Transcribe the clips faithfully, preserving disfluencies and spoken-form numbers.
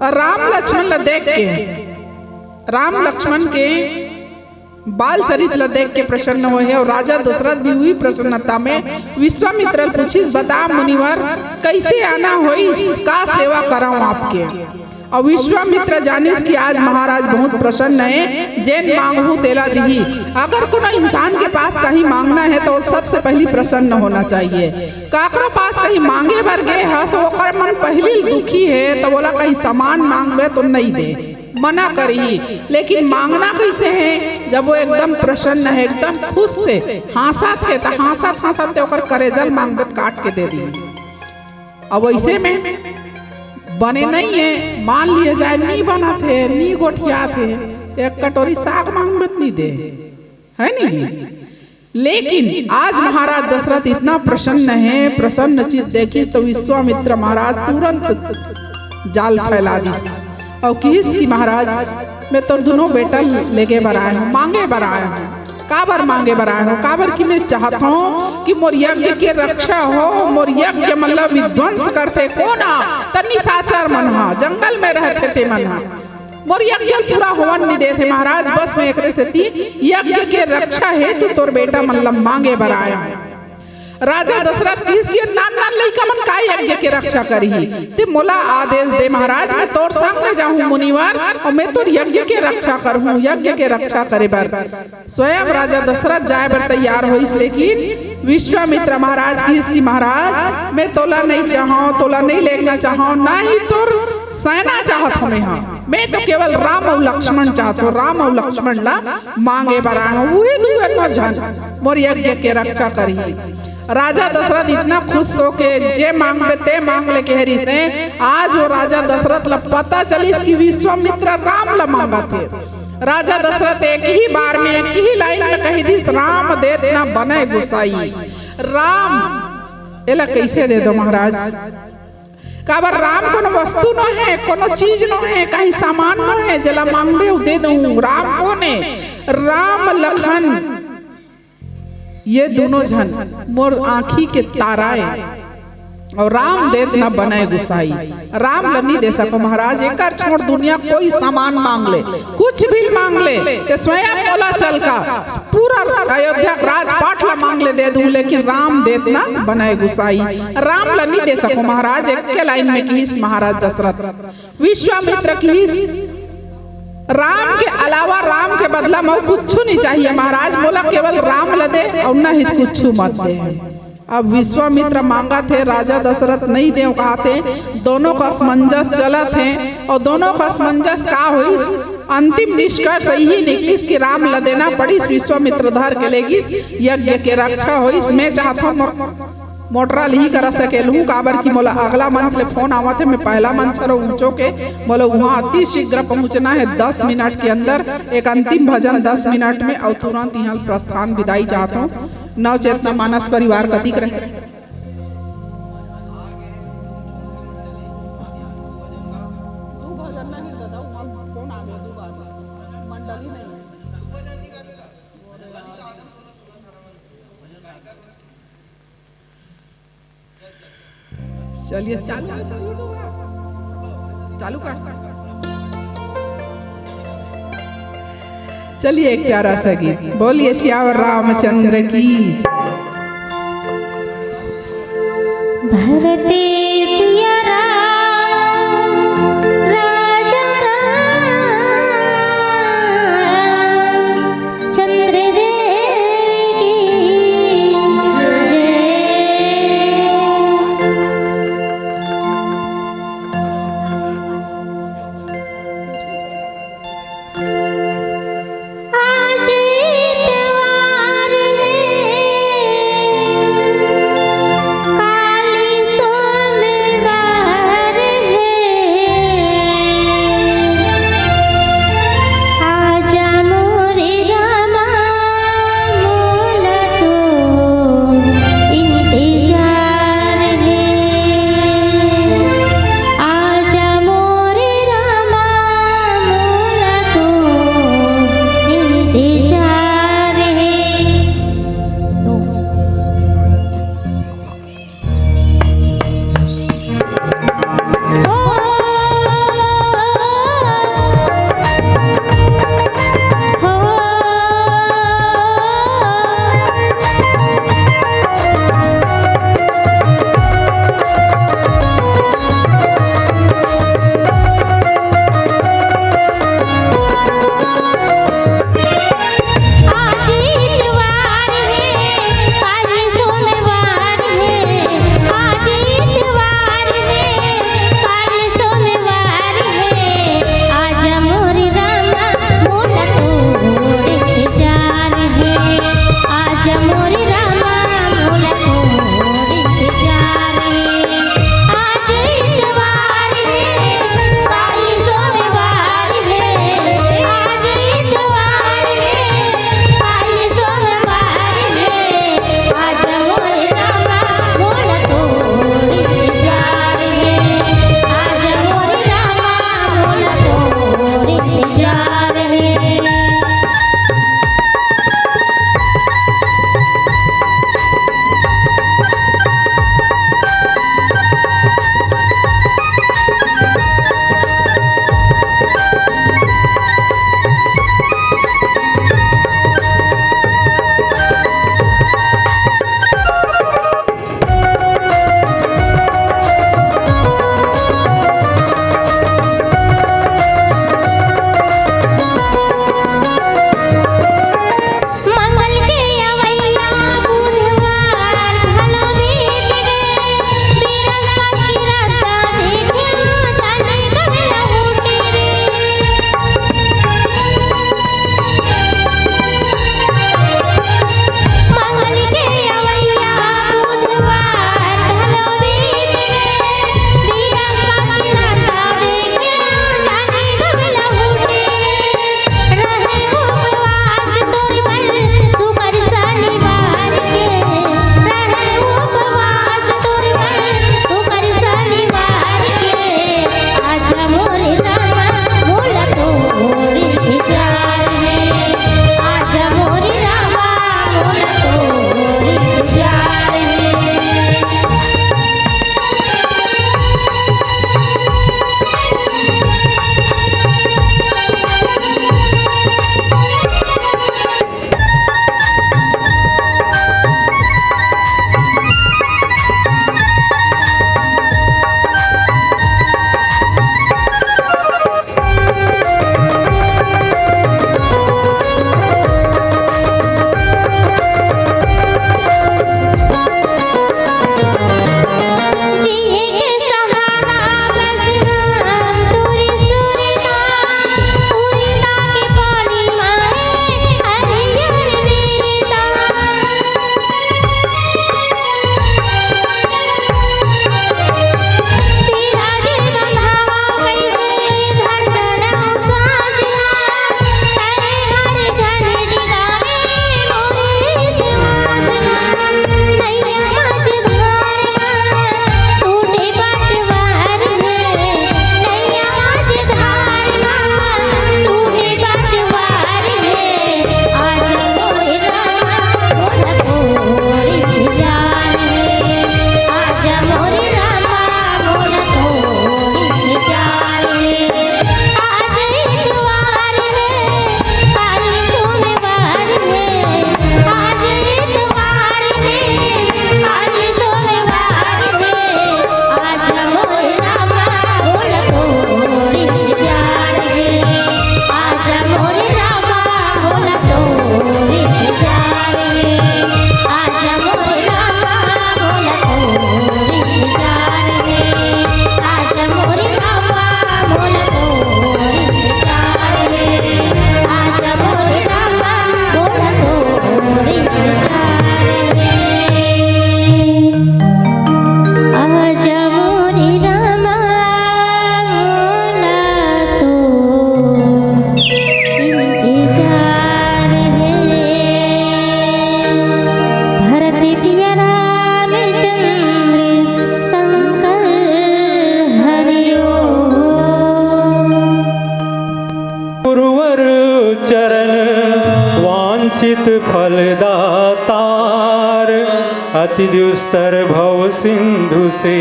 राम लक्ष्मण ला देख के, राम लक्ष्मण के बाल चरित ला देख के प्रसन्न होए हे, अउ राजा दशरथ भी उही प्रसन्नता में विश्वामित्र ला पूछिस, "बता मुनिवर, कइसे आना होइस, का सेवा करंव आपके?" अउ विश्वामित्र जानिस कि आज महाराज बहुत प्रसन्न हे, जेन मांगहू तेला दिही। अगर कोनो इंसान के पास कहीं मांगना हे, त वो सबसे पहिली प्रसन्न होना चाहिए। काकरो पास कहीं मांगे बर गे हस, ओकर मन पहिली दुखी हे, त ओला कहीं सामान मांगबे त नइ दे, मना करही। लेकिन मांगना कइसे हे? जब वो एकदम प्रसन्न हे, एकदम खुश से हाँसत हे, त हाँसत हाँसत ते ओकर करेजा ल मांगबे त काट के दे दिही। अब वइसे में बने नइ हे, मान लिया जाए, नी बनत हे, नी गोठियात हे, एक कटोरी साग मांगबे त नी दे, हे नी? लेकिन आज महाराज दशरथ इतना प्रसन्न हे, प्रसन्न चित देखिस त विश्वामित्र महाराज तुरंत जाल फैला दिस अउ किहिस कि महाराज, मैं तोर दुनों बेटा ल लेगे बर आए हंव, मांगे बर आए हंव। काबर मांगे बर आए हंव? काबर कि मैं चाहत हंव कि मोर यज्ञ के रक्षा हो, मोर यज्ञ मन ल विध्वंस करथे कोन ह? त निशाचर मन ह, जंगल में रहथे ते मन ह। मोर यज्ञ ल पूरा होवन नइ देथे महाराज, बस मैं एकरे सेती यज्ञ के रक्षा हेतु तोर बेटा मन ल मांगे बर आए हंव। राजा दशरथ किहिस कि नान नान लइका मन का यज्ञ के रक्षा करही? ते मोला आदेश दे महाराज, मैं तोर संग में जाहूं मुनिवर, अउ मैं तोर यज्ञ के रक्षा करहूं, यज्ञ के रक्षा करे बर। स्वयं राजा दशरथ जाए बर तैयार होइस, लेकिन विश्वामित्र महाराज किहिस कि महाराज, मैं तोला नइ चाहंव, तोला नइ लेगना चाहंव, ना ही तोर सेना चाहत हंव मैं हा। मैं तो केवल राम अउ लक्ष्मण चाहत हंव, राम अउ लक्ष्मण ला मांगे बर आए हंव, उही दुनो झन मोर यज्ञ के रक्षा करही। राजा दशरथ इतना खुश होके जे मांगबे ते मांग ले कहे रिहिस हे। आज वो राजा दशरथ ला पता चलिस कि विश्वामित्र राम ला मांगत हे। राजा दशरथ एक ही बार में, एक ही लाइन में कहि दिस, "राम देत न बनय गुसाई।" राम, एला कइसे दे दंव महाराज? काबर राम कोनो वस्तु नो हे, कोनो चीज नो हे, कहीं सामान नो हे, जेला मांगबे उ दे दंव। राम कोन हे? राम लखन ये दुनो झन मोर आँखी के तारा ए, अउ राम देत न बनय गुसाई। राम ल नी दे सकों महाराज, एकर छोड़ दुनिया कोई सामान मांग ले, कुछ भी मांग ले, ते स्वयं मोला चल का पूरा अयोध्या के राजपाट ल मांग ले दे दूं, लेकिन राम देत न बनय गुसाई। राम ल नी दे सकों महाराज, एके लाइन में किहिस महाराज दशरथ। विश्वामित्र किहिस, "राम के अलावा, राम के बदला म अउ कुछु नइ चाहिए महाराज, मोला केवल राम ल दे अउ नहीं त कुछु मत दे।" अब विश्वामित्र मांगत हे, राजा दशरथ नइ देंव कहत हे, दोनों का असमंजस चलत हे अउ दोनों का असमंजस का होइस, अंतिम निष्कर्ष इही निकलिस कि राम ल देना पड़िस। विश्वामित्र धर के लेगिस, यज्ञ के रक्षा होइस। मैं चाहत हंव मोर मोटरा ल इही करा सकेलहूं, काबर कि मोला अगला मंच ले फोन आवत हे, मैं पहला मंच हरंव ऊंचो के, मोला उहां अति शीघ्र पहुंचना हे, दस मिनट के अंदर एक अंतिम भजन, दस मिनट में, अउ तुरंत इहां ले प्रस्थान विदाई चाहत हंव। नव चेतना मानस परिवार कतिक रहे? चलिए, चालू कर, चालू कर। चलिए, एक प्यारा सा गीत। बोलिए सियावर रामचंद्र की जय। भरते पिया राम, राजा राम, चंद्र देव की जय। आज इतवार है, काली सोम चित फल दातार, अति दुस्तर भव सिंधु से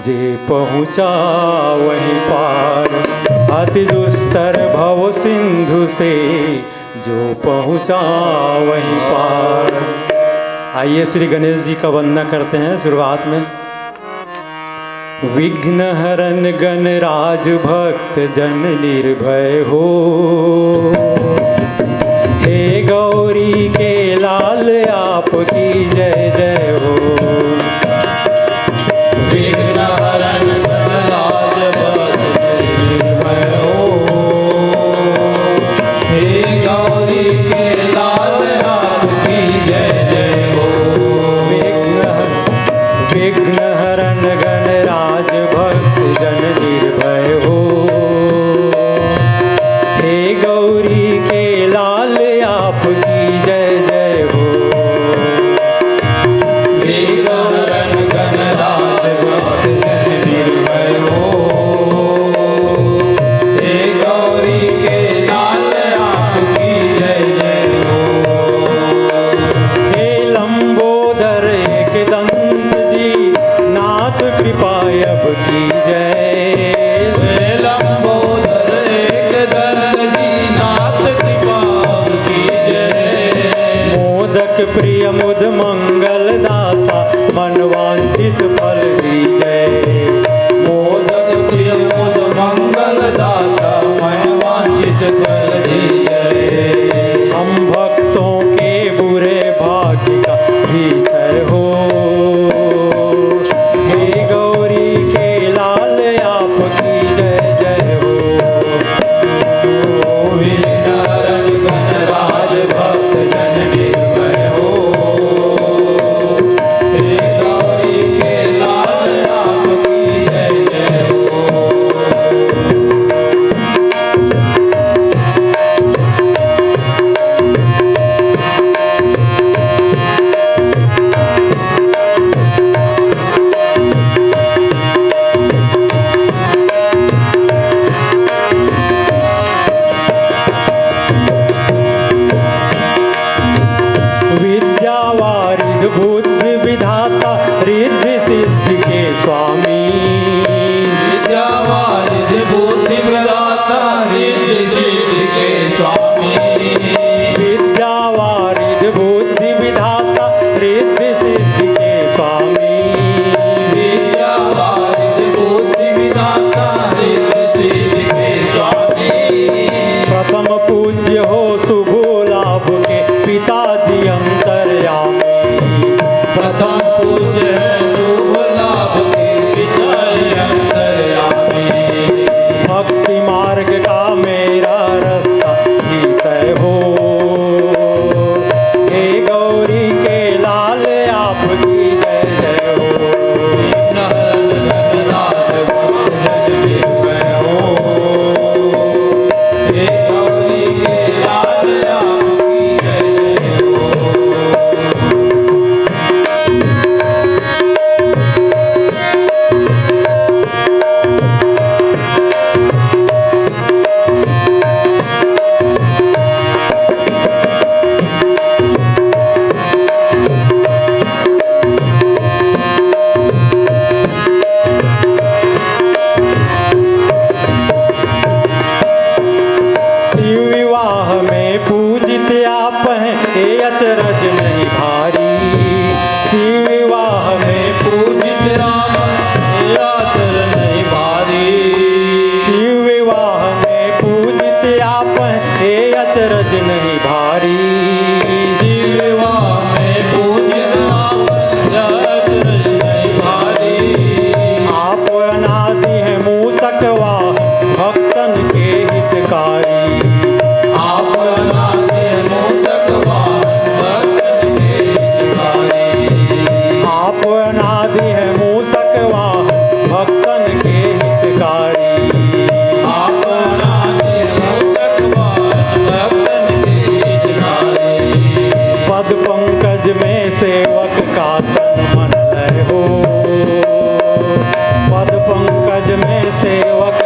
जे पहुँचा वहीं पार। अति दुस्तर भव सिंधु से जो पहुँचा वहीं पार। आइए, श्री गणेश जी का वंदना करते हैं शुरुआत में। विघ्न हरन गणराज भक्त जन निर्भय हो। हे गौरी के लाल आपकी जय जय हो। विघ्न हरन गणराज भक्त जन निर्भय हो। हे गौरी के लाल आपकी जय जय हो। विघ्न विघ्न हरन गणराज भक्त जन निर्भय हो। हे गौरी के लाल आपकी जय जय हो। विघ्न हरन गणराज भक्त जन निर्भय हो। हे गौरी के लाल आपकी जय जय हो। हे लंबोदर एक दंत जी नाथ कृपा अब कीजय। हे लंबोदर एक दंत जी नाथ कृपा अब कीजय। मोदक प्रिय मुद मंगल दाता मन वांछित फल दीजय। मोदक प्रिय मुद मंगल दाता मन वांछित फल दीजय। हम भक्तों के बुरे भाग्य का विषय हो। हे गौरी के लाल आपकी जय जय हो। विघ्न हरन गणराज भक्त जन निर्भय हो। हे गौरी के लाल आपकी जय जय हो। विद्या वारिद बुद्धि विधाता रिद्धि सिद्धि के स्वामी। विद्या वारिद बुद्धि विधाता रिद्धि सिद्धि के स्वामी। विद्या वारिद बुद्धि विधाता रिद्धि सिद्धि के स्वामी। विद्या वारिद बुद्धि विधाता रिद्धि सिद्धि के स्वामी। प्रथम पूज्य हो शुभ लाभ के पिताजी अंतर्यामी। प्रथम पूज्य है शुभ लाभ के पिताजी अंतर्यामी। भक्ति मार्ग का मेरा रास्ता विषय हो। हे गौरी के लाल आपकी जय जय हो। शिव विवाह में पूजित आप हैं, ये अचरज नहीं भारी। शिव विवाह में पूजित आप हैं, ये अचरज नहीं भारी। शिव विवाह में पूजित आप हैं, ये अचरज नहीं भारी। शिव विवाह में पूजित आप हैं, ये अचरज नहीं भारी। आप अनादि हैं मूसक वाहन, भक्तन के हितकारी। आप अनादि हैं मूसक वाहन, भक्तन के हितकारी। आप अनादि हैं मूसक वाहन, भक्तन के हितकारी। आप अनादि हैं मूसक वाहन, भक्तन के हितकारी। पद पंकज में सेवक का तन मन लय हो। पद पंकज में सेवक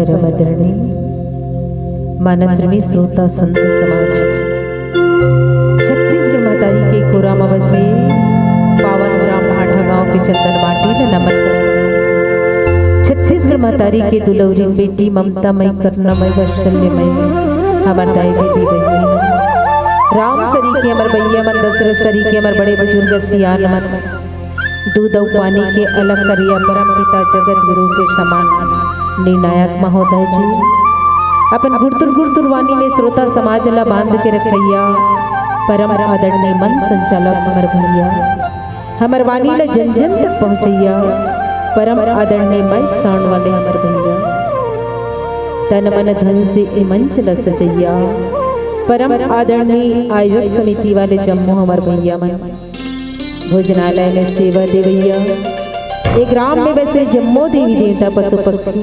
परम आदरणीय मानस प्रेमी श्रोता संत समाज, छत्तीसगढ़ महतारी के कोरा म बसे पावन ग्राम भाठा गांव के चंदन माटी ल नमन करत हंव। छत्तीसगढ़ महतारी के दुलौरी बेटी, ममता मई, करुणा मई, वात्सल्य मई हमर दाई दीदी बहिनी, राम सरीखे हमर भैया मन, दशरथ सरीखे हमर बड़े बुजुर्ग सियान मन, दूध अउ पानी के अलग करिया परम पिता जगत गुरु के समान निर्णायक महोदय जी, अपन गुरतुर गुरतुर वाणी में श्रोता समाज ला बांध के रखइया परम आदरणीय मंच संचालक हमर भैया, हमर वाणी ला जन जन तक पहुंचइया परम आदरणीय माइक साउंड वाले हमर भैया, तन मन धन से ए मंच ला सजइया परम आदरणीय आयोजक समिति वाले जम्मो हमर भैया मन, भोजनालय में सेवा देवइया, ए ग्राम में बसे जम्मो देवी देवता, पशु पक्षी,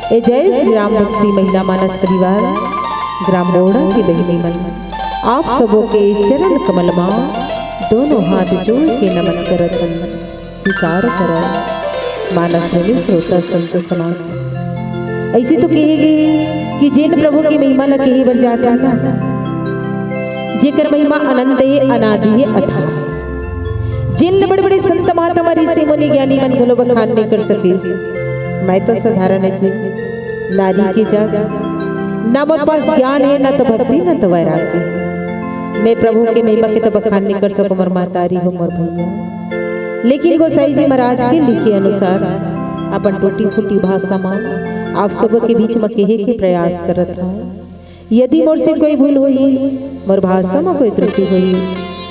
ए जय श्री राम भक्ति महिला मानस परिवार, ग्राम बोड़ा के बहिनी मन, आप सबो के चरण कमल मा दोनों हाथ जोड़ के नमन करत हन, स्वीकार करा मानस प्रेमी श्रोता संत समाज। ऐसे तो कहे गए कि जिन प्रभु की महिमा ला कहे बर जाता ना, जेकर महिमा अनंत हे, अनादि हे, अथाह हे। जिन बड़े-बड़े संत महात्मा, ऋषि मुनि, ज्ञानी मन घलो बखान नहीं कर सके। मैं तो साधारण हे जी, नारी के जात, ना मोर पास ज्ञान हे, ना तो भक्ति, ना तो वैराग्य हे। मैं प्रभु के महिमा के तो बखान नहीं कर सकूं, मोर महतारी हो, मोर भैया। लेकिन गोसाई जी महाराज के लिखे अनुसार अपन टूटी फूटी भाषा मा आप सबो के बीच मा कहे के प्रयास करत हंव। यदि मोर से कोई भूल होही, मोर भाषा मा कोई त्रुटि होही,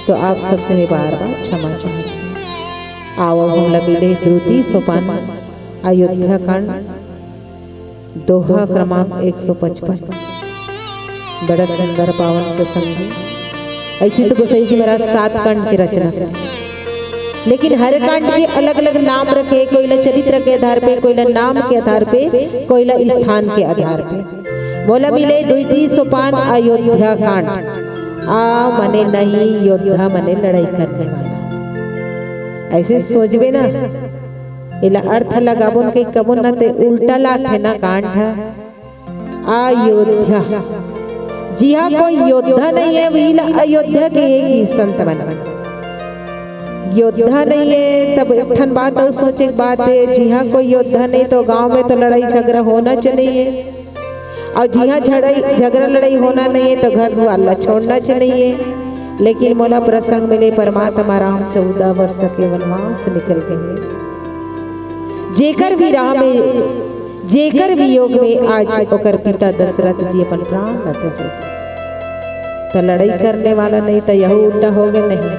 तो आप सबसे मैं बार बार क्षमा चाहत हंव। आवव हमला मिले द्रुति सोपान, अयोध्या कांड, दोहा क्रमांक एक सौ पचपन। बड़ा सुंदर पावन प्रसंग हे। ऐसे तो गोसाई जी महाराज सात कांड के रचना करे, लेकिन हर कांड के अलग-अलग नाम रखे, कोई ला चरित्र के आधार पे, कोई ला नाम के आधार पे, कोई ला स्थान के आधार पे। मोला मिले द्वितीय सोपान अयोध्या कांड। आ मने नहीं योद्धा, मने लड़ाई करने वाला। ऐसे सोचबे ना, एला अर्थ लगाबो न कहीं कबो न ते उल्टा लागथे ना कांड ह। अयोध्या, जिहां कोई योद्धा नहीं हे, वही ला अयोध्या कहे कि संत मन। योद्धा नहीं हे, तब एक ठन बात अउ सोचे के बात हे, जिहां कोई योद्धा नहीं तो गांव में तो लड़ाई झगरा होना च नहीं हे, अउ जिहां झड़ाई, झगरा लड़ाई होना नहीं हे तो घर दुवार ला छोड़ना च नहीं हे। लेकिन मोला प्रसंग मिले, परमात्मा राम चौदह वर्ष के वनवास निकल गए हे। जेकर भी राह में, जेकर वियोग में आज ओकर पिता दशरथ जी अपन प्राण ल त्यागे, त लड़ाई करने वाला नहीं, त यहू उल्टा हो गए नहीं,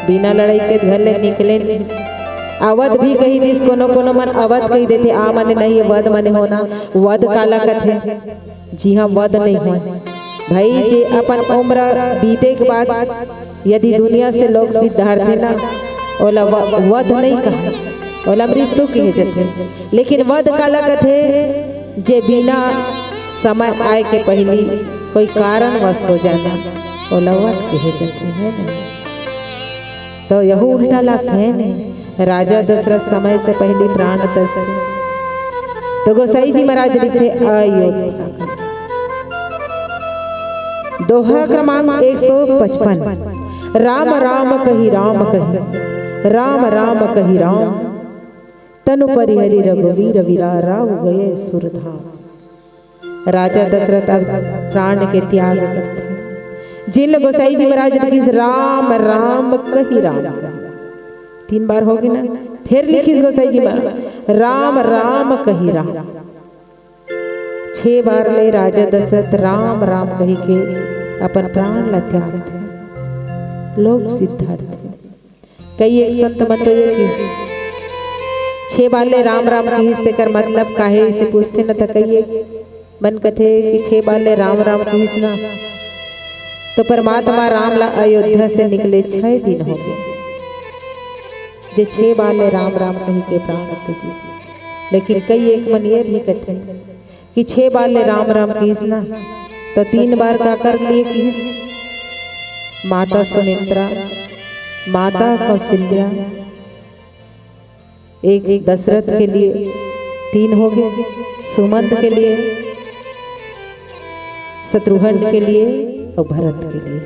बिना लड़ाई के घर ले निकले नहीं। अवध भी कही दिस, कोनो कोनो मन अवध कही देथे, आ मने नहीं, वध मने होना। वध काला कथे? जिहां वध नहीं होय भाई, जे अपन उम्र बीते के बाद यदि दुनिया से लोग सिद्धार्थे ना, ओला व-, वध नहीं कहे, ओला मृत्यु कहे जथे। लेकिन वध काला कथे? जे बिना समय आए के पहली कोई कारणवश हो जाना, ओला वध कहे जथे, है ना? तो यहू उल्टा लागथे, है ना? राजा दशरथ समय से पहली प्राण त्यागथे। तो गोसाई जी महाराज लिखथे अयोध्या। दोहा क्रमांक एक सौ पचपन। राम राम कहि राम कहि, राम राम कहि राम, तनु परिहरि रघुवीर विराम, राव गए सुरधाम। राजा दशरथ अब प्राण के त्याग करथे। जेन ल गोसाई जी महाराज लिखिस, राम राम कहि राम कहि। तीन बार हो गे ना, फेर लिखिस गोसाई जी महाराज, राम राम कहि राम। छह बार ले राजा दशरथ राम राम कहि के अपन प्राण ल त्यागथे। लोग सिद्धार्थ कई एक संत मन तो ये किहिस, छह बार ले राम राम किहिस, तेकर मतलब का हे, इसे पूछथे न, त कई एक मन कथे कि छह बार ले राम राम किहिस ना, तो परमात्मा राम ला अयोध्या से निकले छह दिन हो गे, जे छह बार ले राम राम कहि के प्राण त्यजिस। लेकिन कई एक मन ये भी कथे कि छह बार ले राम राम किहिस ना, तो तीन बार काकर लिए किहिस? माता सुमित्रा, माता कौशल्या, एक दशरथ के लिए, तीन हो गे, सुमंत के लिए, शत्रुघ्न के लिए और भरत के लिए,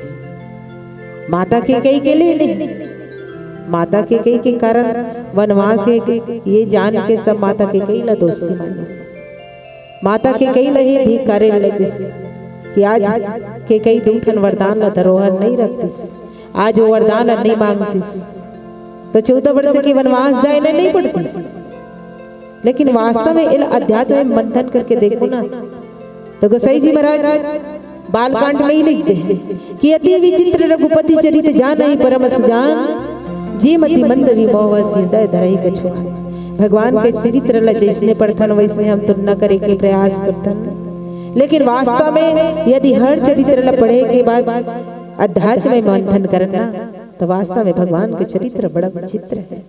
माता कैकेयी के लिए नहीं। माता कैकेयी के कारण वनवास के, के ये जान के सब माता कैकेयी ला दोषी मानिस। माता कैकेयी ला ही धिक्कारे लगिस कि आज कैकेयी दू ठन वरदान ला धरोहर नहीं रखतिस, आज वो वरदान ला नहीं मांगतिस, तो चौदह वर्ष के वनवास जाए ले नहीं पड़तिस। लेकिन वास्तव में एला अध्यात्म में मंथन करके देखो ना, तो गोसाई जी महाराज बालकांड में ही लिखते हैं कि अति विचित्र रघुपति चरित जानहि परम सुजान, जे मति मंद विमोह वश हृदय धरहि कछुआन। भगवान के चरित्र ला जैसने पढ़थन वैसने हम तुलना करे के प्रयास करथन, लेकिन वास्तव में यदि हर चरित्र ला पढ़े के बाद अध्यात्म में मंथन करना, तो वास्तव में भगवान के चरित्र बड़ा विचित्र है।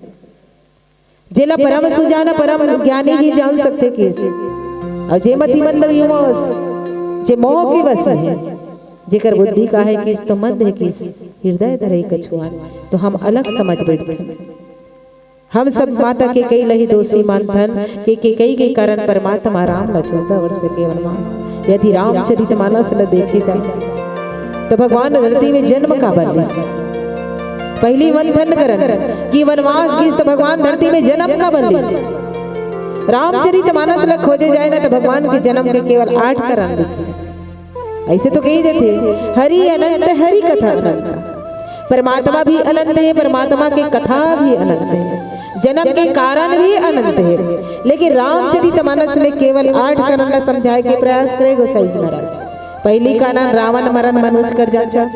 जेला परम सुजान, परम ज्ञानी भी जान सकथे किस। और जे मति मंद विमोह वश, जे मोह के वश है, जेकर बुद्धि का है किस तो मंद है किस, हृदय धरहि कछुआन, तो हम अलग समझ बैठथन। हम सब माता कैकेयी ला ही दोषी मानथन कि कैकेयी के कारण परमात्मा राम ला चौदह वर्ष के वनवास। यदि रामचरित मानस ला देखे जाए तो भगवान धरती में जन्म काबर लिस? पहली मंथन करन कि वनवास गिस तो भगवान धरती में जन्म काबर लिस? रामचरित मानस ला खोजे जाए ना तो भगवान के जन्म के केवल आठ कारण दिखे। ऐसे तो कही जाथे, हरि अनंत, हरि कथा अनंत। परमात्मा भी अनंत है, परमात्मा के कथा भी अनंत है, जन्म के कारण भी अनंत है। लेकिन रामचरित मानस में केवल आठ कारण ला समझाए के प्रयास करे गोसाई जी महाराज। पहली कारण रावण मरण मनुष्य कर जाचा।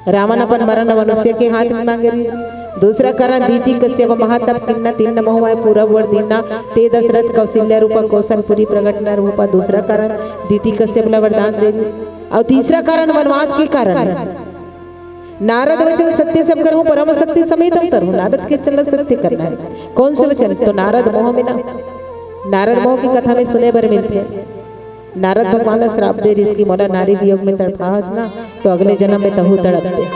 रावण अपन मरण मनुष्य के हाथ में मांगे रहिस। दूसरा कारण दिति कश्यप महातप किन्ना, तिन्ना मोह माया पूरा वर दीन्ना, ते दशरथ कौशल्या रूपा कौशलपुरी प्रगट न रूपा। दूसरा कारण दिति कश्यप ला वरदान दे रहिस। और तीसरा कारण वनवास के कारण है। नारद वचन सत्य सब करहूँ, परम शक्ति समेत अवतरहूँ। नारद के वचन ला सत्य करना है। कौन से वचन? तो नारद मोह में ना, नारद मोह की कथा में सुने बर मिलथे। नारद भगवान ला श्राप दे रिहिस कि मोला नारी वियोग में तड़पाहस ना, तो अगले जन्म में तहू तड़पबे।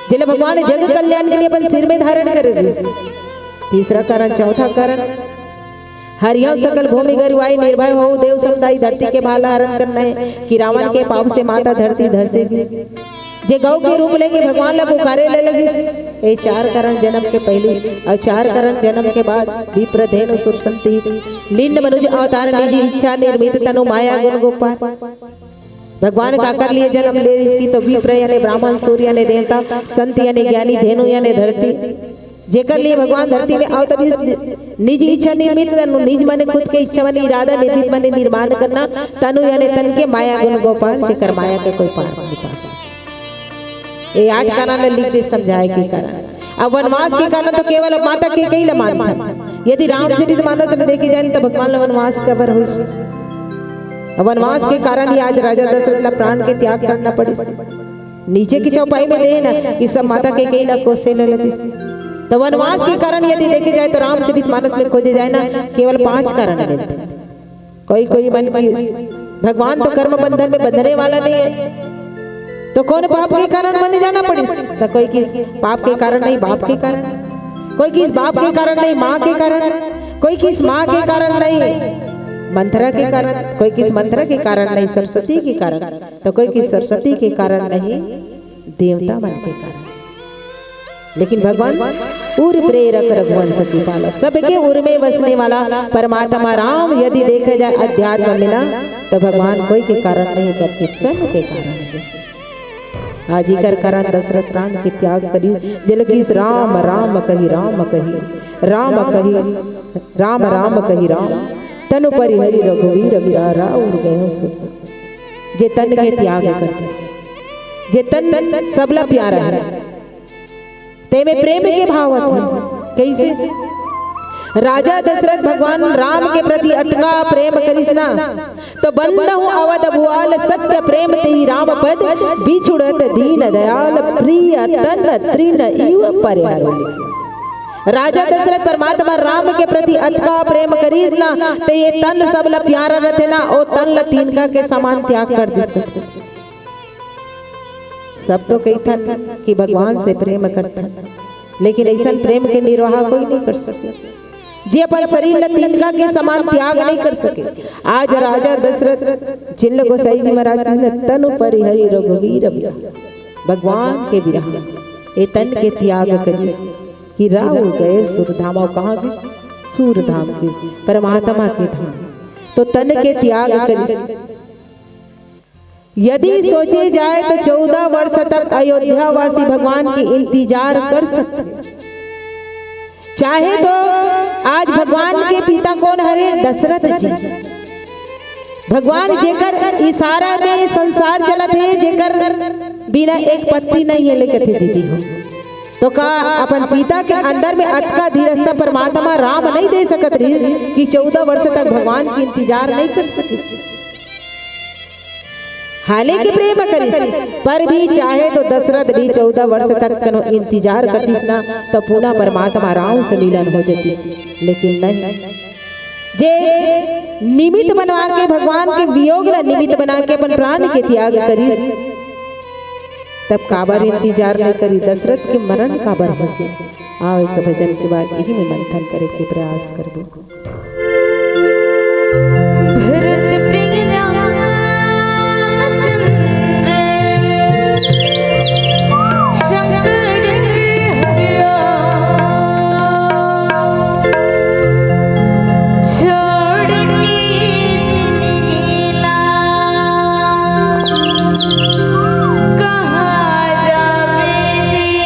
जेला भगवान जग कल्याण के लिए अपन सिर में धारण करे रिहिस। तीसरा कारण, चौथा कारण, हरियो सकल भूमि गरुआई, निर्भय हो देव समुदाय, धरती के भाला हरण करना है कि रावण के पाप से माता धरती धसेगी। जे गौ के रूप लेके भगवान ला पुकारे ले लगिस। ये चार कारण जन्म के पहली और चार कारण जन्म के बाद, विप्र धेनु सुत संत हित, लिंड मनुज अवतार निज इच्छा, निर्मित तनु माया गुण गोपाल। भगवान काकर लिए जन्म ले रिहिस कि तो विप्र यानी ब्राह्मण, सूर्य यानी देवता, संत यानी ज्ञानी, धेनु यानी धरती, जेकर लिए भगवान धरती में अवतरिस। निज इच्छा निर्मित तनु, निज माने खुद के इच्छा माने इरादा, निर्मित माने निर्माण करना, तनु यानी तन के माया गुण गोपाल, जेकर माया के कोई पार नहीं पा सके। ये आठ कारण ला लिख दे समझाए के कारण। अब वनवास के कारण तो केवल अब माता कैकेयी ला मानथन। यदि रामचरित मानस में देखे जाए तो भगवान ला वनवास काबर होइस? अब वनवास के कारण ही आज राजा दशरथ ला प्राण के त्याग करना पड़िस। नीचे की चौपाई में देहे ना कि सब माता कैकेयी ला कोसे ले लगिस। तो वनवास के कारण यदि देखे जाए तो रामचरित मानस में खोजे जाए ना, केवल पांच कारण मिलथे। कोई कोई मन की भगवान तो कर्म बंधन में बंधने वाला नहीं है, तो कौन पाप के कारण मने जाना पड़िस? तो कोई किस पाप के कारण नहीं, बाप के कारण, कोई किस बाप के कारण नहीं, माँ के कारण, कोई किस माँ के कारण नहीं, मंथरा के कारण, कोई किस मंथरा के कारण नहीं, सरस्वती के कारण, तो कोई किस सरस्वती के कारण नहीं, देवता मन के कारण। लेकिन भगवान उर प्रेरक रघुवंश कृपाला, सबके उर में बसने वाला परमात्मा राम यदि देखे जाए अध्यात्म में ना, तो भगवान कोई के कारण नहीं, बल्कि स्वयं के कारण है। आज इकर कारण दशरथ प्राण के त्याग करी, जल किस राम राम कही, राम कही, राम कही, राम राम कही राम, तनु परिहरि रघुवीर विरारा उर गयो सो। जे तन के त्याग कर दिस, जे तन सबला प्यारा है, तेमे प्रेम के भाव आथे। कैसे? राजा दशरथ भगवान राम के प्रति अतका प्रेम करिस ना, तो बंदहु अवध भुआल सत्य प्रेम तेहि राम पद, बिछुड़त दीन दयाल प्रिय तन तृण इव परिहरो। राजा दशरथ परमात्मा राम के प्रति अतका प्रेम करिस ना, ते ये तन सबला प्यारा रथे ना, ओ तन ला तिनका के समान त्याग कर दिस। सब तो कहिथन कि भगवान से प्रेम करथन, लेकिन ऐसन प्रेम के निर्वाह कोई नहीं कर सकता। जे अपन शरीर ला तिनका के समान त्याग नहीं कर सके। आज राजा दशरथ, जेन ल गोसाई जी महाराज कहिस, "तनु परिहरि रघुवीर बिरहा।" भगवान के बिरहा, ए तन के त्याग करिस कि राव गए सुरधाम। अउ कहाँ गिस? सूरधाम गिस, परमात्मा के धाम। तो तन के त्याग करिस। यदि सोचे जाए तो चौदह वर्ष तक अयोध्या वासी भगवान के इंतजार कर सकते। चाहे तो आज भगवान के पिता कौन हरे? दशरथ जी। भगवान जेकर इशारा में संसार चलत हे, जेकर बिना एक पत्ती नहीं है, लेकत हे दीदी हो। तो का अपन पिता के अंदर में अतका धीरजता परमात्मा राम नहीं दे सकत रही कि चौदह वर्ष तक भगवान के इंतजार नहीं कर सकिस? हालांकि प्रेम करिस, पर भी चाहे तो दशरथ भी चौदह वर्ष तक कनो इंतजार करतिस ना, तो पुनः परमात्मा राम से मिलन हो जतिस, लेकिन नहीं। जे निमित्त बनवा के, भगवान के वियोग ला निमित्त बना के अपन प्राण के त्याग करिस, तब काबर इंतजार नहीं करी? दशरथ के मरण काबर हो गए? आओ, एक भजन के बाद यही में मंथन करे के प्रयास करबो। भरत प्रिय राम शंकर हरिया छोड़ के लीला कहाँ जावे जी।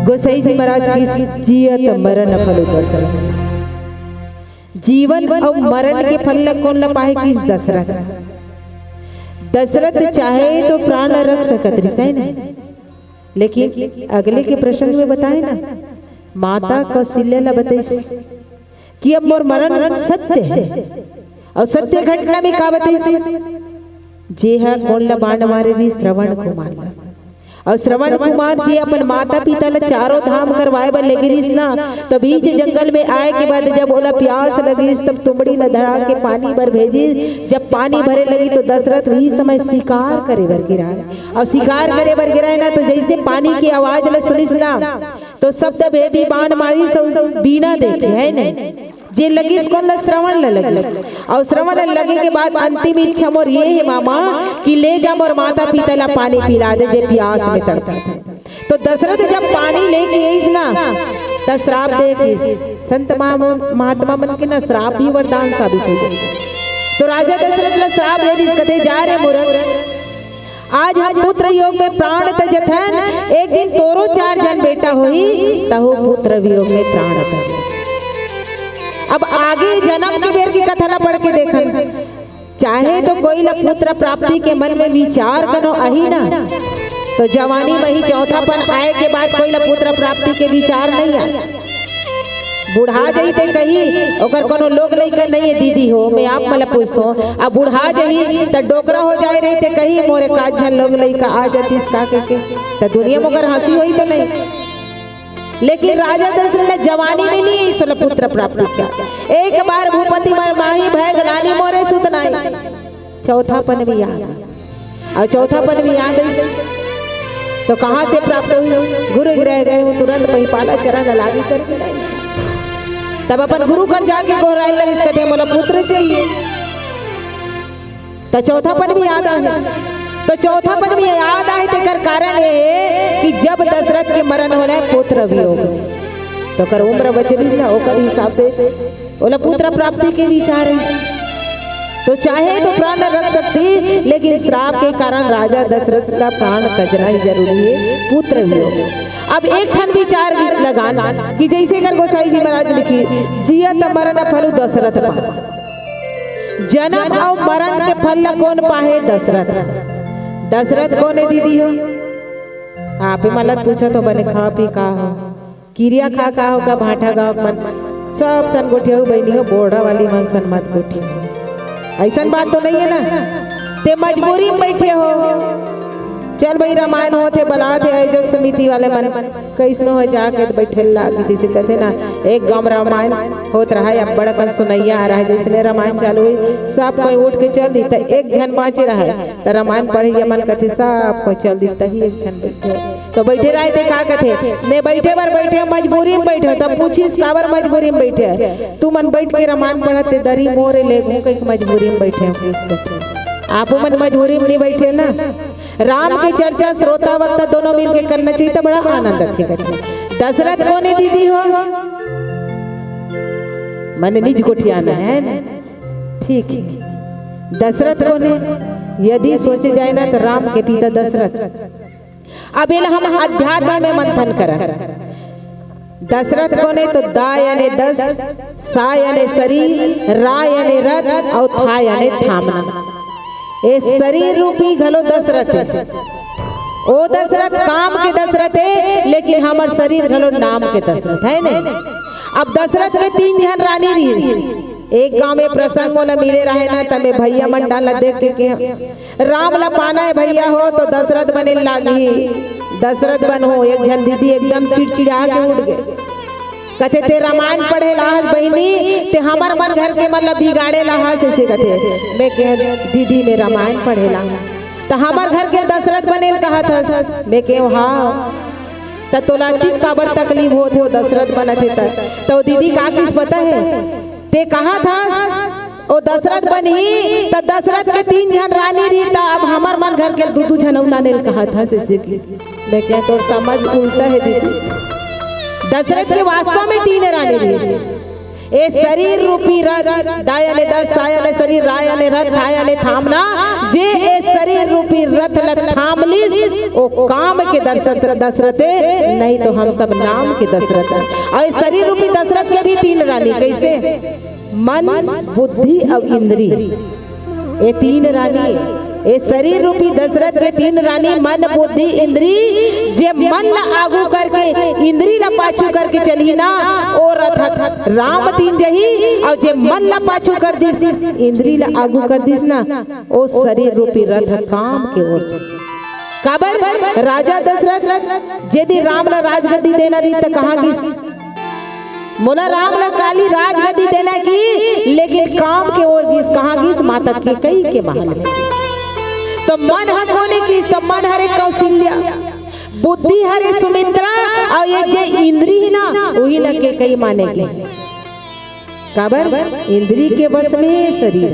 गोसाई जी महाराज की जियत मरण फल दशरथ। जीवन अउ मरण के फल ल कोन ल पाहे किस? दशरथ। दशरथ चाहे तो प्राण ल रख सकत रिहिस हे ना, लेकिन अगले के प्रसंग में बताए ना, माता कौशल्या ल बताइस कि अब मोर मरण सत्य हे। अउ सत्य घटना में का बताइस? जे ह कोन ल बाण मारे रिहिस? श्रवण कुमार ल। अउ श्रवण कुमार जी अपन माता पिता ल चारों धाम करवाए बर लेगे रिहिस ना, त बीच जंगल में आए के बाद जब ओला प्यास लगिस, तब तुमड़ी ल धरा के पानी बर भेजिस। जब पानी भरे लगिस, तो दशरथ वही समय शिकार करे बर गिराए। अउ शिकार करे बर गिराए ना, तो जइसे पानी के आवाज ल सुनिस ना, तो शब्द भेदी बाण मारिस अउ बीना देखे, हे नहीं? जे लगिस कोन ल? श्रवण ल लगिस। अउ श्रवण ल लगे के बाद अंतिम इच्छा मोर ये हे मामा कि ले जा मोर माता पिता ला पानी पिला दे, जे पियास में तड़पत हे। तो दशरथ जब पानी लेके आइस ना, त श्राप दे दिस। संत महा-, महात्मा मन के ना श्राप भी वरदान साबित हो जाए। तो राजा दशरथ ला श्राप दे दिस, कथे, "जा रे मूर्ख, आज हम पुत्र योग में प्राण तजत हन, एक दिन तोरो चार झन बेटा होही, तहु पुत्र वियोग में प्राण तज।" अब आगे जन्म के बेर की कथा ला पढ़ के देखन, चाहे तो कोई ला पुत्र प्राप्ति के मन में विचार कनो आही ना, तो जवानी में ही चौथापन आए के बाद कोई ला पुत्र प्राप्ति के विचार नहीं आए। बुढ़ा जाही ते कही, ओकर कोनो लोग लइका नहीं है दीदी हो, मैं आप मन ला पूछथों। अब बुढ़ा जाही त डोकरा हो जाए रही ते कही, मोरे का झन लोग लइका आ जातिस का कहिके, त दुनिया में ओकर हंसी होही तो नहीं। लेकिन राजा दशरथ ला जवानी में नहीं सोला पुत्र प्राप्ति का। एक बार भूपति मन माही भय ग्लानि मोरे सुत नाई। चौथापन भी याद आइस। अउ चौथापन भी याद आइस। तो कहाँ से प्राप्त हुई? गुरु गृह गए हूँ तुरंत, पहिपाला चरण लागी करके। तब अपन गुरु कर जाके गोहराए लगिस, कथे, "मोला पुत्र चाहिए।" तो चौथापन भी याद आए। तो चौथापन भी याद आए, तेकर कारण ये हे कि जब दशरथ के मरण होना है, पुत्र वियोग में, तो ओकर उम्र बचलिस ना, ओकर हिसाब से ओला पुत्र प्राप्ति के विचार हे। तो चाहे तो प्राण न रख सकती, लेकिन श्राप के कारण राजा दशरथ का प्राण तजना ही जरूरी है, पुत्र वियोग। अब एक ठन विचार लगान कि जैसे कर गोसाई जी महाराज लिखी, "जियत मरण फलु दशरथ पाए।" जन्म अउ मरण के फल ला कौन पाहे? दशरथ। दशरथ कौन है दीदी हो? आप ही मलत पूछो तो बने खा पी का हो? किरिया खा का हो का भांठा गाँव मन सब सन गोठिया हो बहिनी हो, बोढ़ा वाली मन सन मत गोठी हो। ऐसन बात तो नहीं है ना? ते मजबूरी में बैठे हो, चल भाई रामायण होत हे, बलात हे आयोजक समिति वाले मन, कैसनो हो जाके तो बैठे लागी, जैसे कहते ना, एक गाँव रामायण होत रहा है, अब बड़ा कन सुनैया आ रहा है, जैसने रामायण चालू हुई, सब कोई उठ के चल दी, तो एक झन बाँचे रहा है, तो रामायण पढ़े मन कहते सब कोई चल दी, तही एक झन बैठे। तो बैठे रहे थे, का कहते, "मैं बैठे बर बैठे, मजबूरी में बैठे।" तब पूछिस, "काबर मजबूरी में बैठे?" "तू मन बैठ के रामायण पढ़त हे, दरी मोरे ले घूम के मजबूरी में बैठे हो।" आपो मन मजबूरी में नहीं बैठे ना। राम के चर्चा श्रोता वक्ता दोनों मिलके करना चाहिए, तो बड़ा आनंद आथे कथे। दशरथ कोन हे दीदी हो? मन निज गोठियाना है ना? ठीक है। दशरथ कोन हे? यदि सोचे जाए ना, तो राम के पिता दशरथ। अब एला हम अध्यात्म में मंथन करन। दशरथ कोन हे? तो दा यानी दस, सा यानी शरीर, रा यानी रथ, अउ था यानी थामना। ए शरीर रूपी घलो दशरथ हे। ओ दशरथ काम के दशरथ हे, लेकिन हमर शरीर घलो नाम के दशरथ हे ने। अब दशरथ के तीन झन रानी रिहिस। एक गांव में प्रसंग ओला मिले रहे ना, तमे भैया मन डाला देख के, के राम ला पाना है भैया हो, तो दशरथ बने लागही। दशरथ बन हो, एक झन दीदी एकदम चिड़चिड़ा के उठ गए। कथे, "ते रामायण पढ़े ला आहस बहिनी, ते हमर मन घर के मन ला बिगाड़े ला आहस," ऐसे कथे। मैं कहे, "दीदी, मैं रामायण पढ़े ला आहूं, त हमर घर के दशरथ बने ल कहत हस?" मैं कहे, "हाँ।" "त तोला अतिक काबर तकलीफ होत हे, ओ दशरथ बनत हे त?" त ओ दीदी का किस पता है, ते कहत हस, ओ दशरथ बनही, त दशरथ के तीन झन रानी रही, त अब हमर मन घर के दू दू झन अउ लाने ल कहत हस, ऐसे कि मैं कहे, "तोर समझ उल्टा है दीदी।" दशरथ के वास्तव में तीन रानी रही। ए शरीर रूपी रथ, दाया ले दस, साया ले शरीर, राया ले रथ, थाया ले थामना, जे ए शरीर रूपी रथ ल थाम लिस, ओ काम के दशरथ, दशरथे, नहीं तो हम सब नाम के दशरथ। अउ ए शरीर रूपी दशरथ के भी तीन रानी, कइसे? मन, बुद्धि अउ इंद्री। ए तीन रानी, ए शरीर रूपी दशरथ के तीन रानी, मन, बुद्धि, इंद्री, जे मन ला आगू करके, इंद्री ला पाछू करके चलही ना, ओ रथ राम तीन जही, अउ जे मन ला पाछू कर दिस, इंद्री ला आगू कर दिस ना, ओ शरीर रूपी रथ काम के ओर। काबर? राजा दशरथ जेदी राम ला राजगद्दी देना रही त कहाँ गिस? मोला राम ला काली राजगद्दी देना कि, लेकिन काम के ओर गिस, कहाँ गिस? माता कैकई के महल में। तो मन ह कोने गिस? तो मन हरे कौशल्या, बुद्धि हरे सुमित्रा, अउ ए जे इंद्री हे ना, उही ला कैकई माने गे। काबर? इंद्री के वश में हे शरीर।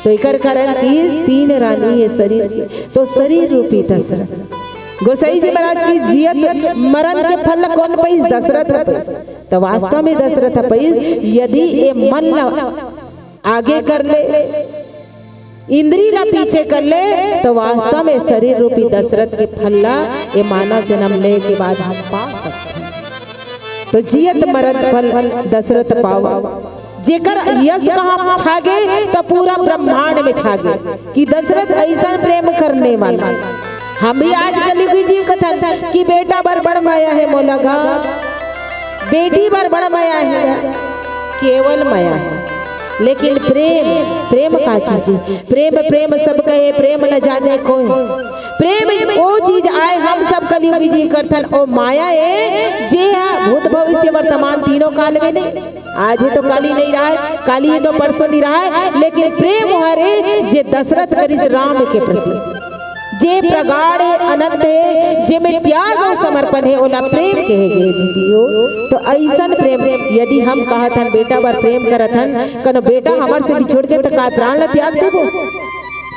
तो एकर कारण कि तीन रानी हे शरीर के, तो शरीर रूपी दशरथ। गोसाई जी महाराज कि जियत मरन के फल ला कोन पइस? दशरथ ह पइस। तो वास्तव में दशरथ ह पइस, यदि ए मन ला आगे कर ले, इंद्री ला पीछे कर ले, तो वास्तव में शरीर रूपी दशरथ के फल ला ए मानव जन्म ले के बाद हम पा सकथन। तो जियत मरत फल दशरथ पावा। जेकर यश कहाँ छा गे, तो पूरा ब्रह्मांड में छा गे कि दशरथ अइसन प्रेम करने वाला। हम भी आज कलयुगी जीव कथन कि बेटा बर बड़ मया हे मोला गा, बेटी बर बड़ मया हे, केवल मया हे। लेकिन प्रेम, प्रेम का चीज हे? प्रेम, प्रेम सब कहे, प्रेम न जाने कोई। प्रेम ओ चीज आय, हम सब कलयुगी जीव करथन, ओ माया ए, जे हा भूत भविष्य वर्तमान तीनों काल में नहीं। आज ही तो काली नहीं रहा है, काली ही तो परसों नहीं रहा है, लेकिन प्रेम हरे जे दशरथ करिस राम के प्रति, जे प्रगाढ़ हे, अनंत हे, जेमे त्याग अउ समर्पण हे, ओला प्रेम कहे गे दीदी हो। तो अइसन प्रेम, यदि हम कहत हन बेटा बर प्रेम करत हन, कनो बेटा हमर से बिछुड़ जाए त का प्राण ला त्याग देबो?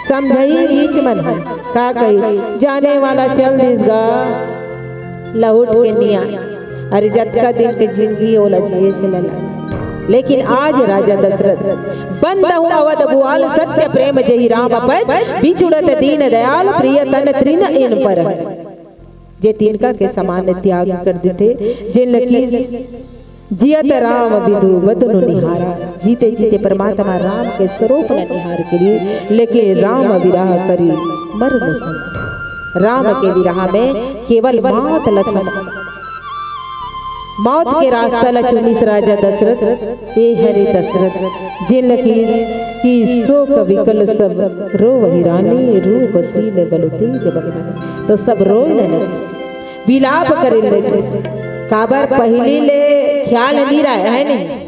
समझई नीच मन ह, का कही, जाने वाला चल दिस गा, लहुट के निया। अरे जतका दिन के जिंदगी ओला जिए छे लला। लेकिन आज राजा दशरथ, बंद हूँ अवध भुआल, सत्य प्रेम जही राम पद, बिछुड़त दीन दयाल, प्रिय तन तृण इन पर। जे तिनका के समान त्याग कर देथे, जेन लकी जियत राम बिधु बदनु निहारा, जीते जीते परमात्मा राम के स्वरूप ल निहार के लिए, लेकिन राम विरह करी मरनु संकट। राम के विरह में केवल मौत ल सम-, मौत के रास्ता ल चुनिस राजा दशरथ। ए हरे दशरथ, जेन ल किहिस कि शोक विकल सब रोवहि रानी, रूप शील बल तेज बखानी। तो सब रोए लगिस, विलाप करे लगिस। काबर पहिली ले ख्याल नी राय, है नहीं?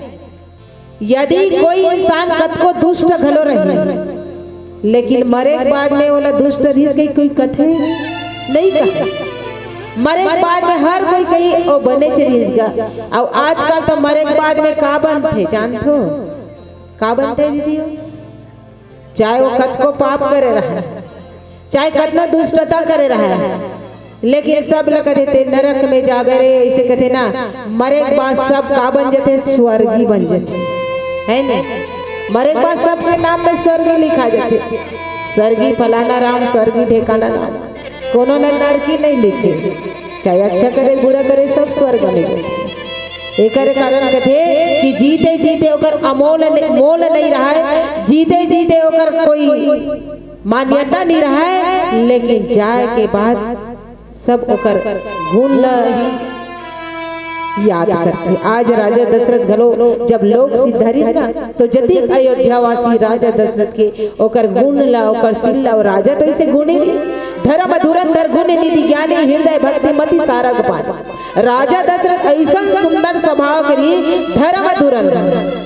यदि कोई इंसान कतको दुष्ट घलो रही, लेकिन मरे के बाद में ओला दुष्ट रहिस कही कोई कथे नहीं कहा। मरे के बाद में हर कोई कही ओ बनेच रहिस गा। अउ आजकल तो मरे के बाद में का बनथे जानथो? का बनथे दीदी हो? चाहे वो कतको पाप करे रहे, चाहे कतना दुष्टता करे रहे, लेकिन सब ल कथे ते नरक में जाबे रे, ऐसे कथे ना। मरे के बाद सब का बन जथे? स्वर्गी बन जथे, है न? मरे के बाद सबके नाम में स्वर्गी लिखा जथे। स्वर्गी फलाना राम, स्वर्गी ढेकाना राम, कोनो न नरकी नहीं लिखे। चाहे अच्छा करे, बुरा करे, सब स्वर्ग में जथे। एकर कारण कथे कि जीते जीते ओकर अमोल न-, मोल नहीं रहा है, जीते जीते ओकर कोई मान्यता नहीं रहा है, लेकिन जाए के बाद सब ओकर गुण ल ही याद करथे। आज राजा दशरथ घलो जब लोक सिद्ध रिहिस ना, तो जतिक अयोध्यावासी राजा दशरथ के ओकर गुण ल, ओकर शील ल, अउ राजा तो ऐसे गुणी रिहिस, धर्म धुरंधर गुण निधि ज्ञानी, हृदय भक्ति मति सारग पानी। राजा दशरथ ऐसन सुंदर स्वभाव के रिहिस, धर्म धुरंधर।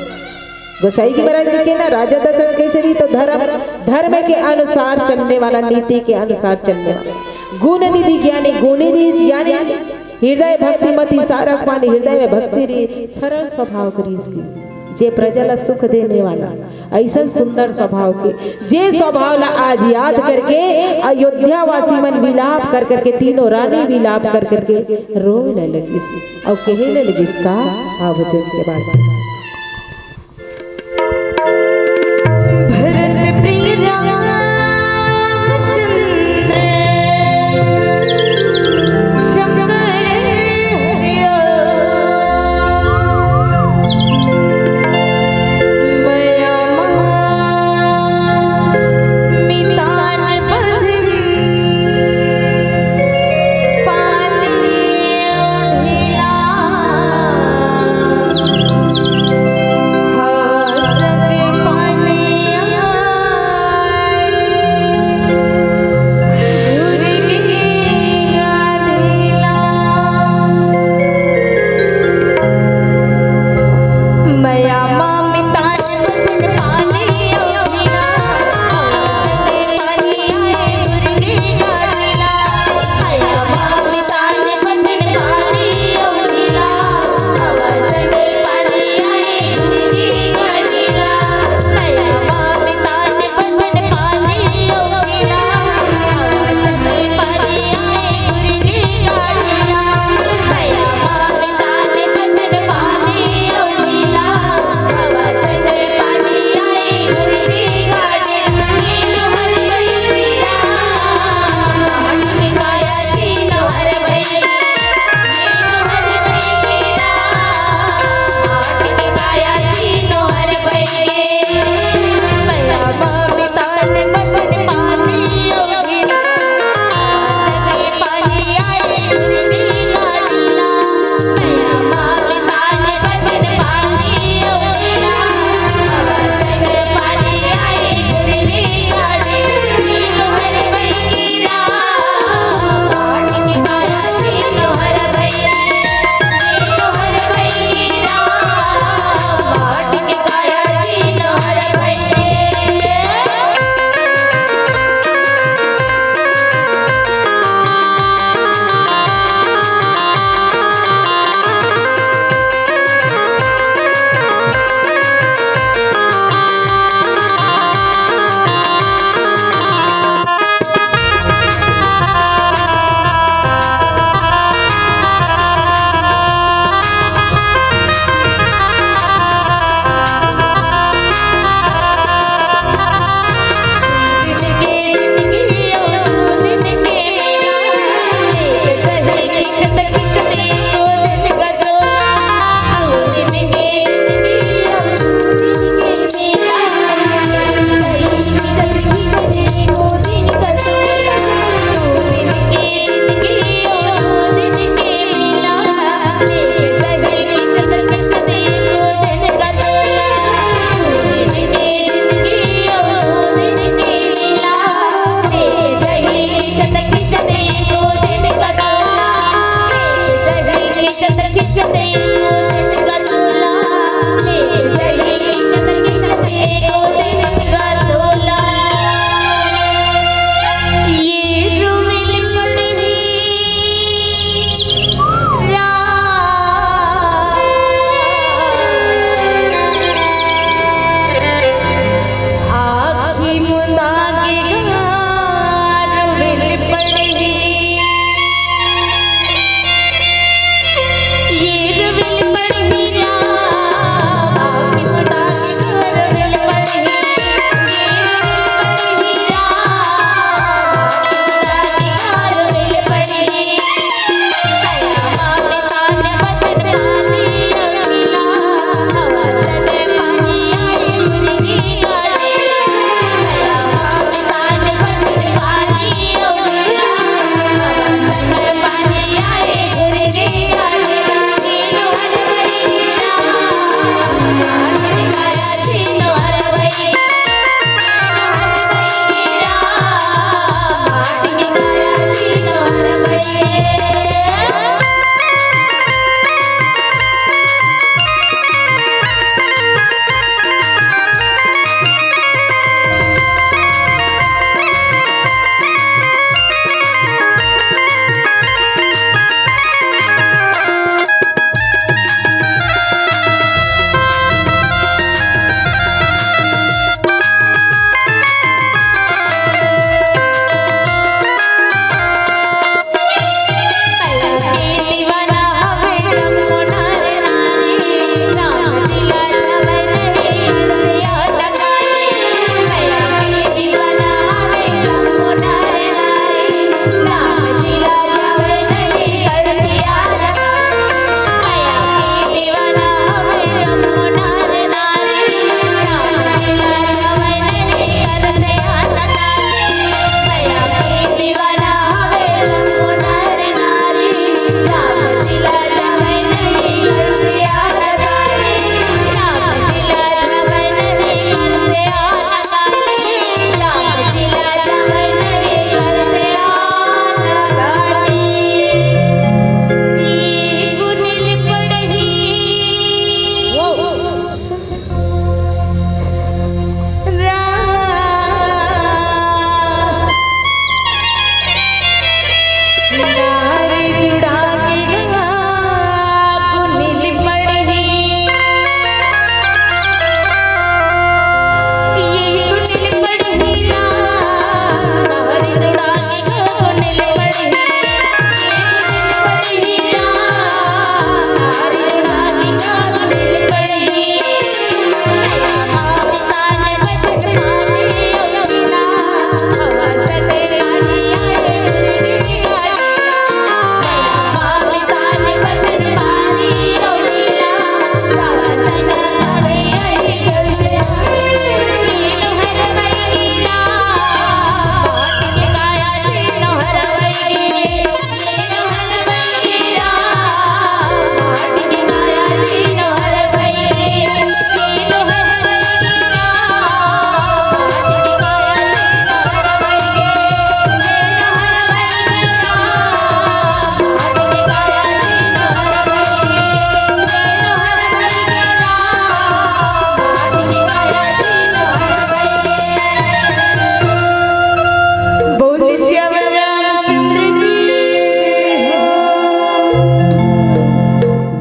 गोसाई जी महाराज लिखे ना, राजा दशरथ कैसे रिहिस? तो धर्म, धर्म के अनुसार चलने वाला, नीति के अनुसार चलने वाला, गुण निधि ज्ञानी, गुणी रिहिस ज्ञानी, हृदय भक्ति मति सारग पानी, हृदय में भक्ति रिहिस, सरल स्वभाव के रिहिस, जे प्रजा ला सुख देने वाला, ऐसन सुंदर स्वभाव के, जे स्वभाव ला आज याद करके अयोध्यावासी मन विलाप कर करके, तीनों रानी विलाप कर करके रोए ले लगिस, अउ कहे ले लगिस का? आवजन के बाद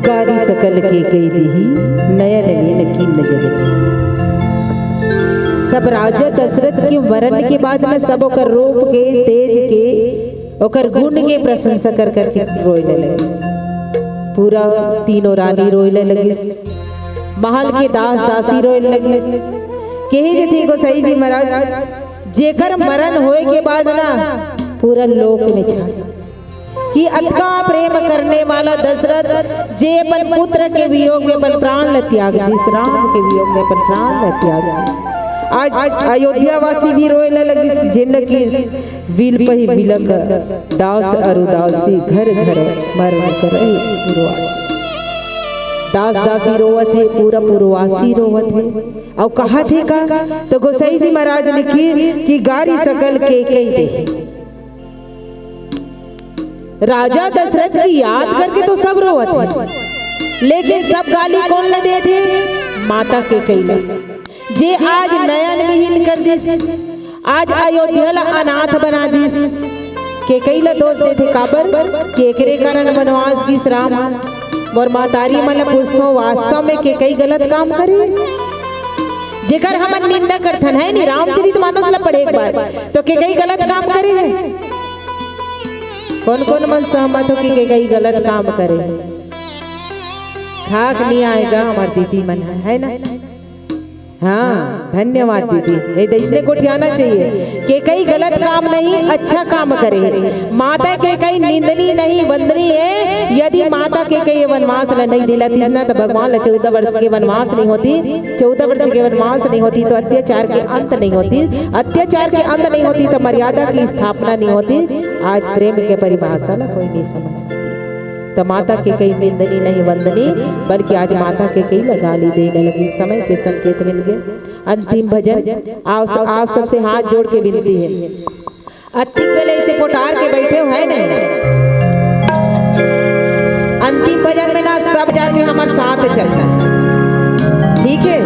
कारी सकल के कहि दिही, नयन में न कीन जगत। सब राजा दशरथ के मरन के बाद में सब ओकर रूप के, तेज के, ओकर गुण के प्रशंसा कर करके रोए लगे। पूरा तीनों रानी रोए लगिस, महल के दास दासी रोए लगिस। कहे जथे गोसाई जी महाराज, जेकर मरन होए के बाद ना पूरा लोक में छा कि अतका प्रेम करने वाला दशरथ, जे अपन पुत्र के वियोग में अपन प्राण ल त्याग दिस, राम के वियोग में अपन प्राण ल त्याग दिस। आज अयोध्या वासी भी रोए ल लगिस, जेन कि बिलपहि बिलख दास अरु दासी, घर घर मरन करहि पुरवासी। दास दासी रोवत हे, पूरा पुरवासी रोवत हे। अउ कहत हे का, तो गोसाई जी महाराज लिखिस कि गारी सकल केकई देहे। राजा दशरथ की याद करके तो सब रोवत हे, लेकिन सब गाली कोन ल देथे? माता केकई ल, जे आज नयन विहीन कर दिस, आज अयोध्या ल अनाथ बना दिस। केकई ल दोष देथे, काबर? केकरे कारण वनवास गिस राम। मोर महतारी मन ल पूछथों, वास्तव में केकई गलत काम करे? जेकर हमन निंदा करथन, हे नी, रामचरित मानस ल पढ़े एक बार, तो केकई गलत काम करे हे? कोन कोन मन सहमत हो कि केकई गलत काम करे? थाक नइ आय गा हमर दीदी मन ह, हे ना? हाँ, धन्यवाद दीदी। ए, अइसने गोठियाना चाहिए। केकई गलत काम नहीं, अच्छा काम करे हे। माता केकई निंदनीय नहीं, वंदनीय हे। यदि माता केकई वनवास ल नहीं दिलातिस ना, त भगवान ल चौदह वर्ष के वनवास नहीं होतिस। चौदह वर्ष के वनवास नहीं होतिस, तो अत्याचार के अंत नहीं होतिस। अत्याचार के अंत नहीं होतिस, तो मर्यादा की स्थापना नहीं होतिस। आज प्रेम के परिभाषा ल कोई नहीं समझ पातिस। त माता केकई निंदनीय नहीं, वंदनीय, बल्कि आज माता केकई ल गाली देने लगिस। समय के संकेत मिल गे। अंतिम भजन, आप, आप सबसे हाथ जोड़ के विनती हे। अतिक बेले अइसे पोटार के बइठे हो, हे नहीं? अंतिम भजन में ना, सब जाके हमर साथ चलना हे, ठीक हे?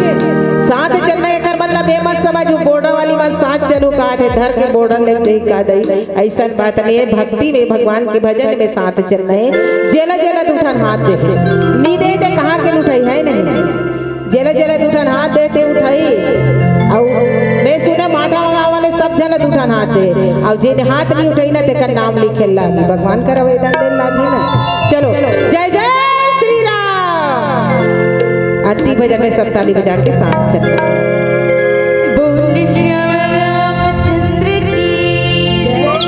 साथ चलना हे, एकर मतलब ये मत समझ, वो border वाली मन साथ चलहूँ कहत हे, धर के border ले देख का दई, अइसन बात नहीं हे। भक्ति में, भगवान के भजन में साथ चलना हे। जेला जेला दू ठन हाथ देथे, नइ दे त कहाँ के उठाही, हे नहीं? जेला जेला दू ठन हाथ देथे उठाही। अउ मैं सुने माटा गाँव वाले सब झन दू ठन हाथ दे, अउ जेन हाथ नइ उठाही ना, तेकर नाम लिखे लागी, भगवान कर आवेदन दे लागी ना। चलो, जय जय श्री राम। अंतिम भजन में सब ताली बजा के साथ चलो। बोल श्याम रामचंद्र की जय हो।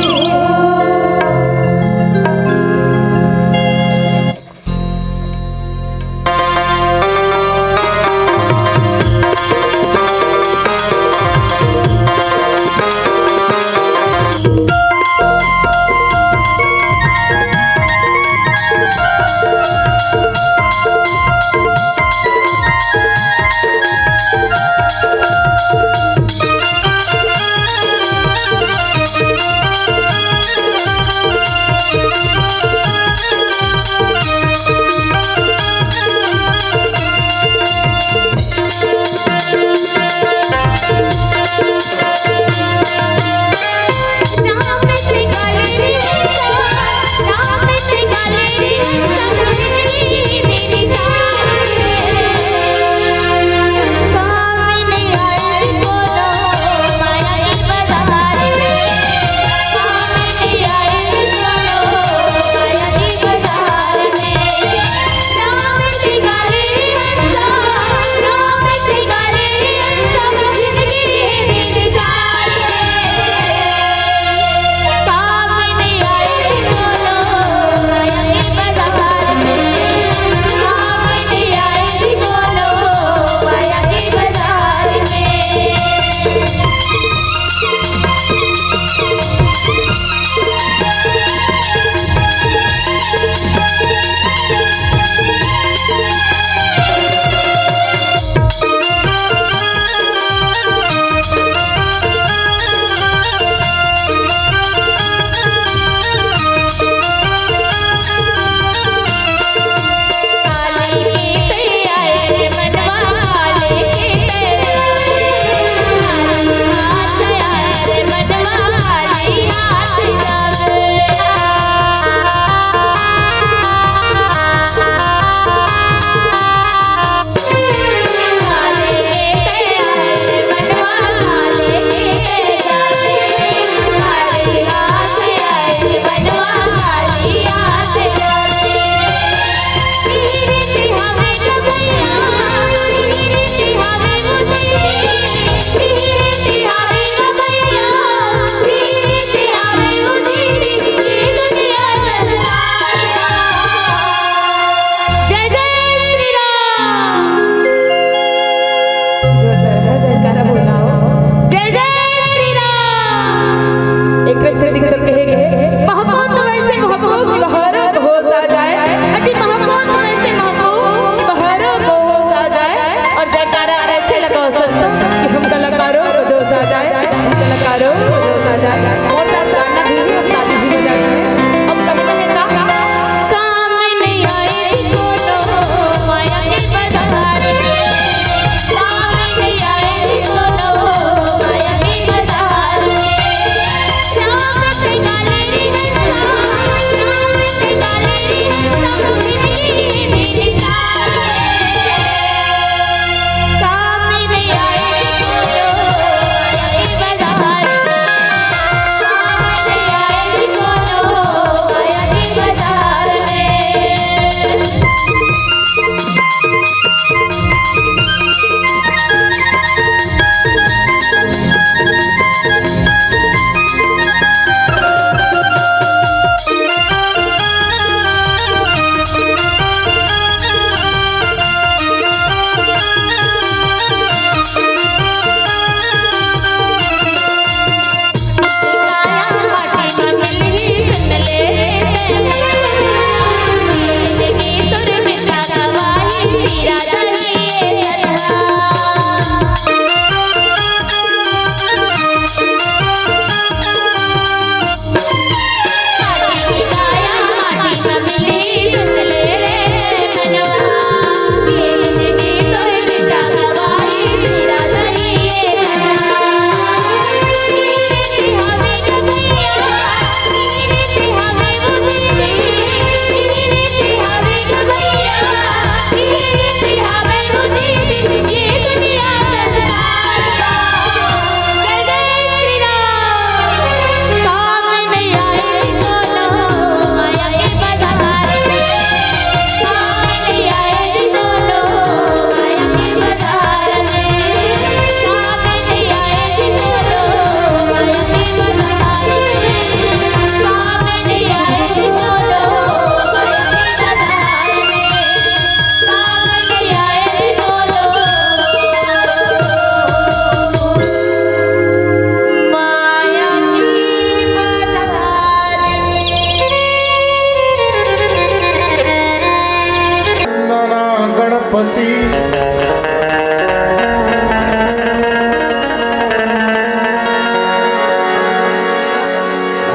पति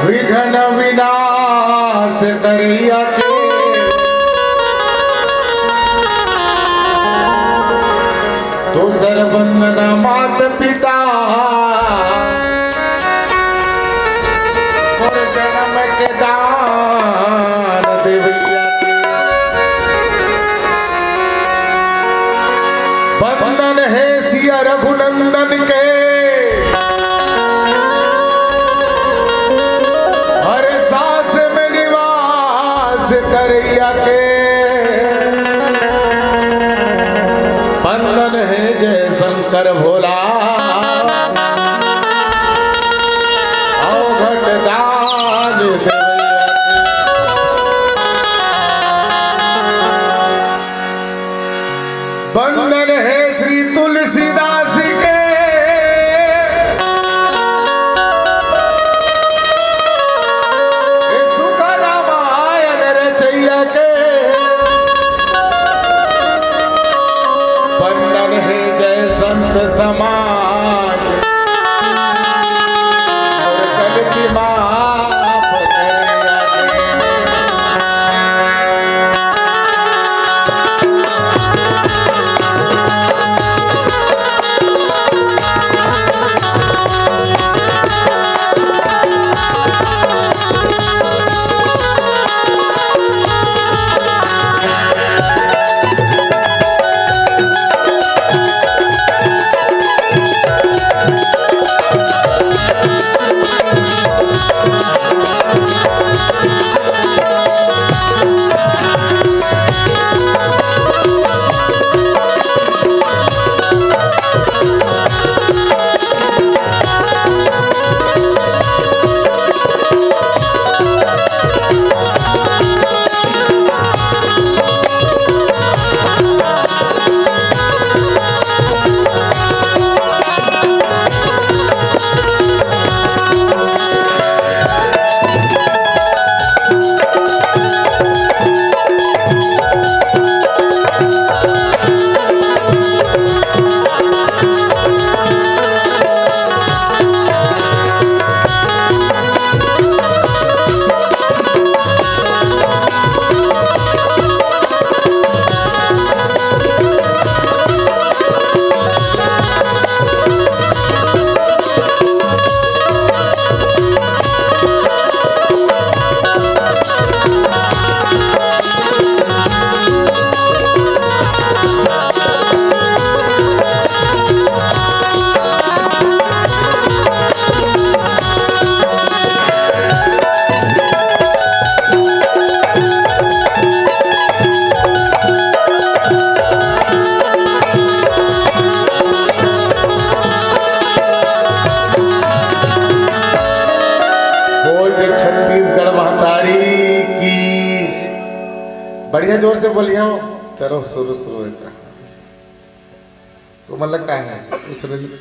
विघ्न विनाश करैया के, दूसर वंदना मात पिता, मोर जन्म के दान देवैया के। वंदन हे सिया रघुनंदन के, हर सांस में निवास करैया के। वंदन हे जय शंकर भोला, अवघट दान देवैया के। वंदन हे श्री तुलसीदास के, हे सुख रामायण रचैया के। वंदन हे जय संत समाज, और गलती माफ करैया के। बोल दे छत्तीसगढ़ महतारी की। बढ़िया जोर से बोलिए हो। चलो शुरू, शुरू होता। तो मतलब का है? उस रिंद-,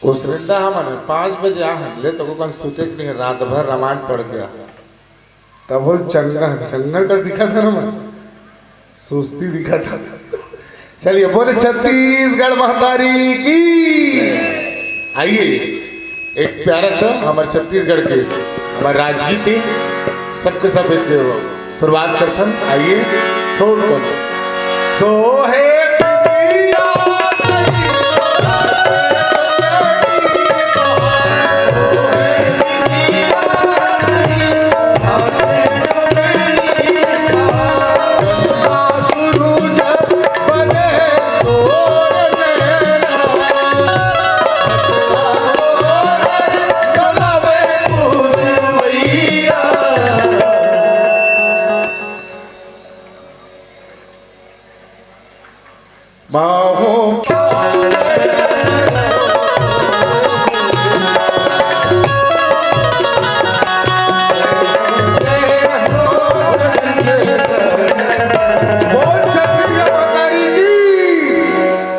उस रिंदा हमन पाँच बजे आ हन, ले तो को कन सुते नहीं, रात भर रामायण पढ़ गया। तब बोल चंगा, चंगा का दिखा था ना मन, सुस्ती दिखा था। चलिए, बोले छत्तीसगढ़ महतारी की। आइए, एक प्यारा सा हमारे छत्तीसगढ़ के, हमारे राजगीत है, सबके सब एक शुरुआत करथन। आइए, छोड़ कर। सोहे पिया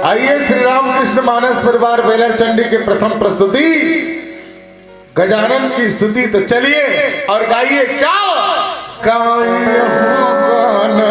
आइए, श्री रामकृष्ण मानस परिवार बेलर चंडी के प्रथम प्रस्तुति गजानन की स्तुति। तो चलिए और गाइए, क्या गाइए हो गाना।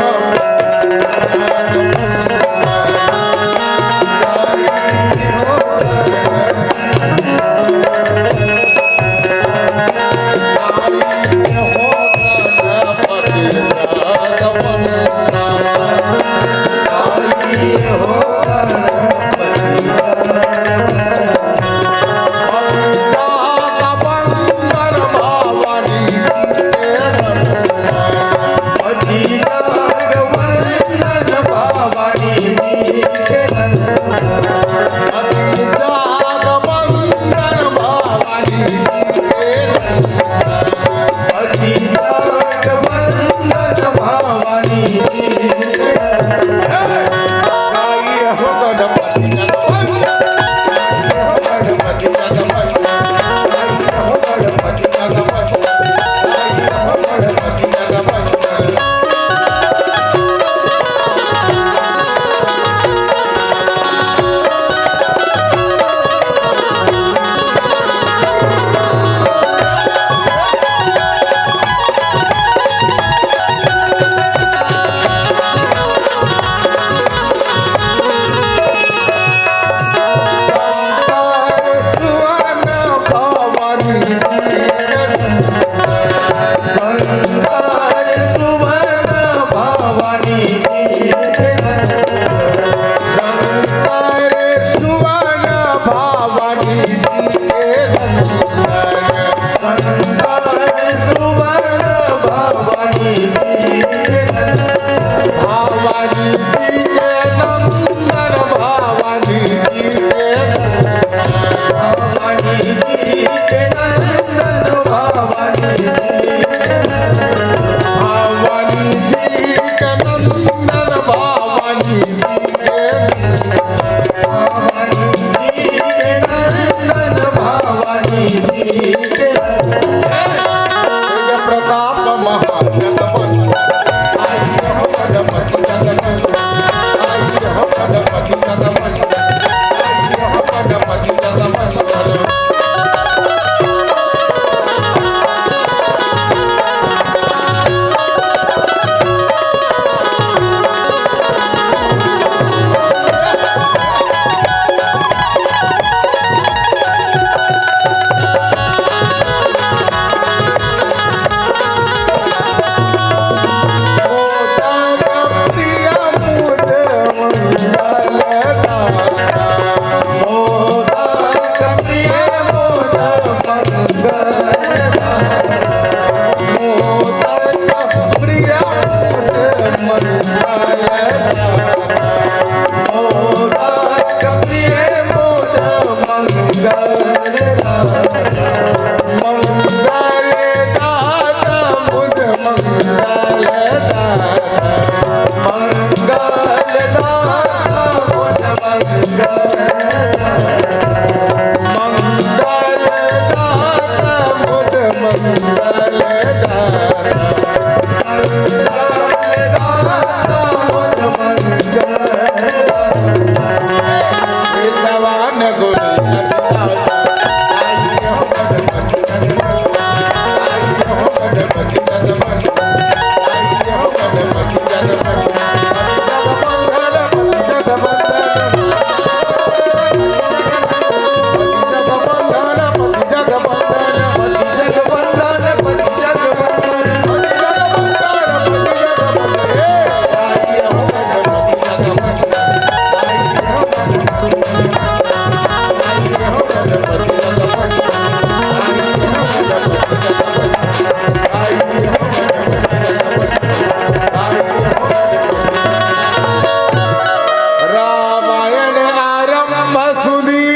रामायण आरंभ सुनी।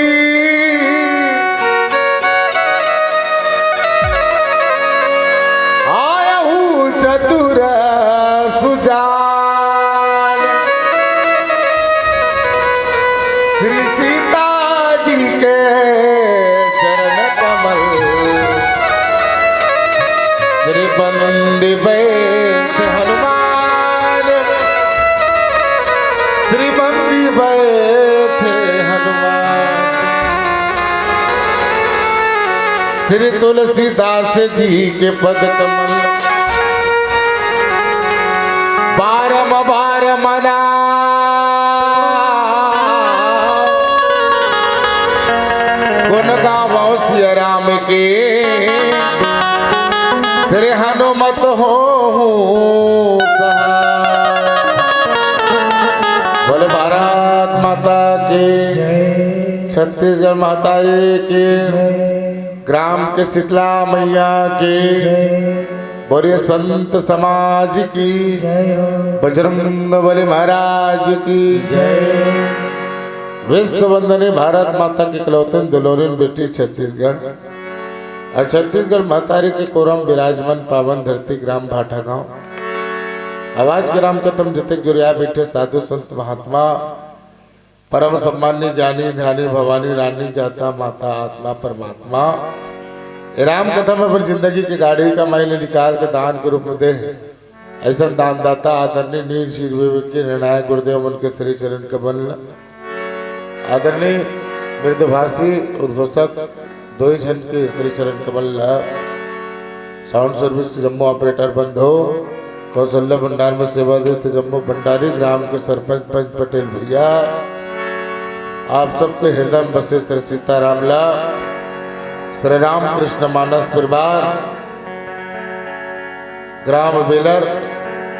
आयहु चतुर सुजान श्री सीता जी के चरण कमल। श्री बंदी बैठ हनुमान, श्री बंदी बैठ हनुमान। श्री तुलसीदास जी के पद कमल। बारम बार मना के श्री हनुमत हो सहाय। बोले भारत माता की जय। छत्तीसगढ़ महतारी की जय। ग्राम के शीतला मैया की जय। बोलिए संत समाज की जय हो। बजरंग बली महाराज की जय। विश्व वंदनी भारत माता की इकलौती दुलारी बेटी छत्तीसगढ़। अउ छत्तीसगढ़ महतारी के कोरम विराजमान पावन धरती ग्राम भाटागांव। आवाज ग्राम कथम जतेक जुरिया बैठे साधु संत महात्मा, परम सम्मानी ज्ञानी ध्यानी भवानी रानी ज्ञाता माता आत्मा परमात्मा। ए राम कथा में अपन जिंदगी के गाड़ी का माई ले निकाल के दान के रूप में दे। ऐसा दानदाता आदरणीय नीर शीर विवेक के निर्णायक गुरुदेव मन के श्री चरण कमल, आदरणीय मृदुभाषी उद्घोषक दोई झन के श्री चरण कमल ला, साउंड सर्विस के जम्मो ऑपरेटर बंधु, कौशल्या भंडार में सेवा देते जम्मो भंडारी, ग्राम के सरपंच पंच पटेल भैया, आप सबके हृदय में बसे श्री सीताराम ला, श्री रामकृष्ण मानस परिवार, ग्राम बेलर,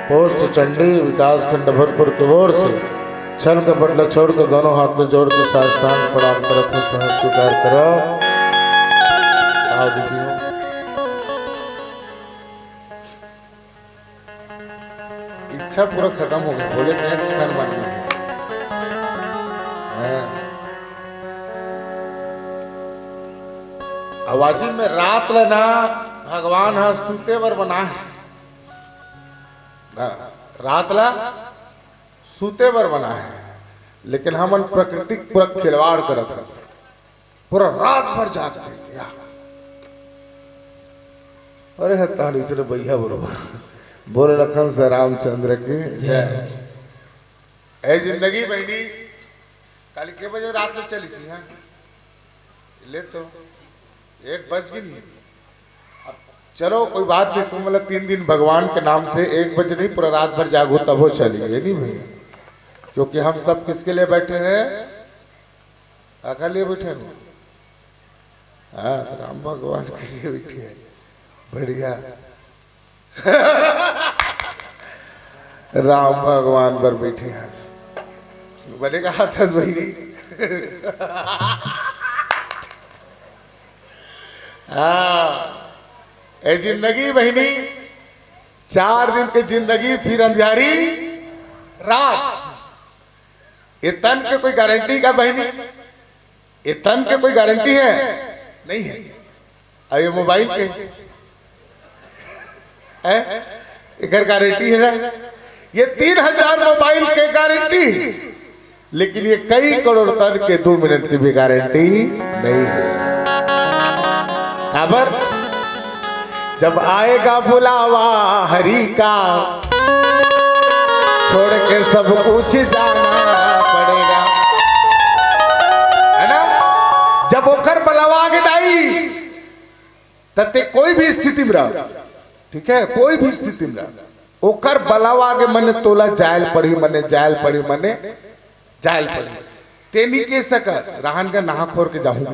पोस्ट चंडी, विकास खंड भरतपुर के ओर से छल कपट ल छोड़ के दोनों हाथ ल जोड़ के साष्टांग प्रणाम करत हे, सहज स्वीकार करो। आओ दीदी हो। इच्छा पूरा खत्म हो गया, बोले क्या खान मान ली। हाँ। आवाजी में रात ल ना भगवान ह सूते बर बनाए हे। हाँ, रात ला सूते बर बनाए हे, लेकिन हमन प्रकृति के पूरा खिलवाड़ करत हन, पूरा रात भर जागते। या। अरे हे ताली से भैया बोलो, बोले लखन से रामचंद्र की जय। ए जिंदगी बहिनी, काली के बजे रात ले चली सी, हाँ? ले तो एक बज गे नहीं। अब चलो, कोई बात नहीं, तुम मतलब तीन दिन भगवान के नाम से एक बजे नहीं, पूरा रात भर जागो, तब हो चली, ये नहीं भाई, क्योंकि हम सब किसके लिए बैठे हैं? काका लिए बैठे हैं। हाँ, राम भगवान के लिए बैठे हैं। बढ़िया। राम भगवान बर बैठे हैं। बने कहा था बहिनी। हाँ, ए जिंदगी बहिनी, चार दिन के जिंदगी, फिर अंधियारी रात। ए तन के कोई गारंटी का बहिनी? ए तन के कोई गारंटी है? नहीं है। अब ये मोबाइल के है, एकर गारंटी है ना? ये तीन हजार मोबाइल के गारंटी, लेकिन ये कई करोड़ तन के दो मिनट की भी गारंटी नहीं है। काबर? जब आएगा बुलावा हरि का, छोड़ के सब कुछ जाना पड़ेगा, है ना? जब ओकर बुलावा आगे दाई, तब ते कोई भी स्थिति में रह, ठीक है, कोई भी स्थिति में रह, ओकर बुलावा आगे मने तोला जायल पड़ी, मने जायल पड़ी, मने जायल पड़ी। ते नहीं कह सकस, रहन का नहा खोर के जाहूं।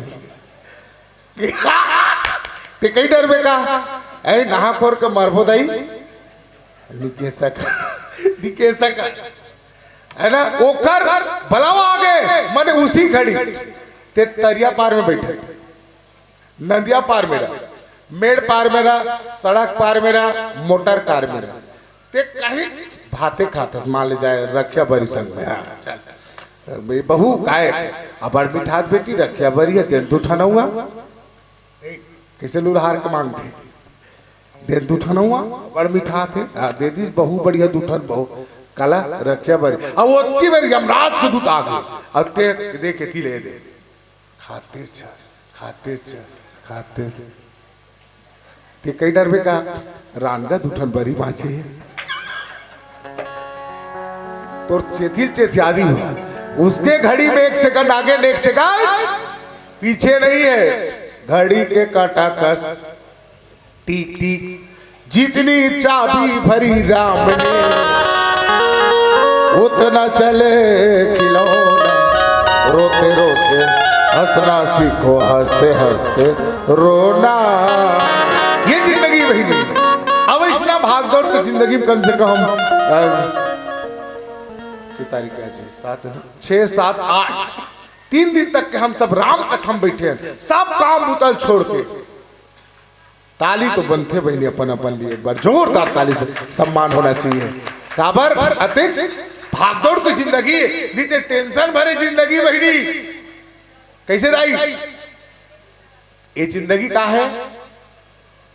ते कई डरबे का? ए, नहा खोर के मरबो दाई? नहीं कह सका, नहीं कह सका, है ना? ओकर बुलावा आगे, मने उसी घड़ी ते तरिया पार में बैठे, नदिया पार में रह, मेड़ पार में रह, सड़क पार में रह, मोटर कार में रह, ते कहीं भाते खात हस, मान ले जाए रखिया बरी संग में, हाँ, चल। बे-, बहू काय, अबड़ मिठात बेटी रखिया बरी है, तेन तू ठनउआ। कैसे लुलहार के मांगथे? दे दू ठन हुआ, बड़ मिठाथे। हाँ, दे दीस बहू बढ़िया दू ठन बहू। काला रखिया बरी। अब ओतकी बेर यमराज के दूत आ गे। अब ते दे के ती ले दे। खाते छ, खाते छ, खाते छ। ते कई डरबे का? रानगा दू ठन बरी बाँचे हे। तोर चेथिल चेथियादी हो। उसके घड़ी में एक सेकंड आगे, एक सेकंड पीछे नहीं है। घड़ी के कांटा कस टिक टिक, जितनी चाबी भरी राम ने, उतना चले खिलौना। रोते रोते हंसना सीखो, हंसते हंसते रोना। ये जिंदगी वही नहीं। अब इतना भागदौड़ की जिंदगी में कम से कम, अ, कितनी तारीख है आज? सात, छह, सात, आठ, तीन दिन तक के हम सब राम कथा में बैठे हैं, सब काम बुतल छोड़ के। ताली तो बनथे बहिनी, अपन अपन लिए एक बार जोरदार ताली से सम्मान होना चाहिए। काबर अतिक भागदौड़ की जिंदगी, नहीं तो टेंशन भरे जिंदगी बहिनी। कैसे दाई? ये जिंदगी का है?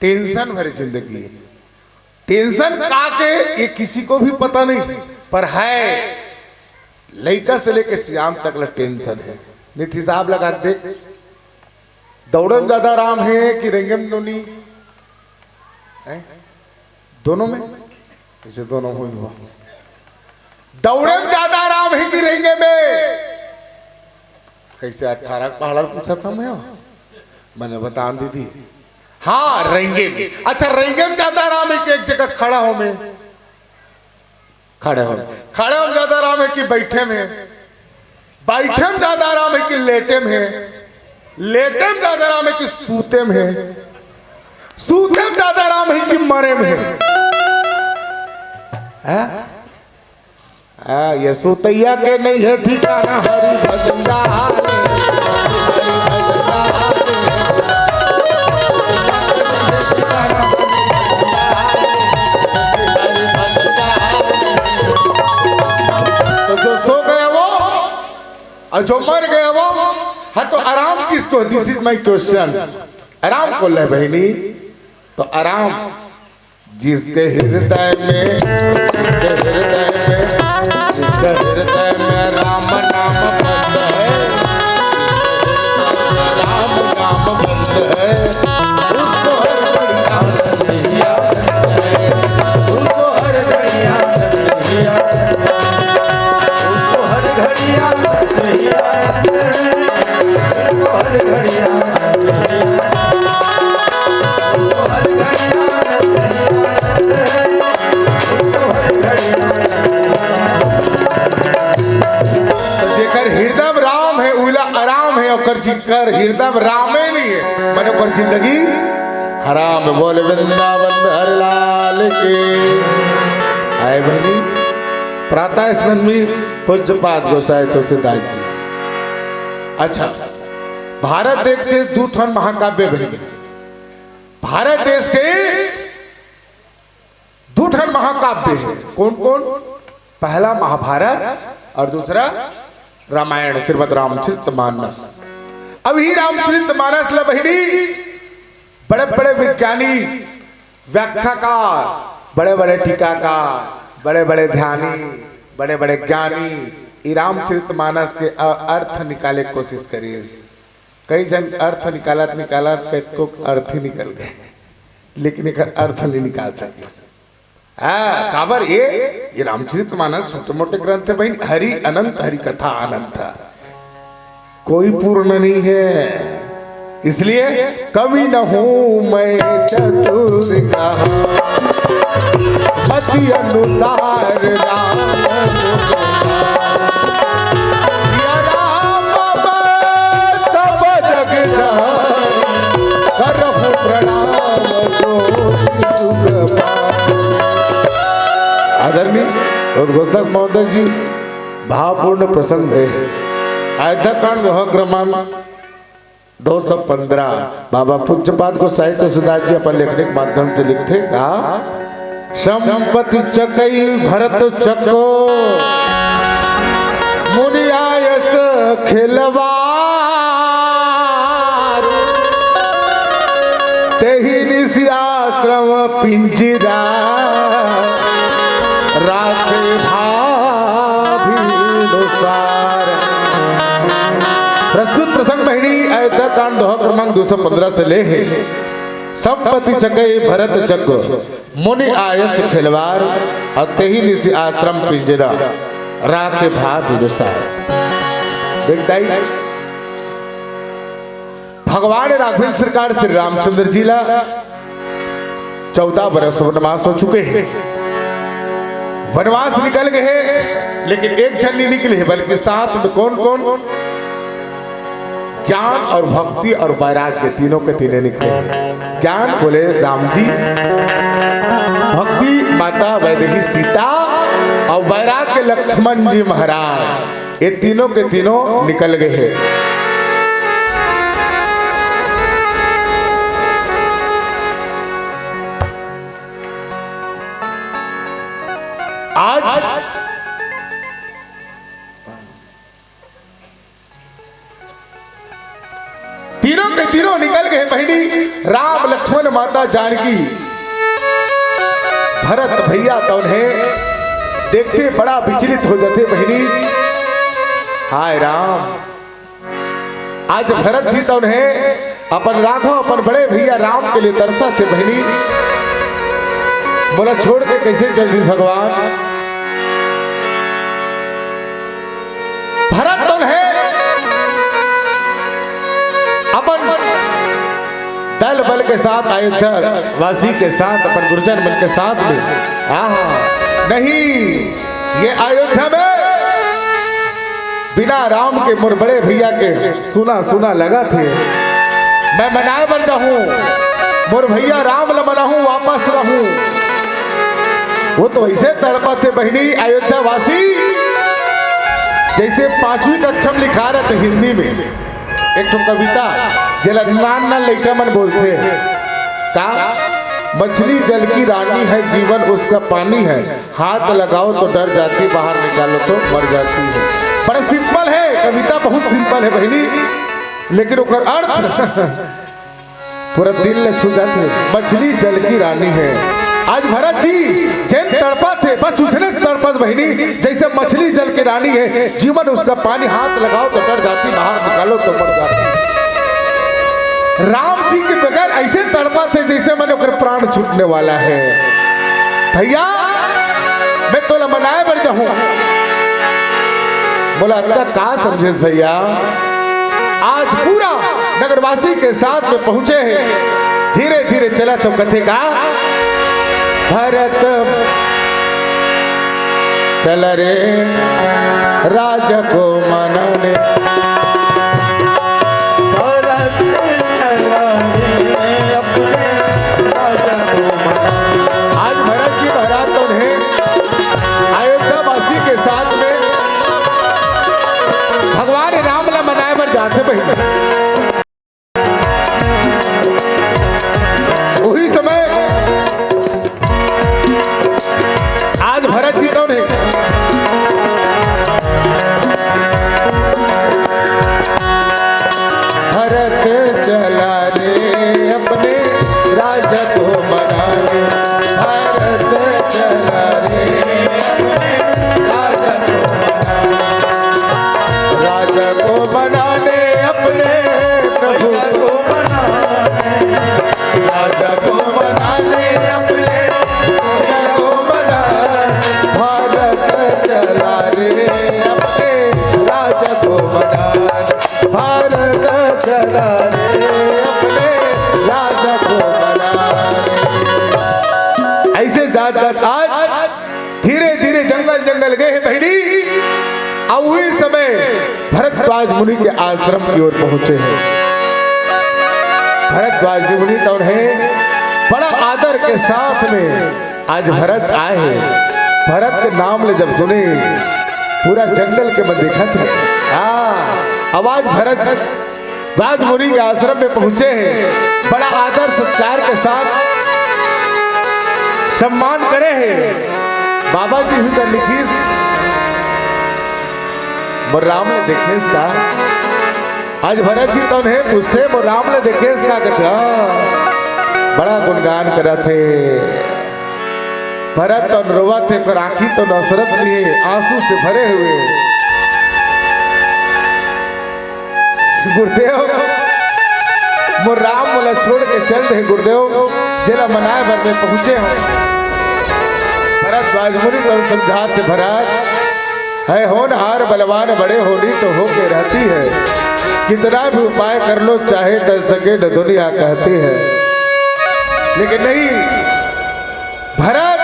टेंशन भरे जिंदगी है। टेंशन का के ये किसी को भी पता नहीं, पर है लइका से लेके सियान तक ला टेंशन है। नित हिसाब लगा के देख, दौड़े में ज्यादा आराम है कि रेंगे में नोनी? हैं? दोनों में? इसे दोनों में हुआ। दौड़े में ज्यादा आराम है कि रेंगे में? कैसे अठारह पहाड़ा पूछा था मैं? मैंने बता दीदी। हाँ, रेंगे में। अच्छा, रेंगे में ज्यादा आराम है कि एक जगह खड़ा हो में? खड़े हो। खड़े हो ज्यादा आराम है कि बैठे में? बैठे में ज्यादा आराम है कि लेटे में? लेटे में ज्यादा आराम है कि सूते में? सूते में ज्यादा आराम है कि मरे में? हैं? आ, ये सुतैया के नहीं है ठिकाना, हरि भजन गावे, हरि भजन गावे। तो जो सो गया वो, और जो मर गया वो, हाँ, तो आराम किसको? This is my question। आराम को ले बहिनी, तो आराम जिसके हृदय में, जिसके हृदय में, जिसके हृदय में राम नाम बंद है, राम नाम बंद है, उसको हर घड़ी आनंद ही आनंद है, उसको हर घड़ी आनंद ही आनंद है, उसको हर घड़ी आनंद ही आनंद है, उसको हर घड़ी आनंद ही आनंद है। जेकर हृदय में राम है, उला आराम है, ओकर जिकर हृदय में रामे नहीं है, माने ओकर जिंदगी हराम है। बोल वृंदावन बिहारी लाल की। आए बहिनी, प्रातः स्मरण में पूज्यपाद गोसाई तुलसीदास जी। अच्छा, भारत देश के दू ठन महाकाव्य बहिनी, भारत देश के दू ठन महाकाव्य है। कौन कौन? पहला महाभारत और दूसरा रामायण, श्रीमद् रामचरित मानस। अब ही रामचरित मानस ला बहिनी बड़े बड़े विज्ञानी, व्याख्याकार, बड़े बड़े टीकाकार, बड़े बड़े ध्यानी, बड़े बड़े ज्ञानी ई रामचरित मानस के अ-, अर्थ निकाले के कोशिश करिस। कई झन अर्थ निकालत निकालत कतको अर्थ ही निकल गए, लेकिन एकर अर्थ नहीं निकाल सके। हाँ, काबर ये, ये रामचरित मानस छोटे मोटे ग्रंथ है बहिन, हरि अनंत, हरि कथा अनंत, कोई पूर्ण नहीं है। इसलिए कवि न हूँ मैं चतुर कहा, मति अनुसार राम को पाऊं। या राम मैं सब जग जान, करहु प्रणाम कोटि जुग पाऊं। आदरणीय उद्घोषक महोदय जी, भावपूर्ण प्रसंग है। अयोध्या कांड दोहा क्रमांक दो सौ पन्द्रह, बाबा पूज्यपाद गोसाई तुलसीदास जी अपन लेखनी के माध्यम से लिखथे का, संपत्ति चकई भरत चको, मुनि आयस खिलवार, तेहि निसि आश्रम पिंजरा, राखे भाव बिनुसार। प्रस्तुत प्रसंग बहिनी अयोध्या कांड दोहा क्रमांक दो सौ पन्द्रह से ले है। संपत्ति चकई भरत चक, मुनि आयस खिलवार, और तेहि निसि आश्रम पिंजरा, राखे भाव बिनुसार। देख दाई, भगवान राघवेंद्र सरकार श्री रामचंद्र जी ला चौदह बरस वनवास हो चुके हैं, वनवास निकल गए हैं, लेकिन एक झन नहीं निकले हैं, बल्कि साथ में कौन कौन? ज्ञान और भक्ति और वैराग्य तीनों के तीने निकले। ज्ञान बोले राम जी, भक्ति माता वैदेही सीता, और वैराग्य लक्ष्मण जी महाराज। ये तीनों के तीनों निकल गए हैं। आज तीनों के तीनों निकल गए बहिनी, राम लक्ष्मण माता जानकी। भरत भैया तो उन्हें देखते बड़ा विचलित हो जाते बहिनी। हाय राम, आज भरत जी तो उन्हें अपन राघव, अपन बड़े भैया राम के लिए तरसा थे बहिनी। बोला छोड़ के कैसे चल दी भगवान। भरत तो है अपन दल बल के साथ, अयोध्या वासी के साथ, अपन गुरुजन मन के साथ में। आहा, नहीं, ये अयोध्या में बिना राम के मोर बड़े भैया के सुना सुना लगा थे। मैं मनाए बर जाहूं, मोर भैया राम ल मनाहूं, वापस रहूं। वो तो ऐसे तड़पा थे बहिनी अयोध्या वासी, जैसे पांचवी कक्षा में लिखा रहते हिंदी में एक ठो कविता, जेला नान नान लइका मन बोलथे का, मछली जल की रानी है, जीवन उसका पानी है, हाथ लगाओ तो डर जाती, बाहर निकालो तो मर जाती है। बड़ा सिंपल है कविता, बहुत सिंपल है बहिनी, लेकिन ओकर अर्थ पूरा दिल ले छू जाते। मछली जल की रानी है। आज भरत जी जेन तड़पा थे, बस उसने तड़पत बहिनी, जैसे मछली जल की रानी है, जीवन उसका पानी, हाथ लगाओ तो डर जाती, बाहर निकालो तो मर जाती। राम जी के बगैर ऐसे तड़पा थे जैसे मन ओकर प्राण छूटने वाला है। भैया, मैं तोला मनाए बर जाहूं। बोला, "अतका का समझेस भैया?" आज पूरा नगरवासी के साथ में पहुंचे हैं। धीरे धीरे चला तो कथे का, भरत चल रे राजा को मनाने। भरत चल रे अपने राजा को मनाने। आज भरत जी महाराज तो उन्हें अयोध्या वासी के साथ में भगवान राम ला मनाए बर जाथे बहिनी। उही समय आज भरत जी कौन है? भरत चला रे अपने राजा को मनाने, भरत चला रे अपने राजा को मनाने, राजा को मनाने अपने प्रभु को मनाने, राजा को मनाने अपने राजा को मनाने, भारत चला रे अपने राजा को मनाने, भारत चला रे अपने राजा को मनाने। ऐसे जात जात आज धीरे धीरे जंगल जंगल गए हैं बहिनी। अब उही समय भरद्वाज मुनि के आश्रम की ओर पहुंचे हैं। भरद्वाज जी मुनि तो उन्हें बड़ा आदर के साथ में आज भरत आए हैं। भरत के नाम ले जब सुने, पूरा जंगल के मन देखत है। हाँ, अब आज भरत राजमुनि के आश्रम में पहुंचे हैं, बड़ा आदर सत्कार के साथ सम्मान करे हैं। बाबा जी हुई कर लिखीस, "मोर राम ले देखेस का?" आज भरत जी तो उन्हें पूछते, "मोर राम ले देखेस का?" कहते, "हाँ।" बड़ा गुणगान करत हे। भरत तो रोवत हे, पर आंखी तो नफरत लिए, आंसू से भरे हुए। "गुरुदेव, मोर राम मोला छोड़ के चल दे गुरुदेव, जेला मनाए बर मैं पहुंचे हूं।" भरद्वाज मुनि तो समझात हे, "भरत, है होनहार बलवान बड़े होनी तो होके रहती है, कितना भी उपाय कर लो चाहे टल सके न दुनिया कहती है।" लेकिन नहीं, भरत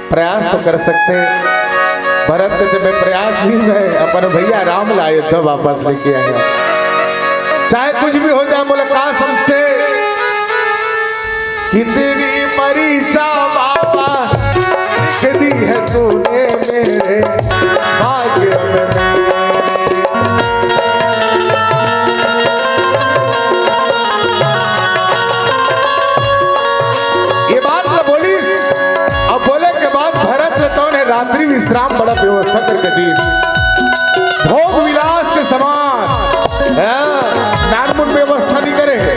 प्रयास तो कर सकते हैं, भरत कथे, मैं प्रयाग नहीं, मैं अपन भैया राम ला अयोध्या वापस लेके आया। चाहे कुछ भी हो जाए, बोले, का समझते? कितनी परीक्षा बाबा लिख दी है तूने मेरे भाग्य में। ये बात तो बोली। अब बोले के बाद भरत ल तौन हे रात्रि विश्राम बड़ा व्यवस्था करके दीस। भोग विलास के समान, हाँ, नानमुन व्यवस्था नहीं करे हे।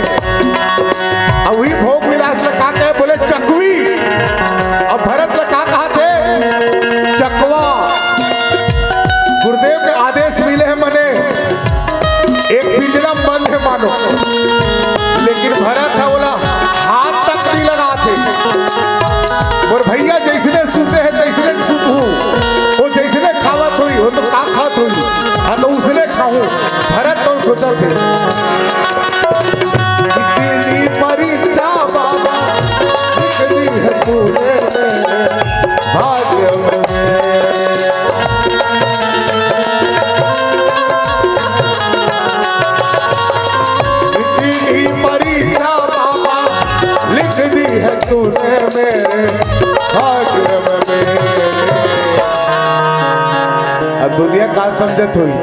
अब वही भोग विलास ल का कहे, बोले चकवी। अब भरत ल का कहा थे? चकवा। गुरुदेव के आदेश मिले हे मने, एक पिंजरा बंद हे मानो, लेकिन भरत ह ओला हाथ तक नहीं लगाथे। मोर भैया जैसने सुते हे तैसने सुतहूँ, वो जैसने खावत होही, वो तो का खात होही, हाँ तो उसने खाहूँ। भरत तो सोचत हे, कितनी परीक्षा बाबा लिख दी है तूने मेरे भाग्य में। इतनी परीक्षा बाबा लिख दी है तूने मेरे भाग्य में। अब दुनिया का समझत होही,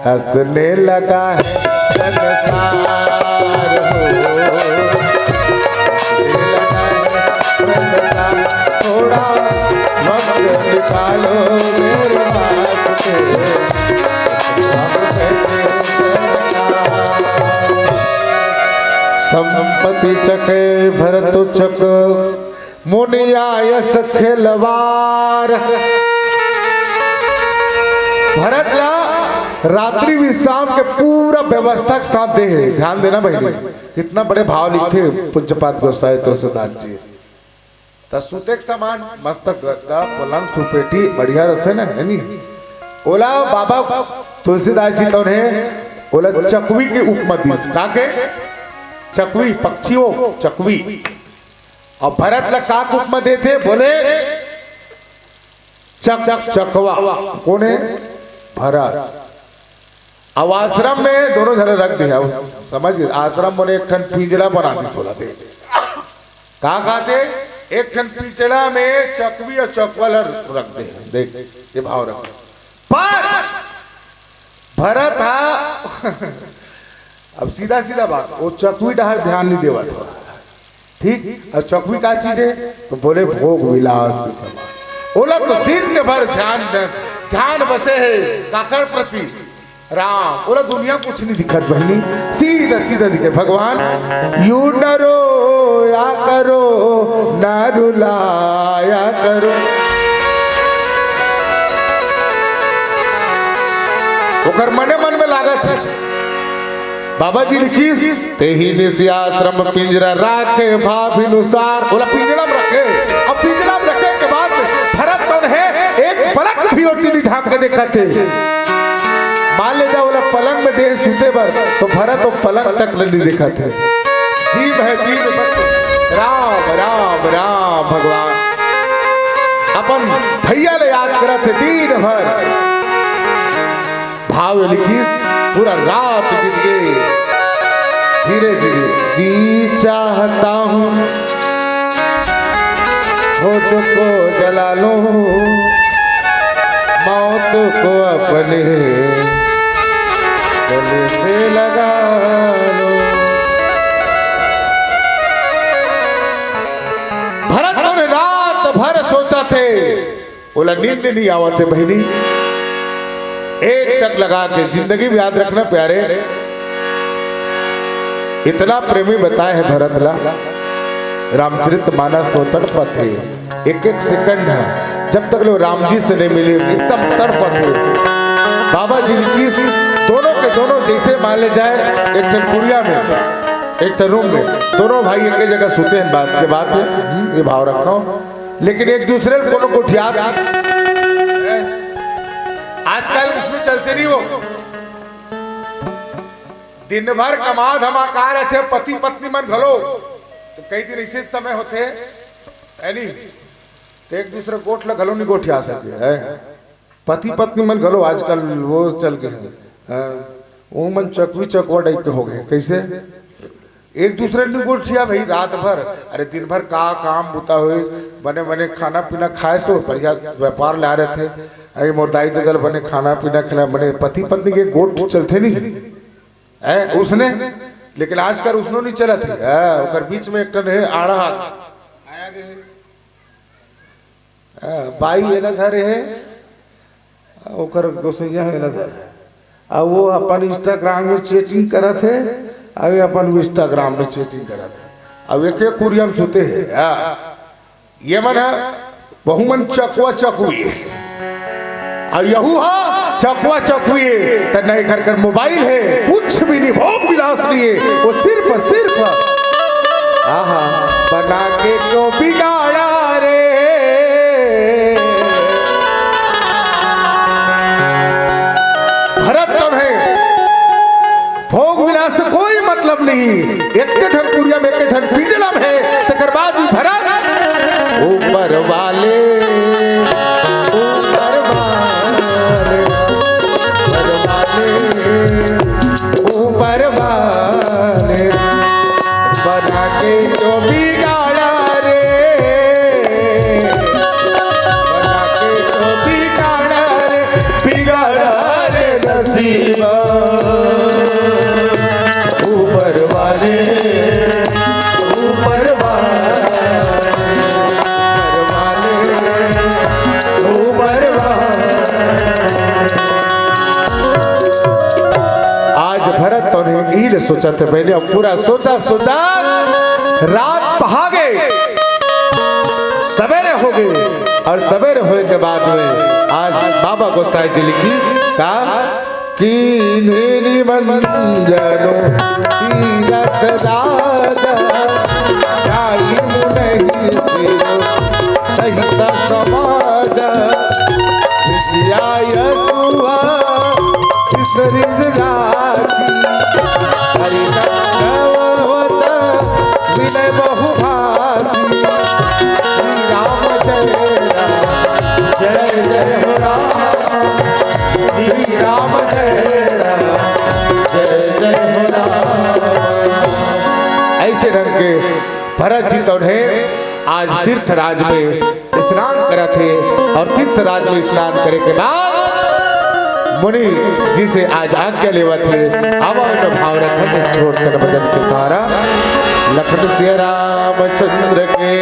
हंसने लगा है संसार हो। थोड़ा वक्त निकालो मेरे वास्ते। संपत्ति चके भरत चक मुनिया यस खिलवार। भरत ला रात्रि विश्राम के पूरा व्यवस्था के साथ दे हे। ध्यान देना भाई, कितना बड़े भाव लिखथे पूज्यपाद गोसाई तुलसीदास जी। त सुते के समान मस्त गद्दा, पलंग, सुपेटी बढ़िया रथे ना, हे नी? ओला बाबा तुलसीदास जी तौन हे, ओला चकवी के उपमा दीस। का के? चकवी, पक्षी हो, चकवी। अब भरत ला का उपमा देथे? बोले, चक, चकवा। कोन हे? भरत। अब आश्रम में दोनों झन रख दे, अब समझ गए, आश्रम में एक ठन पिंजरा बना दीस ओला दे। का कहते? एक ठन पिंजरा में चकवी अउ चकवा ल रख दे, देख, ये भाव रख। पर भरत हा अब सीधा सीधा बात, वो चकवी डहर ध्यान नहीं देवत हो। ठीक, और चकवी का चीज हे? तो बोले, भोग विलास के समान। ओला तो दिन भर ध्यान, ध्यान बसे हे काकर प्रति? राम। ओला दुनिया कुछ नहीं दिखत बहिनी, सीधा सीधा दिखे भगवान। यू न रोया करो, न रुलाया करो। ओकर मने मन में लागत हे। बाबा जी लिखिस, तेहि निसि आश्रम पिंजरा राखे भाव अनुसार। ओला पिंजरा में रखे। अब पिंजरा में रखे के बाद भरत तौन हे एक पलक भी ओती नहीं झांक के देखत हे। मान ले जा ओला पलंग में दे सुते बर, तो भरत वो पलंग तक ल नहीं देखत हे। जीव है जीव भक्त। राम, राम, राम भगवान। अपन भैया ले याद करत हे दिन भर। भाव लिखिस, पूरा रात बीत गए। धीरे धीरे जी चाहता हूँ खुद को जला लूं, मौत को अपने गले से लगा लूं। भरत ने रात भर सोचा थे, ओला नींद नहीं आवत हे बहिनी। एक टक लगा के जिंदगी में याद रखना प्यारे, इतना प्रेमी बताए हे भरत ला, रामचरित मानस तो तड़पत हे, एक एक सेकंड हे, जब तक लोग राम जी से नहीं मिले एकदम तड़पत हे। बाबा जी की दोनों के दोनों जैसे मान ले जाए एक ठन कुरिया में, एक ठन रूम में, दोनों भाई एक ही जगह सुते हैं, बात के बात है, हम्म, ये भाव रखा हो। लेकिन एक दूसरे ल कोनो गोठियात। आजकल उसमें चलते नहीं हो। दिन भर कमा धमा का रथे, पति पत्नी मन घलो। तो कई दिन ऐसे समय होथे, है नी? तो एक दूसरे गोठ ल घलो नहीं गोठिया सके, है? पति पत्नी मन घलो आजकल वो चल के हैं, हाँ, वो मन चकवी चकवा टाइप के हो गए। कैसे? एक दूसरे ने गोठिया भाई रात भर, अरे दिन भर का काम बुता होइस, बने बने खाना पीना खाए सो बढ़िया व्यापार ला रहे थे। अरे मोर दाई ददल बने खाना पीना खिला, बने पति पत्नी के गोठ चलथे नहीं है उसने, लेकिन आजकल उसनो नहीं चलत है। हाँ, ओकर बीच में एक ठन है आड़ा आया गए। हाँ, बाई एला धरे हे, ओकर गोसैया हे एला धरे। अब वो अपन Instagram में चैटिंग करत हे, अभी अपन Instagram में चैटिंग करत हे। अब एक एक कुरिया में सुते हे। हाँ, ये मन ह, वहू मन चकवा चकवी हे। अउ यहू ह चकवा चकवी हे, त नए घर कर मोबाइल हे, कुछ भी नहीं, भोग विलास नहीं हे, वो सिर्फ, सिर्फ, आहा, बना के क्यों बिगाड़ा रे। भरत तो है, भोग विलास से कोई मतलब नहीं। एक ठन कुरिया में, एक ठन पिंजड़ा में है, तेकर बाद भी भरत। ऊपर वाले, ऊपर वाले, ऊपर वाले, ऊपर वाले, बना के जो बिगाड़ा रे, बना के जो बिगाड़ा रे, बिगाड़ा रे नसीबा। ऊपर वाले, ऊपर वाले, ऊपर वाले, ऊपर वाले। आज भरत तोने ईल सोचत हे, पहले अब पूरा सोचा सोचा रात पहागे, सवेरे हो गए। और सवेरे होए के बाद में आज बाबा गोसाई जी लिखिस का कि कीन्हे निमंजनो तीरथ राजा, जाई मुनहि सिर सहित समाज। विद्या यशुआ सिसरिन राखी, हरि नाम गावत विनय बहुभाषी। श्री राम जय राम, जय जय हो राम। श्री राम जय राम, जय जय हो राम। ऐसे ढंग के भरत जी तो उन्हें आज तीर्थराज में स्नान करत हे और तीर्थराज में स्नान करे के बाद मुनि जी से आज आज्ञा लेवत हे। अब भाव रखन छोड़ कर भजन के सहारा लखन सिया रामचंद्र के।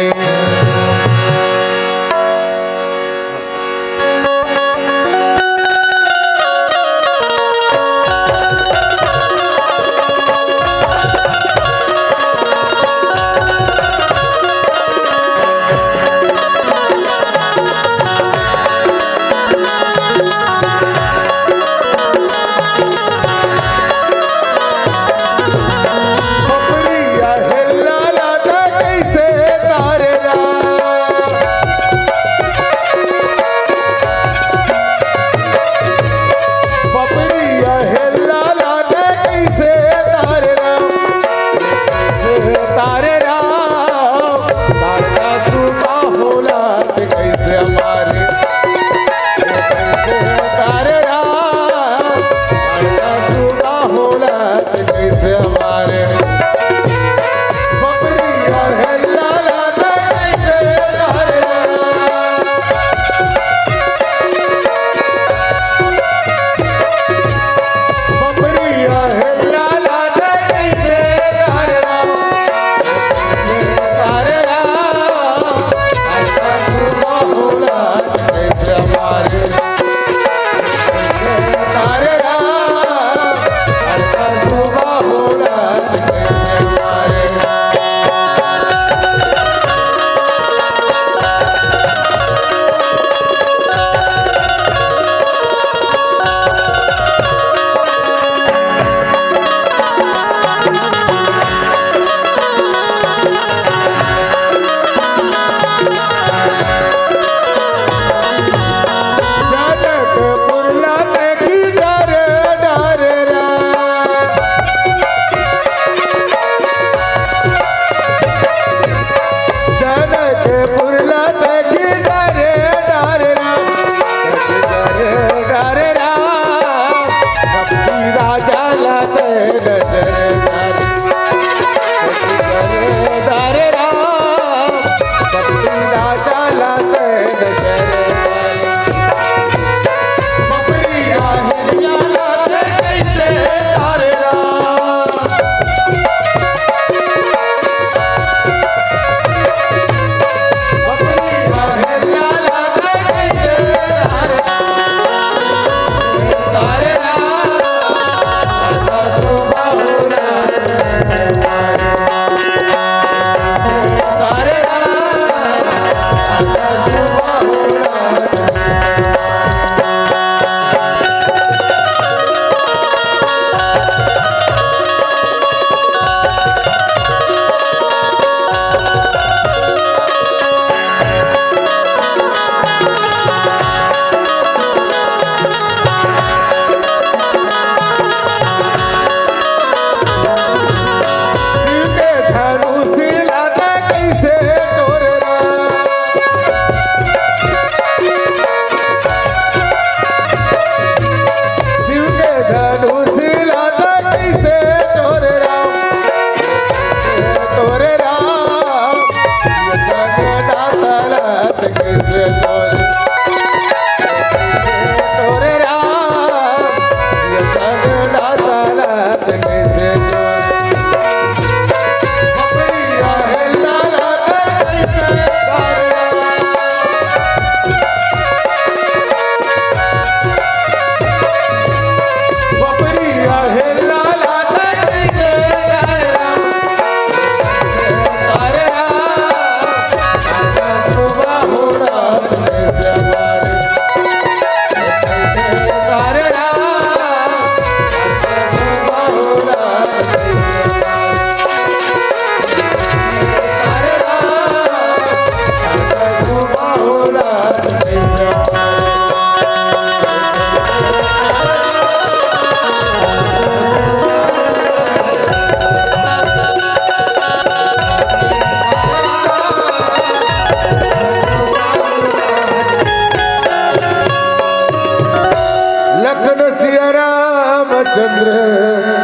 लखन सिया रामचंद्र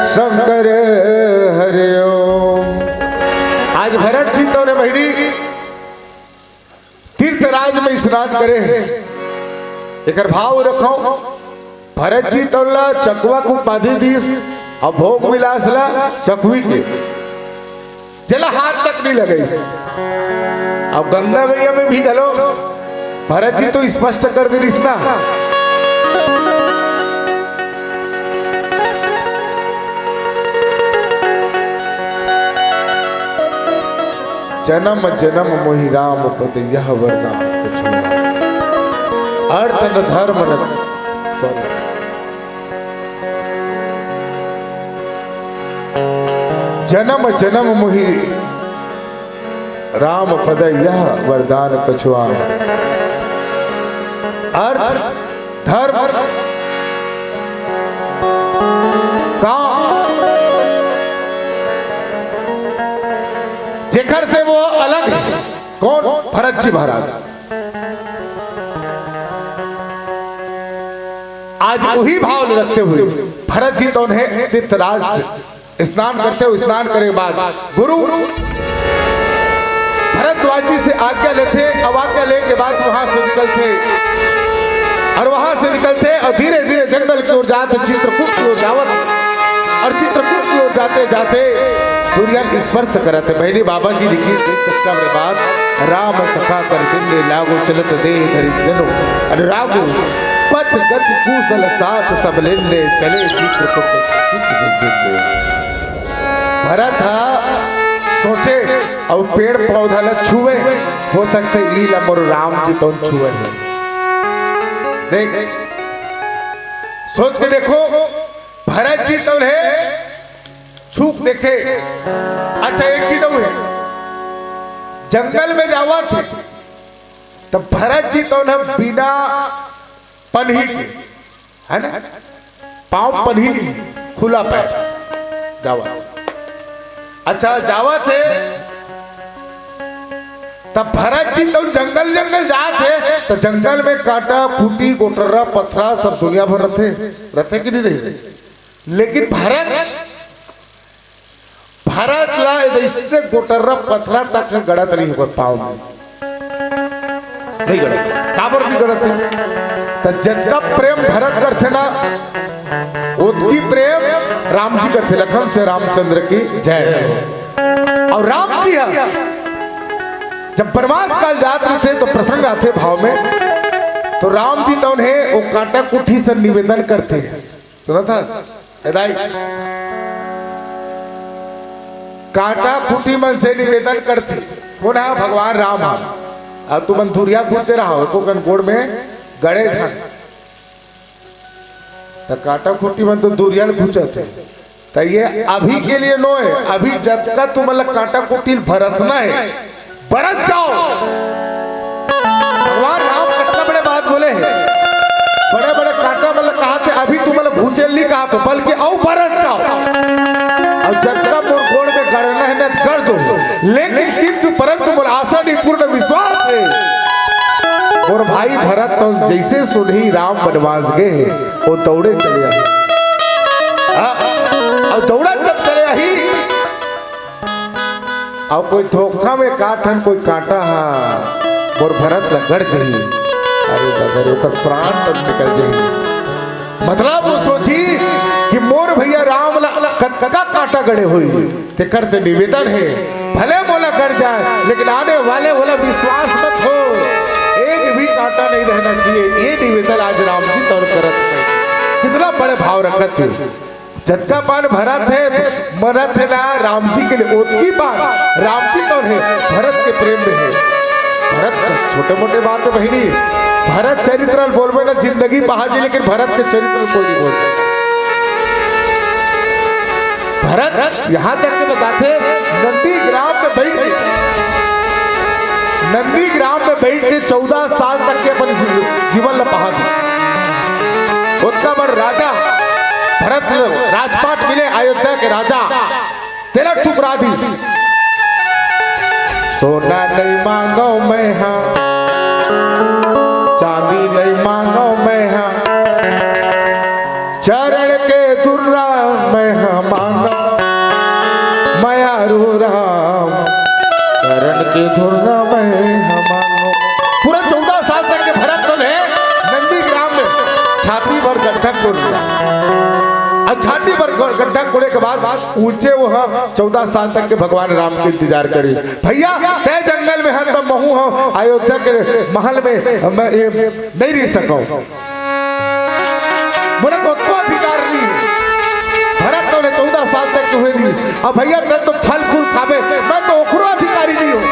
शंकर हरि ओम। आज भरत जी तोरे बहिनी तीर्थराज में स्नान करे हे। एकर भाव रखो, भरत जी तोला चकवा के उपाधि दीस, अउ भोग विलास ला चकवी के, जेला हाथ तक नहीं लगइस। अब गंगा मैया में भी घलो भरत जी तो स्पष्ट कर दे रिस ना। जन्म जन्म मोहि राम पद यह वरदान कछुआ। अर्थ न धर्म न, sorry। जन्म जन्म मोहि राम पद यह वरदान कछुआ। अर्थ धर्म काम, जेकर से वो अलग हे। कौन? भरत जी महाराज। आज वही भाव रखते हुए भरत जी तो उन्हें तीर्थराज से स्नान करते हुए, स्नान करे के बाद गुरु भरद्वाज जी से आज्ञा लेथे, अब आज्ञा लेके बाद वहां से निकलथे अउ वहां से निकलथे अउ धीरे धीरे जंगल की ओर जाथे, चित्रकूट की ओर जावत अउ चित्रकूट की ओर जाते जाते दुरिहा ल स्पर्श करत हे। पहले बाबा जी लिखिस, देख सकता मेरे बात, राम सखा कर बिंदे लागो चलत देह धरि जनो अनुरागो। पथ गति कुशल साथ सब लेंदे चले चित्रकूट चित बिंदे। भरत हा सोचे अउ पेड़ पौधा ला छुए, हो सकथे ई ला मोर राम जी तोन छुए हे। देख, सोच के देखो, भरत जी तोन हे छूक देखे। अच्छा, एक चीज अउ हे, जंगल में जावत हे, त भरत जी तोन ह बिना पनही के, है ना, पाँव पनही नहीं, खुला पैर जावत। अच्छा, जावत हे, त भरत जी तोन जंगल जंगल जात हे, त जंगल में कांटा, खूंटी, गोटर्रा, पथरा सब दुनिया भर रथे, रथे कि नहीं रही? लेकिन भरत, भरत ला अइसे गोटर्रा पथरा तक गड़त नहीं होय पाँव में। नहीं गड़त। काबर नहीं गड़त हे? त जतका प्रेम भरत करथे ना, ओतकी प्रेम राम जी करथे। लखन से रामचंद्र की जय। अउ राम जी हा जब वनवास काल जात रहिथे त प्रसंग आथे भाव में, त राम जी तोन हे ओ कांटा खूंटी से निवेदन करथे। सुनत हस? ए दाई, कांटा खूंटी मन से निवेदन करथे, कोन हा? भगवान राम हा। अब तुमन दुरिहा कूदते रहो, एको कन गोड़ में गड़े झन। त कांटा खूंटी मन तो दुरिहा ल घुंचत हे। त ये अभी के लिए नोहे, अभी जतका तुमन ला कांटा खूंटी ल बरसना हे, बरस जाओ। भगवान राम कतना बड़े बात बोले हे, बड़े बड़े कांटा मन ला कहाथे, अभी तुमन ला घुंचे ल नहीं कहाथों, बल्कि अउ बरस जाओ। अउ जतका मोर गोड़ में गड़ना हे ना, गड़ दो। लेकिन किंतु परंतु मोर आशा नहीं पूर्ण विश्वास हे। मोर भाई भरत तो जइसे सुनही राम वनवास गे हे, ओ दौड़े चले आही। हाँ, अउ दौड़त जब चले आही, अउ कोई धोखा में का ठन कोई कांटा हा मोर भरत ला गड़ जही, अरे दादा रे, ओकर प्राण तक निकल जही। मतलब वो सोची कि मोर भैया राम ला कतका कांटा गड़े होही, तेकर से निवेदन हे, भले मोला गड़ जाए, लेकिन आने वाले वाला विश्वास मत हो, एक भी कांटा नहीं रहना चाहिए। ये निवेदन आज राम जी तोर करत हे। कितना बड़े भाव रखत हे। जतका पान भरत हे, मरत हे ना राम जी के लिए, ओतकी पान राम जी तोन हे, भरत के प्रेम में हे। भरत छोटे मोटे बात हे बहिनी, भरत चरित्र बोलबे ना जिंदगी पहा जी, लेकिन भरत के चरित्र कोई नहीं बोल सकता। भरत यहाँ तक के बताथे, नंदी ग्राम में बैठ के, नंदी ग्राम में बैठ के चौदह साल तक के अपन अयोध्या के राजा तेला ठुकरा दिस। सोना नहीं मांगों मैं हा, चांदी नहीं मांगों मैं हा, चरण के धुर्रा मैं हा मांगों, मयारू राम, चरण के धुर्रा मैं हा मांगों। पूरा चौदह साल तक के भरत तो है नंदीग्राम में छाती भर गड्ढा कोड़ लिया। और छाती भर गड्ढा कोड़े के बाद ऊंचे वो, हाँ, चौदह साल तक के भगवान राम के इंतजार करी। भैया, तय जंगल में हर तब महू, हाँ, अयोध्या के महल में मैं ये नहीं रह सकूं। मोला तो कोई अधिकार नहीं। भरत तो ने चौदह साल तक के हुए नहीं। अब भैया, तै तो फल फूल खाबे, मैं तो ओकरो अधिकारी नहीं हूँ।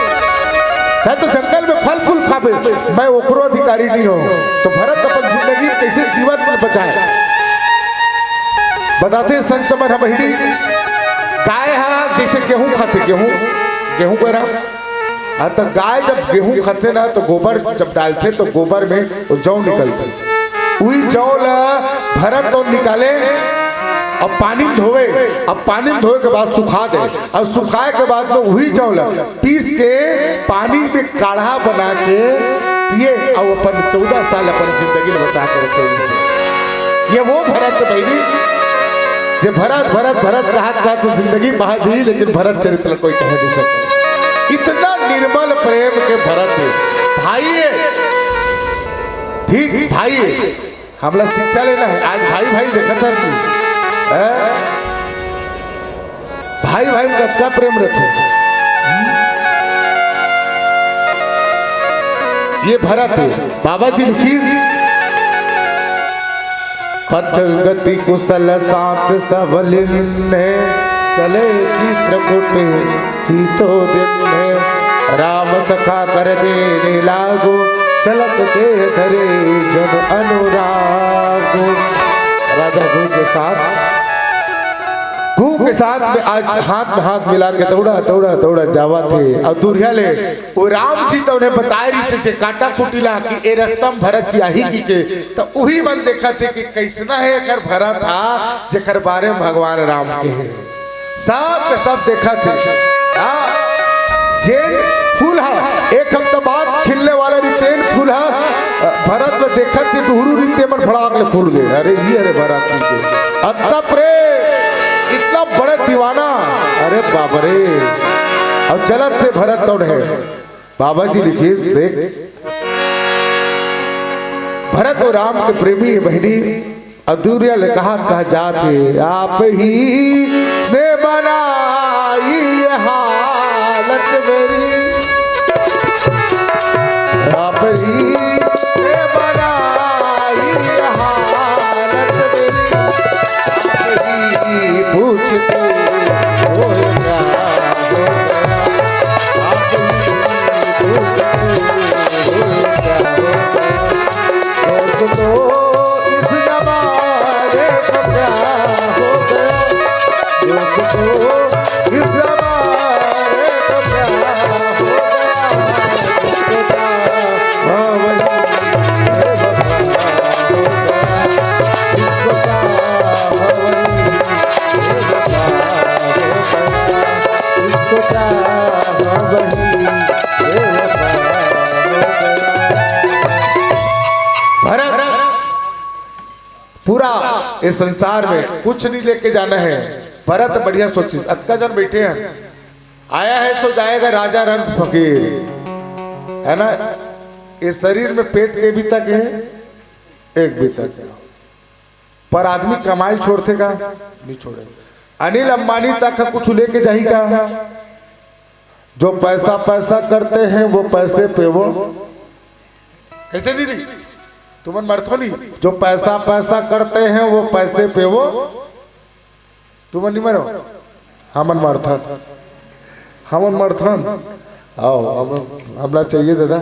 तै तो जंगल में फल फूल खाबे, मैं ओकरो अधिकारी नहीं हूँ। तो भरत अपन जिंदगी कैसे जीवन में बचाए, बताते संत मन ह बहिनी। गाय हा जैसे गेहूं खाथे, गेहूं, गेहूं बरा। हाँ, तो गाय जब गेहूं खाथे ना, तो गोबर जब डालथे, तो गोबर में वो जौ निकलथे। उही जौ ला भरत तो निकाले, अब पानी में धोवे, अब पानी में धोए के बाद सुखा दे, और सुखाए के बाद में उही जौ ला पीस के पानी में काढ़ा बना के पिए, और अपन चौदह साल अपन जिंदगी में बचा के रखे। ये वो भरत बहिनी, जे भरत, भरत, भरत कहा, कहा तो जिंदगी बहा जी, लेकिन भरत चरित्र कोई कह नहीं सकता। इतना निर्मल प्रेम के भरत है, भाई है, ठीक भाई है। हमला शिक्षा लेना है। आज भाई भाई देखत हन कि, हैं? भाई भाई में कतका प्रेम रथे। ये भरत है। बाबा जी लिखिस, पथ गति कुशल साथ सब लिन्हे, चले चित्रकूट चीतो दिन है। राम सखा कर देने लागो, चलत देह धरे जन अनुरागो। राजा घू के साथ, घू के साथ में आज हाथ में हाथ मिला के दौड़ा, दौड़ा, दौड़ा जावत हे। और दूरिहा ले वो राम जी तो उन्हें बताए रहिस हे जे काटा कुटिला कि ए रस्ता म भरत जी आही कहिके, तो उही मन देखत हे कि कैसना है एकर भरत हा, जेकर बारे में भगवान राम के हे। सब के सब देखत हे। हाँ, जेन फूल हा एक हफ्ता बाद खिलने वाला रहिथे, तेन फूल हा, अ, भरत ल देखत हे, दुहरू रहिथे, मन फड़ाक ले फूल गे। अरे, ये अरे भरत जी के। अतका प्रेम, इतना बड़े दीवाना। अरे बाप रे। अब चलत हे भरत तौड़ है। बाबा जी लिखिस, देख, भरत और राम के प्रेमी हे बहिनी। अदूरिया ले कहा, कहा जात हे, आप ही ने बनाई ये हालत मेरी, आप ही ने बनाई ये हालत मेरी, आप ही पूछते हो क्या हो गया, आप ही पूछते हो क्या हो गया। दोस्त तो इस जमाने को क्या हो गया, दोस्त तो इस जमाने को क्या हो गया। हाँ, वही इसको क्या, हाँ, वही इसको क्या, हाँ, वही भरत, ये संसार में कुछ नहीं लेके जाना है। भरत बढ़िया सोचिस, अतका जन बैठे हैं, आया है सो जाएगा, राजा रंग फकीर, है ना? ये शरीर में पेट के भी तक है, एक भी तक, पर आदमी कमाई छोड़थे का? नहीं छोड़े। अनिल अंबानी तक कुछ लेके जाही का? जो पैसा पैसा करते हैं वो पैसे पे वो, कैसे दीदी? तुमन मरथो नहीं, जो पैसा पैसा करते हैं वो पैसे पे वो। तुमन नहीं मरो, हमन मरथन, हमन मरथन। आओ, हम, हमला चाहिए दादा।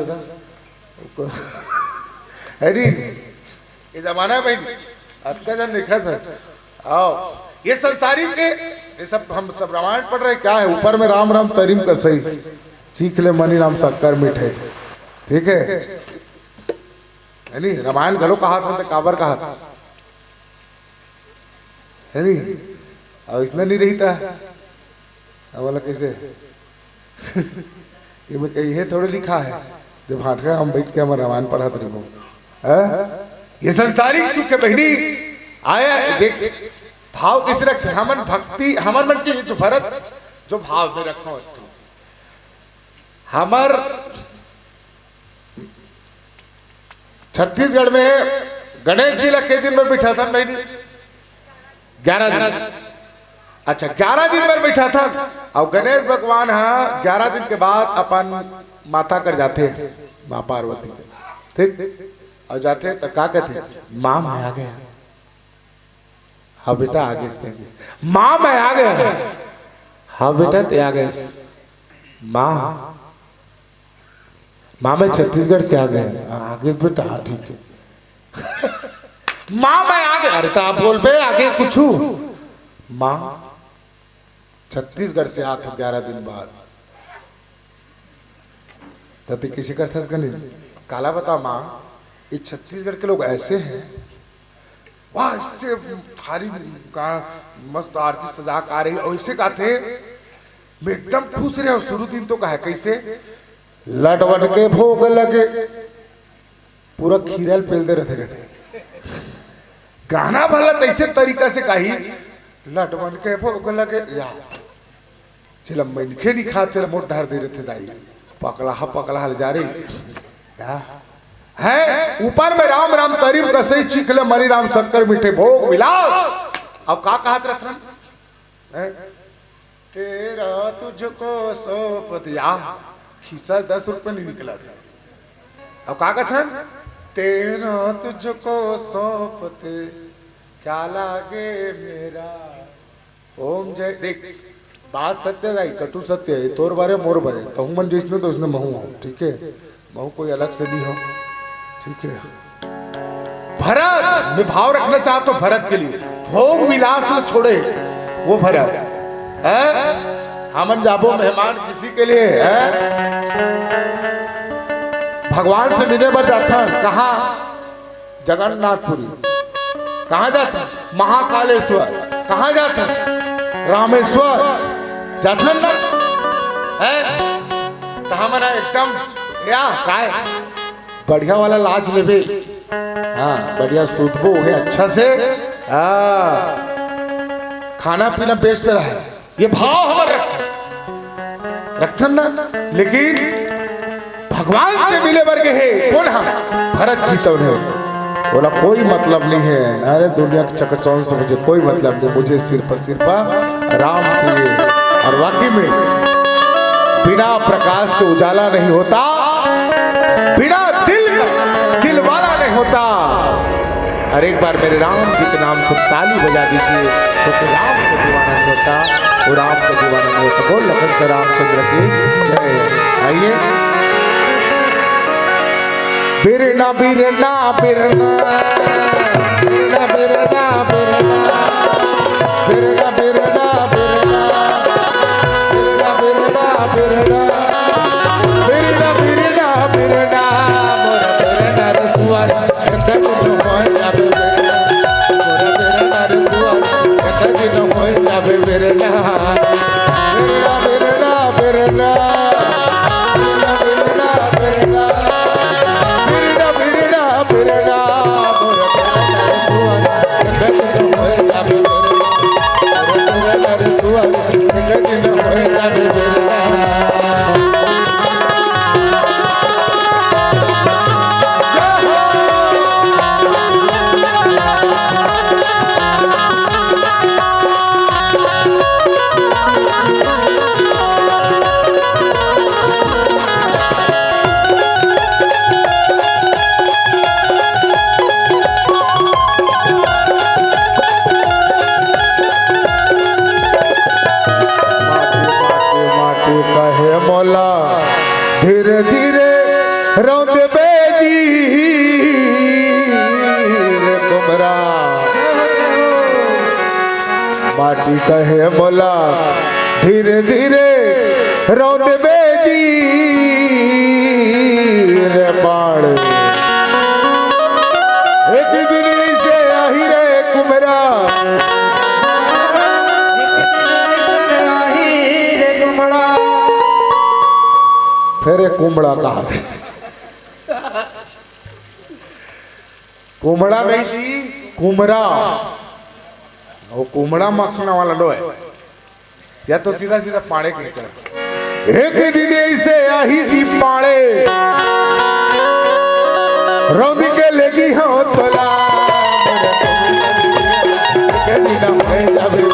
अरे, ये जमाना है भाई, अतका जन लिखा था। आओ, ये संसारी के, ये सब, हम सब रामायण पढ़ रहे, क्या है? ऊपर में राम राम तरिम का सही, सीख ले मनी राम शक्कर मीठे, ठीक है? है नी? रामायण घलो कहा था, तो काबर कहा था? है नी? अब इसमें नहीं रही था, अब बोला कैसे? ये में कहीं ये थोड़े लिखा है, जब भाटका हम बैठ के हमर रामायण पढ़त रहिबो। हैं? ये संसारिक सुख है बहिनी। आया देख, भाव किसे रखते? हमन भक्ति, हमर मन के जो भरत, जो भाव में रखो तू। हमर छत्तीसगढ़ में गणेश जी ला के दिन भर बिठाथन बहिनी? ग्यारह दिन। अच्छा, ग्यारह दिन भर बिठाथन। अउ गणेश भगवान ह ग्यारह दिन के बाद अपन माता कर जाथे, माँ पार्वती कर। ठीक? अउ जाथे त का कथे? माँ, मैं आ गया। हाँ बेटा, आ गए। माँ, मैं आ गया। हाँ बेटा, ते आ गए। माँ, माँ, मैं छत्तीसगढ़ से आ गया। हाँ, आ गए बेटा, हाँ, ठीक है। माँ, मैं आ गया। अरे, तो आप बोल बे, आगे कुछ। माँ, छत्तीसगढ़ से आत हो ग्यारह दिन बाद। त ते किसे करथस गने? काला बता माँ, ये छत्तीसगढ़ के लोग ऐसे हैं। वाह, इससे थारी का मस्त आरती सजा के आ रही, ऐसे गाथे। मैं एकदम खुश रहे, शुरू दिन तो कहा कैसे, लटवन के भोग लगे, पूरा खीरा ल पेल दे रहते कहते। गाना भला तैसे तरीका से कही, लटवन के भोग लगे या। चला मनखे नहीं खाते, मोट ढार दे रहते दाई। पकला हा, पकला हा, जा रे। या। है ऊपर में राम राम तरीम कसई, चीख ले मरी राम शक्कर मीठे भोग विलास। अब का कहत रहथन? हैं? तेरा तुझको सौंप दिया। खिस्सा दस रुपये नहीं निकला था। अब का कहथन? तेरा तुझको सौंपते क्या लागे मेरा। ओम जय, देख, बात सत्य है, कटु सत्य है, तोर बारे, मोर बारे, तहु मन जैसने तो उसने महू हो, ठीक है? महू कोई अलग से नहीं हो, ठीक है? भरत, मैं भाव रखना चाहता हूँ भरत के लिए, भोग विलास में छोड़े वो भरत, है? हमन जाबो मेहमान किसी के लिए, है? भगवान से मिले बर जाथन, कहाँ? जगन्नाथपुरी। कहाँ जाथन? महाकालेश्वर। कहाँ जाथन? रामेश्वर। जाथन ना? है? तो हमारा एकदम, या, काय? बढ़िया वाला लाज लेबे। हाँ, बढ़िया सूतबो है अच्छा से। हाँ। खाना पीना बेस्ट रहे। ये भाव हमर रखथन, रखथन ना, लेकिन भगवान से मिले बर गे हे, कोन हा? भरत जी तो हे। बोला, "कोई मतलब नहीं है, अरे दुनिया के चकचौंध से मुझे कोई मतलब नहीं, मुझे सिर्फ, सिर्फ राम चाहिए।" और वाकई में बिना प्रकाश के उजाला नहीं होता, बिना दिल का दिलवाला नहीं होता। और एक बार मेरे राम जी के नाम से ताली बजा दीजिए, क्योंकि राम को दीवाना नहीं होता, वो राम को दीवाना नहीं होता। बोल लखन से रामचंद्र की जय। आइए। बिरना, बिरना, बिरना, बिरना, बिरना, बिरना, बिरना, बिरना, बिरना, बिरना, बिरना, बिरना, बिरना, बिरना, बिरना, मोर बिरना रसुआ। माटी, माटी, माटी कहे मोला, धीरे धीरे रौंदबे जी रे कुमरा। माटी कहे मोला, धीरे धीरे रौंदबे जी रे बाण। एक दिन से आही रे कुमरा, कुमड़ा कहाथे। कुमड़ा नहीं जी, कुमरा। वो कुमड़ा मखना वाला नोहे। या तो सीधा सीधा पाड़े के निकल। एक दिन ऐसे आही जी पाड़े, रौंद के लेगी हम तोला। एक दिन होए तब दिन,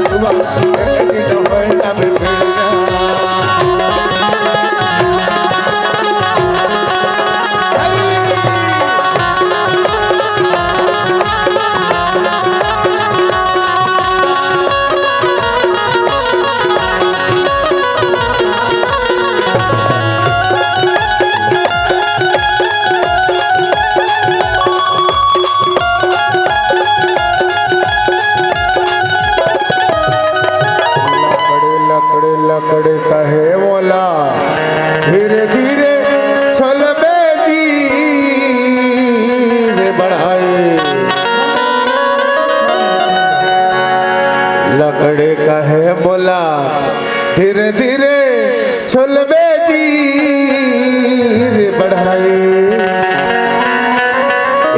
सुबह एक दिन होए तब दिन। लकड़े लकड़े लकड़े कहे मोला, धीरे धीरे छोलबे जी रे बढ़ई। लकड़े कहे मोला, धीरे धीरे छोलबे जी रे बढ़ई।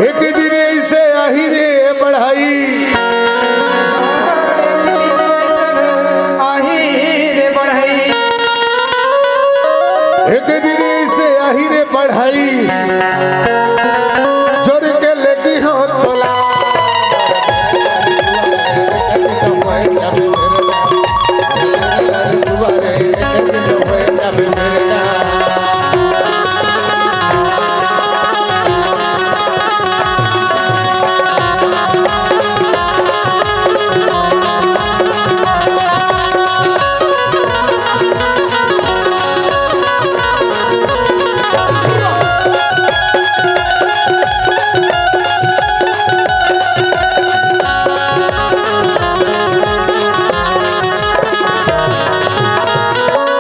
एक दिन ऐसे आही रे बढ़ई। आही रे बढ़ई। एक दिन ऐसे आही रे बढ़ई। जोर के लेगी हम तोला।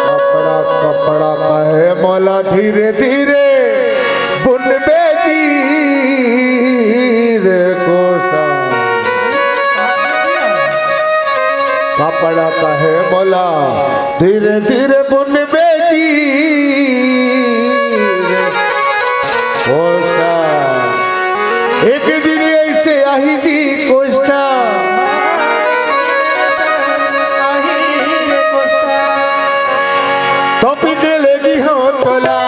कपड़ा कपड़ा कहे मोला, धीरे धीरे बुनबे जी रे कोसा। कपड़ा कहे मोला, धीरे धीरे बुनबे जी रे कोसा। एक दिन ऐसे आही जी कोसा। तो पिघलेगी हम तोला।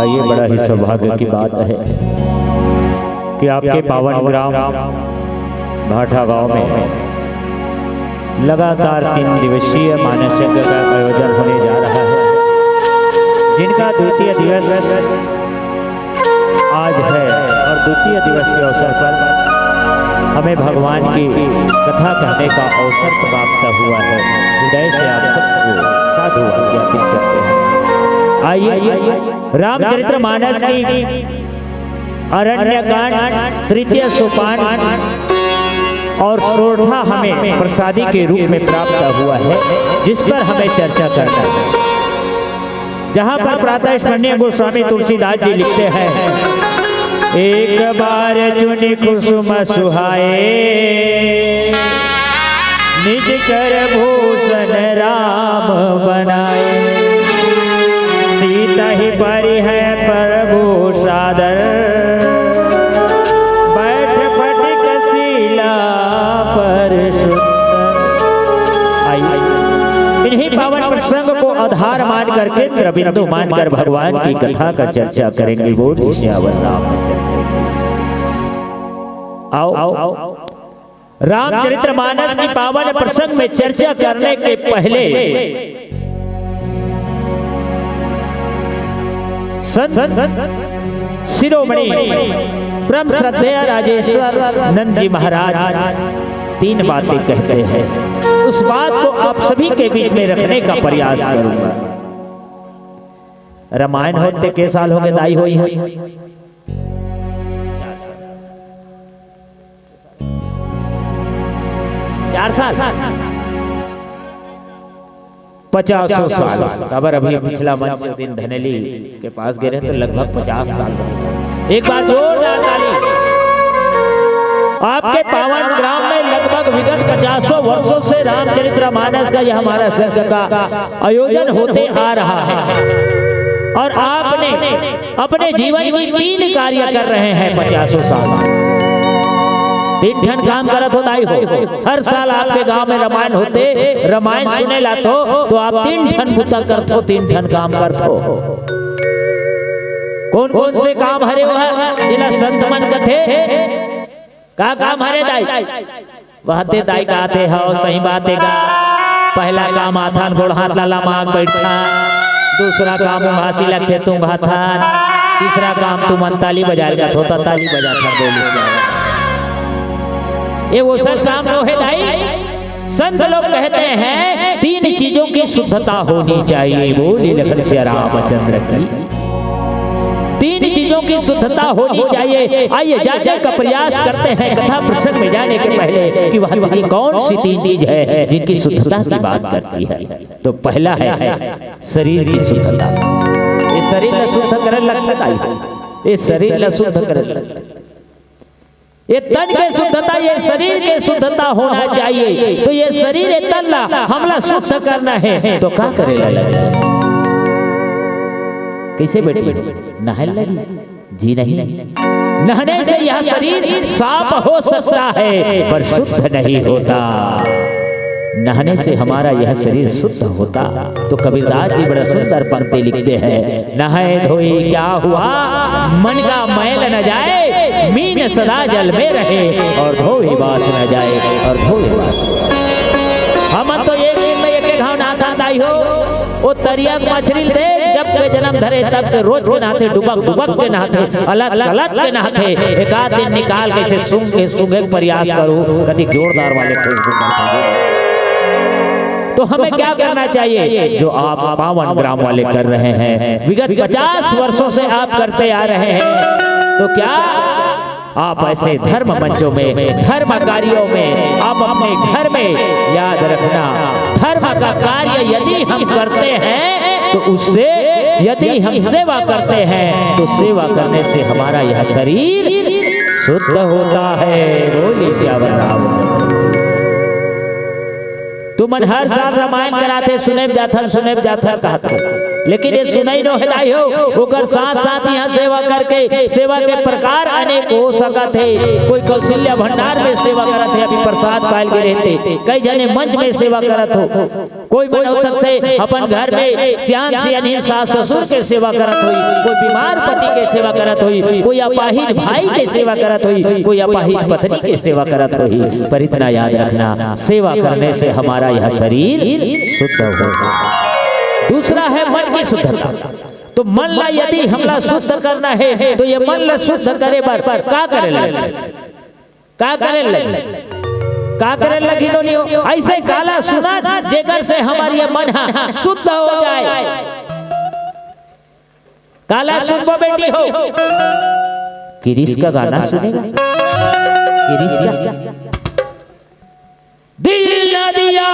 ये बड़ा ही सौभाग्य की बात है कि आपके पावन ग्राम भाठा गांव में लगातार तीन दिवसीय मानस यज्ञ का आयोजन होने जा रहा है, जिनका द्वितीय दिवस आज है और द्वितीय दिवस के अवसर पर हमें भगवान की कथा कहने का अवसर प्राप्त हुआ है। हृदय से आप सबको साधुवाद ज्ञापित करते हैं। आइए, रामचरित्र मानस की अरण्यकांड तृतीय सोपान और सोरठा हमें प्रसादी के रूप में प्राप्त हुआ है, जिस पर हमें चर्चा करना है। जहां पर प्रातः स्मरणीय गोस्वामी तुलसीदास जी लिखते हैं, एक बार चुनि कुसुम सुहाए, निज कर भूषण राम बनाए। सीतहि परिहै प्रभु सादर, बैठ फटिक सीला पर सुंदर। आइए, इन्हीं पावन प्रसंग को आधार मानकर, केंद्र बिंदु मानकर भगवान की कथा का चर्चा करेंगे। बोल सियावर रामचंद्र की। आओ, रामचरितमानस की पावन प्रसंग में चर्चा करने के पहले संत शिरोमणि परम श्रद्धेय राजेश्वर नंद जी महाराज तीन बातें कहते हैं। उस बात को आप सभी के बीच में रखने का प्रयास करूंगा। रामायण होते के साल हो गए दाई होई है? चार साल, पचासों साल। काबर अभी पिछला मंच दिन धनेली के पास गए रहे तो लगभग पचास साल। एक बार जोरदार ताली। आपके पावन ग्राम में लगभग विगत पचासों वर्षों से रामचरित्र मानस का यह हमारा संघ का आयोजन होते आ रहा है और आपने अपने जीवन की तीन कार्य कर रहे हैं पचासों साल। तीन ठन काम करत हो दाई हो। हर साल आपके गांव में रामायण होते, रामायण सुने ला तो, तो आप तीन ठन बुता करथो, तीन ठन काम करथो। कौन कौन से काम हरे वह, जेला संत मन कथे? का काम हरे दाई? वहते दाई कहते हो, सही बात है का? पहला काम आथन गोड़ हाथ ला लमाक बैठथन, दूसरा काम उंघासी लगथे तुंघाथन, तीसरा काम तुमन ताली बजाए का थोता ताली बजाथन बोली। ये वो सब काम नो है दाई। संत लोग कहते हैं तीन चीजों की शुद्धता होनी चाहिए। बोली लखन सिया रामचंद्र की। तीन चीजों की शुद्धता होनी चाहिए। आइए जानने का प्रयास करते हैं कथा प्रसंग में जाने के पहले कि वह ये कौन सी तीन चीज है जिनकी शुद्धता की बात करती है। तो पहला है शरीर की शुद्धता। ये शरीर ला शुद्ध करे लगता है, ये शरीर ला शुद्ध करे लगता है। ये तन के शुद्धता, ये शरीर के शुद्धता होना चाहिए। तो ये शरीर, ये तन ला हमला शुद्ध करना है तो का करे ला लगे? कैसे बेटी? नहाए लगी? जी नहीं। नहाने से यह शरीर साफ हो सकता है पर शुद्ध नहीं होता। नहाने से हमारा यह शरीर शुद्ध होता। तो कबीरदास जी बड़ा सुंदर पंक्ति लिखते हैं, नहाए धोए क्या हुआ, मन का मैल न जाए, मीन सदा जल में रहे और धोए बास न जाए, और धोए बास। हम तो एक दिन में एक एक घाव नहाथन दाई हो। वो तरिया के मछरी दे, जब के जन्म धरे तब के रोज के नहाथे, डुबक डुबक के नहाथे, अलग अलग के नहाथे। एक आध दिन निकाल के इसे सूंघ के, सूंघे के प्रयास करो, कति जोरदार वाले खुशबू करता है। तो हमें क्या करना चाहिए जो आप पावन ग्राम वाले कर रहे हैं, विगत पचास वर्षों से आप करते आ रहे हैं, तो क्या आप ऐसे धर्म मंचों में, धर्म कार्यों में, आप अपने घर में याद रखना, धर्म का कार्य यदि हम करते हैं तो उससे, यदि हम सेवा करते हैं तो सेवा करने से हमारा यह शरीर शुद्ध होता है। बोलिए सियावर राम। तुमन हर साल रामायण कराथे, सुने ब जाथन, सुने ब जाथन कहत हो, लेकिन ये सुनई नो हे दाई हो, ओकर साथ साथ यहाँ सेवा करके सेवा के प्रकार अनेक हो सकत हे। कोई कौशल्या भंडार में सेवा करत हे, अभी प्रसाद पायल के रहते, कई जने मंच में सेवा करत हो, कोई मन हो सकथे अपन घर में सियान सियानी सास ससुर के सेवा करत होही, कोई बीमार पति के सेवा करत होही, कोई अपाहिज भाई के सेवा करत होही, कोई अपाहिज पत्नी के सेवा करत होही। पर इतना याद रखना, सेवा करने से हमारा यह शरीर शुद्ध होगा। दूसरा है मन की शुद्धता। तो मन ला यदि हमला शुद्ध करना है, तो ये मन ला शुद्ध करे बर का करे लगही? का करे लगही? का करे लगही, नोनी हो? ऐसे काला सुनन, जेकर से हमर ये मन ह शुद्ध हो जाए। काला सुनबो बेटी हो? किरिस का गाना सुनेगा? किरिस का? दिल न दिया।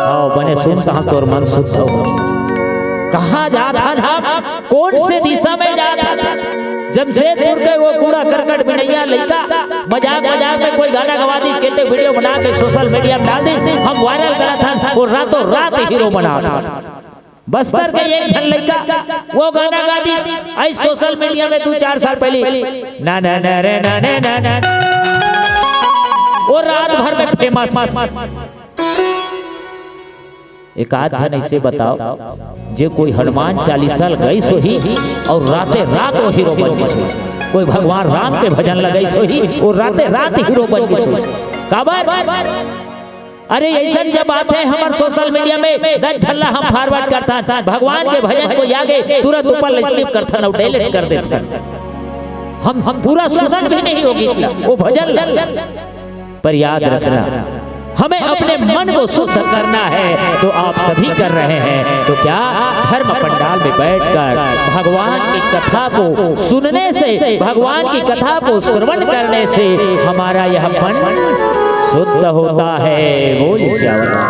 आओ, बने सुन, कहाँ तोर मन शुद्ध हो। कहाँ जात हन हम? कौन से दिशा में जात हन? जमशेदपुर के वो कूड़ा करकट बिनैया लइका मजाक मजाक में कोई गाना गवा दिस, कहते वीडियो बना के सोशल मीडिया में डाल दी, हम वायरल करत हन, वो रातों रात हीरो बनात हन। बस्तर के एक झन लइका वो गाना गा दिस, आई सोशल मीडिया में दू चार साल पहले, ना ना ना रे ना ना ना ना, वो रात भर में फेमस। एक आध झन ऐसे बताओ, जे कोई हनुमान चालीसा ल गइस होही और राते रात वो हीरो बन गइस होही, कोई भगवान राम के भजन ल गइस होही, वो राते रात हीरो बन गइस होही। काबर? अरे, ऐसन जब आथे हमर सोशल मीडिया में, दस झन ला हम फॉरवर्ड करथन, भगवान के भजन कोई आगे, तुरंत ऊपर ल स्किप करथन और डिलीट कर देथन। हम, हम पूरा सुनन भी नहीं वो गीत ला, वो भजन ला। पर याद रखना, हमें अपने मन को शुद्ध करना है, तो आप सभी कर रहे हैं। तो क्या धर्म पंडाल में बैठकर भगवान की कथा को सुनने से, भगवान की कथा को श्रवण करने से हमारा यह मन शुद्ध होता है? बोल सियावर राम।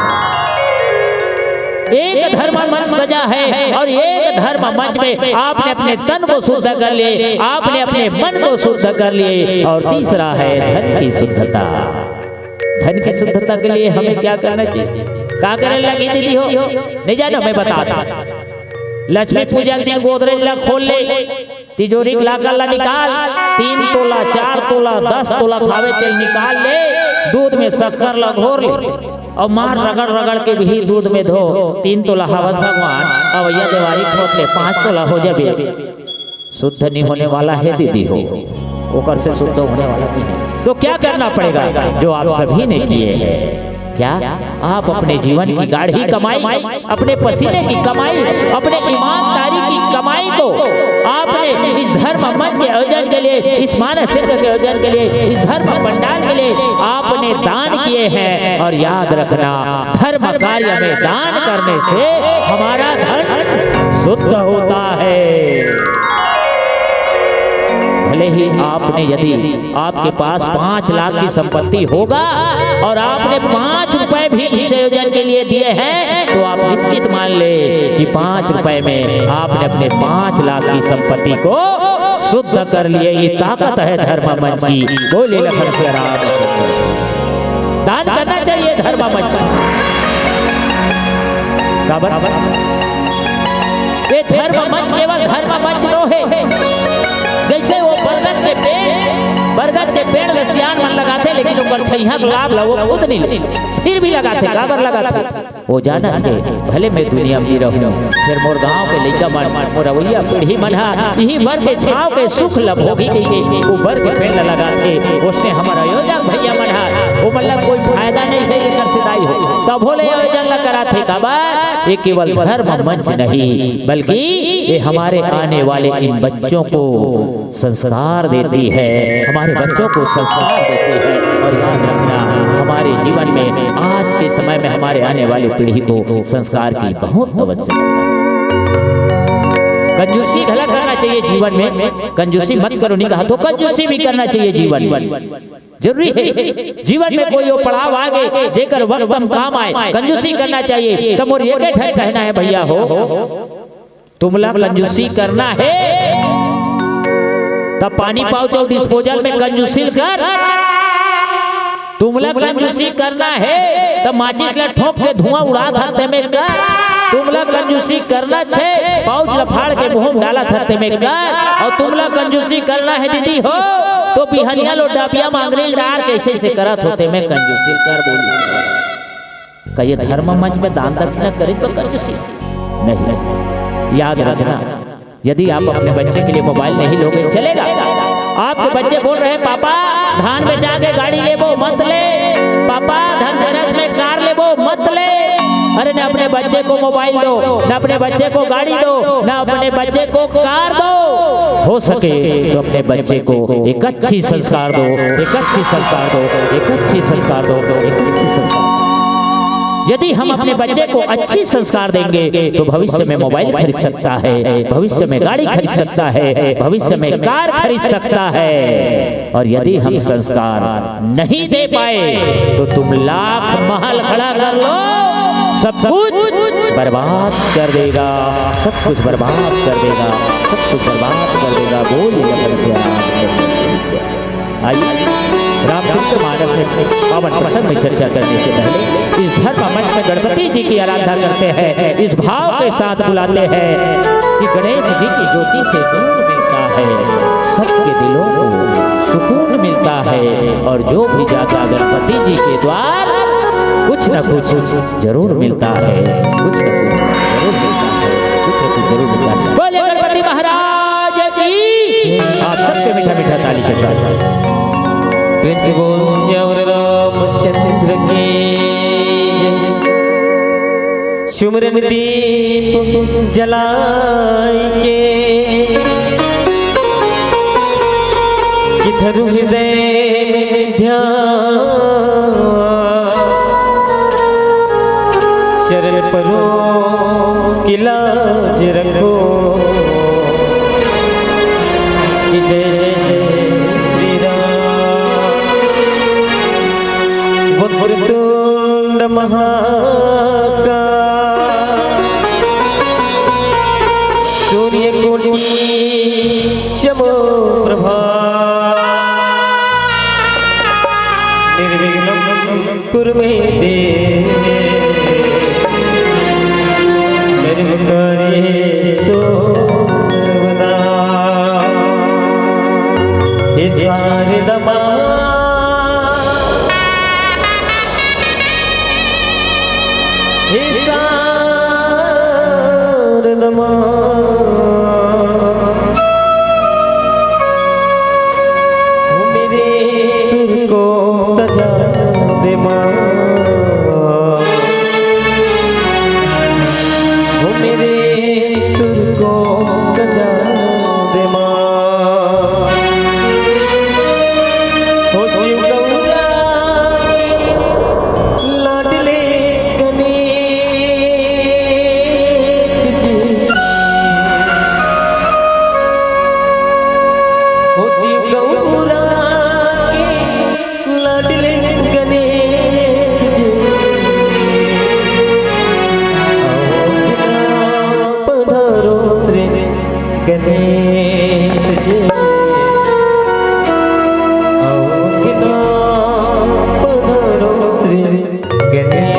एक धर्म मंच सजा है और एक धर्म मंच में आपने अपने तन को शुद्ध कर लिए, आपने अपने मन को शुद्ध कर लिए, और तीसरा है धन की शुद्धता। धन की शुद्धता के लिए हमें क्या करना चाहिए? का करे लगही दीदी हो? नहीं जानो, मैं बताता। लक्ष्मी पूजा के दिन गोदरेज ला खोल ले, तिजोरी के लाकर ला निकाल, तीन तोला, चार तोला, दस तोला खावे तेल निकाल ले, दूध में शक्कर ला घोर ले, और मार रगड़ रगड़ के भी दूध में धो। तीन तोला हवस भगवान, अवैया देवारी खोद ले, पाँच तोला हो जाबे। शुद्ध नहीं होने वाला है दीदी हो, ओकर से शुद्ध होने वाला नहीं है। तो क्या करना पड़ेगा? जो आप सभी ने किए हैं। क्या आप अपने जीवन की गाढ़ी कमाई, अपने पसीने की कमाई, अपने ईमानदारी की कमाई को आपने इस धर्म मंच के आयोजन के लिए, इस मानस यज्ञ के आयोजन के लिए, इस धर्म पंडाल के लिए आपने दान किए हैं? और याद रखना, धर्म कार्य में दान करने से हमारा धन शुद्ध होता है। भले ही आपने, यदि आपके पास पाँच लाख की संपत्ति होगा और आपने पाँच रुपए भी इस आयोजन के लिए दिए हैं, तो आप निश्चित मान ले कि पाँच रुपए में आपने अपने पाँच लाख की संपत्ति को शुद्ध कर लिए। ये ताकत है धर्म मंच की। बोले लखन सिया राम। दान करना चाहिए धर्म मंच। काबर? ये धर्म मंच केवल धर्म मंच नो हे। जैसे वो बरगद के पेड़, बरगद के पेड़ ल सियान मन लगाथे, लेकिन ओकर छइहां के लाभ ल वो खुद नहीं ले, फिर भी लगाथे। काबर लगाथे? वो जानत हे, भले मैं दुनिया में नहीं रहूं, फिर मोर गांव के लइका मन, मोर अवइया पीढ़ी मन ह इही बर के छांव के सुख ल भोगी कहिके वो बर के पेड़ ल लगाथे। ओसने हमर आयोजक भैया मन ह, वो मन ल कोई फायदा नहीं हे एकर से दाई हो, तभो ले आयोजन ल कराथे। काबर? ये केवल धर्म मंच नहीं, बल्कि ये हमारे आने वाले इन बच्चों को संस्कार देती है, हमारे बच्चों को संस्कार देती है। और याद रखना, हमारे जीवन में आज के समय में हमारे आने वाली पीढ़ी को संस्कार की बहुत आवश्यकता है। कंजूसी घला करना चाहिए जीवन में, कंजूसी मत करो नहीं कहा, तो कंजूसी भी करना चाहिए जीवन में, जरूरी है। जीवन में कोई वो पड़ाव आगे जेकर वक्त म काम आए, कंजूसी करना चाहिए। तो मोर ये ठन कहना है भैया हो, तुमला कंजूसी करना हे, त पानी पाउच अउ डिस्पोजल में कंजूसी ल कर। तुमला कंजूसी करना हे, त माचिस ल ठोंक के धुआं उड़ात हस तेमे कर। तुमला कंजूसी करना हे, पाउच ल फाड़ के मुंह म डालत हस तेमे कर। अउ तुमला कंजूसी करना हे दीदी हो, तो बिहनिया ल डबिया म अंगरी ल डार के अइसे अइसे करत हस तेमे कंजूसी ल कर बोली। का ये धर्म मंच में दान दक्षिणा करे तो कंजूसी? नहीं। याद रखना, यदि आप अपने बच्चे के लिए मोबाइल नहीं लोगे, चलेगा? आपके बच्चे बोल रहे हैं, "पापा, धान बेचा के गाड़ी लेबो, मत ले। पापा, धनतेरस में कार लेबो, मत ले।" अरे, न अपने बच्चे को मोबाइल दो, न अपने बच्चे को गाड़ी दो, न अपने बच्चे को कार दो। हो सके तो अपने बच्चे को एक अच्छी संस्कार दो, एक अच्छी संस्कार दो, एक अच्छी संस्कार दो, एक अच्छी संस्कार दो। यदि हम अपने बच्चे को अच्छी संस्कार देंगे, तो भविष्य में मोबाइल खरीद सकता है, भविष्य में गाड़ी खरीद सकता है, भविष्य में कार खरीद सकता है। और यदि हम संस्कार नहीं दे पाए, तो तुम लाख महल खड़ा कर लो, सब कुछ बर्बाद कर देगा, सब कुछ बर्बाद कर देगा, सब कुछ बर्बाद कर देगा। बोलिए, अगर क्या आइए, रामचरित मानस में पावन प्रसंग में चर्चा करने से पहले इस धर्म मंच में गणपति जी की आराधना करते हैं, इस भाव के साथ बुलाते हैं कि गणेश जी की ज्योति से नूर मिलता है, सबके दिलों को सुकून मिलता है, और जो भी जाता गणपति जी के द्वार, कुछ न कुछ जरूर मिलता है, कुछ न कुछ जरूर मिलता है, कुछ न कुछ जरूर मिलता है। बोलिए गणपति महाराज की। आप सबके मीठा मीठा ताली के साथ प्रेम से बोल, सियावर रामचंद्र की जय। सुमिरन दीप जलाय के, कि धरु हृदय में ध्यान, शरण परो कि लाज रखो, कि जय जय जय श्री राम। वक्रतुंड महाकाय, सूर्यकोटि समप्रभा, निर्विघ्नं कुरु मे देव, सर्वकार्येषु सर्वदा। हे शारदा माँ, हे शारदा माँ, ओ मेरे सुर को सजा दे माँ, ओ मेरे सुर को सजा दे माँ। ओ शिव गौरा के लाडले गणेश जी, ओ शिव गौरा के लाडले गणेश जी, आओ ना पधारो श्री गणेश जी, आओ ना पधारो श्री गणेश।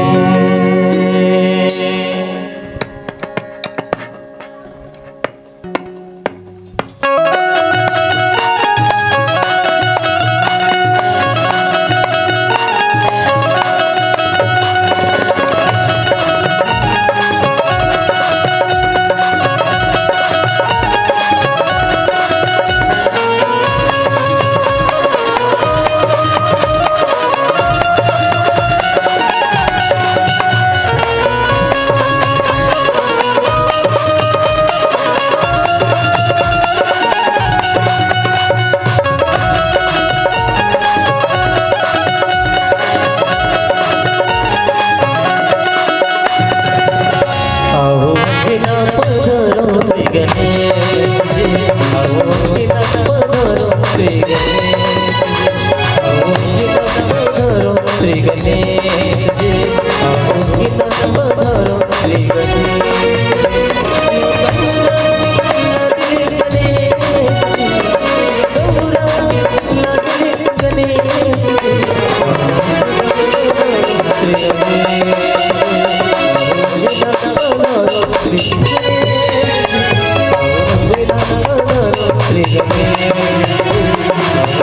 आओ अंगना पधारो श्री गणेश जी, आओ अंगना पधारो श्री गणेश जी, आओ अंगना पधारो श्री गणेश जी, आओ अंगना पधारो श्री गणेश जी।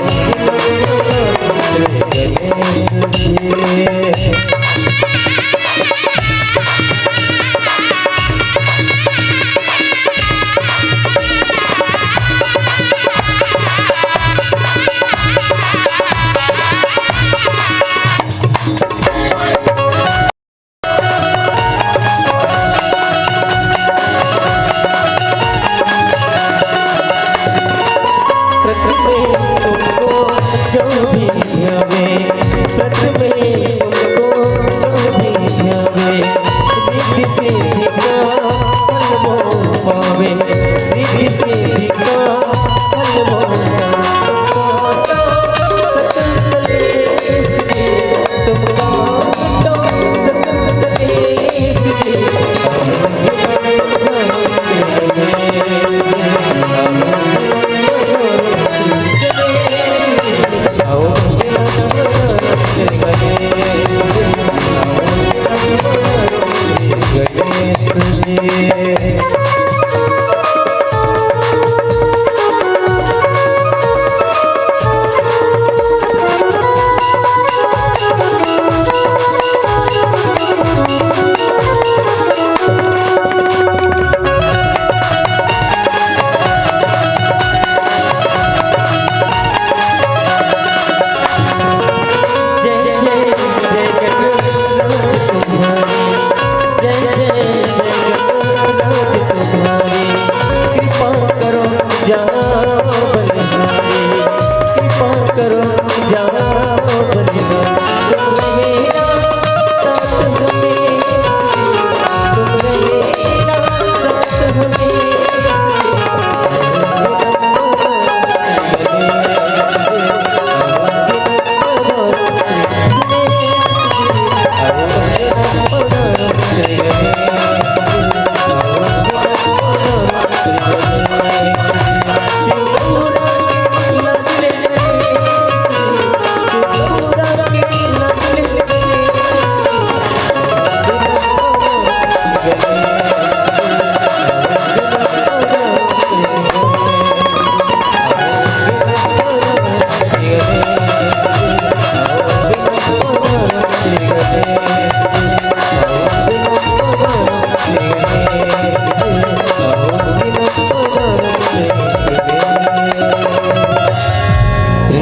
प्रेम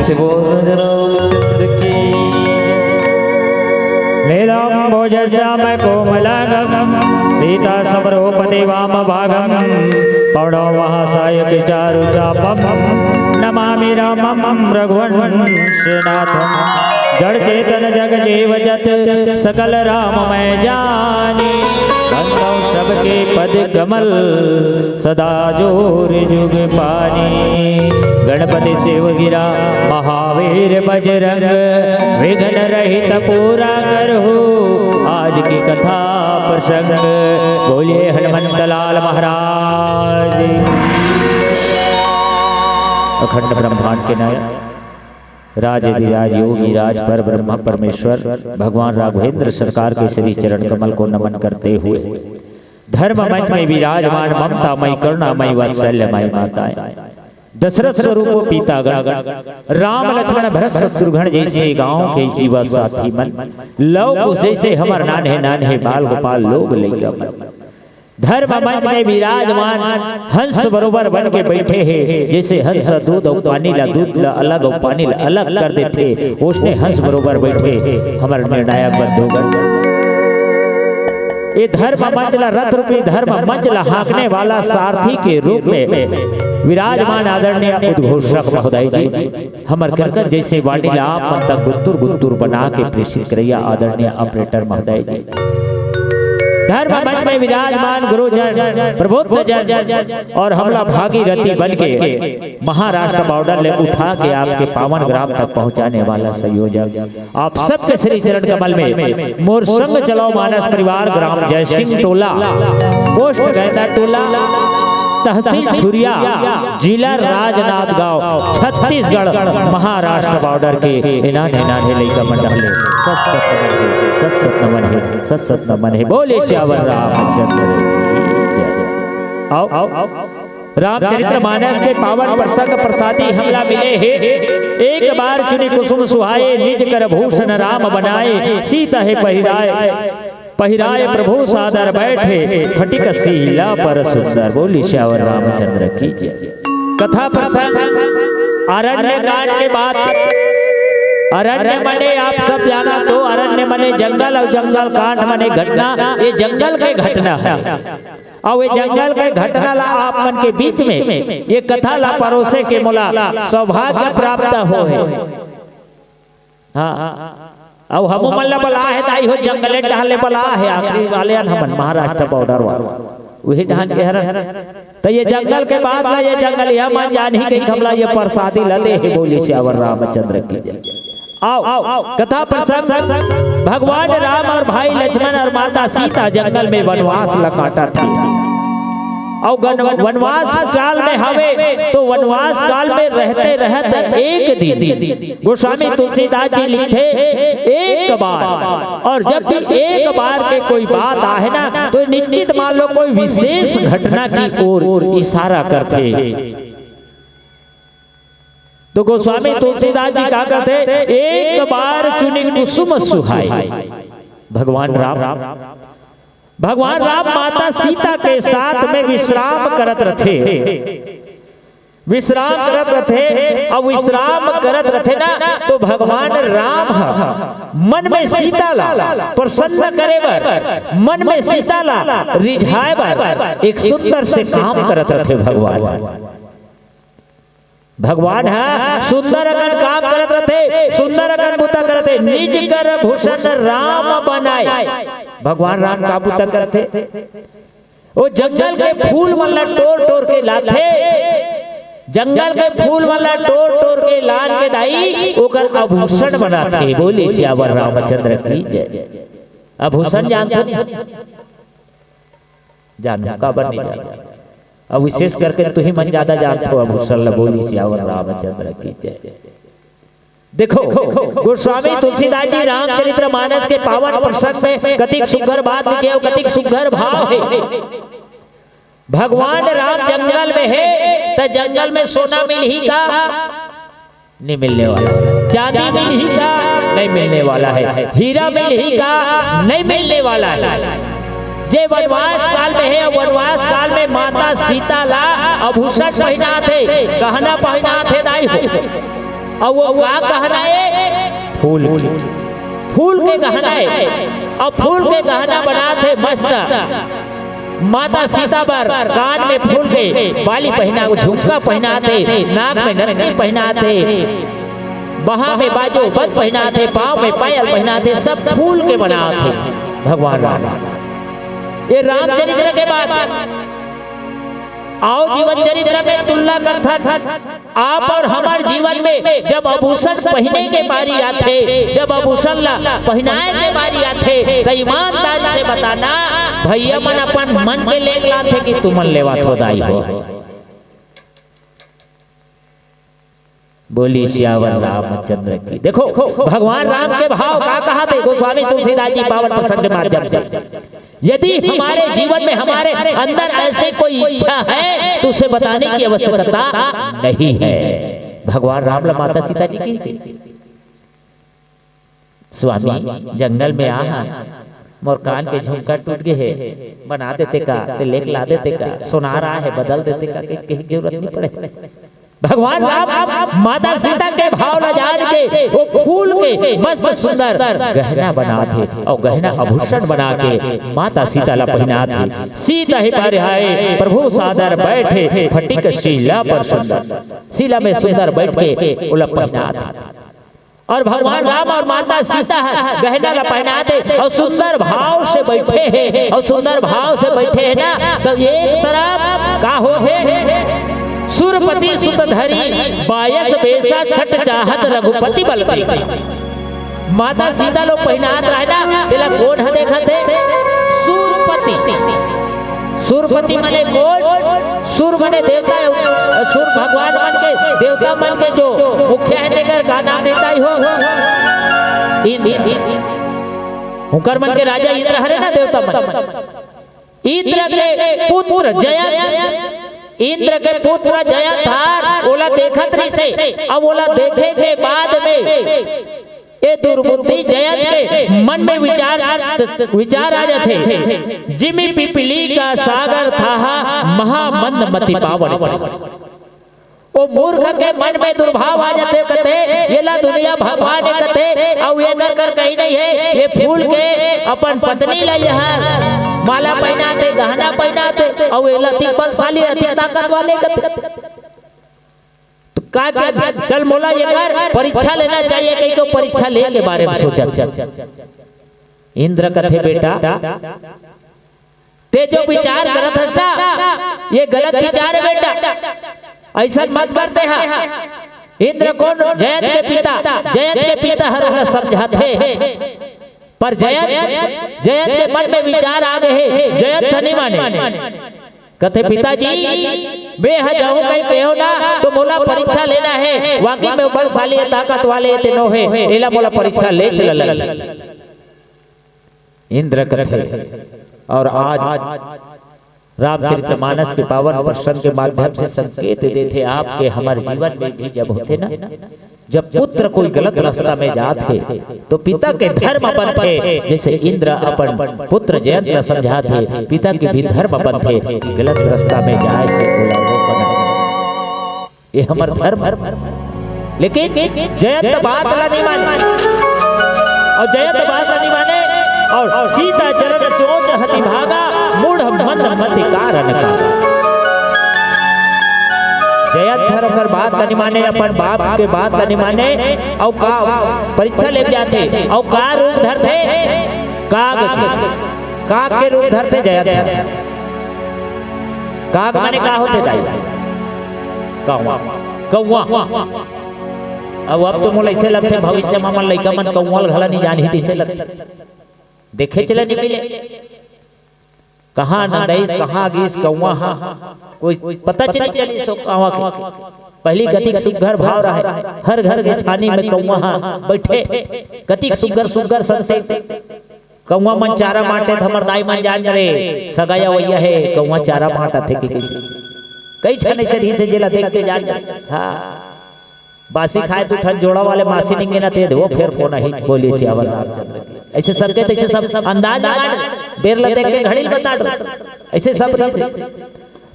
से बोल रामचंद्र की। नीलाम्बोजश्यामकोमलाङ्गं सीतासमरूपदे वामभागं पवनोमहासायकचारुचापं नमामि रामं रघुवंशनाथं। जड़ चेतन जग जीव जत सकल राम मैं जानी, बंदौ सबके पद कमल सदा जोर जुग पानी। गणपति शिव गिरा महावीर बजरंग, विघ्न रहित पूरा करहु आज की कथा प्रसंग। बोलिए हनुमंत लाल महाराज। अखंड ब्रह्मांड के नायक राज अधिराज योगी राज पर ब्रह्मा परमेश्वर भगवान राघवेंद्र सरकार के श्री चरण कमल को नमन करते हुए धर्म मंच में विराजमान ममता मई करुणा मई वात्सल्य मई माताएं, दशरथ स्वरूप पितागण, राम लक्ष्मण भरत शत्रुघ्न जैसे गांव के युवा साथी मन, लव कुश जैसे हमर नान्हे नान्हे बाल गोपाल लोग लइका मन, धर्म मंच में विराजमान हंस बरोबर बन के बैठे हे। जैसे हंस दूध अउ पानी ला, दूध ला अलग अउ पानी ला अलग कर देथे, ओसने हंस बरोबर बैठे हमर निर्णायक बंधुगण। ये धर्म मंच ला, रथ रूपी धर्म मंच ला हाँकने वाला सारथी के रूप में विराजमान आदरणीय उद्घोषक महोदय जी, हमर कनकन जैसे वाणी ला आप मन तक गुत्तुर गुत्तुर बना के प्रेषित करैया आदरणीय ऑपरेटर महोदय जी, धर्म मंच में विराजमान गुरुजन, प्रबुद्ध जन और हमला भागीरथी बन के महाराष्ट्र बॉर्डर ले उठा के आपके पावन ग्राम तक पहुंचाने वाला संयोजक, आप सबके श्री चरण कमल में मोर संग चलाओ मानस परिवार, ग्राम जय सिंह टोला, पोस्ट गैदा टोला, तहसील छुरिया, जिला राजनांदगांव, छत्तीसगढ़, महाराष्ट्र बॉर्डर के इनाने इनाने लइका मंडल ले सत सत नमन हे, सत सत नमन हे, सत सत नमन हे। बोले सियावर रामचंद्र की जय। आओ, आओ, रामचरित्र मानस के पावन प्रसंग प्रसादी हमला मिले हे। एक बार चुनी कुसुम सुहाए, निज कर भूषण राम बनाए। सीत हे पहिराए, पहिराए प्रभु सादर बैठे, फटिक सीला पर सुंदर। बोली सियावर रामचंद्र की जय। कथा प्रसंग अरण्य कांड के बात। अरण्य मने आप सब जाना तो अरण्य मने जंगल, और जंगल कांड मने घटना। ये जंगल के घटना हे। अउ ये जंगल के घटना ला आप मन के बीच में ये कथा ला परोसे के मोला सौभाग्य प्राप्त होए। हाँ, अउ हमू मन ला बला हे, दाई हो, जंगले डहर ले बला हे, आखिरी वाले अन हमन महाराष्ट्र बॉर्डर वाला। उही ढान के हरन। त ये जंगल के बात ला, ये जंगलिया मन जानही कहिके हमला ये परसादी ला दे हे। बोली सियावर रामचंद्र की जय। आओ, कथा प्रसंग, भगवान राम और भाई लक्ष्मण और माता सीता जंगल में वनवास ला काटत हे। अउ गन-, वनवास काल में हवे, तो वनवास काल में रहते रहत एक दिन गोस्वामी तुलसीदास जी लिखथे, एक बार, और जब भी एक बार के कोई बात आहे ना, तो निश्चित मान लो कोई विशेष घटना की ओर इशारा करथे। तो गोस्वामी तुलसीदास जी का कहथे, एक बार चुनि कुसुम सुहाई। भगवान राम, भगवान राम माता सीता के साथ में विश्राम करत रथे, विश्राम करत रथे। अब विश्राम करत रथे ना, तो भगवान राम ह मन में सीता ला प्रसन्न करे बर, मन में सीता ला रिझाए बर एक सुंदर से काम करत रथे भगवान। भगवान ह सुंदर अकन काम करत रथे, सुंदर अकन बूता करत रथे। निज कर भूषण राम बनाए। भगवान राम का बूता करथे? वो जंगल के फूल मन ला टोर टोर के लाथे, जंगल के फूल मन ला टोर टोर के लान के दाई ओकर आभूषण बनाथे। बोली सियावर रामचंद्र की जय। आभूषण जानथो नहीं? जानहू, काबर नहीं जान? अब विशेष करके तुही मन ज्यादा जानथो आभूषण ला। बोली सियावर रामचंद्र की जय। देखो, गोस्वामी तुलसीदास जी रामचरित मानस के पावन प्रसंग में कतिक सुघर बात लिखे अउ कतिक सुघर भाव हे। भगवान राम जंगल में हे, त जंगल में सोना मिलही का? नहीं मिलने वाला। चांदी मिलही का? नहीं मिलने वाला है। हीरा मिलही का? नहीं मिलने वाला है। जे वनवास काल में हे, वनवास काल में माता सीता ला आभूषण पहिनाथे, गहना पहिनाथे दाई हो। अउ वो का गहना हे? फूल के, फूल के गहना हे। अउ फूल के गहना बनाथे मस्त। माता सीता बर कान में फूल के बाली पहिना, झुमका पहिनाथे, नाक में नथनी पहिनाथे, बाहा में बाजू बंद पहिनाथे, पाँव में पायल पहिनाथे, सब फूल के बनाथे भगवान राम। ये रामचरित्र के बात। आओ जीवन चरित्र में तुलना करथन। आप और हमर जीवन में जब आभूषण पहिने के बारी आथे, जब आभूषण ला पहिनाए के बारी आथे, त ईमानदारी से बताना, भैया मन अपन मन के लेके लाथे कि तुमन लेवाथो दाई हो। बोली सियावर रामचंद्र की। देखो, भगवान राम के भाव का कहाथे गोस्वामी तुलसीदास जी पावन प्रसंग के माध्यम से। यदि हमारे जीवन में, हमारे अंदर ऐसे कोई इच्छा है, तो उसे बताने की आवश्यकता नहीं है। भगवान राम ला माता सीता जी कहिसे, स्वामी, जंगल में आ हा, मोर कान के झुमका टूट गे हे, बना देते का, ते लेके ला देते का, सोनार आ हे, बदल देते का, के, के जरूरत नहीं पड़े। भगवान राम माता सीता के भाव ला जान के वो फूल के मस्त सुंदर गहना बनाथे अउ गहना आभूषण बना के माता सीता ला पहिनाथे। सीता ही परिहाय प्रभु सादर बैठे, फटिक शीला पर सुंदर। शीला में सुंदर बैठ के ओला पहिनाथे। और भगवान राम और माता सीता ह गहना ला पहिनाथे और सुंदर भाव से बैठे हे, और सुंदर भाव से बैठे हे ना, तो एक तरफ का होथे, सुरपति सुत धरी बायस बेसा छट चाहत रघुपति बल देखी। माता सीता लो पहिनात रहे ना, तेला कोन ह देखत हे? सुरपति। सुरपति मने कोन? सुर मने देवता, सुर भगवान मन के, देवता मन के जो मुखिया हे, तेकर का नाम रहता ही हो? इंद्र। उनकर मन के राजा इंद्र हरे ना, देवता मन। इंद्र के पुत्र जयंत, इंद्र के पुत्र जयंत हर ओला देखत रहिसे। अब ओला देखे के बाद में ए दुर्बुद्धि जयंत के मन में विचार, विचार आ जाथे, जिमि पिपली का सागर थाहा, महामंद मति पावण। ओ मूर्ख के मन में दुर्भाव आ जाथे, कथे, "येला दुनिया भगवान हे," कथे, "अउ एकर कर कहीं नहीं हे, ये फूल के अपन पत्नी ला ये हर माला पहिनाथे, गहना पहिनाथे, अउ एला अति बलशाली, अति ताकत वाले," कथे। तो का, का, चल मोला एकर परीक्षा लेना चाहिए, कहिके परीक्षा ले के बारे में सोचत हे। इंद्र कथे, "बेटा, ते जो विचार करत हस ना, ये गलत विचार हे बेटा, अइसन मत करते हा। इंद्र कोन? जयंत के पिता। जयंत के पिता हर ओला समझाथे, पर जयंत, जयंत के मन में विचार आ गए हे, जयंत ह नहीं माने। कथे, "पिताजी, मैं ह जाहूं कहीं कहो ना, तो मोला परीक्षा लेना हे, वाकई में बलशाली हे, ताकत वाले हे ते नो हे, एला मोला परीक्षा ले चला लग।" इंद्र कथे। और आज रामचरितमानस के पावन प्रसंग के माध्यम से संकेत देथे आपके, हमर जीवन में भी जब होथे ना, जब पुत्र कोई गलत रास्ता में जात हे, तो पिता के धर्म बनथे, जैसे इंद्र अपन पुत्र जयंत ला समझात हे, पिता के भी धर्म बनथे कि गलत रास्ता में जाए से ओला रोकना। ये हमर धर्म। लेकिन जयंत बात ला नहीं माने, और जयंत बात ला नहीं माने, और सीता चरण चोंच हति भागा, मूढ़ मन मति कारण का। जयंत हर ओकर बात ला नहीं माने, अपन बाप के बात ला नहीं माने, अउ का परीक्षा ले जाथे, अउ का रूप धरथे? काग के, काग के रूप धरथे जयंत। काग माने का होथे दाई? कौवा। कौवा। अब, अब तो मोला ऐसे लगथे, भविष्य में हमर लइका मन कौवा ल घला नहीं जानही, तैसे लगथे। देखे चले नहीं मिले। कहाँ नंदइस, कहाँ गिस कौवा हा, कोई पता चले चलिस ओ कौवा के। पहली कतिक सुग्घर भाव रहे, हर घर के छानी में कौवा हा बैठे, कतिक सुग्घर सुग्घर संते। कौवा मन चारा मांटे त हमर दाई मन जान रे, सगा अवइया हे, कौवा चारा मांटत हे कि कइसे। कई ठन अइसे रहिथे जेला देख के जान। हाँ। बासी खाए दू ठन जोड़ा वाले मासी निंगे ना ते दे, वो फेर कोन आही, बोलिए सियावर रामचंद्र की। अइसे सबके तइसे सब अंदाज लगा, बेर ला देख के घड़ी ल बता दो। अइसे सब रहिथे।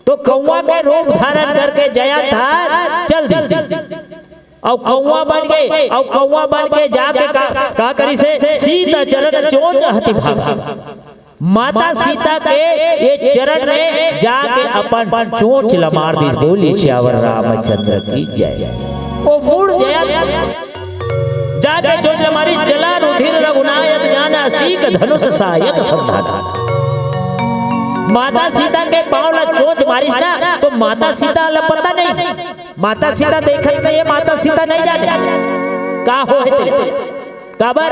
तो कौवा के रूप धारण करके जयंत ह चल दिस। अउ कौवा बन के, अउ कौवा बन के जाके का, का करिस हे? सीता चरण चोंच हति भागा। माता सीता के ये चरण में जाके अपन चोंच ला मार दिस। बोलिए सियावर रामचंद्र की जय। ओ मूढ़ जयंत जाके चोंच ला मारिस, चला रुधिर रघुनायक जाना, सीक धनुष सहायक संधाना। माता सीता के पांव ला चोंच मारिस ना, तो माता सीता ला पता नहीं, माता सीता देखत नहीं हे, माता सीता नहीं जाने का होहे ते। काबर?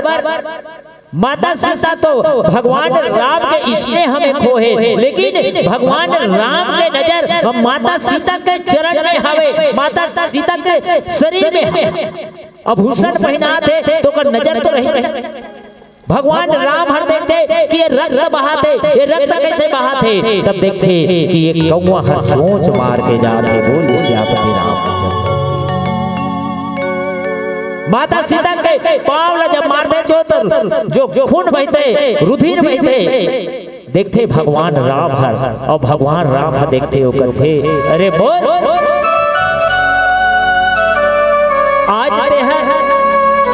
माता सीता तो भगवान राम के स्नेह में खोहे, लेकिन भगवान राम के नजर माता सीता के चरण में हवे, माता सीता के शरीर में हवे। आभूषण पहिनात हे तो ओकर नजर तो रही। भगवान राम हर देखथे कि ये रक्त बहाथे, ये रक्त कइसे बहाथे, तब देखथे कि ये कौवा हर चोंच मार के जाथे। बोलिए सियापति रामचंद्र। माता सीता के पांव ला जब मारथे जो, तो जो खून बहथे, रुधिर बहथे, देखथे भगवान राम हर, अउ भगवान राम ह देखथे, ओ कथे, "अरे मोर, आज तेंह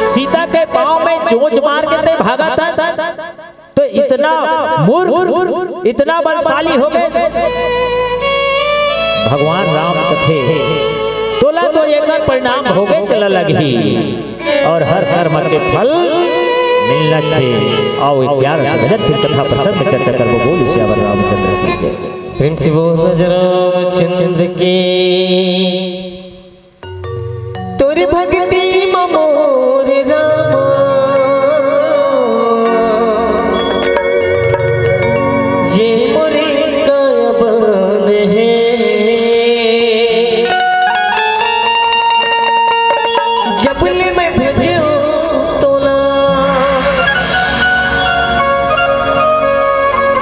सीता के पांव में चोंच मार के तेंह भागत हस, तो इतना मूर्ख, इतना बलशाली होगे।" भगवान राम कथे, "तोला तो एकर परिणाम भोगे चला लगही।" अउ हर कर्म के फल मिलना छे। आओ, एक प्यारा सा भजन, फिर कथा प्रसंग में चर्चा करबो। बोल सियावर रामचंद्र की जय। प्रेम से बोल रामचंद्र की। तोर भक्ति म मोर रामा, जे मोरे काया बन हे। जब ले मैं भजेंव तोला,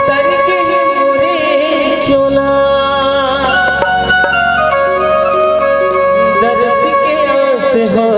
तर के ही मोरे चोला। दर्द के आस हा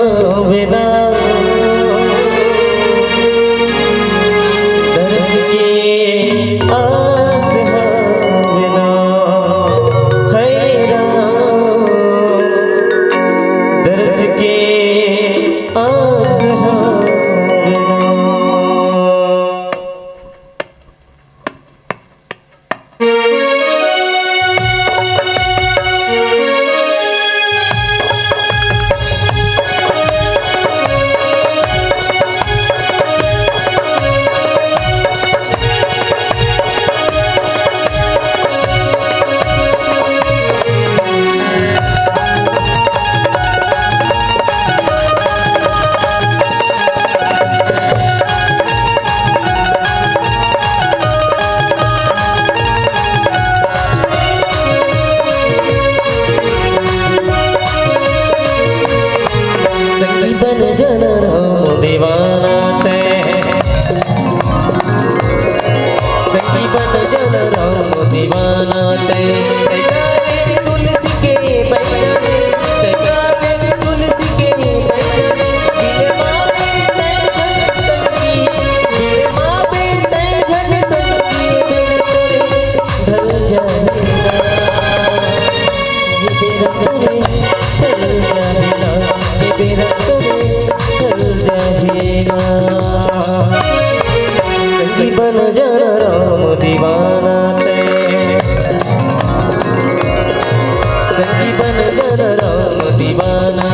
सखी बन गन राम दीवाना।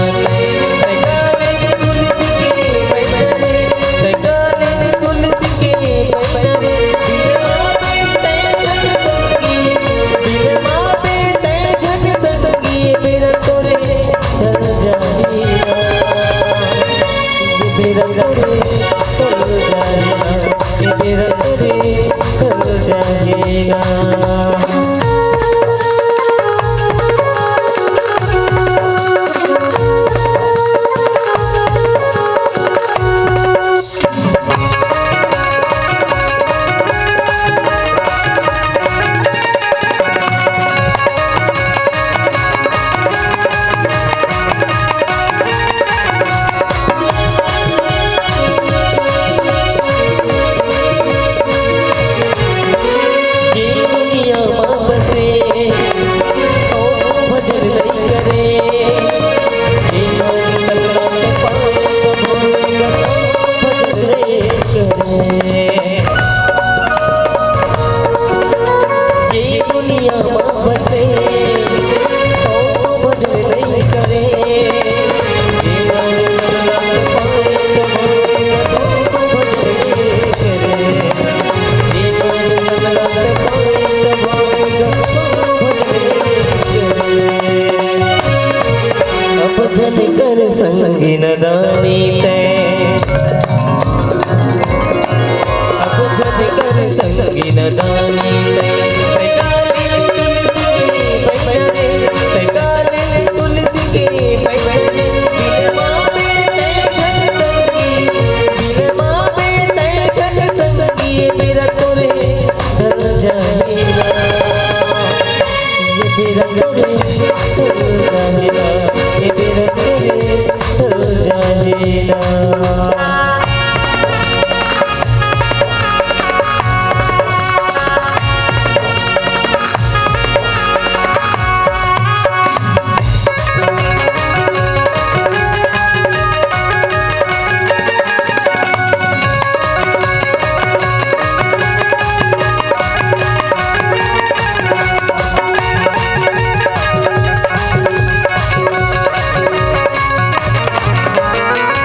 तै काले तुलसी के पैना रे, तै काले तुलसी के पैना रे, बिलमा बे तै झट संगी, बिलमा बे तै झट संगी, बेरा तोरे ढल जाही ना। ये बेरा तोरे ढल जाही ना, ये बेरा तोरे ढल जाही ना। ये दुनिया मा बसे, ओ भजन नहीं करे। ये मन तन मन पाए तो भोले का भजन नहीं करे। ये दुनिया मा बसे, ओ भजन नहीं करे। अब झन कर संगी नदानी तै, अब झन कर संगी नदानी तै।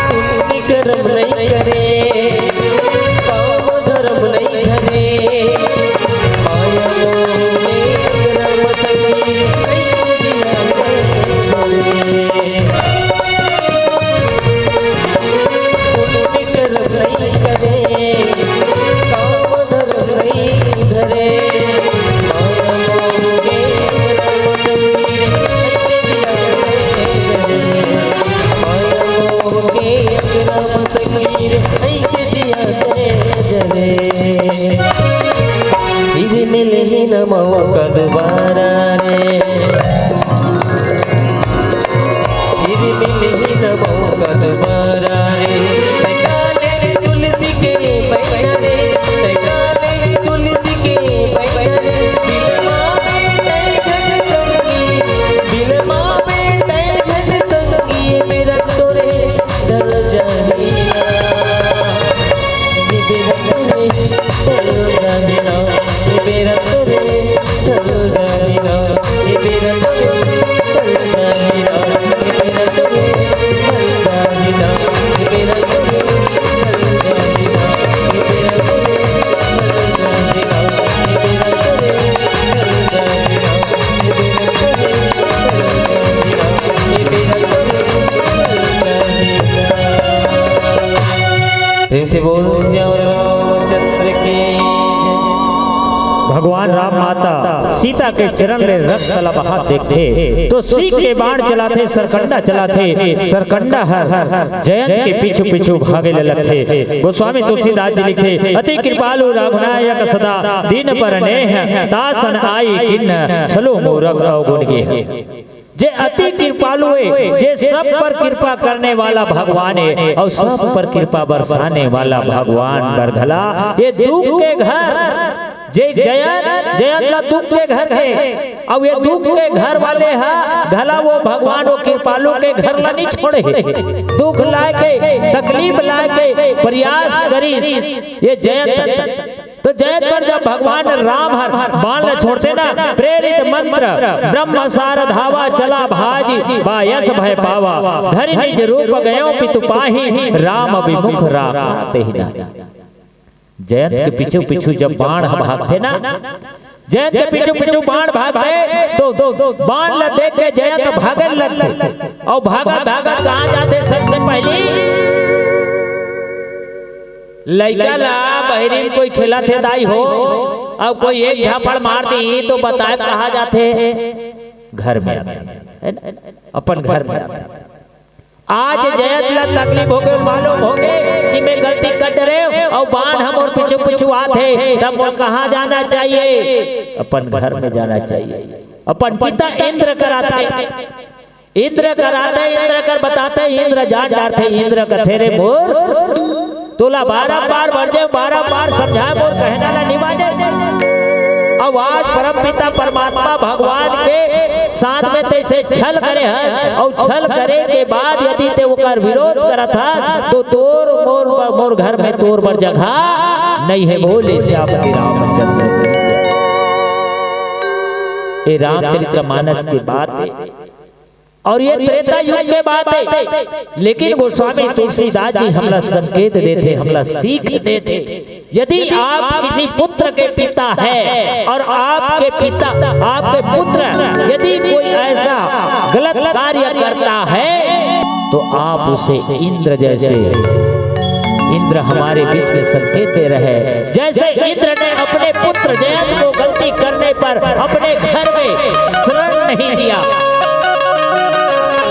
पुण्य करम नहीं करे, काम धरम नहीं धरे, माया मोह में रम समीर नहीं करे। पुण्य करम नहीं करे, काम धरम नहीं धरे, माया मोह में रम समीर नहीं करे। माया मोह के रम समीर नहीं जिया से जरे। फिर मिलही न मौका दोबारा रे, फिर मिलही न मौका दोबारा रे। तै काले तुलसी के पैना रे, तै काले तुलसी के पैना रे। बिलमा बे तै झट संगी, बिलमा बे तै झट संगी, बेरा तोरे ढल जाही ना। ये बेरा तोरे ढल जाही ना, ये बेरा तोरे ढल जाही ना, ये बेरा तोरे ढल जाही ना, ये बेरा तोरे ढल जाही ना, ये बेरा तोरे ढल जाही ना, ये बेरा तोरे ढल जाही ना, ये बेरा तोरे ढल जाही ना, ये बेरा तोरे ढल जाही ना, ये बेरा तोरे ढल जाही ना। प्रेम से बोल सियावर रामचंद्र की। भगवान राम माता सीता के चरण ले रक्त ला बहात देखथे, तो सीख के बाण चलाथे, सरकंडा चलाथे, सरकंडा हर जयंत के पीछू पीछू भागे ले लगथे। गोस्वामी तुलसीदास जी लिखथे, अति कृपालु रघुनायक सदा, दीन पर नेह तासन आई कीन्ह, छलो मूरख अवगुण गेह। जे अति कृपालु हे, जे सब पर कृपा करने वाला भगवान हे, अउ सब पर कृपा बरसाने वाला भगवान बर घला ये दुख के घर, जे जयंत, जयंत ला दुख के घर हे, अउ ये दुख के घर वाले हा घला वो भगवान, वो कृपालु के घर ला नहीं छोड़े हे। दुख लाए के, तकलीफ लाए के प्रयास करिस ये जयंत। तो जयंत पर जब भगवान राम हर बाण ल छोड़ते ना, प्रेरित मंत्र, ब्रह्म सार धावा चला भाजी, बा यश भय पावा, धरि निज रूप गयो पितु पाही, राम विमुख राखा तेहि नाहि। जयंत के पीछू पीछू जब बाण ह भागथे ना, जयंत के पीछू पीछू बाण भागथे, तो, तो बाण ल देख के जयंत भागे लगथे। अउ भागत भागत कहाँ जाथे? सबसे पहली लइका ला बहिरी म कोई खेलत हे दाई हो, अउ कोई एक झापड़ मार दी तो बताए कहाँ जाथे? घर में आथे, है ना? अपन घर में आथे। आज जयंत ला तकलीफ होगे, मालूम होगे कि मैं गलती कर डरे हूँ, अउ बाण ह मोर पीछू पीछू आथे, तब मोर कहाँ जाना चाहिए? अपन घर में जाना चाहिए। अपन पिता इंद्र करा थे, इंद्र करा थे, इंद्र कर बताथे, इंद्र जान डारथे, इंद्र कथे रे मोर, तोला बारंबार बरजे, बारंबार समझाए, मोर कहना ला निभाने। अब आज परम पिता परमात्मा भगवान के साथ में तैसे छल करे हस, अउ छल करे के बाद यदि ते ओकर विरोध करत हस, तो तोर मोर, मोर घर में तोर बर जगह नहीं है। बोले सियापति रामचंद्र की जय। ये रामचरित्र मानस के बात है। और ये त्रेता युग के बात है, लेकिन गोस्वामी तुलसीदास जी हमला संकेत देथे, हमला सीख देथे। यदि आप किसी पुत्र के पिता है और आपके पिता, आपके पुत्र यदि कोई ऐसा गलत कार्य करता है, तो आप उसे इंद्र जैसे, इंद्र हमारे बीच में संकेत दे रहे हैं, जैसे इंद्र ने अपने पुत्र जयंत को गलती करने पर अपने घर में शरण नहीं दिया,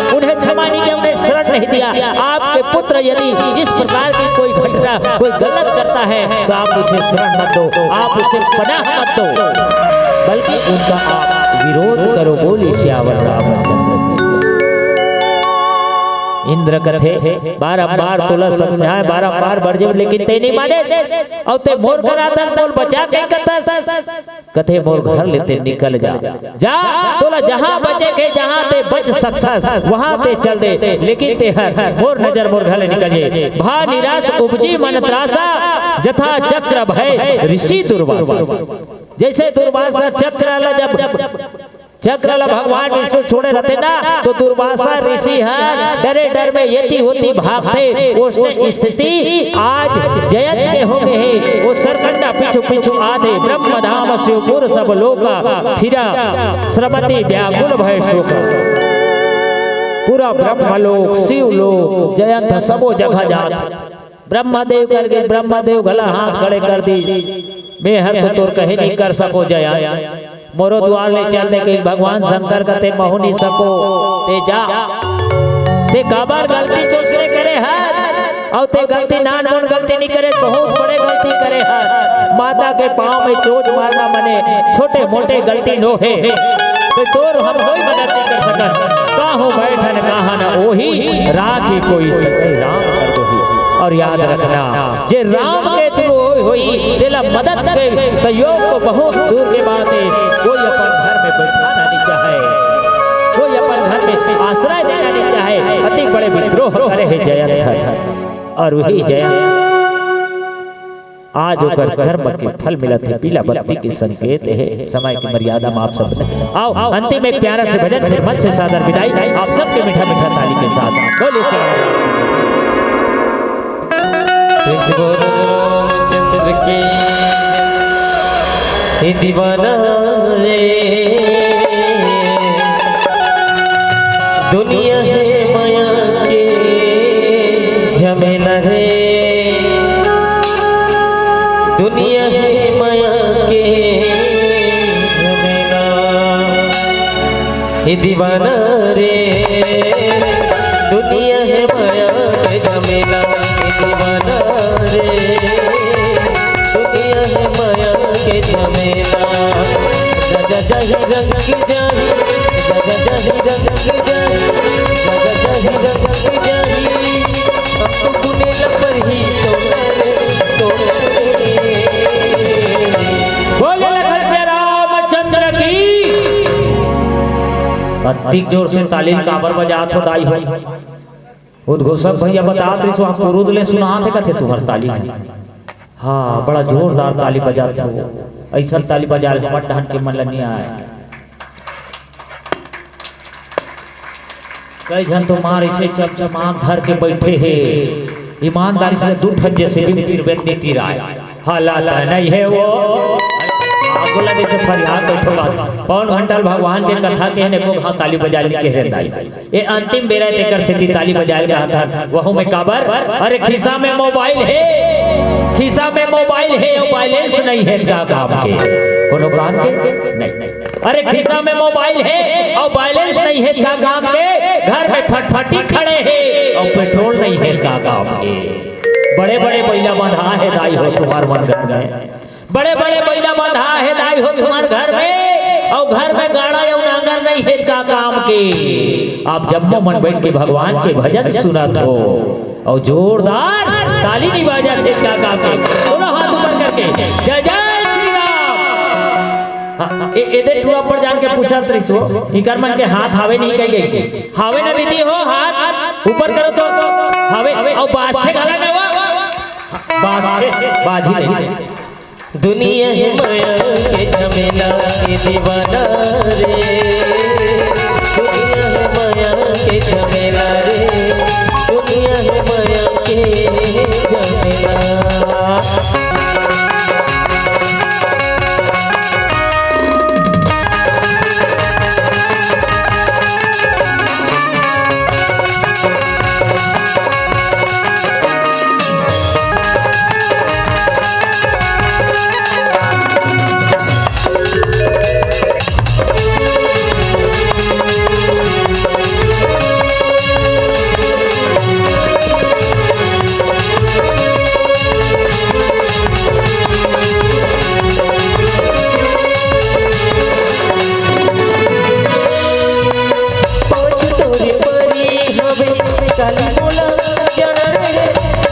उन्हें क्षमा नहीं किया, उन्हें शरण नहीं दिया। आपके पुत्र यदि इस प्रकार की कोई घटना, कोई गलत करता है, तो आप उसे शरण मत दो, आप उसे पनाह मत दो, बल्कि उनका आप विरोध करो। बोले सियावर रामचंद्र की। इंद्र कथे, बारंबार तोला समझाए, बारंबार बरजे, लेकिन ते नहीं माने। अउ ते मोर करा आथस, बोल बचा के कथस। कथे मोर घर ले ते निकल जा, जा, तोला जहाँ बचे के, जहाँ ते बच सकथस, वहाँ ते चल दे, लेकिन ते हर मोर नजर मोर घर ले निकल जे। भा निराश उपजी मन त्रासा, जथा चक्र भय ऋषि दुर्वासा। जैसे दुर्वासा चक्र ला जब चक्र ला भगवान विष्णु छोड़े रहते ना, तो दुर्वासा ऋषि ह डरे डर में येती होती भागथे। उसने स्थिति आज जयंत के हो गए हे। वो सरकंडा पीछू पीछू आथे, ब्रह्म धाम शिवपुर सब लोका, फिरा श्रमति व्याकुल भय शोक। पूरा ब्रह्मलोक, शिवलोक, जयंत सबो जगह जात। ब्रह्मदेव करके ब्रह्मदेव घला हाथ खड़े कर दी, मैं हर तो तोर कहे नहीं कर सको जया। मोरो दुआर ले चल दे कहीं भगवान शंकर कथे महू नहीं सको, ते जा। ते काबर गलती चोचरे करे हर, अउ ते गलती नान मोन गलती नहीं करे, बहुत बड़े गलती करे हर। माता के पाँव में चोच मारना मने छोटे मोटे गलती नो हे। ते तोर हम कोई मदद नहीं कर सकत। काहू बैठन कहा न ओही, राखी कोई सके राम कर दोही। और याद रखना, जे राम के through होई, तेला मदद के सहयोग तो बहुत दूर के बात है। कोई अपन घर में बैठाना नहीं चाहे, कोई अपन घर में आश्रय देना नहीं चाहे। अति बड़े विद्रोह करे हे जयंत हर, और वही जयंत आज ओकर कर्म के फल मिलत हे, पीला बत्ती के संकेत हे। समय की मर्यादा में आप सब ने, आओ, अंतिम एक प्यारा से भजन, फिर मंच से सादर विदाई, आप सबके मीठा मीठा ताली के साथ। बोलिए श्री राम। प्रेम से बोलो रामचंद्र की। हे दीवाना रे, दुनिया है माया के झमेला रे, दुनिया है माया के झमेला। हे दीवाना रे, दुनिया है माया के झमेला। हे दीवाना रे, दुनिया है माया के झमेला। राजा जाहि रंग जाहि, राजा जाहि रंग जाहि, राजा जाहि रंग जाहि। अब तो गुने लपर ही तोला रे, तोला रे। बोले लखन से रामचंद्र की। अतिक जोर से ताली ल काबर बजात हो दाई हो? उद्घोषक भैया बतात रहिस, वहाँ कुरुद ले सुनात हे, कथे तुहर ताली हे। हाँ, बड़ा जोरदार ताली बजात हो। अइसन ताली बजाल हमर डहन के मन ल नइ आय। कई झन तो मार अइसे चमचमात धर के बइठे हे, ईमानदारी से दू ठन जइसे भी तीर बेत नइ तीराय। हालात नहीं है वो। आगोला जइसे फरियाद बइठो बात। पवन घंटाल भगवान के कथा के हन, एको घांव ताली बजा ली के हन दाई। ये अंतिम बेरा हे, तेकर सेती ताली बजाए ल कहत हन। वहू में काबर? अरे, खिसा में मोबाइल हे, खिसा में मोबाइल हे, अउ बैलेंस नइ हे, का काम के? कोनो काम के? नहीं। अरे, खिसा में मोबाइल हे अउ बैलेंस नइ हे, का काम के? घर में फटफटी खड़े हे अउ पेट्रोल नइ हे, का काम के? बड़े-बड़े बइला बंधा हे दाई हो तुम्हर मन घर में। बड़े-बड़े बइला बंधा हे दाई हो तुम्हर घर में, अउ घर में गाड़ा अउ नांगर नइ हे, का काम के? आप जम्मो मन बइठ के भगवान के भजन सुनत हो, अउ जोरदार ताली नइ बाजत हे, का काम के? दोनों हाथ ऊपर करके जय जय श्री राम। हाँ, ए, एदे टूरा पर जान के पूछत रहिस हो, इकर मन के हाथ हावे नहीं कहि गई। हावे ना दीदी हो हाथ? ऊपर करो तो। हावे, अउ बाजथे घला ना वो। बाजथे, बाजी नहीं। दुनिया हे माया के झमेला के दीवाना रे, दुनिया हे माया के झमेला रे, दुनिया हे माया के झमेला। पाँच तोरी परी हवे, काली मोला जाना रे,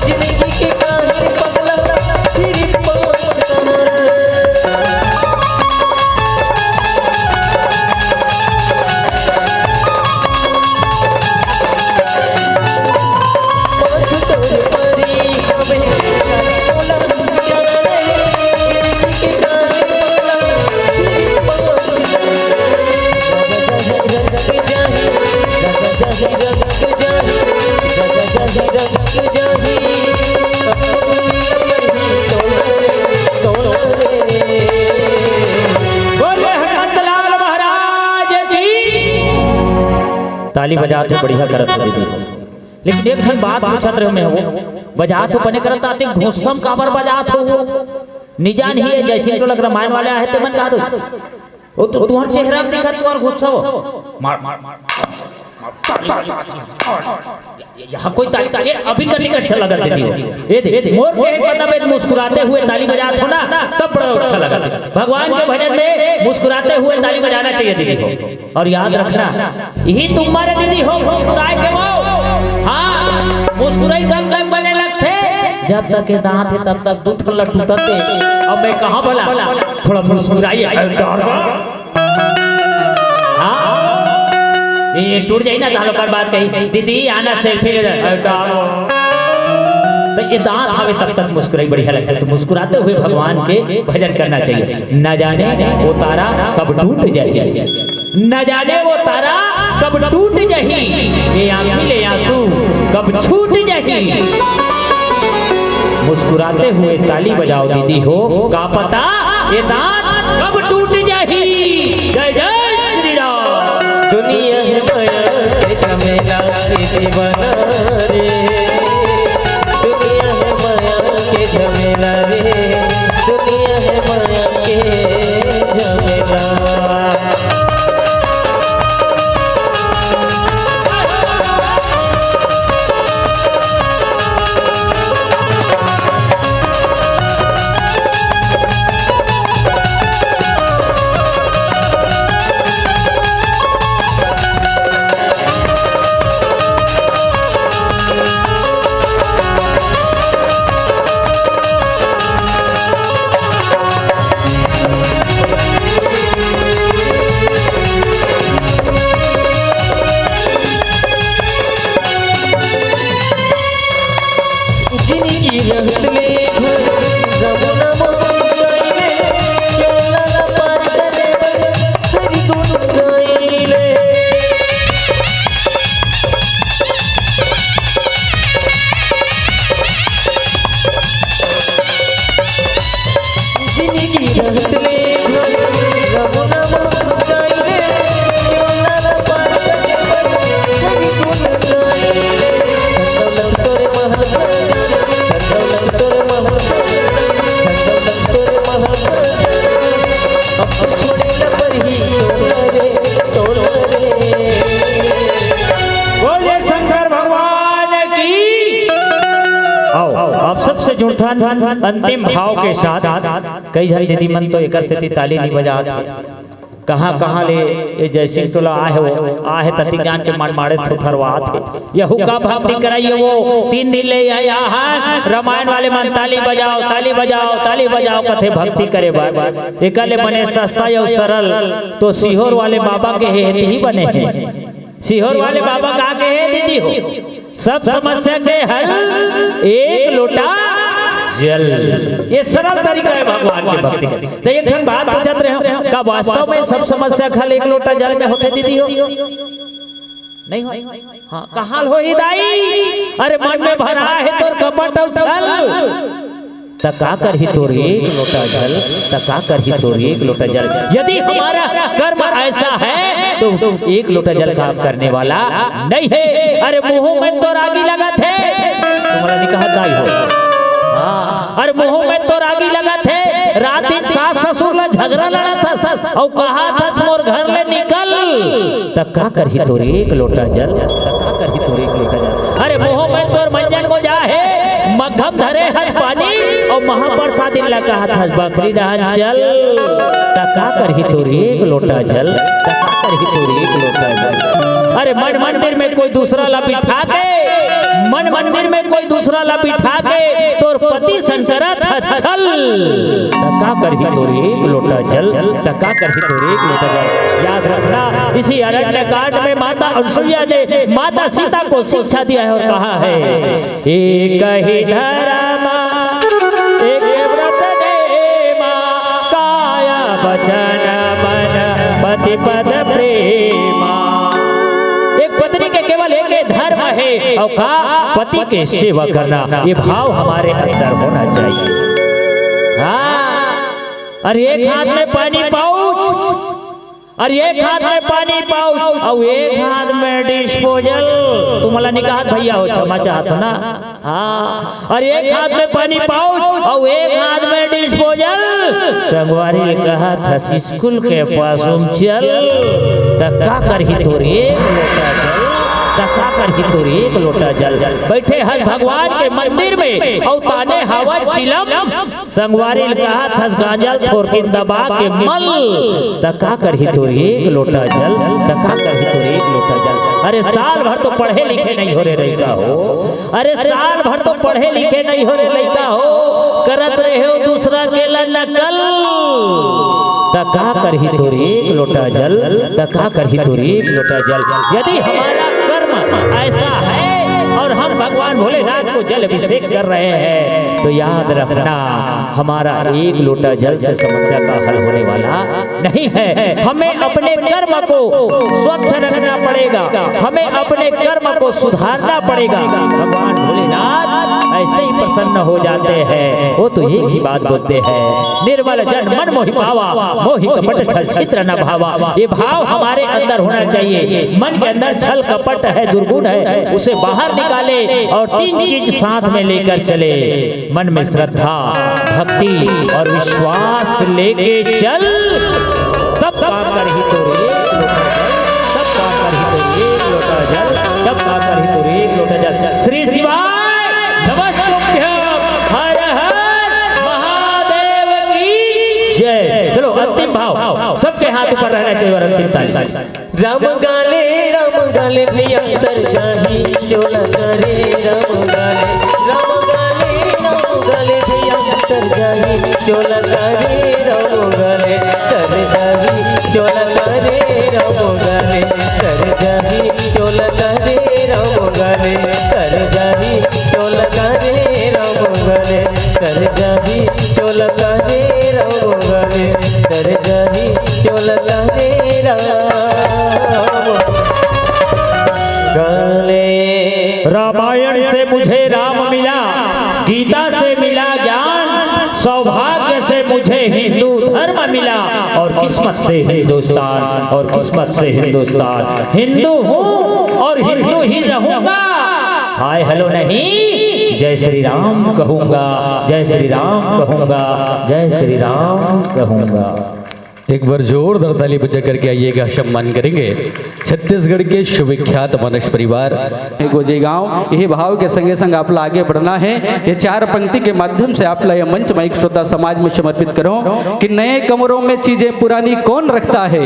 जिंदगी के काहे पगला, फिर पाँच तना रे। पाँच तोरी परी हवे, काली मोला जाना रे, जिंदगी के काहे पगला, फिर पाँच तना रे। बोले हनुमंत लाल महाराज की। ताली बजात हो, बढ़िया करत हो दीदी। लेकिन एक ठन बात पूछत रहे मैं हो, बजात हो बने करत, आते घुस्सम काबर बजात हो? निजान ही है, जैसे तो लग रामायण वाले आहे ते मन का दो। वो तो तुम्हार चेहरा में दिखत, तुम्हार गुस्सा हो। मार, मार, मार, मार, मार, मार। ये, यहाँ कोई ताली, ताली, अभी कतिक अच्छा लगत दीदी हो। ये दे, मोर के एक मतलब है, मुस्कुराते हुए ताली बजात हो ना, तब बड़ा अच्छा लगत है। भगवान के भजन में मुस्कुराते हुए ताली बजाना चाहिए दीदी हो। और याद रखना, यही तुम्हारे दीदी हो मुस्कुराए के वो। हाँ, मुस्कुराई तब तक बने लगथे, जब तक ये दांत है, तब तक दू ठन ला टूटत है। अब मैं कहाँ भला थोड़ा मुस्कुराई, अरे डर। हाँ, ये टूट जाई ना, तो ओकर बात कही, "दीदी, आना सेल्फी ले जा।" अरे डर। तो ये दांत हवे, तब तक मुस्कुराई बढ़िया लगथे। तो मुस्कुराते हुए भगवान के भजन करना चाहिए। न जाने वो तारा कब टूट जाही, न जाने वो तारा कब टूट जाही, ये आँखी ले आंसू कब छूट जाही। मुस्कुराते हुए ताली बजाओ दीदी हो, का पता ये दांत कब टूट जाही। जय जय श्री राम। दुनिया हे माया के झमेला के दीवाना रे, दुनिया हे माया के झमेला रे, दुनिया हे माया के झमेला। थन अंतिम भाव के साथ। कई झन दीदी मन तो एकर सेती ताली नहीं बजात हे। कहाँ कहाँ ले ये जयसिंह टोला आहे, वो आहे तती जान के मन माड़े थोथरवात हे। यहू का भक्ति कराइए, वो तीन दिन ले यहाँ, यहाँ है, रामायण वाले मन ताली बजाओ, ताली बजाओ, ताली बजाओ कथे भक्ति करे बर। एकर ले बने सस्ता या सरल तो सीहोर वाले बाबा के हे, ही बने हे। सीहोर वाले बाबा का के हे दीदी हो, सब समस्या के हल एक लोटा जल। ये सरल तरीका है भगवान के भक्ति के। तो एक ठन बात पूछत रहे हो, का वास्तव में सब समस्या के हल एक लोटा जल में होथे दीदी हो? नहीं हो। हाँ, कहाँ होही दाई? अरे मन में भरा है तोर कपट अउ छल। त का करही तोर एक लोटा जल, त का करही तोर एक लोटा जल। यदि हमारा कर्म ऐसा है तो एक लोटा जल काम करने वाला नहीं है। अरे मुंह में तोर आगी लगत हे, तुम्हारा नहीं कहा दाई हो। हाँ, अरे मुंह में तोर आगी लगत हे, रात दिन सास ससुर ला झगड़ा लड़त हस, अउ कहा थस मोर घर ले निकल। त का करही तोर एक लोटा जल, त का करही तोर एक लोटा जल। अरे मुंह में तोर मंजन को जा हे, मग्घम धरे हस पानी, अउ महाप्रसाद ला कहत हस बखरी डहन चल। त का करही तोर एक लोटा जल, त का करही तोर एक लोटा जल। अरे मन मंदिर में कोई दूसरा ला बिठा के, मन मंदिर में कोई दूसरा ला बिठा के, तोर पति संग करत हस छल। त का करही तोर एक लोटा जल, त का करही तोर एक लोटा जल। याद रखना, इसी अरण्य कांड में माता अनसुईया ने माता सीता को शिक्षा दिया है और कहा है, एक ही धर्म, एक व्रत नेमा, काया वचन मन पति पद प्रेमा। एक पत्नी के केवल एक ही धर्म है, और का पति के सेवा करना, ये भाव हमारे अंदर होना चाहिए। हाँ, अरे एक हाथ में पानी पाउच, अरे एक हाथ में पानी पाउच अउ एक हाथ में डिस्पोजल। तुम्हारा नहीं कहत भैया हो, क्षमा चाहत हो ना। हाँ, अरे एक हाथ में पानी पाउच अउ एक हाथ में डिस्पोजल। संगवारी कहत हस स्कूल के पासुम चल, त का करही तोर एक लोटा जल, त का करही तोर एक लोटा जल। बैठे हस भगवान के मंदिर में अउ ताने हवा चिलम। संगवारी ल कहत हस गांजा ल थोरकिन दबा के मल, त का करही तोर एक लोटा जल, त का करही तोर एक लोटा जल। अरे साल भर तो पढ़े लिखे नहीं हो रे लइका हो, अरे साल भर तो पढ़े लिखे नहीं हो रे लइका हो, करत रहे हो दूसरा के ला नकल। त का करही तोर एक लोटा जल, त का करही तोर एक लोटा जल। यदि हमारा कर्म ऐसा है और हम भगवान भोलेनाथ को जल अभिषेक कर रहे हैं, तो याद रखना, हमारा एक लोटा जल से समस्या का हल होने वाला नहीं है। हमें अपने कर्म को स्वच्छ रखना पड़ेगा, हमें अपने कर्म को सुधारना पड़ेगा। भगवान भोलेनाथ ऐसे ही प्रसन्न हो जाते हैं। वो तो एक ही बात बोलते हैं, निर्मल जन मन मोहि पावा, मोहि कपट छल छिद्र न भावा। ये भाव हमारे अंदर होना चाहिए। मन के अंदर छल कपट है, दुर्गुण है, उसे बाहर निकाले और तीन चीज साथ में लेकर चले। मन में श्रद्धा, भक्ति और विश्वास लेके चल, तब काम करही तोर एक लोटा जल, तब काम करही तोर एक लोटा जल, तब काम करही तोर एक लोटा जल। श्री शिवाय नमस्तुभ्यं, हर हर महादेव की जय। चलो अंतिम भाव, सबके हाथ ऊपर रहना चाहिए और अंतिम ताली। राम गाले, राम गाले भैया तर जाही चोला करे। राम गाले, राम गाले, राम गाले भैया तर जाही चोला करे। राम गाले तर जाही चोला करे। राम गाले तर जाही चोला करे। राम गाले तर जाही चोला करे। राम गाले तर जाही चोला करे। राम गाले तर जाही चोला करे। राम गाले। रामायण से मुझे राम मिला, गीता से मिला ज्ञान, सौभाग्य से मुझे हिंदू धर्म मिला और किस्मत से हिंदुस्तान, और किस्मत से हिंदुस्तान। हिंदू हूँ और हिंदू ही रहूंगा। हाय हेलो नहीं, जय श्री राम कहूंगा, जय श्री राम कहूंगा, जय श्री राम कहूंगा। एक बार जोरदार ताली बजा करके आइएगा, सम्मान करेंगे। छत्तीसगढ़ के सुविख्यात मानस परिवार गोजे गांव, यही भाव के संगे संग आपला आगे बढ़ना है। ये चार पंक्ति के माध्यम से आपला ये मंच माइक श्रोता समाज में समर्पित करो कि नए कमरों में चीजें पुरानी कौन रखता है,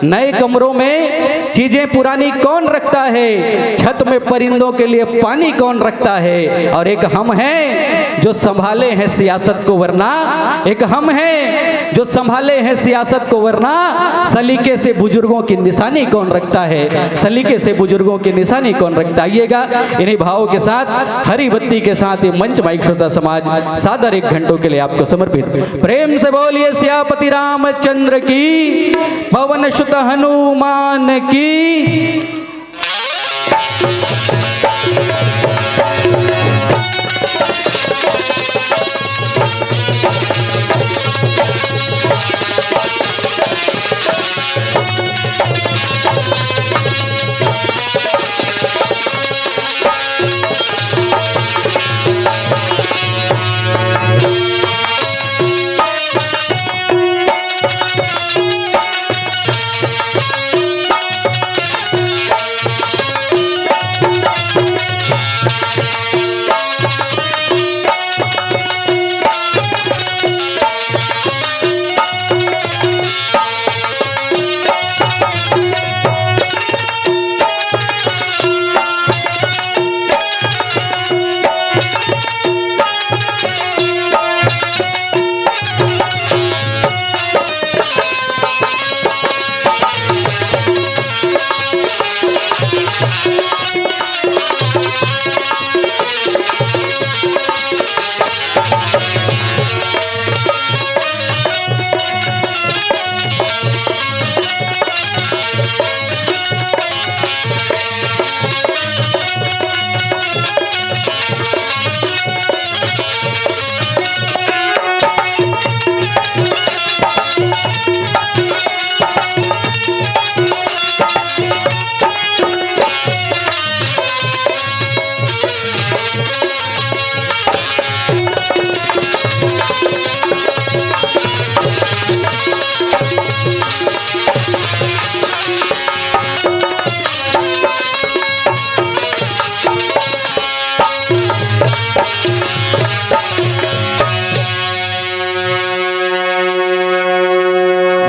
नए कमरों में चीजें पुरानी कौन रखता है, छत में परिंदों के लिए पानी कौन रखता है। और एक हम हैं जो संभाले हैं सियासत को, वरना एक हम हैं जो संभाले हैं सियासत को, वरना सलीके से बुजुर्गों की निशानी कौन रखता है, सलीके से बुजुर्गों की निशानी कौन रखता है। आइएगा, इन्हीं भावों के साथ, हरी बत्ती के साथ ये मंच माइक श्रोता समाज सादर एक घंटों के लिए आपको समर्पित। प्रेम से बोलिए सियापति रामचंद्र की, पवन सुत हनुमान की।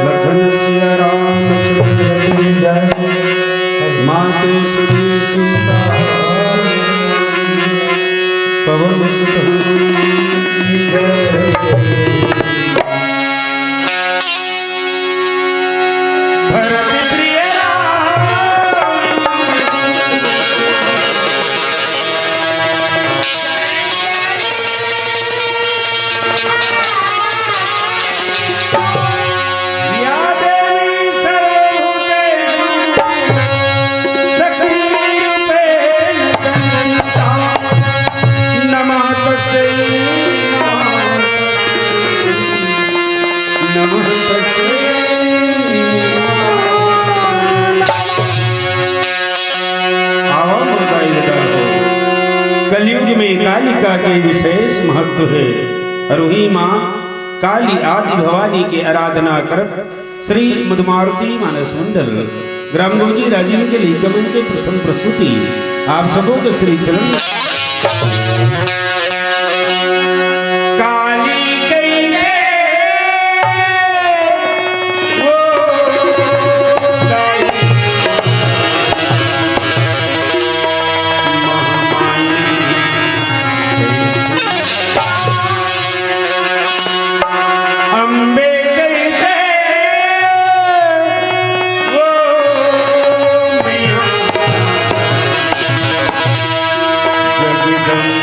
लखन सिया रामचंद्र की जय, माते श्री सीता पवन सुत हनुमान की जय। भरत प्रिय राम। या देवी सर्वभूतेषु शक्तिरूपेण संस्थिता। नमः तस्यै, नमः तस्यै, नमः तस्यै। आवा मोर दाई ददा हो। कलयुग में कालिका के विशेष महत्व हे। अउ उही माँ काली आदि भवानी के आराधना करत श्री मधुमारुति मानस मंडल ग्राम गुरुजी राजिम के लइका मन के प्रथम प्रस्तुति आप सबो के श्री चरण। काली कहिथे वो दाई महामाई। अम्बे कहिथे वो मैया जगदम्बा।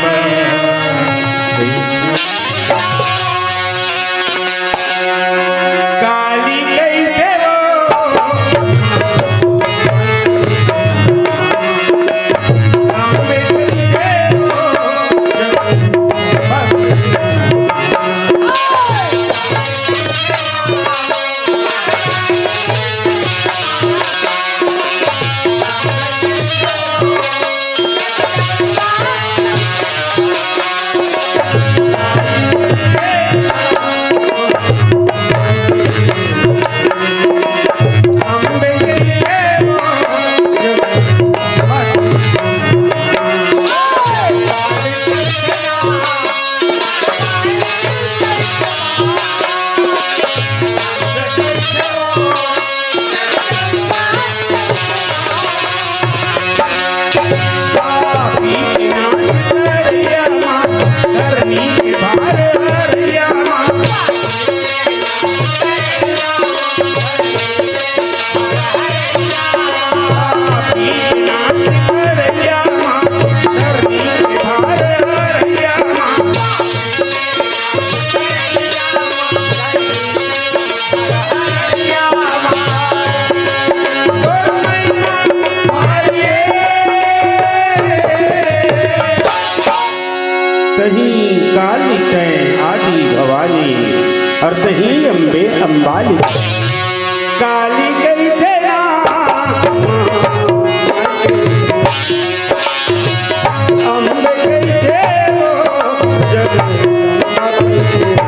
काली कहिथे ना, अम्बे कहिथे वो, जगदम्बा कहिथे ना।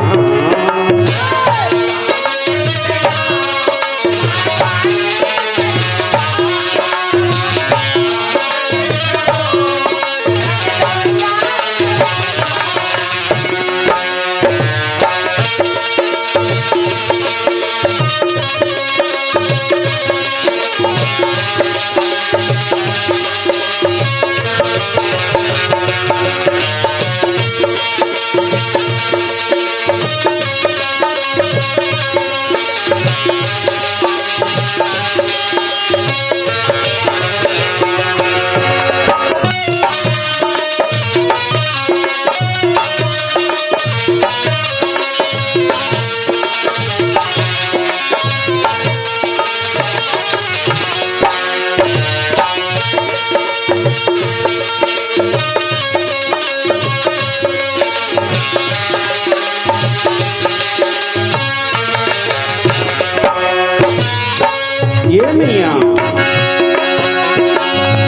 ये मैया,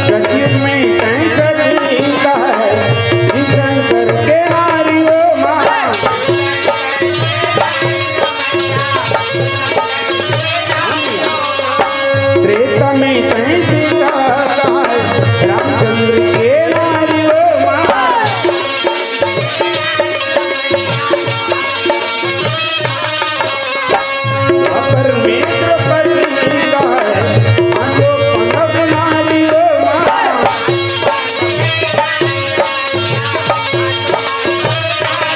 सतयुग में तैं सती कहे, शिव शंकर के नारी ओ माँ। त्रेता में तैं सीता कहे, रामचंद्र के नारी ओ माँ। द्वापर में द्रौपदी कहे, पांचों पांडव नारी ओ माँ।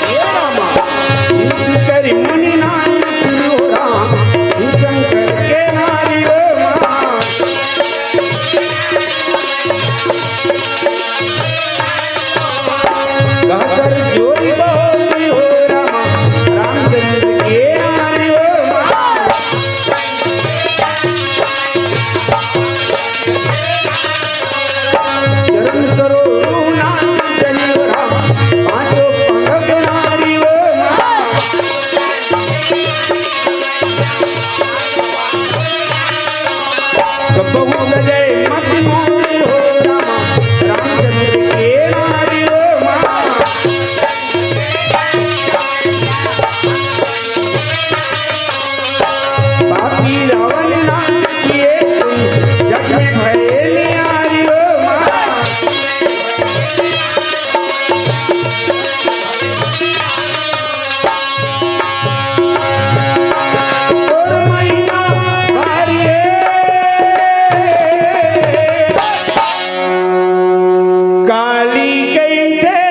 हे रामा, युद्ध करी मुनि नारी सुर हो राम, शिव शंकर के नारी ओ माँ। कहकर जोरी बोली हो रामा, रामचंद्र के नारी ओ माँ। चरण सरोज नाथ जनी ओ रामा, पांचों पांडव नारी ओ माँ। कबहु लजै मति मोहि हो रामा, रामचंद्र के नारी ओ माँ। पापी रावण नाश किए तुम, जग में भए निहारी ओ माँ। तोर महिमा भारी हे, काली कहिथे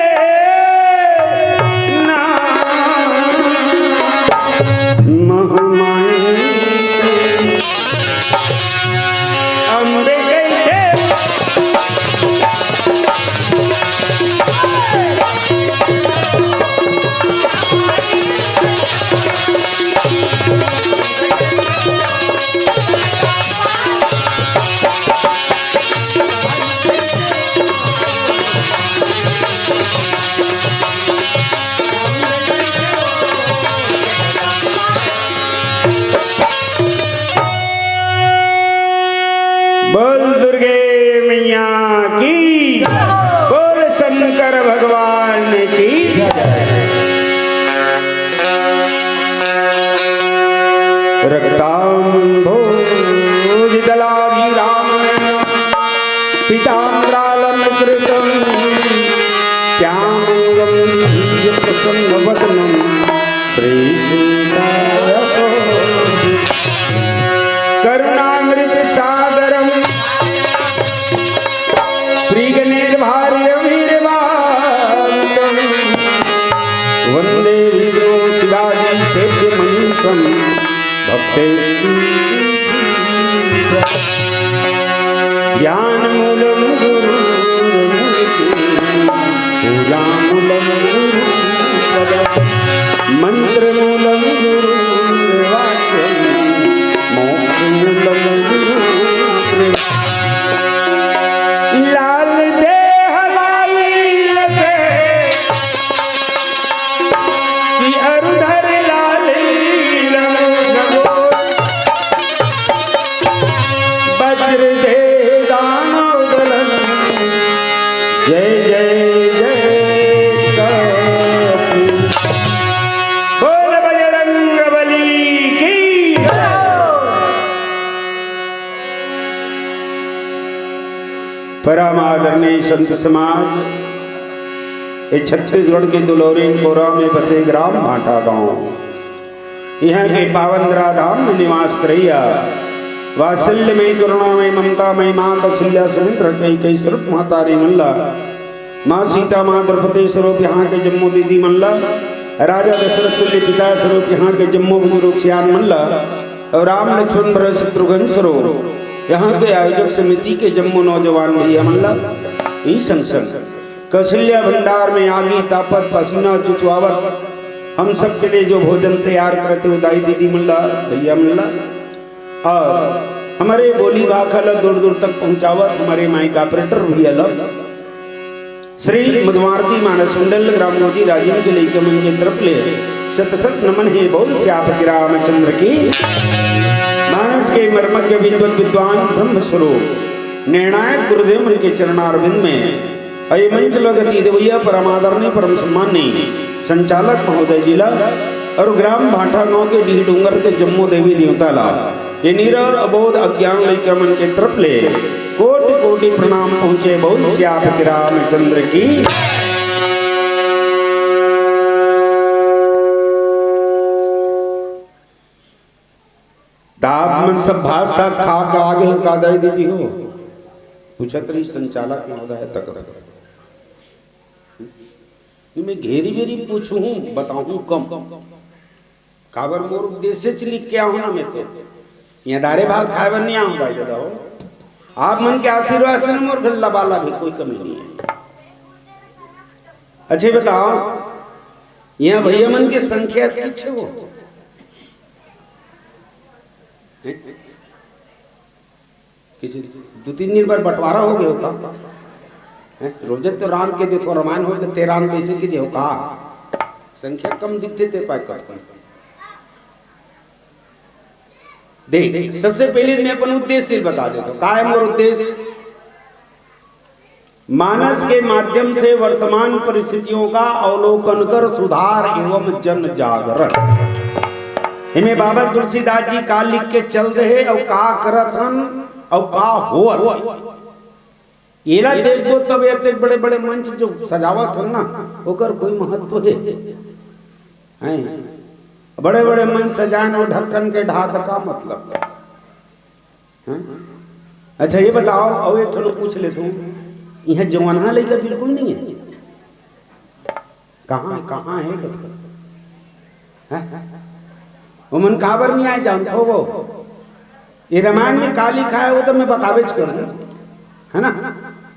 ना, महामाई अम्बे कहिथे। बोल दुर्गे मैया की, बोल शंकर भगवान की। रक्ताम्भोजदलाभिरामं पीताम्रालंकृतं श्यामं गम्भीरप्रसन्नवदनं श्रीसीताय सोऽहं। करुणामृतसागरं मृगनेरभारयवीरवादं वन्दे विष्णुं शिवादिसेव्यमनीशं भक्तेष्टि। ध्यानमूलं गुरोर्मूर्ति, पूजामूलं गुरुपदं, मन्त्रमूलं गुरोर्वाक्यं, मोक्षमूलं गुरोर्वेद। लाल देह लाल लगे कि अरुधर लाल लगे। जय जय जय कपि। बोल बजरंग बली की। परम आदरणीय संत समाज, ये छत्तीसगढ़ के दुलौरीन कोरा में बसे ग्राम भाटा गांव, इहाँ के पावन धरा धाम में निवास करइया, वात्सल्य में, करुणा में, ममता में माँ कौशल्या समेत रखे कई स्वरूप महतारी मन ला, माँ सीता, माँ द्रौपदी स्वरूप इहाँ के जम्मो दीदी मन ला, राजा दशरथ तुल्य पिता स्वरूप इहाँ के जम्मो बुजुर्ग सियान मन ला, अउ राम लक्ष्मण भरत शत्रुघ्न स्वरूप इहाँ के आयोजक समिति के जम्मो नौजवान भैया मन ला, ई संग संग कौशल्या भंडार में आगी तापत, पसीना चुचवावत, हम सब के लिए जो भोजन तैयार करत हे, वो दाई दीदी मन ला, भैया मन ला, अउ हमर बोली भाखा ला दूर दूर तक पहुँचावत हमर माइक ऑपरेटर भैया ला, श्री मधुमारती मानस मंडल ग्राम गोजी राजिम के लइका मन के तरफ ले शत शत नमन हे। बोल सियापति रामचंद्र की। मानस के मर्मज्ञ विद्वत विद्वान ब्रह्म स्वरूप निर्णायक गुरुदेव मन के चरणारविंद में अउ ये मंच ल गति देवइया परम आदरणीय, परम सम्माननीय संचालक महोदय जी ला अउ ग्राम भाटा गांव के डीह डोंगर के जम्मो देवी देवता ला, ये नीरा अबोध अज्ञान लइका मन के तरफ ले कोटि कोटि प्रणाम पहुँचे। बोल सियापति रामचंद्र की। त आप मन सब भात साग खा के आगे हो का दाई दीदी हो? पूछत रही संचालक महोदय तक। मैं घेरी बेरी पूछूं, बताऊं कम। काबर मोर उद्देश्य च लिख के आहूं ना मैं तो। इहाँ दारे भात खाए बर नहीं आहूं भाई दादा हो। आप मन के आशीर्वाद से ना मोर घर लबालब हे, कोई कमी नहीं है। अच्छा बताओ, इहाँ भैया मन के संख्या किछ हे वो? हैं? किसी दू तीन दिन बर बंटवारा हो गयो का? हैं? रोजे तो राम के देथो, रामायण हो के ते राम कैसे के देहो का? संख्या कम दिखथे ते पाय कथन। देख, सबसे पहले मैं अपन उद्देश्य बता देता हूँ। का है मोर उद्देश्य? मानस के माध्यम से वर्तमान परिस्थितियों का अवलोकन कर सुधार एवं जन जागरण। इमे बाबा तुलसीदास जी का लिख के चल दे हे अउ का करत हन अउ का होवत हे। एला देखबो तब एते बड़े-बड़े मंच जो सजावत हन ना, ओकर कोई महत्व हे? हैं? बड़े-बड़े मंच सजाए न, ढक्कन के ढाक का मतलब? हैं? अच्छा, ये बताओ, अउ एक ठन पूछ लेथों, इहाँ जवानहा लइका बिल्कुल नहीं है? कहाँ, कहाँ है कथो? हैं? ओमन काबर नहीं आए जानथो वो? ये रामायण में का लिखा है वो तो मैं बताबेच करूँ, है ना?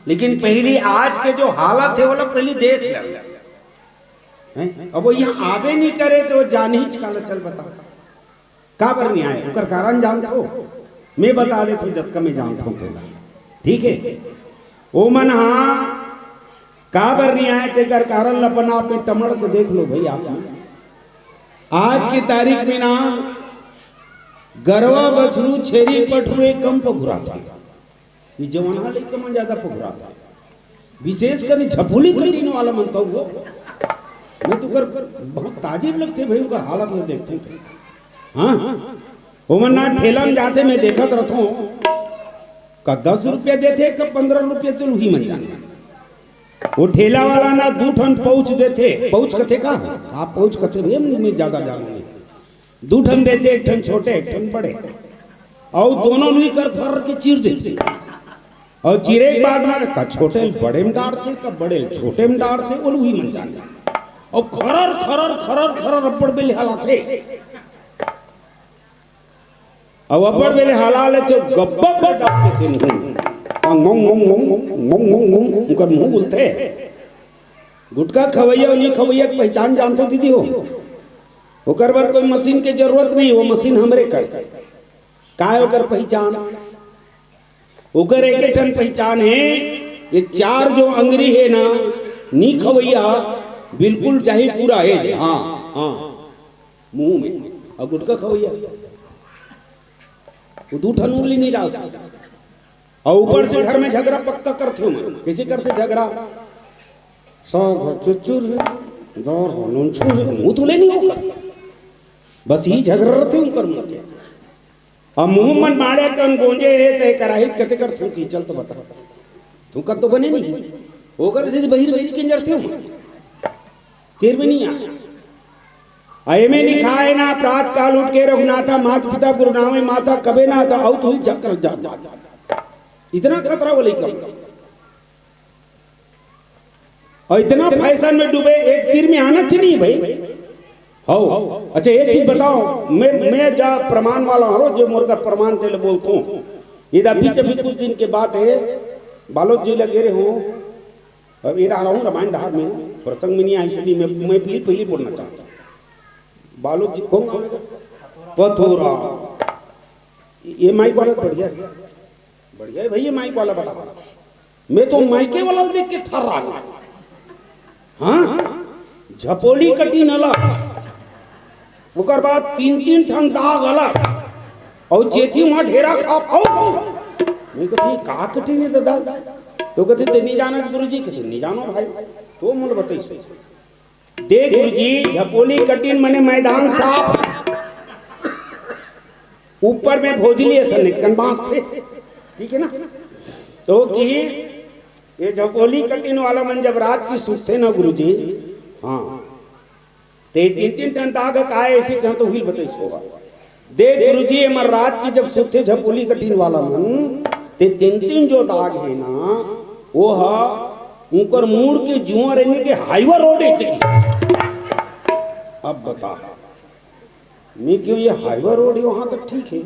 लेकिन पहली आज के जो हालत है वो लोग पहली देख ले। हैं? अब वो यहाँ आबे नहीं करे तो वो जान ही काला चल बता। काबर नहीं आए, ओकर कारण जानथो? मैं बता देथों, जतका मैं जानथों तेला। ठीक है? ओमन हा काबर नहीं आए, तेकर कारण ल अपन आप में टमड़ के देख लो भाई आप मन। आज की तारीख में ना गरवा, बछरू, छेरी, पठरू ए कम पघुराथे। ये जवानहा लइका मन ज्यादा पघुराथे। विशेष कर झपोली कटिन वाला मन तो वो, मैं तो कर बहुत ताजुब लगथे भाई, ओकर हालत ल देखथों तो। हाँ, ओमन ना ठेला में जाथे, मैं देखत रथों, का दस रुपया देथे, का पन्द्रह रुपया, तो उही मन जाने। वो ठेला वाला ना दू ठन pouch देथे, pouch कथे का? का pouch कथे भैया, मैं ज्यादा जानों नहीं। दू ठन देथे, एक ठन छोटे, एक ठन बड़े, अउ दोनों ल उही कर फर्र के चीर देथे। अउ चीरे के बाद में का छोटे ल बड़े में डारथे, का बड़े ल छोटे में डारथे, वो उही मन जाने। अउ खरर, खरर, खरर, खरर अब्बड़ बेले हलाथे। अउ अब्बड़ बेले हला लेथे, गब्बा पे डार देथे मुंह। आ, मोंग, मोंग, मोंग, मोंग, मोंग, मोंग, उनकर मुंह बोलथे। गुटखा खवैया अउ नी खवैया के पहचान जानथो दीदी हो? ओकर बर कोई मशीन के जरूरत नहीं, वो मशीन हमरे कर। का है ओकर पहचान? ओकर एक ठन पहचान है, ये चार जो अंगरी है ना, नी खवैया, बिल्कुल जाही पूरा है जे, हाँ, हाँ, मुंह में। अउ गुटखा खवैया, वो दू ठन उंगली नहीं डाल सकता। अउ ऊपर से घर में झगरा पक्का करथे ओमन। कैसे करथे झगरा? साग ह चुरचुर हे, दार ह नुनछुर हे, मुंह धुले नहीं होगा। बस ही झगड़ रहे थे उनकर मुंह के। अब मुंह मन माड़े कन गोंजे हे, ते कराही कते कर थूकी, चल तो बता। थूकत तो बने नहीं। ओकर से बहिर बहिर किंजर थे हम। तेर भी नहीं आ। आ एमे लिखाय ना, प्रात काल उठ के रघुनाथा, मात पिता गुरु नावे माथा, कबे ना था, औ तू ही चक्कर जा। इतना खतरा वो लइका। और इतना फैशन में डूबे, एक तीर में आना चाहिए भाई। हो, अच्छा, एक चीज बताओ, मैं, मैं जा प्रमाण वाला हूँ, जो मोर कर प्रमाण तेले बोलता हूँ। इधर बीच अभी कुछ दिन के बात है, बालोद जिला गे रहे हो, अब ये रहा हूँ रामायण डहार में, प्रसंग में नहीं आई, इसलिए मैं, मैं पहले, पहले बोलना चाहता हूँ। बालोद जी, कौन गाँव है? पथोरा। ये माइक वाला तो बढ़िया है, बढ़िया है भाई, ये माइक वाला बता। मैं तो माइके वाला देख के थर्रा गया। हाँ, झपोली कटिन अलग, ओकर बाद तीन तीन ठन दाग अलग, और चेथी वहाँ ढेरा खा पाओ। मैं कहती, "का कटिन है दादा?" तो कहते, "ते नहीं जाना गुरु जी?" कहते, "नहीं जानो भाई।" तो मोला बताई सही। देख गुरु जी, झपोली कटिन मने मैदान साफ, ऊपर में भोजली असन एक कन बांस थे, ठीक है ना? तो कि ये झपोली कटिन वाला मन जब रात की सुतथे ना गुरु जी, हाँ, ते तीन तीन ठन दाग काय ऐसे कहें तो हुइल बताई होगा। देख गुरु जी, एमन रात की जब सुतथे झपोली कटिन वाला मन, ते तीन तीन जो दाग है ना, वो हा उनकर मूड़ के जुआ रहेंगे के हाईवा रोड ऐसे की। अब बता, मैं क्यों ये हाईवा रोड है, वहां तक ठीक है।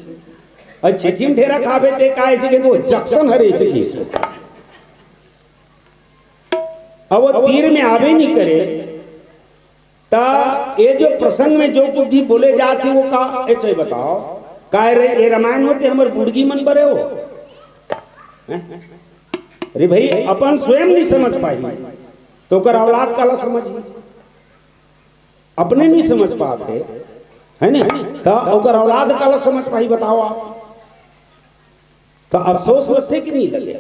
अच्छे जिम ढेरा खाबे ते का ऐसे के तो जंक्शन हरे ऐसे की। अब वो तीर में आवे नहीं करे, ता ये जो प्रसंग में जो कुछ भी बोले जाते वो का, ऐसे बताओ, काय रे, ये रामायण होते हमर बुड़गी मन बरे हो? हैं? अरे भाई, अपन स्वयं नहीं समझ पाई, तो ओकर औलाद काला समझ? अपने नहीं समझ पाते, है नहीं? तो ओकर औलाद काला समझ पाई, बताओ आप। तो अफसोस लगथे कि नहीं लगे?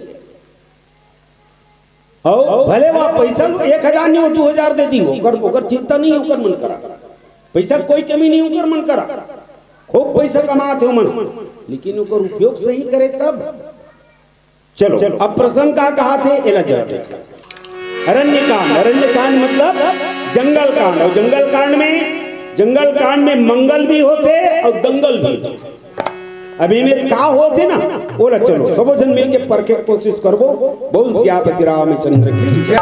और भले वह पैसा एक हजार नहीं हो, दो हजार दे दी, ओकर, ओकर चिंता नहीं, ओकर मन करा, पैसा कोई कमी नहीं, ओकर मन करा, खूब पैसा कमात हो मन, लेकिन ओकर उपयोग सही करे तब। चलो, अब प्रसंग का कहा थे, एला जरा देख। अरण्य कांड, अरण्य कांड मतलब जंगल कांड। और जंगल कांड में, जंगल कांड में मंगल भी होते और दंगल भी होते। अभी में का होते ना, बोला, चलो सबो जन मिलके परखे कोशिश करबो। बोल सियापति रामचंद्र की जय।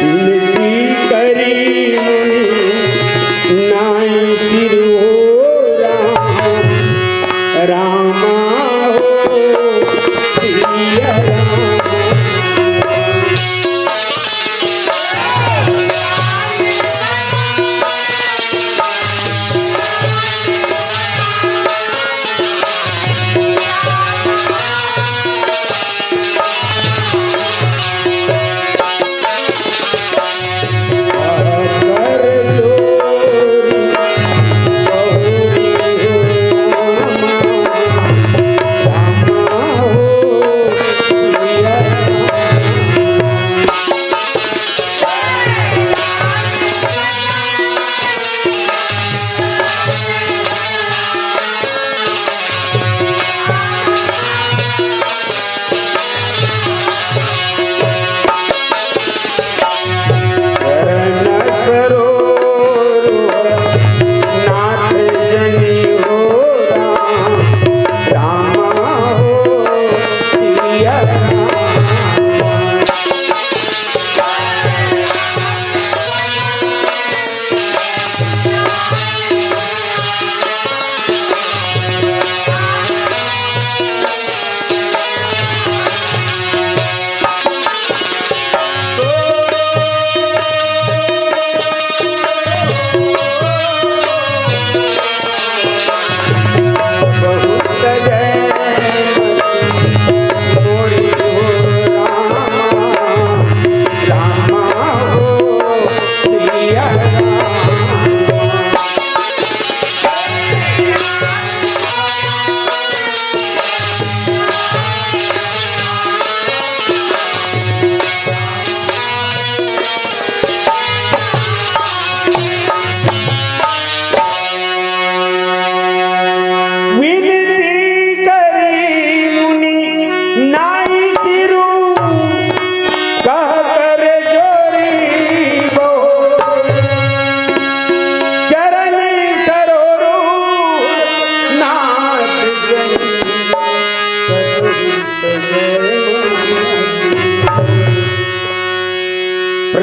विनती करी मुनि नाई सिर हो राम, रामा हो सिया राम।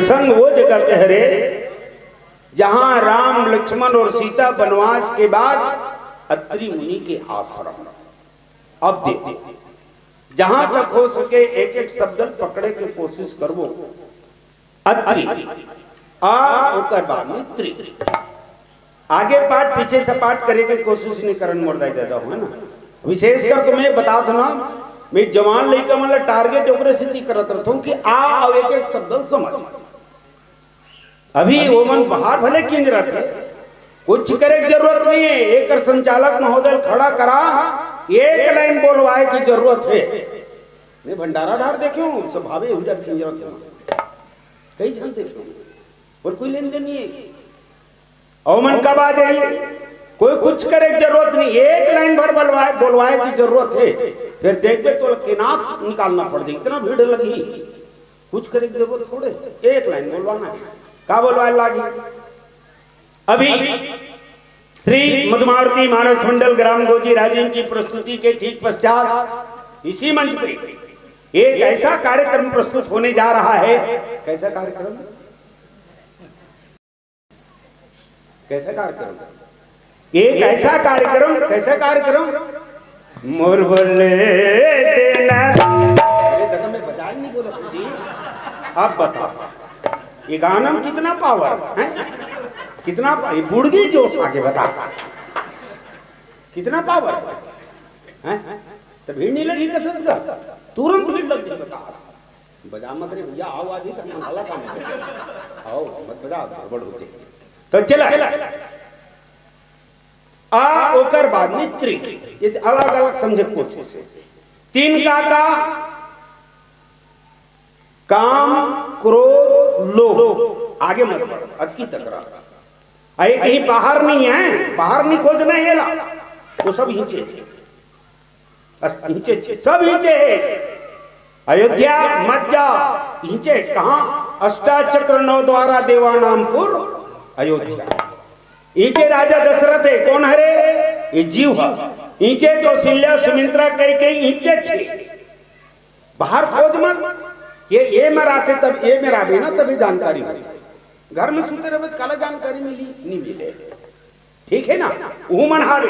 संग वो जगह के हरे, जहां राम, लक्ष्मण और सीता बनवास के बाद अत्रि मुनि के आश्रम। अब देखो, जहां तक हो सके एक एक शब्द पकड़े के कोशिश करबो। अत्रि, आ, ओकर बाद में त्रि। आगे पाठ पीछे से पाठ करे के कोशिश नहीं करन मोर दाई ददा हो, है ना। विशेषकर तो मैं बतात ना, मैं जवान लइका मन ला टारगेट ओकरे सेती करत रहथों कि आ अउ एक एक शब्द समझ। अभी वो मन बाहर भले किंजरत हे, कुछ करे के जरूरत नहीं है। एकर संचालक महोदय खड़ा करा, एक लाइन बोलवाए की जरूरत है। मैं भंडारा डार देखे हूँ, सब भावे हुजर किंजरत हे, कई झन देखे हूँ, और कोई लेन देन नहीं है। अउ मन कब आ जाही? कोई कुछ करे के जरूरत नहीं, एक लाइन भर बोलवाए, बोलवाए की जरूरत है। फिर देखबे तो केनास निकालना पड़ जाही, इतना भीड़ लगी। कुछ करे के जरूरत थोड़े, एक लाइन बोलवाना है। का बोलवाए लागी? अभी श्री मधुमावती मानस मंडल ग्राम गोजी राजिम की प्रस्तुति के ठीक पश्चात इसी मंच पे एक ऐसा कार्यक्रम प्रस्तुत होने जा रहा है। कैसा कार्यक्रम? कैसा कार्यक्रम? एक ऐसा कार्यक्रम, कैसा कार्यक्रम? मोर बोले देना। अरे दादा, मैं बजाए नहीं बोला जी। आप बताओ, ये गाना में कितना पावर है? कितना पा-, ये बुड़गी जोश आके बता, कितना पावर है? तो भीड़ नहीं लगी कसरत का, तुरंत भीड़ लग जाए। बता, बजा मत रे भैया, आओ आज ही तक मन हला काम है। आओ, मत बजा, गड़बड़ होते। तो चला, आ ओकर बाद में त्रि, ये अलग-अलग समझे के कोशिश है। तीन का का? काम, क्रोध, लोभ। आगे मत बढ़, अतकी तकरार। आ, ये कहीं बाहर नहीं है, बाहर नहीं खोजना है ला। वो सब हिंचे, बस हिंचे छे, सब हिंचे है। अयोध्या मत जा, हिंचे कहाँ? अष्टाचक्र नौ द्वारा देवानाम पुर अयोध्या। इचे राजा दशरथ है, कोन हरे? ये जीव है। इचे कौशल्या, सुमित्रा, कैकेयी, इचे छे। बाहर खोज मत। ये, ये में राते तब, ये में राबे ना, तभी जानकारी होती। घर में सुते रहे तो काला जानकारी मिली, नहीं मिले। ठीक है ना? उहू मन हावे।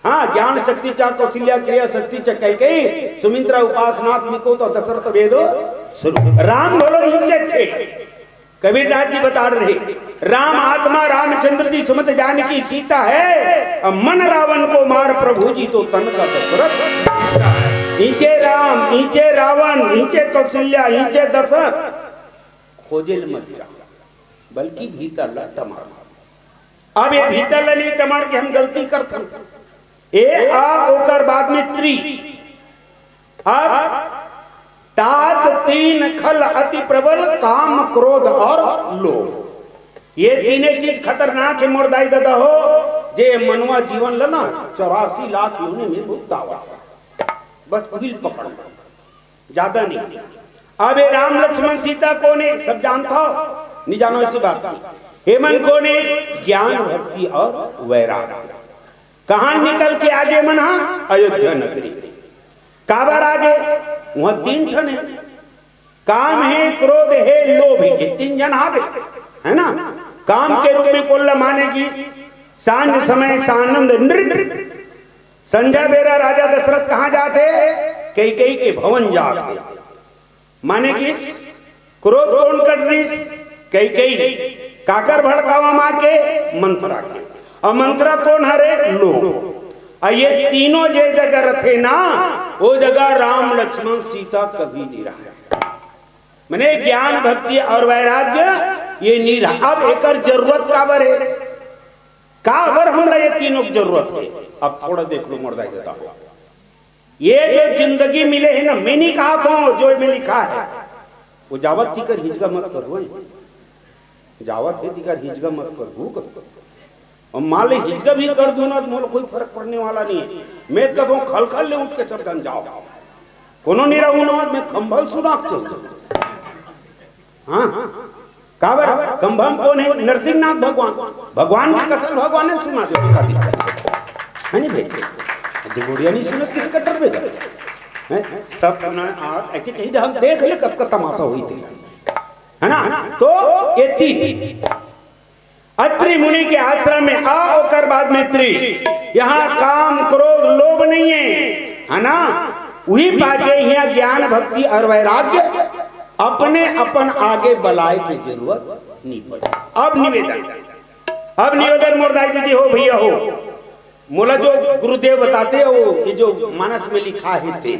हाँ, ज्ञान शक्ति चा कौशल्या, क्रिया शक्ति चा कैकेयी, सुमित्रा उपासनात्मिको तो दशरथ वेदो स्वरूप। राम भलो इचे छे। कबीरदास जी बता रहे, राम आत्मा रामचंद्र जी सुमत जानकी सीता है, अब मन रावण को मार प्रभु जी तो तन का दशरथ। इचे राम, इचे रावण, इचे कौशल्या, इचे दशरथ, खोजे ल मत जा, बल्कि भीतर ला टमार। अब ये भीतर ला नहीं टमार के हम गलती करथन। ए आ ओकर बाद में त्रि। अब तात तीन खल अति प्रबल, काम, क्रोध और लोभ। ये तीने चीज खतरनाक है मोर दाई ददा हो, जे मनवा जीवन ला ना चौरासी लाख योनि में भुगतावा। बस उहिल पकड़ लो, ज्यादा नहीं। अब ये राम लक्ष्मण सीता कोन है, सब जानता हो, नहीं जानो ऐसी बात नहीं। एमन कोन है? ज्ञान, भक्ति और वैराग्य। कहाँ निकल के आगे मन हा? अयोध्या नगरी। काबर आगे? वहाँ तीन ठन है, काम है, क्रोध है, लोभ है, ये तीन जन आगे, है ना? काम के रूप में कोन ला माने कि सांझ समय सानंद नृप, संझा बेरा राजा दशरथ कहाँ जाते? कैकेयी के भवन जाते। माने कि क्रोध कोन करिस? कैकेयी। काकर भड़कावा माँ के? मंथरा के। और मंथरा कोन हरे? लोभ। और ये तीनों जे जगह रथे ना, वो जगह राम लक्ष्मण सीता कभी नहीं रहा। मने ज्ञान, भक्ति और वैराग्य ये नहीं रहा। अब एकर जरूरत काबर है? काबर हमला ये तीनों की जरूरत है? अब थोड़ा देख लो मोर दाई ददा हो। ये जो जिंदगी मिले है ना, मैं नहीं कहा था जो मैं लिखा है, वो जावत तिकर हिचका मत करो, जावत है तिकर हिचका मत करो। और मान ले हिचका भी कर दूं ना, तो मोला कोई फर्क पड़ने वाला नहीं है। मैं कहूँ खलखल ले उठ के सब जन जाओ, कोनो नहीं रहू ना, मैं खंभल सुना के चल दूं। हाँ, काबर? खंभा में कोन है? नरसिंहनाथ भगवान। भगवान के कथन भगवान ने सुना दे, का दिक्कत है? है नहीं भाई? दुगोड़िया नहीं सुनत किसी कट्टर पे जा। हैं? सब सुना, आप ऐसे कहीं हम देख ले कब का तमाशा हुई थी। है ना? तो ये तीन अत्रि मुनि के आश्रम में आ, ओकर बाद में त्रि, यहाँ काम, क्रोध, लोभ नहीं है, है ना? वही पाके यहाँ ज्ञान, भक्ति और वैराग्य अपने अपन आगे बलाय के जरूरत नहीं पड़े। अब निवेदन, अब निवेदन मोर दाई दीदी हो, भैया हो, मोला जो गुरुदेव बताते हो, ये जो मानस में लिखा है ते,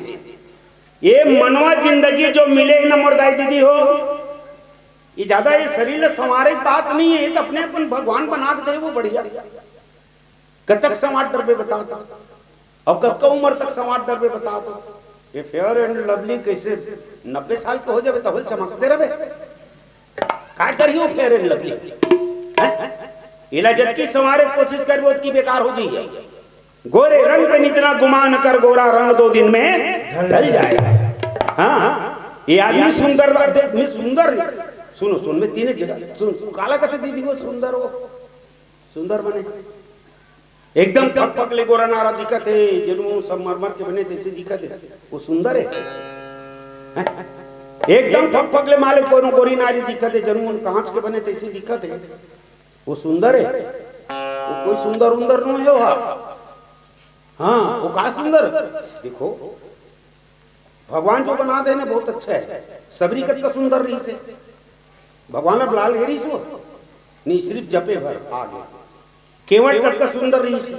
ये मनवा जिंदगी जो मिले ना मोर दाई दीदी हो, ये ज्यादा ये शरीर ला संवारे के बात नहीं है, ये तो अपने अपन भगवान बना के दे, वो बढ़िया। कतक संवार डरबे बता तो, और कतका उम्र तक संवार डरबे बता तो। ये फेयर एंड लवली कैसे नब्बे साल के हो जाबे तब चमकते रहबे? काय करियो फेयर एंड लवली? हैं? इला जबकि संवारे के कोशिश करबे, ओतकी बेकार हो जाइए। गोरे रंग पे नितना गुमान कर, गोरा रंग दो दिन में ढल जाएगा। हाँ, हाँ, ये आदमी सुंदर, देख, मैं सुंदर, सुनो, सुन, मैं तीन जगह सुन, काला कथे दीदी वो सुंदर हो, सुंदर बने, एकदम फकफक ले गोरा नारा दिखत हे, जनु संगमरमर के बने तैसे दिखत हे, वो सुंदर हे? हैं? एकदम फकफक ले माले कोनो गोरी नारी दिखत हे, जनु कांच के बने तैसे दिखत हे, वो सुंदर हे? वो कोई सुंदर उंदर नो हे हा। हाँ, वो का सुंदर? देखो, भगवान जो बना दे ना, बहुत अच्छा है। सबरी कतका सुंदर रहिस हे, भगवान अब लाल घेरिस वो नहीं, सिर्फ जपे भर आगे। केवट कतका सुंदर रहिस हे।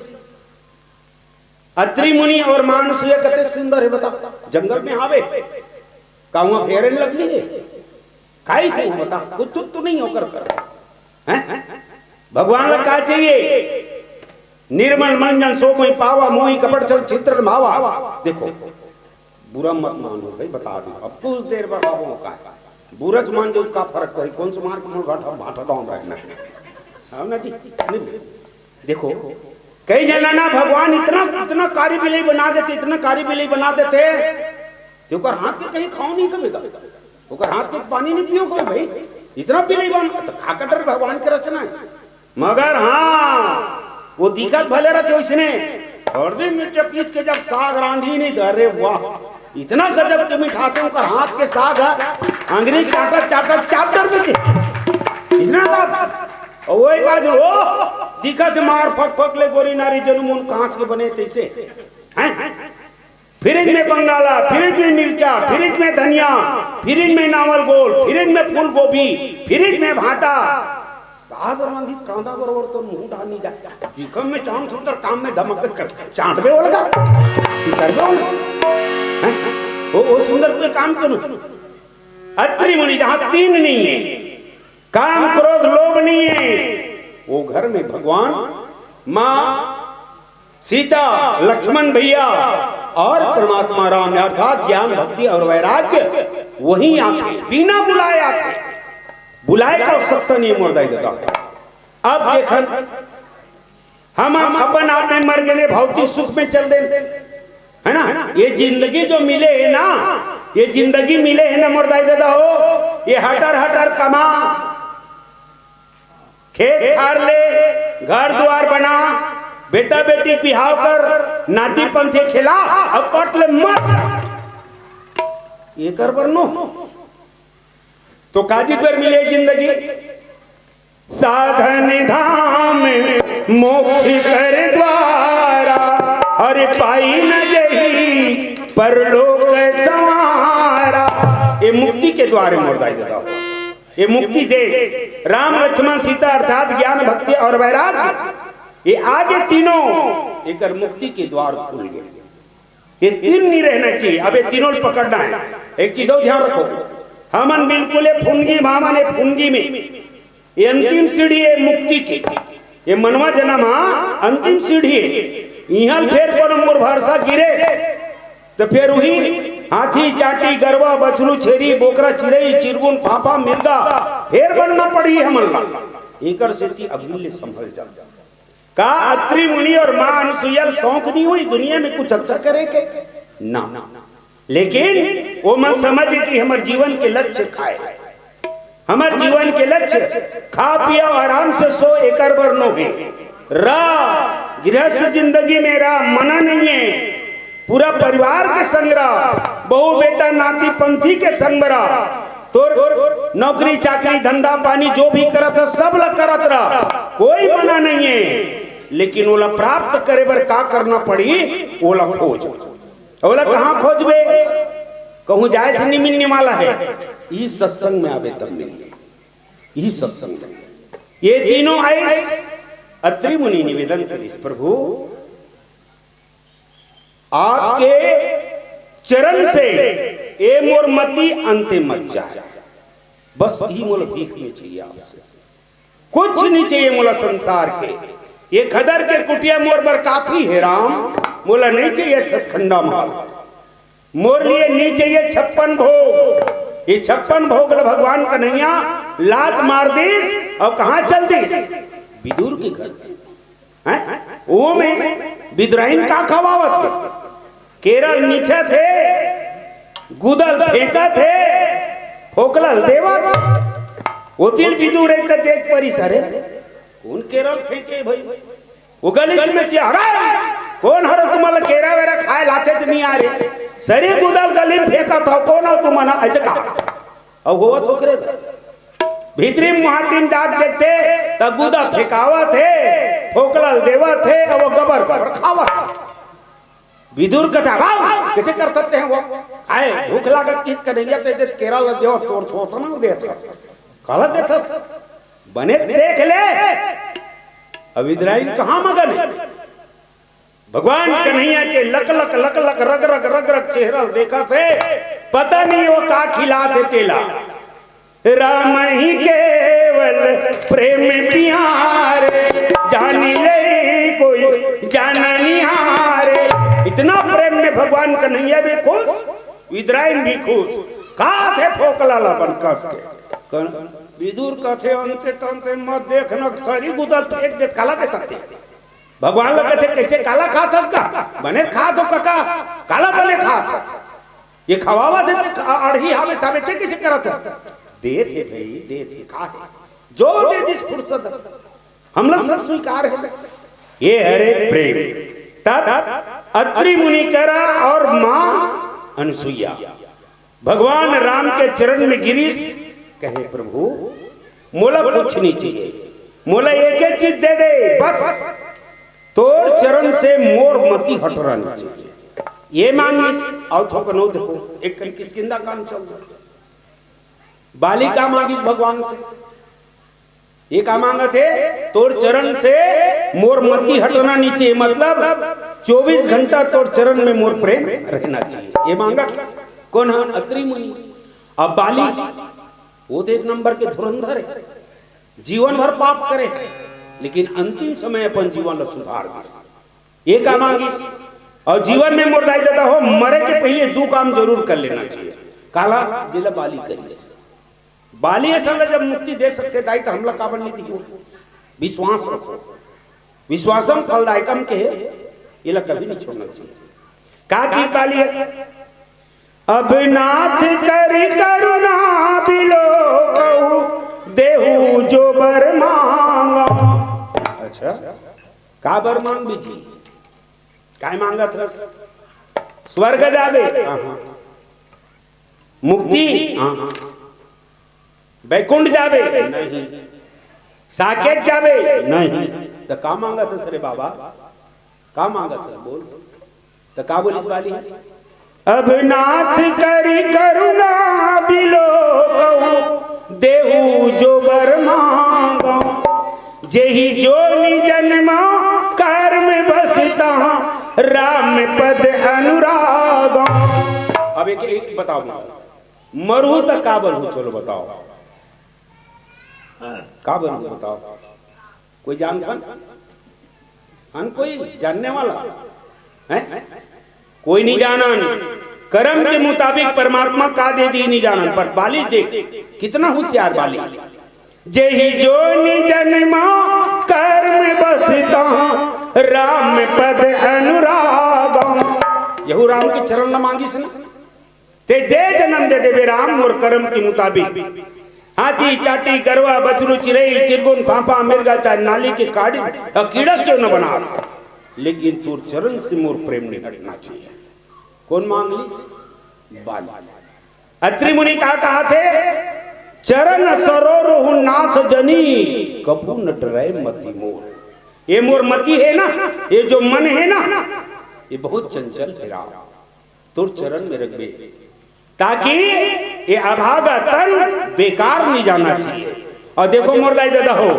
अत्रि मुनि और मानुष ये कतक सुंदर हे बता, जंगल में आवे, का वहाँ फेयर एंड लवली हे? काई थे बता, कुछ तो नहीं होकर कर, हैं? भगवान ला का चाहिए? निर्मल मन जन सो कोई पावा, मोहि कपट छल छिद्र भावा। देखो, बुरा मत मानो भाई, बता दो, अब कुछ देर बाद आबो का है। बुरा च मान जो का फर्क पड़ी, कौन से मार के मोर घाटा भाटा डाउन रहना है, हाँ ना जी? नहीं, देखो, कई जना ना भगवान इतना, इतना कारी बिलई बना देते, इतना कारी बिलई बना देते, तो ओकर हाथ के कहीं खाओ नहीं कभी का, ओकर हाथ के पानी नहीं पियो कभी भाई, इतना बिलई बन, तो का कटर भगवान के रचना है। मगर हाँ, वो दिखत भले रहते उसने, हरदी मिर्च पीस के जब साग रांधी नहीं, अरे वाह, इतना गजब के मिठाते, ओकर हाथ के साग है, अंगरी चाटत चाटत चाप डर देते, इतना था। और वो एक आज, ओ, दिखत मार फक फक ले गोरी नारी, जनु मन कांच के बने तैसे, हैं? फ्रिज में बंगाला, फ्रिज में मिर्चा, फ्रिज में धनिया, फ्रिज में नावल गोल, फ्रिज में फूल गोभी, फ्रिज में भाटा। साग रांधी कांदा बरोबर तो मुंह डाल नहीं जाए। दिखम में चाम सुंदर, काम में धमक कर चाटबे वाला का, तू चढ़बे वाला, हैं? वो, वो सुंदर कोई काम करो। अत्रि मुनि जहाँ तीन नहीं है, काम, क्रोध, लोभ नहीं है, वो घर में भगवान, माँ सीता, लक्ष्मण भैया और परमात्मा राम, अर्थात ज्ञान, भक्ति और वैराग्य वहीं आथे, बिना बुलाए आथे। बुलाए का आवश्यकता नहीं है, मोर दाई ददा। अब देखन, हम, हम अपन आप में मर गए, भौतिक सुख में चल दे, है ना? ये जिंदगी जो मिले है ना, ये जिंदगी मिले है ना, मोर दाई ददा हो, ये हटर हटर कमा, खेत खार ले, घर द्वार बना, बेटा बेटी बिहाव कर, नाती पंथी खिला, अब पट ले मर। एकर बर नो। तो काजी बर मिले जिंदगी? साधन धाम मोक्ष कर द्वारा, हरि पाई न जही परलोक संवारा। ये मुक्ति के द्वार हे मोर दाई ददा। ये मुक्ति दे, राम लक्ष्मण सीता अर्थात ज्ञान भक्ति और वैराग्य, ये आगे तीनों एकर मुक्ति के द्वार खुल गए। ये तीन नहीं रहना चाहिए। अब ये तीनों पकड़ना है। एक चीज और ध्यान रखो, हमन बिल्कुल ये फुनगी, भामन ये फुनगी में, ये अंतिम सीढ़ी है मुक्ति की। ये मनवा जन्म, हाँ, अंतिम सीढ़ी है। इहाँ फेर कोनो मोर भरसा गिरे, तो फेर वही हाथी, चाटी, गरवा, बछरू, छेरी, बोकरा, चिरई, चिरगुन, फाफा, मिर्गा, फेर बनना पड़ही हमन ला। एकर सेती अभी ले संभल जा। का अत्रि मुनि और माँ अनुसुईया ल शौक नहीं होई दुनिया में कुछ अच्छा करे के? ना। लेकिन वो मन समझ कि हमर जीवन के लक्ष्य खाए, हमर जीवन के लक्ष्य खा पिया आराम से सो, एकर बर नो हे। रा, गृहस्थ जिंदगी में रा मना नहीं है। पूरा परिवार के संग रा, बहू बेटा नाती पंथी के संग रा, तोर नौकरी, चाकरी, धंधा पानी जो भी करत हे, सब ला करत रह, कोई मना नहीं है, लेकिन ओला प्राप्त करे बर का करना पड़ी, ओला खोज। ओला कहाँ खोजबे? कहूँ जाए से नहीं मिलने वाला है, ई सत्संग में आबे तब मिलने, ई सत्संग में। ये तीनों आइस। अत्रि मुनि निवेदन करिस, प्रभु, आपके चरण से ए मोर मति अंते मत जाए, बस ई मोला भीख में चाहिए आपसे, कुछ नहीं चाहिए मोला संसार के। ये खदर के कुटिया मोर बर काफी है राम, मोला नहीं चाहिए छतखंडा महल, मोर लिए नहीं चाहिए छप्पन भोग। ये छप्पन भोग ल भगवान कन्हैया लात मार दिस और कहाँ चल दिस? विदुर के घर। हैं? वो में विदुराइन का खवावत हे? केरा ल निछत हे, गुदा ल फेंकत हे, फोकला ल देवत हे। ओती ले विदुर हे त देख परिस, अरे, कोन केरा ल फेंके भाई? वो गलीच में चिहा, "अरे, कोन हरे तुमन ला केरा वेरा खाए लाते त नहीं आ रे? सरी गुदा ल गली में फेंकत हो, कोन हो तुमन?" ऐसे कहा। अब होवत ओकरे भीतरी मुहाटी में जात देखते, त गुदा फेंकावत हे, फोकला ल देवत हे, अब वो गबर गबर खावत हे। विदुर कथे, "वाह, कैसे कर सकते हैं वो? आए, भूख लागत किस कन्हैया ते दे केरा ल देव, तोर थोतना देत हस। काला देत हस? बने देख ले।" अब विदुराइन कहाँ मगन हे? भगवान कन्हैया के लक लक, लक लक, रग रग, रग रग चेहरा ल देखत हे, पता नहीं वो का खिलात हे तेला। राम ही केवल प्रेम पियारे, जानी ले कोई जाना निहारे। इतना प्रेम में भगवान कन्हैया भी खुश, विदुराइन भी खुश। का थे फोकला ला बन कस के। कन-, विदुर कथे, "अंते तंते मत देख न, सरी गुदा ल फेंक देत, काला देत हस?" भगवान ला कथे, "कैसे काला खात हस का? बने खात हो कका, काला बने खात हस?" ये खवावत हे ते अड़ही हावे तावे ते कैसे करत हे? देत हे भाई, देत हे, का हे? जो दे दिस फुर्सत, हमला सब स्वीकार हे। ये हरे प्रेम। तब अत्रि मुनि करा और माँ अनसुईया भगवान राम के चरण में गिरिस, कहे, "प्रभु, मोला कुछ नहीं चाहिए, मोला एक ही चीज दे दे, बस तोर चरण से मोर मति हटना नहीं चाहिए।" ये मांगिस, अउ थोकन अउ देखो, एक कन किसकिंदा काम चल रहा। बाली का मांगिस भगवान से? ये का मांगत हे? "तोर चरण से मोर मति हटना नहीं चाहिए", मतलब चौबीस घंटा तोर चरण में मोर प्रेम रहना चाहिए। ये मांगत कोन हे? अत्रि मुनि। अब बाली, वो तो एक नंबर के धुरंधर हे, जीवन भर पाप करे, लेकिन अंतिम समय अपन जीवन ला सुधार दे। ये का मांगिस? और जीवन में मोर दाई ददा हो, मरे के पहले दू काम जरूर कर लेना चाहिए। काला? जेला बाली करिस। बाली असन ला जब मुक्ति दे सकथे दाई, त हमला काबर नहीं दिही? विश्वास रखो, विश्वासम फलदायकम के हे, एला कभी नहीं छोड़ना चाहिए। का की बाली हे? "अब नाथ करि करुणा बिलो कहू, देहू जो बर मांगा।" अच्छा, का बर मांगबे जी? काय मांगत हस? स्वर्ग जाबे? हाँ, हाँ। मुक्ति? हाँ, हाँ। बैकुंठ जाबे? नहीं। साकेत जाबे? नहीं। त का मांगत हस रे बाबा? का मांगत हस? बोल। त का बोलिस बाली? "अब नाथ करि करुणा बिलो कहू, देहू जो बर मांगो। जेहि जोनि जन्मा कर्म बसता, राम पद अनुरागो।" अब एक, एक बताओ, मरहू त का बनहू? चलो बताओ, का बनहू बताओ? कोई जानथन? हन कोई जानने वाला? हैं? कोई नहीं जानन। कर्म के मुताबिक परमात्मा का दे दी नहीं जानन, पर बाली देख, कितना होशियार बाली। "जेहि जोनि जन्मा कर्म बसता, राम पद अनुरागा।" यहू राम के चरण ल मांगिस ना। ते जे जन्म दे देबे राम मोर करम के मुताबिक। हाथी, चाटी, गरवा, बछरू, चिरई, चिरगुन, फांफा, मिर्गा, चाहे नाली के काड़ी, अ, कीड़ा क्यों न बना, लेकिन तोर चरण से मोर प्रेम नहीं हटना चाहिए। कौन मांग ली? बाली। अत्रि मुनि का कहा थे? "चरण सरोरहु नाथ जनी, कभू न डरै मति मोर।" ये मोर मति हे ना, ये जो मन हे ना, ये बहुत चंचल हे राम, तोर चरण में रखबे, ताकि ये अभागा तन बेकार नहीं जाना चाहिए। और देखो मोर दाई ददा हो,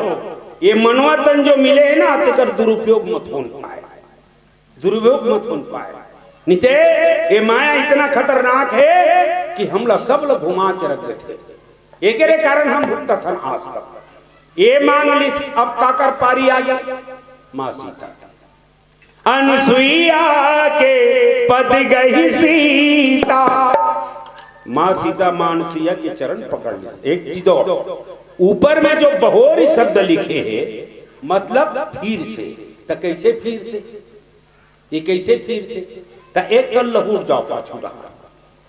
ये मनवा तन जो मिले हे ना, तेकर दुरुपयोग मत होन पाए, दुरुपयोग मत होन पाए। निते ये माया इतना खतरनाक हे कि हमला सब ल घुमा के रख देथे। एकरे कारण हम भुगतथन आज तक। ये मांग लिस, अब काकर पारी आ गया? माँ सीता। "अनसुईया के पद गही सीता।" माँ सीता माँ अनसुईया के चरण पकड़ लिस। एक चीज और, ऊपर में जो बहोरी शब्द लिखे हे, मतलब फिर से। त कैसे फिर से? ये कैसे फिर से? त एक कल लहूट जाओ पाछू रहा।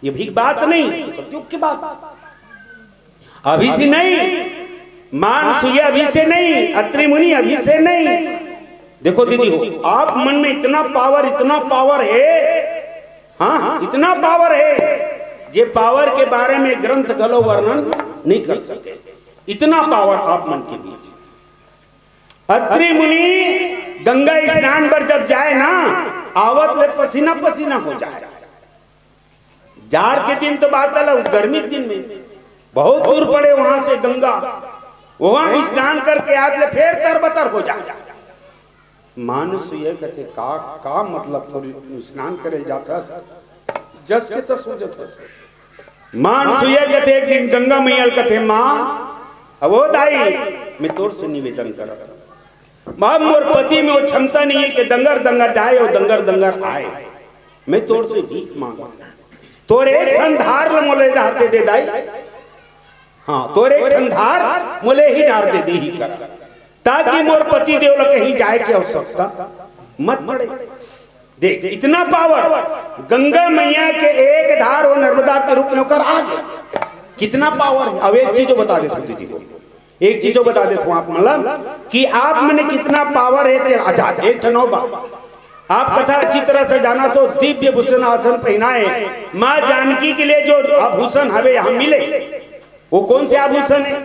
ये भी बात नहीं, सतयुग की बात। अभी से नहीं, माँ अनसुईया अभी से नहीं, अत्रि मुनि अभी से नहीं। देखो दीदी हो, आप मन में इतना पावर, इतना पावर हे, हाँ, इतना पावर हे, जे पावर के बारे में ग्रंथ घलो वर्णन नहीं कर सके। इतना पावर आप मन के बीच। अत्रि मुनि गंगा स्नान पर जब जाए ना, आवत ले पसीना पसीना हो जाए। जाड़ के दिन तो बात अलग, गर्मी के दिन में बहुत दूर पड़े वहां से गंगा, वहां स्नान करके आत ले फेर तरबतर हो जाए। माँ अनसुईया कथे, "का, का मतलब, तोर स्नान करे जाथस, जस के तस हो जाथस।" माँ अनसुईया कथे, एक दिन गंगा मैया ल कथे, "माँ, अब ओ दाई, मैं तोर से निवेदन करत हूँ, माँ, मोर पति में वो क्षमता नहीं है कि दंगर दंगर जाए और दंगर दंगर आए। मैं तोर से भीख मांगत हूँ, तोर एक ठन धार ल मोले धार दे दे दाई, हाँ, तोर एक ठन धार मोले ही धार दे दे ही कर, ताकि मोर पति देव ल कहीं जाए के आवश्यकता मत पड़े।" देख, इतना पावर, गंगा मैया के एक धार वो नर्मदा के रूप में ओकर आ गया। कितना पावर है। अब एक चीज बता देता हूँ दीदी को, एक चीज बता देता हूँ आप, मतलब कि आप मन में कितना पावर है। तेरा, अच्छा, एक ठन और बात, आप कथा अच्छी तरह से जाना तो दिव्य भूषण आसन पहनाए माँ जानकी के लिए जो आभूषण हवे यहाँ मिले, वो कौन से आभूषण है?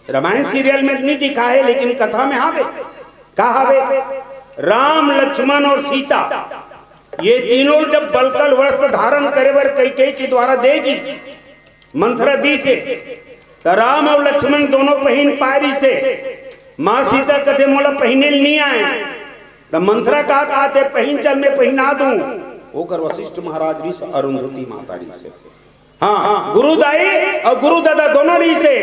रामायण सीरियल में नहीं दिखा है, लेकिन कथा में हावे। का हावे? राम, लक्ष्मण और सीता, ये तीनों जब बलकल वस्त्र धारण करे बर कैकेयी के द्वारा देगी, मंथरा दीस हे, त राम और लक्ष्मण दोनों पहिन पाय रिहिसे। माँ सीता कथे, "मोला पहिने ल नहीं आए।" त मंथरा का कहा थे, "पहिन चल, मैं पहिना दूं।" ओकर वशिष्ठ महाराज रिहिस, अरुंधति माता रिहिसे। हाँ, गुरु दाई और गुरु दादा दोनों रिहिसे।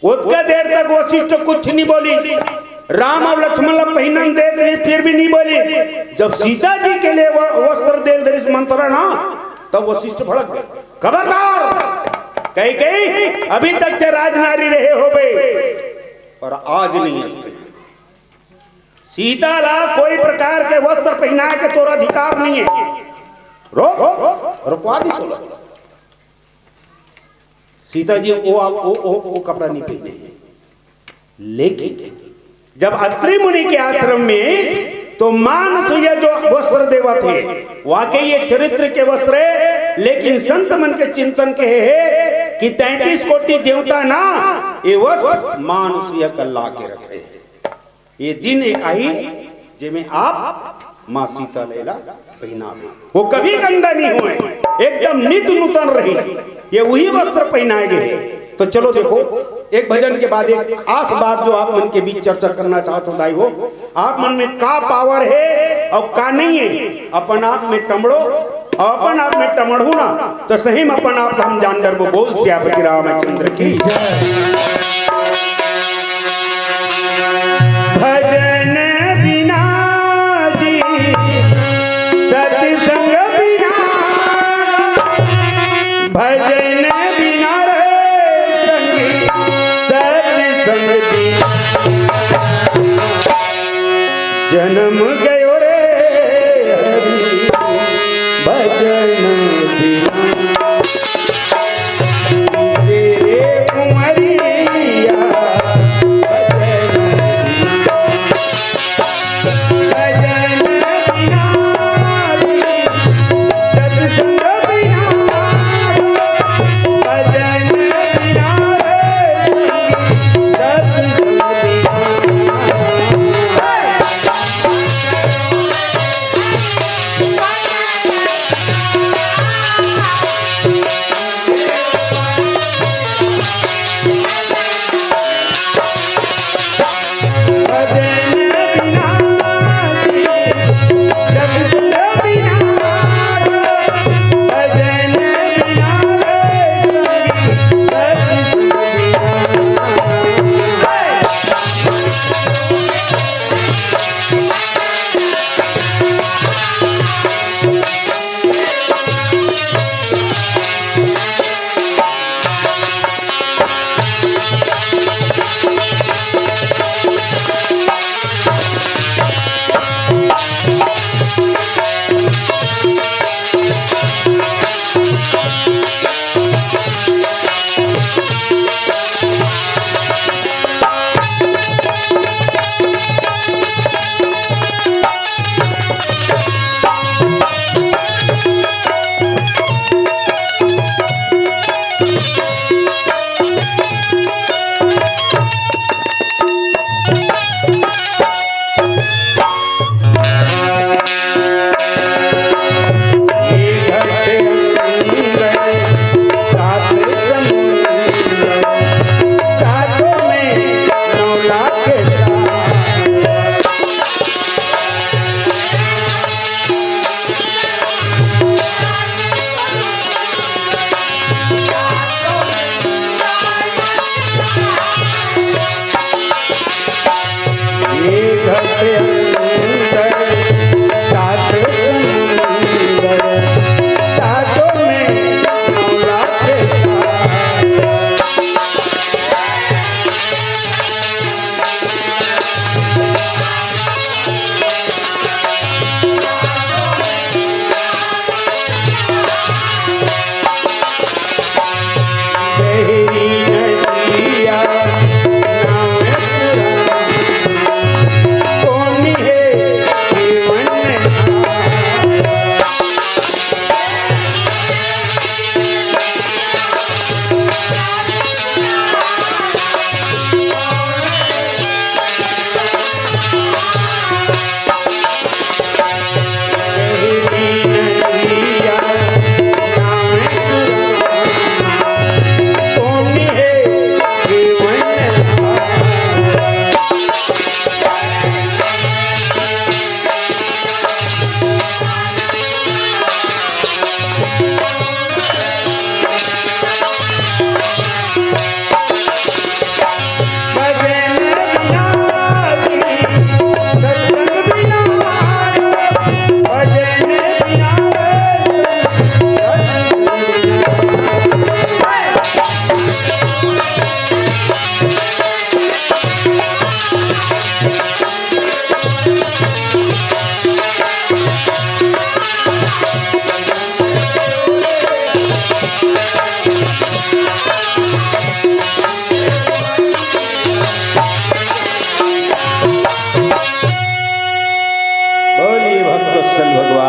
ओतका देर तक वशिष्ठ कुछ नहीं बोली। राम और लक्ष्मण ला पहिनन देत रही, फिर भी नहीं बोली। जब सीता जी के लिए व-, वस्त्र देल दे रिहिस मंथरा ना, तब वशिष्ठ भड़क गए। "खबरदार, कैकेयी, अभी तक ते राजनारी रहे होबे, पर आज नहीं हस्ते। सीता ला कोई प्रकार के वस्त्र पहनाए के तोर अधिकार नहीं है। रोक, रुकवा दिस ओला।" सीता जी वो, वो, वो, वो कपड़ा नहीं पहने हैं। लेकिन जब अत्रि मुनि के आश्रम में तो माँ अनसुईया जो वस्त्र देवत हे, वाकई ये चरित्र के वस्त्र है, लेकिन संत मन के चिंतन के है कि तैंतीस कोटि देवता ना ये वस्त्र माँ अनसुईया का ला के रखे हैं। ये दिन एक आही, जेमे आप माँ सीता ल एला पहिनावे। वो कभी गंदा नहीं होए, एकदम नित नूतन रही। ये वही वस्त्र पहनाए गए हैं। तो चलो देखो, एक भजन के बाद एक खास बात जो आप मन के बीच चर्चा करना चाहत हूँ दाई हो, आप मन में का पावर है और का नहीं है, अपन आप में टमड़ो, और अपन आप में टमड़ू ना, तो सही में अपन आप हम जान डरबो। बोल सियापति रामचंद्र की जय। भजन बिना जी सत्संग बिना, भजन बिना रे संगी, सत्संग बिना। जन्म गयो रे हरि भजन बिना। तेरे कुंवरिया भजन बिना। भजन बिना, सत्संग बिना।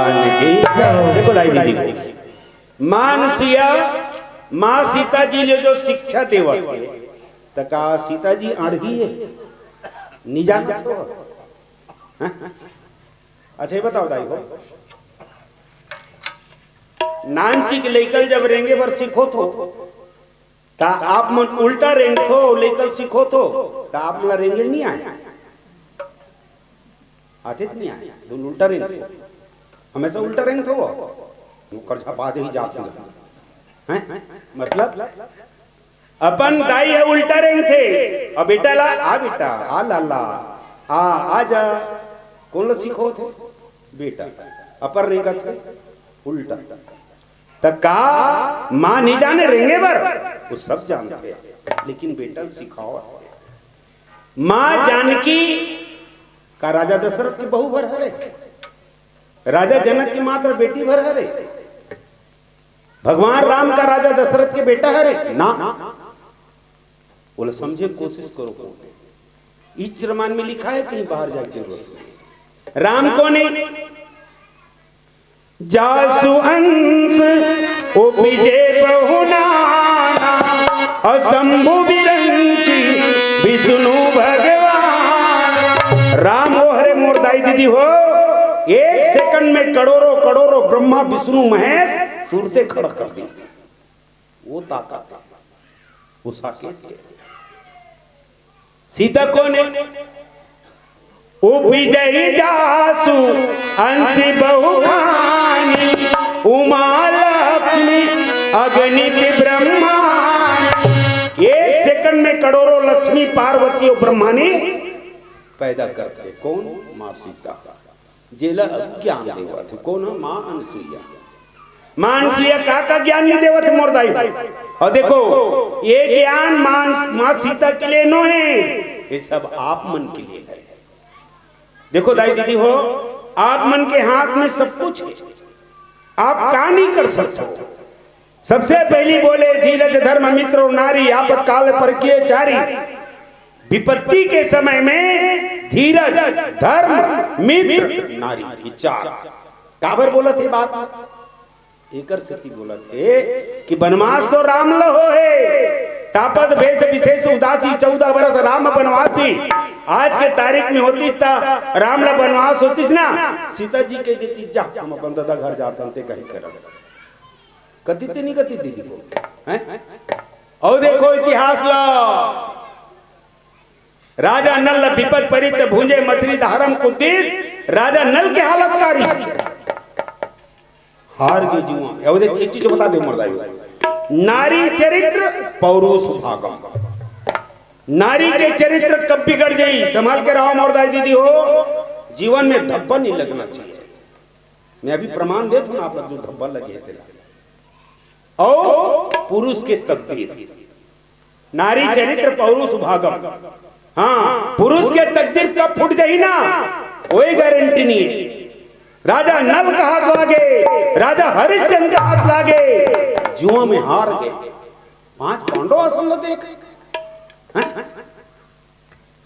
देखो दाई दीदी, माँ अनुसुईया, माँ सीता जी ले जो शिक्षा देवत हे, त का सीता जी आड़ही हे? नी जानत हो? हाँ? अच्छा, ये बताओ दाई हो, नानचिक लइकन जब रेंगे बर सिखोत हो, त आप मन उल्टा रेंगथो, लइकन सिखोत हो, त आप मन ला रेंगे नी आय? आथे त नी आय, तुम उल्टा रेंगथो, हमेशा उल्टा रेंगथो, वो कर झपा दे ही जात हो। हैं? मतलब, अपन दाई हे उल्टा रेंगथे, अब बेटा ला, "आ बेटा, आ लाला, आ, आ जा।" कोन ला सिखोत हे? बेटा। अपन रेंगत हे उल्टा। त का माँ नी जाने रेंगे बर? वो सब जानथे, लेकिन बेटा ल सिखावत हे। माँ जानकी का राजा दशरथ के बहू भर हरे? राजा जनक के मात्र बेटी भर हरे? भगवान राम का राजा दशरथ के बेटा हरे? ना। बोले, समझे कोशिश करो, कोन हे? इच रामायण में लिखा हे, कहीं बाहर जाके जरूरत नहीं। राम कोन हे? जासु अंश उपजे बहुनाना, असंभु विरंची विष्णु भगवान। राम वो हरे मोर दाई दीदी हो, एक सेकंड में करोड़ों करोड़ों ब्रह्मा विष्णु महेश तुरते खड़ा कर दी। वो ताकत हे, वो साकेत हे। सीता कोन हे? उपजहि जासु अंश बहुखानी, उमा लक्ष्मी अगणित ब्रह्मानी। एक सेकंड में करोड़ों लक्ष्मी, पार्वती और ब्रह्मानी पैदा करथे। कोन? माँ सीता। जेला ज्ञान देवत हे। कोन हे? माँ अनुसुईया। माँ अनुसुईया का का ज्ञान नी देवत हे मोर दाई? और देखो, ये ज्ञान माँ, माँ सीता के लिए नो हे, ये सब आप मन के लिए हे। देखो दाई दीदी हो, आप मन के हाथ में सब कुछ हे, आप का नी कर सकते हो? सबसे पहली बोले, धीरज धर्म मित्र और नारी, आपत काल परकीय चारी। विपत्ति के समय में धीरज, धर्म, मित्र, नारी, ये चार। काबर बोलत हे बात? एकर सेती बोलत हे कि बनवास तो राम ल होहे, तापस भेष विशेष उदासी, चौदह बरस राम बनवासी। आज के तारीख में होतिस त राम ल बनवास होतिस ना, सीता जी कहि देतिस, "जा, हम अपन ददा घर जाथन, ते कहीं करब।" कति ते नी कति दीदी को, हैं? अउ देखो इतिहास ला, राजा नल ल बिपत परित भूंजे मथरी दारम कुद्दीस, राजा नल के हालत का रहिस? हार गे जुआ। अब देख, एक चीज बता दे मोर दाई, नारी चरित्र पौरुष भागम। नारी के चरित्र कब बिगड़ जाही, संभाल के रहो मोर दाई दीदी हो, जीवन में धब्बा नहीं लगना चाहिए। मैं अभी प्रमाण देत हूं आप लोग जो धब्बा लगे हे तेला। अउ पुरुष के तकदीर, नारी चरित्र पौरुष भागम। हाँ, पुरुष के तकदीर कब फूट जाही ना, कोई गारंटी नहीं हे। राजा नल का हाथ लागे, राजा हरिश्चंद्र का हाथ लागे, जुआ में हार गे। पांच पांडव असन ल देख, हैं?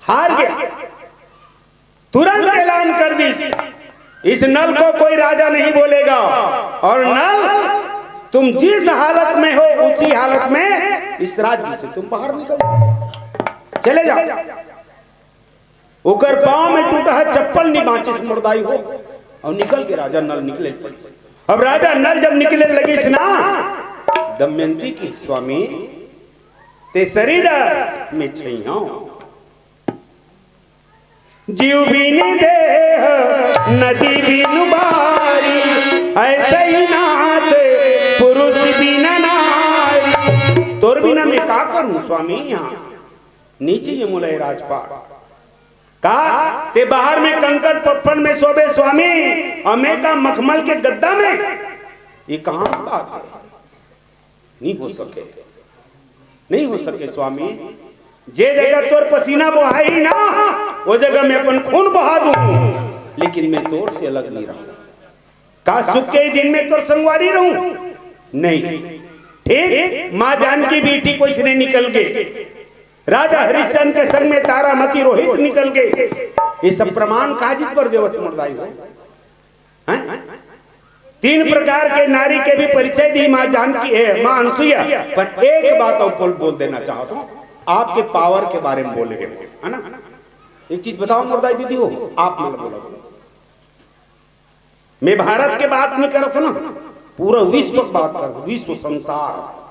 हार गे। तुरंत ऐलान कर दीस, इस नल को कोई राजा नहीं बोलेगा, और नल, तुम जिस हालत में हो उसी हालत में इस राज्य से तुम बाहर निकल जाओ, चले जाओ। ओकर पांव में टूटा हे चप्पल नी बांचिस मोर दाई हो, अउ निकल गे राजा नल निकले। अब राजा नल जब निकले लगिस ना, दमयंती कहिस, स्वामी, ते शरीर में छइहां, जीव बिन देह नदी बिन बारी, ऐसे ही नाथ पुरुष बिन नारी। तोर बिना मैं का करूं स्वामी, यहां नी चाहिए मोला ये राजपाट। का ते बाहर में कंकड़ पत्थर में सोबे स्वामी, अउ मैं का मखमल के गद्दा में? ये कहां की बात हे? नहीं हो सके, नहीं हो सके स्वामी। जे जगह तोर पसीना बोहाही ना, वो जगह मैं अपन खून बहा दूं, लेकिन मैं तोर से अलग नहीं रहूं। का सुख के दिन में तोर संगवारी रहूं? नहीं। ठीक माँ जानकी बेटी को इसने निकल गए, राजा हरिश्चंद्र के संग में तारामती रोहित निकल गए। ये सब प्रमाण काजित पर देवत मोर दाई हो, हैं? तीन प्रकार के नारी के भी परिचय दी माँ जानकी है, माँ अनसुईया। पर एक बात अउ बोल बोल देना चाहत हूँ, आपके पावर के बारे में बोल रहे हो, है ना? एक चीज बताओ मुर्दाई दीदी हो, आप मन बोलो। मैं भारत के बात नहीं करत हूँ ना, पूरा विश्व के बात कर, विश्व, संसार।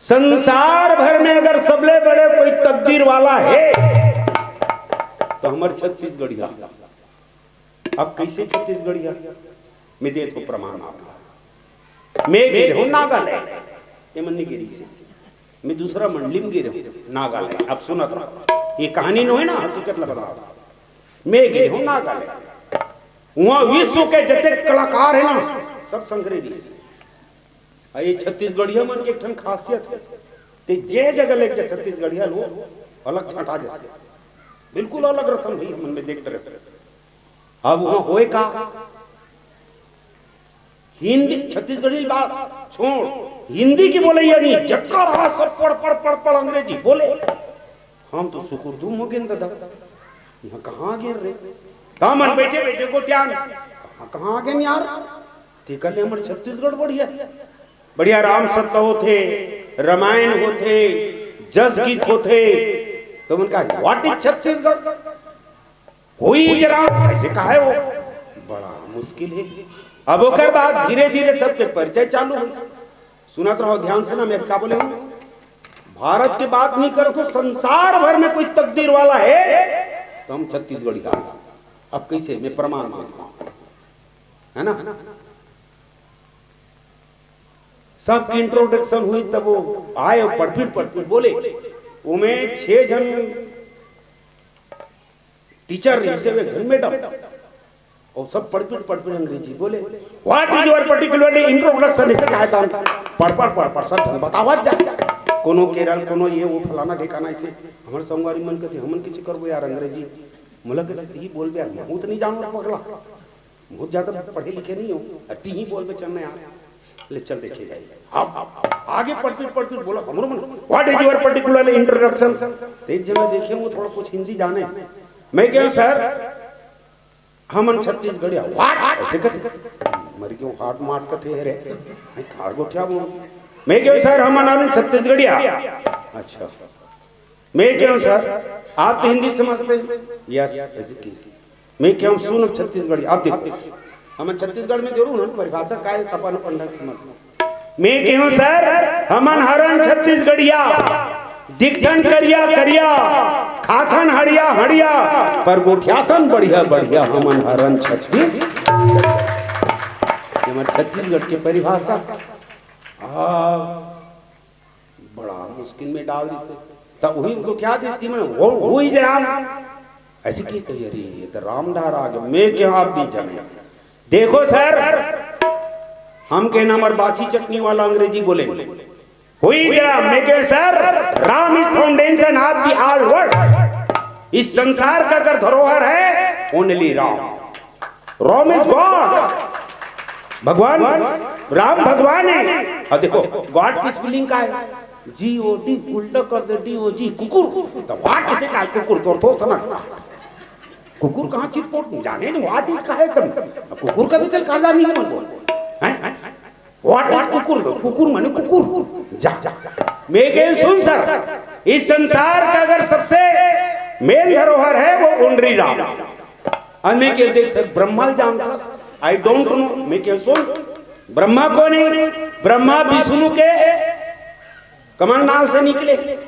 संसार भर में अगर सबले बड़े कोई तकदीर वाला है तो हमर छत्तीसगढ़िया। अब कैसे छत्तीसगढ़िया? मैं देत हूँ प्रमाण आपला। मैं गे रहूँ नागालैंड, ये मन नहीं गे रहिसे। मैं दूसरा मंडली में गे रहूँ नागालैंड। अब सुनत रहो, ये कहानी नो है ना, हकीकत ला बताओ। मैं गे रहूँ नागालैंड, वहाँ विश्व के जते कलाकार है ना, सब संग रहिसे। अउ ये छत्तीसगढ़िया मन के एक ठन खासियत है, ते जे जगह लेके जा छत्तीसगढ़िया लोग अलग छटा जाते, बिल्कुल अलग रसम हुई हमन में देखते रहते। अब वहाँ होए का, हिंदी छत्तीसगढ़ी बात छोड़, हिंदी के बोलइया नहीं, जक्कर रहा सब पढ़ पढ़ पढ़ पढ़ अंग्रेजी बोले। हम तो सुकुरदुम हो गेन दादा, यहाँ कहाँ आ गेन रे? त हमन बैठे बैठे गोठियान, कहाँ कहाँ आ गेन यार? तेकर ले हमर छत्तीसगढ़ बढ़िया, बढ़िया राम सत्ता होथे, रामायण होथे, जस गीत होथे, तो उनका what is छत्तीसगढ़? होई जरा ऐसे कहा है वो, बड़ा मुश्किल है। अब ओकर बाद धीरे धीरे सबके परिचय चालू हो। सुनत रहो ध्यान से ना, मैं का बोले हूँ, भारत के बात नहीं करत हूँ, संसार भर में कोई तकदीर वाला है तो हम छत्तीसगढ़ी का। अब कैसे, मैं प्रमाण देता हूँ, है ना? सबकी इंट्रोडक्शन हुई, तब वो आए और पटपिट पटपिट बोले। उमें छह जन टीचर रहिसे, वे घन मैडम, और सब पटपिट पटपिट अंग्रेजी बोले। What is your particularly introduction? इसे कहा था, पढ़ पढ़ पढ़ पढ़ सब धन बतावत जा। कोनो केरल, कोनो ये वो फलाना ठिकाना, इसे हमर संगवारी मन कथे, हमन किसी करबो यार अंग्रेजी। मोला कथे, "तिही बोलबे यार, महूँ तो नहीं जानव पगला, बहुत ज्यादा पढ़े लिखे नहीं हो, अउ तिही बोलबे चलना यार।" ले चल देखे जाए। अब, अब, अब आगे पटपिट पटपिट बोला, "हमरो मन, what is your particular introduction?" तो एक जना देखे, वो थोड़ा कुछ हिंदी जाने। मैं कहूँ, "सर, हमन छत्तीसगढ़िया।" "What?" ऐसे कथे। मर क्यों हाथ मार कथे है रे? मैं खाड़ गोठिया बोल। मैं कहूँ, "सर, हमन आने छत्तीसगढ़िया।" "अच्छा।" मैं कहूँ, "सर, आप तो हिंदी समझते हैं?" "यस।" ऐसे की। मैं कहूँ, "सुन छत्तीसगढ़ी, आप देखो।" हमन छत्तीसगढ़ में जरूर हन, परिभाषा का है, अपन अपन ढंग से मत। मैं कहूँ, "सर, हमन हरन छत्तीसगढ़िया, दिखथन करिया करिया, खाथन हड़िया हड़िया, पर गोठियाथन बढ़िया बढ़िया, हमन हरन छत्तीस।" ये हमर छत्तीसगढ़ के परिभाषा। आ, बड़ा मुश्किल में डाल देते। तब वही उनको क्या देती, मैंने वो, वो ही राम। ऐसे की तो, "अरे, ये तो राम धारा आ गया, मैं क्यों आप नहीं जाने?" देखो सर, हम के नंबर बासी चटनी वाला अंग्रेजी बोले नहीं। हुई जरा, मैं कहे, "Sir, Ram is foundation of the all world।" इस संसार का अगर धरोहर है, only Ram. Ram is God। भगवान राम भगवान है। और देखो, गॉड की स्पेलिंग का है? जी ओ डी, उल्टा कर दे डी ओ जी, कुकुर। तो व्हाट इसे का कुकुर? तो, तो, तो ना। कुकुर कहाँ चिटपोट जाने न, व्हाट इज का है तुम? कुकुर का भी तेल काला नहीं है उनको। हैं? व्हाट इज कुकुर? कुकुर माने कुकुर। जा, जा। मैं कहे सुन सर, इस संसार का अगर सबसे मेन धरोहर है वो ओनरी राम। और मैं कहे देख सर, ब्रह्मा ल जानता, आई डोंट नो। मैं कहे सुन, ब्रह्मा कौन है? ब्रह्मा विष्णु के कमंडल से निकले।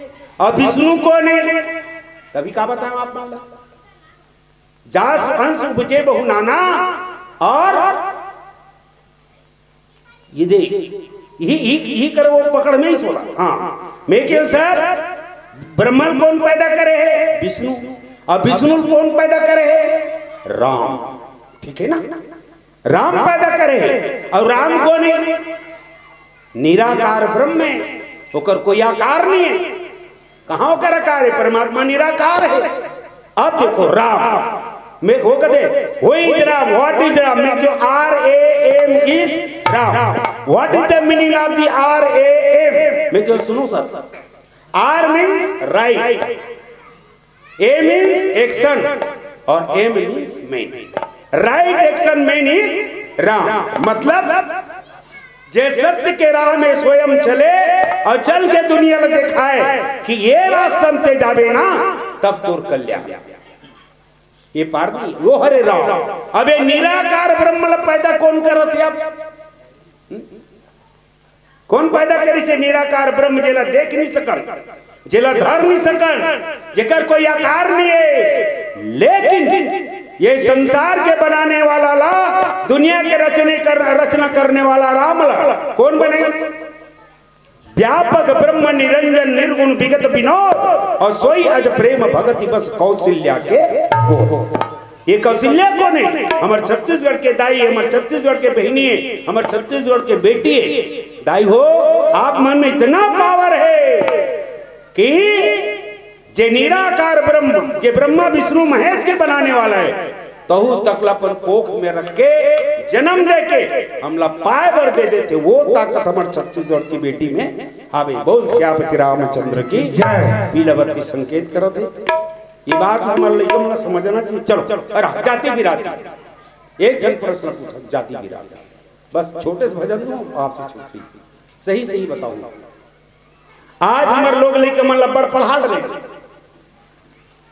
और विष्णु कौन है? तभी का बताऊं आप मान लो, जास अंश उपजे बहु नाना। और ये दे, यही, यही, यही कर वो पकड़ में ही सोला। हाँ, मैं कहे सर, ब्रह्मा ल कौन पैदा करे है? विष्णु। और विष्णु ल कौन पैदा करे है? राम। ठीक है ना? राम पैदा करे है। और राम कौन है? निराकार ब्रह्म है, ओकर कोई आकार नहीं है। कहाँ ओकर आकार है? परमात्मा निराकार है। अब देखो राम, मैं वो कहते, "Who is Ram? What is Ram?" मैं जो R A M is Ram। What is the meaning of the R A M? मैं क्यों सुनो sir, R means right, A means action और M means man। Right action man is Ram मतलब जे सत्य के राह में स्वयं चले अउ चल के दुनिया ल देखाए कि ये रास्ता म ते जाबे ना, तब तोर कल्याण। ये पार नहीं, वो हरे राम। अब ये निराकार ब्रह्म ल पैदा कोन करत हे? अब कोन पैदा करिस हे निराकार ब्रह्म, जेला देख नहीं सकन, जेला धर नहीं सकन, जेकर कोई आकार नहीं है, लेकिन ये संसार के बनाने वाला ला, दुनिया के रचने कर, रचना करने वाला राम ला कोन बने? व्यापक ब्रह्म निरंजन निर्गुण विगत विनोद, अउ सोई अज प्रेम भगति बस कौशल्या के वो। ये कौशल्या कोन हे? हमर छत्तीसगढ़ के दाई हे, हमर छत्तीसगढ़ के बहिनी हे, हमर छत्तीसगढ़ के बेटी हे। दाई हो, आप मन में इतना पावर हे कि जे निराकार ब्रह्म, जे ब्रह्मा विष्णु महेश के बनाने वाला हे, तहू तक ला अपन कोख में रख के जन्म दे के हमला पाए बर दे देथे, वो ताकत हमर छत्तीसगढ़ की बेटी में हावे। बोल सियापति रामचंद्र की जय। पीला बत्ती संकेत करत हे। ये बात हमर लइका मन ला समझना चाहिए। चलो, अरे जाति बिरादरी, एक ठन प्रश्न पूछो, जाति बिरादरी, बस छोटे से भजन दो, आपसे छुट्टी, सही सही बताओ। आज हमर लोग लइका मन ला बड़ पढ़ा डरे।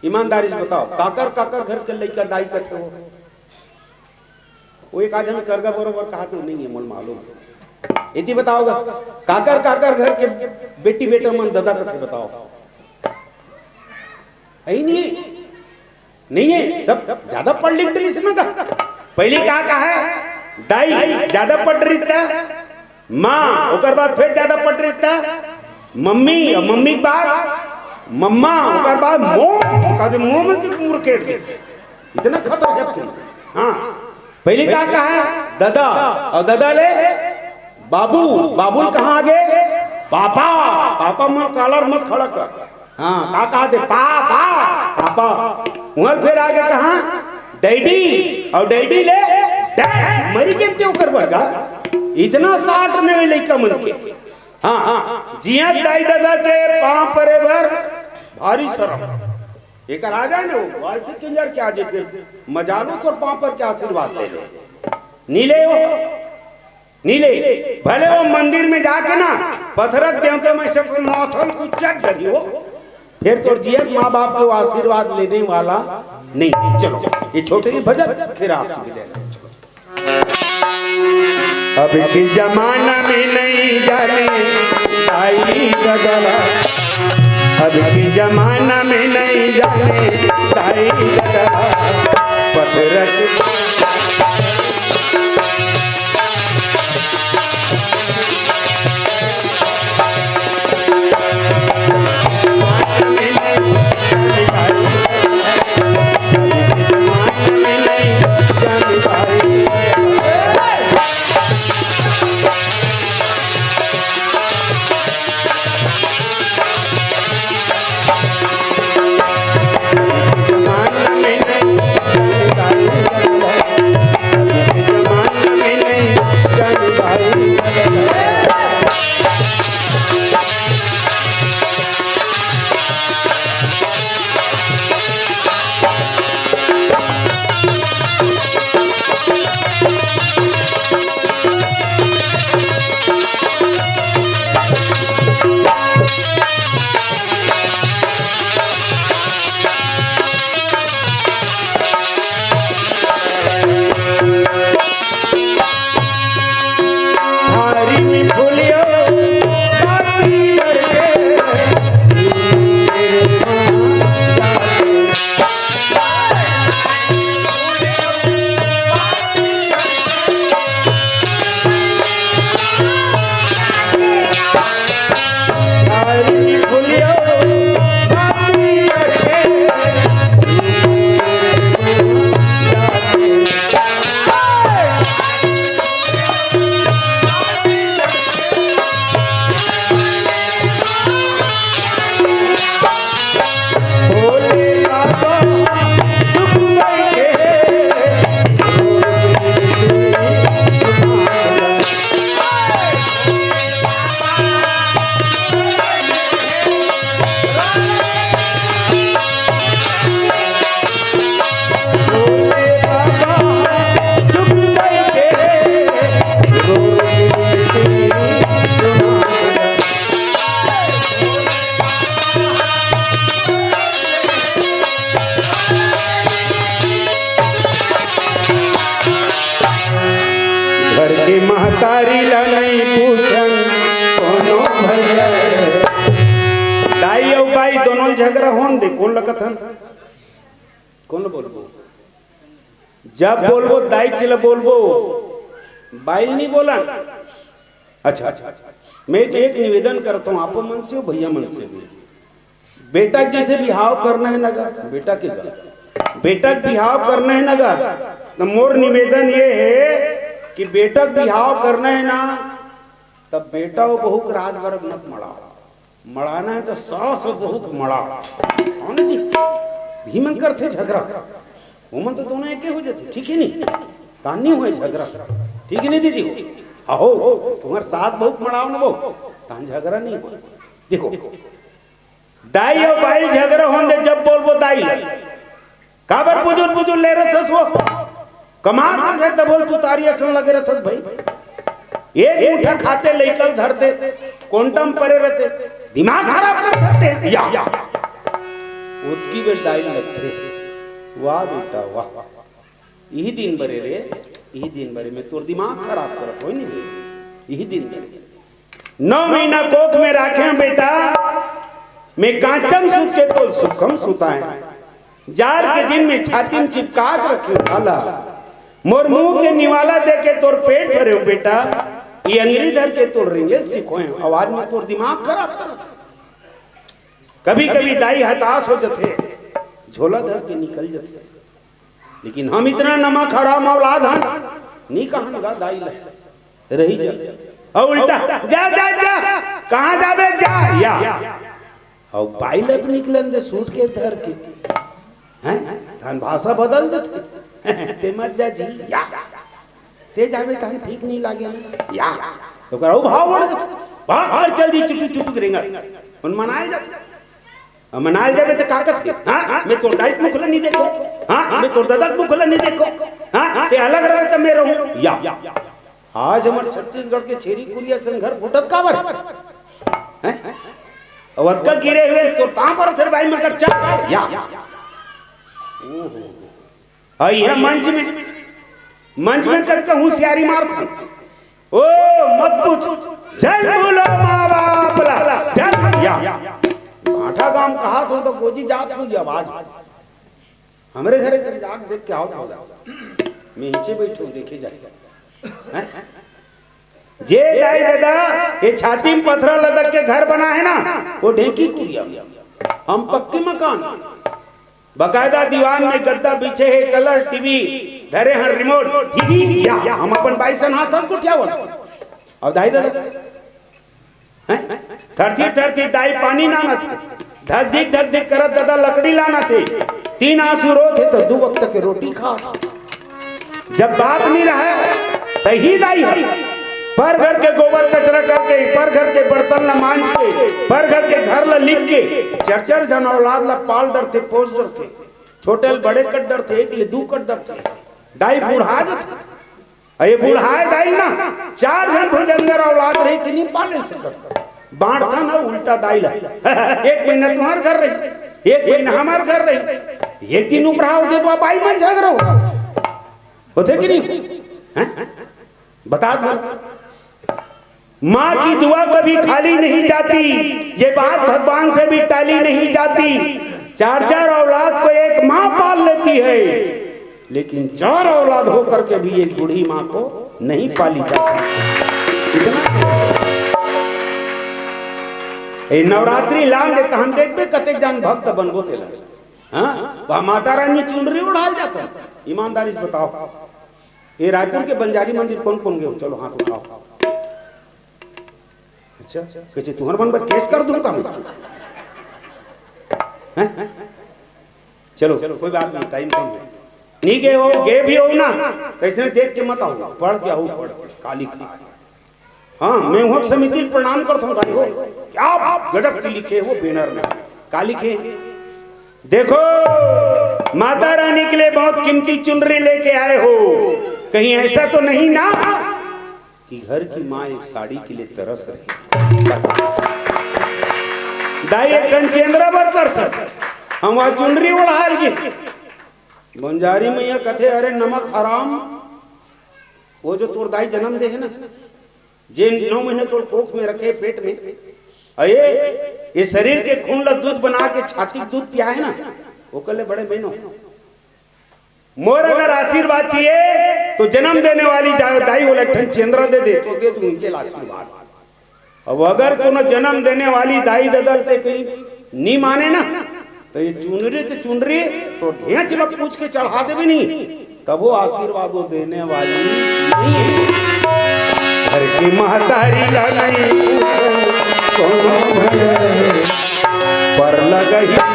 ईमानदारी से बताओ, काकर काकर घर के लइका दाई कथे हो? वो एक आध झन करगा बरोबर कहा तो नहीं है, मोल मालूम है। इति बताओगा, काकर काकर घर के बेटी बेटा मन ददा कथे बताओ? है ही नहीं है। नहीं है, सब ज्यादा पढ़ लिख डरिस ना। पहली का कहा है, दाई ज्यादा पढ़ डरिस ता, माँ, ओकर बाद फिर ज्यादा पढ़ डरिस ता, मम्मी, और मम्मी के बाद मम्मा, ओकर बाद मोम, कदे मोम के मुरकेट दे। इतना खतरा है तुम। हाँ, पहली का कहा है, ददा, और ददा ले बाबू, बाबू कहाँ आगे? पापा, पापा मन कालर मत खड़ा कर। हाँ, का कहा थे? पा, पा, पापा। वहाँ फिर आगे कहाँ? डैडी, और डैडी ले डैड, मरी के ते ओकर बड़का। इतना साट में वे लइका मन के। हाँ, हाँ, जिया दाई ददा के पाँव परे बर भारी शरम। एकर आ जाए ना, वो ऐसे किंजर के आ जाए, फिर मजालो तोर पाँव पर के आशीर्वाद ले ले। नी ले वो, नी ले। भले वो मंदिर में जाके ना पथरक देवता में से कोई मौसम कुछ चट डरी हो, फिर तोर जियत माँ बाप के वो आशीर्वाद लेने वाला नहीं। चलो, ये छोटे ही भजन, फिर आपसे विदाई लेंगे। अब के जमाना में नहीं जाने दाई ददा, अब के जमाना में नहीं जाने दाई ददा, पथरक महतारी ला नहीं पूछन कोनो भैया। दाई अउ बाई दोनों झगरा होन दे, कोन ल कथन? कोन ल बोलबो? जब बोलबो दाई ल बोलबो, बाई ल नहीं बोलन। अच्छा, अच्छा, अच्छा। मैं तो एक निवेदन करता हूँ आप मन से अउ भैया मन से भी, बेटा के जैसे बिहाव करना है ना गा, बेटा के गा, बेटा के बिहाव करना है ना गा, तो मोर निवेदन ये है कि बेटा के बिहाव करना है ना, तब बेटा अउ बहू के रात भर मत मड़ाओ। मड़ाना है तो सास अउ बहू के मड़ाओ। कौन जी? धीमन करथे झगरा। ओमन तो दोनों एके हो जाथे, ठीक है नहीं? तान नहीं होय झगरा, ठीक है नहीं दीदी? हो, हो, तुम्हार सास बहू के मड़ाओ ना बहू, तान झगरा नहीं होय। देखो, दाई अउ बाई झगरा होन दे, जब बोलबो दाई ल, काबर बुजुर बुजुर ले रथस वो? कमात रथे त बोल, तू तारी असन लगे रथस भाई। एक मुठा खाते लइका ल धरते, कोंटा म परे रथे, दिमाग खराब कर देथे। या, या। ओतकी बेर दाई ल लगथे, वाह बेटा वाह, इही दिन बरे रे, इही दिन बरे में तोर दिमाग खराब करत होय नहीं रे, इही दिन बरे। नौ महीना कोख में राखे हंव बेटा, मैं कांचम सूत के तोर सुखम सुताए। जाड़ के दिन में छाती में चिपका के रखे हंव भाला, मोर मुंह के निवाला दे के तोर पेट भरे हंव बेटा, ये अंगरी धर के तोर रेंगे सिखोए हंव। अउ आज में तोर दिमाग खराब करत हों। कभी कभी दाई हताश हो जथे, झोला धर के निकल जथे। लेकिन हम इतना नमक हराम औलाद हन, नहीं कहन गा दाई ल, रही जा। अउ उल्टा, जा, जा, जा, कहाँ जाबे, जा, या। अउ बाई ल तो निकलन दे सूट के धर के। हैं? तहन भाषा बदल देथे। ते मत जा जी, या। ते जाबे तहन ठीक नहीं लागे ना, या। तो ओकर अउ भाव बढ़ देथे। भाग, भाग, चल दी, चुटुक, चुटुक रेंगत। उन मनाए जाथे। अब मनाल जाबे त का कथे? हाँ, मैं तोर दाई के मुख ल नहीं देखो। हाँ, मैं तोर दादा के मुख ल नहीं देखो। हाँ, ते अलग रहे त मैं रहूं। या। आज हमर छत्तीसगढ़ के छेरी कुरिया सन घर फूटत काबर? हैं? अब अतका गिरे हुए तोर पांव पर फिर भाई मगर चल। या। ओहो। अउ इहाँ मंच में, मंच में कतका होशियारी मारथन। ओ, मत पूछ, झन भूलो माँ बाप ला, झन, या। भाठा गांव कहा तो, तो गोजी जात हो गया आवाज। हमरे घरे कर जाके देख के आओ तो। मैं नीचे बैठू, देखे जाए। हैं? जे दाई ददा, ये छाती में पथरा लदक के घर बना है ना, वो ढेंकी कुरिया। हम पक्की मकान। बकायदा दीवान में गद्दा बिछे हे, कलर, टीवी धरे हन, रिमोट, दीदी, या, हम अपन बाई सन हाथ साथ गोठियावत। अउ दाई ददा, हैं? थरथी थरथी दाई पानी लानत हे, धक धिक धक धिक करत ददा लकड़ी लानत हे, तीन आंसू रोत हे त दू वक्त के रोटी खात हे। जब बाप नहीं रहा, त ही दाई है। पर घर के गोबर कचरा करके, पर घर के बर्तन ल मांज के, पर घर के घर ल लिप के, चार चार झन औलाद ल पाल डरथे, पोस डरथे। छोटे ल बड़े कर डरथे, एक ले दू कर डरथे। दाई बुढ़ा जथे। अउ ये बुढ़ाए दाई ना, चार झन भुजंगर औलाद रही कि नहीं पाले सकत। बांटथन ना उल्टा दाई ल। एक महीना तुम्हार घर रही, एक महीना हमार घर रही। एक दिन उपराहा हो जाए तो बाई मन झगरा होथे। होथे कि नहीं? हैं? बता दो। माँ की दुआ कभी खाली नहीं जाती, ये बात भगवान से भी टाली नहीं जाती। चार चार औलाद को एक माँ पाल लेती है, लेकिन चार औलाद होकर के भी एक बूढ़ी माँ को नहीं पाली जाती। इतना ए नवरात्रि लान दे, तहन देखबे कतेक जान भक्त बनबो तेला। हाँ, वह माता रानी चुनरी ओढ़ाल जाता। ईमानदारी से बताओ, ये रायपुर के बंजारी मंदिर कौन कौन गए हो? चलो हाथ उठाओ। अच्छा, कैसे तुहर मन पर केस कर दूं का मैं? हैं? चलो, कोई बात नहीं, टाइम कम है। नहीं गए हो, गए भी हो ना, तो इसने देख के मत आओ, पढ़ के आओ, पढ़, काली खा। हाँ, मैं वहां समिति ल प्रणाम करता हूँ भाई हो। क्या गजब की लिखे हो बैनर में, काली खे। देखो, माता रानी के लिए बहुत कीमती चुनरी लेके आए हो, कहीं ऐसा तो नहीं ना कि घर की माँ एक साड़ी के लिए तरस रही। दाई एक ठन चेंदरा बर तरसत, हम वह चुनरी ओढ़ाल के। बंजारी मैया कथे, अरे नमक हराम, वो जो तोर दाई जन्म दे हे ना, जे नौ महीना तोर कोख में रखे, पेट में, अये, ये शरीर के खून ला दूध बना के छाती के दूध पिया हे ना, ओकर ले बड़े मैं नों। मोर अगर आशीर्वाद चाहिए तो जन्म देने वाली जा-, दाई बोले, "ठन चंद्रा दे दे, तो दे दूं चल आशीर्वाद।" अब अगर कोनो जन्म देने वाली दाई ददा ल ते कहीं नी माने ना, तो ये चुनरी ते चुनरी तो ढेंच में पूछ के चढ़ा देबे नी, तभो आशीर्वाद वो देने वाली नहीं है। घर की महतारी ला नहीं पूछो, कोनो भले पर लगही।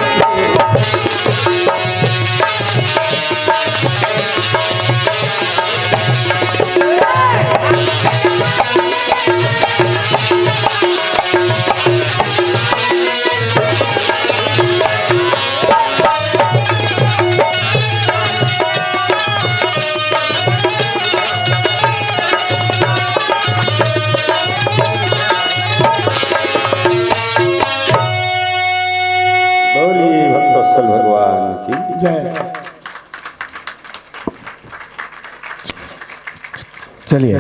बोलिए भक्तवत्सल भगवान की। जय। चलिए।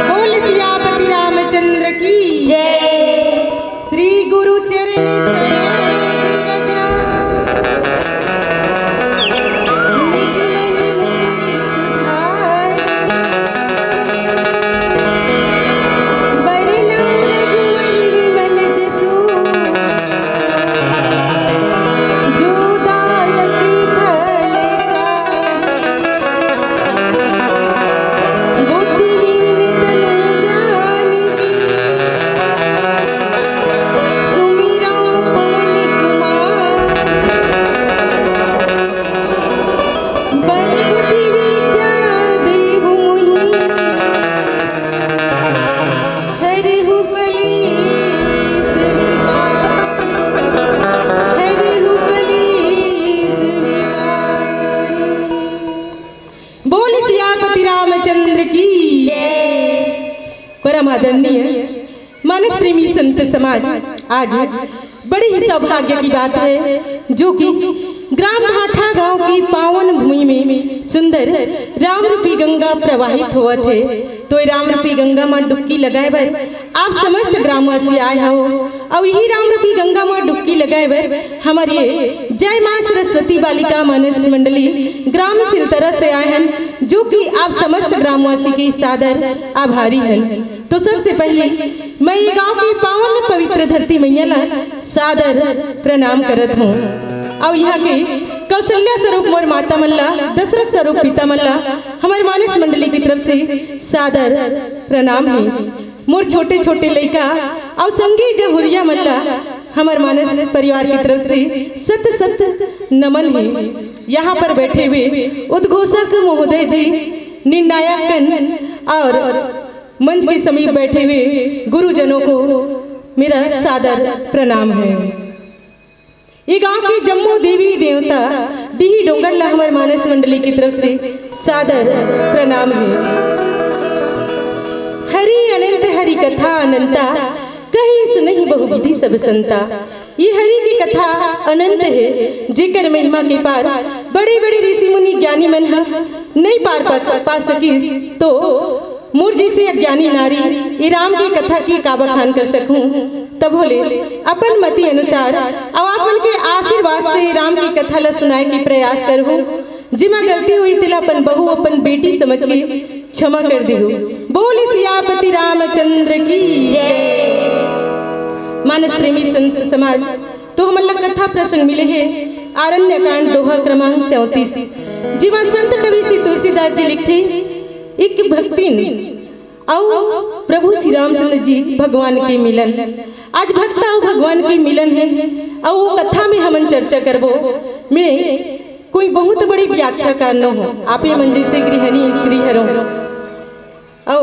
बोल सियापति रामचंद्र की जय। श्री गुरु चरण सरोज रज रज। निज मन मुकुर सुधारि। बरनउँ रघुवर विमल जसु। जो दायक फलचारि। बुद्धिहीन तनु जानिके। सुमिरउँ पवन कुमार। बल बुद्धि विद्या देहु मोहि। हरहु कलेस विकार। हरहु कलेस विकार। बोल सियापति रामचंद्र की। परम आदरणीय मानस प्रेमी संत समाज, आज बड़ी ही सौभाग्य की बात है जो कि ग्राम भाठा गांव की पावन भूमि में सुंदर राम रूपी गंगा प्रवाहित होवत है। तो ये राम रूपी गंगा में डुबकी लगाए बर आप समस्त ग्रामवासी आए हो। अउ इही राम रूपी गंगा म डुबकी लगाए बर हमर ये जय माँ सरस्वती बालिका मानस मंडली ग्राम सिलतरा से आए हन, जो कि आप समस्त ग्रामवासी के सादर आभारी हन। तो सबसे पहले मैं ये गांव की पावन पवित्र धरती मैया ला सादर प्रणाम करत हूँ। अउ यहाँ के कौशल्या स्वरूप मोर माता मन ला, दशरथ स्वरूप पिता मन ला हमर मानस मंडली की तरफ से सादर प्रणाम हे। मोर छोटे छोटे लइका अउ संगी जहुरिया मन ला हमर मानस परिवार की तरफ से सत सत नमन हे। यहाँ पर बैठे हुए उद्घोषक महोदय जी, निर्णायकन और मंच के समीप बैठे हुए गुरुजनों को मेरा सादर प्रणाम है। ये गांव की जम्मो देवी देवता, डीही डोंगर ला हमर मानस मंडली की तरफ से सादर प्रणाम है। हरि अनंत हरि कथा अनंता, कही सुनहि बहुविधि सब संता। ये हरि की कथा अनंत है, जेकर महिमा के पार बड़े बड़े ऋषि मुनि ज्ञानी मन ह नहीं पार पा, पा सकिस। तो मोर जैसे अज्ञानी नारी ये राम की कथा की का बखान कर सकूं? तब बोले अपन मति अनुसार, अब आप मन के आशीर्वाद से राम की कथा ला सुनाए के प्रयास करहूं। जिमा गलती हुई तेला अपन बहू, अपन बेटी समझ के क्षमा कर दिहू। बोल सियापति रामचंद्र की। मानस प्रेमी संत समाज, तो हमन ला कथा प्रसंग मिले हे आरण्य कांड दोहा क्रमांक चौंतीस, जिमा संत कवि श्री तुलसीदास जी लिखथे, एक भक्तिन अउ प्रभु श्री रामचंद्र जी भगवान के मिलन। आज भक्त अउ भगवान के मिलन हे, अउ वो कथा में हमन चर्चा करबो। मैं कोई बहुत बड़ी व्याख्याकार न हो, आपे मन जैसे गृहिणी स्त्री हरो। अउ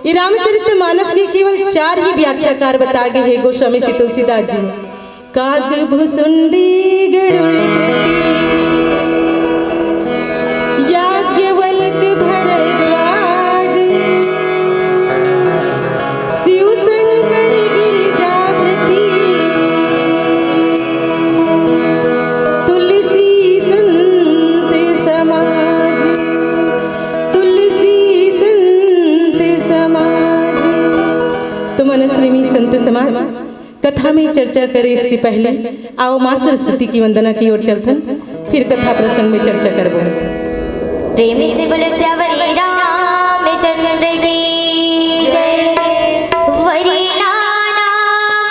ये रामचरित मानस के केवल चार ही व्याख्याकार बता गे हे गोस्वामी श्री तुलसीदास जी। काग भुसुंडी गरुड़ कृति, याज्ञवल्क भरद्वाज, शिव शंकर गिरिजापति, तुलसी संत समाज, तुलसी संत समाज। तो मानस प्रेमी संत समाज, कथा में चर्चा करे से पहले आओ माँ सरस्वती की वंदना की ओर चलथन, फिर कथा प्रसंग में चर्चा करबो। प्रेमी से बोले सियावर रामचंद्र की जय। वरी नाना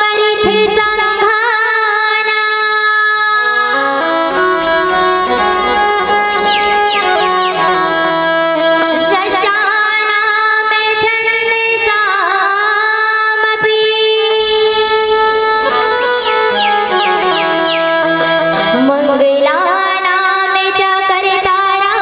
मरिथ संघाना, रसाना में छंद सामपि। मंगलानां च कर्तारः।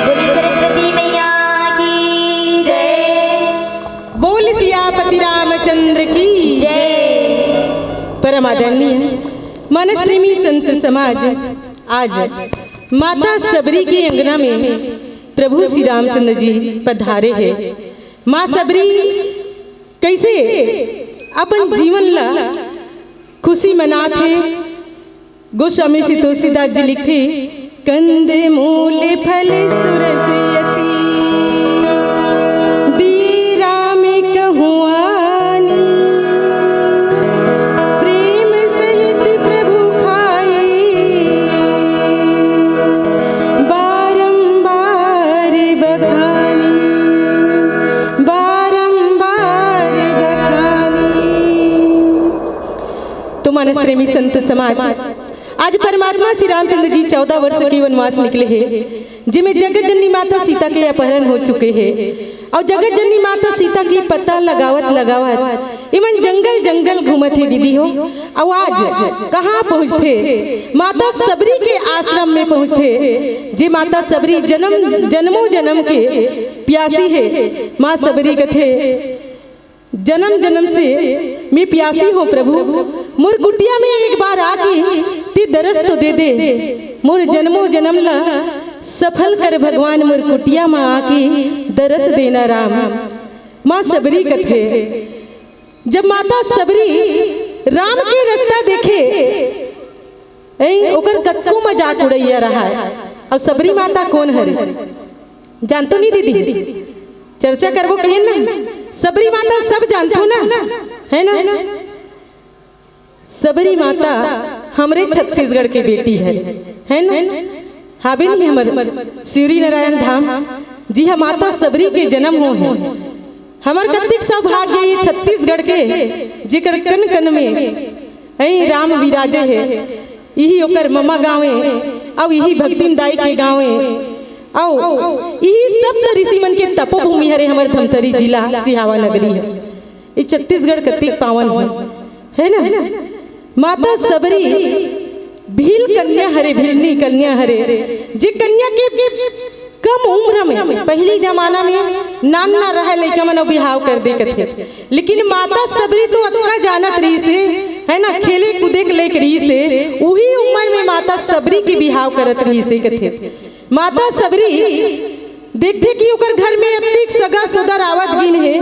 बोले सरस्वती मैया की जय। बोल सियापति रामचंद्र की जय। परम आदरणीय मानस प्रेमी संत समाज, आज माता सबरी के अंगना में प्रभु श्री रामचंद्र जी पधारे हे। माँ सबरी कइसे अपन जीवन ला खुशी मनात हे, गोस्वामी श्री तुलसीदास जी लिखथे, "कंद मूल फल सुरस अति, दे राम कहुआनी, प्रेम सहित प्रभु खाई, बारंबार बखानी, बारंबार बखानी।" तो मानस प्रेमी संत समाज, आज परमात्मा श्री रामचंद्र जी चौदह वर्ष के वनवास निकले हे, जेमे जगत जननी माता सीता के अपहरण हो चुके हे, अउ जगत जननी माता सीता के पता लगावत लगावत इमन जंगल जंगल घूमत हे दीदी हो। अउ आज कहाँ पहुँचथे? माता सबरी के आश्रम में पहुँचथे, जे माता सबरी जन्म, जन्मों जन्म के प्यासी हे। माँ सबरी कथे, "जन्म जन्म से मैं प्यासी हूँ प्रभु, मोर कुटिया में एक बार आके ते दरस तो दे दे, मोर जन्मों जन्म ला सफल कर भगवान, मोर कुटिया में आके दरस देना राम।" माँ सबरी कथे, जब माता सबरी राम के रास्ता देखे, ए, ओकर कतको मजाक उड़ैया रहा है। अउ सबरी माता कोन हरे? जानतो नहीं दीदी? चर्चा करबो कहेन ना? सबरी माता सब जानतो ना, है ना? सबरी माता हमरे छत्तीसगढ़ के बेटी है, है ना? हाबे नहीं हमर शिवरी नारायण धाम जी हा माता सबरी के जन्म हो है। हमर कतिक सौभाग्य ये छत्तीसगढ़ के, जेकर कन कन में ऐ राम विराजे हे, इही ओकर ममा गाँव ए। अउ इही भक्तिन दाई के गाँव ए, अउ इही सप्त ऋषि मन के तपोभूमि हरे हमर धमतरी जिला सिहावा नगरी हे। ये छत्तीसगढ़ कतिक पावन हे, हे ना? माता सबरी भील कन्या हरे, भीलनी कन्या हरे, जे कन्या के कम उम्र में, पहिली जमाना में नान ना रहय लइका मन अउ बिहाव कर दे कथे, लेकिन माता सबरी तो अतका जानत रहिस हे, हे ना, खेले कूदे के लइक रहिस हे, उही उम्र में माता सबरी के बिहाव करत रहिस हे कथे। माता सबरी देखथे कि ओकर घर में अतिक सगा सोदर आवत गिन हे,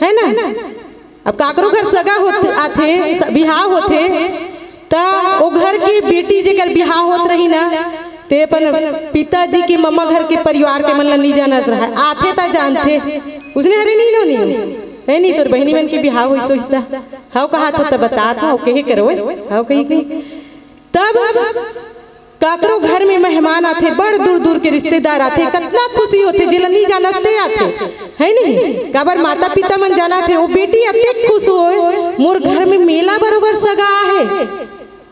हे ना? अब काकरो घर सगा होत आथे, स-, बिहाव होथे, त ओ घर के बेटी जेकर बिहाव होत रही ना, ते अपन पिताजी के ममा घर के परिवार के मन ल नी जानत रहय, आथे त जानथे। उसने हरे नी लो नी, ए नी तोर बहिनी मन के बिहाव होई सोचता, हव कहा तो त बतात हव, कहे करो, हव कही कही। तब काकरो घर में मेहमान आथे, बड़ दूर दूर के रिश्तेदार आथे, कतना खुशी होथे, जेला नी जानस ते आथे, हे नहीं? काबर माता पिता मन जानत हे, ओ बेटी अतेक खुश होय, मोर घर में मेला बरोबर सगा आहे।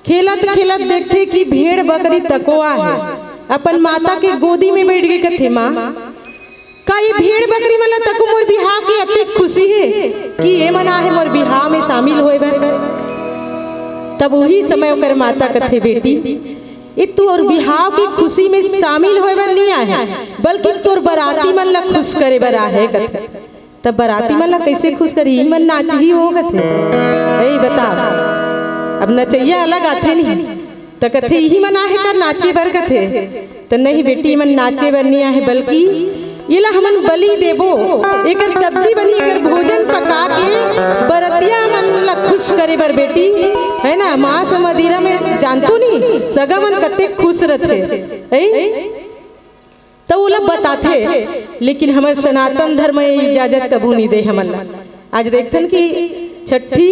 खेलत खेलत देखथे कि भेड़ बकरी तको आहे, अपन माता के गोदी में बैठ गे, कथे, माँ, का ये भेड़ बकरी मन ला तको मोर बिहाव के अतेक खुशी हे कि ये मन आहे मोर बिहाव में शामिल होय बर? तब उही समय ओकर माता कथे, बेटी, ये तोर बिहाव के खुशी में शामिल होय बर नी आहे, बल्कि तोर बराती मन ला खुश करे बर आहे, कथे। तब बराती मन ला कैसे खुश करही? इही मन नाचही हो, कथे। ए बता, अब नचैया अलग आथे नहीं, त कथे, इही मन आहे कर नाचे बर, कथे। त नहीं बेटी, इही मन नाचे बर नी आहे, बल्कि एला हमन बलि देबो, एकर सब्जी बनही, एकर भोजन पका के बरतिया मन ला खुश करे बर बेटी, हे ना? मांस मदिरा में जानतो नहीं, सगा मन कते खुश रथे, हे? त ओला बताथे, लेकिन हमर सनातन धर्म ये इजाजत कभू नी दे हमन ला। आज देखथन कि छट्ठी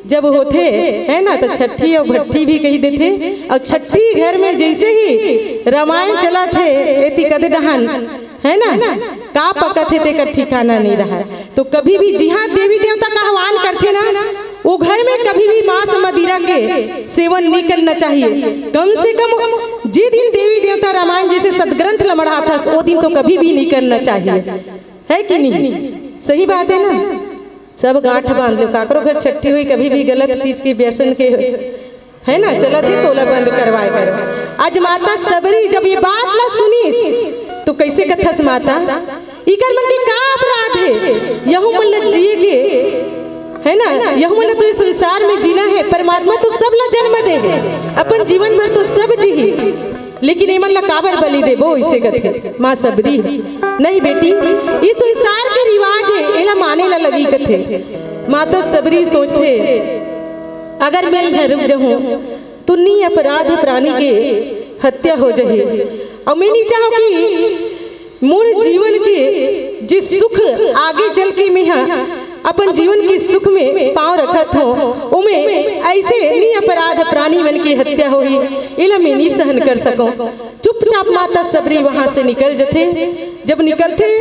जब होथे, हे ना, त छट्ठी अउ भट्ठी भी कही देथे। अउ छट्ठी घर में जैसे ही रामायण चलत हे, एती कदे डहान, हे ना, का पकत हे, तेकर ठिकाना नी रहय। तो कभी भी जिहाँ देवी देवता का आह्वान करथे ना, वो घर में कभी भी मांस मदिरा के सेवन नी करना चाहिए। कम से कम जे दिन देवी देवता रामायण जैसे सदग्रंथ ल मढ़ाथस, वो दिन तो कभी भी नी करना चाहिए, हे कि नहीं? सही बात हे ना? सब गांठ बांध लो, काकरो घर छट्ठी होही, कभी भी गलत चीज के, व्यसन के, हे ना, चलत हे, तोला बंद करवाए कर। आज माता सबरी जब ये बात ला सुनिस, तो कैसे कथस माता, इकर मन के का अपराध हे? यहू मन ल जिए के, हे ना, यहू मन ल तो ये संसार में जीना हे। परमात्मा तो सब ला जन्म दे हे, अपन जीवन भर तो सब जीही, लेकिन एमन ला काबर बलि देबो? इसे कथे माँ सबरी, नहीं बेटी, ये संसार के रिवाज हे, एला माने ला लगही, कथे। माता सबरी सोचथे, अगर मैं इहाँ रुक जाहूँ, तो निरपराध प्राणी के हत्या हो जाही। अउ मैं नी चाहूँ कि मोर जीवन के जे सुख आगे चल के मैं हा अपन जीवन के सुख में पाँव रखत हों, ओमे ऐसे निरपराध प्राणी मन के हत्या होही, एला मैं नी सहन कर सकूं। चुपचाप माता सबरी वहां से निकल जथे। जब निकलथे,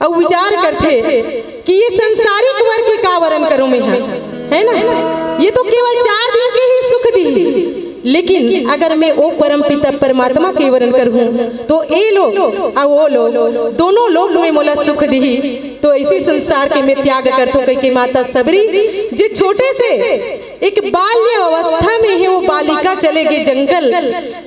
अउ विचार करथे कि ये संसारिक वर के का वरन करूं मैं हा, हे ना? ये तो केवल चार दिन के ही सुख दिही, लेकिन अगर मैं ओ परम पिता परमात्मा के वरन करहूं, तो ए लोक अउ ओ लोक, दोनों लोक में मोला सुख दिही। तो ऐसे संसार के मैं त्याग करथों, कहिके माता सबरी, जे छोटे से एक बाल्य अवस्था में हे, वो बालिका चले गे जंगल,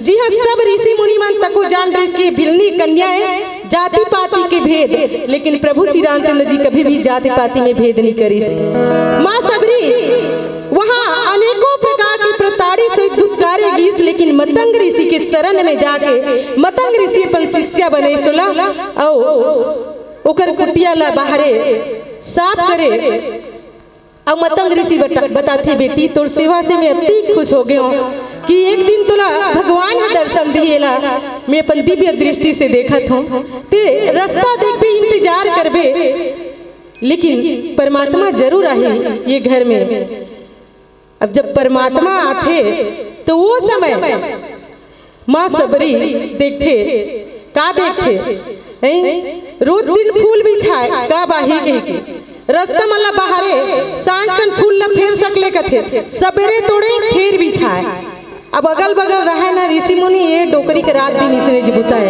जिहाँ सब ऋषि मुनि मन तको जान रिहिस कि भिलनी कन्या हे, जाति पाति के भेद, लेकिन प्रभु श्री रामचंद्र जी कभी भी जाति पाति में भेद नहीं करिस। माँ सबरी वहाँ अनेकों प्रकार के प्रताड़ित से धुतकारे गिस, लेकिन मतंग ऋषि के शरण में जाके मतंग ऋषि अपन शिष्या बने सोला, अउ ओकर कुटिया ला बाहरे साफ करे। अउ मतंग ऋषि बता-, बताथे, बेटी, तोर सेवा से मैं अति खुश हो गए हूँ कि एक दिन तोला भगवान ह दर्शन दिए ला मैं अपन दिव्य दृष्टि से देखत हूँ। ते रास्ता देखबे, इंतजार करबे, लेकिन परमात्मा जरूर आही ये घर में। अब जब परमात्मा आथे, तो वो समय माँ सबरी देखथे, का देखथे? हैं? रोज दिन फूल बिछाए, का बाही कहिके। रस्ता मन ला बहारे, सांझ कन फूल ला फेर सकले कथे, सबेरे तोड़े फेर बिछाए। अब अगल बगल रहे ना ऋषि मुनि, ये डोकरी के रात दिन इसने जी बुताए,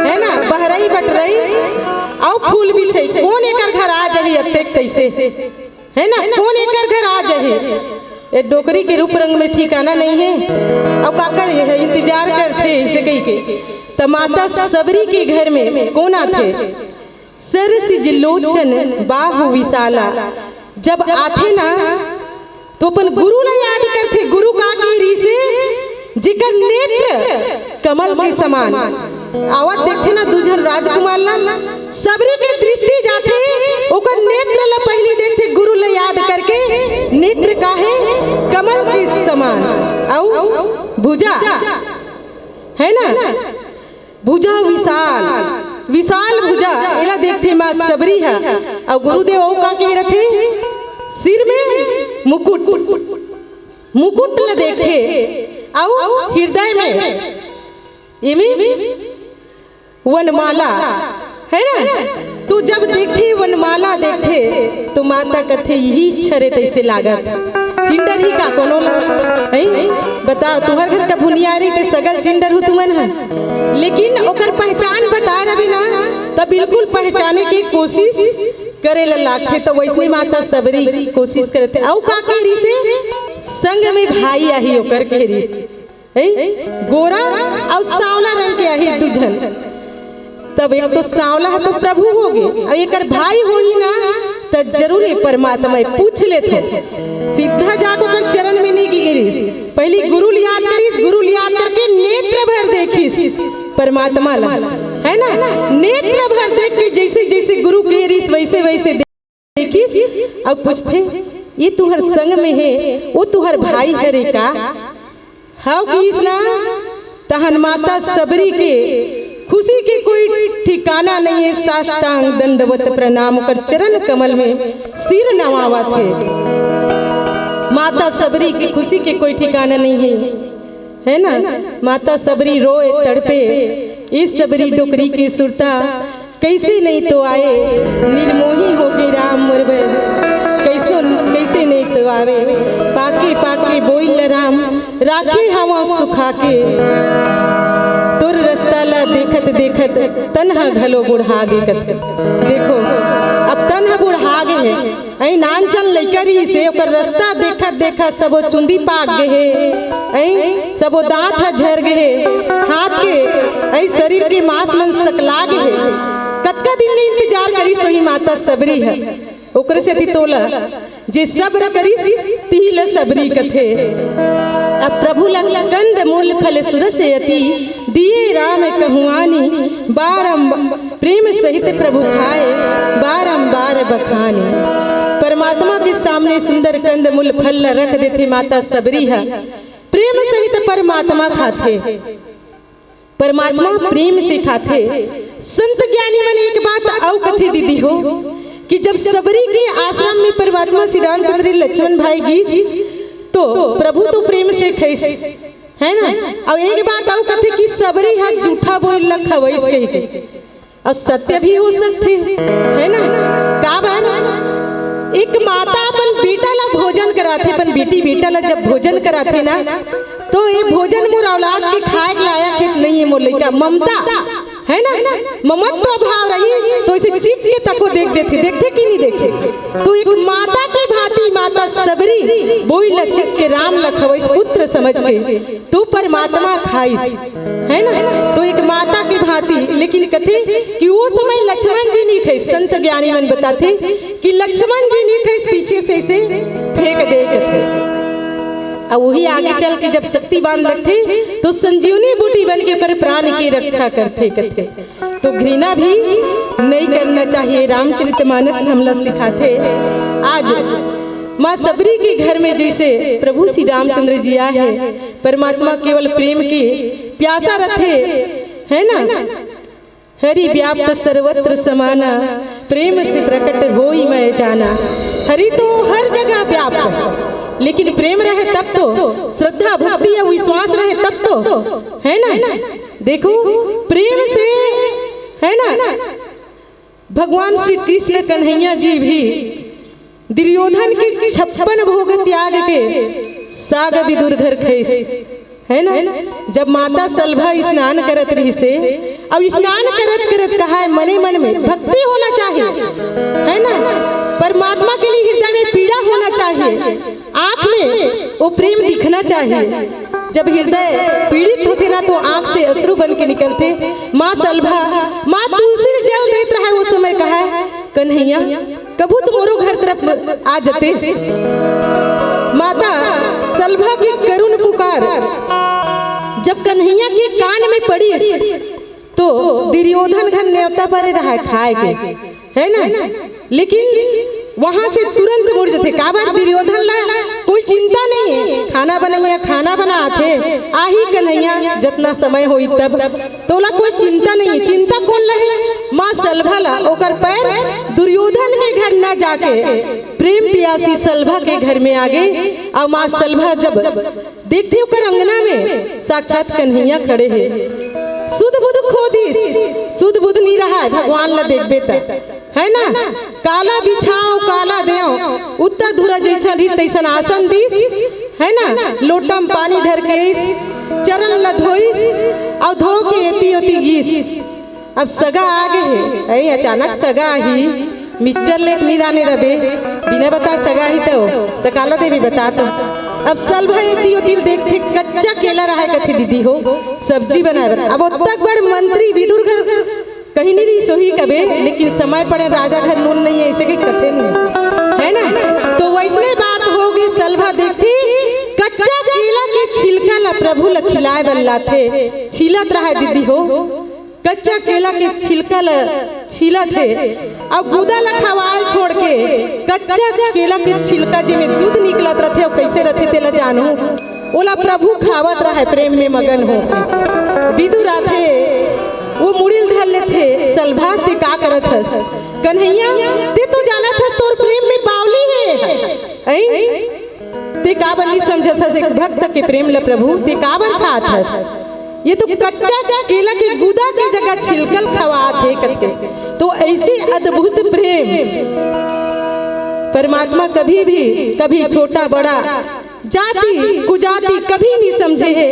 है ना, बहरई बटरई अउ फूल बिछई, कोन एकर घर आ जाही अतेक तैसे, है ना, कोन एकर घर आ जाही। ये डोकरी के रूप रंग में ठिकाना नहीं है, अउ काकर ये है, इंतजार करथे इसे कही के। त माता सबरी के घर में कोन आथे? सरसिज लोचन बाहु विशाला। जब आथे ना, तो अपन गुरु ला याद करथे। गुरु का के रिसे, जेकर नेत्र कमल के समान। आवत देखथे ना दू झन राजकुमार ला, सबरी के दृष्टि जाथे, ओकर नेत्र ला पहिली देखथे, गुरु ला याद करके। नेत्र का है? कमल के समान। अउ भुजा, है ना, भुजा विशाल, विशाल भुजा, एला देखथे माँ सबरी ह। अउ गुरुदेव अउ का के रथे? सिर में मुकुट, मुकुट ल देखथे, अउ हृदय में एमे वनमाला, है ना? तो जब देखथे वनमाला देखथे, तो माता कथे, "यही इच्छा रे तैसे लागत।" चिंडर ही का कोनो ला? हैं? बताओ, तुहर घर का भुनिया रही ते सगल चिंडर हो तुमन ह। लेकिन ओकर पहचान बता रही ना, त बिल्कुल पहचाने के कोशिश करे ला लागथे। त वैसने माता सबरी कोशिश करथे। अउ का के रिसे? संग में भाई आही ओकर के रिस। हैं? गोरा अउ सांवला रंग के आही दू झन। तब एक तो सांवला ह तो प्रभु होगे, अउ एकर भाई होही ना, त जरूर ये परमात्मा हे, पूछ लेथे। सीधा जाके ओकर चरण में नहीं गिरिस, पहिली गुरु ल याद करिस, गुरु ल याद करके नेत्र भर देखिस परमात्मा ला, है ना? नेत्र भर देख के जैसे जैसे गुरु के रिस वैसे वैसे देखिस अउ पूछथे, "ये तुहर संग में हे, वो तुहर भाई हरे का?" हव किहिस ना, तहन माता सबरी के खुशी के कोई ठिकाना नहीं है। साष्टांग दंडवत प्रणाम, ओकर चरण कमल में सिर नवावत हे। माता सबरी के खुशी के कोई ठिकाना नहीं है, है ना? माता सबरी रोए तड़पे, ए सबरी डोकरी के सुरता, कैसे नहीं तो आए, निर्मोही होगे राम मोर बर, कैसो, कैसे नहीं तो आवे, पाके पाके बोइल राम, राखे हवा सुखा के। तोर रस्ता ला देखत देखत तन ह घलो बुढ़ा गे कथे। देखो, अब तन ह बुढ़ा गे हे, अई नानचन लइका रिहिस हे, ओकर रस्ता देखत देखत सबो चुंदी पाक गे हे, अई सबो दांत ह झर गे हे, हाथ के, अई शरीर के मांस मन सकला गे हे। कतका दिन ले इंतजार करिस होही माता सबरी ह, ओकरे सेती तोला जे सब्र करिस तिही ल सबरी कथे। अब प्रभु ल कंद मूल फल सुरस अति, दिए राम कहुआनी, बारंबार प्रेम सहित प्रभु खाए, बारंबार बखानी। परमात्मा के सामने सुंदर कंद मूल फल ल रख देथे माता सबरी ह। प्रेम सहित परमात्मा खाथे, परमात्मा प्रेम से खाथे। संत ज्ञानी मन एक बात अउ कथे दीदी हो, कि जब सबरी के आश्रम में परमात्मा श्री रामचंद्र लक्ष्मण भाई गीस, तो प्रभु तो प्रेम से खइस, है ना? अउ एक बात अउ कथे कि सबरी ह जूठा बोइल ल खवइस कहिके। अउ सत्य भी हो सकथे, है ना? काबर एक माता अपन बेटा ला भोजन कराथे, अपन बेटी बेटा ला जब भोजन कराथे ना, तो ये भोजन मोर औलाद के खाए के लायक हे नहीं हे, मोर लइका, ममता, है ना? ममत्व भाव रही तो इसे चिख के तको देख देथे, देखथे कि नहीं देखे? तो एक माता के भांति माता सबरी बोइल ल चिख के राम ल खवइस पुत्र समझ के। तो परमात्मा खाइस, है ना? तो एक माता के भांति, लेकिन कथे कि वो समय लक्ष्मण जी नहीं खाइस। संत ज्ञानी मन बताथे कि लक्ष्मण जी नहीं खाइस, पीछे से इसे फेंक दे कथे। अब वही आगे चल के जब शक्ति बांध लगथे, तो संजीवनी बूटी बन के ओकर प्राण की रक्षा करथे कथे। तो घृणा भी नहीं करना चाहिए, रामचरित मानस हमला सिखाथे। आज माँ सबरी के घर में जैसे प्रभु श्री रामचंद्र जी आए हैं, परमात्मा केवल प्रेम के प्यासा रथे, है ना? हरि व्याप्त सर्वत्र समाना, प्रेम से प्रकट होई मैं जाना। हरि तो हर जगह व्याप्त है, लेकिन प्रेम रहे तब तो, श्रद्धा भक्ति या विश्वास रहे तब तो, है ना? देखो, प्रेम से, है ना, भगवान श्री कृष्ण कन्हैया जी भी दुर्योधन के छप्पन भोग त्याग के साग विदुर घर खइस। है ना? जब माता सलभा स्नान करत रहिसे, अउ स्नान करत करत कहा है, मने मन में भक्ति होना चाहिए, है ना? परमात्मा के लिए हृदय में पीड़ा होना चाहिए, आंख में वो प्रेम दिखना चाहिए। जब हृदय पीड़ित होथे ना, तो आंख से अश्रु बन के निकलथे। माँ सलभा, माँ तुलसी ल जल देत रहे, वो समय कहा है, कन्हैया, कभू तो मोरो घर तरफ आ जतेस। माता सलभा के करुण पुकार जब कन्हैया के कान में पड़िस, तो दुर्योधन घर नेवता परे रहा खाए के, है ना? लेकिन वहां से तुरंत मुड़ जथे। काबर? दुर्योधन ला कोई चिंता नहीं है, खाना बनैया खाना बनाथे, आही कन्हैया जतना समय होई तब, तोला कोई चिंता नहीं है। चिंता कोन ला हे? माँ सलभा ला। ओकर पैर दुर्योधन के घर न जाके प्रेम पियासी सलभा के घर में आ गे। अउ माँ सलभा जब देखथे ओकर अंगना में साक्षात कन्हैया खड़े हे। सुध बुध खो दिस, सुध बुध नी रहा है, भगवान ला देखबे त, है ना? काला बिछाओ काला देव, उत्तर धुरा जैसन रीत तैसन आसन दिस, है ना? लोटम पानी धर के इस चरण ला धोइस, अउ धो के एती ओती गीस। अब सगा आ गे हे, अरे अचानक सगा आही, मिक्सचर लेके नी लाने रबे, बिना बता सगा आही तो, त काला देवी बता तो। अब सलभा एती ओती ल देखथे, कच्चा केला रहा है कथे दीदी हो, सब्जी बनाए बर। अब ओतक बड़ मंत्री विदुर घर कहीं नहीं रही सोही कबे, लेकिन समय पड़े राजा घर नून नहीं है, ऐसे के कथे नहीं, है ना? तो वैसने बात हो गई, सलभा देखती कच्चा केला के छिलका ला प्रभु ला खिलाए बर लाथे, छीलत रहा है दीदी हो, कच्चा केला के छिलका ल छीलत हे, अउ गुदा ल खवाल छोड़ के कच्चा केला के छिलका जेमे दूध निकलत रथे, अउ कैसे रथे तेला जानू, ओला प्रभु खावत रहे प्रेम में मगन हो के। विदुर आथे, वो मुड़ी ल धर लेथे, सलभा ते का करत हस? कन्हैया, ते तो जानत हस तोर प्रेम में बावली हे। ऐ? ते काबर नी समझत हस एक भक्त के प्रेम ल प्रभु, ते काबर खात हस? ये तो कच्चा केला के गुदा के जगह छिलका ल खवात हे कथे। तो ऐसे अद्भुत प्रेम परमात्मा कभी भी, कभी छोटा बड़ा, जाति कुजाति कभी नहीं समझे हे।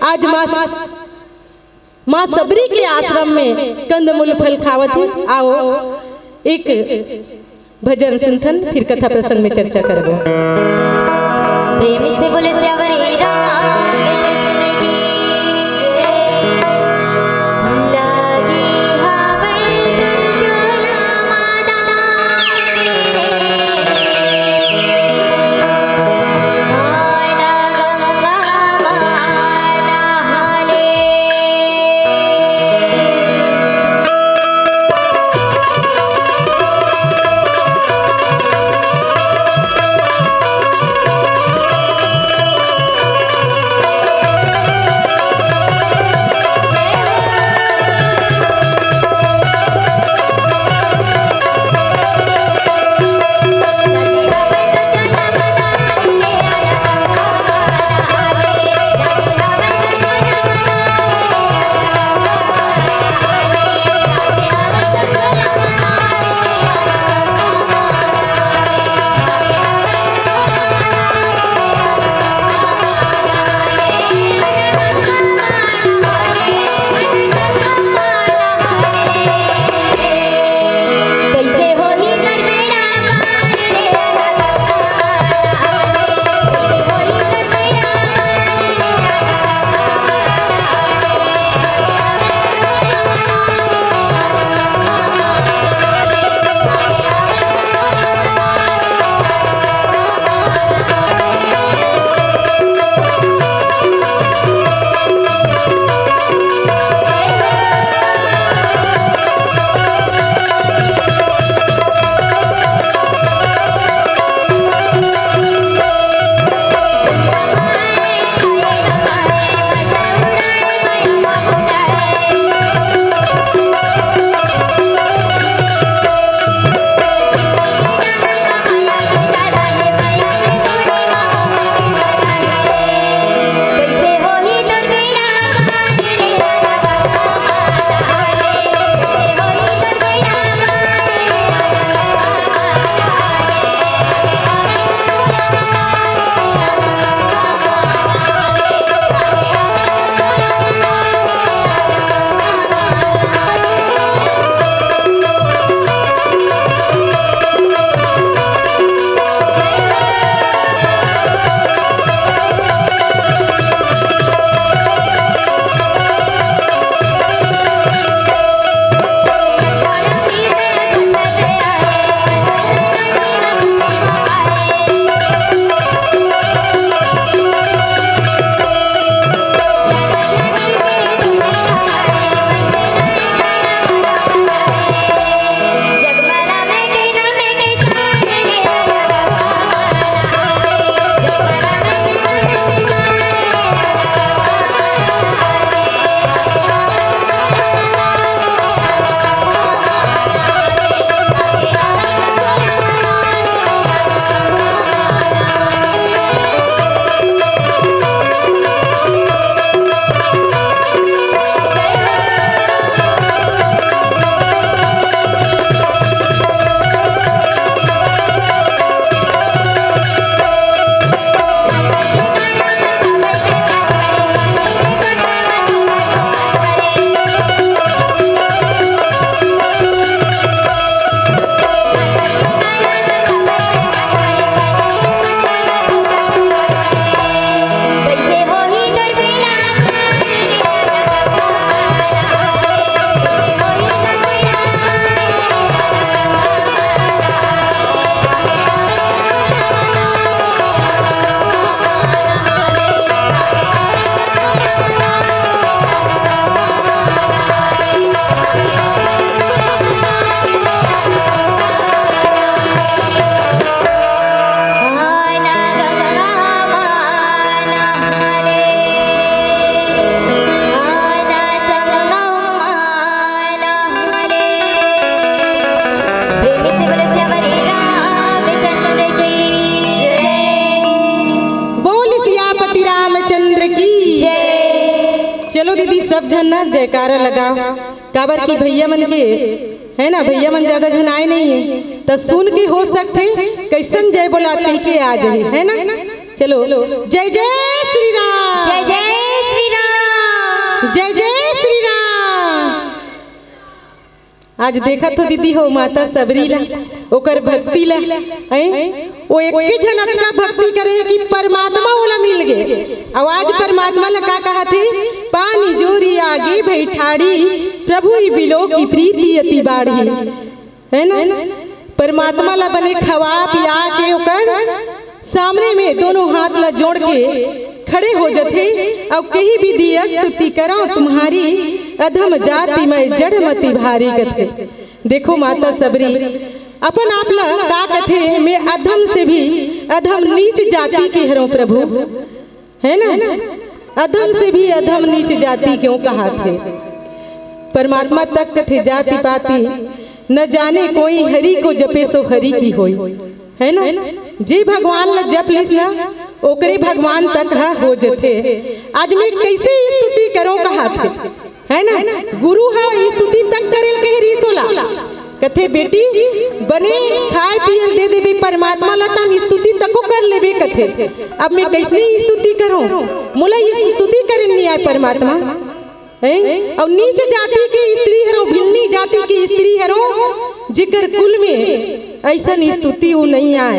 आज माँ, माँ सबरी के आश्रम में कंदमूल फल खावत हे। आओ एक भजन सुनथन, फिर कथा प्रसंग में चर्चा करबो। प्रेम से बोले सियावर रामचंद्र की जय। लागी हवै जुलम दानी रे, आन गंगा माँ नहा ले। जयकारा लगाओ, काबर कि भैया मन के, है ना, भैया मन ज्यादा झन आए नहीं है, त सुन के हो सकथे कइसन जय बोलात कहिके आ जाही, है ना। चलो, जय जय श्री राम। जय जय श्री राम। जय जय श्री राम। आज देखत हो दीदी हो, माता सबरी ला, ओकर भक्ति ला, हैं? वो एके झन अतका भक्ति करे हे कि परमात्मा ओला मिल गे। अउ आज परमात्मा ला का कहत हे? पानी जोरी आगे भई ठाढ़ी, प्रभु ही बिलो की प्रीति अति बाढ़ी। है ना? परमात्मा ला बने खवा पिया के ओकर सामने में दोनों हाथ ला जोड़ के खड़े हो जथे। अउ कही विधि स्तुति करौं तुम्हारी, अधम जाति मैं जड़ मति भारी, कथे। देखो माता सबरी अपन आप ला का कथे, मैं अधम से भी अधम नीच जाति के हरौं प्रभु, है ना? अधम से भी अधम नीच जाति क्यों कहाथे? परमात्मा तक कथे जाति पाति, न जाने कोई हरि को जपे सो हरि की होई, है ना? जे भगवान ला जप लिस ना, ओकरे भगवान तक ह हो जथे। आज मैं कइसे स्तुति करौं कहाथे, है ना? गुरु ह स्तुति तक करे ल कहे रिहिस ओला, कथे बेटी बने खाए पिए ल दे देबे परमात्मा ला, त स्तुति तको कर लेबे, कथे। अब मैं कइसने स्तुति करौं? मोला स्तुति करे ल नइ आय परमात्मा। हैं? अउ नीच जाति के स्त्री हरौं, भिन्नी जाति के स्त्री हरौं, जेकर कुल में अइसन स्तुति वो नइ आय,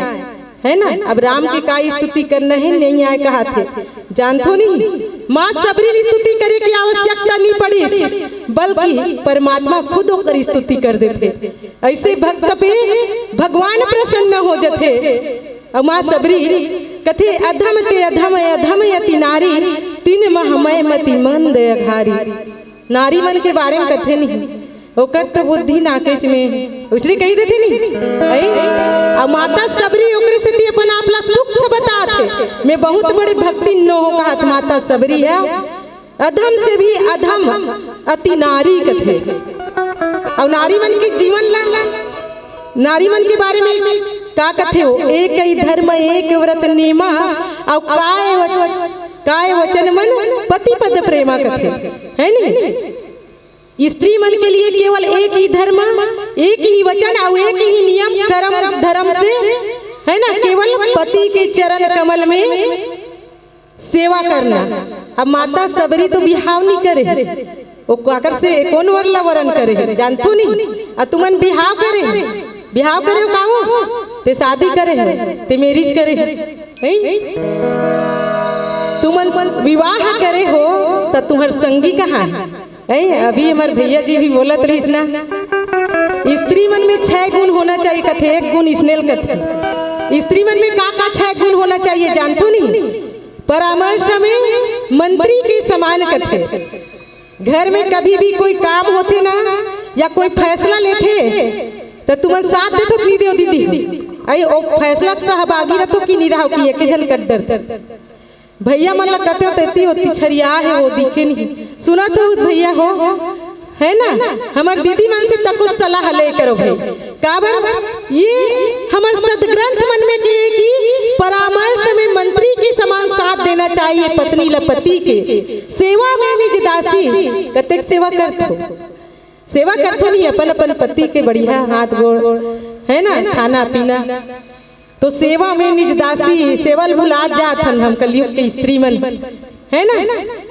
है ना? अब राम के का स्तुति करना हे, नइ आय कहाथे, जानथो नहीं। माँ सबरी ला स्तुति करे के आवश्यकता नइ पड़िस, बल्कि परमात्मा खुद ओकर स्तुति कर देथे। अइसे भक्त पे भगवान प्रसन्न हो जथे। अउ माँ सबरी कथे, अधम ते अधम अधम अति नारी, तिन मह मय मति मंद अघारी। नारी मन के बारे में कथे नहीं, ओकर तो बुद्धि नाकेच में, उसने कही देथे नहीं। अई, अउ माता सबरी ओकरे सेती अपन आप ला तुच्छ बतात हे। मैं बहुत बड़े भक्तिन नोहौं कहात माता सबरी ह। अधम से भी अधम अति नारी कथे। अउ नारी मन के जीवन ला, नारी मन के बारे में का कथे हो? एक ही धर्म एक व्रत नेमा, अउ काय व-, काय वचन मन पति पद प्रेमा कथे, है नहीं? स्त्री मन के लिए केवल एक ही धर्म, एक ही वचन अउ एक ही नियम, कर्म धर्म से, है ना, केवल पति के चरण कमल में सेवा करना। अब माता सबरी तो बिहाव नइ करे, वो काकर से कोन वर ला वरन करे, जानथो नहीं? अउ तुमन बिहाव करे, बिहाव करे हो का हो? ते शादी करे हो, ते मैरिज करे हो, हैं? तुमन विवाह करे हो, त तुहर संगी कहाँ हे? हैं? अभी हमर भैया जी भी बोलत रहिस ना, स्त्री मन में छह गुण होना चाहिए कथे, एक गुण इसने ल कथे। स्त्री मन में का का छह गुण होना चाहिए, जानथो नहीं? परामर्श में मंत्री के समान कथे। घर में कभी भी कोई काम होथे ना, या कोई फैसला लेथे, त तुमन साथ देथो कि नइ देव दीदी? अई, ओ फैसला के सहभागी रथो कि नइ रहो कि एके झन कर डरथे? भैया मन ला कथे तेती ओती छरिया हे, वो दिखे नहीं। सुनत हो भैया हो, है ना? हमर दीदी मन से तको सलाह ले करो भाई। काबर ये हमर सदग्रंथ मन में कहे कि परामर्श में मंत्री के समान साथ देना चाहिए पत्नी ला पति के। सेवा में निज दासी, कतेक सेवा करथो? सेवा करथो नहीं अपन अपन पति के बढ़िया हाथ गोड़, है ना, खाना पीना। तो सेवा में निज दासी, सेवा ल भुला जात हन हम कलयुग के स्त्री मन, है ना?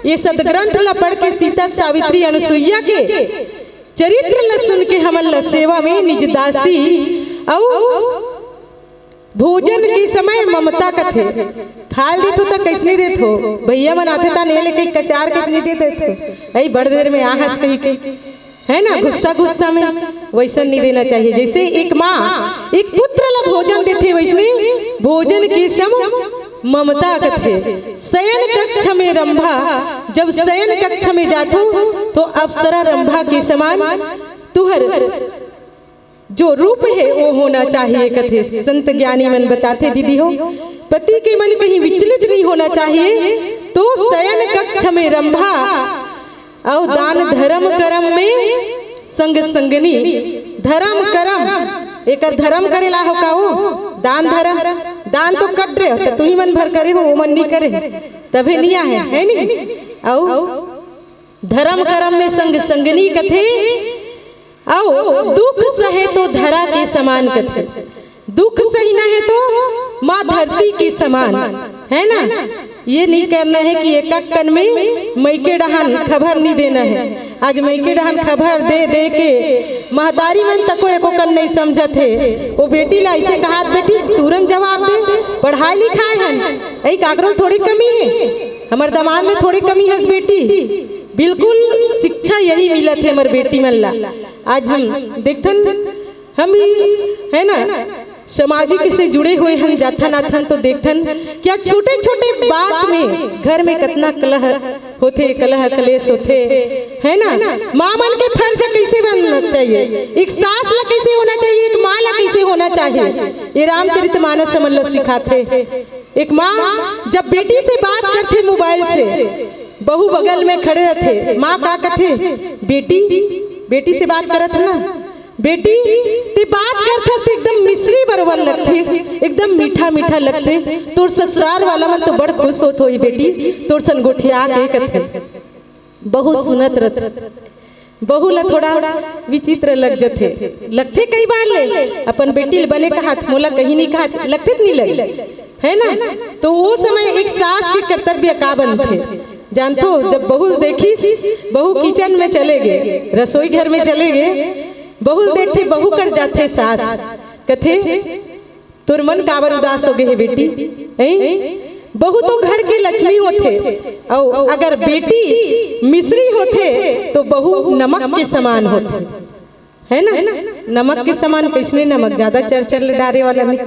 ये सदग्रंथ ला पढ़ के सीता सावित्री अनुसुईया के चरित्र ला सुन के हमन ला सेवा में निज दासी अउ भोजन के समय ममता कथे। खाल देथो त कइसने देथो? भैया मन आथे त ने लेके कचार के नइ दे देथे। अई बड़ देर में आहस कही के, है ना, गुस्सा गुस्सा में वइसन नइ देना चाहिए। जइसे एक माँ एक पुत्र ला भोजन देथे, वइसने भोजन के सम ममता कथे। शयन कक्ष में रंभा, जब शयन कक्ष में जाथो तो अप्सरा रंभा के समान तुहर जो रूप हे वो होना चाहिए कथे। संत ज्ञानी मन बताथे दीदी हो, पति के मन कहीं विचलित नइ होना चाहिए। तो शयन कक्ष में रंभा अउ दान धरम करम में संग संगनी। धरम करम, एकर धरम करे ला हो का वो? दान धरम। दान तो कर डरे हो, त तुही मन भर करे हो, वो मन नइ करे, तभे नइ आहे, है नहीं? अउ धरम करम में संग संगनी कथे, अउ दुख सहे तो धरा के समान कथे। दुख सहिना हे तो माँ धरती के समान, है ना? ये नहीं करना है कि एक एक कन में मइके डहान खबर नहीं देना है। आज मइके डहान खबर दे दे के महतारी मन तको एको कन नहीं समझत हे। वो बेटी ला ऐसे कहात, "बेटी, तुरंत जवाब दे, पढ़ाई लिखाए हन, ऐ काकरो थोड़ी कमी है, हमर दमाद में थोड़ी कमी हस बेटी।" बिल्कुल शिक्षा यही मिलत है हमर बेटी मन ला। आज हम देखथन, हम ही, है ना, सामाजिक से जुड़े हुए हन, जाथन आथन तो देखथन क्या छोटे छोटे बात में घर में कितना कलह होथे, कलह कलेश होथे, है ना? माँ मन के फर्ज कैसे बनना चाहिए, एक सास ला कैसे होना चाहिए, एक माँ ला कैसे होना चाहिए, ये रामचरित मानस हमन ला सिखाथे। एक माँ जब बेटी से बात करथे मोबाइल से, बहू बगल में खड़े रहथे, माँ का कथे, "बेटी, बेटी से बात करत है ना, बेटी, ते बात करथस त एकदम मिश्री बरोबर लगथे, एकदम मीठा मीठा लगथे, तोर ससुरार वाला मन तो बड़ खुश होत होही बेटी, तोर सन गोठिया के," कथे। बहू सुनत रथे, बहू ला थोड़ा विचित्र लग जथे, लगथे कई बार ले, अपन बेटी ले बने कहात, मोला कहीं नहीं कहात, लगथे त नहीं लगे, है ना? तो वो समय एक सास के कर्तव्य का बनथे, जानथो? जब बहू देखिस, बहू किचन में चले गे, रसोई घर में चले गे, बहू देखथे, बहू कर जाथे सास, कथे, "तोर मन काबर उदास हो गे हे बेटी? हैं? बहू तो घर के लक्ष्मी होथे, अउ अगर बेटी मिश्री होथे तो बहू नमक के समान होथे, है ना? नमक के समान।" कैसने नमक? ज्यादा चरचर ले डारे वाला नहीं,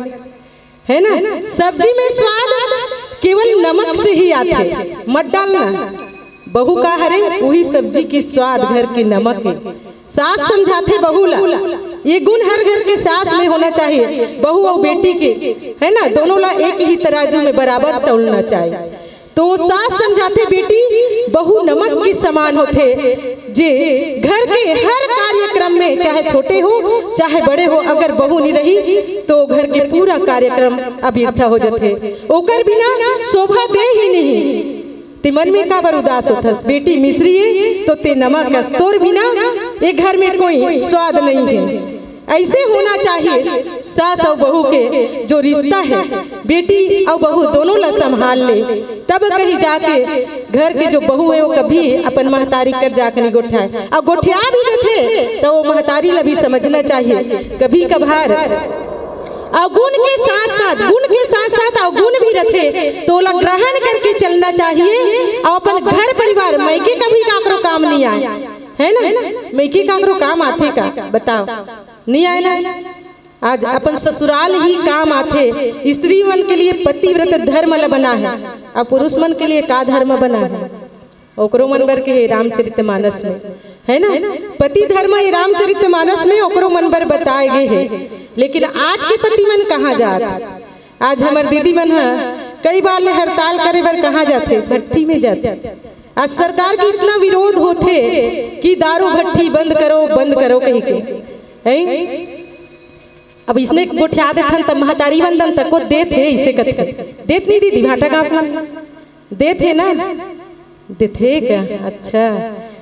है ना? सब्जी में स्वाद केवल नमक से ही आथे, मत डालना। बहू का हरे, वही सब्जी की स्वाद घर के नमक है। सास समझाथे बहू ला, ये गुण हर घर के सास में होना चाहिए। बहू अउ बेटी के, है ना, दोनों ला एक ही तराजू में बराबर तौलना चाहिए। तो सास समझाथे, "बेटी, बहू नमक के समान होथे, जे घर के हर कार्यक्रम में, चाहे छोटे हो चाहे बड़े हो, अगर बहू नहीं रही तो घर के पूरा कार्यक्रम अबिरथा हो जथे, ओकर बिना शोभा दे ही नहीं।" ते मन में काबर उदास होथस? बेटी मिश्री है तो ते नमक कस, तोर बिना ये घर में कोई स्वाद नहीं है। ऐसे होना चाहिए सास और बहू के जो रिश्ता है, बेटी और बहू दोनों ला संभाल ले, तब कहीं जाके घर के जो बहू है वो कभी अपन महतारी कर जाके नहीं गोठियाए, और गोठिया भी देथे तो वो महतारी ला भी समझना चाहिए। कभी कभार अवगुण के साथ साथ, गुण के साथ साथ अवगुण भी रथे, तो ओला ग्रहण करके चलना चाहिए। और अपन घर परिवार, मइके कभी काकरो काम नहीं आए, है ना? मइके काकरो काम आथे का, बताओ? नहीं आए ना। आज अपन ससुराल ही काम आथे। स्त्री मन के लिए पतिव्रत धर्म ल बना है, और पुरुष मन के लिए का धर्म बना है? ओकरो मन बर के हे रामचरित मानस में, है ना? पति धर्म ये रामचरित मानस में ओकरो मन बर बताए गे हे। लेकिन आज के पति मन कहाँ जात? आज हमर दीदी मन ह कई बार ले हड़ताल करे बर कहाँ जाथे? भट्ठी में जाथे। आज सरकार के इतना विरोध होथे कि दारू भट्ठी बंद करो, बंद करो कही के, हैं? अब इसने गोठिया देथन त महतारी वंदन तको देत हे, इसे कथे, देत नहीं दीदी भाटा गाँव में? देथे ना? देथे का? अच्छा,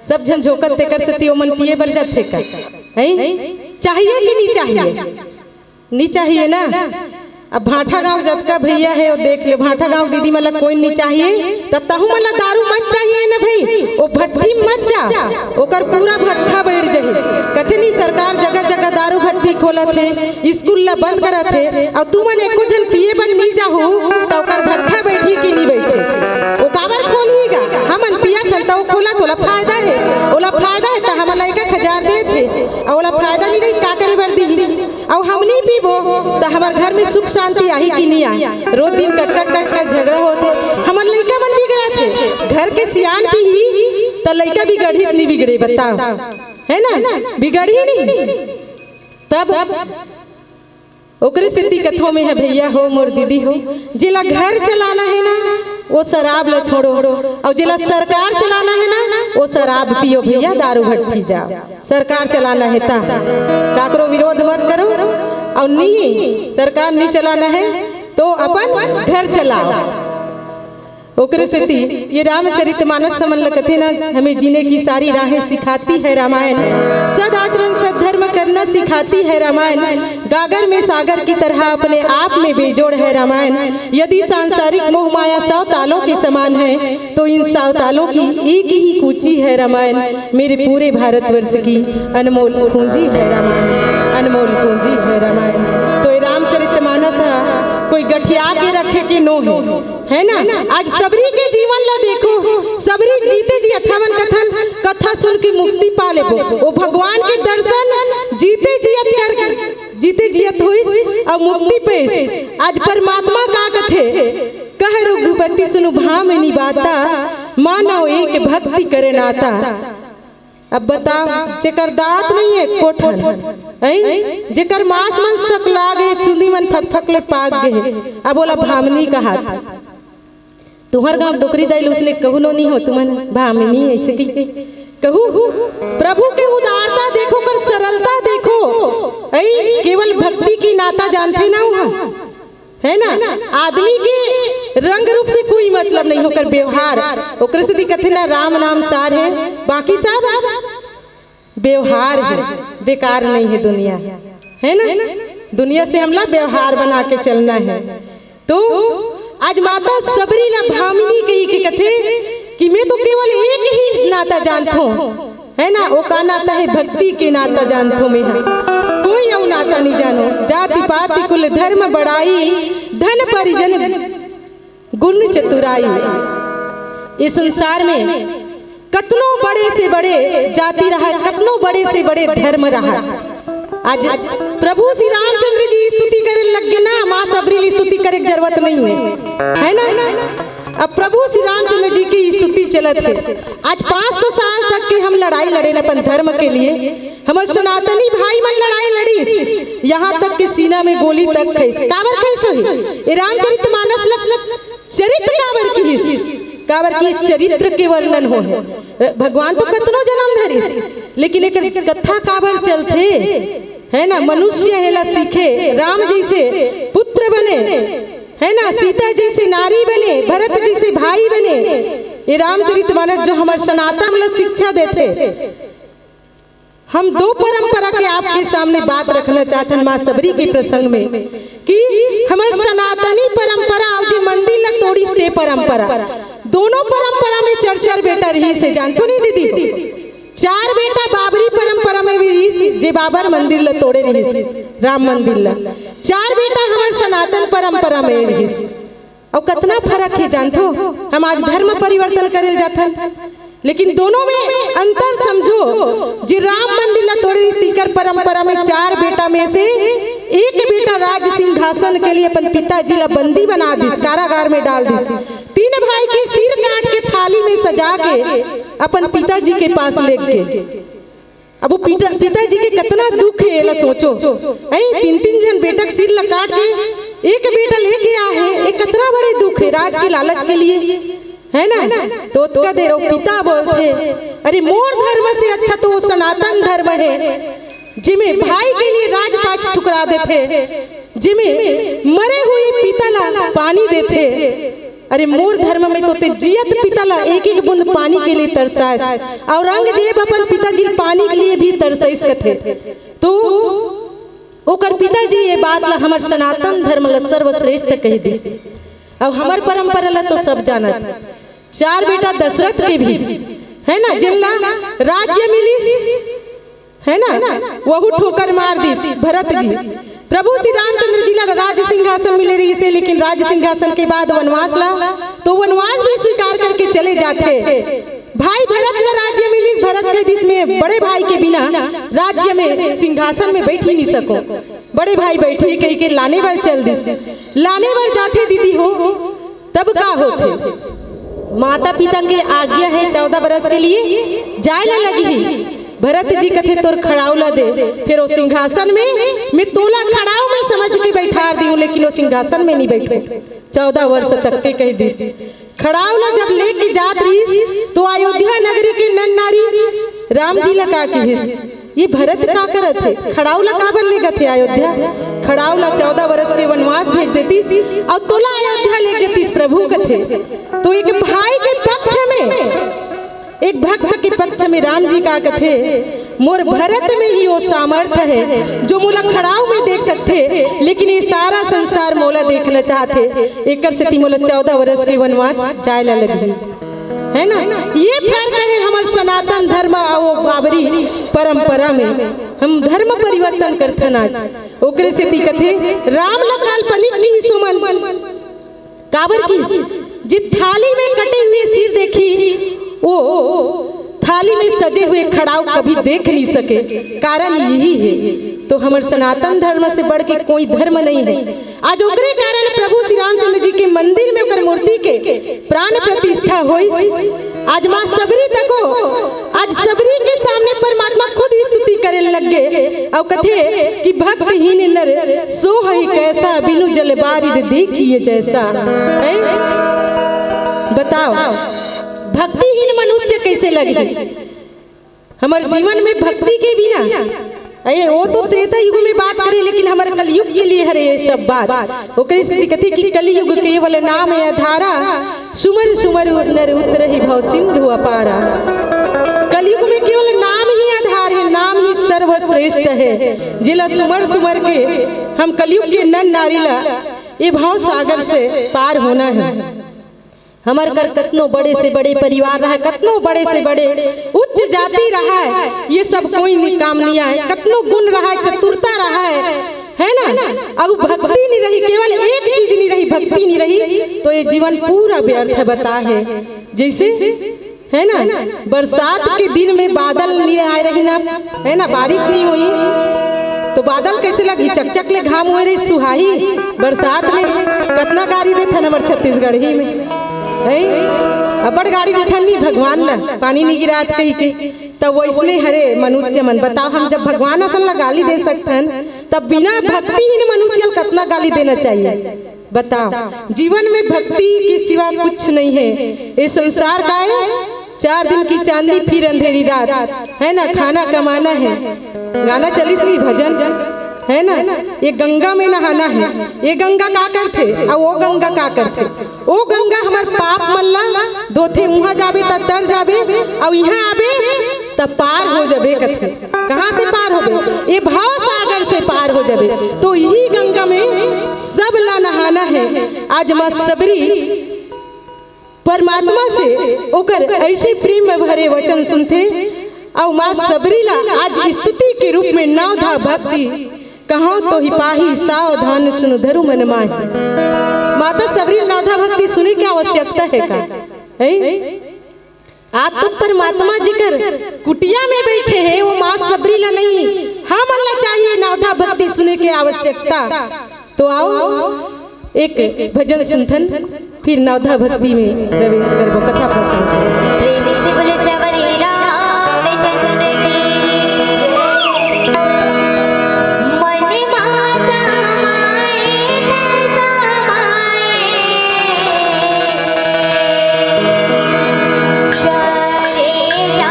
सब झन झोंकत तेकर सेती ओमन पिए बर जाथे का? हैं? चाहिए कि नहीं चाहिए? नहीं चाहिए ना? अब भाटा गांव जतका भैया है, वो देख ले, भाटा गांव दीदी मन ला कोई नहीं चाहिए, त तहू मन ला दारू मत चाहिए ना भाई, वो भट्ठी मत जा, ओकर पूरा भट्ठा बैठ जाही। कथे नहीं, सरकार जगह जगह दारू भट्ठी खोलत है, स्कूल ला बंद करत हे, अउ तुमन एको झन पिए बर नी जाहू, त ओकर भट्ठा बैठही कि नी बैठे? ओ काबर खोलही गा? हमन पियत हन त ओ खोलत, ओला फायदा हे, ओला फायदा हे त हमन ला एक एक हजार देत हे, अउ ओला फायदा नी रही त का करे बर दिही? अउ हमनी पीबो त हमर घर में सुख शांति आही कि नी आही? रोज दिन कट कट कट कट झगड़ा होथे, हमर लइका मन बिगड़त हे, घर के सियान पीही त लइका बिगड़ही त नी बिगड़े, बताओ, है ना? बिगड़ही नहीं। तब ओकरे सेती कथो में है भैया हो, मोर दीदी हो, जेला घर चलाना है ना, वो शराब ला छोड़ो, और जेला सरकार चलाना है ना, वो शराब पियो भैया, दारू भट्ठी जाओ। सरकार चलाना है ता काकरो विरोध मत करो, और नहीं, सरकार नहीं चलाना है तो अपन घर चलाओ। ओकरे सेती ये रामचरित मानस हमन ल कथे ना, हमें जीने की सारी राहें सिखाती है रामायण, सदाचरण सद्धर्म करना सिखाती है रामायण। गागर में सागर की तरह अपने आप में बेजोड़ है रामायण। यदि सांसारिक मोह माया सौ तालों के समान है, तो इन सौ तालों की एक ही कूची है रामायण। मेरे पूरे भारतवर्ष की अनमोल पूंजी है रामायण, अनमोल पूंजी है रामायण। तो ये रामचरित मानस ह कोई गठिया के रखे के नो है, है ना? आज सबरी के जीवन ला देखो, सबरी जीते जी अथावन कथन कथा सुन के मुक्ति पा लेबो। ओ भगवान के दर्शन जीते जियत कर, जीते जियत होइस अउ मुक्ति पेस। आज परमात्मा का कथे, कह रघुपति सुनु भामिनी बाता, मानव एक भक्ति करे नाता। अब बता, जेकर दांत नहीं है कोठन, हैं? जेकर मांस मन सकला गे, चुंदी मन फकफक ले पाक गे, अब ओला भामिनी कहात। तुम्हर गांव डोकरी दाई ल उसने कहू नो नहीं हो, तुमन भामिनी ऐसे कही के कहू। प्रभु के उदारता देखो, कर सरलता देखो, ऐ केवल भक्ति की नाता जानथे ना वहाँ, है ना? आदमी के रंग रूप से कोई मतलब नहीं, ओकर व्यवहार, ओकरे से दिक्कत है ना। राम नाम सार है, बाकी सब व्यवहार है, बेकार नहीं है दुनिया, है ना? दुनिया से हमला व्यवहार बना के चलना है। तो आज माता सबरी ला भामिनी कही के कथे कि मैं तो केवल एक ही नाता जानथो, है ना? ओ का नाता है? भक्ति के नाता जानथो मैं, कोई अउ नाता नहीं जानो। जाति पाति कुल धर्म बड़ाई, धन परिजन गुण चतुराई। इस संसार में कतनो बड़े से बड़े जाति रहा, कतनो बड़े से बड़े धर्म रहा, आज प्रभु श्री रामचंद्र जी स्तुति करे लग गे ना, माँ सबरी स्तुति करे के जरूरत नहीं है, है ना? अब प्रभु श्री रामचंद्र जी की स्तुति चलत है। आज पाँच सौ साल तक के हम लड़ाई लड़े अपन धर्म के लिए, हमर सनातनी भाई मन लड़ाई लड़ीस, यहाँ तक के सीना में गोली तक खइस। काबर खइस होही? ए रामचरित मानस ल चरित्र काबर किहिस? काबर कि चरित्र के वर्णन हो है। भगवान तो कतनो जन्म धरिस, लेकिन एक कथा काबर चलथे, है ना? मनुष्य हेला सीखे, राम जैसे पुत्र बने, है ना? सीता जैसे नारी बने, भरत जैसे भाई बने। ये रामचरित मानस जो हमर सनातन ला शिक्षा देथे, हम दो परंपरा के आपके सामने बात रखना चाहथन माँ सबरी के प्रसंग में कि हमर सनातनी परंपरा अउ जे मंदिर ला तोड़िस ते परंपरा, दोनों परंपरा में चार चार बेटा रहिस हे, जानथो नहीं दीदी? चार बेटा बाबरी परंपरा में भी रहिस, जे बाबर मंदिर ला तोड़े रहिस, राम मंदिर ला। चार बेटा हमर सनातन परंपरा में रहिस। अउ कतना फरक हे जानथो, हम आज धर्म परिवर्तन करे ल जाथन, लेकिन दोनों में अंतर समझो। जे राम मंदिर ला तोड़े रिहिस, तीकर परंपरा में चार बेटा में से एक बेटा राज सिंहासन के लिए अपन पिताजी ला बंदी बना दिस, कारागार में डाल दिस। तीन भाई के सिर काट के थाली में सजा के अपन पिताजी के पास ले गे। अब वो पिता, पिताजी के कतना दुख हे, एला सोचो। ऐ तीन तीन झन बेटा के सिर ला काट के एक बेटा लेके आ हे, ये कतना बड़े दुख हे राज के लालच के लिए, है ना? तो ओतका देर वो पिता बोलथे, "अरे मोर धर्म से अच्छा तो वो सनातन धर्म हे, जिमे भाई के लिए राजपाट ठुकरा देथे, जिमे मरे हुए पिता ला पानी देथे।" अरे मोर धर्म में तो ते जियत पिता ला एक एक बूंद पानी के लिए तरसायस, अउ औरंगजेब अपन पिताजी ल पानी के लिए भी तरसइस कथे। तो ओकर पिताजी ये बात ला हमर सनातन धर्म ला सर्वश्रेष्ठ कह दिस, अउ हमर परंपरा ला तो सब जानत। चार बेटा दशरथ के भी, है ना, जिनला राज्य मिलिस, है ना, वहू ठोकर मार दिस भरत जी। प्रभु श्री रामचंद्र जी ला राज सिंहासन मिले रहिस हे, लेकिन राज सिंहासन के बाद वनवास ला, तो वनवास भी स्वीकार करके चले जाथे। भाई भरत ला राज्य मिलिस, भरत कह दिस, "मैं बड़े भाई के बिना राज्य में सिंहासन में बैठ ही नहीं सको, बड़े भाई बैठही" कहि के लाने बर चल दिस। लाने बर जाथे दीदी हो, तब का होथे? माता पिता के आज्ञा हे चौदह बरस के लिए, जाय ला लगही। भरत जी कथे, "तोर खड़ाऊ ला दे।" फिर वो सिंहासन में, "मैं तोला खड़ाऊ में समझ के बैठार दिहूं, लेकिन वो सिंहासन में नहीं बैठो।" चौदह वर्ष तक के कह दिस। खड़ाऊ ला जब लेके जात रहिस, तो अयोध्या नगरी के नर नारी राम जी ला का किहिस? ये भरत का करत हे? खड़ाऊ ला काबर लेगत हे अयोध्या? खड़ाऊ ला चौदह वर्ष के वनवास भेज देतिस अउ तोला अयोध्या ले जतिस प्रभु कथे। तो एक भाई के पक्ष में, एक भक्त के पक्ष में राम जी का कथे, मोर भरत में ही वो सामर्थ्य है जो मोला खड़ाऊ में देख सकथे, लेकिन ये सारा संसार मोला देखना चाहथे। एकर सेती मोला चौदह वर्ष के वनवास जाय ला लगही। है ना? ये फर्क है हमर सनातन धर्म अउ बाबरी परंपरा में। हम धर्म परिवर्तन करथन आज। ओकरे सेती कथे, राम ला काल्पनिक किहिस ओमन। काबर किहिस? जे थाली में कटे हुए सिर देखही, वो थाली में सजे हुए खड़ाऊ कभी देख नहीं सके। कारण यही है। तो हमर सनातन धर्म से बढ़ के कोई धर्म नहीं है। आज ओकरे कारण प्रभु श्री रामचंद्र जी के मंदिर में ओकर मूर्ति के प्राण प्रतिष्ठा होइस। आज माँ सबरी तको, आज सबरी के सामने परमात्मा खुद स्तुति करे लग गे अउ कथे कि भक्तहीन नर सोहइ कैसा, बिनु जल बारिद देखिए जैसा। हैं? बताओ, भक्तिहीन मनुष्य कैसे लगही? हमर जीवन में भक्ति के बिना, अरे वो तो त्रेता युग में बात करे, लेकिन हमर कलयुग के लिए हरे ये सब बात। ओकरे सेती कथे कि कलयुग केवल नाम आधारा, सुमर सुमर नर उतरहि भव सिंधु अपारा। कलयुग में केवल नाम ही आधार है, नाम ही सर्वश्रेष्ठ है। जेला सुमर सुमर के हम कलयुग के नर नारी ला ये भव सागर से पार होना है। हमर कर कतनो बड़े से बड़े परिवार रहय, कतनो बड़े से बड़े उच्च जाति रहय, ये सब कोई नि-, काम नहीं आय। कतनो गुण रहय, चतुरता रहय, है ना? अउ भक्ति नहीं रही, केवल एक चीज नहीं रही, भक्ति नहीं रही, तो ये जीवन पूरा व्यर्थ बता है। जैसे, है ना, बरसात के दिन में बादल नहीं आए रही ना, है ना, बारिश नहीं होही, तो बादल कैसे लगही? चकचक ले घाम होए रही, सुहाही बरसात में। कतना गारी देथन हमर छत्तीसगढ़ी में, है? अब्बड़ गारी देथन नी भगवान ला, पानी नहीं गिरात कही के। तब वैसने हरे मनुष्य मन, बताओ, हम जब भगवान असन ला गाली दे सकथन, तब बिना भक्तिहीन मनुष्य ला कतना गाली देना चाहिए? बताओ, जीवन में भक्ति के सिवा कुछ नहीं है। ये संसार का है, चार दिन की चांदी फिर अंधेरी रात, है ना? खाना कमाना है, गाना चलिस नहीं, भजन, है ना? ये गंगा में नहाना है, ये गंगा का करथे अउ वो गंगा का करथे? वो गंगा हमर पाप मन ला धोथे, उहाँ जाबे त तर जाबे, अउ इहाँ आबे त पार हो जाबे कथे। कहाँ से पार होबे? ये भव सागर से पार हो जाबे। तो यही गंगा में सब ला नहाना है। आज माँ सबरी परमात्मा से ओकर ऐसे प्रेम भरे वचन सुनथे, अउ माँ सबरी ला आज स्तुति के रूप में नवधा भक्ति, कहो तो ही पाही सावधान सुन धरु मन माही। माता सबरी नवधा भक्ति सुने के आवश्यकता है का? है? आज तो परमात्मा जेकर कुटिया में बैठे हैं, वो माँ सबरी ला नहीं, हमन ला चाहिए नवधा भक्ति सुने के आवश्यकता। तो आओ, एक भजन सुनथन, फिर नवधा भक्ति में प्रवेश करबो, कथा प्रसंग से। प्रेम से बोले सवरे रामचंद्र की जय। मन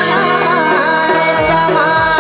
माता माए न समाए।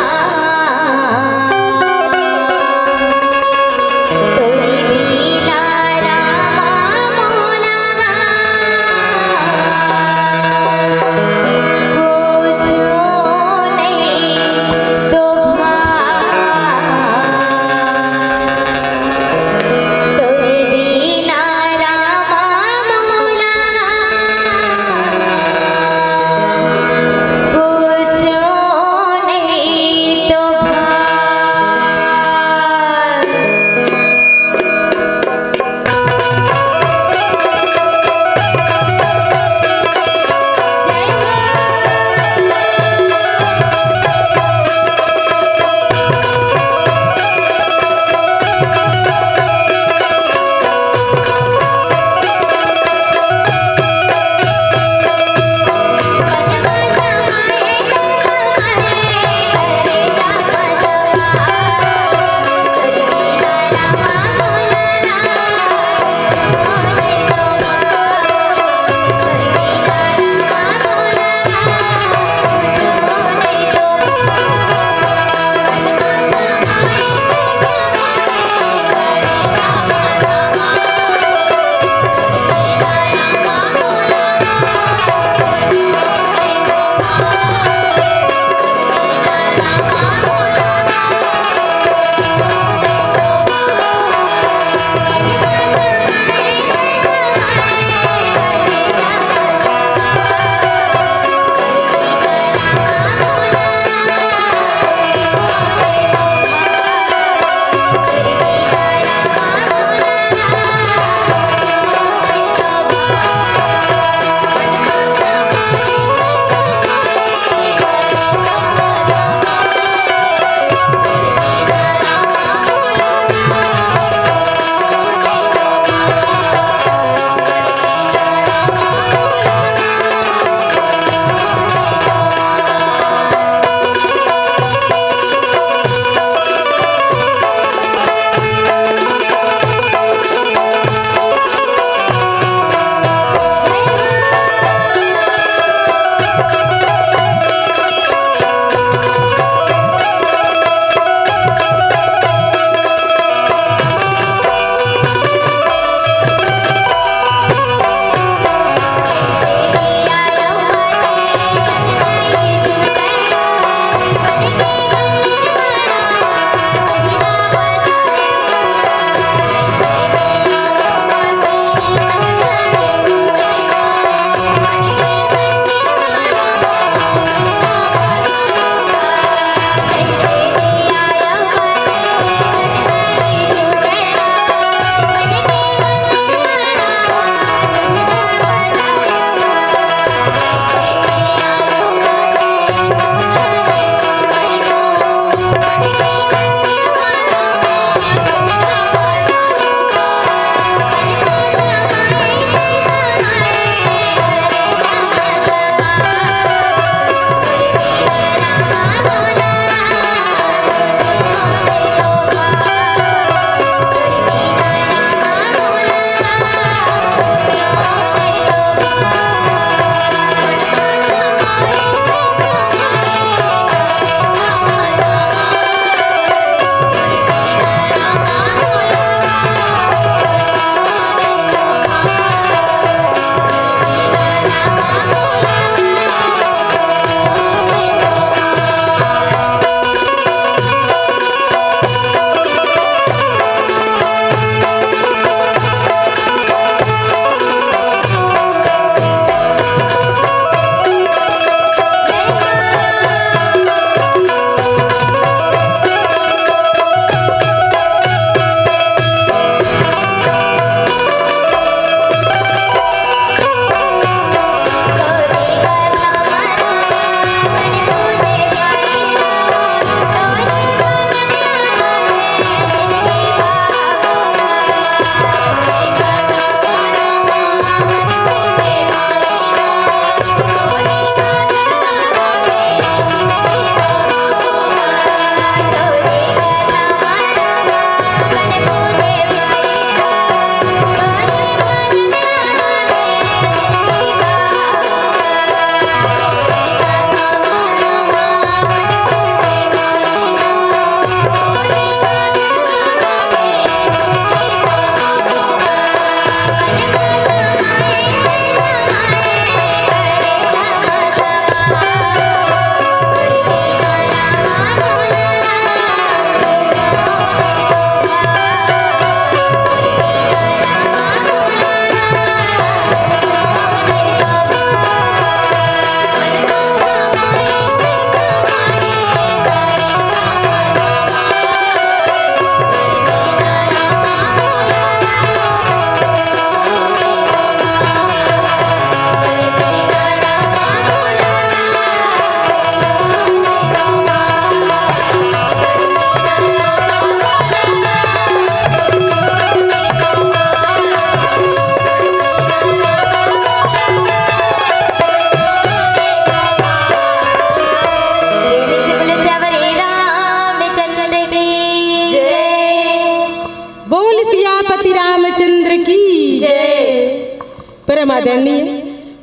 परम आदरणीय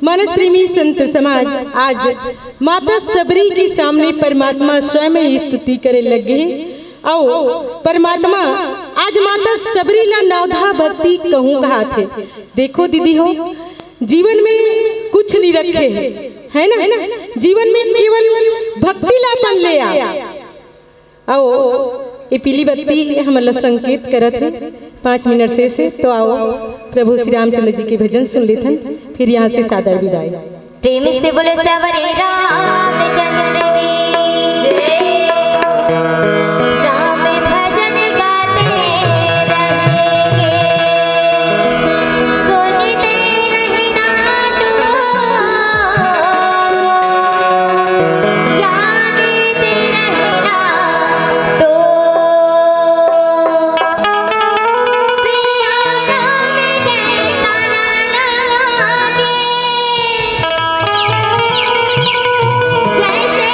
मानस प्रेमी संत समाज, आज माता सबरी के सामने परमात्मा स्वयं स्तुति करे लगे। अउ परमात्मा आज माता सबरी ला नवधा भक्ति कहूँ कहाथे। देखो दीदी हो, जीवन में कुछ नहीं रखे है, है ना? जीवन में केवल भक्ति ला अपन ले आ। आओ, ये पीली बत्ती हमन ला संकेत करत है। पाँच मिनट से, से तो आओ, प्रभु श्री रामचंद्र जी के भजन सुन लेथन, फिर यहाँ से सादर विदाई। प्रेम से बोलो सवरे रामचंद्र की जय। राम भजन गाते रहेंगे, सुनते रहना तू। जागते रहना तू। सिया राम जयकारा लागे। जैसे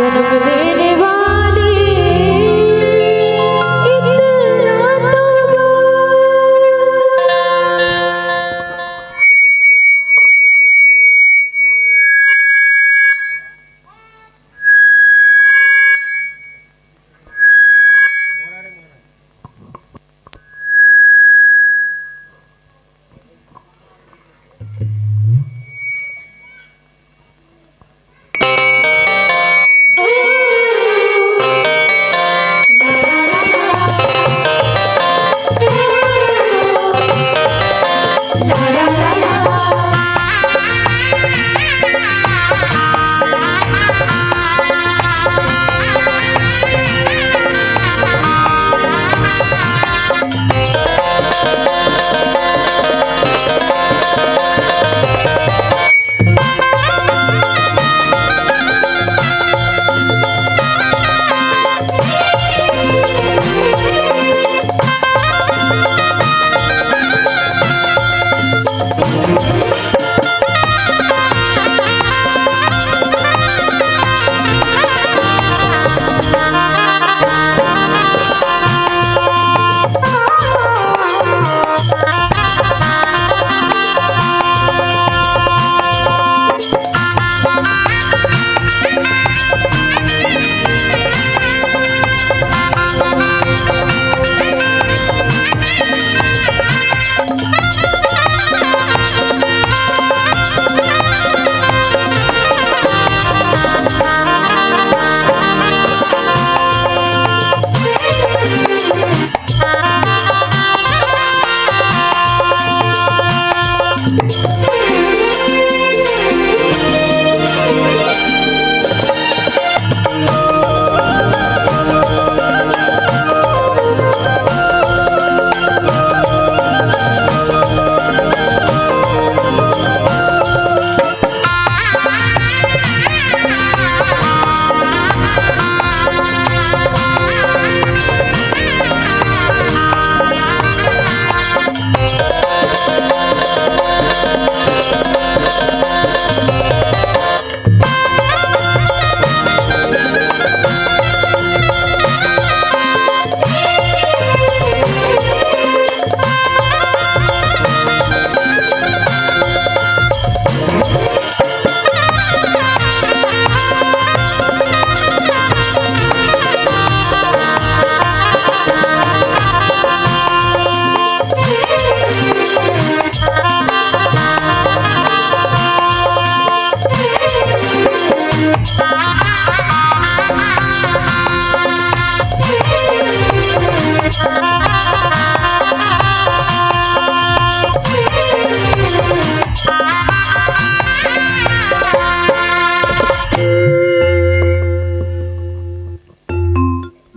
जन्म देने वाली इतना तो बोल।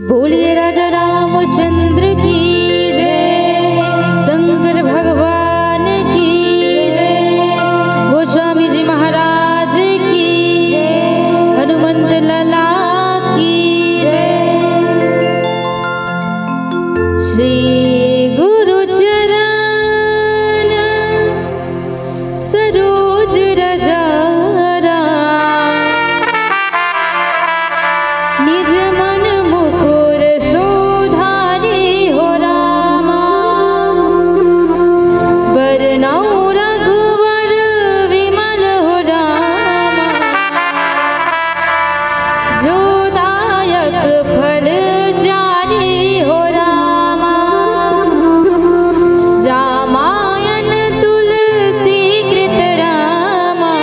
बोलिए राजा रामचंद्र की जय, शंकर भगवान की जय, गोस्वामी जी महाराज की जय, हनुमंत लाला की जय। श्री गुरु चरण सरोज रज राम, निज मन मुकुर सुधारी हो रामा। बरनउँ रघुवर विमल हो रामा। जो दायक फल चारी हो रामा। रामायण तुलसी कृत रामा।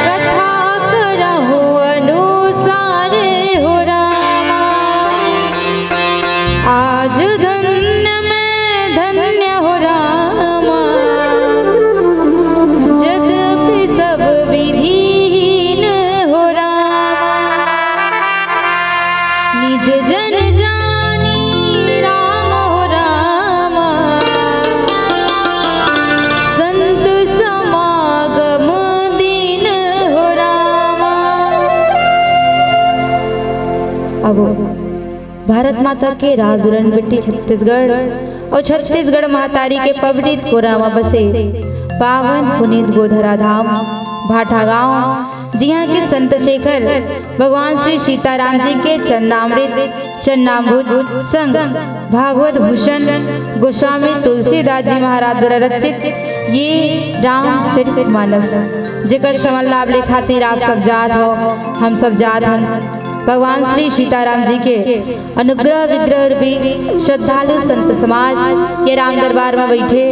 कथा करहु अनुसार हो रामा। आज धन्य मैं धन्य हो रामा। जद्यपि सब विधिहीन हो रामा। निज जन जानी राम हो रामा। संत समागम दीन हो रामा। अब भारत माता के राजधुरन बेटी छत्तीसगढ़ अउ छत्तीसगढ़ महतारी के पवित्र कोरा म बसे पावन पुनीत गोधरा धाम भाठा गांव जिहाँ के संत शेखर भगवान श्री सीताराम जी के चरणामृत, चरणामृत संग भागवत भूषण गोस्वामी तुलसीदास जी महाराज द्वारा रचित ये रामचरित मानस, जेकर श्रवण लाभ ले खातिर आप सब जात हो, हम सब जात हन। भगवान श्री सीताराम जी के अनुग्रह विग्रह रूपी श्रद्धालु संत समाज ये राम दरबार में बैठे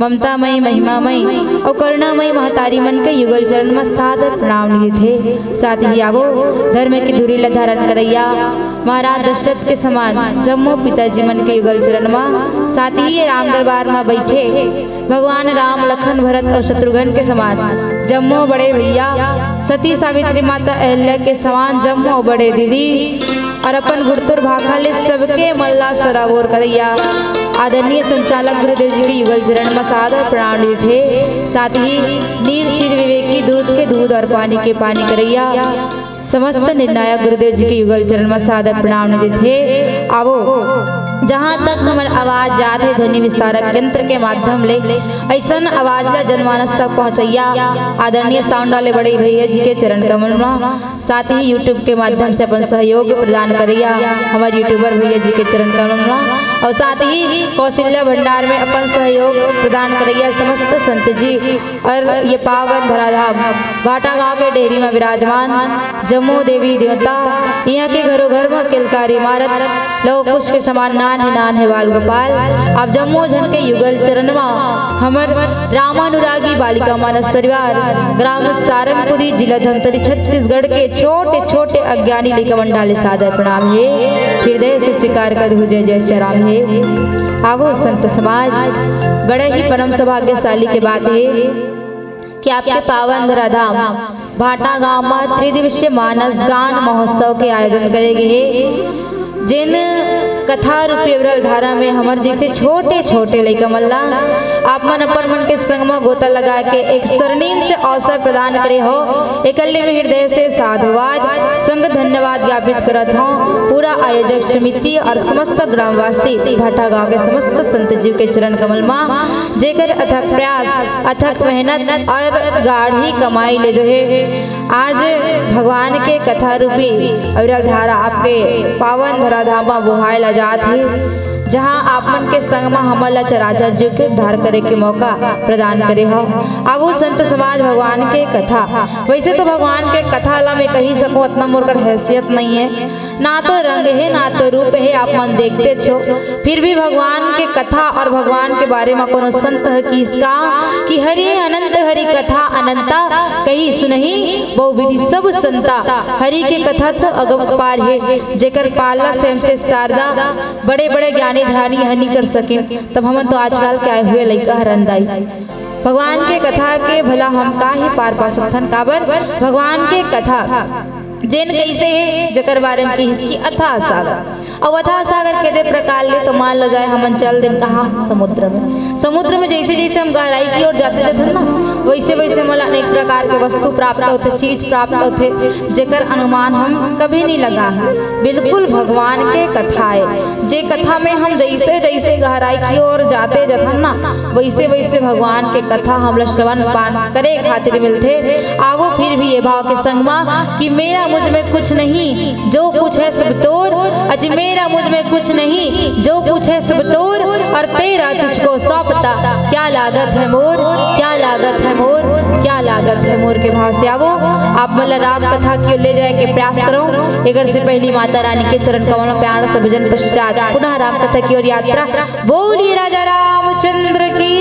ममतामयी, महिमामयी अउ करुणामयी महतारी मन के युगल चरण म सादर प्रणाम निहित हे। साथ ही आवो, धर्म की धुरी ल धारण करइया महाराज दशरथ के समान जम्मो पिताजी मन के युगल चरण म, साथ ही ये राम दरबार म बैठे भगवान राम, लखन, भरत अउ शत्रुघ्न के समान जम्मो बड़े भैया, सती सावित्री माता अहल्या के समान जम्मो बड़े दीदी, अउ अपन गुड़तुर भाखा ले सबके मन ला सराबोर करइया आदरणीय संचालक गुरुदेव जी के युगल चरण म सादर प्रणाम निहित हे। साथ ही नीर क्षीर विवेक की, दूध के दूध अउ पानी के पानी करइया समस्त निर्णायक गुरुदेव जी के युगल चरण म सादर प्रणाम निहित हे। आवो, जहाँ तक हमर आवाज जात हे ध्वनि विस्तारक यंत्र के माध्यम ले, अइसन आवाज ला जनमानस तक पहुँचइया आदरणीय साउंड वाले बड़े भैया जी के चरण कमल म, साथ ही YouTube के माध्यम से अपन सहयोग प्रदान करइया हमर YouTuber भैया जी के चरण कमल म, अउ साथ ही कौशल्या भंडार में अपन सहयोग प्रदान करइया समस्त संत जी अउ ये पावन धराधाम भाटा गांव के डेहरी म विराजमान जम्मो देवी देवता, इहाँ के घरो घर म किलकारी मारत लव कुश के समान नान्हे नान्हे बाल गोपाल, आप जम्मो झन के युगल चरण म हमर रामानुरागी बालिका मानस परिवार, ग्राम सारंगपुरी, जिला धमतरी, छत्तीसगढ़ के छोटे छोटे अज्ञानी लइका मन डाले सादर प्रणाम हे। हृदय से स्वीकार करहु जय जय श्री राम हे। आवो संत समाज, बड़े ही परम सौभाग्यशाली के बात हे कि आपके पावन धराधाम भाटा गांव म त्रिदिवसीय मानस गान महोत्सव के आयोजन करे गे हे, जेन कथा रूपी अविरल धारा में हमर जइसे छोटे छोटे लइका मन ला आप मन अपन मन के संग म गोता लगा के एक स्वर्णिम से अवसर प्रदान करे हो, एकर ले मैं हृदय से साधुवाद संग धन्यवाद ज्ञापित करत हौं पूरा आयोजक समिति अउ समस्त ग्रामवासी भाटा गांव के समस्त संत जीव के चरण कमल म, जेकर अथक प्रयास, अथक मेहनत अउ गाढ़ी कमाई ले जो हे आज भगवान के कथा रूपी अविरल धारा आपके पावन धराधाम म बोहाय ला जात हे, जहाँ आप मन के संग म हमन ला चराचर जीव के उद्धार करे के मौका प्रदान करे हव। आवो संत समाज, भगवान के कथा, वइसे तो भगवान के कथा ला मैं कहि सकूं, अतना मोर कर हैसियत नइ हे, ना तो रंग हे, ना तो रूप हे, आप मन देखतेच हो। फिर भी भगवान के कथा अउ भगवान के बारे म कोनो संत ह किहिस का कि हरि अनंत हरि कथा अनंता, कहि सुनहि बहुविधि सब संता। हरि के कथा तो अगम अपार हे, जेकर पाला स्वयं से शारदा, बड़े बड़े ज्ञानी ध्यानी ह नइ कर सकेन, तब हमन तो आजकल के आए हुए लइका हरन दाई। भगवान के कथा के भला हम का ही पार पा सकथन, काबर भगवान के कथा जेन कइसे हे, जेकर बारे म किहिस कि अथाह सागर। अउ अथाह सागर के दे प्रकार ले तो मान लो जाए, हमन चल देन कहाँ? समुद्र में। समुद्र में जइसे जइसे हम गहराई की ओर जाते जाथन ना, वइसे वइसे हमन ला अनेक प्रकार के वस्तु प्राप्त होथे, चीज प्राप्त होथे, जेकर अनुमान हम कभी नइ लगा हन। बिल्कुल भगवान के कथा ए, जे कथा में हम जइसे जइसे गहराई की ओर जाते जाथन ना, वइसे वइसे भगवान के कथा हमला श्रवण पान करे खातिर मिलथे। आवो फिर भी ये भाव के संग मा कि मेरा मुझ में कुछ नहीं, जो कुछ है सब तोर। अजी मेरा मुझ में कुछ नहीं, जो कुछ है सब तोर, और तेरा तुझको सौंपता क्या लागत है मोर, क्या लागत है मोर, क्या लागत है मोर के भाव से आवो। आप मन ला राम कथा की ओर ले जाए के प्रयास करो। एकर से पहली माता रानी के चरण कमल में प्यार से भजन पश्चात पुनः राम कथा की ओर यात्रा। बोलिए राजा रामचंद्र की,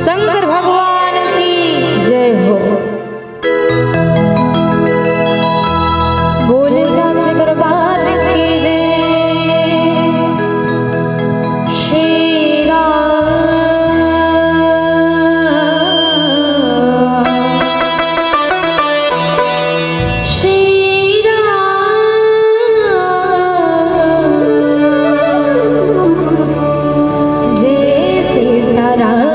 शंकर भगवान की जय हो। बोले साचे दरबार की जय। श्री राम, श्री राम, जय सीताराम।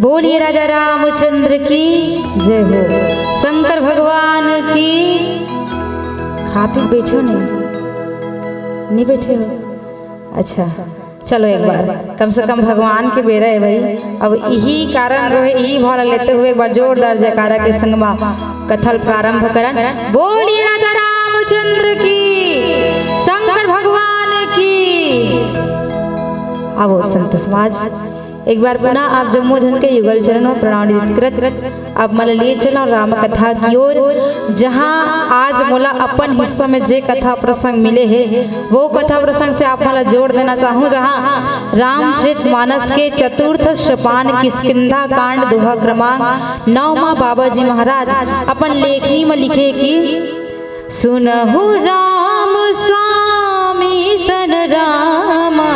बोलिए राजा रामचंद्र की जय हो, शंकर भगवान की। खा पी बैठे हो नहीं? नहीं बैठे हो? अच्छा, चलो एक बार कम से कम भगवान के बेरा है भाई। अब यही कारण जो है, यही भाव लेते हुए एक बार जोरदार जयकारा के संग मा कथा ल प्रारंभ करन। बोलिए राजा रामचंद्र की, शंकर भगवान की। आवो संत समाज, एक बार पुनः आप जम्मो झन के युगल चरण में प्रणाम करत आप मन ल लिए चलंव राम कथा की ओर, जहां आज मोला अपन हिस्सा में जे कथा प्रसंग मिले हे, वो कथा प्रसंग से आप मन ल जोड़ देना चाहूं, जहां रामचरित मानस के चतुर्थ सोपान किष्किंधा कांड दोहा क्रमांक नौ मा बाबा जी महाराज अपन लेखनी में लिखे कि सुनहु राम स्वामी सन रामा,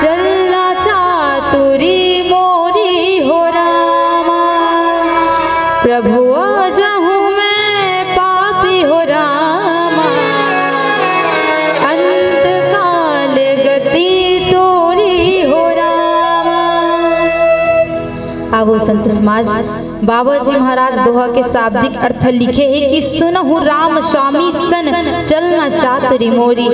चलना चातुरी मोरी हो रामा। प्रभु अजहु मैं पापी हो रामा, अंत काल गति तोरी हो रामा। आवो संत समाज, बाबा जी महाराज दोहा के शाब्दिक अर्थ लिखे हे कि सुनहु राम स्वामी सन, चलना चातुरी मोरी।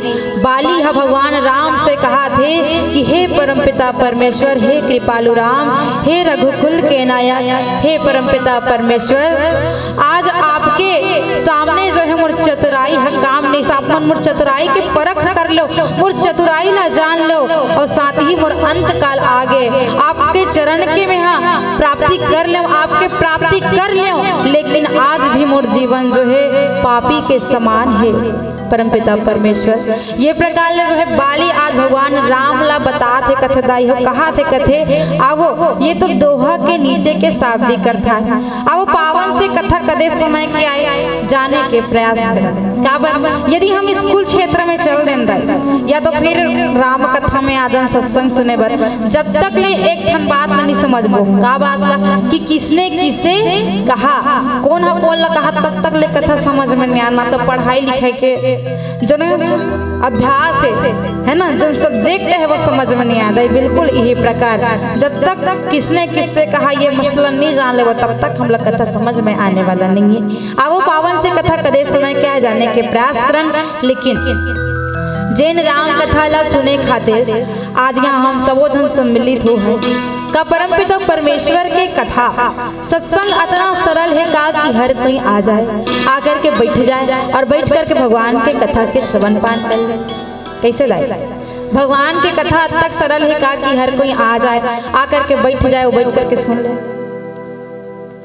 बाली ह भगवान राम से कहाथे कि हे परमपिता परमेश्वर, हे कृपालु राम, हे रघुकुल के नायक, हे परमपिता परमेश्वर, आज आपके सामने जो है मोर चतुराई ह काम नहीं, आप मन मोर चतुराई के परख कर लो, मोर चतुराई ला जान लो, और साथ ही मोर अंत काल आगे आपके चरण के में हा प्राप्ति कर लेव, आपके प्राप्ति कर लेव, लेकिन आज भी मोर जीवन जो है पापी के समान है। परमपिता परमेश्वर ये प्रकार ले जो है बाली आज भगवान राम ला बताथे, कथे दाई हो, कहाथे, कथे आवो, ये तो दोहा के नीचे के शाब्दिक अर्थ हे। आवो पावन से कथा कदे समय के आए, जाने के प्रयास करन। काबर यदि हम स्कूल क्षेत्र में चल देन दाई, या तो फिर राम कथा में आदन सत्संग सुने बर, जब तक ले एक ठन बात नहीं समझबो, का बात ला कि किसने किसे कहा, कौन ह कौन ला कहा, तब तक ले कथा समझ में नहीं आना। तो पढ़ाई लिखाई के जो ना अभ्यास है, है ना, जो सब्जेक्ट है वो समझ में नहीं आता है। बिल्कुल यही प्रकार जब तक किसने किससे कहा ये मसला नहीं जान लेबो, तब तक हम लोग कथा समझ में आने वाला नहीं है। आवो पावन से कथा कदे समय के आए, जाने के प्रयास करन, लेकिन जेन राम कथा ला सुने खातिर आज यहाँ हम सबो झन सम्मिलित हो हैं, का परमपिता परमेश्वर के कथा सत्संग अतना सरल है का कि हर कोई आ जाए, आकर के बैठ जाए और बैठ करके भगवान के कथा के श्रवण पान कर ले? कैसे दाई? भगवान के कथा अतक सरल है का कि हर कोई आ जाए, आकर के बैठ जाए, वो बैठ करके सुन ले?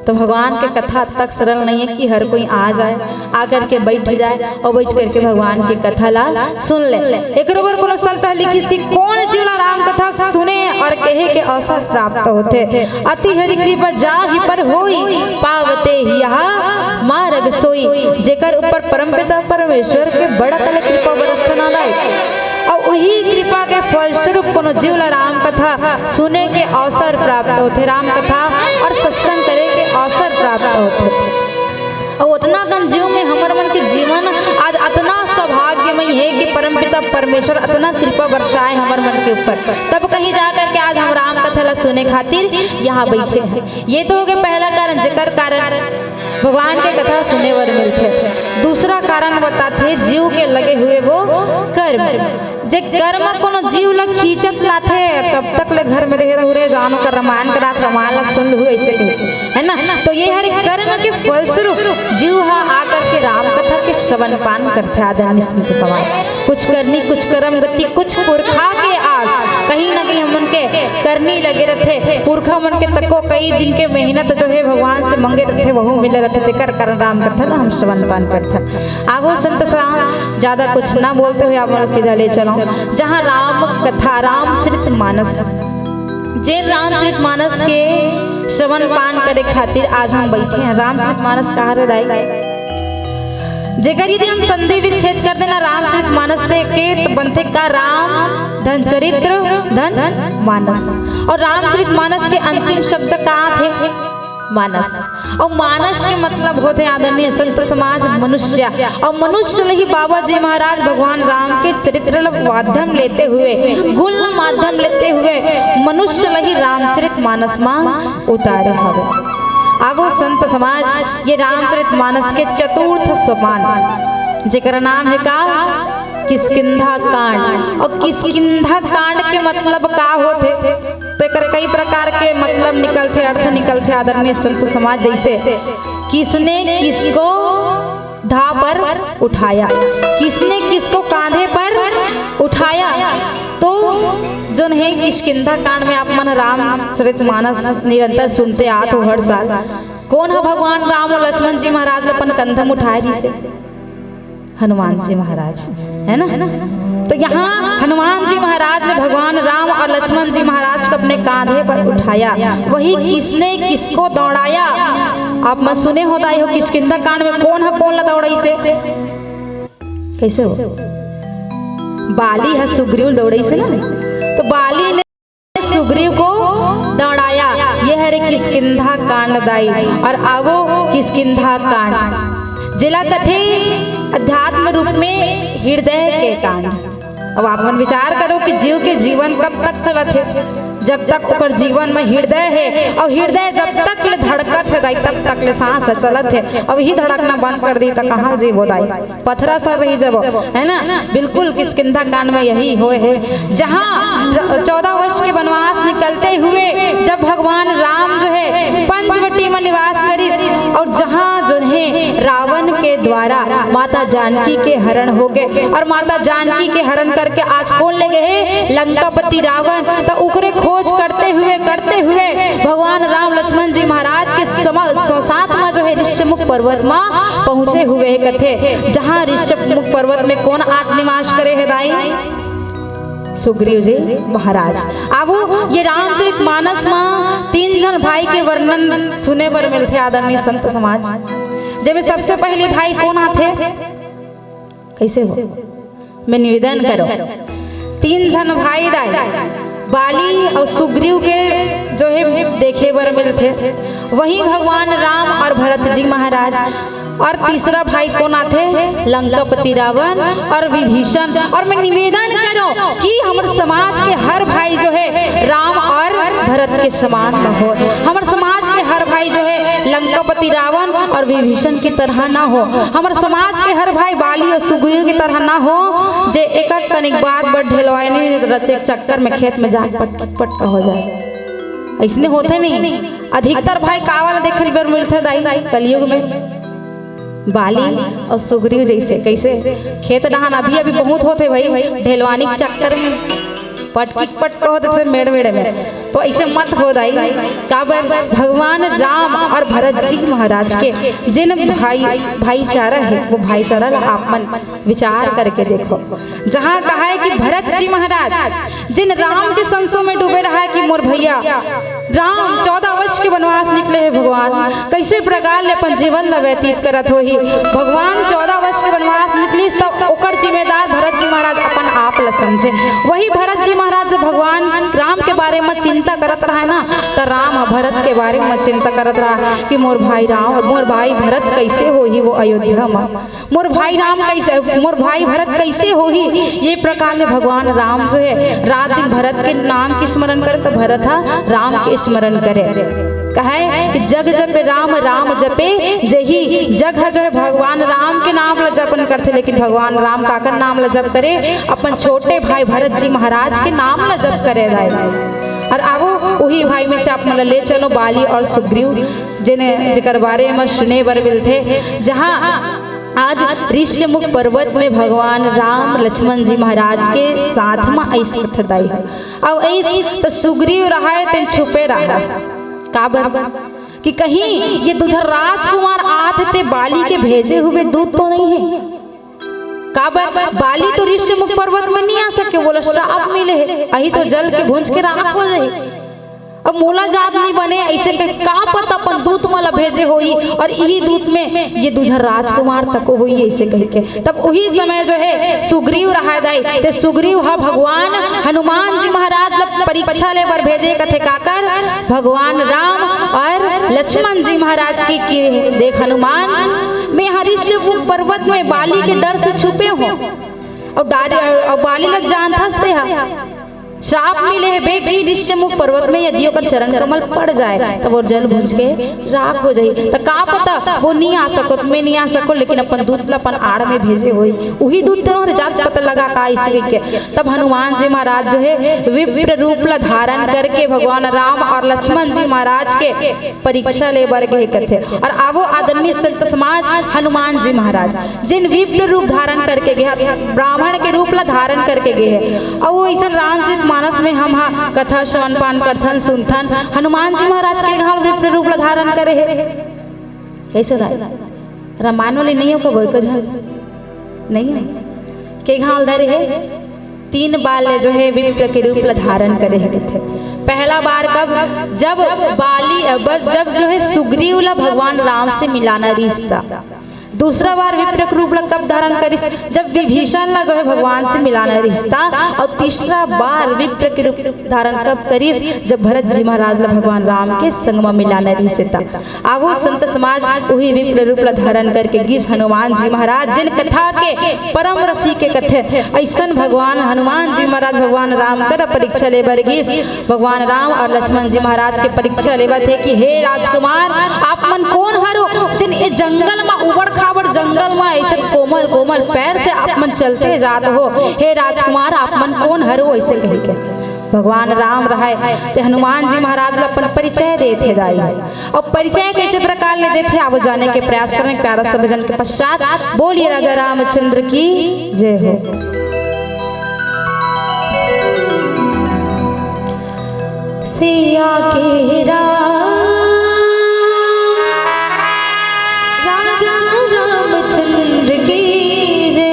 तो भगवान के कथा अतक सरल नहीं है कि हर कोई आ जाए, आकर के बैठ जाए और बैठ करके भगवान के कथा ला सुन ले। एकरो बर कोनो संत ह लिखिस कि कोन जीव ला राम कथा सुने और कहे के अवसर प्राप्त होथे। अति हरि कृपा जाहि पर होई, पावते ही यह मार्ग सोई। जेकर ऊपर परमपिता परमेश्वर के बड़ा कले कृपा बरसना दाई, और वही कृपा के फलस्वरूप कोनो जीव ला राम कथा सुने के अवसर प्राप्त होथे, राम कथा और सत्संग करे के अवसर प्राप्त होथे। और उतना कन जीव में हमर मन के जीवन आज अतना सौभाग्यमय है कि परमपिता परमेश्वर अतना कृपा बरसाए हमर मन के ऊपर, तब कहीं जा करके आज हम राम कथा ला सुने खातिर यहाँ बैठे हैं। ये तो हो गए पहला कारण, जेकर कारण भगवान के कथा सुने बर मिलथे। दूसरा कारण बताथे जीव के लगे हुए वो कर्म। जे कर्म कोनो जीव ला खींचत लाथे, कब तक ले घर में रहे रहू रे, जानो कर रामायण करा, रामायण ला सुन लू, ऐसे कहते, है ना? तो ये हर एक कर्म के फलस्वरूप जीव हा आकर के राम कथा के श्रवण पान करथे। आदरणीय संत समाज, कुछ करनी, कुछ कर्म गति, कुछ पुरखा के आस, कहीं ना कहीं हमन के करनी लगे रथे। पुरखा मन के तको कई दिन के मेहनत जो है भगवान से मंगे रथे, वहू मिले रथे, तेकर कारण राम कथा ला हम श्रवण पान करथन। आगो संत साहब, ज्यादा कुछ ना बोलते हुए आप मन सीधा ले चलो, जहाँ राम कथा, रामचरित मानस, जे रामचरित मानस के श्रवण पान करे खातिर आज हम बैठे हैं। रामचरित मानस कहा रे दाई? जेकर यदि हम संधि विच्छेद कर देना, रामचरित मानस ते के तो बनथे का? राम धन चरित्र धन मानस। और रामचरित मानस के अंतिम शब्द का थे? मानस। अउ मानस के मतलब होथे आदरणीय संत समाज मनुष्य। अउ मनुष्य ल ही बाबा जी महाराज भगवान राम के चरित्र ल माध्यम लेते हुए, गुण ल माध्यम लेते हुए मनुष्य ल ही रामचरित मानस म उतारे हवे। आगो संत समाज, ये रामचरित मानस के चतुर्थ सोपान, जेकर नाम हे का? किष्किंधा कांड। अउ किष्किंधा कांड के मतलब का होथे? तो एकर कई प्रकार के मतलब निकलथे, अर्थ निकलथे आदरणीय संत समाज। जैसे, किसने किसको धा पर उठाया, किसने किसको कांधे पर उठाया। तो जोन हे किष्किंधा कांड में आप मन रामचरित मानस निरंतर सुनते आत हो हर साल, कोन ह भगवान राम अउ लक्ष्मण जी महाराज ल अपन कंधा म उठाए रिहिसे? हनुमान जी महाराज, है ना? तो यहाँ हनुमान जी महाराज ने भगवान राम और लक्ष्मण जी महाराज को अपने कांधे पर उठाया। वही किसने किसको दौड़ाया, आप मन सुने हो दाई हो, किष्किंधा कांड में कोन ह कोन ला दौड़ाइसे? कैसे हो? बाली ह सुग्रीव दौड़ाइसे ना, तो बाली ने सुग्रीव को दौड़ाया। ये हरे किष्किंधा कांड दाई। और आवो किष्किंधा कांड, जेला कथे अध्यात्म रूप में हृदय के कांड। अब आप मन विचार करो कि जीव के जीवन कब तक चलत हे? जब तक ओकर जीवन में हृदय हे, और हृदय जब तक ले धड़कत हे दाई, तब तक ले सांस चलत हे। अब ही धड़कना बंद कर दी तो कहाँ जीवो दाई? पथरा सा रही जब, है ना? बिल्कुल किष्किंधा कांड में यही होए हे, जहाँ चौदह वर्ष के वनवास निकलते हुए जब भगवान राम जो है पंचवटी में निवास करिस, और जहाँ जो है रावण के द्वारा माता जानकी के हरण हो गए, और माता जानकी के हरण करके आज कोन ले गए हे? लंकापति रावण। तो ओकरे खोज करते हुए, करते हुए भगवान राम लक्ष्मण जी महाराज के सम-, स-, साथ में जो है ऋष्यमुख पर्वत में पहुंचे हुए हे कथे, जहाँ ऋष्यमुख पर्वत में कोन आज निवास करे हे दाई? सुग्रीव जी महाराज। अब ये रामचरित मानस में तीन झन भाई के वर्णन सुने बर मिलथे आदरणीय संत समाज, जेमे सबसे पहली भाई कोन आथे? कैसे हो? मैं निवेदन करो, तीन झन भाई दाई, बाली और सुग्रीव के जो है देखे बर मिलथे। वही भगवान राम और भरत जी महाराज, और तीसरा भाई कोन आथे? लंकापति रावण और विभीषण। और मैं निवेदन करो कि हमर समाज के हर भाई जो है राम और भरत के समान न हो, हमर समाज के हर भाई जो है लंकापति रावण और विभीषण की तरह ना हो, हमर समाज के हर भाई बाली और सुग्रीव की तरह ना हो, जे एक एक कनिक बात बर ढेलवाए नहीं रचे चक्कर में खेत में जाके पटकी पटका हो जाए। ऐसने होथे नहीं, अधिकतर भाई कावल देखे बर मिलथे दाई कलयुग में, बाली और सुग्रीव जैसे। कैसे? खेत डहान अभी अभी बहुत होथे भाई, ढेलवानी के चक्कर में पटकी पटका होथे मेड़ मेड़ में। तो ऐसे मत हो दाई, काबर भगवान राम और भरत जी महाराज के जिन भाई, भाईचारा है, वो भाईचारा ला आप मन विचार करके देखो। जहाँ कहा है कि भरत जी महाराज जिन राम के संसो में डूबे रहा है कि मोर भैया राम चौदह वर्ष के वनवास निकले हे भगवान, कैसे प्रकार ले अपन जीवन ला व्यतीत करत होही। भगवान चौदह वर्ष के वनवास निकलिस त ओकर जिम्मेदार भरत जी महाराज अपन आप ला समझे। वही भरत जी महाराज जब भगवान राम के बारे में चिंता करत रहा ना, त राम ह भरत के बारे में चिंता करत रहा कि मोर भाई राम, मोर भाई भरत कैसे होही वो अयोध्या में। मोर भाई राम कैसे, मोर भाई भरत कैसे होही? ये प्रकार ले भगवान राम जो है रात दिन भरत के नाम के स्मरण करे, त भरत ह राम के स्मरण करे। कहे कि जग जपे राम, राम जपे जही। जग ह जो है भगवान राम के नाम ला जपन करथे, लेकिन भगवान राम काकर नाम ला जप करे? अपन छोटे भाई भरत जी महाराज के नाम ला जप करे रहे। और आवो उही भाई में से आप मन ला ले चलो बाली और सुग्रीव, जेने जेकर बारे में सुने बर मिलथे, जहाँ आज ऋष्यमुख पर्वत में भगवान राम लक्ष्मण जी महाराज के साथ में ऐस कथदाई है। अउ ऐस त सुग्रीव रहा है, तेन छुपे रहा। काबर? कि कहीं ये दूसर राजकुमार आत हे ते बाली के भेजे हुए दूत तो नहीं है। काबर? बाली तो ऋष्यमुख पर्वत में नहीं आ सके, वो ला श्राप मिले है, अही तो जल के भुंज के राख हो जाए। अब मोला जात नहीं बने, ऐसे के का पता अपन दूत मन ला भेजे होही, और इही दूत में ये दू झन राजकुमार तको होही, ऐसे कहिके। तब उही समय जो है सुग्रीव रहाय दाई, ते सुग्रीव ह भगवान हनुमान जी महाराज ला परीक्षा ले बर भेजे कथे, काकर? भगवान राम और लक्ष्मण जी महाराज की, की देख हनुमान, मैं हरिश्चमुख पर्वत में बाली के डर से छुपे हों, और डारे, और बाली लग जानथस ते हा, श्राप मिले हे बे कि ऋष्यमुख पर्वत में यदि ओकर चरण कमल पड़ जाए, तब वो जल भूंज के राख हो जाही। त का पता वो नहीं आ सको, मैं नहीं आ सको, लेकिन अपन दूत ला अपन आड़ में भेजे होही, उही दूत तेनो हर जात पता लगा का इसी के। तब हनुमान जी महाराज जो है विप्र रूप ला धारण करके भगवान राम और लक्ष्मण जी महाराज के परीक्षा ले बर गे कथे। और आवो आदरणीय संत समाज, हनुमान जी महाराज जिन विप्र रूप धारण करके गे, ब्राह्मण के रूप ला धारण करके गे हे, और वो ऐसन रामचरित मानस में हम हा कथा श्रवण पान करथन, सुनथन। हनुमान जी महाराज के घाल विप्र रूप ला धारण करे हे, कैसे धारण? रामायण वाले नहीं हो कबो, एक झन नहीं है के घाल धरे हे। तीन बार ले जो है विप्र के रूप ला धारण करे हे कथे। पहला बार कब? जब बाली, अ, ब-, जब जो है सुग्रीव ला भगवान राम से मिलाना रिश्ता। दूसरा बार विप्र के रूप ला कब धारण करिस? जब विभीषण ला जो है भगवान से मिलाना रिश्ता। और तीसरा बार विप्र के रूप धारण कब करिस? जब भरत जी महाराज ला भगवान राम के संग में मिलाना रिश्ता। आवो संत समाज, उही विप्र रूप ला धारण करके गिस हनुमान जी महाराज, जिन कथा के परम रसिक कथे। ऐसन भगवान हनुमान जी महाराज भगवान राम कर परीक्षा ले बर गिस। भगवान राम और लक्ष्मण जी महाराज के परीक्षा लेवत हे कि हे राजकुमार, आप मन कोन हरो, जिन ए जंगल मा, उबड़ खाबड़ जंगल मा ऐसे कोमल कोमल पैर से आप मन चलते जात हो? हे राजकुमार, आप मन कोन हरो? ऐसे कहिके भगवान राम रहाय ते हनुमान जी महाराज ला अपन परिचय देथे दाई। और परिचय कैसे प्रकार ले देथे, आवो जाने के प्रयास करें प्यारा सा भजन के पश्चात। बोलिए राजा रामचंद्र की जय हो। सिया के राम, राजा रामचंद्र की जय।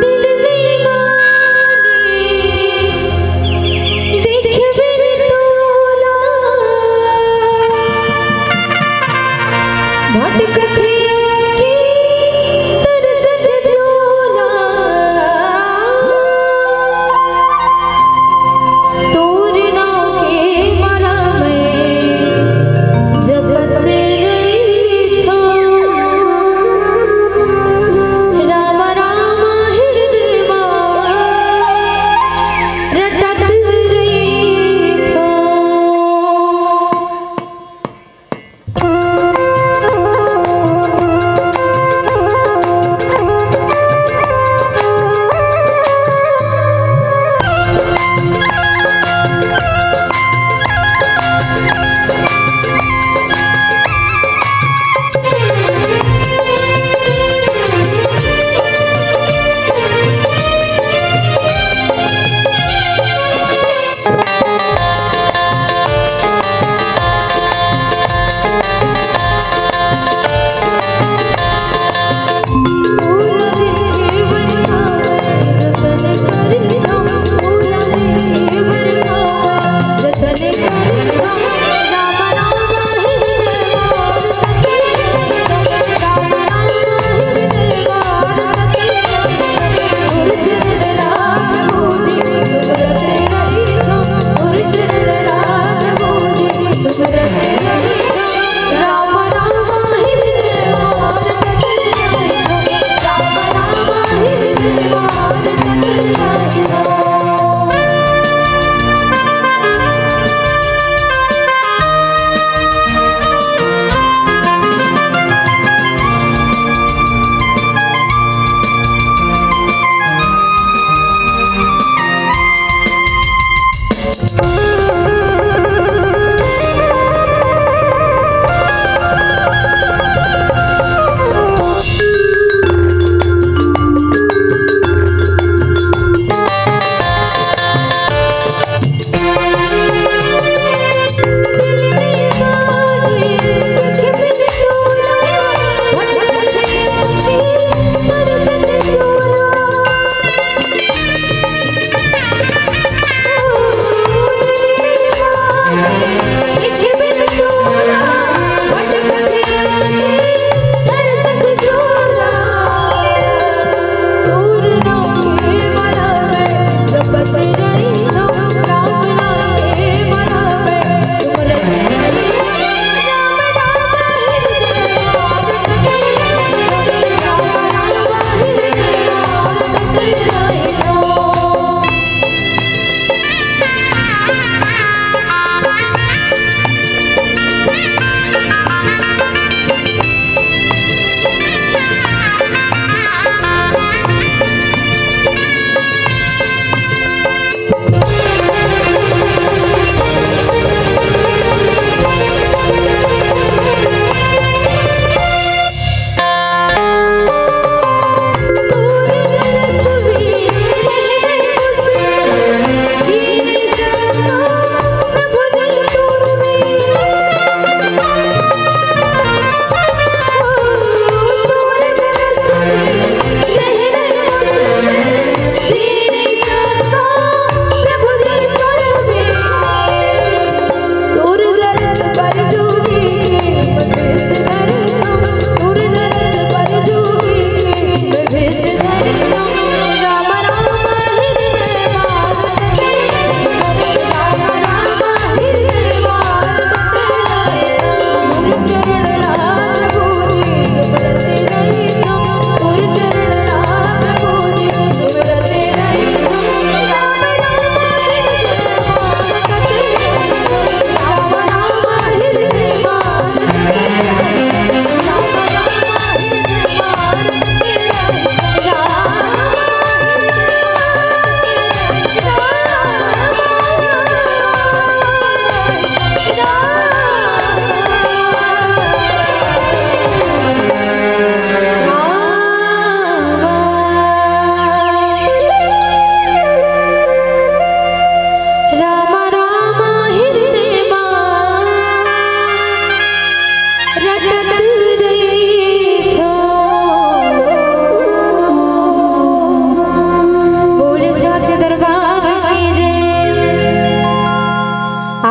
दिल नहीं माने, देख बिन तोला, भटकत के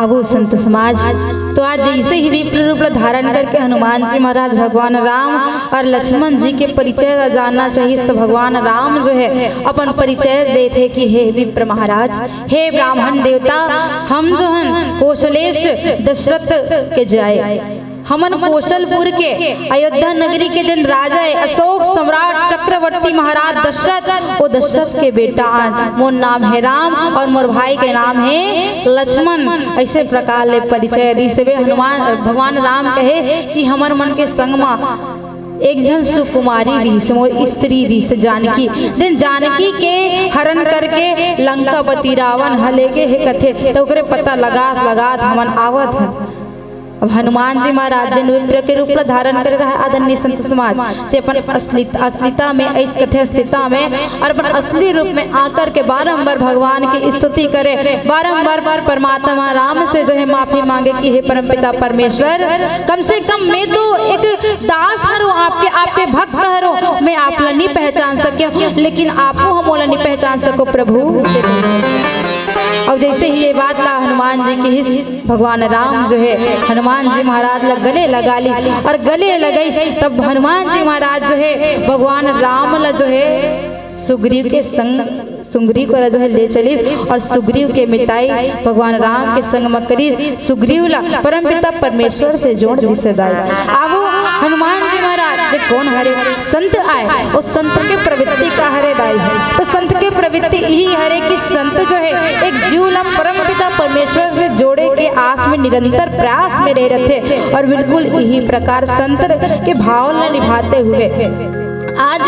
आगू संत समाज। तो आज जैसे ही विप्र रूप ला धारण करके हनुमान जी महाराज भगवान राम और लक्ष्मण जी के परिचय ला जानना चाहिए, तो भगवान राम जो है अपन परिचय देथे कि हे विप्र महाराज, हे ब्राह्मण देवता, हम जो हन कोसलेश दशरथ के जाए, हमन कोसलपुर के अयोध्या नगरी के जन राजा है अशोक सम्राट चक्रवर्ती महाराज दशरथ, वो दशरथ के बेटा आन। मोर नाम है राम और मोर भाई के नाम है लक्ष्मण। ऐसे प्रकार ले परिचय दिस हवे। हनुमान भगवान राम कहे कि हमर मन के संग मा एक झन सुकुमारी दिस, मोर स्त्री दिस जानकी, जन जानकी के हरण करके लंकापति रावण ह लेगे हे कथे, त ओकरे पता लगात लगात हमन आवत हन। अब हनुमान जी महाराज जिन विप्र के रूप ला धारण करे रहे, आदरणीय संत समाज, ते अपन असली, असलिता में, इस कथे अस्तिता में और अपन असली रूप में आकर के बारंबार भगवान की स्तुति करे, बारंबार परमात्मा राम से जो है माफी मांगे कि हे परमपिता परमेश्वर, कम से कम मैं तो एक दास हरो, आपके, आपके भक्त हरो, मैं आप ला नहीं पहचान सके, लेकिन आपो हमोला नहीं पहचान सको प्रभु। और जैसे ही ये बात ला हनुमान जी की हिस भगवान राम जो है हनुमान जी महाराज ला गले लगा ली और गले लगाई, तब हनुमान जी महाराज जो है भगवान राम ला जो है सुग्रीव के संग, सुग्रीव को जो है ले चलिस और सुग्रीव के मिताई भगवान राम के संग म करिस। सुग्रीव ला परमपिता परमेश्वर से जोड़ दिस दाई। आवो हनुमान जी महाराज जे कोन हरे, संत आय, वो संत के प्रवृत्ति का हरे दाई। तो संत के प्रवृत्ति यही हरे कि संत जो है एक जीव ला परमपिता परमेश्वर से जोड़े के आस में निरंतर प्रयास में रहे रहते और बिल्कुल यही प्रकार संत के भाव ला निभाते हुए आज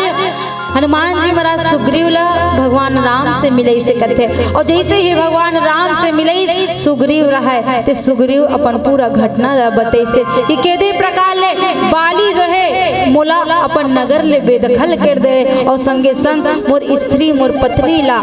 हनुमान जी महाराज सुग्रीव ला भगवान राम से मिलई से कथे। और जैसे ही भगवान राम से मिलई, सुग्रीव रहे ते सुग्रीव अपन पूरा घटना ला बतई से कि केदे प्रकार ले बाली जो है मोला अपन नगर ले बेदखल कर दे और संगे संग मोर स्त्री मोर पत्नी ला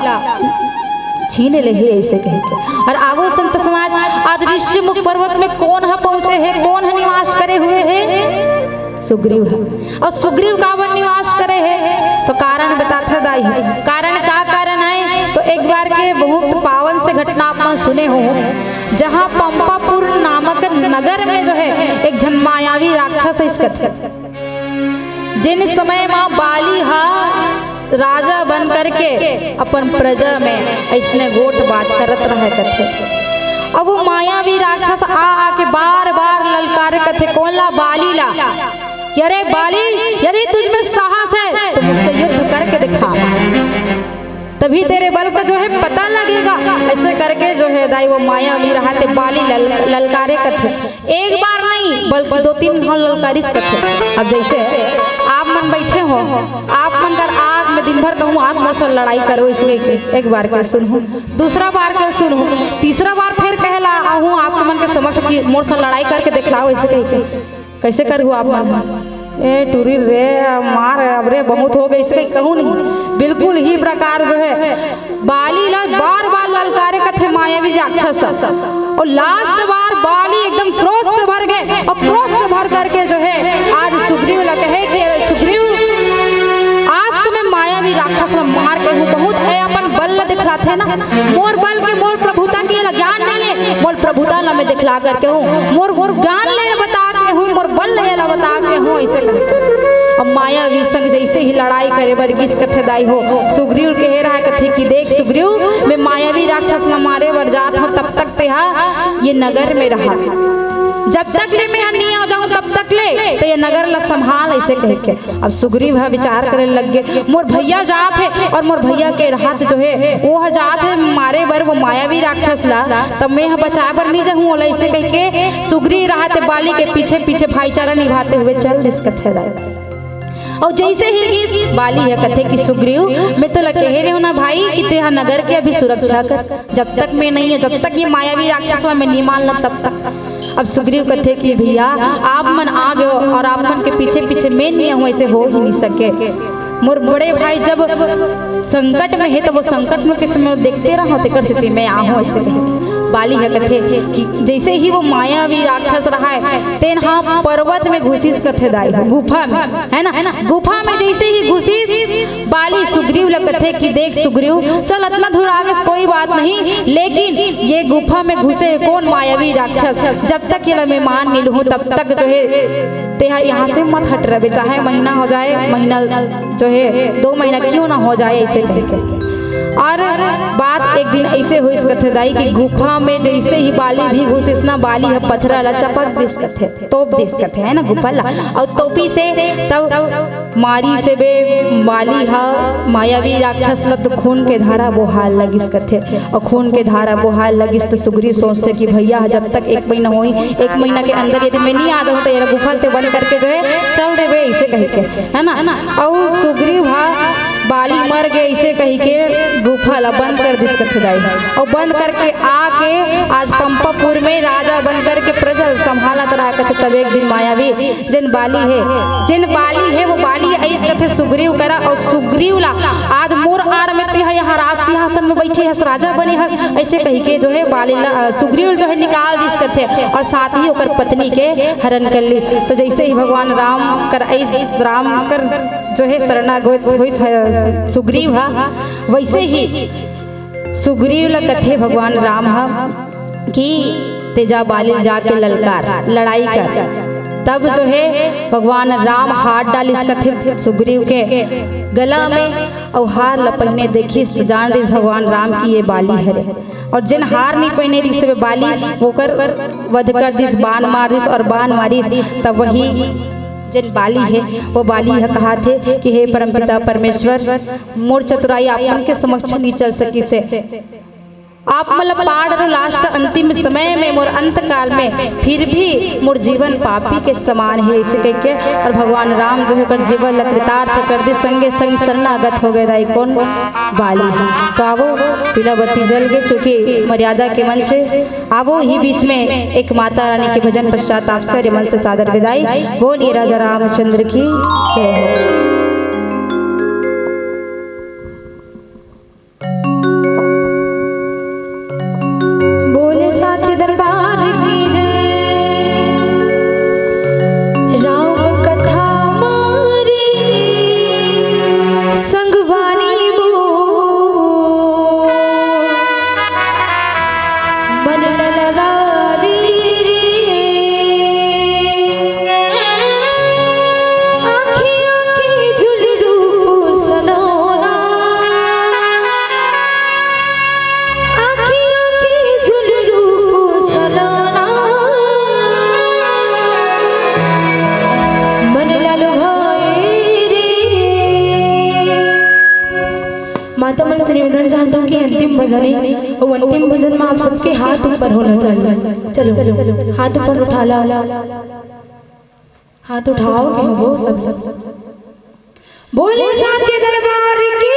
छीन ले हे ऐसे कह के। और आवो संत समाज, आज ऋषिमुख पर्वत में कोन ह पहुंचे हे, कोन ह निवास करे हुए हे? सुग्रीव ह। और सुग्रीव काबर निवास करे हे? तो कारण बताथे दाई। कारण का कारण आय? तो एक बार के बहुत पावन से घटना आप मन सुने हो, जहाँ पंपापुर नामक नगर में जो है एक झन मायावी राक्षस है इसका, जिन समय माँ बाली हा राजा बन करके अपन प्रजा में ऐसने गोठ बात करत रहे कथे। अब वो मायावी राक्षस आ आके बार बार ललकारे कथे, कोन ला? बाली ला। कि अरे बाली, यदि तुझ में साहस है तो मुझसे युद्ध करके दिखा, तभी तेरे बल का जो है पता लगेगा। ऐसे करके जो है दाई वो मायावी रहा ते बाली लल, ललकारे कथे। एक बार नहीं बल्कि दो तीन घाव ललकारिस कथे। अब जैसे आप मन बैठे हो, आप मन कर आग में दिन भर कहूँ आग मौसम लड़ाई करो इसके के एक बार के सुनहु, दूसरा बार के सुनहु, तीसरा बार फिर कहला आहूँ आप मन के समक्ष कि मोर से लड़ाई करके दिखलाओ इसके के। कैसे करहु आप मन? ए टूरी रे, मार अब रे, बहुत हो गई, इसके कहूँ नहीं। बिल्कुल ही प्रकार जो है बाली ला बार बार ललकारे कथे मायावी राक्षस। और लास्ट बार बाली एकदम क्रोध से भर गए और क्रोध से भर करके जो है आज सुग्रीव ला कहे कि सुग्रीव, आज तो मैं मायावी राक्षस ला मार के हूँ, बहुत है अपन बल ला दिखलाथे ना, मोर बल के, मोर प्रभुता के ला ज्ञान नहीं है, मोर प्रभुता ला मैं दिखला करके हूँ, मोर, मोर ज्ञान ले बता के हूँ, मोर बल ले ला बता के हूँ, ऐसे कहे। अब मायावी संग जैसे ही लड़ाई करे बर गिस कथे दाई हो, सुग्रीव कहे रहा कथे कि देख सुग्रीव, मैं मायावी राक्षस ला मारे बर जात हूँ, तब तक तेहा ये नगर में रहा, जब तक ले मैं यहाँ नहीं आ जाऊँ तब तक ले तो ये नगर ला संभाल, ऐसे कह के। अब सुग्रीव ह विचार करे लग गे, मोर भैया जात हे और मोर भैया के रहत जो हे वो ह जात हे मारे बर वो मायावी राक्षस ला, तब मैं ह बचाए बर नहीं जाहूँ ओला, ऐसे कह के सुग्रीव रहत बाली के पीछे पीछे भाईचारा निभाते हुए चल दिस कथे दाई। और जैसे ही गिस बाली ह कथे कि सुग्रीव, मैं तो ला कहे रहे हूँ ना भाई कि तेहा नगर के अभी सुरक्षा कर, जब तक मैं नहीं है, जब तक ये मायावी राक्षस ला मैं नहीं मान ला तब तक। अब सुग्रीव कथे कि भैया आप मन आ गए हो और आप मन के पीछे पीछे मैं नहीं हूँ, ऐसे हो ही नहीं सके। मोर बड़े भाई जब संकट में है तो वो संकट में किस में देखते रहो, तेकर सेती मैं आहूँ ऐसे कहे। बाली ह कथे कि जइसे ही वो मायावी राक्षस रहय, तेन ह पर्वत में घुसिस कथे दाई, गुफा में, है ना? गुफा में जइसे ही घुसिस, बाली सुग्रीव ल कथे कि देख सुग्रीव, चल अतना दूर आ गेस, कोई बात नहीं, लेकिन ये गुफा में घुसे हे कोन मायावी राक्षस, जब तक ये ल मैं मार नइ लूहूं, तब तक जो है तेहा यहाँ से मत हट रहे, चाहे महीना हो जाए, महीना जो है दो महीना क्यों ना हो जाए, ऐसे कह के। और बात एक दिन ऐसे होइस कथे दाई कि गुफा में जैसे ही बाली भी घुसिस ना, बाली ह पथरा ला चपक दिस कथे, तोप दिस कथे, है ना, गुफा ला। और तोपी से तब मारी से बे बाली ह मायावी राक्षस ल तो खून के धारा बोहार लगिस कथे। और खून के धारा बोहार लगिस त सुग्रीव सोचथे कि भैया ह जब तक एक महीना होही, एक महीना के अंदर यदि मैं नहीं आ जाऊं तो ये गुफा ल ते बंद करके जो है चल देबे, ऐसे कह के, है ना? और सुग्रीव ह बाली मर गे ऐसे कह के गुफा ला बंद कर दिस कथे दाई। और बंद करके आके आज पंपापुर में राजा बन करके प्रजा ल संभालत रहा कथे। तब एक दिन मायावी जेन बाली हे, जेन बाली हे वो बाली अइस कथे सुग्रीव करा, और सुग्रीव ला आज मोर आड़ में ते ह यहाँ राज सिंहासन में बैठे हस, राजा बने हस, ऐसे कह के जो है बाली ला, अ, सुग्रीव जो है निकाल दिस कथे, और साथ ही ओकर पत्नी के हरण कर ली। तो जैसे ही भगवान राम कर अइस, राम कर जो है शरणागत होइस ह सुग्रीव ह, वैसे ही सुग्रीव ल कथे भगवान राम ह कि ते जा बाली ल जाके ललकार, लड़ाई कर। तब जो है भगवान राम हाथ डालिस कथे सुग्रीव के गला में, अउ हार ल पहिने देखिस त जान दिस भगवान राम कि ये बाली हरे। और जेन हार नहीं पहिने रिहिस हे बाली, ओकर वध कर दिस, बाण मार दिस और बाण मारिस, तब वही जेन बाली हे, वो बाली ह कहाथे कि हे परमपिता परमेश्वर, मोर चतुराई आप मन के समक्ष नहीं चल सकिस हे। आप मन ल पाड़ डरो last अंतिम समय में, मोर अंत काल में, फिर भी मोर जीवन पापी के समान हे, ऐसे कह के। और भगवान राम जो है ओकर जीवन ल कृतार्थ कर दिस, संगे संग शरणागत हो गे दाई कोन, बाली ह। तो आवो, पीला बत्ती जल गे, चूंकि मर्यादा के मंच हे। आवो, इही बीच में एक माता रानी के भजन पश्चात आप सबो मन से सादर विदाई। बोलिए राजा रामचंद्र की जय हो। बोले साचे दरबार की जय। राम कथा मारी संगवारी मोर, मन न लगा रे। आँखियों के झुलरू सनोना, आँखियों के झुलरू सनोना, मन लाल भाई रे। माता मन से निवेदन चाहता हूँ कि अंतिम भजन है, वो अंतिम भजन में आप सबके हाथ ऊपर होना चाहिए। चलो, हाथ ऊपर उठा ला, हाथ उठाओ कि हो सब। बोले साचे दरबार की।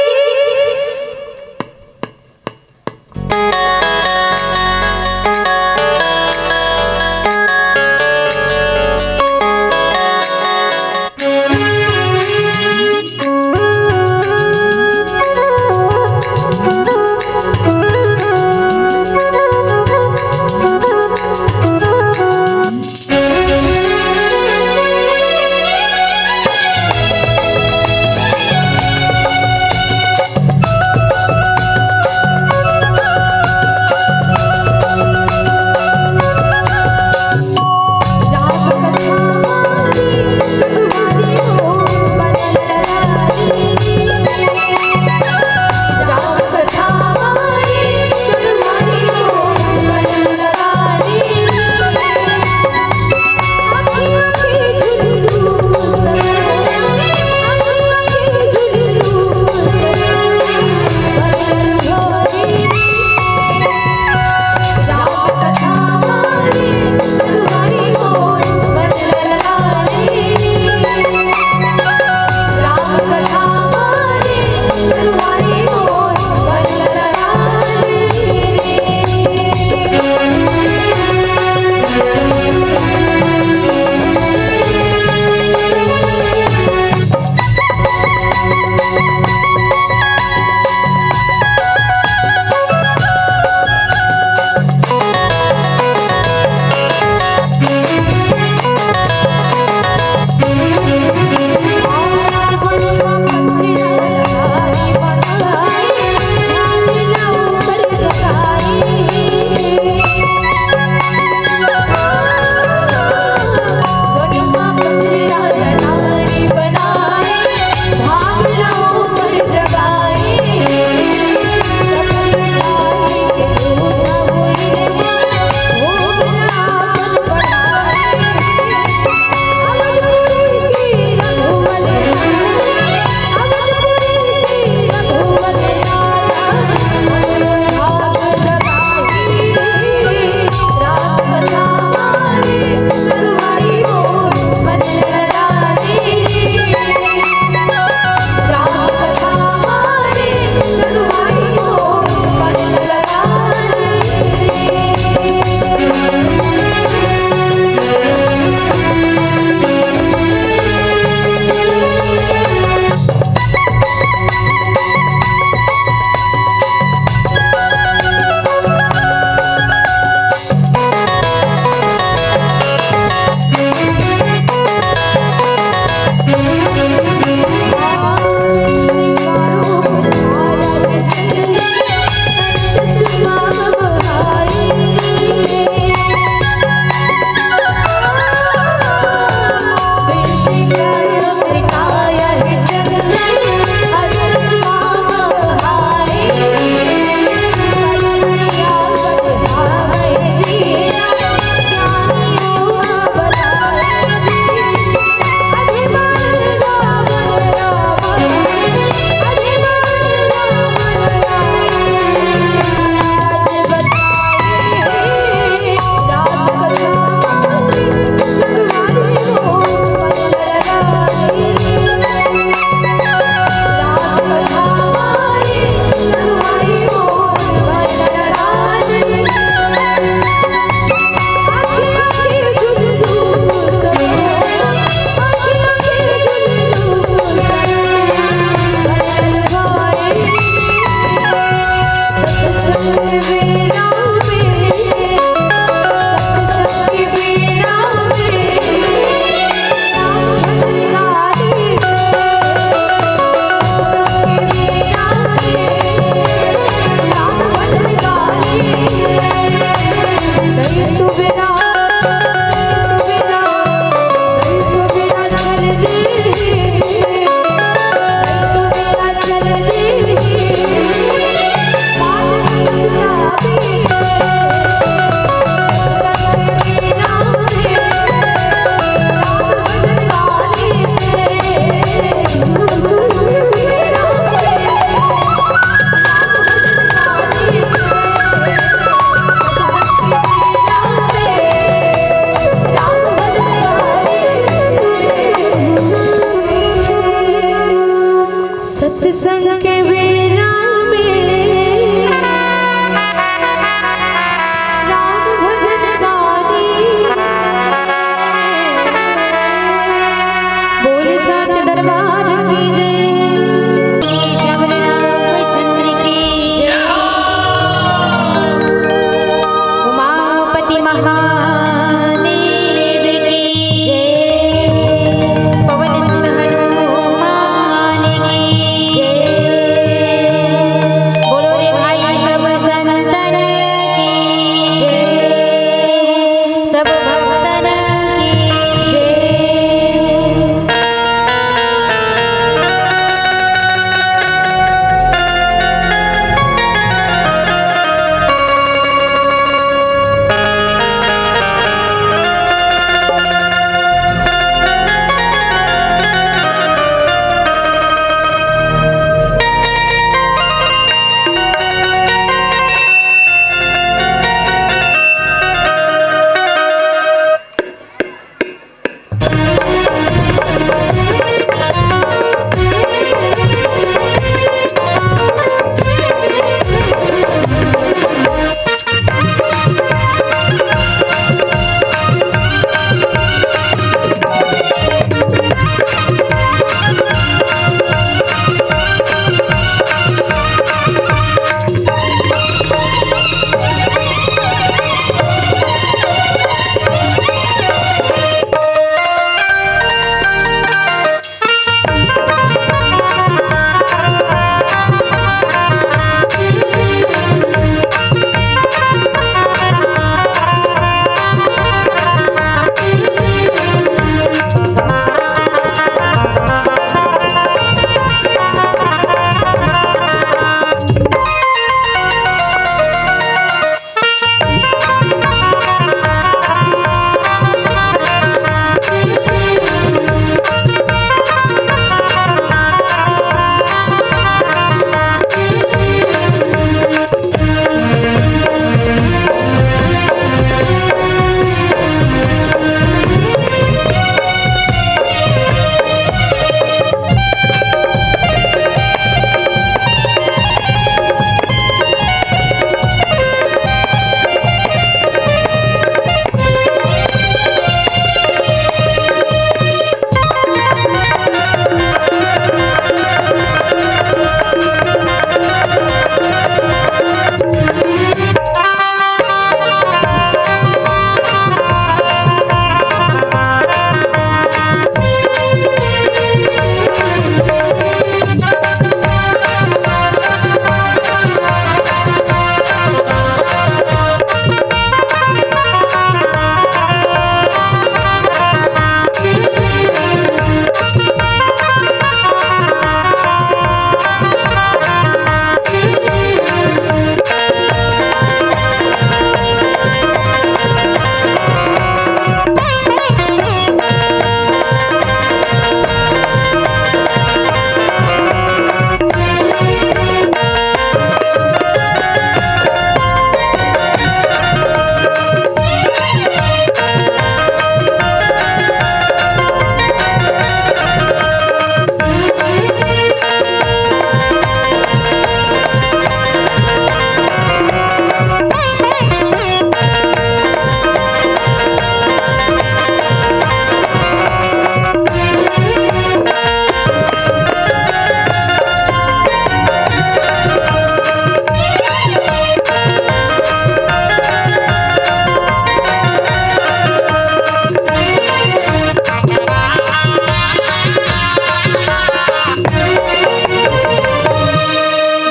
महादेव की जय। पवन सुत हनुमान की जय। बोलो रे भाई सब संतन की जय। सब भक्तन की जय।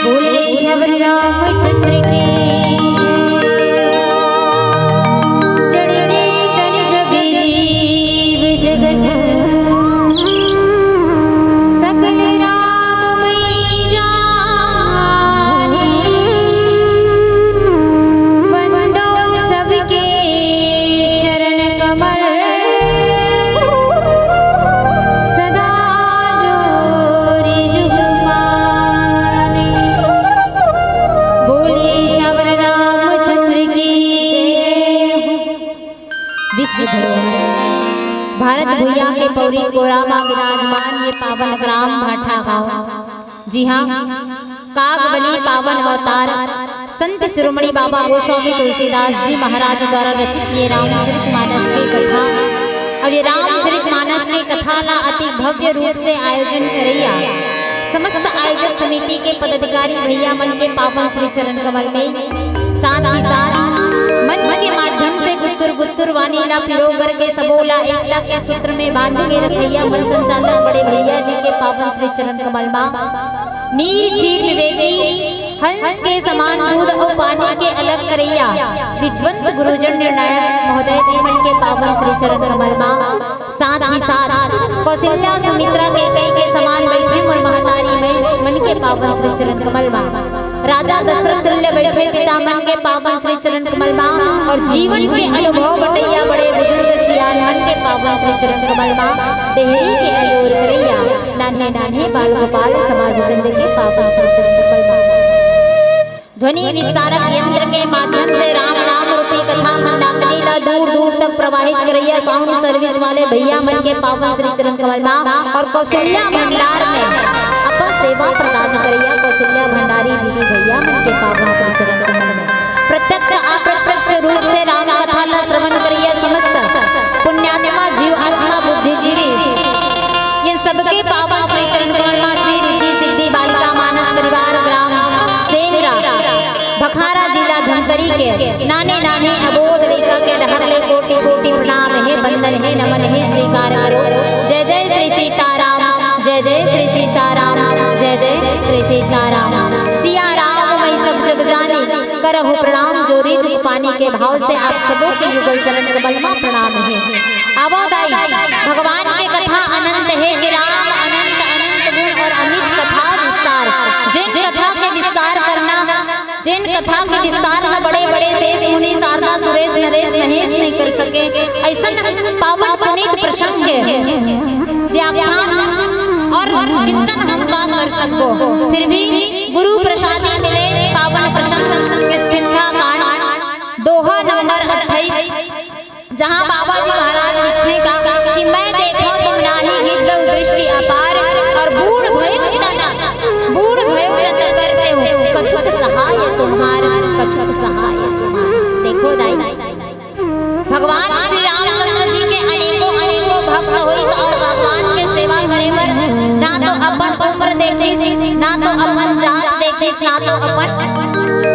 बोले श्यावर रामचंद्र की जय। जड़ चेतन जग जीव जगत सकल राममय जाने। वंदो सबके चरण कमल सदा जोरि जुग पाने। बोलिए श्यावर रामचंद्र की जय। विश्व धरोहर भारत भुइयां के पौरी कोरा मा विराजमान ये पावन ग्राम भाठा गांव। जी हाँ, कागबली पावन अवतार संत शिरोमणि बाबा गोस्वामी तुलसीदास जी महाराज द्वारा रचित ये रामचरित मानस के कथा। अब ये रामचरित मानस के कथा ला अति भव्य रूप से आयोजन करैया समस्त आयोजक समिति के पदाधिकारी भैया मन के पावन श्री चरण कमल में, साथ ही साथ मंच के माध्यम से गुरु ला पिरो करके सबो ला एकता के सूत्र में बांध के रखइया मन संचालक बड़े भैया जी के पावन श्री चरण कमल मा नीर छीर विवेकी हंस के समान दूध अउ पानी के अलग करइया विद्वंत गुरुजन निर्णायक महोदय जी मन के पावन श्री चरण कमल मा साथ ही साथ कौशल्या सुमित्रा कैकेयी के समान बैठे मोर महतारी मन के पावन श्री चरण कमल मा राजा दशरथ तुल्य बैठे पिता मन के पावन श्री चरण कमल मा अउ जीवन के अनुभव बटइया बड़े बुजुर्ग सियान मन के पावन श्री चरण कमल मा डेहरी के अलोर करइया नान्हे नान्हे बाल गोपाल समाज वृंद के पावन श्री चरण कमल मा ध्वनि विस्तारक यंत्र के माध्यम से राम नाम रूपी कथा मंदाकिनी ला दूर दूर तक प्रवाहित करइया साउंड सर्विस वाले भैया मन के पावन श्री चरण कमल मा अउ कौशल्या भंडार में अपन सेवा प्रदान करइया कौशल्या भंडारी दीदी भैया मन के पावन श्री चरण कमल मा प्रत्यक्ष अप्रत्यक्ष रूप से राम कथा ला श्रवण करइया समस्त पुण्यात्मा जीव आत्मा बुद्धिजीवी ये सबके पावन श्री चरण कमल मा श्री रिद्धि सिद्धि बालिका मानस परिवार ग्राम सेंगरा भखारा जिला धमतरी के नाने नाने अबोध लइका के डहर ले कोटि कोटि प्रणाम हे वंदन हे नमन हे स्वीकार करो। जय जय श्री सीताराम जय जय श्री सीताराम जय जय श्री सीताराम सिया राम मैं सब जग जानी करहु प्रणाम जोरी जुग पानी के भाव से आप सबों के युगल चरण कमल मा प्रणाम हे। आवो दाई भगवान के कथा अनंत हे कि राम अनंत अनंत गुण अउ अमित कथा विस्तार जिन कथा के विस्तार करना जेन कथा के विस्तार ला बड़े बड़े शेष मुनि शारदा सुरेश नरेश महेश नइ कर सके अइसन पावन पुनीत प्रसंग के व्याख्यान अउ चिंतन हम का कर सकबो फिर भी गुरु प्रसादी मिले पावन प्रसंग किष्किंधा कांड दोहा नंबर अट्ठाईस जहाँ बाबा जी महाराज लिखथे का कि मैं देखो तुम नाही गिद्ध दृष्टि अपार अउ बूढ़ भयो तन बूढ़ भयो तन करते हो कछुक सहाय तुम्हार कछुक सहाय तुम्हार। देखो दाई भगवान श्री रामचंद्र जी के अनेकों अनेकों भक्त होइस अउ भगवान के सेवा करे बर ना तो अपन उम्र देखिस ना तो अपन जात देखिस ना तो अपन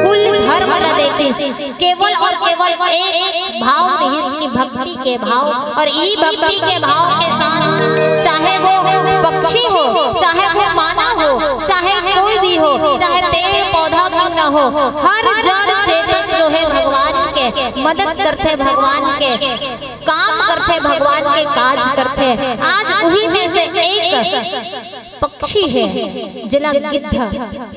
कुल धर्म ला देखिस केवल अउ केवल एक भाव रिहिस कि भक्ति के भाव अउ ई भक्ति के भाव के साथ चाहे वो पक्षी हो चाहे वो मानव हो चाहे कोई भी हो चाहे पेड़ पौधा क्यों न हो हर जड़ चेतन जो हे भगवान के मदद करथे भगवान के काम करथे भगवान के काज करथे। आज उही में से एक पक्षी हे जेला गिद्ध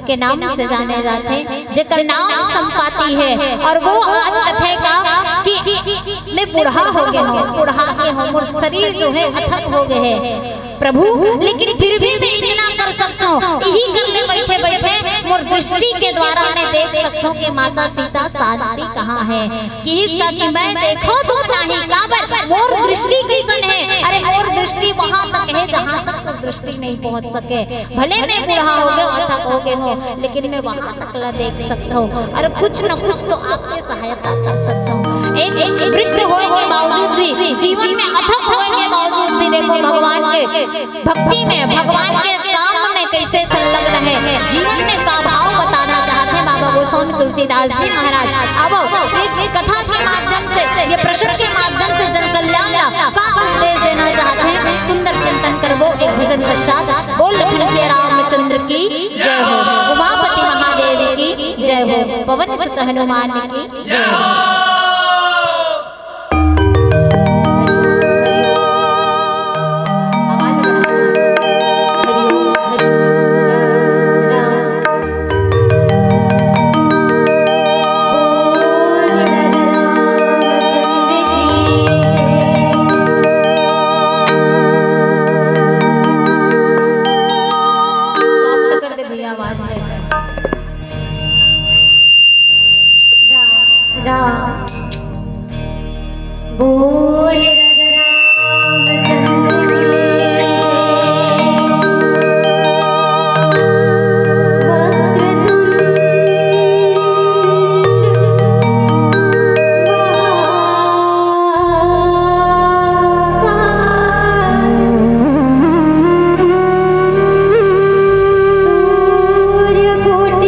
के नाम से जाने जाथे जेकर नाम संपाति हे अउ वो आज कथे का कि मैं बूढ़ा हो गे हों बूढ़ा गे हों मोर शरीर जो हे अथक हो गे हे प्रभु लेकिन फिर भी मैं इतना कर सकथों इही करके बैठे बैठे मोर दृष्टि के द्वारा मैं देख सकथों कि माता सीता शांति कहाँ हे। किहिस का कि मैं देखो तुम नाही काबर मोर दृष्टि कइसन हे अरे मोर दृष्टि वहाँ तक हे जहाँ तक तोर दृष्टि नहीं पहुँच सके भले मैं बूढ़ा हो गे अथक हो गे हों लेकिन मैं वहाँ तक ला देख सकथों अउ कुछ न कुछ तो आपके सहायता कर सकथों। एक वृद्ध होय के बावजूद भी जीवन में अथक होय के बावजूद भी देखो भगवान के भक्ति में भगवान के काम में कैसे संलग्न हे जीवन में का भाव बताना चाहथे बाबा गोस्वामी तुलसीदास जी महाराज। अब ये कथा के माध्यम से ये प्रसंग के माध्यम से जन कल्याण ला का संदेश देना चाहथे सुंदर चिंतन करबो एक भजन पश्चात। बोल लखन सिया रामचंद्र की जय हो उमापति महादेव की जय हो पवन सुत हनुमान की जय हो। राम। बोल राजा रामचंद्र की जय। वक्रतुंड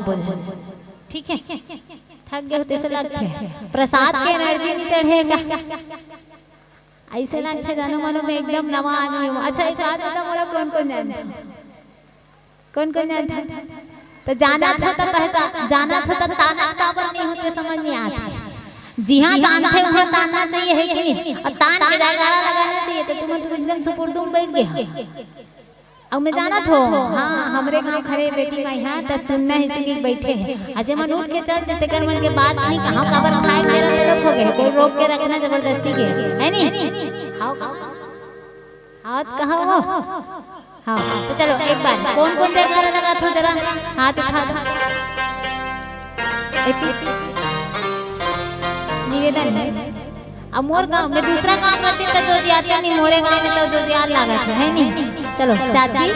संबोधन। ठीक है, थक गए होते से लगथे, प्रसाद के एनर्जी नहीं चढ़ेगा, ऐसे लगथे जानो मानो मैं एकदम नवा आदमी हूँ। अच्छा, एक बात बता, मोला कौन कौन जानता? कौन कौन जानता? तो जाना था तो पहचान, जाना था तो ताना काबर नहीं होते, समझ नहीं आते। जिहाँ जानते वहाँ तानना चाहिए, है कि नहीं? और तान के जयकारा लगाना चाहिए। तो तुम तो एकदम सुपुरदुम बैठ गए। अब मैं जाना थो, हाँ, हमरे गाँव खड़े बेटी माई, हाँ, तो सुनना ही सीधी बैठे हैं। अजय मन उठ के चल जते, कर मन के बात नहीं कहाँ काबर खाए के रहते लोग हो गए, कोई रोक के रखना जबरदस्ती के, है नहीं? आओ, आओ, आओ। आवत कहा वो? हाँ, तो चलो एक बार कौन कौन जयकारा लगा थो जरा हाथ उठा दो। एक निवेदन है। अब मोर गाँव में दूसरा काम रहती तो जो जियाते नहीं, मोरे गाँव में तो जो जिया लागत है, है नहीं? चलो चाची,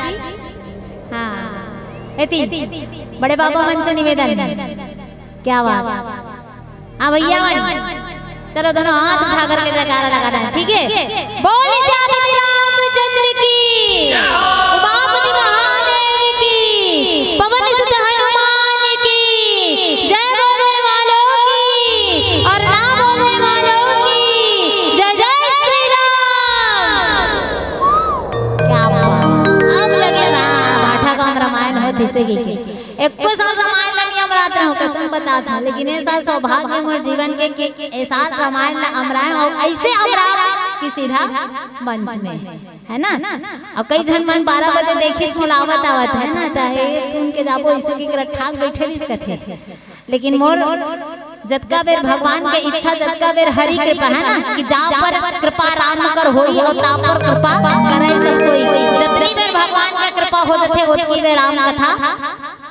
हाँ, एती बड़े बाबा मन से निवेदन है। क्या बात? हाँ भैया मन, चलो दोनों हाथ उठा करके जयकारा लगाना है, ठीक है? बोल सियापति रामचंद्र की, उमापति महादेव की, पवन सुत हनुमान की, जय बोलने वालों की और ना बोलने वालों की जय, जय श्री राम। क्या बात। अब लगे ना भाठा कौन रामायण हो दिसे की। एको साल रामायण ला नहीं अमरात रहो, कसम बता था, लेकिन ये साल सौभाग्य मोर जीवन के, के, के ये साल रामायण ला अमराए और ऐसे अमरा कि सीधा मंच में, है ना? और कई झन मन बारह बजे देखिस मोला आवत आवत, है ना, त ये सुन के जाबो इसे की ठाक बैठे रहिस कथे। लेकिन मोर जतका बेर भगवान के इच्छा, जतका बेर हरि कृपा, है ना, कि जा पर कृपा राम कर होई और ता पर कृपा करे सब कोई। जतनी बेर भगवान के कृपा हो जथे, ओतकी बेर राम कथा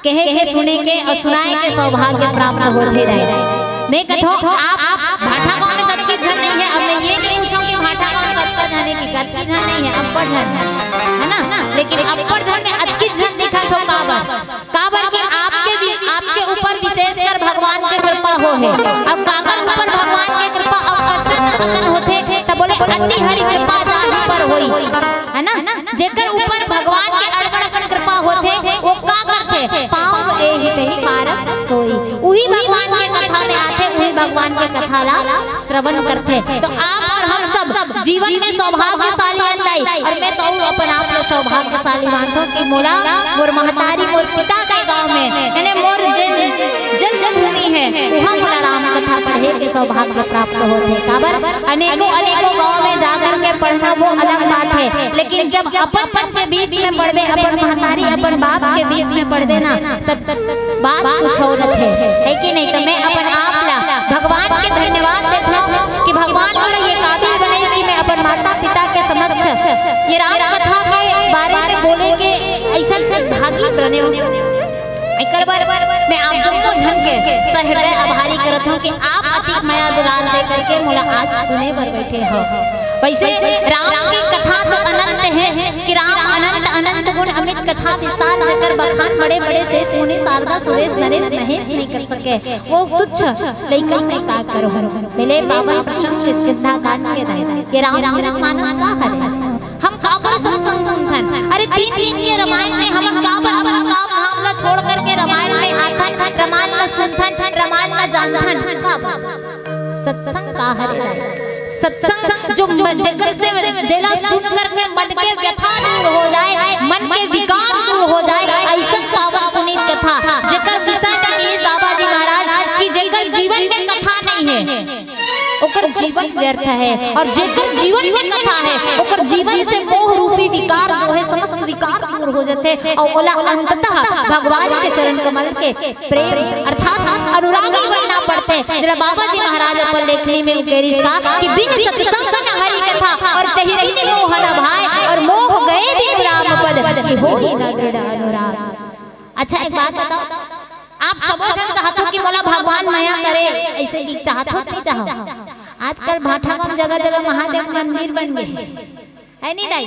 कहे के, सुने के और सुनाए के सौभाग्य प्राप्त होथे रहे। मैं कथो आप, आप भाठा गांव में कतकी झन नहीं है। अब मैं ये नहीं पूछूं कि भाठा गांव में कतका झन है कि कतकी झन नहीं है, अब्बड़ झन है, है ना? लेकिन अब्बड़ झन में अतकी झन दिखा थो काबर? काबर कि आपके भी, आपके ऊपर विशेषकर भगवान के कृपा हो है। अब काकर ऊपर भगवान के कृपा अब असन अकन होथे, त बोले अति हरि कृपा जाहि पर होई, है ना? जेकर ऊपर भगवान के अड़बड़ अकन कृपा होथे, वो का करथे? पाँव ए ही तही पारक सोई। उही भगवान के कथा में आथे, उही भगवान के कथा ला श्रवण करथे। तो आप और हम सब जीवन में सौभाग्यशाली अन दाई, और मैं कहूँ अपन आप ला सौभाग्यशाली मानथों कि मोला मोर महतारी, मोर पिता के गांव में, यानी मोर जेन जन्मभूमि है, वहाँ मोला राम कथा पढ़े के सौभाग्य प्राप्त होथे। काबर अनेकों अनेकों गांव में जाकर के पढ़ना वो अलग बात है, लेकिन जब अपन मन के बीच में पढ़बे, अपन महतारी अपन बाप के बीच में पढ़बे ना, तब बात कुछ और रथे, है कि नहीं? तो मैं अपन आप ला भगवान के धन्यवाद देथों कि भगवान मोला ये काबिल बनाइस कि मैं अपन माता पिता के समक्ष ये राम कथा के बारे में बोले के ऐसा भागी बने हो। एकर बर मैं आप जम्मो झन के सहृदय आभारी करत हूँ कि आप अति मया दुलार दे करके मोला आज सुने बर बैठे हो। वैसे राम की कथा तो अनंत है कि राम अनंत अनंत गुण अमित कथा विस्तार, जकर बखान बड़े बड़े शेष मुनि शारदा सुरेश नरेश महेश नहीं कर सके। वो तुच्छ लइका मैं का करो, मिले पावन प्रसंग किष्किंधा कांड के दाई। ये रामचरित मानस का हरे? हम काबर सत्संग सुनथन? अरे तीन दिन के रामायण में हम काबर अपन काम धाम ला छोड़ करके रामायण में आथन, रामायण ला सुनथन, रामायण ला जानथन? काबर? सत्संग का हरे दाई? सत्संग जो म-, जेकर से, जेला सुन करके मन के व्यथा दूर हो जाए, मन के विकार दूर हो जाए, ऐसन पावन पुनीत कथा, जेकर विषय में कहिस बाबा जी महाराज कि जेकर जीवन में कथा नहीं है, ओकर जीवन व्यर्थ है, और जेकर जीवन में कथा है, ओकर जीवन से मोह रूपी विकार जो है, समस्त विकार दूर हो जाते, और ओला अंततः भगवान के चरण कमल के प्रेम अर्थात अनुरागी बनना पड़थे, जेला बाबा जी महाराज अपन लेखनी में उकेरिस का कि बिन सत्संग न हरि कथा, और तहि बिन मोह न भाए, और मोह गए बिनु राम पद, कि होई न दृढ़ अनुराग। अच्छा, एक बात बताओ, आप सबो झन चाहत हो कि मोला भगवान मया करे, ऐसे कि चाहत हो कि नहीं चाहो? आजकल भाठा गांव जगह जगह महादेव मंदिर बन गए, है नहीं दाई?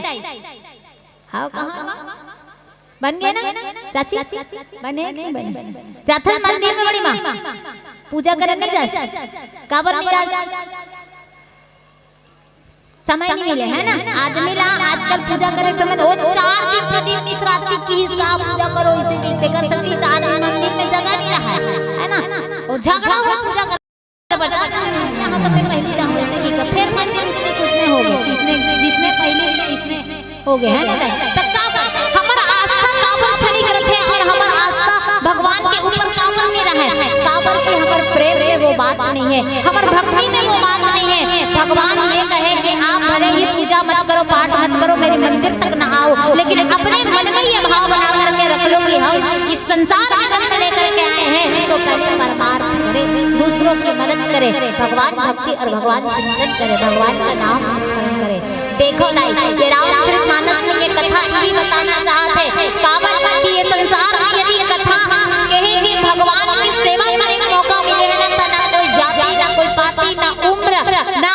हाँ, कहाँ? बन गए ना चाची? बने कि नहीं बने? जाथन मंदिर में बड़ी माँ पूजा करन नहीं जास? काबर नहीं जास? समय नहीं मिले, है ना? आदमी ला आजकल पूजा करे के समय वो चार दिन प्रदीप मिश्रा आदमी की इसका पूजा करो, इसे दिन पे कर सकती, चार दिन मंदिर में जगह नहीं रहा है, है ना? वो झगड़ा हो पूजा कर। यहाँ तो मैं पहली जाऊँ, जैसे कि फिर मंदिर उसने कुछ नहीं हो गए, किसने, जिसने पहले, किसने हो गए, है ना? तो का बात? हमर आस्था काबर क्षणिक रथे और हमर आस्था भगवान के ऊपर काबर नहीं रहे? काबर के हमर प्रेम में वो बात नहीं है, हमर भक्ति में वो बात नहीं है। भगवान ये कहे कि आप भले ही पूजा मत करो, पाठ मत करो, मेरे मंदिर तक ना आओ, लेकिन अपने मन में ये भाव बना करके रख लो कि हम इस संसार में जन्म लेकर के आए हैं, तो पहले परमार्थ करें, दूसरों की मदद करें, भगवान भक्ति और भगवान चिंतन करें, भगवान का नाम स्मरण करें। देखो दाई, ये रामचरित मानस में ये कथा यही बताना चाहत है, काबर कि ये संसार में यदि ये कथा कहे कि भगवान की सेवा करे के मौका मिले है ना, त ना कोई जाति, ना कोई पाति, ना उम्र, ना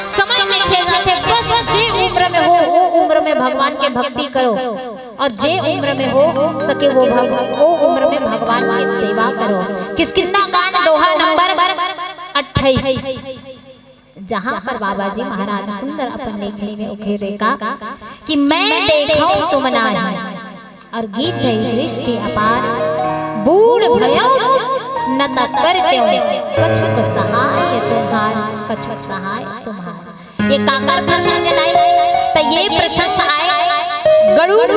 समय में खेल रहे थे, बस जे उम्र में हो, वो उम्र में भगवान के भक्ति करो, और जे उम्र में हो सके, वो भग-, वो उम्र में भगवान की सेवा करो। किष्किंधा कांड, दोहा नंबर अट्ठाईस, जहाँ पर बाबा जी महाराज सुंदर अपन लेखनी में उकेरे का कि मैं देखो तुम नाही, और गिद्ध दृष्टि अपार, बूढ़ भयो न त करतेउ, कछुक सहाय तुम्हार, कछुक सहाय तुम्हार। ये काकर प्रसंग आए, त ये प्रसंग आए गरुड़,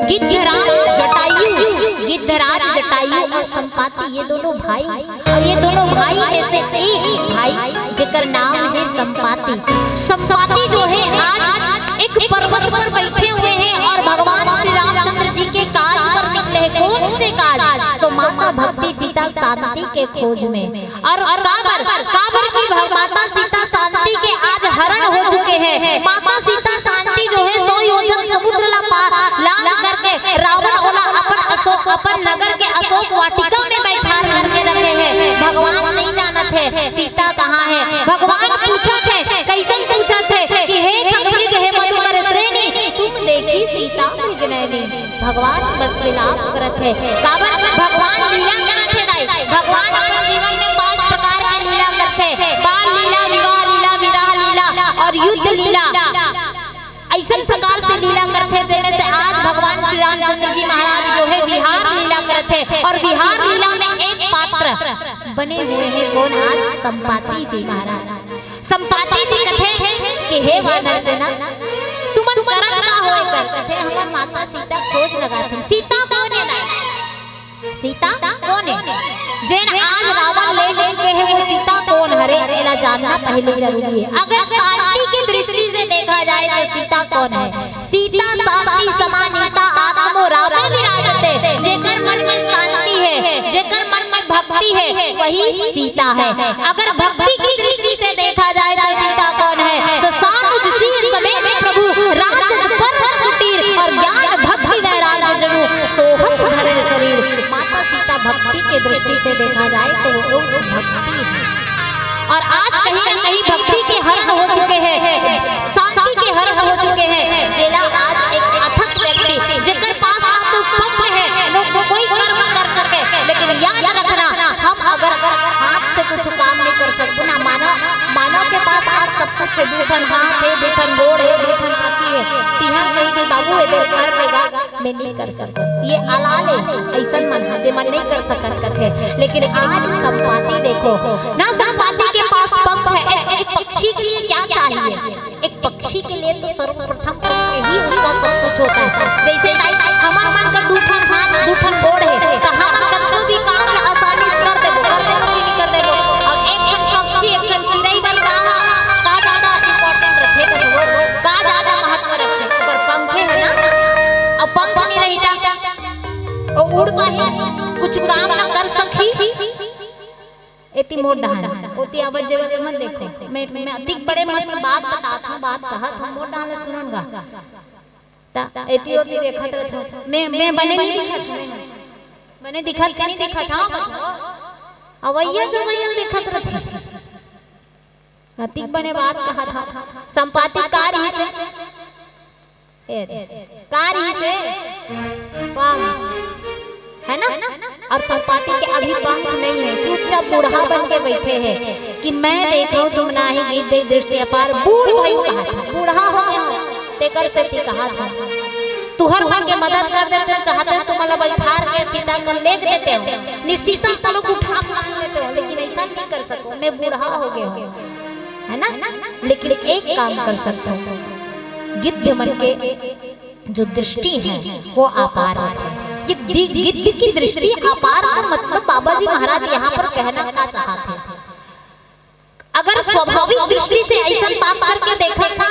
गिद्धराज जटायु, गिद्धराज जटायु और संपाति, ये दोनों भाई, और ये दोनों भाई में से एक भाई जेकर नाम है संपाति। संपाति जो है आज एक पर्वत पर बैठे हुए हैं और भगवान श्री रामचंद्र जी के काज पर निकले हैं। कौन से काज? तो माता भक्ति सीता शांति के खोज में। और, और काबर, काबर की भग-, माता सीता शांति के आज हरण हो चुके हैं। माता सीता शांति जो है सौ योजन समुद्र ला पार लांघ करके रावण ओला अपन अशोक, अपन नगर के अशोक वाटिका में बैठा करके रखे हैं। भगवान नहीं जानत है सीता कहाँ है। भगवान पूछत है, कैसन पूछत है कि हे खगमृग, हे मधुकर श्रेणी, तुम देखी सीता मृग नैनी। भगवान बस विलाप करत है। काबर? भगवान लीला करत है दाई। भगवान अपन जीवन में पांच प्रकार के लीला करत है, बाल लीला, विवाह लीला, विरह लीला और युद्ध लीला। ऐसन प्रकार से लीला करत है, जेमे से आज भगवान श्री रामचंद्र जी महाराज जो है विहार लीला करत है, और विहार लीला में एक पात्र बने हुए हैं। कौन? आज संपाति जी महाराज। संपाति जी कथे कि हे वानर सेना, तुमन करत का हो एकर? कथे हमर माता सीता खोज लगाथन। सीता कौन है दाई? सीता कौन है? जेन आज रावण ले चुके हैं, वो सीता कौन हरे, एला जानना पहले जरूरी है। अगर शांति की दृष्टि से देखा जाए तो सीता कौन है? सीता शांति समानीता आत्मो रामे विराजते। जेकर मन में शांति है, जेकर मन में भक्ति है, वही सीता है। अगर भक्ति की दृष्टि से देखा जाए तो सीता कौन है? तो सानुज सीय समेत प्रभु राजद पर्वत कुटीर और ज्ञान भक्ति वैराग्य जनु सोहत धरे शरीर। माता सीता भक्ति की दृष्टि से देखा जाए तो वो भक्ति है। और आज कहीं ना कहीं भक्ति के हरण हो चुके हैं, शांति के हरण हो चुके हैं। जेला आज एक अथक व्यक्ति, जेकर पास ना तो पंख है, न कोई कर्म कर सके, लेकिन याद रखना, हम अगर हाथ से कुछ काम नहीं कर सकबो ना, मानव, मानव के पास आज सब कुछ है, दू ठन हाथ है, दू ठन गोड़ है, दू ठन आँखी है, तिहन कही कि बाबू ये दे कर देगा, मैं नहीं कर सकूं। ये अलाल है, ऐसन मन हा, जे मन नहीं कर सकत कथे। लेकिन आज संपाति देखो ना, संपाति के पास पंख है। एक, एक पक्षी के लिए क्या चाहिए? एक पक्षी के लिए तो सर्वप्रथम पंख ही उसका सब कुछ होता है। जैसे दाई, हमर मन कर दू ठन हाथ, दू ठन गोड़ है, तो हमन कतको भी काम ला आसानी से कर देबो, कर देबो कि नहीं कर देबो? अब एक ठन पक्षी, एक ठन चिरई बर का, का ज्यादा important रथे? तो वो का ज्यादा महत्व रथे? ओकर पंख है ना, अब पंख नहीं रही त वो उड़ पाही, कुछ काम ना कर सकही। एती मोर डहान, ओती आवत जेवत मत देखो। मैं, मैं अतिक बड़े मस्त बात बतात हूँ, बात कहत हूँ, मोर डहान सुनन गा। ता एती ओती देखत रहत हूँ। मैं, मैं बने नहीं दिखत हूँ, मैं बने दिखत के नहीं दिखत हूँ। अवैया जवैया देखत रहत हूँ। अतिक बने बात कहत हूँ। संपाति का रहिस हे? ए, का रहिस हे? पंख, है ना? और संपाति के अभी पंख नहीं है, चुपचाप बूढ़ा बन के बैठे हैं। कि मैं देखो तुम नाही गिद्ध दृष्टि अपार, बूढ़ भई कहा था, बूढ़ा हो गया हो, तेकर सेती कहा था। तुहर मन के मदद कर देते हो, चाहते हो तुम्हारा बैठार के सीता कर लेग देते हो, नि सीता तलो उठा के लान लेते हो, लेकिन ऐसा नहीं कर सको, मैं बूढ़ा हो गया हूँ, है ना? लेकिन एक काम कर सकते हो, गिद्ध मन के जो दृष्टि है वो अपार होती है। ये दि-, गिद्ध की दृष्टि अपार का मतलब बाबा जी महाराज यहाँ पर कहना का चाहते हैं। अगर स्वाभाविक दृष्टि से ऐसा बात करके देखा था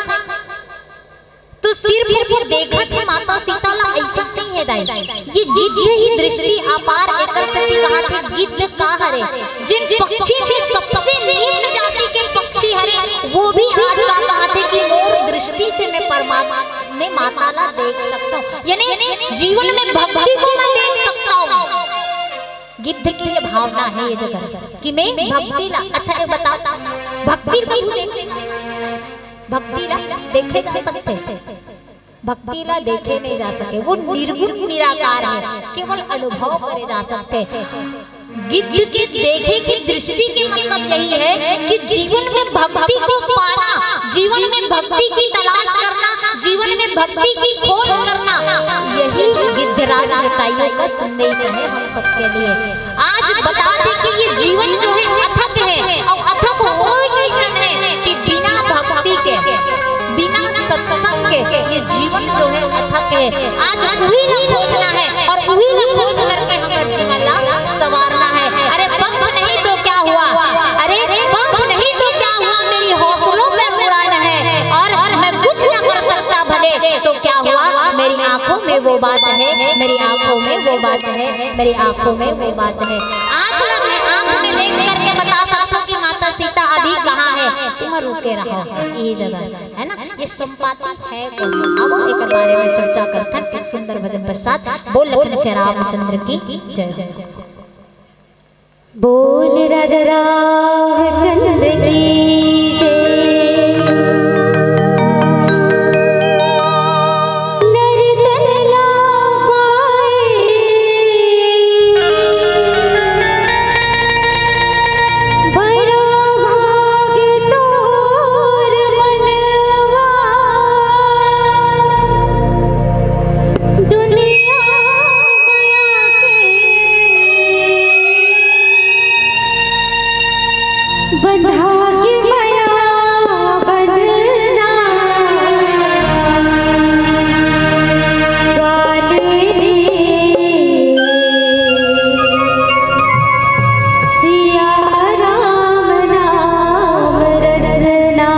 तो सिर्फ वो देखा था माता सीता ला, ऐसा नहीं है दाई। ये गिद्ध ही दृष्टि अपार एकर सेती कहा थे गिद्ध का हरे, जिन पक्षी में सबसे निम्न जाति के पक्षी हरे, वो भी आज का कहा थे कि मोर दृष्टि से मैं परमात्मा में माता ला देख सकता हूँ, यानी जीवन में भक्ति को मैं देख सकता हूँ। गिद्ध की ये भावना है ये जगह कि मैं भक्ति ला, अच्छा एक बताओ, भक्ति कभी देखे, भक्ति ला देखे जा सकते, भक्ति ला देखे नहीं जा सके, वो निर्गुण निराकार है, केवल अनुभव करे जा सकते। गिद्ध के देखे की दृष्टि के मतलब यही है कि जीवन में भक्ति को पाना, जीवन में भक्ति की तलाश करना, जीवन में भक्ति की खोज करना, यही गिद्धराज जटायु का संदेश है हम सबके लिए। आज बता दे कि ये जीवन जो है अथक है, और अथक हो कैसन है कि बिना भक्ति के, बिना सत्संग के ये जीवन जो है अथक है। आज उही ला खोजना है और उही ला खोज करके हमर जीवन ला संवारना है। अरे पंख नहीं तो क्या हुआ, अरे पंख नहीं तो क्या हुआ, मेरी हौसलों पे उड़ान है और मैं कुछ ना कर सकता भले तो क्या हुआ, मेरी आंखों में वो बात है, मेरी आंखों में वो बात है, मेरी आंखों में वो बात है। आंख ला मैं आंख में देख करके बता सकता हूँ कि माता सीता अभी कहाँ है, तुम रुके रहो यही जगह, है ना? ये संपाति है कौन? अब एकर बारे में चर्चा करथन एक सुंदर भजन पश्चात। बोल लखन श्री रामचंद्र की जय। बोल राजा रामचंद्र की जय। नर तन ला पाए बड़ा भाग तोर मनवा। दुनिया मया के बंधा के मया बंधना गाने रे सिया राम नाम रसना।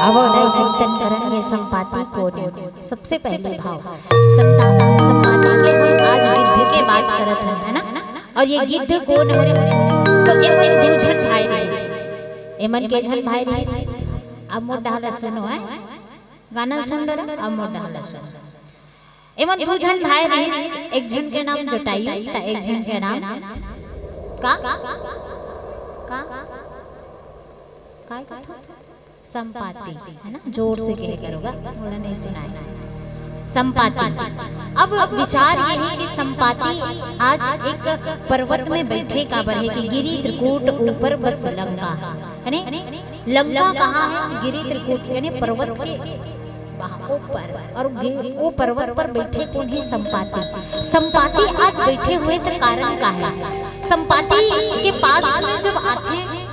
अब ओला चिंतन करन, ये संपाति कोन हे? सबसे पहले भाव संता-, संपाति के हम आज गिद्ध के बात करत हन, है ना? और ये गिद्ध कोन हरे? तो एमन दू झन भाई रहिस। एमन के झन भाई रहिस? अब मोर डहर ला सुनो, है, गाना सुन डरा, अब मोर डहर ला सुनो। एमन दू झन भाई रहिस, एक झन के नाम जटायु, त एक झन के नाम का? का? काय कथो? संपाति, है ना? जोर से कहे करो गा, मोला नहीं सुनाय। संपाति। अब विचार ये हे कि संपाति आज एक पर्वत में बैठे काबर हे कि गिरि त्रिकूट ऊपर बस लंका, है ने? लंका कहाँ हे? गिरि त्रिकूट यानी पर्वत के बा-, ऊपर। और गि-, वो पर्वत पर बैठे कोन हे? संपाति। संपाति आज बैठे हुए तो कारण का हे? संपाति के पास में जब आथे,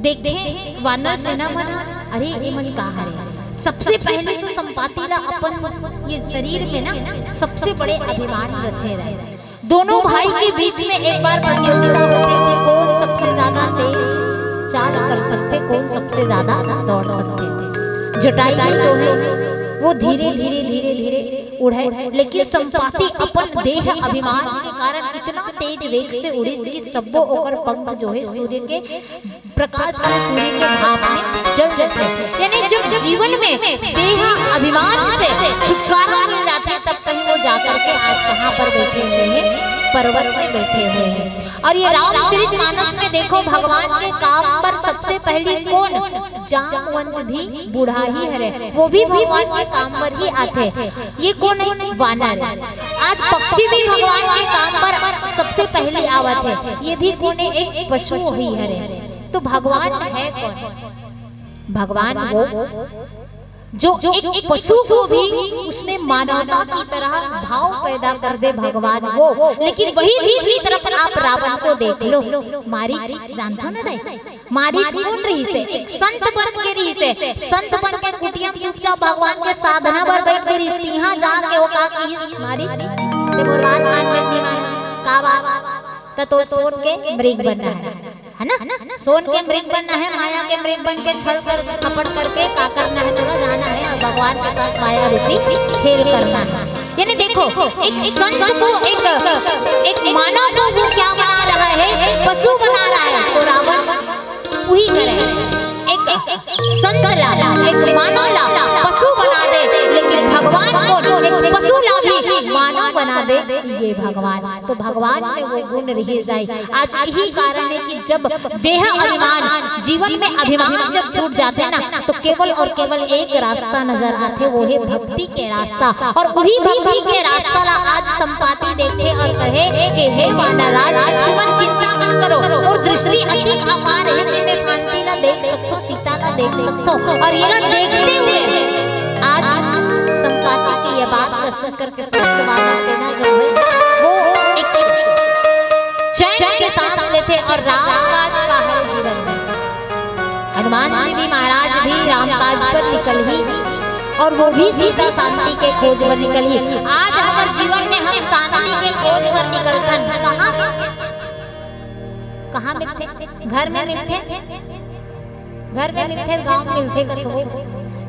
देखे वानर सेना मन, अरे ये मन का हरे? सबसे पहले तो संपाति ला अपन ये शरीर में ना सबसे बड़े अभिमान रथे रहे। दोनों भाई के बीच में एक बार प्रतियोगिता होती कि कौन सबसे ज्यादा तेज चाल कर सकते, कौन सबसे ज्यादा दौड़ सकते। जटायु जो है वो धीरे धीरे धीरे धीरे उड़े, लेकिन संपाति अपन देह अभिमान के कारण इतना तेज वेग से उड़िस कि सब्बो ओकर पंख जो है सूर्य के प्रकाश से सूर्य के भाप में जल जाथे। यानी जब जीवन में देह अभिमान से छुटकारा मिल जाता है, तब कहीं वो जाकर के आज कहाँ पर बैठे हुए हैं? पर्वत में बैठे हुए हैं। और ये रामचरित मानस में देखो, भगवान के काम पर सबसे पहली कोन? जामवंत भी बूढ़ा ही हरे, वो भी भगवान के काम पर ही आथे। ये कोन हे? वानर। आज पक्षी भी भगवान के काम पर सबसे पहले आवत हे, ये भी कोन हे? एक पशु ही हरे। तो भगवान है कौन? भगवान वो जो एक पशु को भी उसमें मानवता की तरह भाव पैदा कर दे, भगवान वो। लेकिन वही दूसरी तरफ आप रावण को देख लो, मारीच, जानथो ना दाई, मारीच कोन रहिस हे? एक संत बन के रहिस हे। संत बन के कुटिया म चुपचाप भगवान के साधना बर बैठ के रहिस। तिहाँ जाके वो का कहिस? मारीच, ते मोर बात मान ले नहीं मानस। का बात? त तोर सोन के मृग बनना है, है ना? सोन के मृग बनना है, माया के मृग बन के छल कर, कपट करके का करना है? तोला जाना है और भगवान के साथ माया रूपी खेल करना है। यानी देखो, एक संत को, एक, एक मानव को वो क्या बना रहा है? पशु बना रहा है। तो रावण वही करे, एक संत ला, एक मानव ला पशु बना दे, लेकिन भगवान को एक पशु ला भी मानव बना दे, ये भगवान। तो भगवान में वो गुण रहिस दाई। आज यही कारण है कि जब देह अभिमान, जीवन में अभिमान जब छूट जाते हैं ना, तो केवल और केवल एक रास्ता नजर आथे, वो है भक्ति के रास्ता। और वही भक्ति के रास्ता ला आज संपाति देखे और कहे कि हे वानर राज, तुमन चिंता मत करो, मोर दृष्टि अतिक अपार है कि मैं शांति ला देख सकथों, सीता ला देख सकथों। और ये ला देखते हुए आज संपाति की ये बात ला सुन करके श्रेष्ठ वानर सेना जो है, वो एक चैन के सांस लेथे और राम काज का है जीवन में। हनुमान जी भी, महाराज भी राम काज पर निकल ही, और वो भी सीता शांति के खोज पर निकल ही। आज हमर जीवन में हम शांति के खोज पर निकलथन। कहाँ? कहाँ मिलथे? घर में मिलथे, घर में मिलथे, गांव में मिलथे कथो।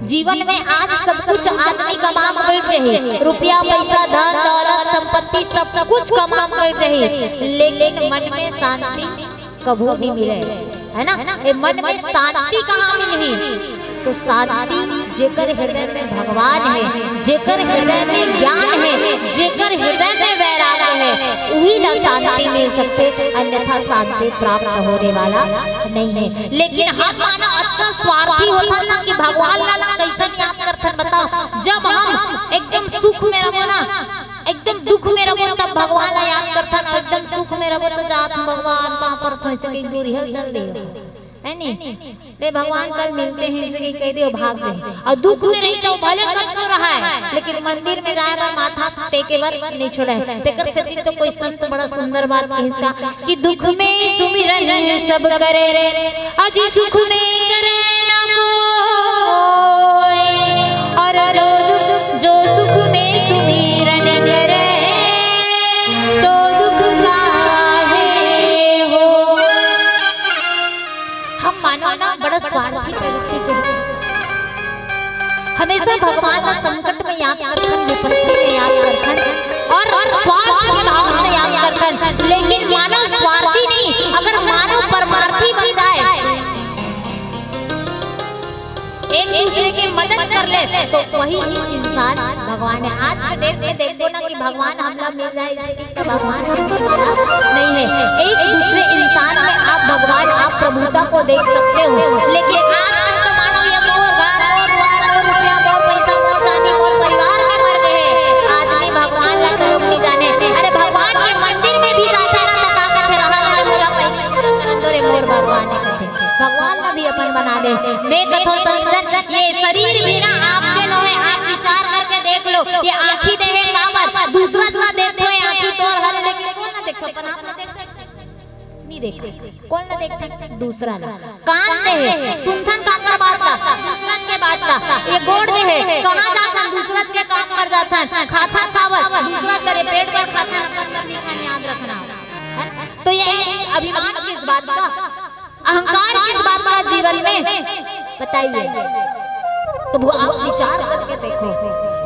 जीवन में आज सब कुछ आदमी कमा के बैठ जाही, रुपया, पैसा, धन, दौलत, संपत्ति, सब कुछ कमा के बैठ जाही, लेकिन मन में शांति कभू नहीं मिले, है ना? ए मन में शांति कहाँ मिलही? तो शांति जेकर हृदय में भगवान है, जेकर हृदय में ज्ञान है, जेकर हृदय में वैराग्य है, उही ला शांति मिल सकथे, अन्यथा शांति प्राप्त होने वाला नहीं है। लेकिन हम मानव अतना स्वार्थी होथन ना कि भगवान ला ना कैसन याद करथन, बताओ? जब हम एकदम सुख में रहो ना, एकदम दुख में रहो तब भगवान ला याद करथन, और एकदम सुख में रहो तो जात हूँ भगवान पाँव परत हूँ, ऐसे कहीं दूर ही चल दे, है नी? रे भगवान कल मिलते हैं, ऐसे कहीं कह दियो भाग जाए। और दुख में रही तो भले कतको रहा है, लेकिन मंदिर में जाए बर, माथा टेके बर नहीं छोड़ा है। तेकर सेती तो कोई संत बड़ा सुंदर बात कहिस का कि दुख में सुमिरन सब करे, अजी सुख में करे ना कोई। और जो दुख, जो सुख में सुमिरन करे, तो दुख काहे हो। हम मानव ना बड़ा स्वार्थी प्रवृत्ति के हैं। हमेशा भगवान ला संकट में याद करथन, विपत्ति में याद करथन और स्वार्थ के भाव से याद करथन, लेकिन मानव स्वार्थी नहीं, अगर मानव परमार्थी बन जाए, एक दूसरे के मदद कर ले, तो वही इंसान भगवान है। आज के डेट में देखो ना कि भगवान हमला मिल जाए, इसकी तो भगवान हमसे बड़ा नहीं है। एक दूसरे इंसान में आप भगवान, आप प्रभुता को देख सकते हो, लेकिन आजकल तो मानो ये मोर घर, मोर द्वार, मोर रुपया, मोर पैसा, मोर चांदी, मोर परिवार में मर गए हैं। आदमी भगवान ला करो नहीं जाने। अरे, भगवान के मंदिर में भी जाता ना, तो का कहते रहा ना, मोला पहले अंदर मोर भगवान है कहते। भगवान ला भी अपन बना ले। मैं कथो संजन, ये शरीर भी ना आपके नो है, आप विचार करके देख लो। ये आँखी दे है काबर, दूसरा जना देखो है, आँखी तोर हर, लेकिन कौन ना देखो, अपन आप ना देखो। नहीं देखो, कौन ना देखो, दूसरा ना। कान दे है, सुनथन काकर बात ला, दूसरा के बात ला। ये गोड़ दे है, कहाँ जाथन, दूसरा के कान पर जाथन, खाथन काबर, दूसरा करे पेट पर खाथन, अपन मन नहीं खान, याद रखना। है ना? तो ये अभिमान किस बात का? अहंकार किस बात का जीवन में? बताइए। तो वो आप विचार करके देखो,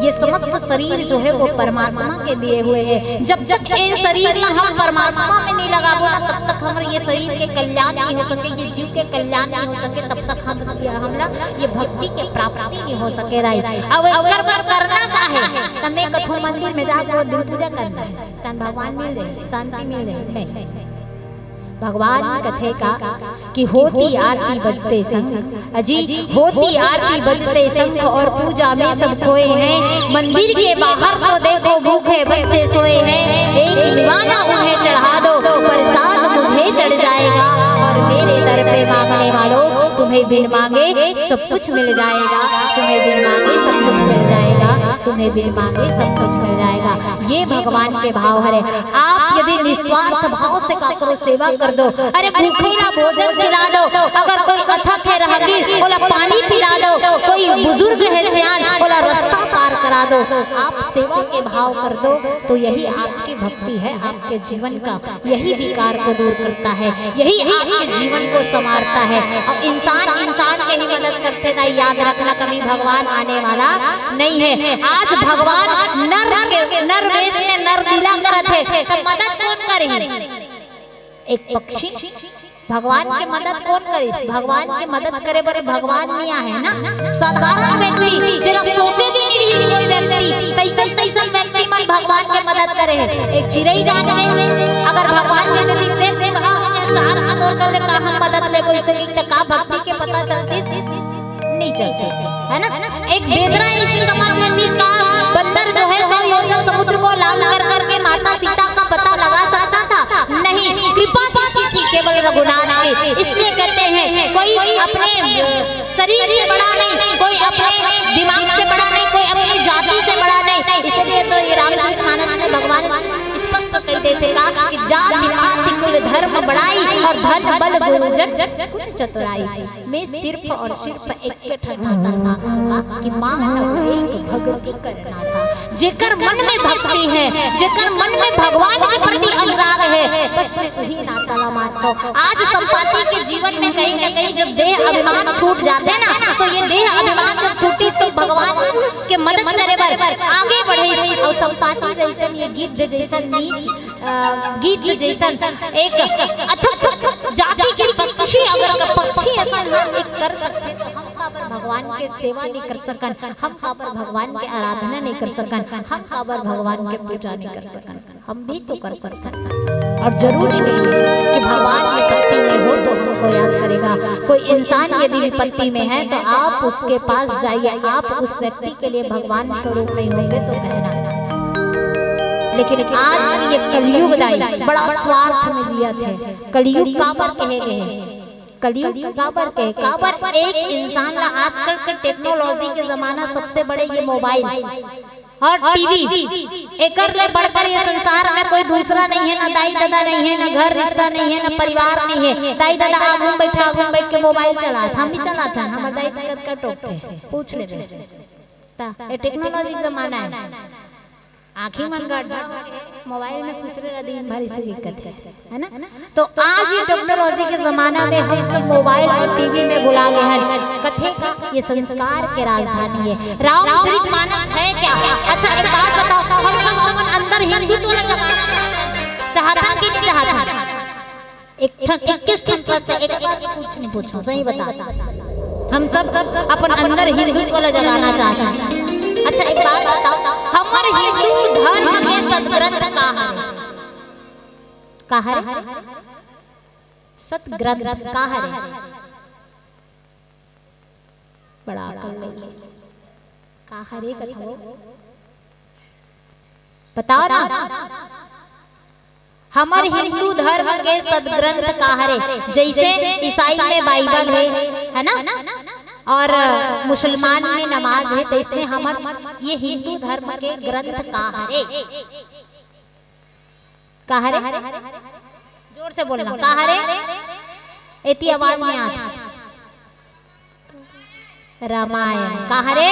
ये समस्त शरीर जो है वो परमात्मा के दिए हुए है। जब तक ये शरीर ला हम परमात्मा में नहीं लगाबो ना, तब तक हमर ये शरीर के कल्याण नहीं हो सके, ये जीव के कल्याण नहीं हो सके, तब तक हम, ये हमला ये भक्ति के प्राप्ति नहीं हो सके रही। अब एकर बर करना का है? तमे कथो मंदिर में जाके वो दिन पूजा करना है, तन भगवान मिल रहे, शांति मिल रही, नहीं। भगवान कथे का कि होती आरती बजते शंख, अजी, होती आरती बजते शंख और पूजा में सब खोए हैं। मंदिर के बाहर तो देखो भूखे बच्चे सोए हैं। एक दीवाना उन्हें चढ़ा दो, प्रसाद मुझे चढ़ जाएगा। और मेरे दर पे मांगने वालों, तुम्हें बिन मांगे सब कुछ मिल जाएगा। तुम्हें बिन मांगे सब कुछ मिल जाएगा। तुम्हें बिन मांगे सब कुछ मिल जाएगा। ये भगवान के भाव हरे। आप यदि निस्वार्थ भाव से काकरो सेवा कर दो, अरे, भूखे ला भोजन खिला दो, अगर कोई अथक है राहगीर, ओला पानी पिला दो, कोई बुजुर्ग है सियान, ओला रास्ता पार करा दो, आप सेवा के भाव कर दो, तो यही आपकी भक्ति है, आपके जीवन का यही विकार को दूर करता है, यही आपके जीवन को संवारता है। और इंसान इंसान के ही मदद करते ना, याद रखना, कभी भगवान आने वाला नहीं है। आज भगवान नर के, नर वेश में नर लीला करत है, तो मदद कौन करी? एक पक्षी भगवान के मदद कौन करिस? भगवान के मदद करे बर भगवान नहीं आहे ना, साधारण व्यक्ति, जेला सोचे भी नहीं रहिस कोई व्यक्ति, तैसन तैसन व्यक्ति मन भगवान के मदद करे है। एक चिरई जान गए, अगर भगवान के नहीं दिखते, तो हाँ, हम यहाँ चार हाथ और कर ले, का हम मदद लेबो, इसे लिखते का भक्ति के पता चलतीस? नहीं चलतीस, है ना? एक बेंदरा इसी समाज में तीस का बंदर जो है सौ योजन समुद्र को लांघ कर करके माता सीता का पता लगा सकता था? नहीं, कृपा किसकी थी? केवल रघुनाथ की। इसलिए कहते हैं, कोई अपने शरीर से बड़ा नहीं, कोई अपने दिमाग से बड़ा नहीं, कोई अपनी जाति से बड़ा नहीं। इसलिए तो ये रामचरित मानस में भगवान स्पष्ट कह देते का कि जाति पाति कुल धर्म बड़ाई और धन बल गुण जन गुण चतुराई। मैं सिर्फ और सिर्फ एक ठन नाता मांगूंगा कि मानव एक भक्ति करना था। जेकर मन में भक्ति है, जेकर मन में भगवान के प्रति अनुराग है, बस मैं वही नाता ला मानता हूँ। आज संपाति के जीवन में कहीं ना कहीं जब देह अभिमान छूट जाते ना, तो ये देह अभिमान जब छूटी तो भगवान के मदद करे बर आगे बढ़े। और संपाति जैसन ये गिद्ध जैसन नीच, अ, गिद्ध जैसन एक अथक जाति के पक्षी, अगर पक्षी असन हम एक कर सकते तो हम काबर भगवान के सेवा नहीं कर सकन, हम काबर भगवान के आराधना नहीं कर सकन, हम काबर भगवान के पूजा नहीं कर सकन? हम भी तो कर सकते हैं। और जरूरी नहीं है कि भगवान की भक्ति में हो तो हमको याद करेगा। कोई इंसान यदि विपत्ति में है तो आप उसके पास जाइए, आप उस व्यक्ति के लिए भगवान स्वरूप नहीं होंगे तो कहना। लेकिन आज ये कलयुग दाई बड़ा स्वार्थ में जियत है। कलियुग काबर कहे गए हैं? कलियुग काबर कहे? काबर एक इंसान ला आजकल के टेक्नोलॉजी के जमाना सबसे बड़े ये मोबाइल और टीवी, एकर ले बढ़कर ये संसार में कोई दूसरा नहीं है, ना दाई ददा नहीं है, ना घर रिश्ता नहीं है, ना परिवार नहीं है। दाई ददा आगू में बैठा, आगू में बैठ के मोबाइल चलात, हम भी चलात हन, हमर दाई ददा कतका टोकथे, पूछ लेबे। ता, ये टेक्नोलॉजी के जमाना है। आँखी मन गड्ढा, मोबाइल में खुसरे रह दिन भर इसे दिक्कत है, है ना? तो आज ये टेक्नोलॉजी के जमाना में हम सब मोबाइल और टीवी में भुला गए हैं। कथे का ये संस्कार के राजधानी है। रामचरित मानस है क्या? अच्छा, एक बात बताओ, हम सब अपन अंदर हिंदुत्व वाला जगाना चाहत हन कि नहीं चाहत हन? एक ठन, इक्कीस ठन प्रश्न, एक बार में कुछ नहीं पूछो, सही बता। हम सब, सब अपन अंदर हिंदुत्व वाला जगाना चाहत हन। अच्छा, एक बात बताओ, हमर हिंदू धर्म के सदग्रंथ का हरे? का हरे? सदग्रंथ का हरे? बड़ा अकल नहीं है। का हरे कथो? बताओ ना। हमर हिंदू धर्म के सदग्रंथ का हरे? जैसे ईसाई में बाइबल है, है ना? और मुसलमान में नमाज है, तो इसमें हमर ये हिंदू धर्म के ग्रंथ का हरे? का हरे? जोर से बोलना, का हरे? एती आवाज में आत। रामायण। का हरे?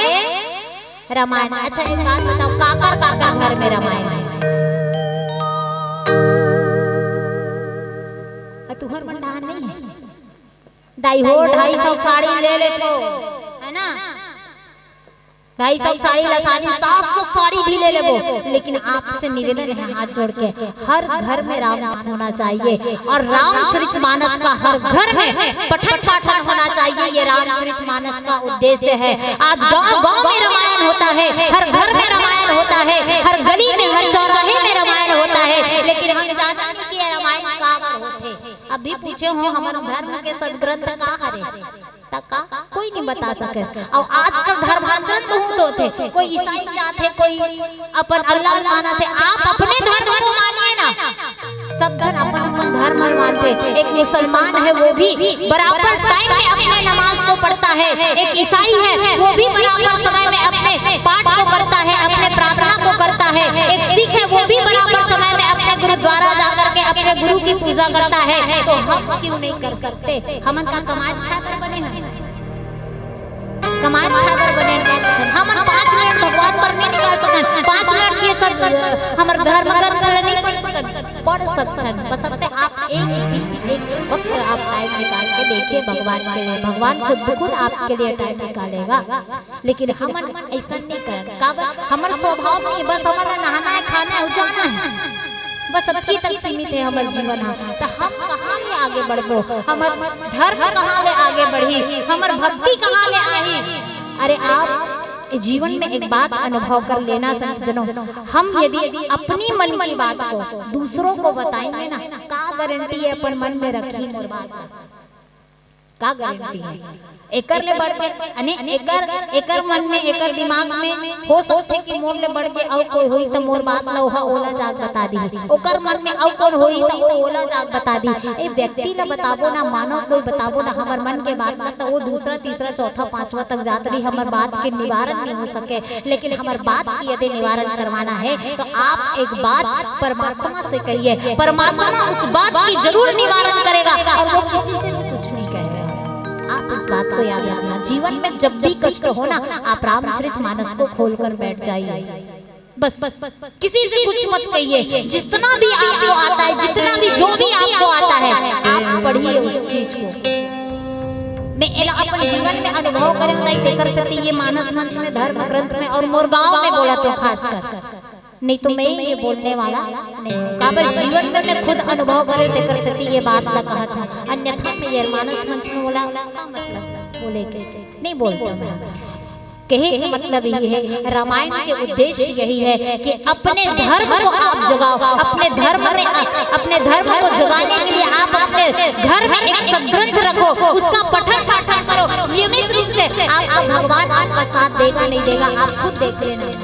रामायण। अच्छा, एक बात बताओ, काकर काकर घर में रामायण है? अ, तुहर मन डहान नहीं है? दाई हो, ढाई सौ साड़ी ले लेथो, है ना? ढाई सौ साड़ी ला साड़ी, सात सौ साड़ी भी ले लेबो, लेकिन आपसे निवेदन है हाथ जोड़ के, हर घर में राम होना चाहिए और रामचरित मानस का हर घर में पठन पाठन होना चाहिए। ये रामचरित मानस का उद्देश्य है। आज गांव गांव में रामायण होता है, हर घर में रामायण होता है, हर गली में, हर चौराहे में रामायण होता है, लेकिन हम जानते नहीं कि ये रामायण का होथे। अभी पूछे हो, हमर धर्म के सदग्रंथ का हरे? त का कोई नहीं बता सके। और आजकल धर्मांतरण बहुत होते, कोई ईसाई जाते, कोई अपन अल्लाह मानते। आप अपने धर्म को मानिए ना, सब जन अपन अपन धर्म मानते। एक मुसलमान है, वो भी बराबर टाइम में अपने नमाज को पढ़ता है, एक ईसाई है, वो भी बराबर समय में अपने पाठ को करता है, अपने प्रार्थना को करता है, एक सिख है, वो भी बराबर समय में अपने गुरुद्वारा जाकर के अपने गुरु की पूजा करता है। तो हम क्यों नहीं कर सकते? हमन का कमाज खाए बर बने हन? कमाज खाए बर बने हन। हमन पाँच मिनट भगवान बर नहीं निकाल सकन, पाँच मिनट ये सब, अ, हमर धर्म ग्रंथ ला नहीं पढ़ सकन? पढ़ सकथन, बशर्ते आप एक दिन, एक वक्त आप टाइम निकाल के देखिए भगवान के लिए। भगवान खुद ब खुद आपके लिए टाइम निकालेगा, लेकिन हमन ऐसा नहीं करन। काबर? हमर स्वभाव नहीं, बस हमन ला नहाना है, खाना है, जाना है, बस अतकी तक सीमित है हमर जीवन ह। त हम कहाँ ले आगे बढ़बो? हमर धर्म कहाँ ले आगे बढ़ी? हमर भक्ति कहाँ ले आही? अरे, आप जीवन में एक बात अनुभव कर लेना संत जनों, हम यदि अपनी मन की बात को दूसरों को बताएंगे ना, का गारंटी है अपन मन में रखी मोर बात? का गारंटी है? एकर ले बढ़ के, अने एकर, एकर मन में, एकर दिमाग में हो सकथे कि मोर ले बढ़ के अउ कोई होई त मोर बात ला ओहा ओला जाके बता दिही, ओकर मन में अउ कोन होई त ओ ओला जाके बता दिही। ए व्यक्ति ला बताबो ना, मानव कोई बताबो ना हमर मन के बात ला, त ओ दूसरा, तीसरा, चौथा, पांचवा तक जात रही, हमर बात के निवारण नहीं हो सके। लेकिन हमर बात की यदि निवारण करवाना है तो आप एक बात परमात्मा से कहिए, परमात्मा उस बात की जरूर निवारण करेगा और वो किसी से भी कुछ नहीं कहेगा। आप इस बात को याद रखना, जीवन में जब भी कष्ट हो ना, आप रामचरित मानस को खोलकर बैठ जाइए। बस, किसी से कुछ मत कहिए। जितना भी आपको आता है, जितना भी, जो भी आपको आता है, आप पढ़िए उस चीज को। मैं एला अपन जीवन में अनुभव करे हूँ, तेकर सेती ये मानस मंच में, धर्म ग्रंथ में और मोर गांव में बोलत हूँ खासकर, नहीं तो मैं ये बोलने वाला नहीं हूँ। काबर जीवन में मैं खुद अनुभव करे, तेकर सेती ये बात ला कहत हूँ, अन्यथा मैं ये मानस मंच में बोला का मतलब बोले के नहीं बोलता मैं। कहे का मतलब ये है, रामायण के उद्देश्य यही है कि अपने धर्म को आप जगाओ, अपने धर्म में, अपने धर्म को जगाने के लिए आप अपने घर में एक सदग्रंथ रखो, उसका पठन पाठन करो नियमित रूप से। आपको भगवान आपका साथ देगा नहीं देगा, आप खुद देख लेना।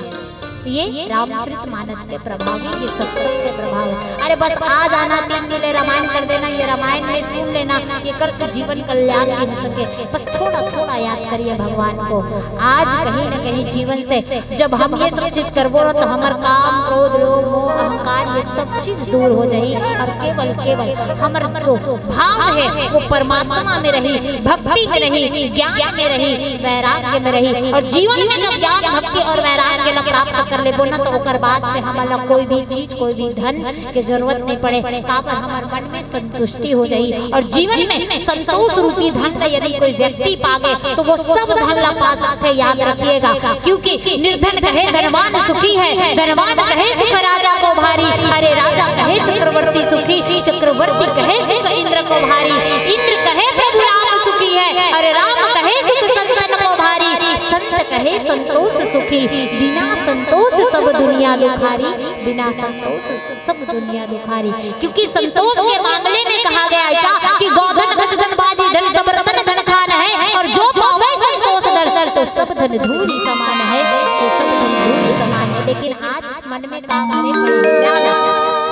ये रामचरित मानस के प्रभाव है, ये सत्संग के प्रभाव है। अरे बस आ जाना, तीन दिन ले रामायण कर देना, ये रामायण में सुन लेना, एकर से जीवन कल्याण नहीं हो सके। बस थोड़ा थोड़ा याद करिए भगवान को। आज कहीं ना कहीं जीवन से जब हम ये सब चीज करबो ना, तो हमर काम, क्रोध, लोभ, मोह, अहंकार, ये सब चीज दूर हो जाही और केवल, केवल हमर जो भाव है वो परमात्मा में रही, भक्ति में रही, ज्ञान में रही, वैराग्य में रही। और जीवन में जब ज्ञान, भक्ति और वैराग्य ला प्राप्त कर लेबो ना, तो ओकर बाद में हमन ला कोई भी चीज, कोई भी धन के जरूरत नहीं पड़े। काबर हमर मन में संतुष्टि हो जाही। और जीवन में संतोष रूपी धन ला यदि कोई व्यक्ति पागे, तो वो सब धन ला पा सकथे, याद रखिएगा। क्योंकि निर्धन कहे धनवान सुखी है, धनवान कहे सुख राजा को भारी। अरे राजा कहे चक्रवर्ती सुखी, चक्रवर्ती कहे सुख इंद्र को भारी। इंद्र कहे प्रभु राम सुखी है, अरे राम कहे सुख संतन को भारी। संत कहे संतोष सुखी, बिना संतोष सब दुनिया दुखारी। बिना संतोष सब दुनिया दुखारी। क्योंकि संतोष के मामले में कहा गया है क्या कि गौधन गजधन बाजी धन सब रतन धन खान है, और जो पावे संतोष धन, तो सब धन धूल समान है, तो सब धन धूल समान है। लेकिन आज मन में का भरे पड़े हैं? लालच,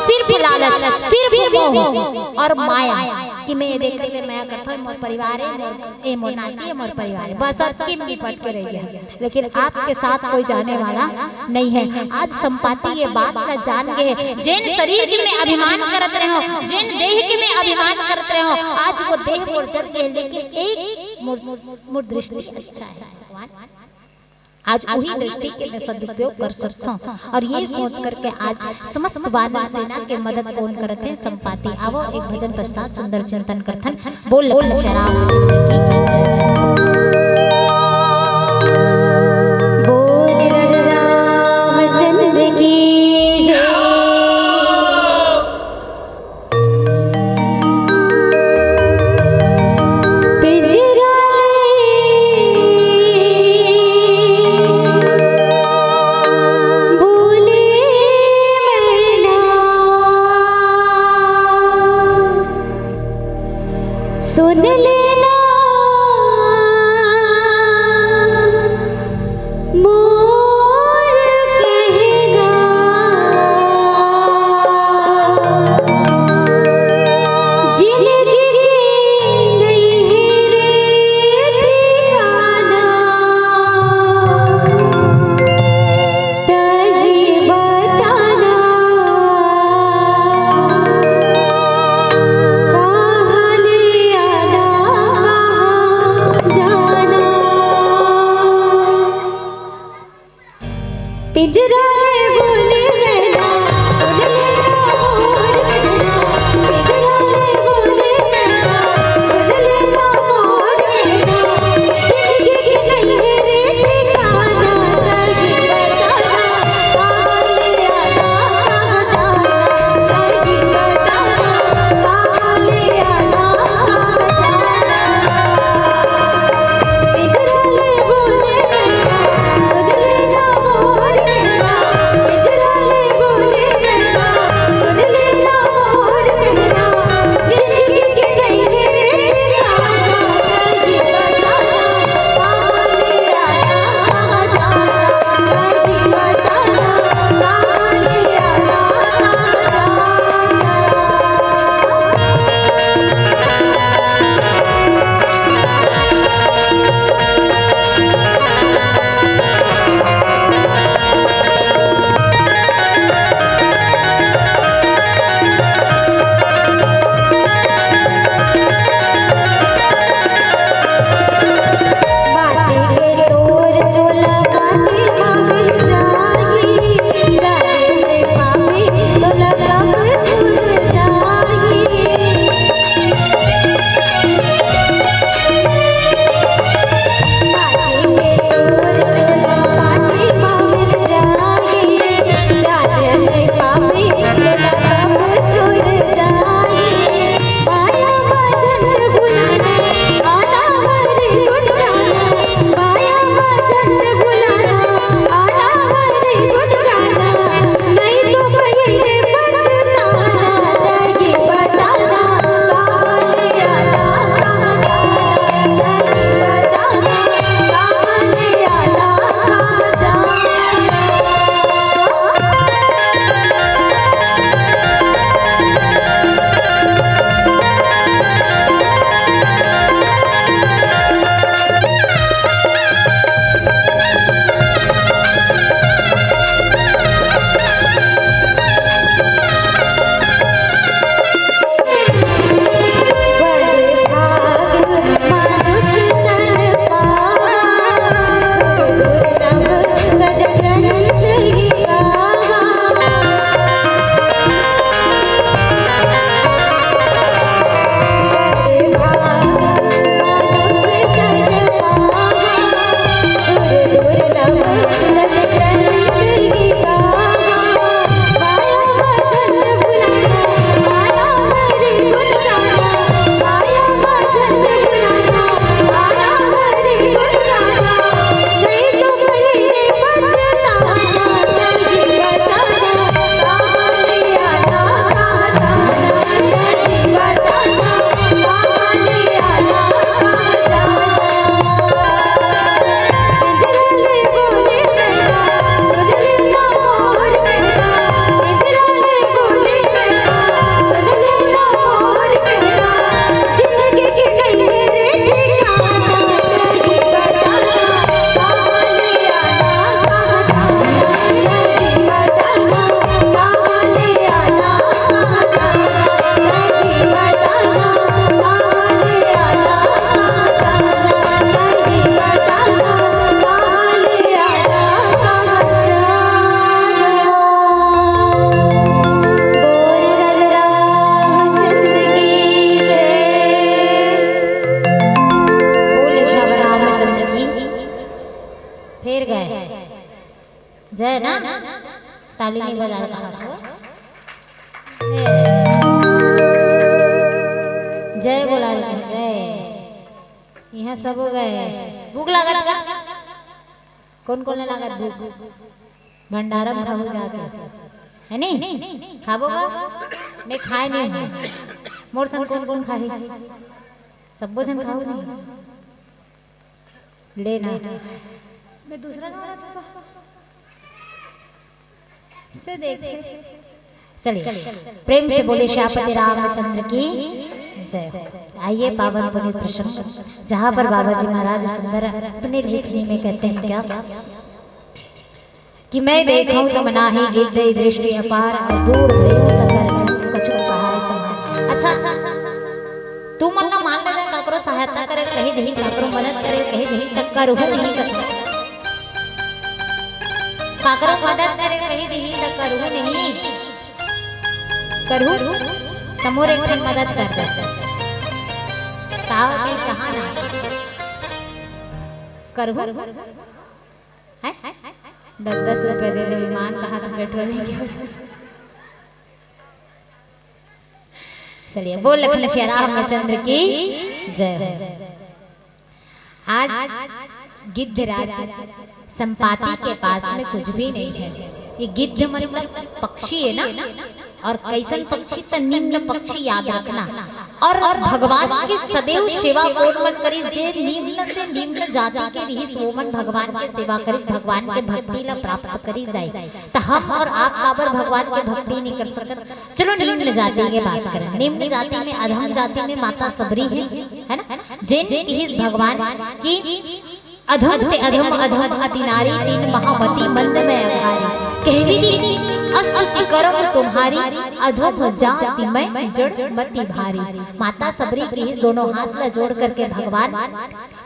सिर्फ लालच, सिर्फ मोह और माया, कि मैं ये देख करके माया करता हूँ, मोर परिवार है, मोर, ए मोर नाती है, मोर परिवार है, बस अब किम निपट के रह गया। लेकिन आपके साथ कोई जाने वाला नहीं है। आज संपाति ये बात ला जान गए हैं, जेन शरीर के मैं अभिमान करत रहे हो, जेन देह के मैं अभिमान करत रहे हो, आज वो देह मोर जर गए, लेकिन एक मोर, मोर, मोर दृष्टि अच्छा है भगवान, आज वही दृष्टि के मैं सदुपयोग कर सकता हूँ। और ये सोच करके आज समस्त वानर सेना के मदद कौन करत है? संपाति। आवो एक भजन पश्चात सुंदर चिंतन करथन। बोल लखन श्याम रामचंद्र की जय। बोल रामचंद्र की जय। पिंजरा ले बोले मैना, सुन लेना मोर कहना। जिंदगी के नहीं है रे ठिकाना, तही बताना। कहाँ ले आना, कहाँ जाना। पिंजरा ले बोले मैना, सुन ले ना मोर कहना। पिंजरा ले बोले मैना, सुन ले ना मोर कहना। जिंदगी के नहीं है रे ठिकाना, नहीं बताना, कहाँ ले आना, कहाँ जाना, नहीं बताना, कहाँ ले आना, कहाँ जाना। फेर गए। जय ना, ताली नहीं बजाए कहा तो। ए, जय बोला रे, जय। यहाँ सब हो गए। भूख लागत का? कौन कौन लागत भूख? भंडारा में खाबो जाके, है नी? खाबो का? मैं खाए नहीं हूँ। मोर संग कौन कौन खाही? सब्बो जन खाओ नहीं। लेना। मैं दूसरा गाँव रहता था। से देखे। चलिए, प्रेम से बोले श्यामपति रामचंद्र की जय। आइए, पावन पुनीत प्रसंग, जहाँ पर बाबा जी महाराज सुंदर अपने लेखनी में कहते हैं क्या कि मैं देखूं तुम नाहि गिद्ध, दृष्टि अपार और दूर भयो तकर कछु सहाय तुम्हार। अच्छा, अच्छा, अच्छा, अच्छा। तू मन ला मान ले, काकरो सहायता करे कही नहीं, काकरो मदद करे कही नहीं, त करहु नहीं कथे। काकरो मदद करे कही नहीं, त करहु नहीं। करहु, त मोर एक ठन मदद कर दे। का होथे, कहा ना? करहु? हैं? दस दस रुपया दे दे, विमान कहा तो पेट्रोल नहीं क्या? चलिए, बोल लखन श्री रामचंद्र की जय हो। आज गिद्धराज संपाति के पास में कुछ भी नहीं है। ये गिद्ध मतलब पक्षी है ना, और कैसन पक्षी? त निम्न पक्षी, याद रखना। और भगवान के सदैव सेवा कोन मन करिस? जे निम्न से निम्न जाति के रिहिस, वो मन भगवान के सेवा करिस, भगवान के भक्ति ला प्राप्त करिस दाई। त हम और आप काबर भगवान के भक्ति नहीं कर सकत? चलो निम्न जाति के बात करें। निम्न जाति में, अधम जाति में माता सबरी है, है ना? जेन किहिस भगवान की अधम ते अधम, अधम अति नारी, दीन महामति मंद मति अघारी। कहवी दीन अस अति करम तुम्हारी, अधम जाति में जड़ मति भारी। माता सबरी किहिस दोनों हाथ ला जोड़ करके, भगवान,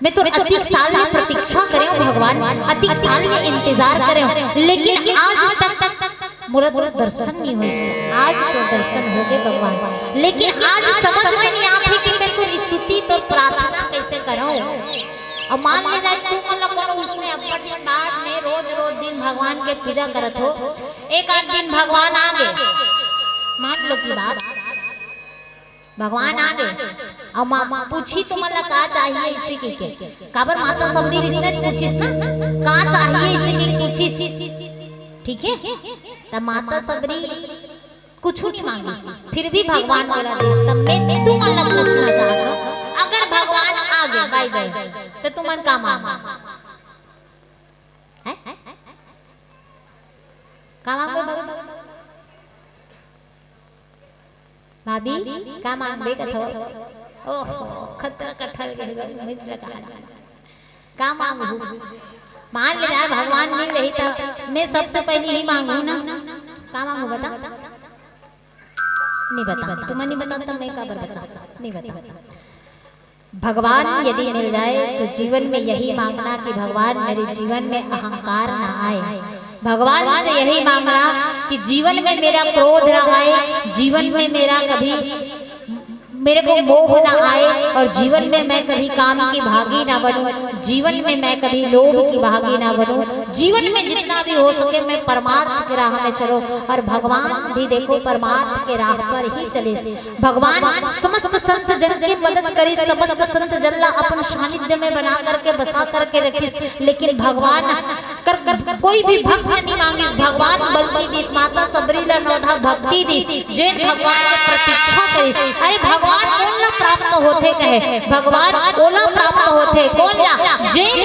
मैं तो अतिक साल में प्रतीक्षा करे हूँ भगवान, अतिक साल में इंतजार करे हूँ, लेकिन आज तक मोला तोर दर्शन नहीं होइस। आज तो दर्शन होगे भगवान, लेकिन आज समझ में नहीं आथे कि मैं तोर स्तुति, तोर प्रार्थना कैसे करहूं। अब मान ले जाए तू मन ला कोनो उसने अब्बड़ दिन बाद में रोज रोज दिन भगवान के पूजा करत हो, एक आध दिन भगवान आ गे, मान लो की बात, भगवान आ गे, अउ माँ पूछी तुमन ला का चाहिए इसे के, के? काबर माता सबरी रिसने पूछिस ना, का चाहिए इसे के पूछिस, ठीक है? त माता सबरी कुछ नहीं मांगिस, फिर भी भगवान बोला दिस। तब मैं तुमन ला पूछना चाहत हूँ, अगर भगवान आ गे, बाई गे, त तुमन का मांगो? हैं? का मांगो भगवान? भाभी, का मांगबे कथो? ओहो, खतरा कटहल के मिर्च लगा। का मांगू? मान ले जाए भगवान मिल रही त मैं सबसे पहले ही मांगू ना। का मांगू बता? नहीं बता, तुम नहीं बता तो मैं काबर बता? नहीं बता। भगवान यदि मिल जाए तो जीवन में यही मांगना कि भगवान मेरे जीवन में अहंकार ना आए। भगवान से यही मांगना कि जीवन में मेरा क्रोध ना आए, जीवन में मेरा कभी मेरे को मोह ना आए और जीवन में मैं कभी काम की भागी ना बनूं, जीवन में मैं कभी लोभ की भागी ना बनूं। जीवन में जितना भी हो सके मैं परमार्थ की राह में चलूं। और भगवान भी देखो परमार्थ के राह पर ही चलिस। भगवान समस्त संत जन के मदद करिस, समस्त संत जन ला अपन सानिध्य में बना करके, बसा करके रखिस। लेकिन भगवान कर, कर, कर कोई भी भक्त नहीं मांगिस, भगवान बल्कि दिस, माता सबरी ला नवधा भक्ति दिस, जेन भगवान के प्रतीक्षा करिस। अरे भगवान कोन ला प्राप्त होथे कहे? भगवान ओला प्राप्त होथे, कोन ला? जेन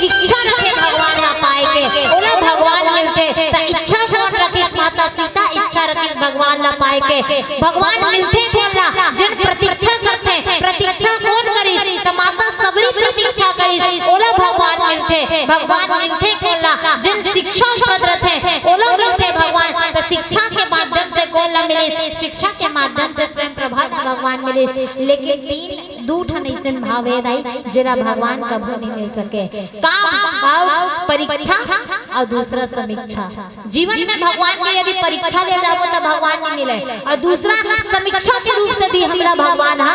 इच्छा रखे भगवान ला पाए के, ओला भगवान मिलथे। त इच्छा कोन रखिस? माता सीता इच्छा रखिस भगवान ला पाए के। भगवान मिलथे कोन ला? जेन प्रतीक्षा करथे। प्रतीक्षा कोन करिस? त माता सबरी प्रतीक्षा करिस, ओला भगवान मिलथे। भगवान मिलथे कोन ला? जेन शिक्षा प्रद रथे, ओला मिलथे भगवान। त शिक्षा के माध्यम से कोन ला मिलिस? परीक्षा के माध्यम से स्वयं प्रभा ला भगवान मिलिस, लेकिन तीन, दू ठन अइसन भाव हे दाई, जेला भगवान कभू नहीं मिल सके। काम अउ परीक्षा अउ दूसरा समीक्षा। जीवन में भगवान के यदि परीक्षा ले जाबो, त भगवान नहीं मिले, अउ दूसरा समीक्षा के रूप से भी हमला भगवान ह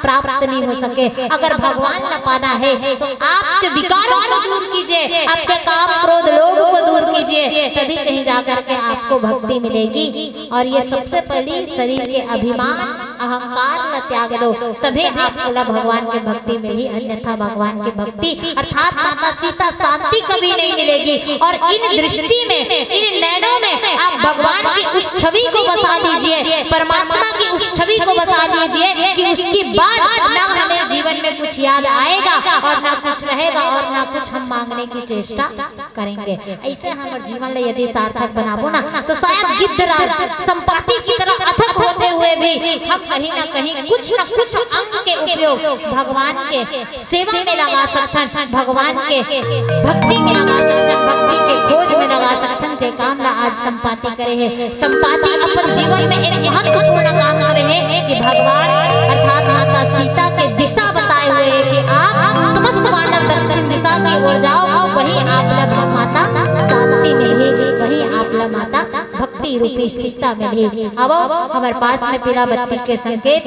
प्राप्त नहीं हो सके। अगर भगवान न पाना है, तो आपके विकारों को दूर कीजिए, आपके काम, क्रोध, लोभ को दूर कीजिए, तभी कहीं जाकर के आपको भक्ति मिलेगी। और ये सबसे पहली शरीर के अभिमान, अहंकार ला त्याग दो, तभे आप ओला भगवान के भक्ति मिलही, अन्यथा भगवान के भक्ति अर्थात माता सीता शांति कभी नहीं मिलेगी। और इन दृष्टि में, इन नैनों में आप भगवान की उस छवि को बसा लीजिए, परमात्मा की उस छवि को बसा लीजिए कि उसके बाद ना हमें जीवन में कुछ याद आएगा और ना कुछ रहेगा और ना कुछ हम मांगने की चेष्टा करेंगे। ऐसे हमर जीवन ला यदि सार्थक बनाबो ना, तो शायद गिद्ध राज संपाति की तरह अथक होते हुए भी हम कहीं ना कहीं कुछ ना कुछ अंग के उपयोग भगवान के सेवा में लगा सकथन, भगवान के भक्ति में लगा सकथन, भक्ति के खोज में लगा सकथन, जे काम ला आज संपाति करे हे। संपाति अपन जीवन में एक महत्वपूर्ण काम करे हे कि भगवान अर्थात माता सीता के दिशा बताए हुए हे कि आप समस्त मानव दक्षिण दिशा की ओर जाओ, वहीं आप ला माता शांति मिलही, वहीं आप ला माता भक्ति रूपी सीता मिलही। आवो, हमर पास में पीला बत्ती के संकेत,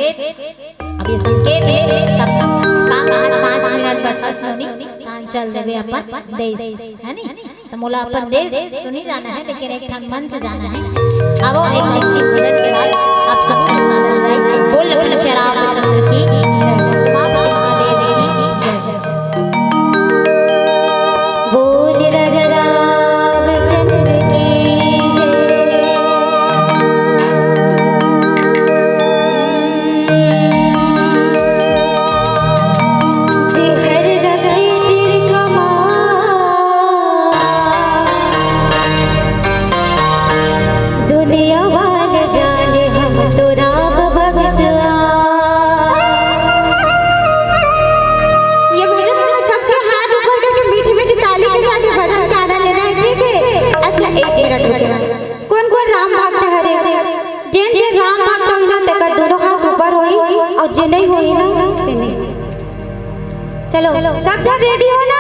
अब ये संकेत हे, तब तक का कहत, पाँच मिनट बस हस नोनी, तान चल देबे अपन देश, है नी? त मोला अपन देश तो नहीं जाना है, लेकिन एक ठन मंच जाना है। आवो, एक, एक, एक मिनट के बाद आप सबसे साथ जाइए। बोल लखन श्री रामचंद्र की जय, उमापति महादेव की जय। बोल राजा रामचंद्र की जय। जे हर रखे तेरे कमा, दुनिया वाले जाने हम तो राम भक्त आ। ये भजन में सबके हाथ ऊपर करके मीठी मीठी ताली के साथ ये भजन का आनंद लेना है, ठीक है? अच्छा, एक मिनट रुके रहा। कौन कौन राम भक्त हरे? जेन जेन राम भक्त होही ना, तेकर दोनों हाथ ऊपर होही, और जे नहीं होही ना, ते नहीं। चलो, सब जन रेडी हो ना?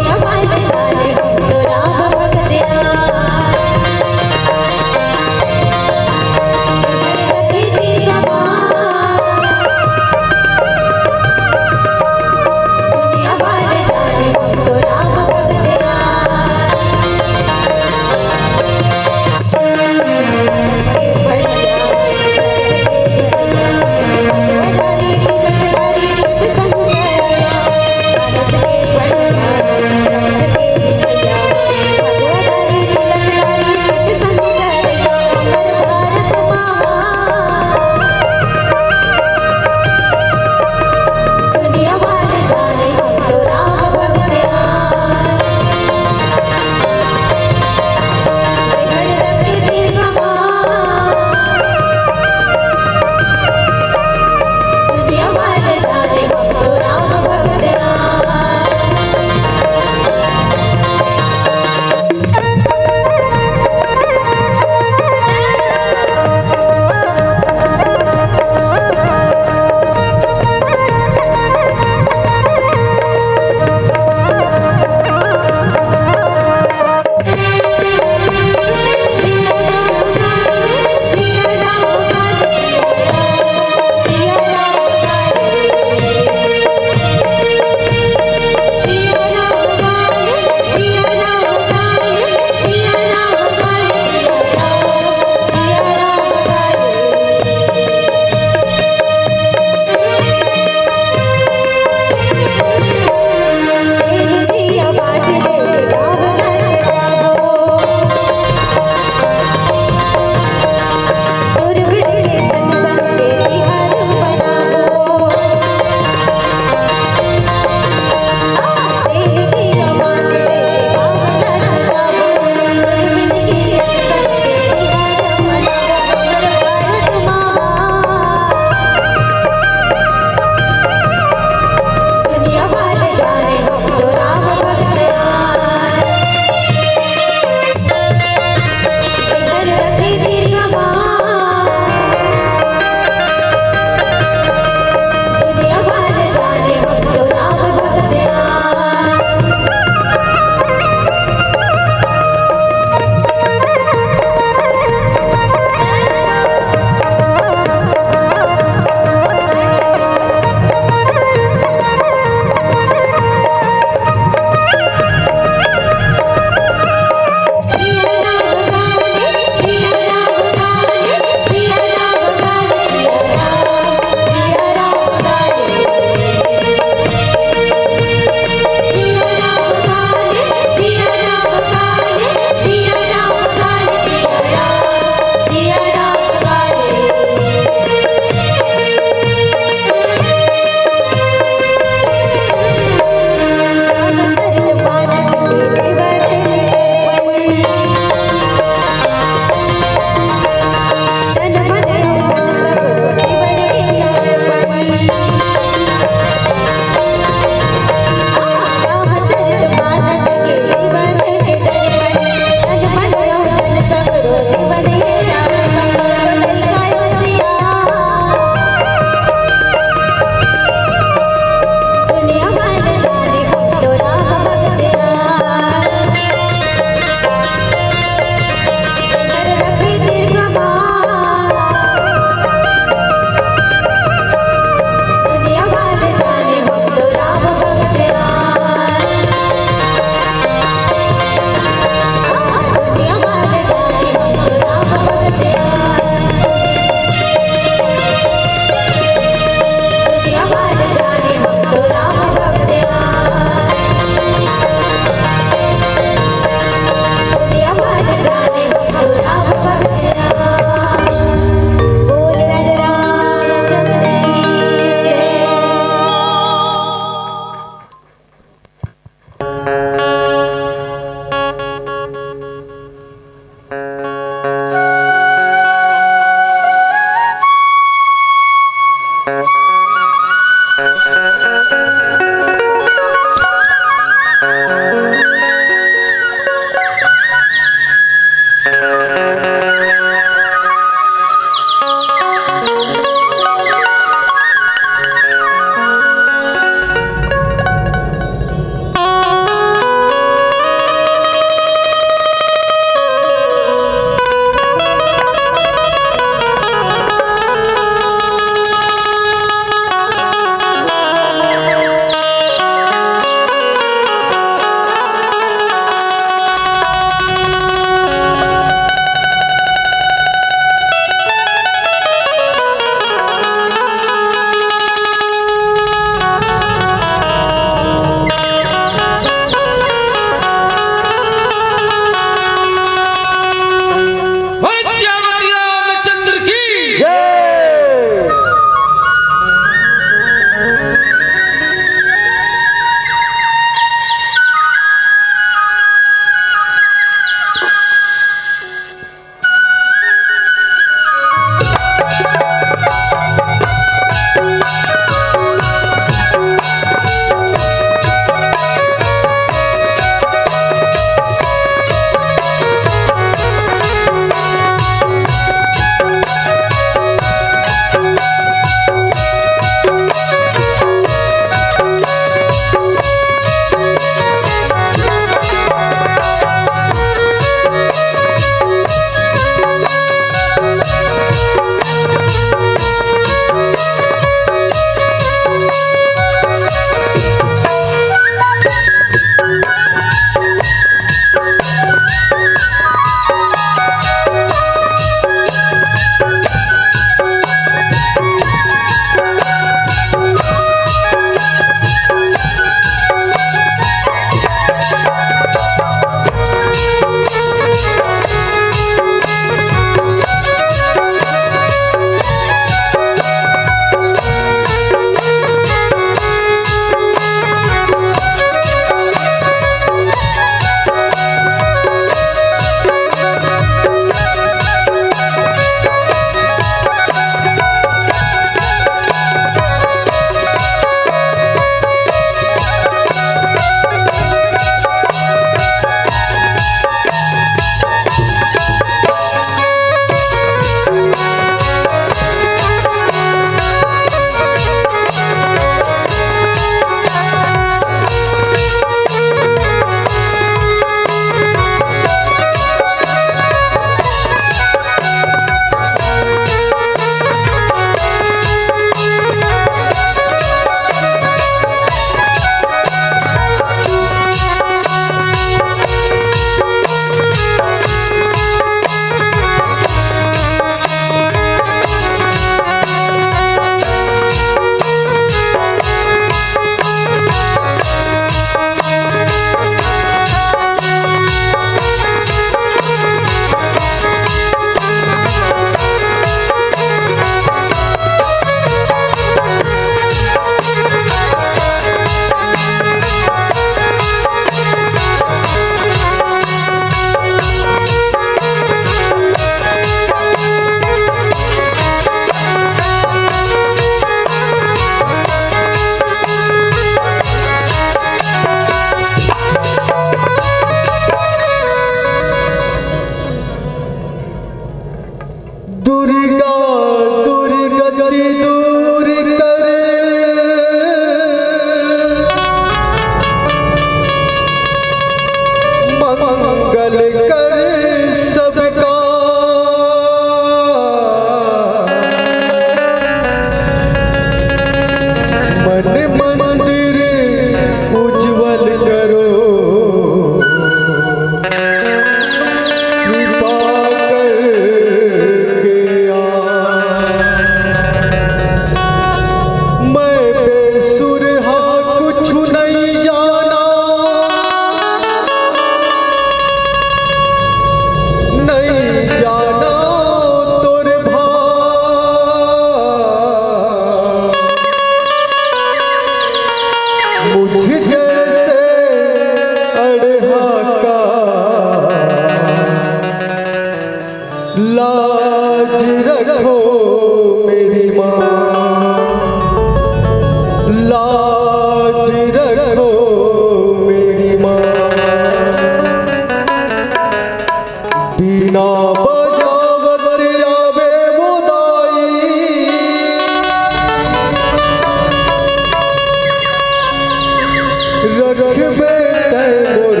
रखबे तै मोर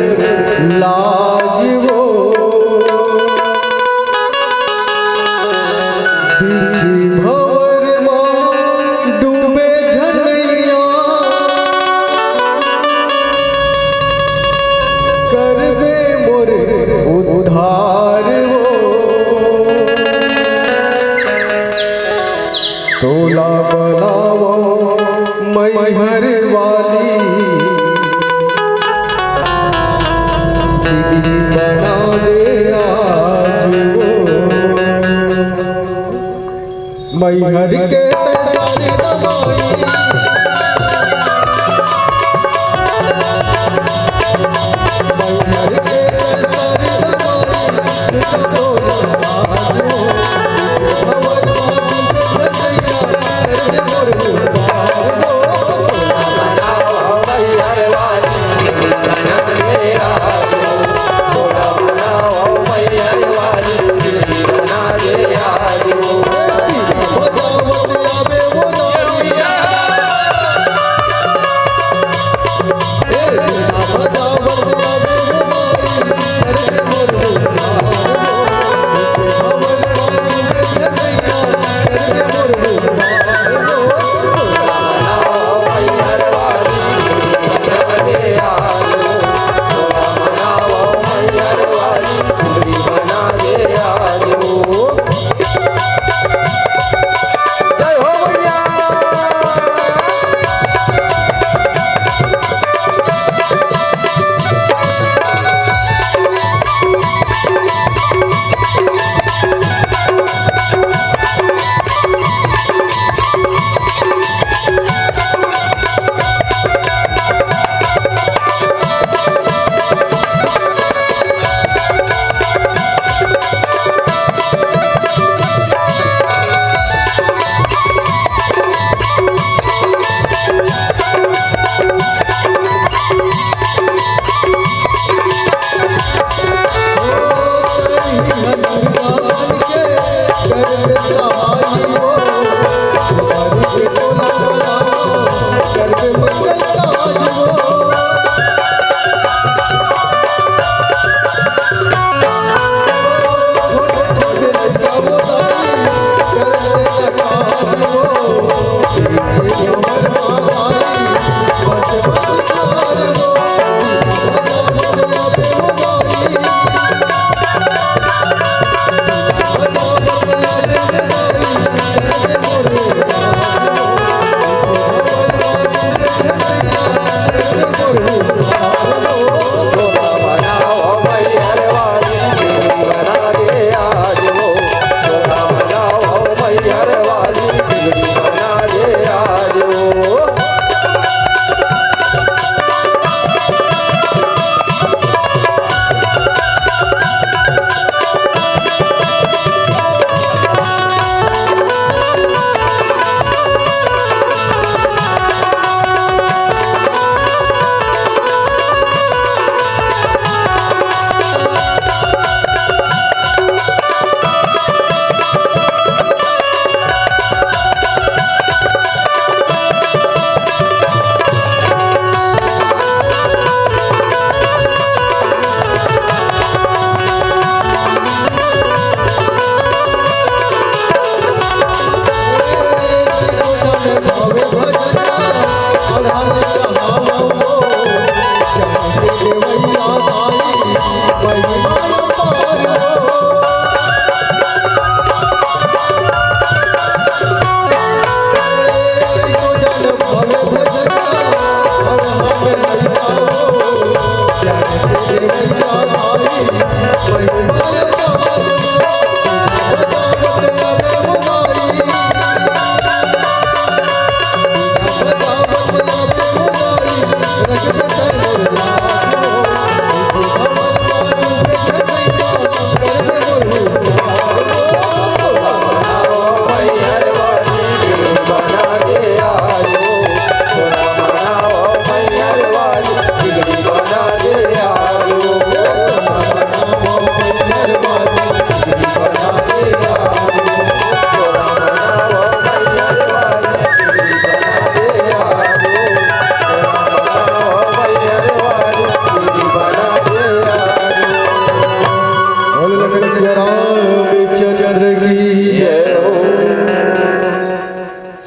लाज वो। बीच भंवर म डूबे झन नैया, करबे मोर उद्धार वो। तोला बनावो मैहर वाली, दीदी बना दे आज वो। मैहर के तै सारी दवाई, मैहर के तै सारी दवाई, तोला बनावो।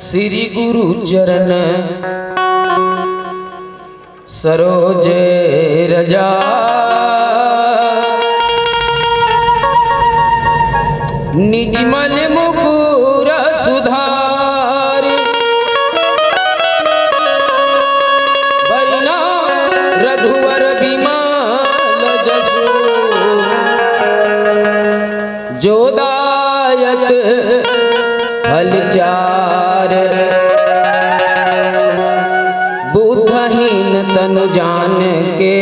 श्री गुरु चरण सरोज रजा, निजमल मुकुर सुधारि। बरना रघुवर बिमल जसु, जो दायक फल चार। बुद्धहीन तनु जान के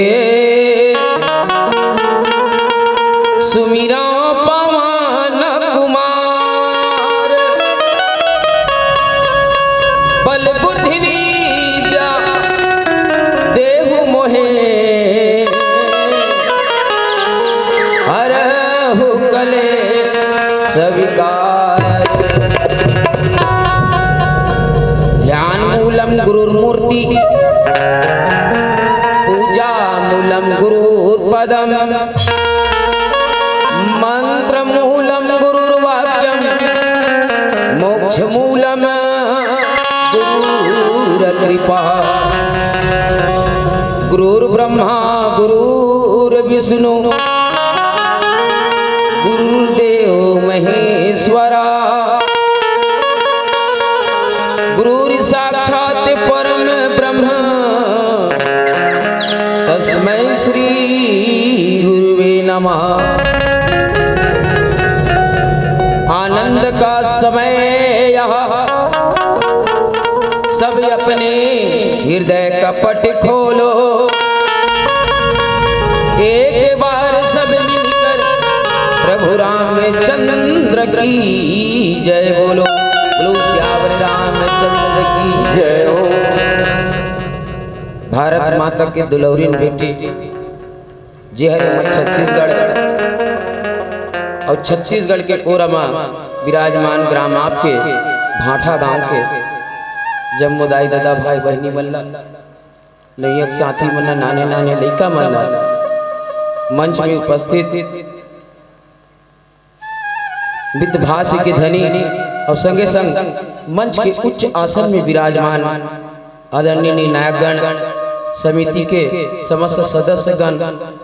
सुमिरा पवन कुमार। बल बुद्धि विद्या देहु मोहे, हरहु कलेस विकार। ध्यान मूलम गुरुर्मूर्ति, पूजा मूलम गुरुर्पदम, मंत्र मूलम गुरुर्वाक्यम, मोक्ष मूलम गुरुर कृपा। गुरुर्ब्रह्मा गुरुर्विष्णु गुरुर्देव महेश्वरा। गुरुर्साक्षात् परम ब्रह्म, तस्मै श्री गुरुवे नमः। आनंद का समय यह, सब अपने हृदय कपट खोलो। एक बार सब मिलकर प्रभु रामचंद्र की जय बोलो। बोलो सियावर रामचंद्र की जय हो। भारत माता के दुलौरिन बेटी, जे हरे हमर छत्तीसगढ़ अउ छत्तीसगढ़ के कोरा म विराजमान ग्राम आपके भांठा गांव के जम्मो दाई ददा भाई बहिनी मन ला, नैयक साथी मन ला, नाने नाने लइका मन ला, मंच में उपस्थित मितभाषी के धनी अउ संगे संग मंच के उच्च आसन में विराजमान आदरणीय निर्णायकगण, समिति के समस्त सदस्यगण,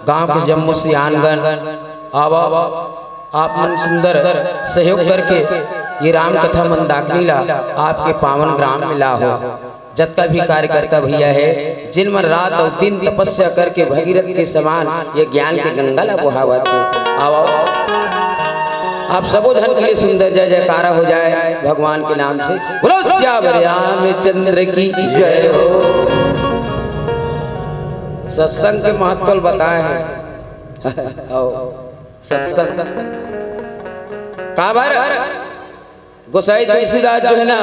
गांव के जम्मो सियानगण, आवा, आप मन सुंदर सहयोग करके ये राम कथा मंदाकिनी ला आपके पावन ग्राम में लाहो। जतका भी कार्यकर्ता भैया हे, जिन मन रात अउ दिन तपस्या करके भगीरथ के समान ये ज्ञान के गंगा ला बोहावत हे, आओ, आओ। आप सबो झन के लिए सुंदर जय जयकारा हो जाए भगवान के नाम से। बोलो सियावर रामचंद्र की जय हो। सत्संग के महत्व ल बताए हे। आओ, सत्संग काबर? गोसाई तुलसीदास जो हे ना,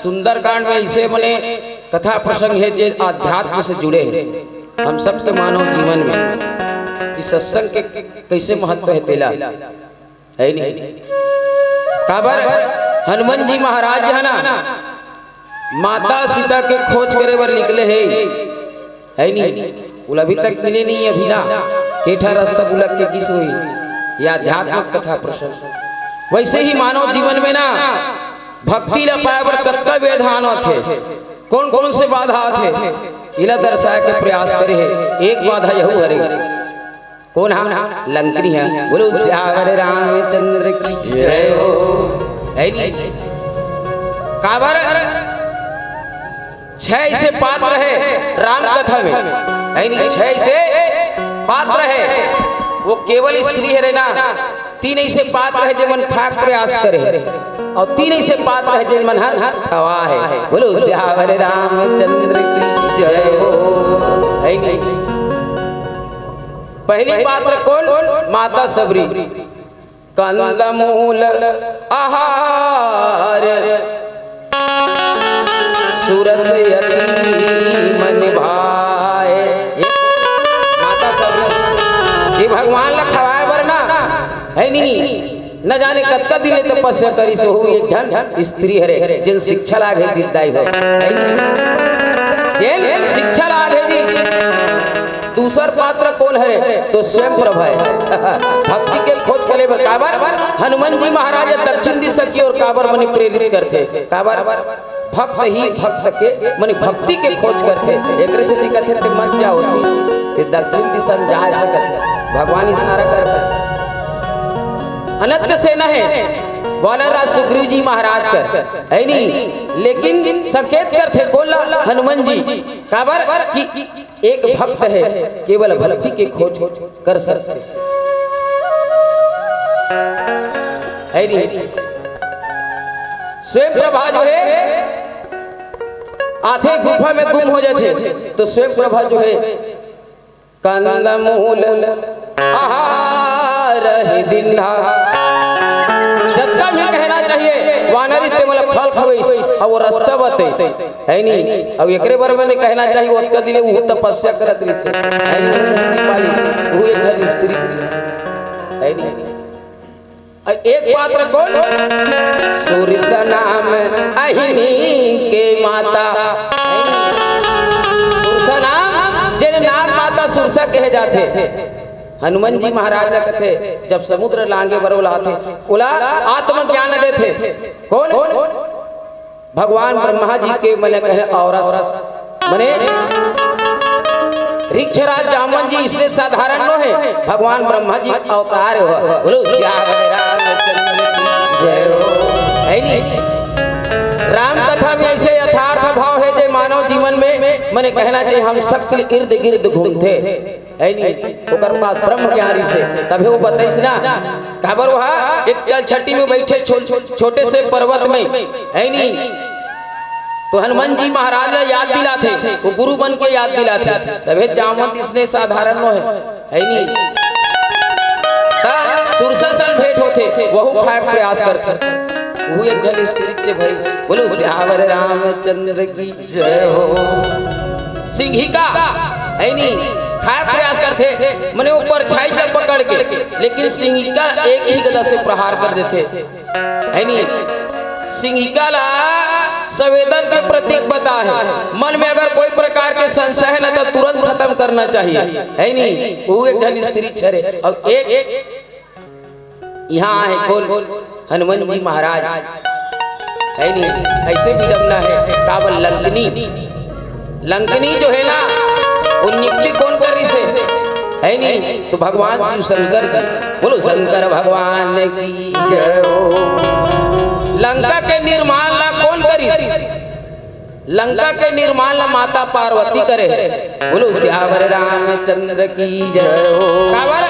सुंदरकांड में अइसे मने कथा प्रसंग हे, जे अध्यात्म से जुड़े हे। हम सबके मानव जीवन में कि सत्संग के कइसे महत्व हे तेला, हे नहीं? काबर हनुमान जी महाराज हे ना, माता सीता के खोज करे बर निकले हे, हे नहीं? ओला अभी तक मिले नहीं हे अभी ना, के ठा रस्ता भुलक के गिस होही। ये आध्यात्मिक कथा प्रसंग। वइसे ही मानव जीवन में ना भक्ति ला पाए बर कतका व्यवधान आथे, कोन कोन से बाधा आथे, एला दर्शाए के प्रयास करे हे। एक बाधा यहू हरे। कोन हा? लंकनी हा। बोलो सियावर रामचंद्र की जय हो। हे नहीं? काबर छै अइसे पात्र हे राम कथा में, हे नहीं? छै अइसे पात्र हे, वो केवल स्त्री हरे ना, तीन अइसे पात्र हे जेमन खाक प्रयास करे हे, अउ तीन अइसे पात्र हे जेमन हर खवा हे। बोलो सियावर रामचंद्र की जय हो। हे नहीं? पहली पात्र कोन? माता सबरी। कंदमूल आहार सुरस यतीम निभाए। माता सबरी जी भगवान ला खवाए बर ना, हे नहीं, न जाने कतका दिन ले तपस्या करिस होही। एक झन स्त्री हरे, जेन शिक्षा ला आगे दिस दाई हो, हे नहीं? जेन शिक्षा ला आगे दिस। दूसर पात्र कोन हरे? तो स्वयं प्रभा हे। भक्ति के खोज करे बर। काबर हनुमान जी महाराज दक्षिण दिशा की ओर काबर मने प्रेरित करथे? काबर भक्त ही भक्त के, माने भक्ति के खोज करथे। एकरे सेती कथे, "ते मत जाओ, ते दक्षिण दिशा में जा," ऐसे कथे। भगवान इशारा करथे। अनंत सेना हे वानर राज सुग्रीव जी महाराज कर, है नी? लेकिन संकेत करथे कोन ला? हनुमान जी। काबर कि एक भक्त हे, केवल भक्ति के खोज कर सकथे, है नी? स्वयं प्रभा जो हे, आथे गुफा में गुम हो जाथे, तो स्वयं प्रभा जो हे, कंदमूल आहार ही दीन्हा। जतका भी कहना चाहिए, वानर इस ते मोला फल खवइस, अउ वो रस्ता बतइस, है नी? अउ एकरे बर में नइ कहना चाहिए, ओतका दिन वो तपस्या करत रहिस, है नी? मुक्ति पाली, वो एक ठन स्त्री, है नी? अउ एक पात्र कोन? सुरसा नाम अहिनी के माता। सुरसा नाम, जेन नाग माता सुरसा कहे जाथे। हनुमान जी महाराज ला कथे, जब समुद्र लांगे बर ओला आथे, ओला आत्मज्ञान देथे। कोन? भगवान ब्रह्मा जी के, मने कहे, औरस, मने ऋक्षराज जामवंत जी इसने साधारण नो हे, भगवान ब्रह्मा जी अवतार हो। बोलो सियावर रामचंद्र की जय हो। है नी? राम कथा में ऐसे यथार्थ भाव हे, जे मानव जीवन में, मने कहना चाहिए, हम सबके लिए इर्द गिर्द घूमथे। है नी? ओकर पास ब्रह्म ज्ञान से, तभे वो बतइस ना, काबर वहा एक जलछटी में बैठे छो-, छोटे से पर्वत में, है नी? तो हनुमान जी महाराज ला याद दिलाथे, वो गुरु बन के याद दिलाथे, तभे जामवंत इसने साधारण नो हे, है नी? त सुरसा सन भेंट होथे, वहू खाए के प्रयास करथे, वहू एक झन स्त्री चे भई, बोलो सियावर रामचंद्र की जय हो। सिंहिका, है नी, खाए के प्रयास करथे, मने वो परछाई ला पकड़ के, लेकिन सिंहिका एक ही गदा से प्रहार कर देथे, है नी। सिंहिका ला संवेदन के प्रतीक बताए हे, मन में अगर कोई प्रकार के संशय हे ना, तो तुरंत खत्म करना चाहिए, है नी। वो एक झन स्त्री हरे, अउ एक यहाँ आहे कोन? हनुमान जी महाराज। है नी? ऐसे विडम्बना हे। काबर लंकनी, लंकनी जो हे ना, वो नियुक्ति कोन करिस हे? है नी? तो भगवान शिव शंकर जी। बोलो शंकर भगवान की जय हो। लंका के निर्माण ला कोन करिस? लंका के निर्माण ला माता पार्वती करे हे। बोलो सियावर रामचंद्र की जय हो। काबर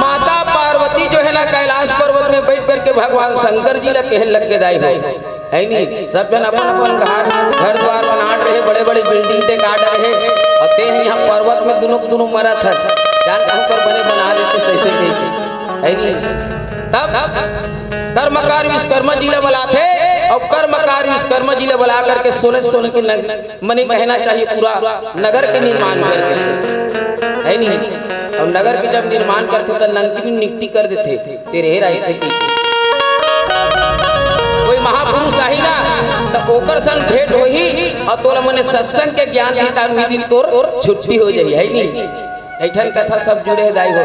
माता पार्वती जो हे ना, कैलाश पर्वत में बैठ करके भगवान शंकर जी ला कहे लग गे, दाई हो, है नी, सब झन अपन अपन घर, घर द्वार बनात रहे, बड़े बड़े building ते काट रहे, अउ ते ह यहाँ पर्वत में दुनों दुनों मरत हे, जान कहूँ कर बने बना देते सही से कही, है नी। तब कर्मकार विश्वकर्मा जी ला बलाथे, अउ कर्मकार विश्वकर्मा जी ला बला करके सोने सोने के नग-, मने कहना चाहिए पूरा नगर के निर्माण कर देथे, है नी? अउ नगर के जब निर्माण करथे त लंकनी नियुक्ति कर देथे, तेरे हे राय से की कोई महापुरुष आही ना, त ओकर सन भेंट होही, अउ तोला मने सत्संग के ज्ञान दी, तान उही दिन तोर छुट्टी हो जाही, है नी? ऐठन कथा सब जुड़े हे दाई हो।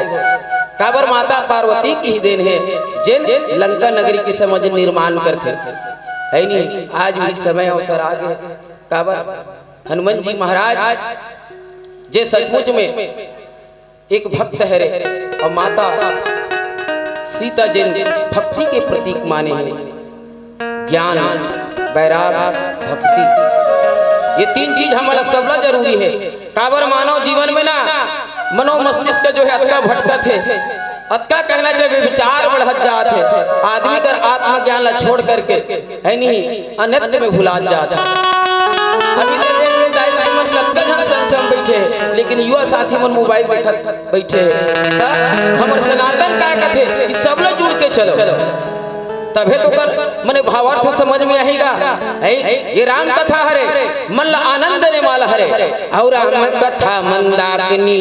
काबर माता पार्वती की ही देन हे, जेन लंका नगरी के समझ निर्माण करथे, है नी? आज भी समय अवसर आ गे। काबर हनुमान जी महाराज जे सचमुच में एक भक्त हरे, अउ माता सीता जेन भक्ति के प्रतीक माने हे, ज्ञान, वैराग, भक्ति, ये तीन चीज हमला सबला जरूरी हे। काबर मानव जीवन में ना मनो मस्तिष्क जो हे अतका भटकत हे, अतका कहना चाहिए, विचार बढ़त जात हे। आदमी कर आत्मज्ञान ला छोड़ करके, है नी, अनित्य में भुलात जात हे। अभी तो देख ले, दाई, दाई मन कतका झन संख्या में बैठे हे, लेकिन युवा साथी मन mobile देखत बैठे हे। त हमर सनातन का कथे कि सब ला जुड़ के चलो, तभे तो कर मने भावार्थ समझ में आही गा। है, ये राम कथा हरे, मन ला आनंद देने वाला हरे। अउ राम कथा मंदाकिनी,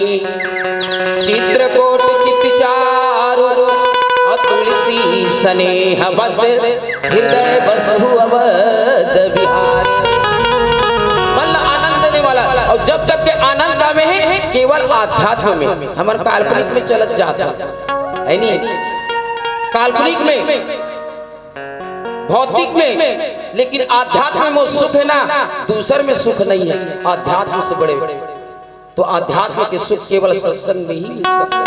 चित्रकूट चित चारु, अउ तुलसी सनेह बस, हृदय बसहु अवध बिहार। मन ला आनंद देने वाला, अउ जब तक के आनंद का में हे, केवल आध्यात्म में, हमन काल्पनिक में चलत जात हे, है नी? काल्पनिक में भौतिक में, लेकिन आध्यात्म में वो सुख है ना, दूसर में सुख नहीं है, आध्यात्म से बड़े। तो आध्यात्म के सुख केवल सत्संग में ही मिल सकता है।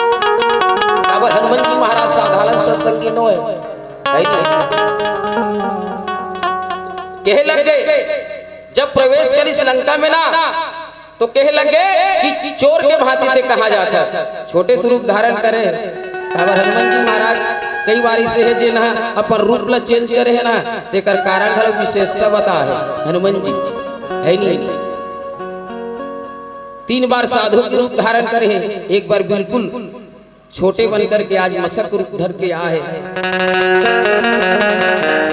काबर हनुमान जी महाराज साधारण सत्संगी नो है, है नहीं? कहे लग गए, जब प्रवेश करिस लंका में ना, तो कहे लगे कि चोर के भांति ते कहा जात है, छोटे से रूप धारण करे। काबर हनुमान जी महाराज कई बार इसे है जे ना अपन रूप ला चेंज करे है ना, तेकर कारण घलो विशेषता बता है हनुमान जी, है नहीं? तीन बार साधु के रूप धारण करे है, एक बार बिल्कुल छोटे बन करके आज मसक रूप धर के आए।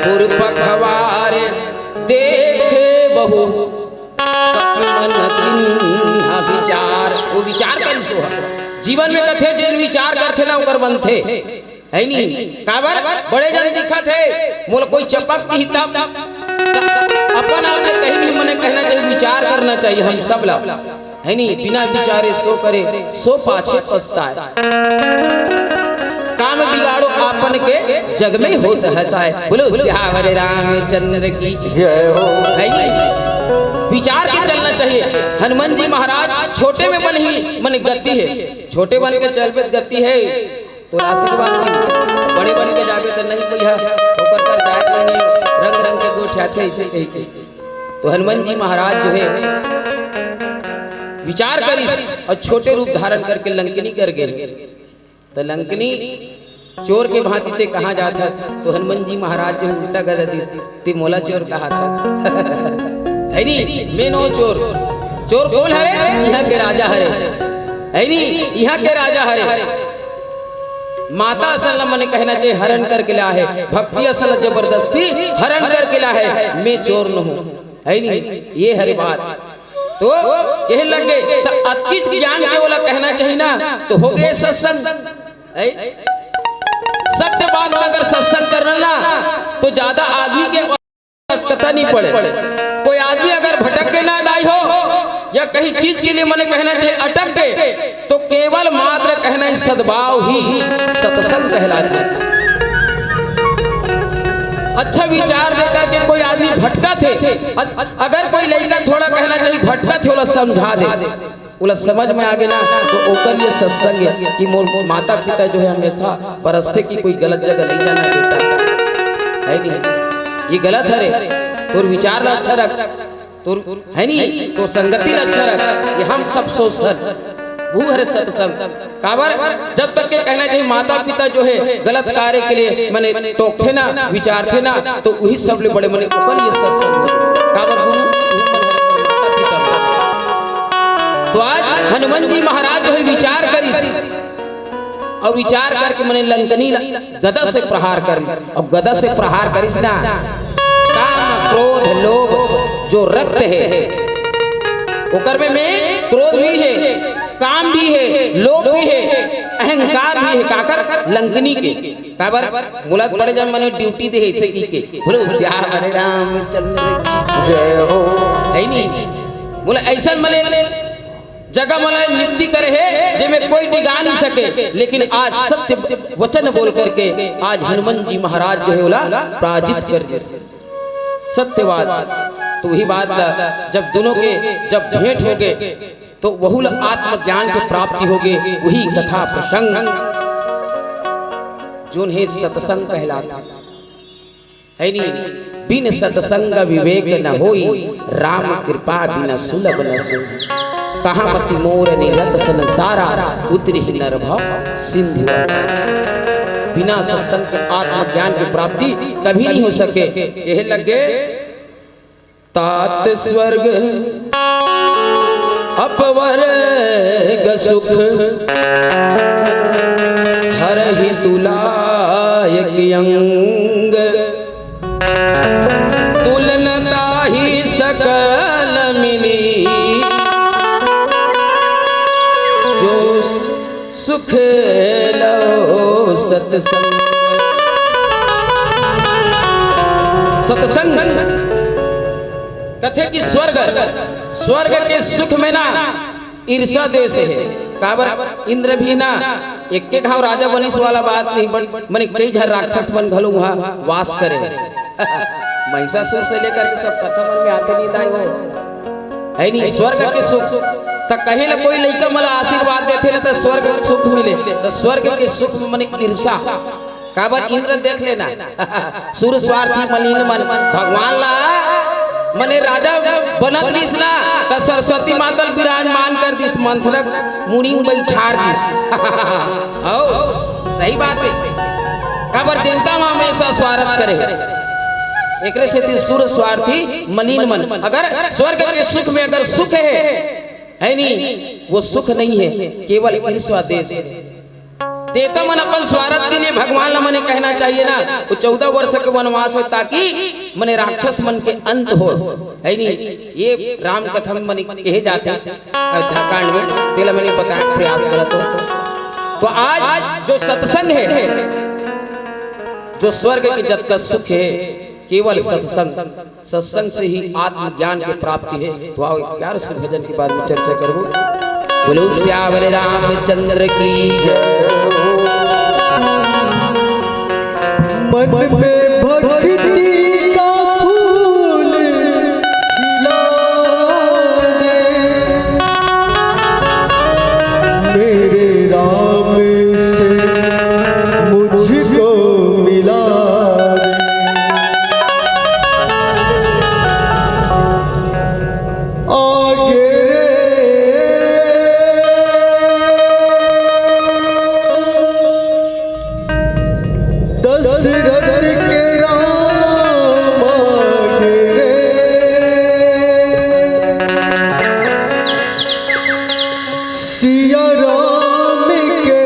गुरु पखवार देखे बहु मन कीन्हा विचार। वो विचार करिस हो। जीवन में कथे जेन विचार करथे ना ओकर बनथे, है नी? काबर बड़े जन दिखत हे, मोला कोई चपक दिही तब। अपन आप ले कहीं भी मने कहना चाहिए, विचार करना चाहिए हम सब ला। है नी, बिना विचारे सो करे, सो पाछे पछताए। काम बिगाड़ो आपन के, जग में होत हँसाए। बोलो सियावर रामचंद्र की जय हो। है नी, विचार के चलना चाहिए। हनुमान जी महाराज छोटे में बन ही मन गति है, छोटे बन के चल पे गति है। तो आशीर्वाद दी, बड़े बन के जाबे तो नहीं कोई है, ओकर कर जाए नहीं, रंग रंग के गोठियाथे ऐसे कह के। तो हनुमान जी महाराज जो है विचार करिस और छोटे रूप धारण करके लंकिनी कर गए। तो लंकिनी चोर के भांति ते कहाँ जात है, तो हनुमान जी महाराज जो उल्टा गदा दिस, ते मोला चोर कहा था। है नी, मैं नो चोर। चोर कौन हरे? यहाँ के राजा हरे। है नी, यहाँ के राजा हरे। माता असन ला मने कहना चाहिए, हरण करके ला है। भक्ति असन ला जबरदस्ती हरण करके ला है। मैं चोर न हूँ, है नी, ये हरे बात। तो यही लग गए, तो अतकीच ज्ञान के ओला कहना चाहिए ना, तो हो गए सत्संग। है? सत्य बात में अगर सत्संग करना ना, तो ज्यादा आदमी के आवश्यकता नहीं पड़े। कोई आदमी अगर भटक के ना दाई हो, या कहीं चीज के लिए मने कहना चाहिए अटक गए, तो केवल मात्र कहना ही सद्भाव ही सत्संग कहलाता है। अच्छा विचार देकर के कोई आदमी भटका थे, अ-, अगर कोई लड़का थोड़ा कहना चाहिए भटका थे, ओला समझा दे, ओला समझ में आ गए ना, तो ओकर लिए सत्संग है कि मोर माता पिता जो है हमेशा परस्ते की कोई गलत जगह नहीं जाना बेटा, है नहीं, ये गलत है रे, तोर विचार ला अच्छा रख, तोर है नहीं, तोर संगति ला अच्छा रख, ये हम सब सोच सर, वो हरे सत्संग। काबर जब तक के कहना चाहिए माता पिता जो है गलत कार्य के लिए मने टोकथे ना, विचारथे ना, तो वही सबले बड़े मने ओकर लिए सत्संग। काबर गुरु, गुरु मन हरे माता पिता। तो आज हनुमान जी महाराज जो है विचार करिस, और विचार करके मने लंकनी ल-, गदा से प्रहार करिस, और गदा से प्रहार करिस ना, काम क्रोध लोभ जो रक्त है, ओकर में, में क्रोध भी है, काम भी है, लोभ भी है, अहंकार भी है, काकर लंकनी के। काबर बोलत बड़े जन मने ड्यूटी दे है, इसे की के। बोलो सियावर रामचंद्र की जय हो। है नहीं? बोले ऐसा मने जगह मने नियुक्ति करे है, जेमे कोई डिगा नहीं सके, लेकिन आज सत्य वचन बोल करके आज हनुमान जी महाराज जो है ओला पराजित कर दे। सत्य बात। तो वही बात ला, जब दोनों के जब भेंट हो गए, तो वहू ला आत्मज्ञान के प्राप्ति हो गए। वही कथा प्रसंग जोन हे सत्संग कहलाता है नी। बिन सत्संग विवेक न होई, राम कृपा बिना सुलभ न सोई। कहा मति मोर निरत संसारा, उतरी नर भव सिंधु। बिना सत्संग के आत्मज्ञान की प्राप्ति कभी नहीं हो सके। यह लगे तात स्वर्ग अपवर्ग सुख, हरहि तुलायक अंग। तुलनता ही सकल मिली, जो सुख लो सत्संग। सत्संग कथे कि स्वर्ग, स्वर्ग के सुख में ना ईर्षा द्वेष है। काबर इंद्र भी ना एक के घाव राजा बनिस वाला बात नहीं, बन मने कई झन राक्षस मन घलो वहाँ वास करे। महिषासुर से लेकर के सब कथा मन में आते नहीं दाई हो, है नहीं? स्वर्ग के सुख। त कहीं ला कोई लइका मन ला आशीर्वाद देथे ना, त स्वर्ग के सुख मिले, त स्वर्ग के सुख में मने ईर्षा। काबर? इंद्र देख लेना। सुर स्वार्थी मलिन मन, भगवान ला मने राजा बनत रहिस ना, त सरस्वती माता ल विराजमान कर दिस, मंथरा के मुड़ी में बैठार दिस। हो, सही बात है। काबर? देवता मन हमेशा स्वार्थ करे। एकरे सेती सुर स्वार्थी मलिन मन। अगर स्वर्ग के सुख में अगर सुख है, है नहीं, वो सुख नहीं है, केवल ईर्ष्या द्वेष है। देवता मन अपन स्वार्थ के लिए भगवान ला मने कहना चाहिए ना, वो चौदह वर्ष के वनवास हो, ताकि मने राक्षस मन के अंत हो, है नहीं? ये राम कथा में मने कहे जाते हैं, अयोध्या कांड में, तेला मने बताए के प्रयास करत हो। तो आज जो सत्संग है, जो स्वर्ग के जतका सुख है, केवल सत्संग, सत्संग से ही आत्मज्ञान की प्राप्ति है। तो आओ, एक प्यारे से भजन के बाद में चर्चा करूँ। बोलो सियावर रामचंद्र की जय। मन में भक्ति का फूल खिला दे, मेरे राम से मुझको मिला दे। आगे रे दशरथ के राम आगे रे। सिया राम के,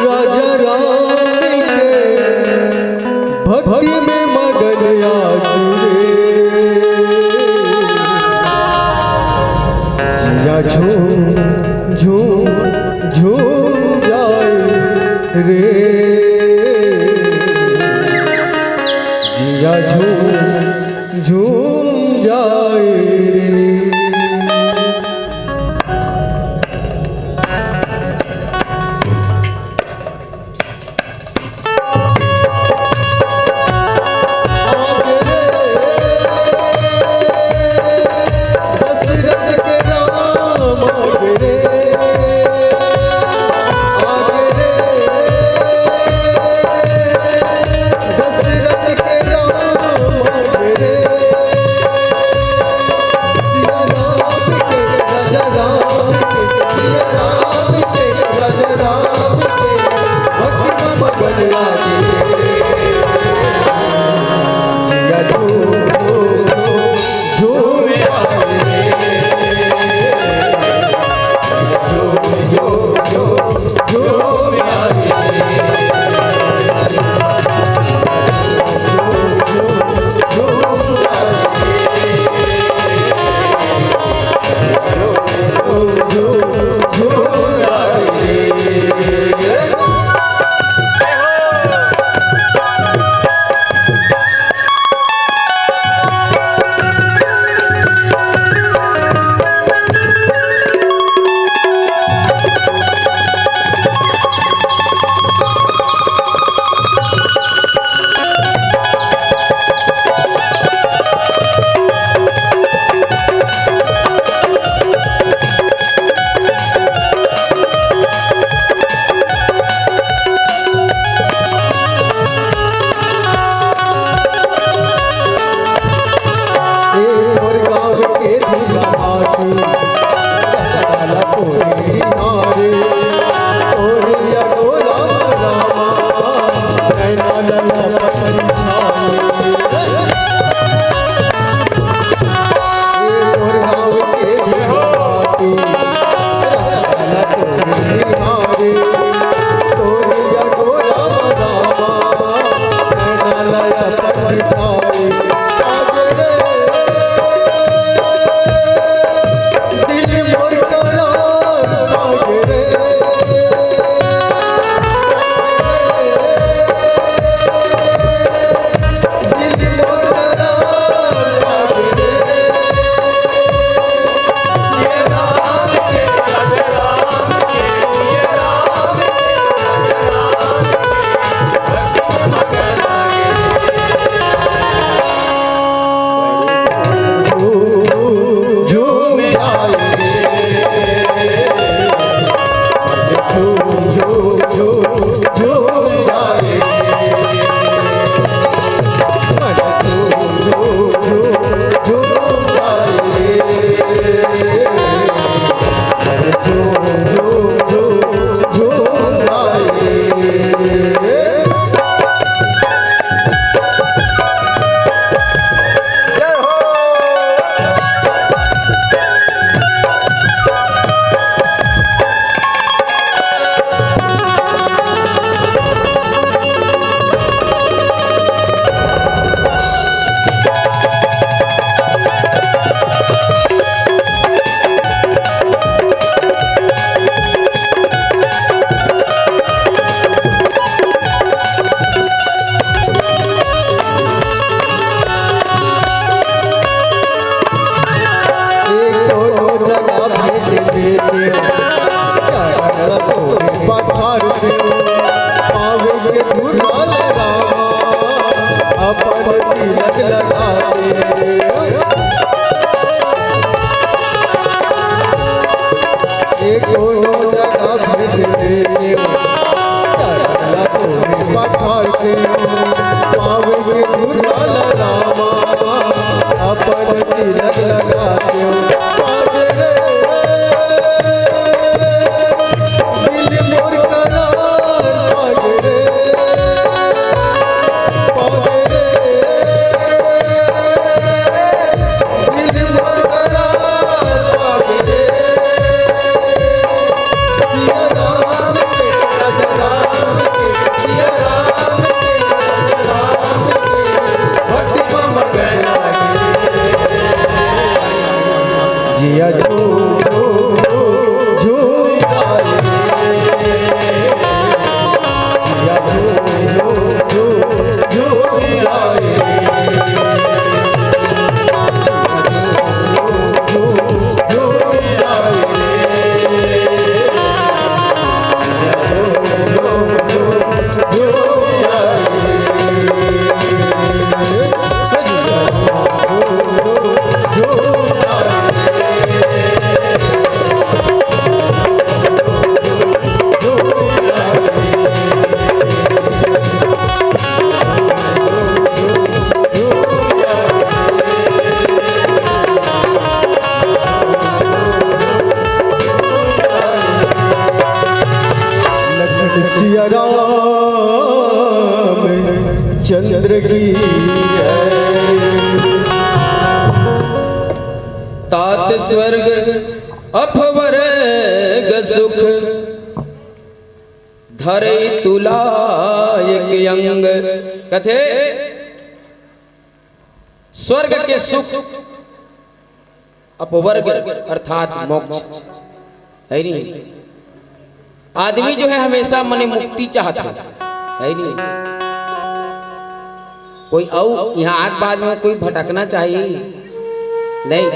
राजा राम के, भक्ति में मगन आज रे। जिया झूम झूम झूम जाए रे। जिया झूम झूम जाए रे। जिया झूम झूम झूम झूम लाए रे। जिया झूम झूम झूम झूम लाए रे। लखन सिया राम चंद्र की है। तात स्वर्ग अप वर्ग सुख, धरई तुला एक अंग। कथे स्वर्ग के सुख, अपवर्ग अर्थात मोक्ष, है नहीं? आदमी जो है हमेशा मने मुक्ति चाहत है, है नहीं? कोई अउ यहाँ आग बाद में कोई भटकना चाहिए नहीं।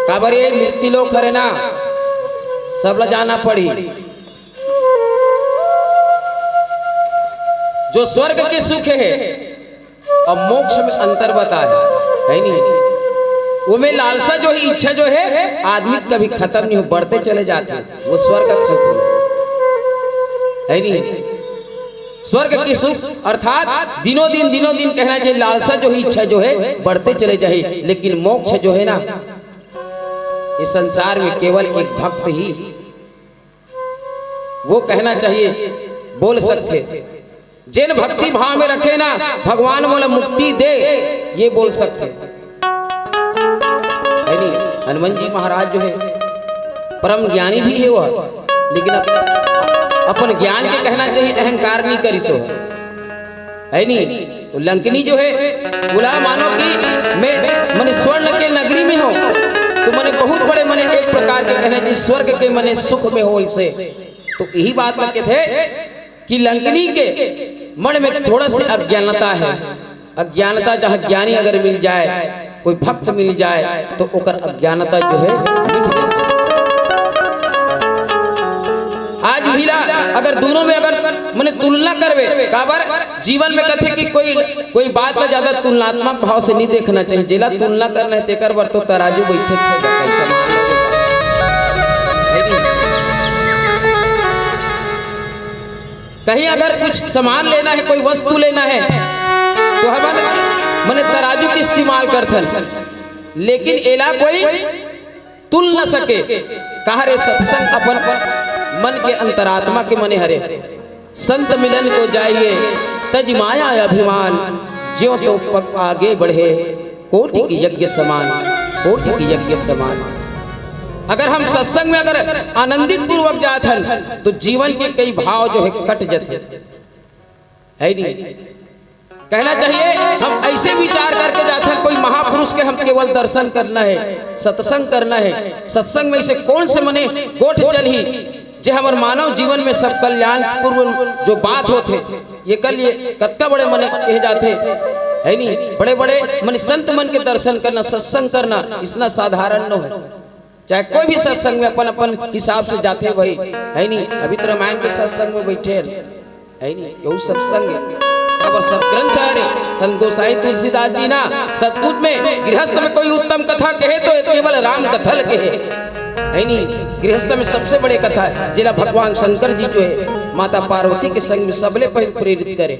काबर ये मृत्यु लोक हरे ना, सब ला जाना पड़ी। जो स्वर्ग के सुख है और मोक्ष में अंतर बताए, है नहीं? वो में लालसा जो है, इच्छा जो है, आदमी कभी खत्म नहीं हो, बढ़ते चले जाते हैं। वो स्वर्ग का सुख है, है नहीं? स्वर्ग की सुख अर्थात दिनों दिन, दिनों दिन कहना चाहिए, लालसा जो है, इच्छा जो है, बढ़ते चले जाए, लेकिन मोक्ष जो है ना, इस संसार में केवल एक भक्त ही वो कहना चाहिए, बोल सकते। जेन भक्ति भाव में रखे ना, भगवान मोला मुक्ति दे, ये बोल सकते। है नहीं? हनुमान जी महाराज जो है, परम ज्ञानी भी है वह, लेकिन अप-, अपन ज्ञान के कहना चाहिए, अहंकार नहीं करिस हो। है नहीं? तो लंकिनी जो है, बोला, मानो कि मैं, मने स्वर्ण के नगरी में हूँ, तो मने बहुत बड़े, मने एक प्रकार के कहना चाहिए, स्वर्ग के मने सुख में हो इसे। तो यही बात लगे थे कि लंकिनी के मन में थोड़ा सी अज्ञानता है। अज्ञानता जहाँ ज्ञानी अगर मिल जाए, कोई भक्त मिल जाए, तो ओकर अज्ञानता जो है मिट जाए। आज भी ला अगर दोनों में अगर मने तुलना करबे, काबर जीवन में कथे कि कोई, कोई बात ला ज्यादा तुलनात्मक भाव से नहीं देखना चाहिए। जेला तुलना करना है, तेकर बर तो तराजू बैठे छे, कैसे मान लो। है नहीं? कहीं अगर कुछ सामान लेना है, कोई वस्तु लेना है, तो हमन मने तराजू के इस्तेमाल करथन, लेकिन एला कोई तुल न सके। कहा रे सत्संग अपन मन के अंतरात्मा के मने हरे। संत मिलन को जाइए तज माया अभिमान, ज्यों तो पग आगे बढ़े कोटि के यज्ञ समान, कोटि के यज्ञ समान। अगर हम सत्संग में अगर आनंदित पूर्वक जात हन, तो जीवन के कई भाव जो है कट जाते, है नहीं? कहना चाहिए, हम ऐसे विचार करके जात हन, कोई महापुरुष के हम केवल दर्शन करना है, सत्संग करना है। सत्संग में से कौन से मने गोठ चलही, जे हमर मानव जीवन में सब कल्याण पूर्ण जो बात होथे, एकर लिए कतका बड़े मने कहे जाथे, है नहीं? बड़े बड़े मने संत मन के दर्शन करना, सत्संग करना, इसना साधारण न हो। चाहे कोई भी सत्संग में अपन अपन हिसाब से जाथे भाई, है नहीं? अभी तो रामायण के सत्संग में बैठे हैं, है नहीं? केहू सत्संग है, काबर सतग्रंथ है रे। संत गोसाई तुलसीदास जी ना सतपुत में गृहस्थ में कोई उत्तम कथा कहे तो केवल राम कथा ल कहे, है नहीं? गृहस्थ में सबसे बड़े कथा है, जेला भगवान शंकर जी जो है माता पार्वती के संग में सबले पहले प्रेरित करे।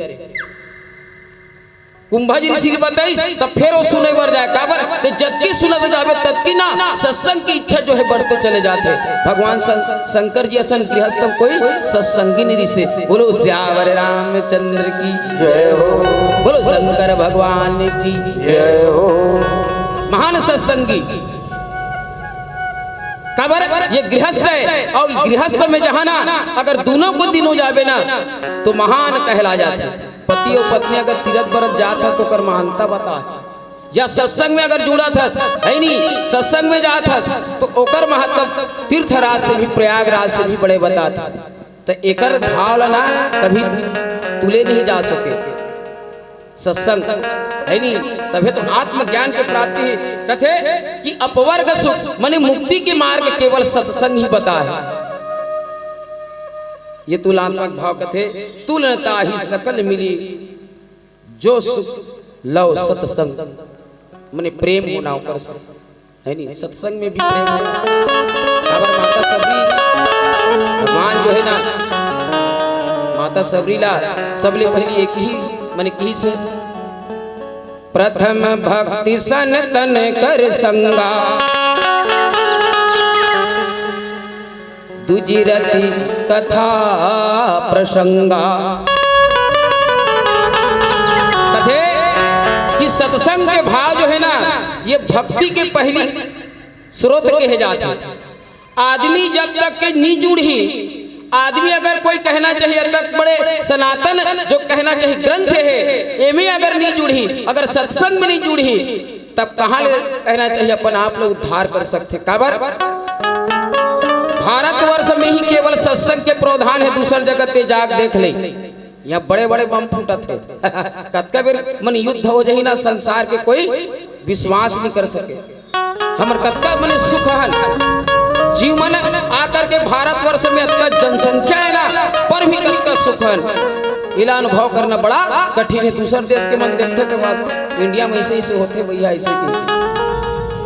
कुंभा जी ऋषि ल बताइस, तब फेर वो सुने बर जाए। काबर? ते जतकी सुनत जाबे, ततकी ना सत्संग की इच्छा जो है बढ़ते चले जाथे। भगवान शं-, शंकर जी असन गृहस्थ कोई सत्संगी नहीं रिसे। बोलो सियावर रामचंद्र की जय हो। बोलो शंकर भगवान की जय हो। महान सत्संगी। काबर? ये गृहस्थ है, और गृहस्थ में जहाँ ना अगर दोनों को दिन हो जाबे ना, तो महान कहला जाथे। पति और पत्नी अगर तीरथ बरत जात हस, तो ओकर महानता बता। या सत्संग में अगर जुड़त हस, है नी, सत्संग में जात हस, तो ओकर महत्व तीर्थराज से भी, प्रयागराज से भी बड़े बतात। तो एकर भाव ला ना कभी तुले नहीं जा सके। सत्संग, है नी, तभे तो आत्मज्ञान के प्राप्ति कथे कि अपवर्ग सुख, माने मुक्ति के मार्ग केवल सत्संग ही बता है। ये तुलनात्मक भाव कथे, तुलनता ही सकल मिली, जो सुख लव सत्संग, माने प्रेम होना ओकर से, है नी, सत्संग में भी प्रेम होना। काबर माता सबरी, भगवान जो है ना, माता सबरी ला सबले पहली एक ही, माने की से, प्रथम भक्ति सन तन कर संगा, दूजी रति कथा प्रसंगा। कथे कि सत्संग के भाव जो है ना, ये भक्ति के पहली स्रोत कहे जाथे। आदमी जब तक के नी जुड़ही, आदमी अगर कोई कहना चाहिए, तक बड़े सनातन जो कहना चाहिए ग्रंथ है, एमे अगर नी जुड़ही, अगर सत्संग में नी जुड़ही, तब कहाँ ले कहना चाहिए अपन आप ला उद्धार कर सकथे? काबर? भारतवर्ष में ही केवल सत्संग के प्रावधान है, दूसर जगह ते जाके देख ले, यहाँ बड़े-बड़े बम फूटत हे। कतका बेर मन युद्ध हो जाही ना, संसार के कोई विश्वास नहीं कर सके। हमर कतका मने सुख हन, जीव मन आकर के भारतवर्ष में अतका जनसंख्या है ना, पर भी कतका सुख हन। इला अनुभव करना बड़ा कठिन है। दूसर देश के मन देखथे तो बात, इंडिया में ऐसे, ऐसे होथे भैया, ऐसे, ऐसे।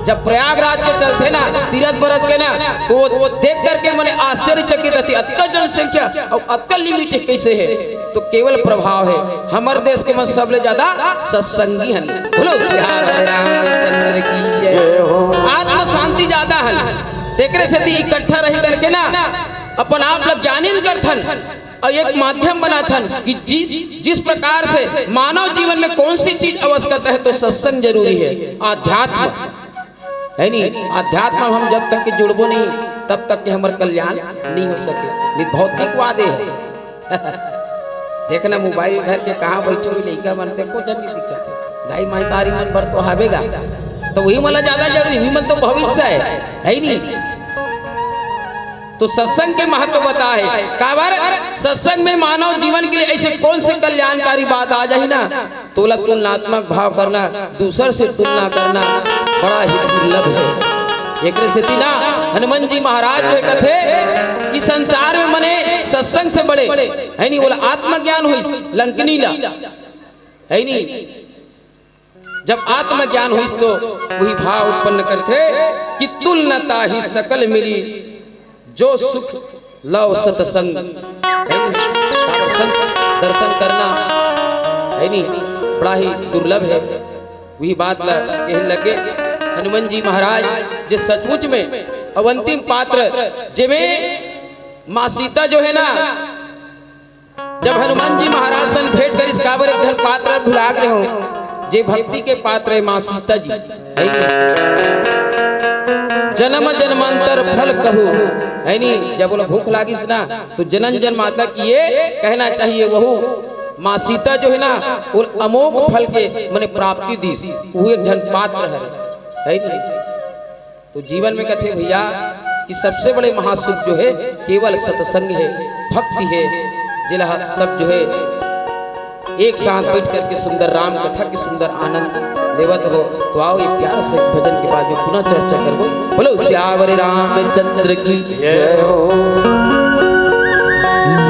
जब प्रयागराज के चलथे ना, तीरथ बरत के ना, तो वो देख करके मने आश्चर्यचकित रहथे, अतका जनसंख्या और अतका लिमिट कैसे है? तो केवल प्रभाव है। हमर देश के मन सबले ज्यादा सत्संगी हन। बोलो सियावर रामचंद्र की जय। जय हो। आत्म शांति ज्यादा हन, तेकरे सेती इकट्ठा रही करके ना अपन आप ला ज्ञानीन करथन और एक माध्यम बनाथन कि जि-, जिस प्रकार से मानव जीवन में कौन सी चीज आवश्यकता है, तो सत्संग जरूरी है, अध्यात्म। है नी, अध्यात्म हम जब तक के जुड़बो नहीं, तब तक के हमर कल्याण नहीं हो सके। नहीं, भौतिकवाद है। देखना, मोबाइल धर के कहाँ बैठे हुए लइका मन ते को जन नहीं दिक्कत है। दाई महतारी मन बर तो हावेगा, तो वही मन ला ज्यादा जरूरी, वही मन तो भविष्य है, है नी? तो सत्संग के महत्व बता है। काबर? सत्संग में मानव जीवन के लिए ऐसे कौन से कल्याणकारी बात आ जाही ना, तोला तुलनात्मक भाव करना, दूसर से तुलना करना बड़ा ही दुर्लभ है। एकरे सेती ना हनुमान जी महाराज जो कथे कि संसार में मने सत्संग से बड़े, है नी, बोला आत्मज्ञान होइस लंकिनी ला, है नी, जब आत्मज्ञान होइस तो वही भाव उत्पन्न करथे कि तुलनता ही सकल मिली, जो सुख लव सत्संग। है नी? दर्शन, दर्शन करना, है नी, बड़ा ही दुर्लभ है। वही बात ला कहे लगे हनुमान जी महाराज, जे सचमुच में अब अंतिम पात्र, जेमे माँ सीता जो है ना, जब हनुमान जी महाराज सन भेंट करिस, काबर एक झन पात्र भुला गे हो, जे भक्ति के पात्र है माँ सीता जी, है नी? जन्म जन्मांतर फल कहू, है नी? जब बोला भूख लागिस ना, तो जनम जन्मांतर की ये कहना चाहिए, वहू माँ सीता जो है ना, वो अमोघ फल के मने प्राप्ति दीस, वो एक झन पात्र है, है नी? तो जीवन में कथे भैया कि सबसे बड़े महासुख जो है केवल सत्संग है, भक्ति है, जेला सब जो है एक साथ बैठ करके सुंदर राम कथा की सुंदर आनंद लेवत हो। तो आओ, एक प्यार से भजन के बाद में पुनः चर्चा करबो। बोलो सियावर रामचंद्र की जय हो।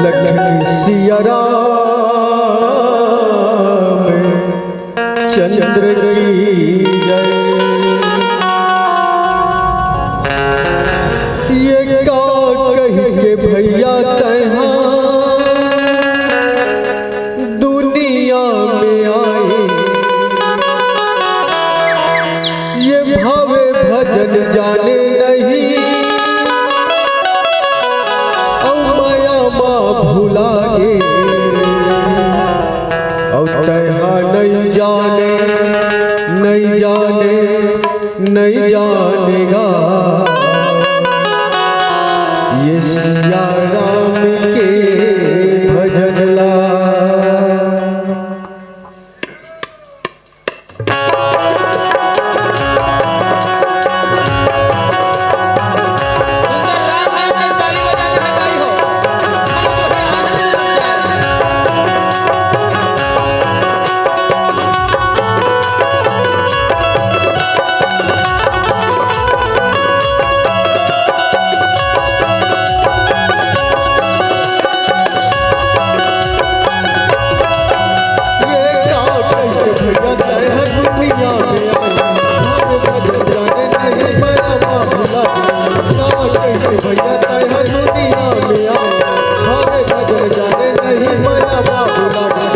लखन सिया राम चंद्र की जय। ये का कहि के भैया तैहा दुनिया में आए, भैया तैं ह दुनिया में आ, हरे भजन जाने नहीं मया बाबू लागे।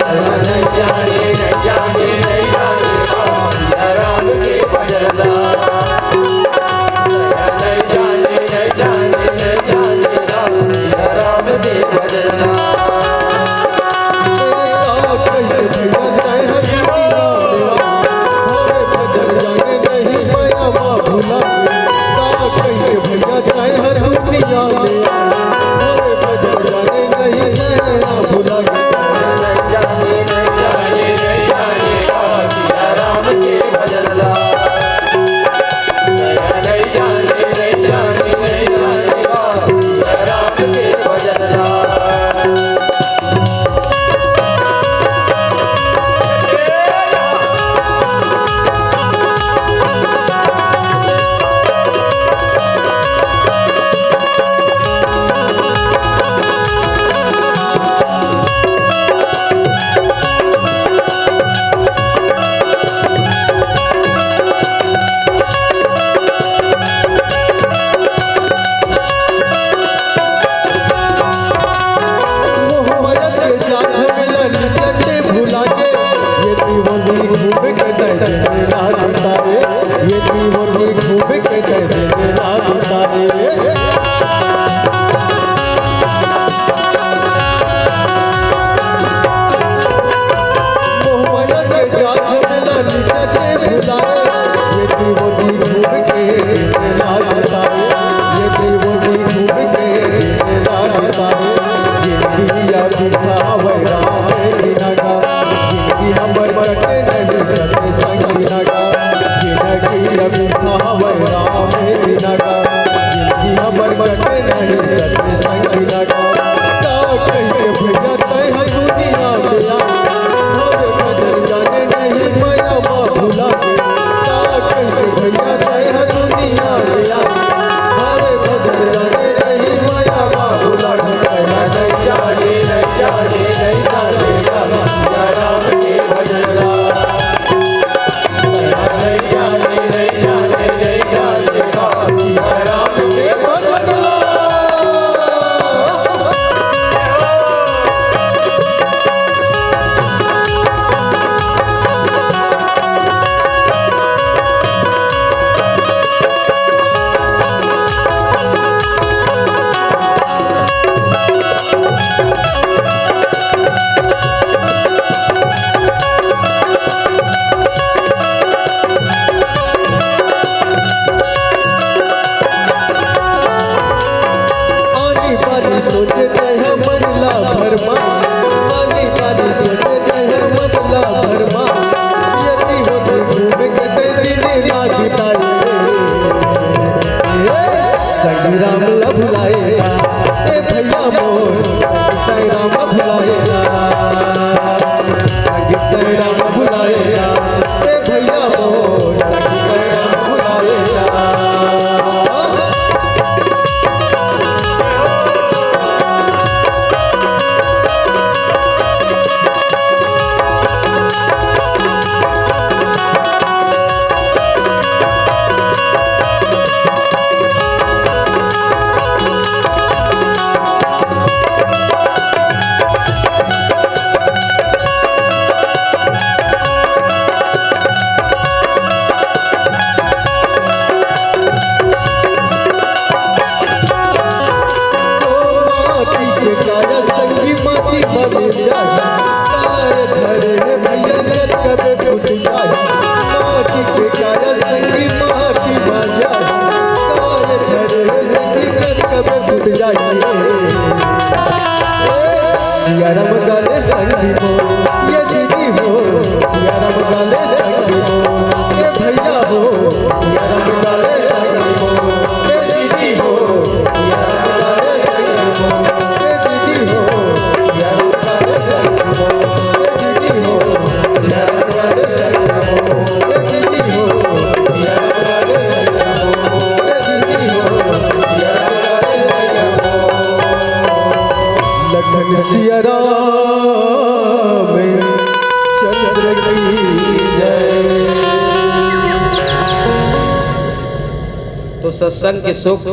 तो सत्संग के सुख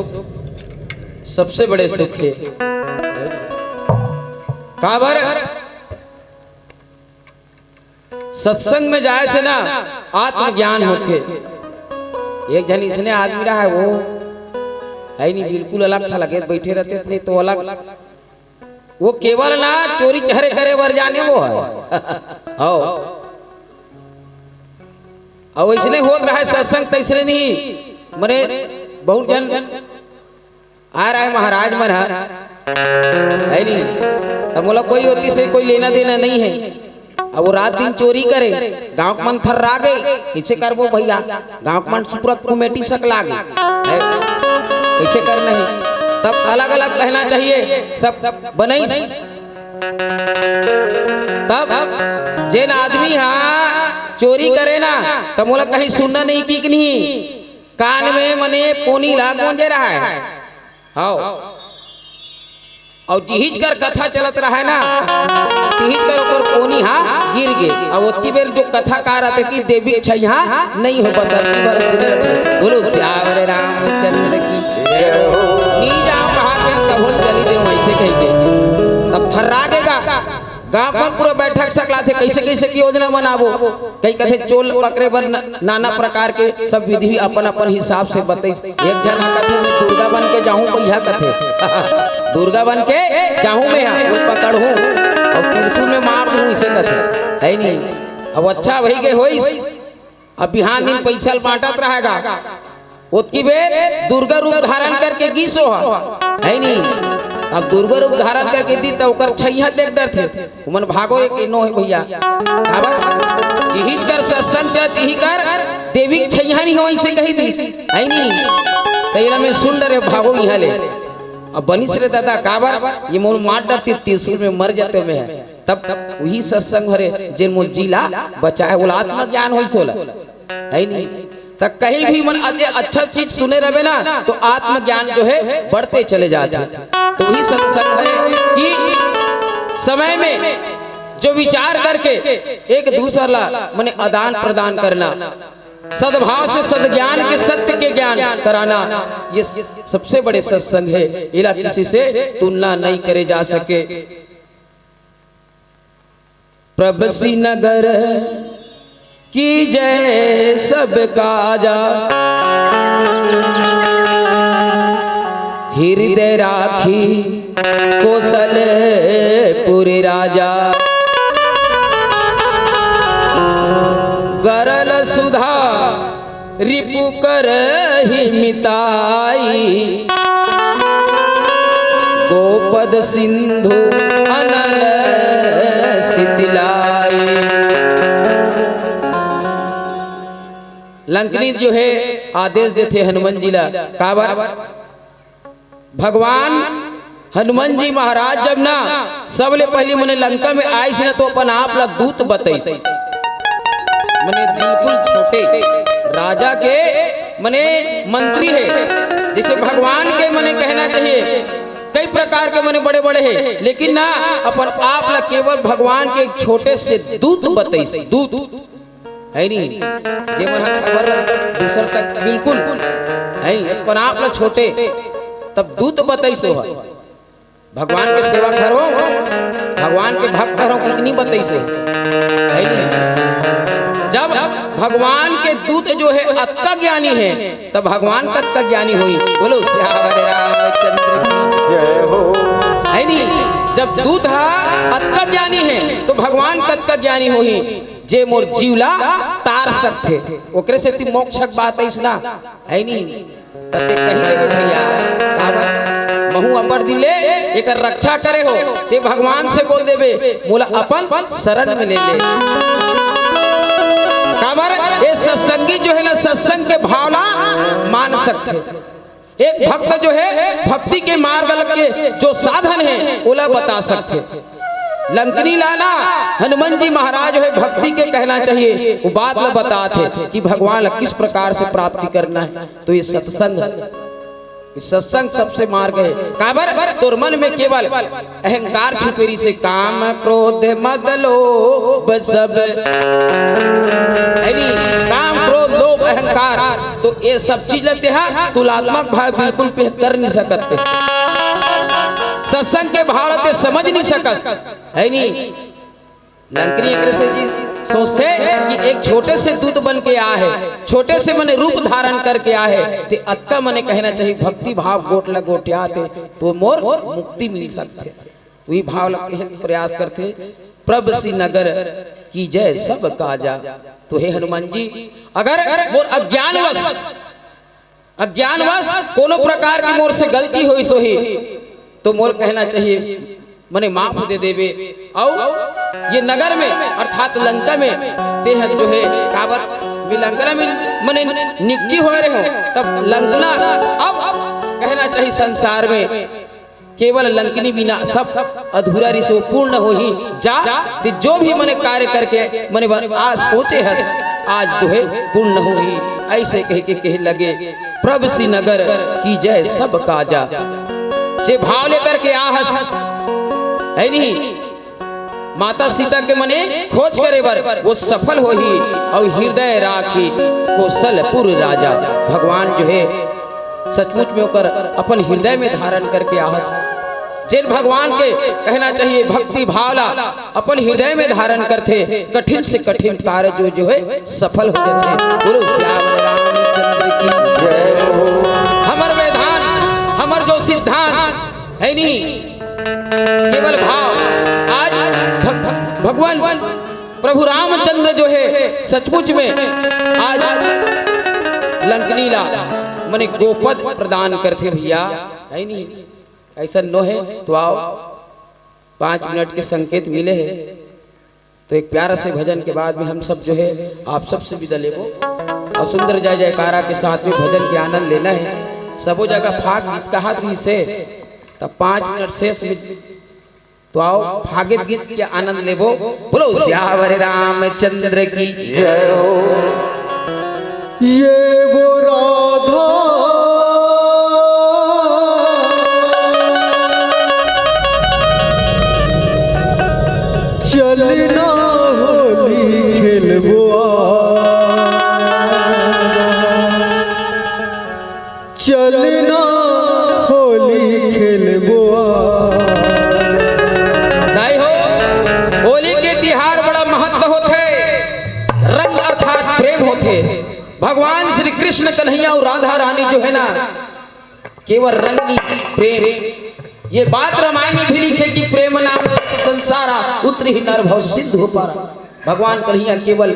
सबसे बड़े सुख हे। काबर? सत्संग में जाए से ना आत्मज्ञान होथे। एक झन इसने आदमी रहा है, वो है नहीं, बिल्कुल अलग था, लगे बैठे रहते नहीं तो अलग। वो केवल ना चोरी चहरे करे बर जाने वो है। हो। और इसने होत रहा है सत्संग, तैसने नहीं, मने बहुत जन आ रहा है महाराज मन ह, है नहीं? तब बोला कोई होती से कोई लेना देना नहीं है। अब वो रात दिन चोरी करे, गांव के मन थर्रा गे, कैसे करबो भैया? गांव के मन सुपुरत कमेटी सकला गे, है? कैसे करना है? तब अलग अलग कहना चाहिए, सब बनई। तब जेन आदमी हा चोरी करे ना, तब मोला कहीं सुनना नहीं कि नहीं, कान में मने पोनी ला गूंजे रहा है। हाव। और जिहिज कर कथा चलत रहा है ना, तिहिज कर ओकर पोनी हा गिर गे। अब ओतकी बेर जो कथाकार आते कि देवी के छैया नहीं हो, बस अतकी भर सुने रथे। बोलो सियावर रामचंद्र की। नी जाओ कहा के कहो चली दे वैसे कह के। तब थर्रा देगा। गांव मन पूरा बैठक सकलाथे, कैसे कैसे की योजना बनाबो। कई कथे चोर पकड़े बर न-, नाना प्रकार के सब विधि अपन अपन हिसाब से बतइस। एक झन हा कथे मैं दुर्गा बन के जाहूं, भैया कथे दुर्गा बन के जाहूं मैं हा, वो पकड़हूं और त्रिशूल में मार दूं, इसे कथे, है नहीं? अब अच्छा वही के होइस। अब बिहान दिन पैसा ल बांटत रहेगा। ओतकी बेर दुर्गा रूप धारण करके गिस ओ ह, है नी? अब दुर्गा रूप धारण करके दी त ओकर छैया देख डरथे। उमन भागो रे के नो है भैया। काबर? जिहिज कर सत्संग चलत इही कर देवी के छैया नहीं हो, ऐसे कही दी, है नी? त एला मैं सुन डरे, भागो इहां ले। अब बनिस रे दादा, काबर? ये मोर मार डरती, त्रिशूल में मर जाते मैं। तब वही सत्संग हरे जेन मोर जी ला बचाए, ओला आत्मज्ञान होइस ओला, है नहीं? त कहीं भी मन अति अच्छा चीज सुने रहे ना, तो आत्मज्ञान जो है बढ़ते चले जाते। तो वही सत्संग है कि समय में जो विचार करके एक दूसर ला मने आदान प्रदान करना, सद्भाव से सद्ज्ञान के, सत्य के ज्ञान कराना, ये सबसे बड़े सत्संग है। इला किसी से तुलना नहीं करे जा सके। प्रभु श्रीनगर की जय सब काजा, हृदय राखी कोसलपुर राजा। गरल सुधा रिपु करहि मिताई, गोपद सिंधु अनल सितलाई। लंकनी जो है आदेश देथे हनुमान जी ला, काबर? भगवान हनुमान जी महाराज जब ना सबले पहली मने लंका में आइस ना, तो अपन आप ला दूत बतइस। मने बिल्कुल छोटे राजा के मने मंत्री है, जैसे भगवान के मने कहना चाहिए कई प्रकार के मने बड़े बड़े हैं, लेकिन ना अपन आप ला केवल भगवान के एक छोटे से दूत बतइस, दूत। है नी? जे मन ह खबर ल दूसर तक बिल्कुल, है, अपन आप ल छोटे, तब दूत बतइस ओ ह। भगवान के सेवा करो, भगवान के भक्त करो, कितनी बतइस ओ ह। है नी? जब भगवान के दूत जो है अतका ज्ञानी है, तब भगवान कतका ज्ञानी होही। बोलो सियावर रामचंद्र की। जय हो। है नी? जब दूत हा अतका ज्ञानी है, तो भगवान कतका ज्ञानी होही। जे मोर जीव ला तार सकथे, ओकरे सेती मोक्ष के बात अइस ना, है नी? त ते कही देबे भैया, काबर? महू अब्बड़ दिन ले एकर रक्षा करे हो, ते भगवान से बोल देबे, मोला अपन शरण में ले ले। काबर? ये सत्संगी जो है ना, सत्संग के भाव ला मान सकथे। एक भक्त जो है, भक्ति के मार्ग के जो साधन है, ओला बता सकथे। लंकनी ला ना हनुमान जी महाराज है, भक्ति के कहना चाहिए, वो बात ला बताथे कि भगवान ला किस प्रकार से प्राप्ति करना है। तो ये सत्संग, ये सत्संग सबसे मार्ग है। काबर? तोर मन में केवल अहंकार छुपे रहिसे, काम क्रोध मद लोभ सब, है नी? काम क्रोध लोभ अहंकार, तो ये सब चीज ल तेहा तुलनात्मक भाव बिल्कुल पे कर नहीं सकत ते। सत्संग के भाव ला ते समझ नहीं सकस, है नहीं। लंकनी एकरे से जी सोचथे कि एक छोटे से दूत बन के आ हे, छोटे से मने रूप धारण करके आ हे, ते अतका मने कहना चाहिए भक्ति भाव गोठ ला गोठियाथे, तो मोर मुक्ति मिल सकथे। वही भाव ला कहे के प्रयास करथे, "प्रभ श्री नगर की जय सब काजा।" तो हे हनुमान जी, अगर मोर अज्ञानवश, अज्ञानवश कोनो प्रकार की मोर से गलती होइस होही, तो मोर कहना चाहिए, मने माफ दे देबे। अउ ये नगर में अर्थात लंका में तेह जो हे काबर भी लंका में मने निकटी होय रहे हो, तब लंकना अब कहना चाहिए संसार में केवल लंकनी बिना सब अधूरा रिहिसे, वो पूर्ण होही। जा, ते जो भी मने कार्य करके मने बर आज सोचे हस, आज जो हे पूर्ण होही। ऐसे कह के कहे लगे, "प्रभ श्री नगर की जय सब काजा।" जे भाव लेकर के आ हस, है नहीं, माता सीता के मने खोज करे बर, वो सफल होही। अउ हृदय राखी कोसलपुर राजा, भगवान जो हे सचमुच में ओकर अपन हृदय में धारण करके आ हस। जेन भगवान के कहना चाहिए भक्ति भाव ला अपन हृदय में धारण करथे, कठिन से कठिन कार्य जो, जो हे सफल हो जाथे। बोलो सियावर रामचंद्र की जय हो। हमर विधान, हमर जो सिद्धांत है नहीं, केवल भाव। आज भग-, भगवान प्रभु रामचंद्र जो हे सचमुच में आज लंकनी ला मने गोपद प्रदान करथे भैया, है नहीं? ऐसा नो हे तो आओ, पाँच मिनट के संकेत मिले हे, तो एक प्यारा से भजन के बाद में हम सब जो हे आप सबसे विदा लेबो अउ सुंदर जय जयकारा के साथ में भजन के आनंद लेना हे। सबो जगह फाग गीत कहात रिहिसे, तब पाँच मिनट शेष में तो आओ, फागित गीत के आनंद लेबो। बोलो सियावर रामचंद्र की जय हो। ये वो राधा चलना होली खेलबो आ। चलना होली खेलबो आ। दाई हो, होली के तिहार बड़ा महत्व होथे। रंग अर्थात प्रेम होथे। भगवान श्री कृष्ण कन्हैया अउ राधा रानी जो हे ना, केवल रंग नहीं, प्रेम। ये बात रामायण में भी लिखे कि "प्रेम नाम रस संसारा, उतरहि नर भव सिंधु पारा।" भगवान कन्हैया केवल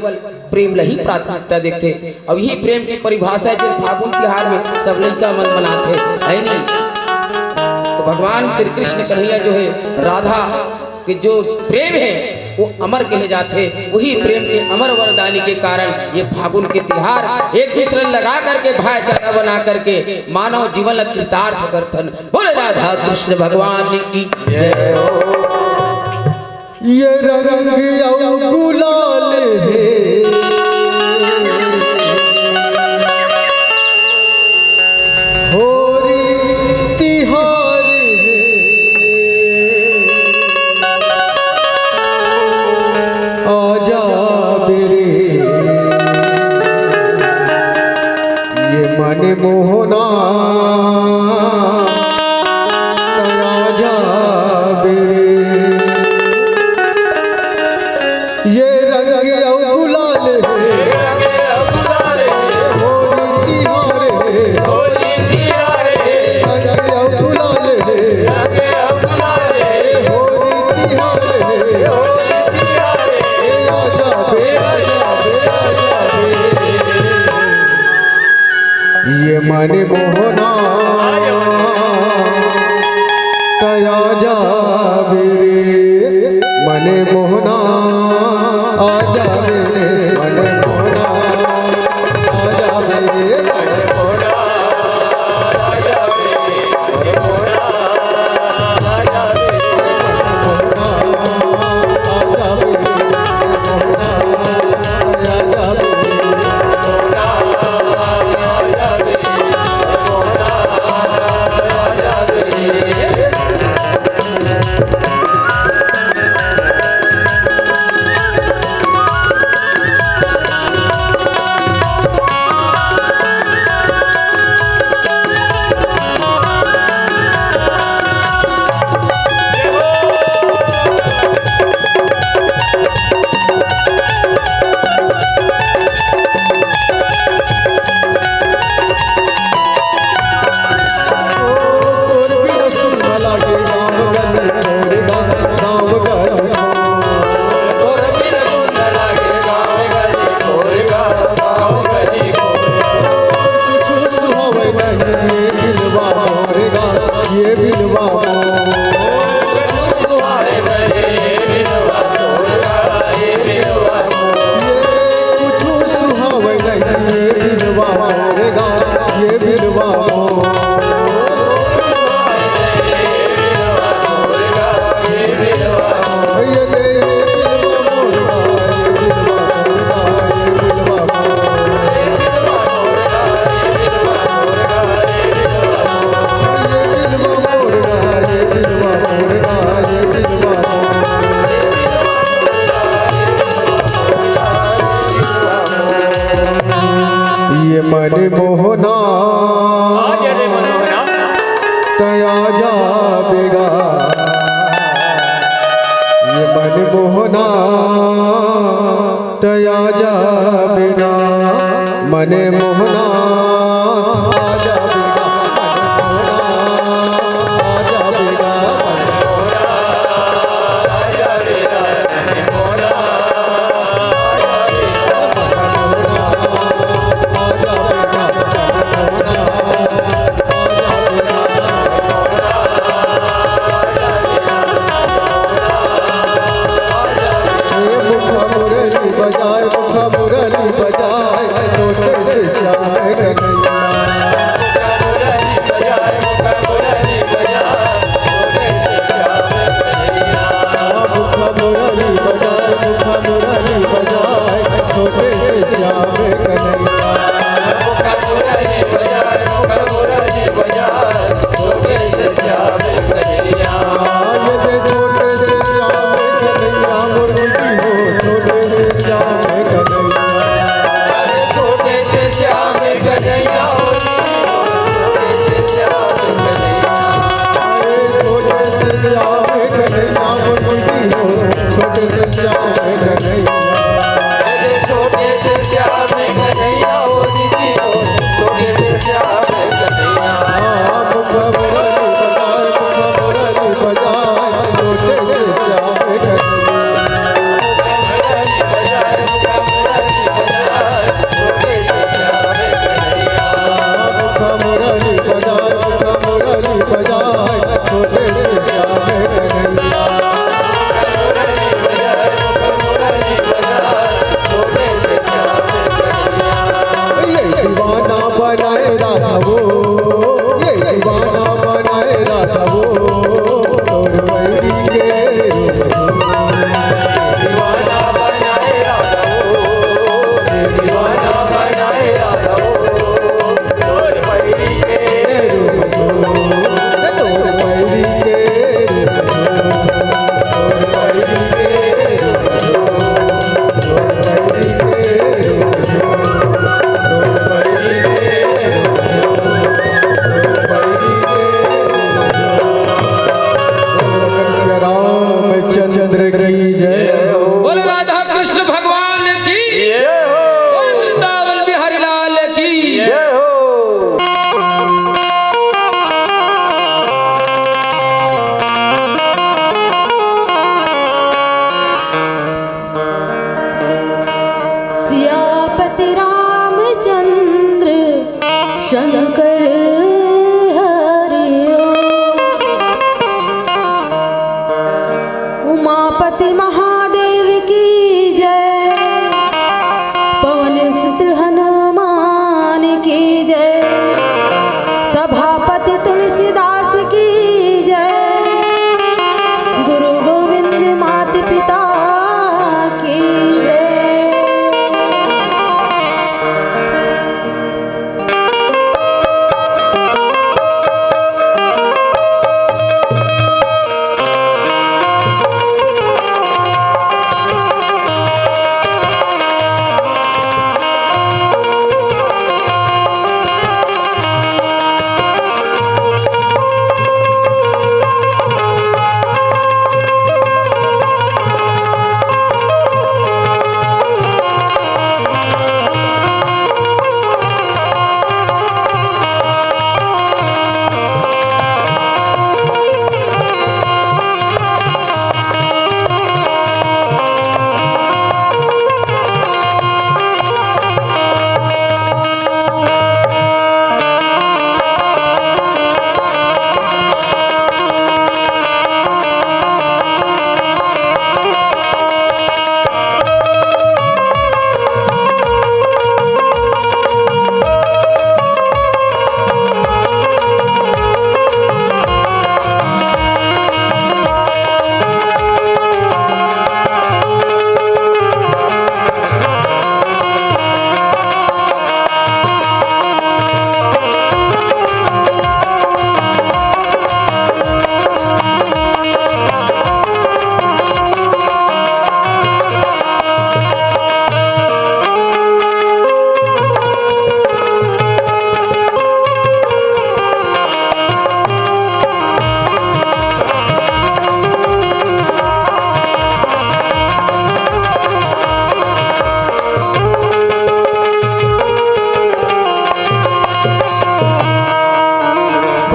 प्रेम ल ही प्राथमिकता देथे। अउ यही प्रेम की परिभाषा हे, जेन फागुन तिहार में सब लइका मन मनाथे, है नहीं? तो भगवान श्री कृष्ण कन्हैया जो हे, राधा के जो प्रेम हे, वो अमर कहे जाथे। वही प्रेम के अमर वरदानी के कारण ये फागुन के तिहार एक दूसरे लगा करके, भाईचारा बना करके मानव जीवन ला कृतार्थ करथन। बोले राधा कृष्ण भगवान की जय हो। ये रंग अउ गुलाल हे, होरी तिहार हे। आजा बेरे, ये मन मोहना, आजा बेरे। ये रंग अउ तया जा बेगा, ये मन मोहना, तया जा बेगा, मन मोहना, आजा बेगा, मन मोहना, आजा बेगा, मन मोहना, आजा बेगा, मन मोहना। ए मुखा मुरली बजाए, मुखा मुरली बजाए, तोते से चाहे कन्हैया।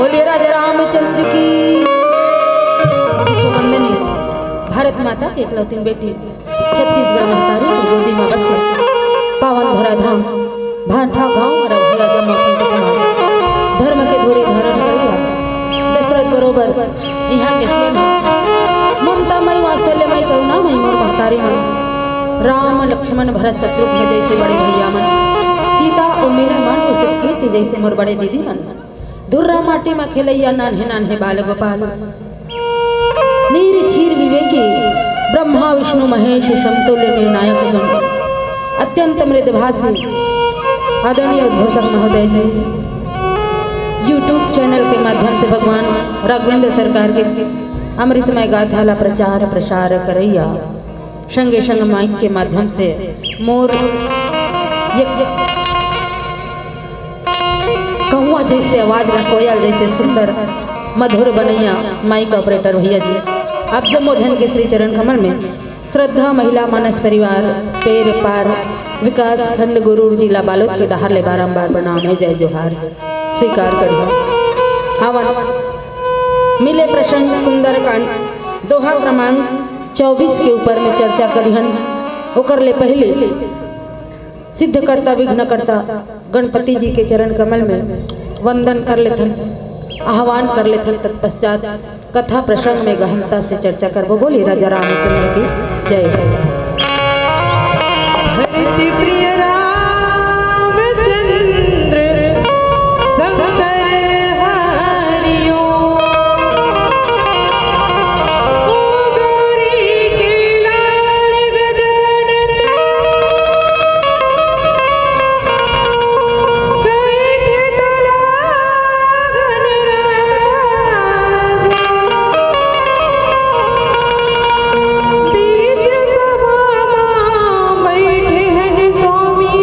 बोलिए राजा रामचंद्र की। विश्व वंदनी भारत माता के एकलौती बेटी, छत्तीसगढ़ महतारी के गोदी में बसे पावन धराधाम भांठा गांव में रघुराजा मौसम के समान धर्म के धुरी धारण करिया दशरथ बरोबर इहाँ के सीएम ममता मई, वात्सल्य मई, करुणा मई मोर महतारी मन। राम लक्ष्मण भरत शत्रुघ्न जैसे बड़े भैया मन, सीता और मीना मानव सुत कीर्ति जैसे मोर बड़े दीदी मन। धुर्रा माटी मा खेलैया नान्हे नान्हे बाल गोपाल, नीर छीर विवेकी ब्रह्मा विष्णु महेश समतुल्य निर्णायक गण, अत्यंत मृदभाषी आदरणीय उद्घोषक महोदय जी, YouTube चैनल के माध्यम से भगवान राघवेंद्र सरकार के अमृतमय गाथा ला प्रचार प्रसार करैया, संगे संग माइक के माध्यम से मोर ये कौआ जैसे आवाज ला कोयल जैसे सुंदर मधुर बनैया माइक ऑपरेटर भैया जी, आप जम्मो झन के श्री चरण कमल में श्रद्धा महिला मानस परिवार पेर पार विकास खंड गुरूर जिला बालोद के डहार ले बारंबार प्रणाम हे, जय जोहार स्वीकार करिहा। हवन मिले प्रसंग सुंदरकांड दोहा क्रमांक चौबीस के ऊपर में चर्चा करिहन। ओकर ले पहले सिद्धकर्ता विघ्नकर्ता गणपति जी के चरण कमल में वंदन कर लेथन, आह्वान कर लेथन। तत्पश्चात कथा प्रसंग में गहनता से चर्चा करबो। बोलिए राजा रामचंद्र की जय। धरती प्रिय रामचंद्र शंकर हरिओ। ओ गौरी के लाल गजानन कहे थे तला गणराज। बीच सभा मा बैठे हन स्वामी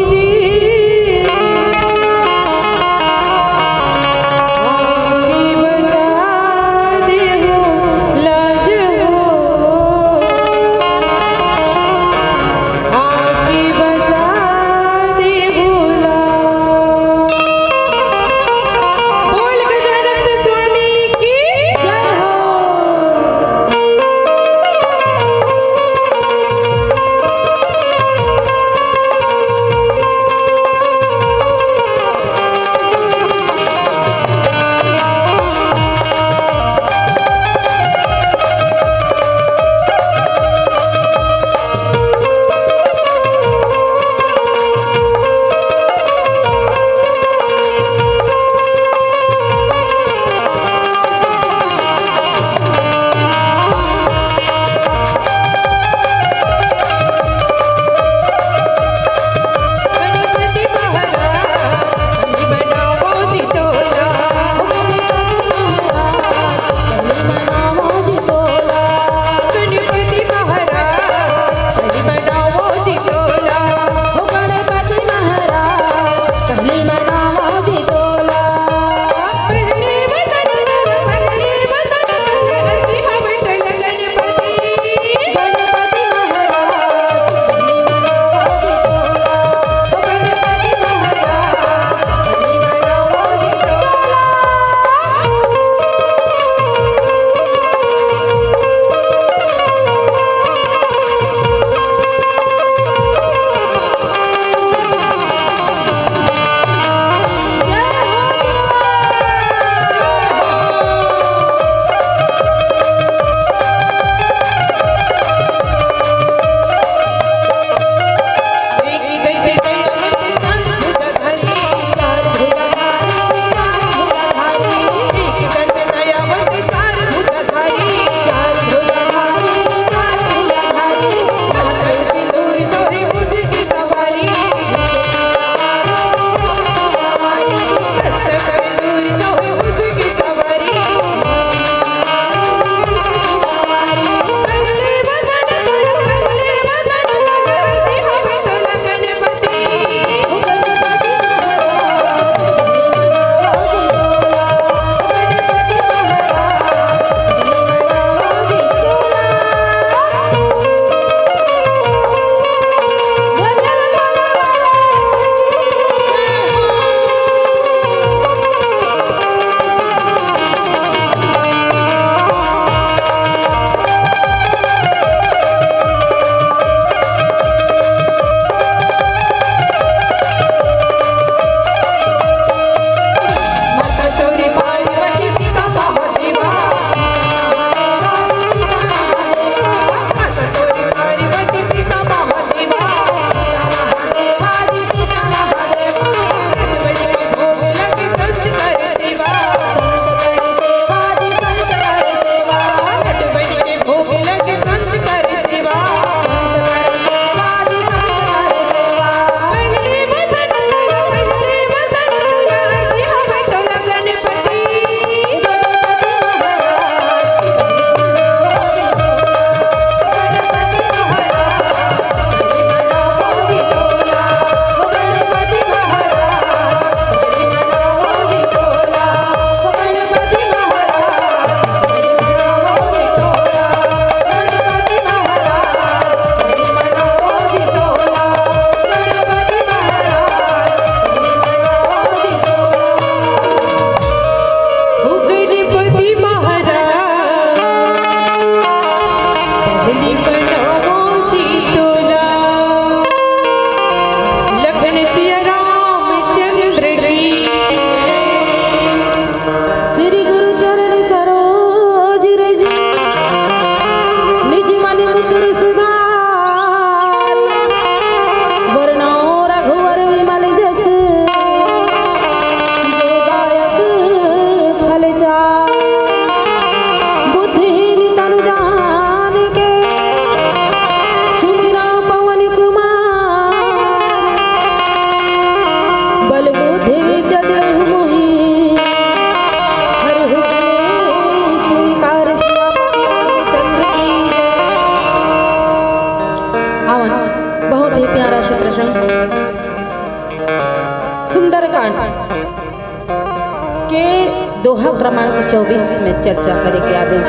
क्रमांक चौबीस में चर्चा करे के आदेश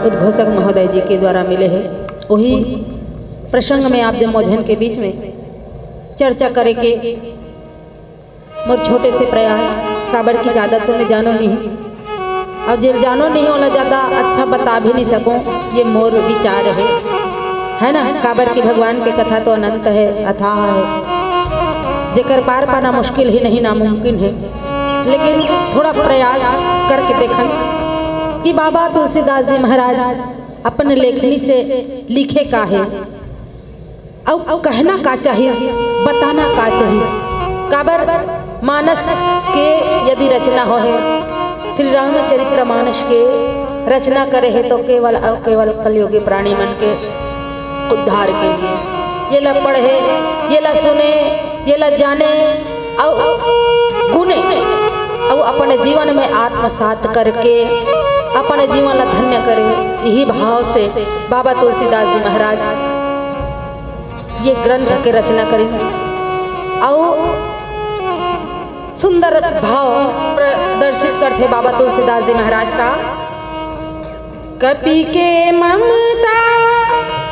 उद्घोषक महोदय जी के द्वारा मिले हे। वही प्रसंग में आप जम्मो झन के बीच में चर्चा करे के मोर छोटे से प्रयास, काबर की ज्यादा तो मैं जानो नहीं, और जे जानो नहीं ओला ज्यादा अच्छा बता भी नहीं सकूं, ये मोर विचार है, है ना? काबर की भगवान के कथा तो अनंत है, अथाह है, जेकर पार पाना मुश्किल ही नहीं, नामुमकिन है। लेकिन थोड़ा प्रयास करके देखन कि बाबा तुलसीदास जी महाराज अपन लेखनी से लिखे का है, अउ कहना का चाहिस, बताना का चाहिस। काबर मानस के यदि रचना होहे, श्री रामचरित्र मानस के रचना करे हे तो केवल अउ केवल कलयुगी प्राणी मन के उद्धार के लिए। ये ला पढ़े, ये ला सुने, ये ला जाने, अउ गुने, अउ अपन जीवन में आत्मसात करके अपन जीवन ला धन्य करे। यही भाव से बाबा तुलसीदास जी महाराज ये ग्रंथ के रचना करिन अउ सुंदर भाव प्रदर्शित करथे बाबा तुलसीदास जी महाराज का। कपि के ममता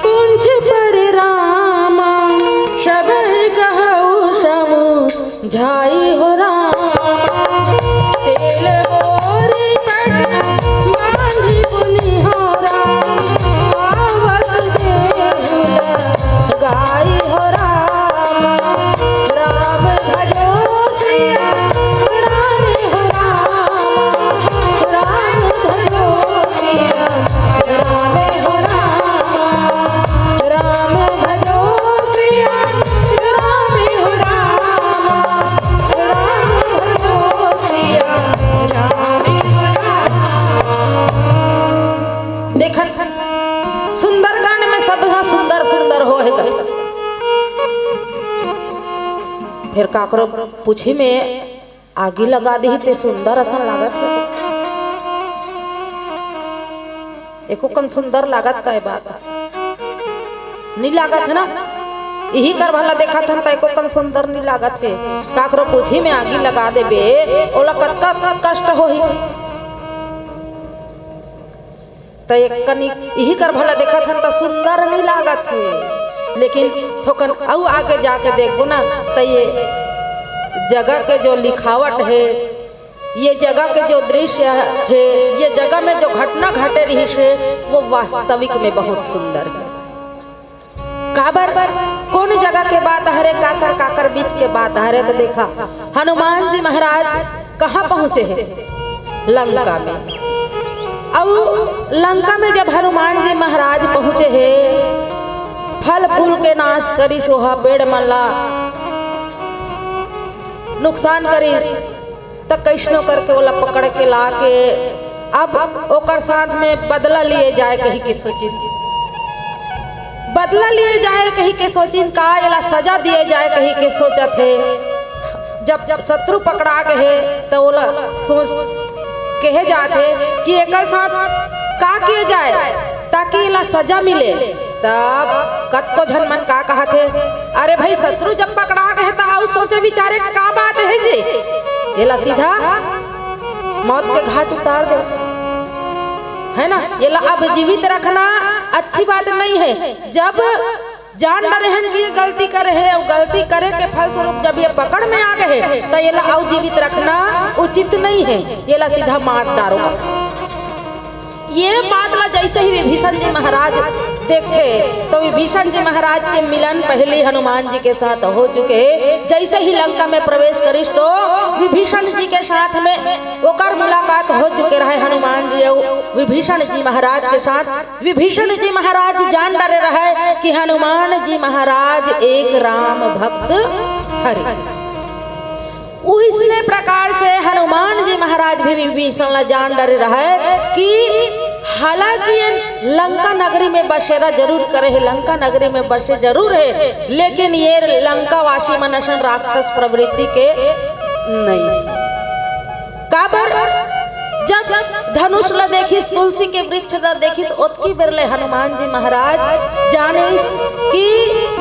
कुंज पर रामा, सबहि कहउ समु झाई हो राम। तेल होरी कट बांधी पुनि हो राम, आवत देहुला गाई हो राम। राम भजो सिया राम हो राम, राम भजो सिया राम हो राम, राम भजो सिया राम हो राम। देखत सुंदरकांड में सब हा सुंदर सुंदर हो हे कथे। फिर काकरो पूछी में आगी लगा दी ते सुंदर असन लागत हे। एको कन सुंदर लागत का ए बात? नी लागत हे ना? इही कर भला देखत हन त एको कन सुंदर नी लागत हे। काकरो पूछी में आगी लगा देबे, ओला कतका कष्ट होही। त एक कन इही कर भला देखत हन त सुंदर नी लागत हे। लेकिन थोकन अउ आगे जाके देखबो ना, त ये जगह के जो लिखावट हे, ये जगह के जो दृश्य हे, ये जगह में जो घटना घटे रहिस हे, वो वास्तविक में बहुत सुंदर हे। काबर, कोन जगह के बात हरे, काकर काकर बीच के बात हरे, त देखा हनुमान जी महाराज कहाँ पहुँचे हे? लंका में। अउ लंका में जब हनुमान जी महाराज पहुँचे हे, फल फूल के नाश करिस, ओहा पेड़ मन ला नुकसान करिस, त कइसनो करके ओला पकड़ के लाके अब ओकर साथ में बदला लिए जाए कहि के सोचिन। बदला लिए जाए कहि के सोचिन, का एला सजा दिए जाए कहि के सोचत हे। जब, जब शत्रु पकड़ा गे हे त ओला सोच कहे जात हे कि एकर साथ का किए जाए ताकि एला सजा मिले। तब कतको झन मन का कहत हे, अरे भाई, शत्रु जब पकड़ा गे हे त अउ सोचे विचारे का बात हे जी, एला सीधा मौत के घाट उतार दे, है ना? एला अब जीवित रखना अच्छी बात नहीं है। जब जान डरे हन कि ये गलती करे हे अउ गलती करे के फलस्वरूप जब ये पकड़ में आ गे हे त एला अउ जीवित रखना उचित नहीं है, एला सीधा मार डारो। ये बात ला जैसे ही विभीषण जी महाराज देखे तो विभीषण जी महाराज के मिलन पहले हनुमान जी के साथ हो चुके हे। जैसे ही लंका में प्रवेश करिस तो विभीषण जी के साथ में ओकर मुलाकात हो चुके रहे हनुमान जी अउ विभीषण जी महाराज के साथ। विभीषण जी महाराज जान डरे रहे कि हनुमान जी महाराज एक राम भक्त हरे। उइसने प्रकार से हनुमान जी महाराज भी विभीषण ला जान डरे रहे कि हालांकि ये लंका नगरी में बसेरा जरूर करे हे, लंका नगरी में बसे जरूर हे, लेकिन ये लंकावासी मन असन राक्षस प्रवृत्ति के नहीं। काबर जब धनुष ला देखिस, तुलसी के वृक्ष ला देखिस, ओतकी बेर ले हनुमान जी महाराज जानिस कि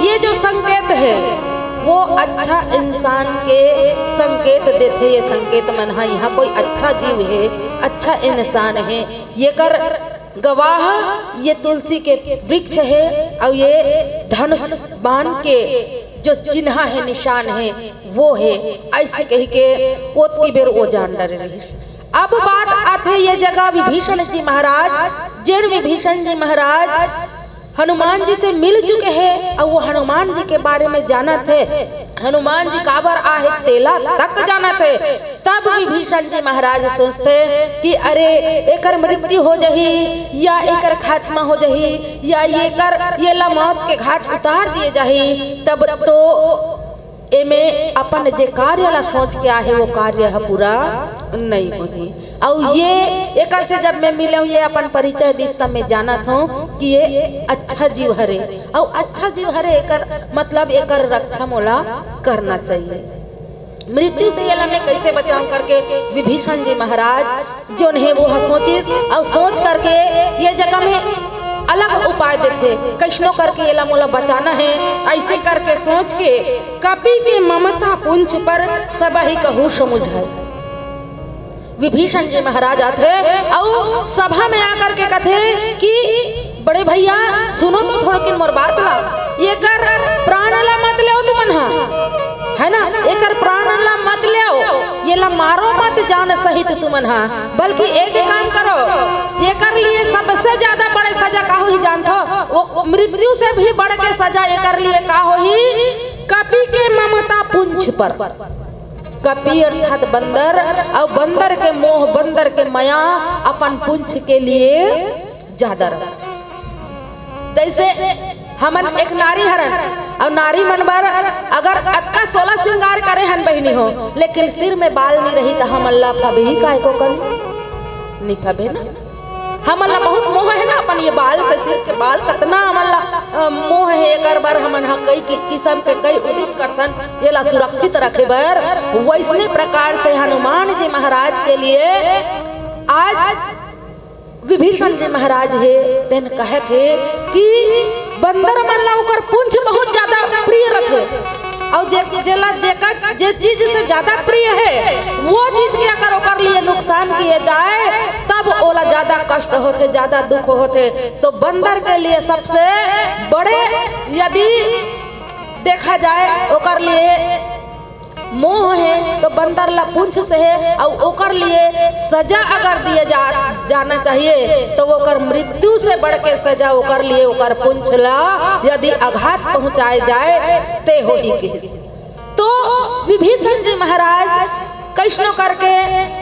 ये जो संकेत हे, वो अच्छा इंसान के संकेत देथे। ये संकेत मन ह, यहाँ कोई अच्छा जीव हे, अच्छा इंसान हे, येकर गवाह ये तुलसी के वृक्ष हे, अउ ये धनुष बाण के जो चिन्हा हे, निशान हे, वो हे। ऐसे कहि के ओतकी बेर वो जान डरे रहिस। अब बात आथे ये जगह विभीषण जी महाराज, जेन विभीषण जी महाराज हनुमान जी से मिल चुके हे, अउ वो हनुमान जी के बारे में जानत हे, हनुमान जी काबर आहे तेला तक जानत हे। तब विभीषण जी महाराज सोचथे कि अरे, एकर मृत्यु हो जाही या एकर खात्मा हो जाही या एकर, येला मौत के घाट उतार दिए जाही, तब तो एमे अपन जे कार्य ला सोच के आहे, वो कार्य ह पूरा नहीं होही। अउ ये एकर से जब मैं मिले हूँ, ये अपन परिचय दिस, तब मैं जानत हूँ कि ये अच्छा जीव हरे, अउ अच्छा जीव हरे, एकर मतलब एकर रक्षा मोला करना चाहिए। मृत्यु से येला मैं कैसे बचाऊं करके विभीषण जी महाराज जोन हे वो ह सोचिस, अउ सोच करके ये जगह में अलग उपाय देथे, कैसनो करके येला मोला बचाना हे। ऐसे करके सोच के कपि के ममता पुंछ पर सबहि कहु समुझाए। विभीषण जी महाराज आथे अउ सभा में आकर के कथे कि बड़े भैया, सुनो तो थोड़किन मोर बात ला, एकर प्राण ला मत लेव तुमन हा, है ना, एकर प्राण ला मत लेव, येला मारो मत जान सहित तुमन हा, बल्कि एक काम करो, एकर लिए सबसे ज्यादा बड़े सजा का होही जानथो? वो मृत्यु से भी बढ़ के सजा एकर लिए का होही? कपि के ममता पुंछ पर। कपि अर्थात बंदर, अउ बंदर के मोह, बंदर के मया अपन पुंछ के लिए ज्यादा रथे। जैसे हमन एक नारी हरन, अउ नारी मन बर अगर अतका सोलह श्रृंगार करे हन बहिनी हो, लेकिन सिर में बाल नहीं रही, त हमन ला फबही काय को कन? नहीं फबे ना। हमन ला बहुत मोह है ना अपन ये बाल से, सिर के बाल, कतना हमन ला, अ, मोह है। एकर बर हमन ह कई कि-, किसम के कई उदिम करथन, येला सुरक्षित रखे बर। वैसने प्रकार से हनुमान जी महाराज के लिए आज विभीषण जी महाराज हे, तेन कहत हे कि बंदर मन ला ओकर पूंछ बहुत ज्यादा प्रिय रथे, अउ जे, जेला, जेकर, जे चीज से ज्यादा प्रिय हे, वो चीज के अगर ओकर लिए नुकसान किए जाए, तब ओला ज्यादा कष्ट होथे, ज्यादा दुख होथे। तो बंदर के लिए सबसे बड़े यदि देखा जाए, ओकर लिए मोह हे तो बंदर ला पूंछ से हे, अउ ओकर लिए सजा अगर दिए जा, जाना चाहिए, तो ओकर मृत्यु से बढ़ के सजा ओकर लिए, ओकर पूंछ ला यदि आघात पहुंचाए जाए, ते होही किहिस। तो विभीषण जी महाराज कैसनो करके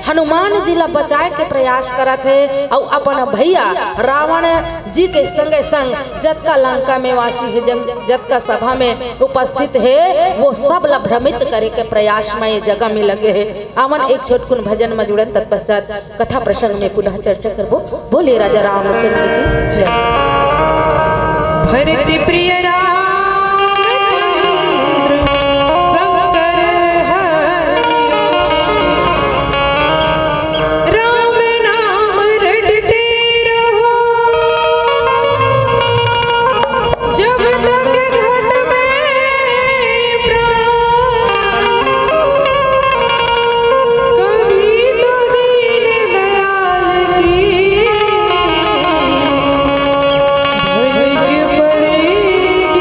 हनुमान जी ला बचाए के प्रयास करत हे, अउ अपन भैया रावण जी के संगे संग जतका लंका में वासी हे, जन, जतका सभा में उपस्थित हे, वो सब ला भ्रमित करे के प्रयास में ये जगह में लगे हे। आवन एक छोटकुन भजन में जुड़न, तत्पश्चात कथा प्रसंग में पुनः चर्चा करबो। बोले राजा रामचंद्र की जय। भरत प्रिय रामचंद्र शंकर हरि, राम नाम रटते रहो, जब तक घट में प्राण। कभी तो दीन दयाल की भटक पड़ेगी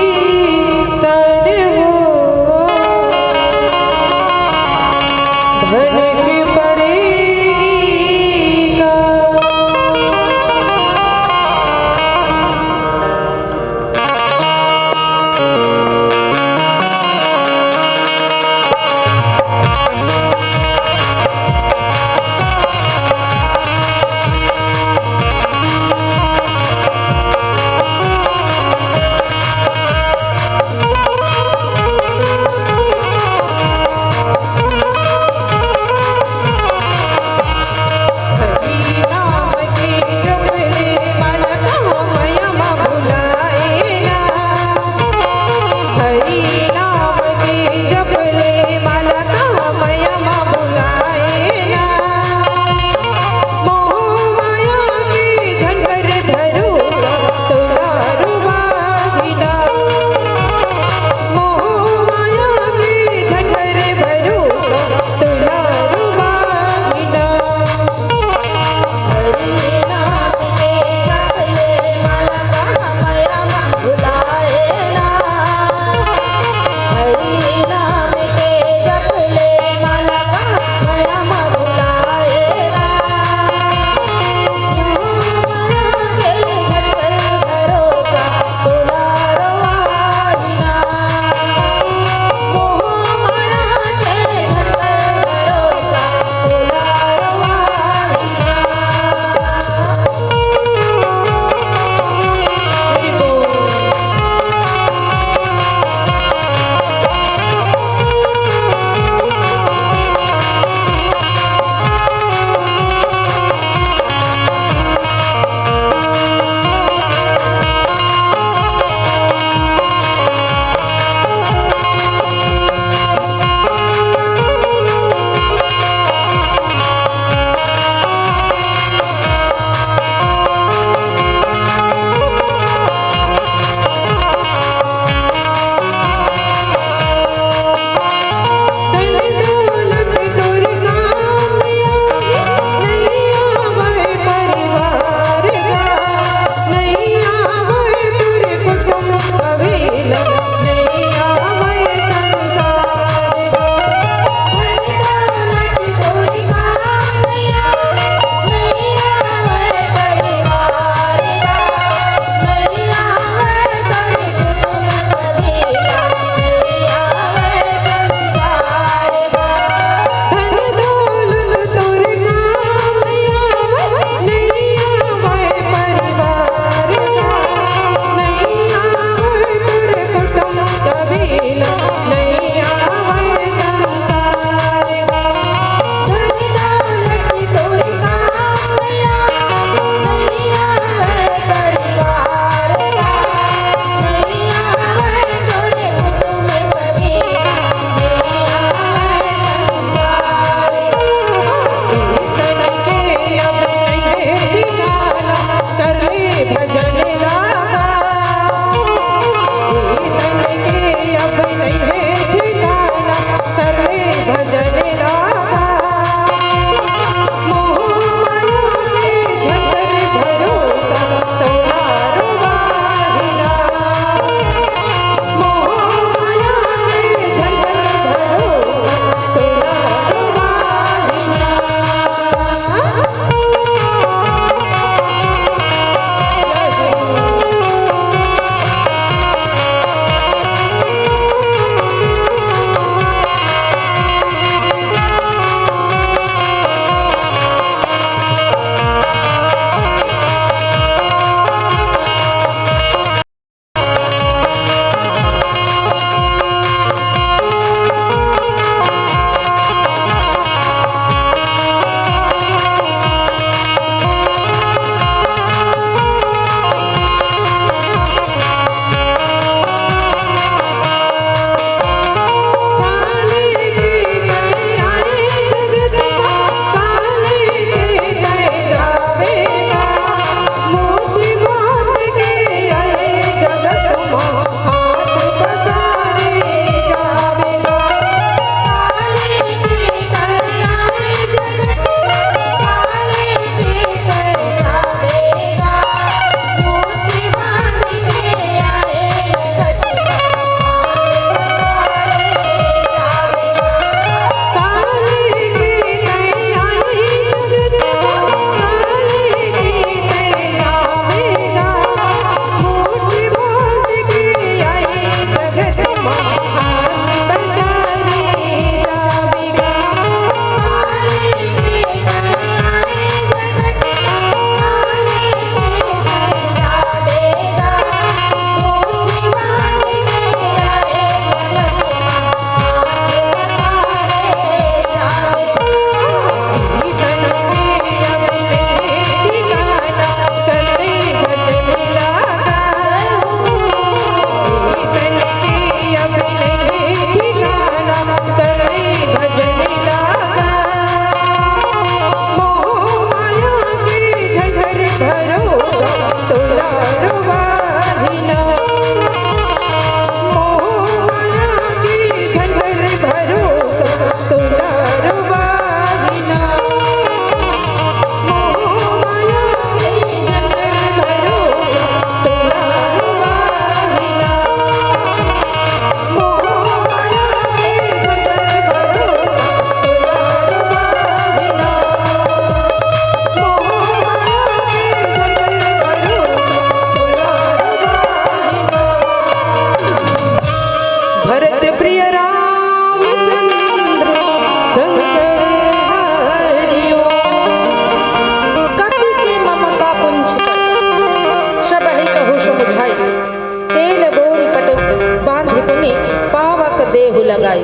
लगाई।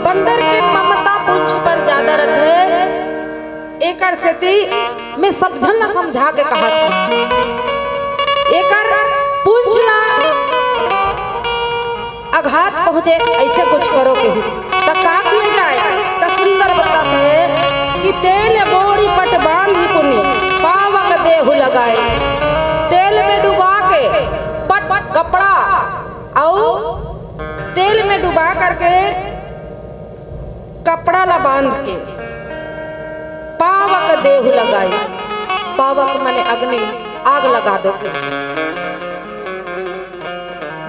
बंदर के ममता पूंछ पर ज्यादा रथे, एकर सेती मैं सब झन ला समझा के कहत हूँ। एकर पूंछ ला आघात पहुँचे, ऐसे कुछ करो कहिस। त का किए जाए? त सुंदर बताथे कि तेल बोरी पट बांधी पुनी, पावक देहु लगाए। तेल में डुबा के पट, पट कपड़ा अउ तेल में डुबा करके कपड़ा ला बांध के पावक देहु लगाई। पावक माने अग्नि, आग लगा दो।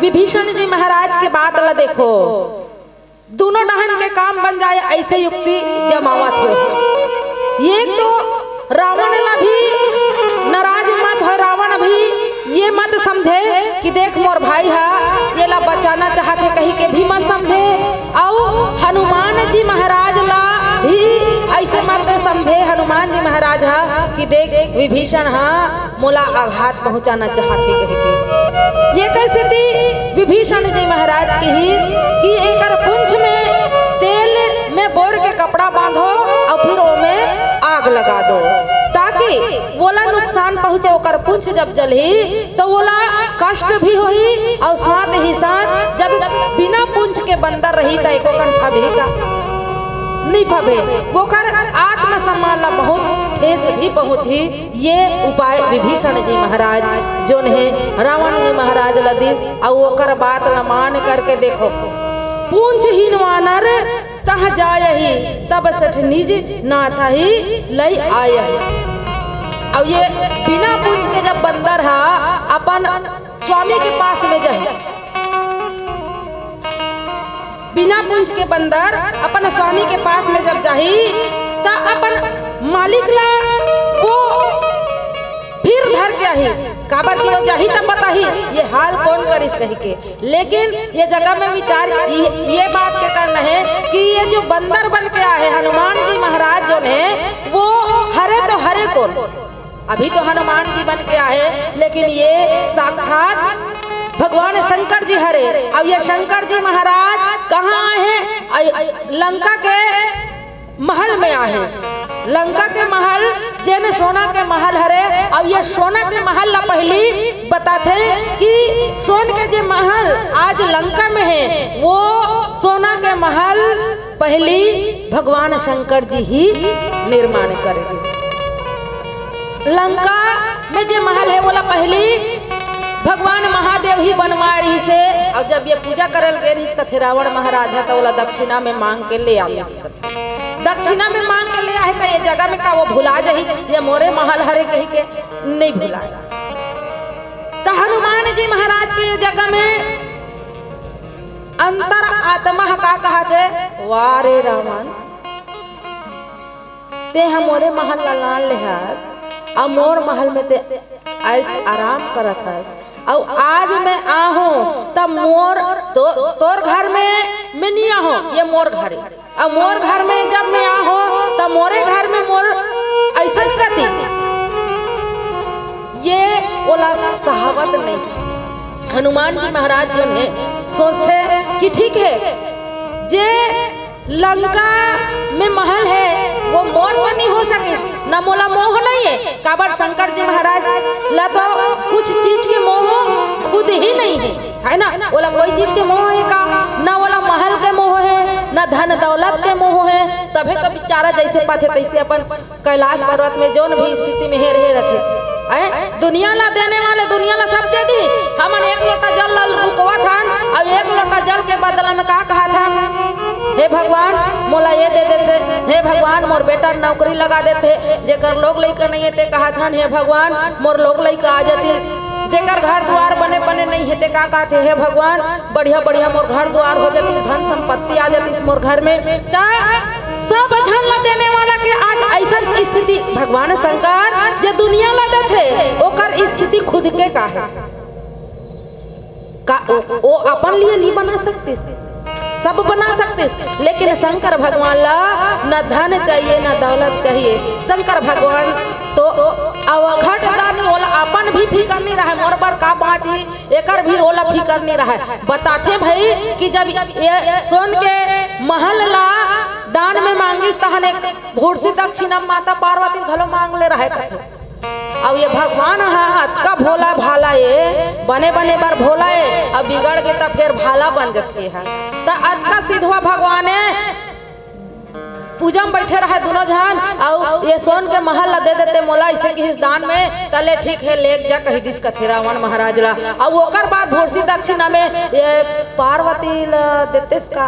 विभीषण जी महाराज के बात ला देखो, दोनों डहन के काम बन जाए, ऐसे युक्ति जमावत हो। ये तो रावण ला भी नाराज मत हो, रावण भी ये मत समझे कि देख मोर भाई हा ये ला बचाना चाहत हे कही के भी मत समझे। अउ हनुमान जी महाराज ला भी ऐसे मत समझे हनुमान जी महाराज हा कि देख विभीषण हा मोला आघात पहुंचाना चाहत हे कहि के। ये कैसे थी विभीषण जी महाराज कहिस कि एकर पूंछ में तेल में बोर के कपड़ा बांधो अउ फिर ओमे आग लगा दो, ताकि वोला नुकसान पहुंचे। ओकर पूंछ जब जलही तो वोला कष्ट भी होही अउ साथ ही साथ जब बिना पूंछ के बंदर रही त एको कन फबही का? नहीं फबे। ओकर आत्मसम्मान ला बहुत ठेस भी पहुंची। ये उपाय विभीषण जी महाराज जोन हे रावण जी महाराज ला दिस, अउ ओकर बात ला मान करके देखो, पूंछहीन वानर तह जायही, तब सठ निज नाथहि लई आयही। अब ये बिना पूंछ के जब बंदर हा अपन स्वामी के पास में जाही, बिना पूंछ के बंदर अपन स्वामी के पास में जब जाही, त अपन मालिक ला वो फिर धर के आही, काबर कि वो जाही त बताही ये हाल कौन करिस कहि के। लेकिन ये जगह में विचार ये, ये बात के करना है कि ये जो बंदर बन के आए हनुमान जी महाराज जोन हे, वो हरे तो हरे कौन? अभी तो हनुमान जी बन के आए, लेकिन ये साक्षात भगवान शंकर जी हरे। अब ये शंकर जी महाराज कहाँ आए हैं? अय-, लंका के महल में आए हैं। लंका के महल, जे में सोना के महल हरे। अब ये सोना के महल ला पहली बताथे कि सोन के जे महल आज लंका में है, वो सोना के महल पहली भगवान शंकर जी ही निर्माण करे। लंका में जे महल है, वोला पहली भगवान महादेव ही बनवाए रहिस हे। अउ जब ये पूजा करल गे रहिस कथे रावण महाराज ह, त ओला दक्षिणा में मांग के ले आए। दक्षिणा में मांग के ले आए, त ये जगह में का वो भुला जाही, ये मोरे महल हरे कहि के? नहीं भुला। त हनुमान जी महाराज के ये जगह में अंतर आत्मा ह का कहत हे, "वाह रे रावण, ते ह मोरे महल ला लान ले हस, अउ मोर महल में ते ऐश आराम करत हस, अउ आज मैं आहूं त मोर तो, तोर घर में मैं नहीं आहूं, ये मोर घर हे। अउ मोर घर में जब मैं आहूं त मोरे घर में मोर ऐसन गति, ये ओला सहावत नहीं।" हनुमान जी महाराज जो है सोचथे कि ठीक है, जे लंका में महल है, वो मोर तो नहीं हो सके, ना मोला मोह नहीं है। काबर शंकर जी महाराज ला तो कुछ चीज के मोह खुद ही नहीं है, है ना? ओला कोई चीज के मोह है का? ना ओला महल के मोह है, ना धन दौलत के मोह है। तभे तो बेचारा जैसे पाथे तैसे अपन कैलाश पर्वत में जोन भी स्थिति में हे रहे रथे। ऐ, दुनिया ला देने वाले दुनिया ला सब दे दी। हमन एक लोटा जल ला रुकवत हन, अउ एक लोटा जल के बदला में का कहत हन? "हे भगवान, मोला ये दे देते, हे भगवान, मोर बेटा नौकरी लगा देते।" जेकर लोग लइका नहीं है, ते कहत हन, "हे भगवान, मोर लोग लइका आ जाती।" जेकर घर दुआर बने बने नहीं है, ते का कहते, "हे भगवान, बढ़िया बढ़िया मोर घर दुआर हो जाती, धन संपत्ति आ जाती मोर घर में।" त सब झन ला देने वाला के आज ऐसन स्थिति भगवान शंकर जे दुनिया ला देथे, ओकर स्थिति खुद के का है? का ओ, ओ अपन लिए नहीं बना सकतिस? सब बना सकतिस, लेकिन शंकर भगवान ला न धन चाहिए, न दौलत चाहिए। शंकर भगवान तो अवघट दानी, ओला अपन भी फिकर नहीं रहे, मोर बर का बाँचही, एकर भी ओला फिकर नहीं रहे। बताथे भई कि जब ये सोन के महल ला दान में मांगिस, तहन एक भूरसी दक्षिणा माता पार्वती घलो मांग ले रहे कथे। अब ये भगवान ह अतका भोला भाला ए, बने बने बर भोला ए, अब बिगड़ गे त फेर भाला बन जथे ह। त अतका सिधवा भगवान ए, पूजा में बैठे रहे दोनों झन, अउ ये सोन के महल ला दे देते मोला, इसे किहिस दान में, तले ठीक हे, लेग जा कहि दिस कथे रावण महाराज ला। अउ ओकर बाद भूरसी दक्षिणा में ये पार्वती ला देतेस का,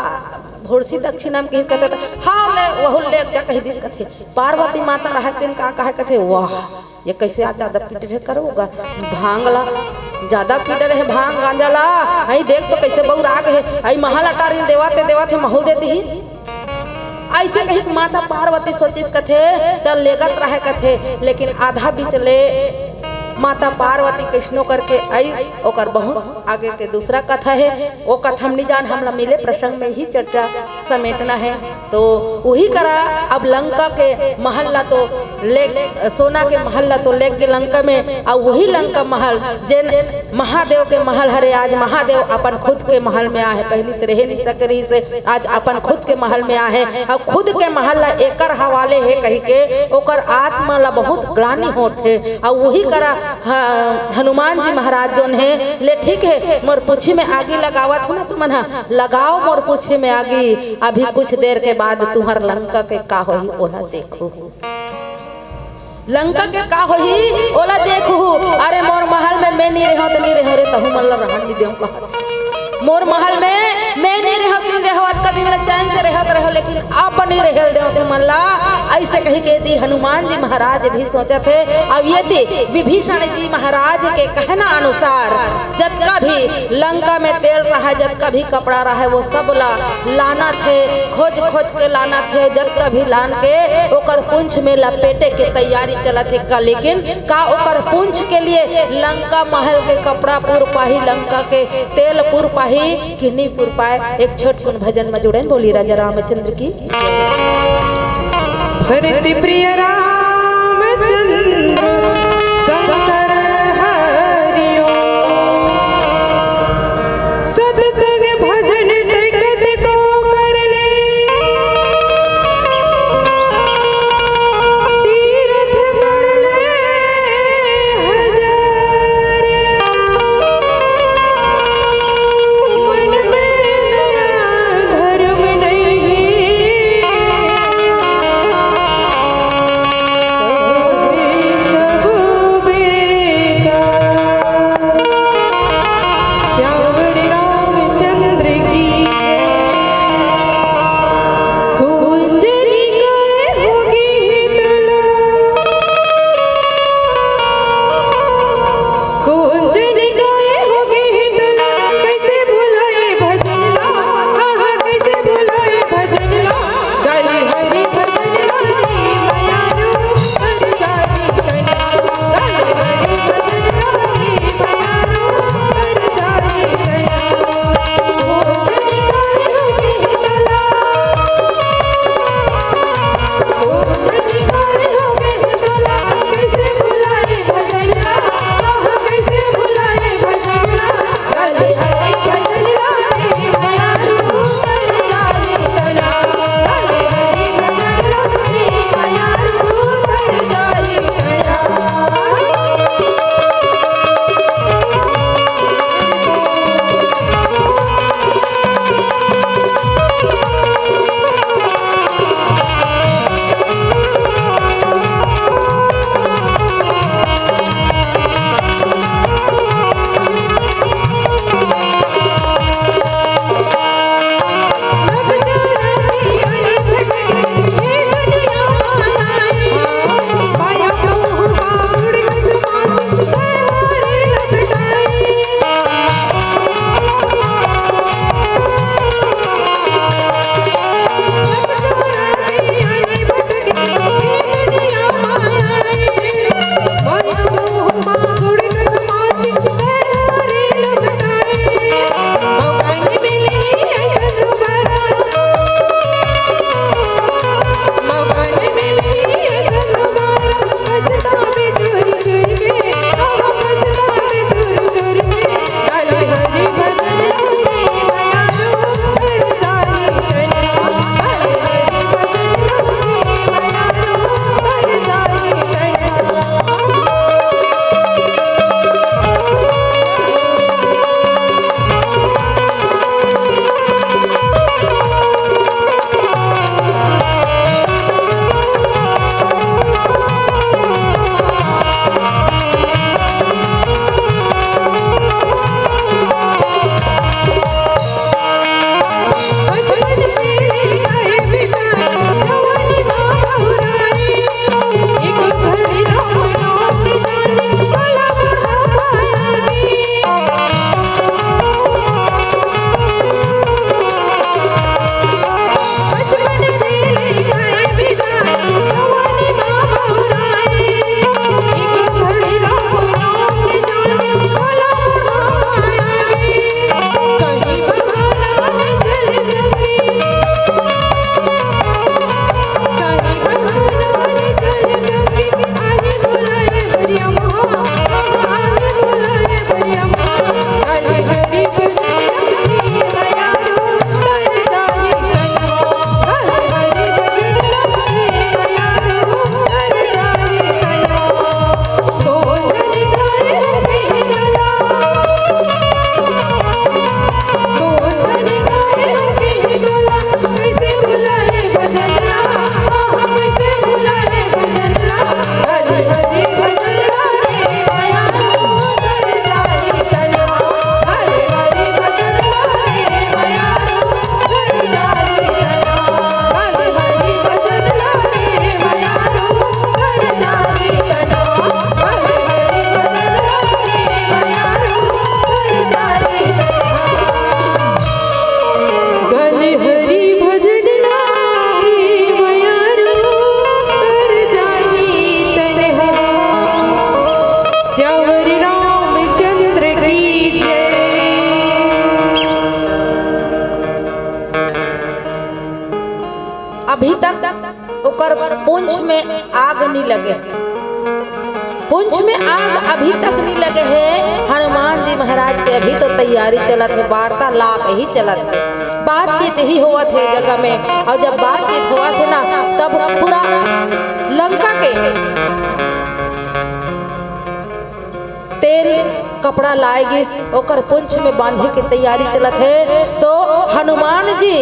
भूरसी दक्षिणा में किहिस कथे, त हाँ ले, वहू लेग जा कहि दिस कथे। पार्वती माता रहतिन का कहे कथे, वाह, ये कैसे आज ज्यादा पी डरे करोगा भांग ला, ज्यादा पी डरे हे भांग गांजा ला। हई देख तो कैसे बउरा गे हे, हई महल अटारी देवा ते देवा थे महू दे दिही। ऐसे कही माता पार्वती सोचिस कथे, त लेगत रहे कथे, लेकिन आधा बीच ले माता पार्वती कैसनो करके आई, ओकर बहुत आगे के दूसरा कथा हे, वो कथा हम नहीं जान, हमला मिले प्रसंग में ही चर्चा समेटना है। तो वही करा अब लंका के महल ला तो ले, सोना के महल ला तो लेग गे लंका में, अउ वही लंका महल जेन महादेव के महल हरे, आज महादेव अपन खुद के महल में आहे, पहली तो रहे नहीं सके रहिस, आज अपन खुद के महल में आहे, अउ खुद के महल ला एकर हवाले हे कहि के ओकर आत्मा ला बहुत ग्लानि होत हे। अउ वही करा ह-, हनुमान जी महाराज जोन हे, ले ठीक हे, मोर पूछी में आगी लगावत हो ना तुमन ह, लगाओ मोर पूछी में आगी, अभी कुछ देर के बाद तुहर लंका के का होही ओला देखो। लंका के का होही ओला देखहू। अरे मोर महल में मैं नहीं रहूं त नहीं रहूं रे, तहू मन ला रहन नहीं देहूं कहत। मोर महल में मैं नहीं रहूं त नहीं रहूं, अतका दिन ले चैन से रहत रहो, लेकिन अब नहीं रहल देहूं तुमन ला। ऐसे कहि के जी हनुमान जी महाराज भी सोचत हे। अब ये थी विभीषण जी महाराज के कहना अनुसार जतका भी लंका में तेल रहा, जतका भी कपड़ा रहा, वो सब ला लानत हे, खोज खोज के लानत हे, जतका भी लान के ओकर पूंछ में लपेटे के तैयारी चलत हे का। लेकिन का ओकर पूंछ के लिए लंका महल के कपड़ा पूर पाही, लंका के तेल पूर पाही कि नहीं पूर पाए? एक छोटकुन भजन में जुड़े, बोली राजा रामचंद्र की। भरत प्रिय रामचंद्र शंकर हरिओ। सत्संग भजन तकत को कर ले। तीरथ कर ले हजार। मन में दया धर्म नहीं। पूंछ में आग नी लगे, पूंछ में आग अभी तक नी लगे हे। हनुमान जी महाराज के अभी तो तैयारी चलत हे, वार्तालाप ही चलत हे, बातचीत ही होवत हे जगह में। और जब बातचीत होवत हे ना, तब पूरा लंका के तेल कपड़ा लाए गिस, ओकर पूंछ में बांधे के तैयारी चलत हे। तो हनुमान जी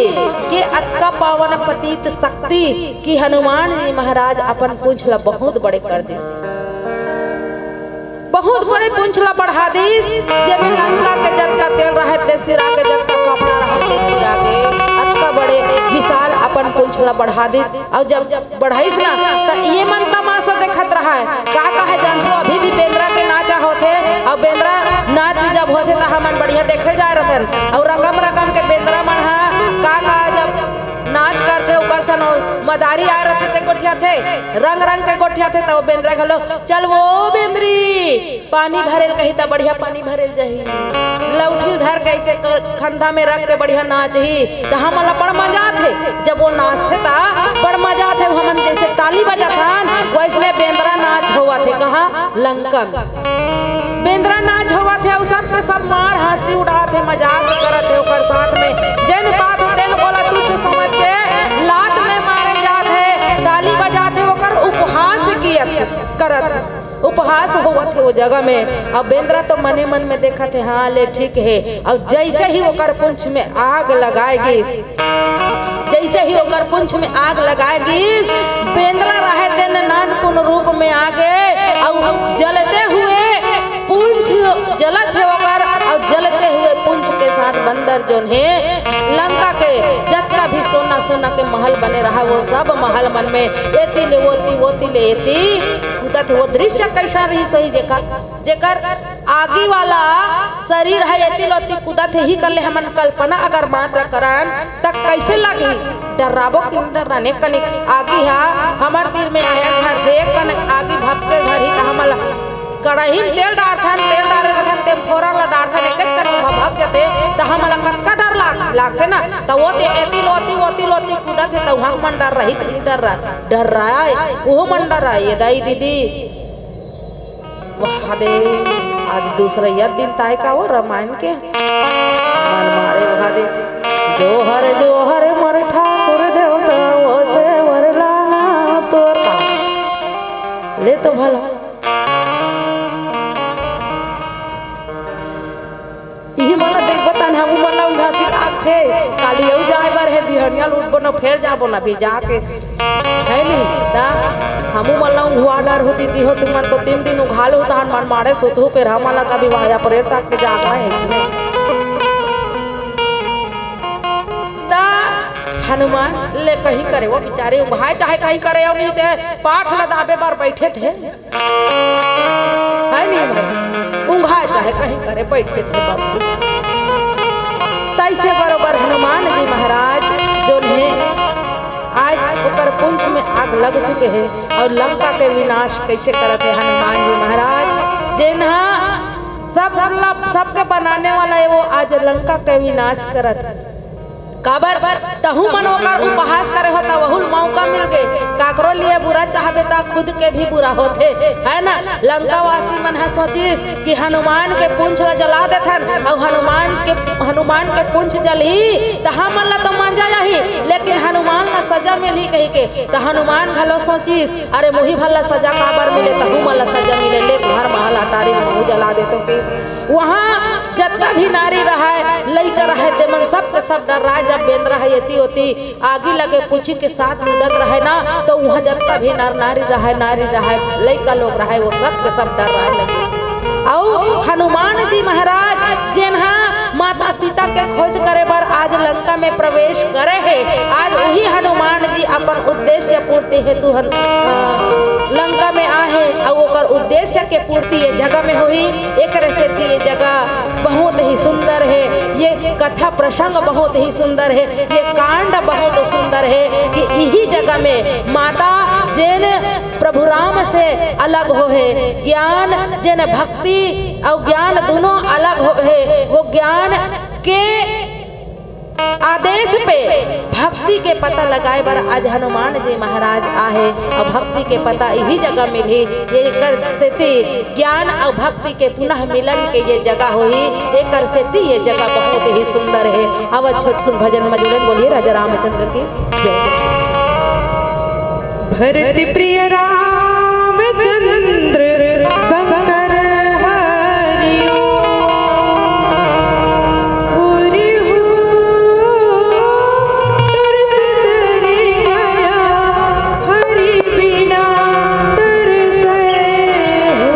के अतका पावन पतित शक्ति कि हनुमान जी महाराज अपन पूंछ ला बहुत बड़े कर दिस, बहुत बड़े पूंछ ला बढ़ा दिस। जेमे लंका के जतका तेल रहे ते सिरा के, जतका कपड़ा रहे ते सिरा के, अतका बड़े विशाल अपन पूंछ ला बढ़ा दिस। और जब बढ़ाइस ना, त ये मन तमाशा देखत रहा है। का कहे जानथो, अभी भी बेंदरा के नाचा होथे, और बेंदरा नाच जब होथे त हमन बढ़िया देखे जाए रहथन। और रकम रकम के बेंदरा मन हा का का जब नाच करथे, ओकर सन मदारी आए रथे ते गोठियाथे, रंग रंग के गोठियाथे, त वो बेंदरा घलो, "चल वो बेंदरी, पानी भरेल," कही त बढ़िया पानी भरेल जही। लौठी धर के ऐसे क-, खंधा में रख के बढ़िया नाचही, त हमन ला बड़ मजा आथे। जब वो नाचथे त बड़ मजा आथे। हमन जैसे ताली बजाथन, वैसने बेंदरा नाच होवत हे। कहाँ? लंका में। बेंदरा नाच होवत हे, अउ सबके सब मार हंसी उड़ात हे, मजाक करत हे ओकर साथ में। जेन बात हे तेन ओला तुच्छ समझ के लात में मारे जात हे, ताली बजात हे, ओकर उपहास कियत करत, उपहास होवत हे वो जगह में। अब बेंदरा तो मने मन में देखत हे, हाँ ले ठीक हे। अब जैसे ही ओकर पूंछ में आग लगाए गिस, जैसे ही ओकर पूंछ में आग लगाए गिस, बेंदरा रहे तेन नानकुन रूप में आगे, अउ जलते हुए पूंछ जलत हे ओकर, अउ जलते हुए पूंछ के साथ बंदर जोन हे, लंका के जतका भी सोना सोना के महल बने रहा, वो सब महल मन में एती ले ओती, ओती ले एती कूदत हे। वो दृश्य कैसा रही सही जेकर जेकर आगी वाला शरीर हे, एती लोती कूदत हे, ही कर ले हमन कल्पना अगर मात्र करन, त कैसे लगही? डर्राबो कि डर्राने कनिक आगी हा हमर तीर में आया घर थे, कन आगी भपके धरही, त हमन कड़ाही में तेल डारथन, तेल डारे रथन, तेल फोरन ला डारथन, एकेच कन भभक जथे, त हमन ला कतका डर लाग-, लागथे ना। त वो ते एती लोती, ओती लोती कूदत हे, त उहाँ मन डर रही, त डर रहा, डर रहा है, वो मन डर रहा है, ये दाई दीदी। वाह दे, आज दूसरा यद दिन ताय का वो रामायण के। मन मारे वाह दे। जोहर जोहर मोर ठाकुर देवता, वो से वर लांगा तोर। ले तो भला। इही मन ला देखबो तन हमू मन ला उंघासी लागथे। काली अउ जाए बर हे, बिहनिया लूटबो न, फेर जाबो न, भी जाके। है नी? ता हमू मन ला उंघवा डर होती ती हो, तुमन तो तीन दिन उघाल हो, तहन मन मारे सुतहू, फेर हमन ला तभी वाया परेर तक के जाना है इसमें। ता हनुमान ले कहीं करे, वो बेचारे उंघाए चाहे कहीं करे, अउ नहीं ते पाठ ला दाबे बर बैठे थे। है नहीं भाई, उंघाए चाहे कहीं करे बैठे थे बाबू। तैसे बरोबर हनुमान जी महाराज जोन हे, आज ओकर पूंछ में आग लग चुके हे अउ लंका के विनाश कैसे करत हे हनुमान जी महाराज, जेन हा सब, मतलब, सबके बनाने वाला हे, वो आज लंका के विनाश करत हे। काबर? तहू मन ओकर उपहास करे हो, त वहू ल मौका मिल गे। काकरो लिए बुरा चाहबे, त खुद के भी बुरा होथे, है ना? लंकावासी मन ह सोचिस कि हनुमान के पूंछ ल जला देथन, अउ हनुमान के, हनुमान के पूंछ जलही, त हमन ल तो मांजा जाही, लेकिन हनुमान ल सजा मिलही कहिके। त हनुमान घलो सोचिस, "अरे, मुही भर ल सजा काबर मिले, तहू मन ल सजा मिले, ले तुंहर महल अटारी ल महू जला देतो," कहिस। वहाँ जतका भी नारी रहय, लइका रहय, तेमन सबके सब डर्राय। जब बेंदरा ह एती ओती आगी लगे पूंछी के साथ कूदत रहय ना, त उहाँ जतका भी नर नारी रहय, नारी रहय, लइका लोग रहय, वो सबके सब डर्राय लगे। अउ हनुमान जी महाराज जेन हा माता सीता के खोज करे बर आज लंका में प्रवेश करे हे, आज उही हनुमान जी अपन उद्देश्य पूर्ति हेतु हन, अ, लंका में आहे, अउ ओकर उद्देश्य के पूर्ति ये जगह में होही। एकरे सेती ये जगह बहुत ही सुंदर हे, ये कथा प्रसंग बहुत ही सुंदर हे, ये कांड बहुत सुंदर हे कि इही जगह में माता जेन प्रभु राम से अलग होहे, ज्ञान जेन भक्ति अउ ज्ञान दोनों अलग होहे, वो ज्ञान के आदेश पे भक्ति के पता लगाए बर आज हनुमान जी महाराज आहे। अउ भक्ति के पता इही जगह मिलही, एकर सेती ज्ञान अउ भक्ति के पुनः मिलन के ये जगह होही, एकर सेती ये जगह बहुत ही सुंदर हे। अब छोटकुन भजन म जुड़न, बोलिए राजा रामचंद्र की जय। भरत प्रिय रामचंद्र शंकर हरि ओम। हरि हो, तरस तरे गया, हरि बिना तरसै हो।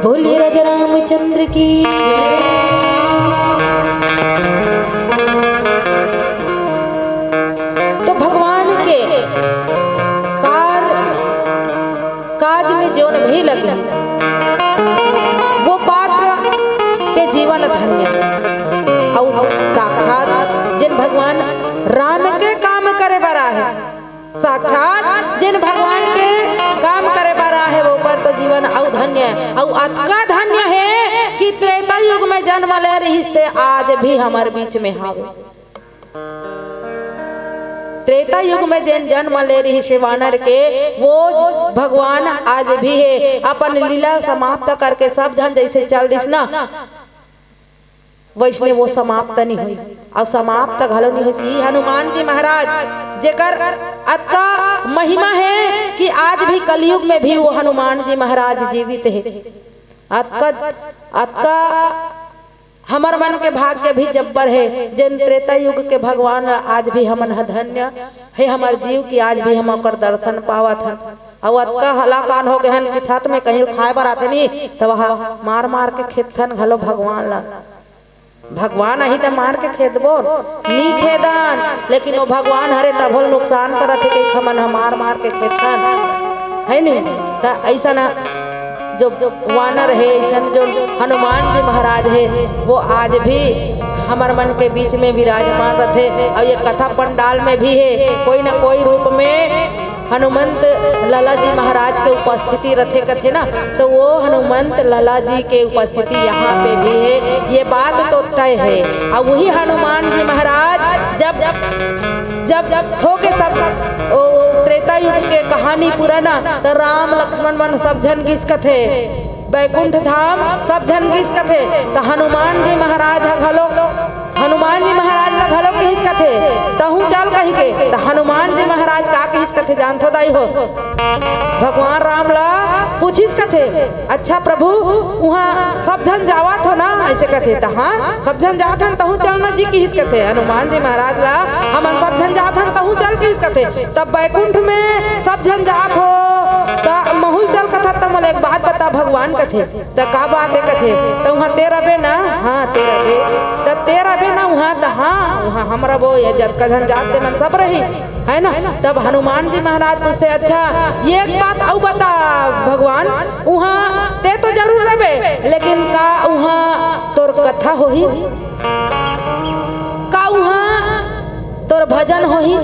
बोलिए राजा रामचंद्र की। तो भगवान के कार काज में जोन भी लगे, वो पात्र के जीवन धन्य। अउ साक्षात जिन भगवान राम के काम करे बर आहे, साक्षात जिन भगवान के काम करे बर आहे, वो पर तो जीवन अउ धन्य हे। अउ अतका धन्य हे कि त्रेता युग में जन्म ले रहिस ते आज भी हमर बीच में हावे। त्रेता युग में जेन जन्म ले रहिस हे वानर के, वो भगवान आज भी हे। अपन लीला समाप्त करके सब झन जैसे चल दिस ना, वैसने वो समाप्त नहीं होइस, अउ समाप्त घलो नहीं होइस। ये हनुमान जी महाराज, जेकर अतका महिमा हे कि आज भी कलयुग में भी वो हनुमान जी महाराज जीवित हे। अतका, अतका हमर मन के भाग्य भी जब्बर हे, जेन त्रेता युग के भगवान ला आज भी हमन ह धन्य हे, हमर जीव की आज भी हम ओकर दर्शन पावत हन। अउ अतका हलाकान हो गए हन कि छत में कहीं खाए बर आथे नी, त वहाँ मार मार के खेदथन घलो भगवान ला। भगवान आही त मार के खेदबो नी, खेदन, लेकिन वो भगवान हरे तभो नुकसान करत हे, कहीं हमन ह मार मार के खेदथन, है नी? त ऐसा ना जो, जो वानर हे, ऐसन जो हनुमान जी महाराज हे, वो आज भी हमर मन के बीच में विराजमान रथे। अउ ये कथा पंडाल में भी हे, कोई ना कोई रूप में हनुमंत लाला जी महाराज के उपस्थिति रथे कथे ना, तो वो हनुमंत लाला जी के उपस्थिति यहाँ पे भी हे, ये बात तो तय हे। अउ वही हनुमान जी महाराज जब, जब, जब होके सब ओ, त्रेता युग के कहानी पूरा ना, त राम लक्ष्मण मन सब झन गिस कथे, बैकुंठ धाम सब झन गिस कथे, त हनुमान जी महाराज ह घलो, हनुमान जी महाराज ल घलो किहिस कथे, तहूँ चल कहि के। त हनुमान जी महाराज का किहिस कथे जानथो दाई हो? भगवान राम ला पूछिस कथे, "अच्छा प्रभु, उहाँ सब झन जावत हो ना?" ऐसे कथे, त हाँ, सब झन जात हन, तहूँ चल ना जी किहिस कथे। हनुमान जी महाराज ला, "हमन सब झन जात हन, तहूँ चल किहिस कथे। तब बैकुंठ में सब झन जात हो, त महूँ ल चल कथस, त मोला एक बात बता भगवान," कथे। "त का बात हे?" कथे। "त उहाँ ते रबे ना?" "हाँ, ते रबे।" "त ते रबे ना उहाँ?" "त हाँ, उहाँ हम रबो, ये जतका झन जात ते मन सब रही।" है ना? तब हनुमान जी महाराज पूछथे, "अच्छा, ये एक बात अउ बता भगवान, उहाँ ते तो जरूर रबे, लेकिन का उहाँ तोर कथा होही? का उहाँ तोर भजन होही?"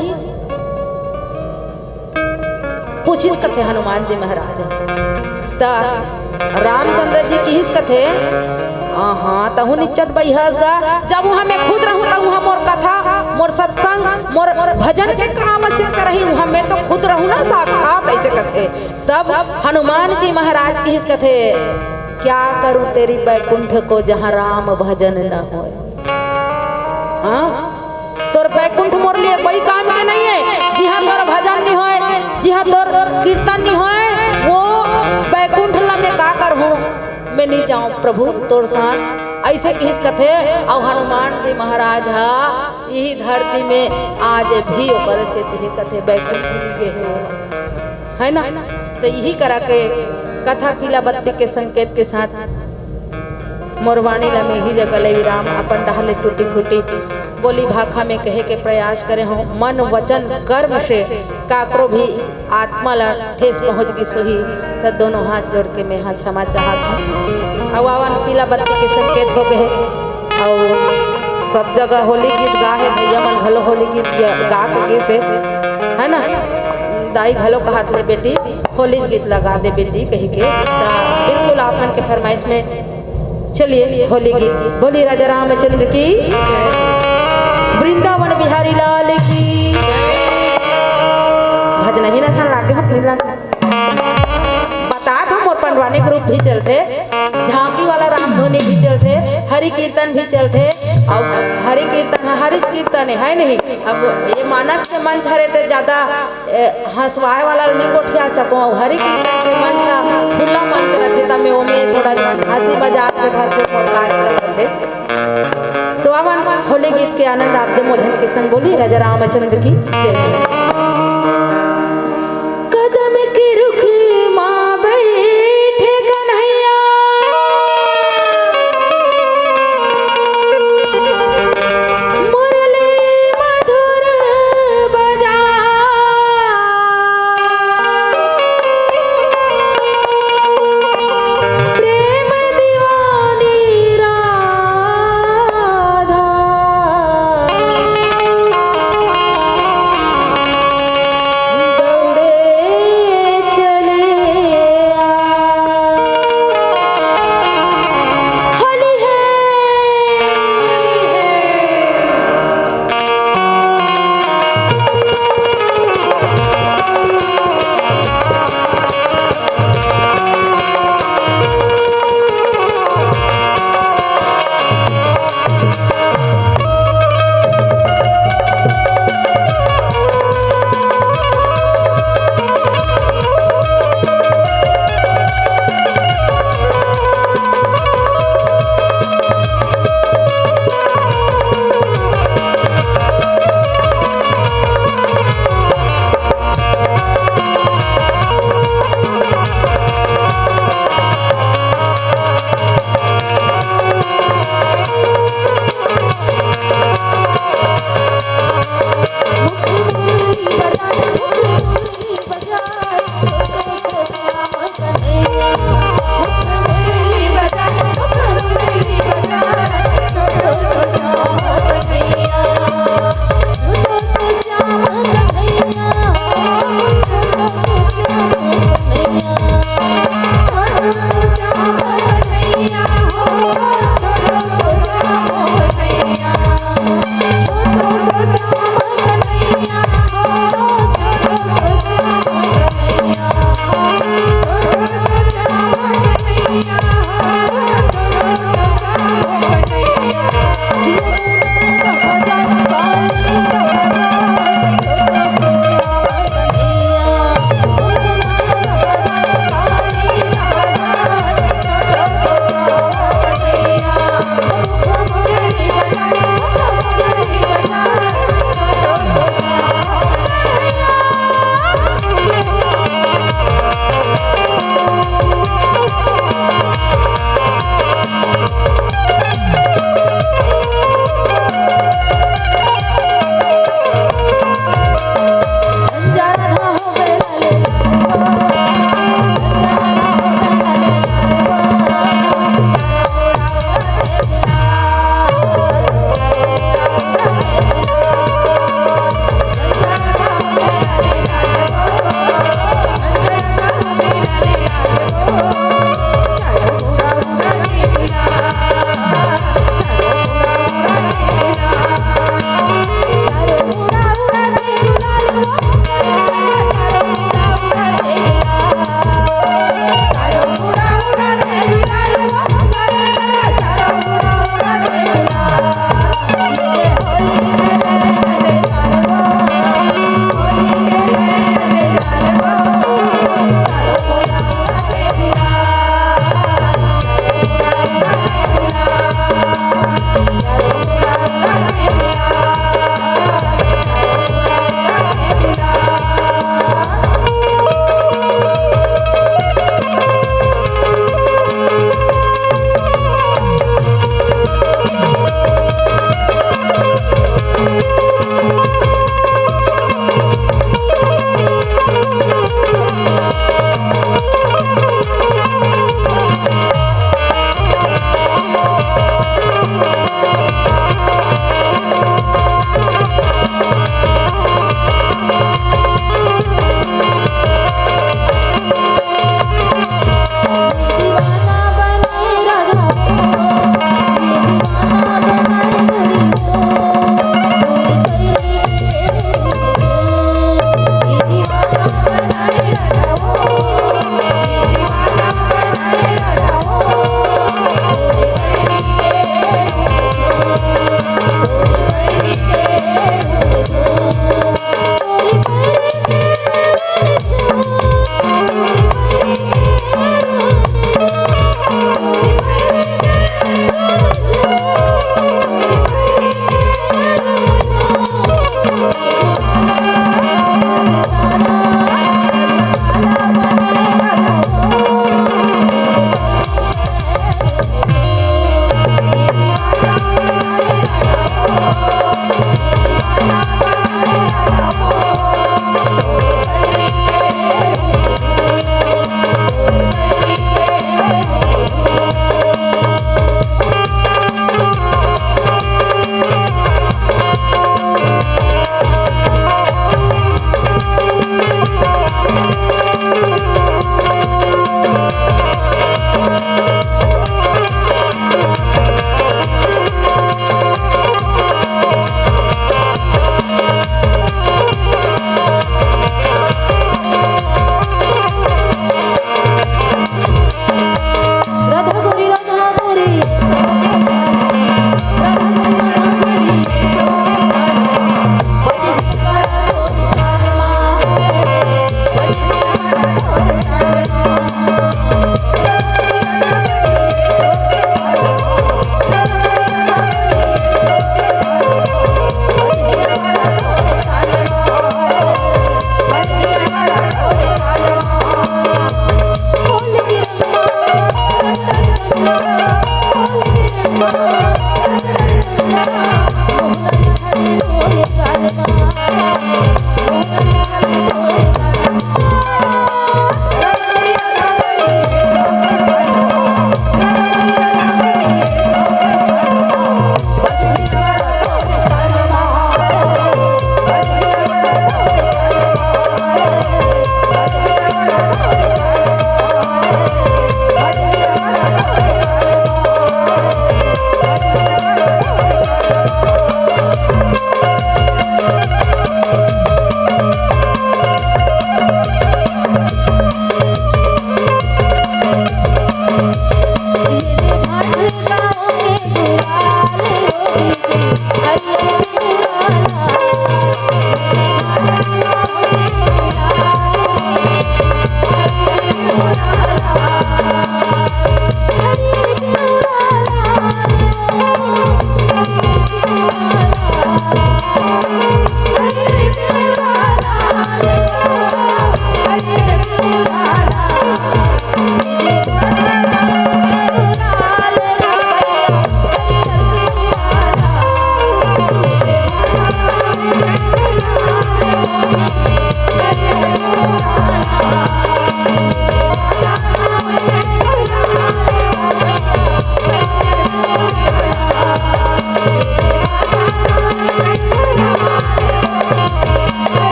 पूछिस कथे हनुमान जी महाराज। त रामचंद्र जी किहिस कथे, "हाँ, हाँ, तहूँ निच्चट बइहा हस गा, जब उहाँ मैं खुद रहूँ, त उहाँ मोर कथा, मोर सत्संग, मोर, मोर भजन के का आवश्यकता रही, उहाँ मैं तो खुद रहूँ ना साक्षात," ऐसे कथे। तब हनुमान जी महाराज किहिस कथे, "क्या करूँ तेरी बैकुंठ को जहाँ राम भजन न होय।" हाँ? तोर बैकुंठ मोर लिए कोई काम के नहीं है। जिहाँ तोर भजन नहीं होय, जिहाँ तोर कीर्तन नहीं होय, वो बैकुंठ ला मैं का करहूँ? मैं नहीं जाऊँ प्रभु तोर साथ। ऐसे किहिस कथे। अउ हनुमान जी महाराज हा यही धरती में आज भी ओकर से तिहे कथे बैकुंठ नहीं गे हे वो। है ना? तो यही करा के कथा पीला बत्ती के संकेत के साथ मोर वाणी ला मैं ही जगह ले विराम, अपन डहर ले टूटी फूटी बोली भाखा में कहे के प्रयास करे हूँ। मन, वचन, कर्म से काकरो भी आत्मा ला ठेस पहुँच गिस होही, त दोनों हाथ जोड़ के मैं हा क्षमा चाहत हूँ। अउ आवन पीला बत्ती के संकेत हो गए हे। अउ सब जगह होली गीत गा हे, भैया मन घलो होली गीत गा, गा के गे से, है ना? दाई घलो कहत ले, "बेटी, होली गीत लगा दे बेटी," कही के। त बिल्कुल आप मन के फरमाइश में चलिए होली गीत। बोलिए राजा रामचंद्र की, वृंदावन बिहारी लाल की। नहीं ना सन लागे हो, नहीं लागे। बता दो, मोर पंडवानी group भी चलथे, झांकी वाला रामधुनी भी चलथे, हरि कीर्तन भी चलथे। अउ हरि कीर्तन ह, हरि कीर्तन हे, है नहीं? अब ये मानस के मंच हरे ते ज्यादा, ए, हंसवाए वाला नहीं गोठिया सको। अउ हरि कीर्तन के मंच ह, खुला मंच रथे, त में ओमे थोड़ा हंसी मजाक से भरपूर कार्यक्रम रथे। तो आवन होली गीत के आनंद आप जम्मो झन के संग बोली राजा रामचंद्र की जय। कदम के रुख मा बैठे कन्हैया, मुरली मधुर बजा। प्रेम दीवानी राधा दौड़े चले आ। होली है, होली है।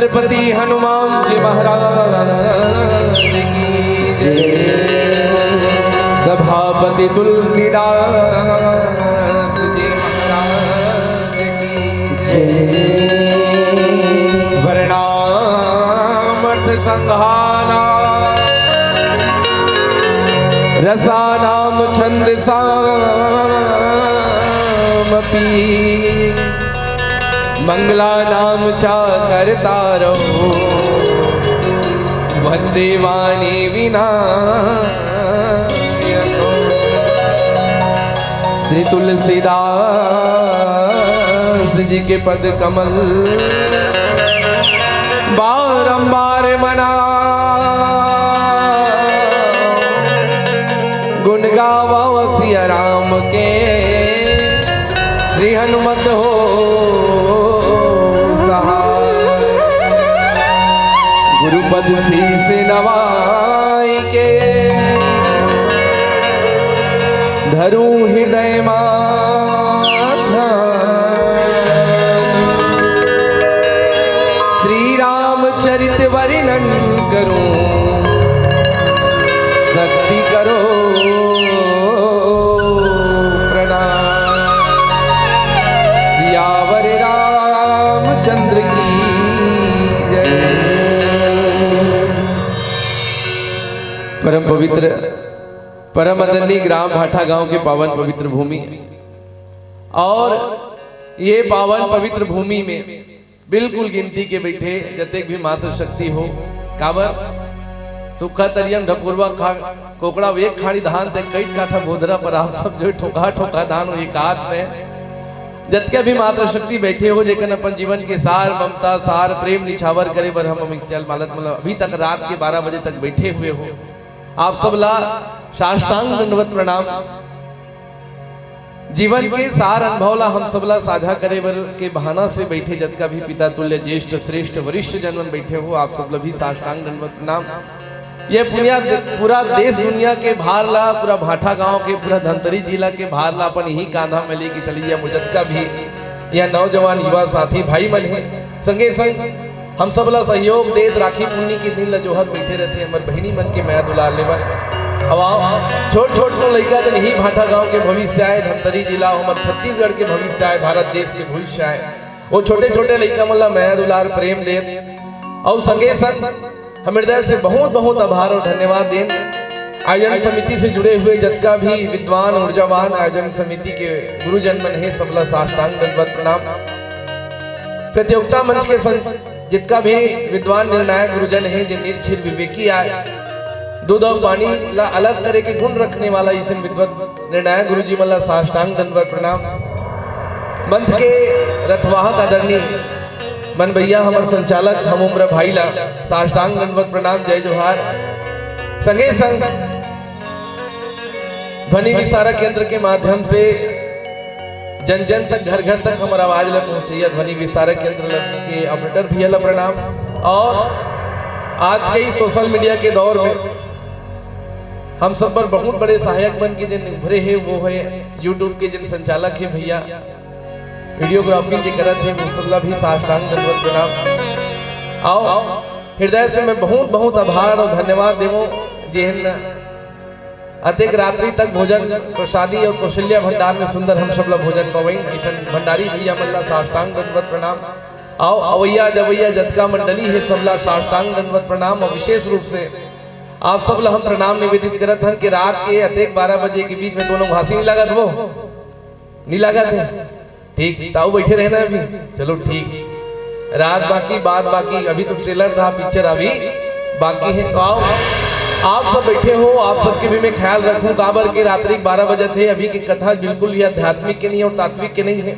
पति हनुमान जी महाराज की जय। सभापति तुलसीदास जी महाराज की जय। वर्णामठ संघाना रसानाम छंद सामपी मंगलानाम च कर्तारौ वंदे वाणी विना। श्री तुलसीदास जी के पद कमल बारंबार मना गुण गावा सिया राम के। श्री हनुमत हो सहाय। गुरुपद शीश नवाई के धरू हृदय मा। श्री रामचरित वर्णन करूं भक्ति करो प्रणाम। सियावर रामचंद्र की जय। परम पवित्र, परम आदरणीय ग्राम भाठा गांव के पावन पवित्र भूमि और ये पावन पवित्र भूमि में बिल्कुल गिनती के बइठे जतेक भी मातृशक्ति हो, काबर सुक्खा तरियम ढपुरवा खा कोकड़ा एक खाड़ी धान ते कई काठा बोधरा पर आप सब जो ठोका ठोका धान एक हाथ में जतके भी मातृशक्ति बइठे हो, जेकन अपन जीवन के सार ममता, सार प्रेम निछावर करे बर हम अमित चल मालत मतलब अभी तक रात के बारह बजे तक बइठे हुए हो, आप सब ला साष्टांग दंडवत प्रणाम। जीवन के सार अनुभव ला हम सब ला साझा करे बर के बहाना से बइठे जतका भी पिता तुल्य ज्येष्ठ श्रेष्ठ वरिष्ठ जन मन बइठे हो, आप सब ला भी साष्टांग दंडवत प्रणाम। ये पुनिया दे-, पूरा देश दुनिया के भार ला, पूरा भाठा गांव के, पूरा धमतरी जिला के भार ला अपन इही कांधा में लेके चली जतका भी यह नौजवान युवा साथी भाई मन हे। संगे संग हम सब ला सहयोग देत राखी पुन्नी के दिन ला जोहत बइठे रथे हमर बहिनी मन के मया दुलार लेवत। अब आओ, छोट छोट तो लइका जन ही भाठा गांव के भविष्य आय, धमतरी जिला हो, हमर छत्तीसगढ़ के भविष्य आय, भारत देश के भविष्य आय। वो छोटे छोटे लइका मन ला मया दुलार प्रेम देत अउ संगे संग हम हृदय से बहुत बहुत आभार और धन्यवाद देन आयोजन समिति से जुड़े हुए जतका भी विद्वान ऊर्जावान आयोजन समिति के गुरुजन मन हे, सबला साष्टांग दंडवत प्रणाम। प्रतियोगिता मंच के संग जितका भी विद्वान निर्णायक गुरुजन हे, जे निर्छिर विवेकी आय, दूध और पानी ला अलग करे के गुण रखने वाला इसन विद्वत निर्णायक गुरुजी मन ला साष्टांग दंडवत प्रणाम। मंच के रथवाहक आदरणीय मन भैया, हमर संचालक हम उम्र भाई ला साष्टांग दंडवत प्रणाम, जय जोहार। संगे संग ध्वनि विस्तारक यंत्र के माध्यम से जन जन तक, घर घर तक हमर आवाज ला पहुंचैया ध्वनि विस्तारक यंत्र ला के ऑपरेटर भैया ला प्रणाम। और आज के इस सोशल मीडिया के दौर में हम सब बर बहुत बड़े सहायक बन के जिन उभरे हे, वो है YouTube के जिन संचालक हे भैया, वीडियोग्राफी जे करत हे, वो सब ला भी साष्टांग दंडवत प्रणाम। आओ, हृदय से मैं बहुत बहुत आभार और धन्यवाद देवो, जेन अतेक रात्रि तक भोजन प्रसादी और कौशल्या भंडार में सुंदर हम सब ला भोजन पवई, ऐसन भंडारी भैया मन ला साष्टांग दंडवत प्रणाम। आओ, अवैया जवैया जतका मंडली हे, सब ला साष्टांग दंडवत प्रणाम। और विशेष रूप से आप सब ला हम प्रणाम निवेदित करत हन कि रात के अतेक बारह बजे के बीच में दोनों घासी नहीं लागत वो, नहीं लागत हे। ठीक, ताऊ बैठे रहना अभी। चलो ठीक, रात बाकी, बात बाकी, अभी तो ट्रेलर था, पिक्चर अभी बाकी है। तो आओ, आप सब बैठे हो, आप सबके भी मैं ख्याल रखूं, काबर के रात्रि के बारह बजे थे, अभी की कथा बिल्कुल ही आध्यात्मिक के नहीं और तात्विक के नहीं है,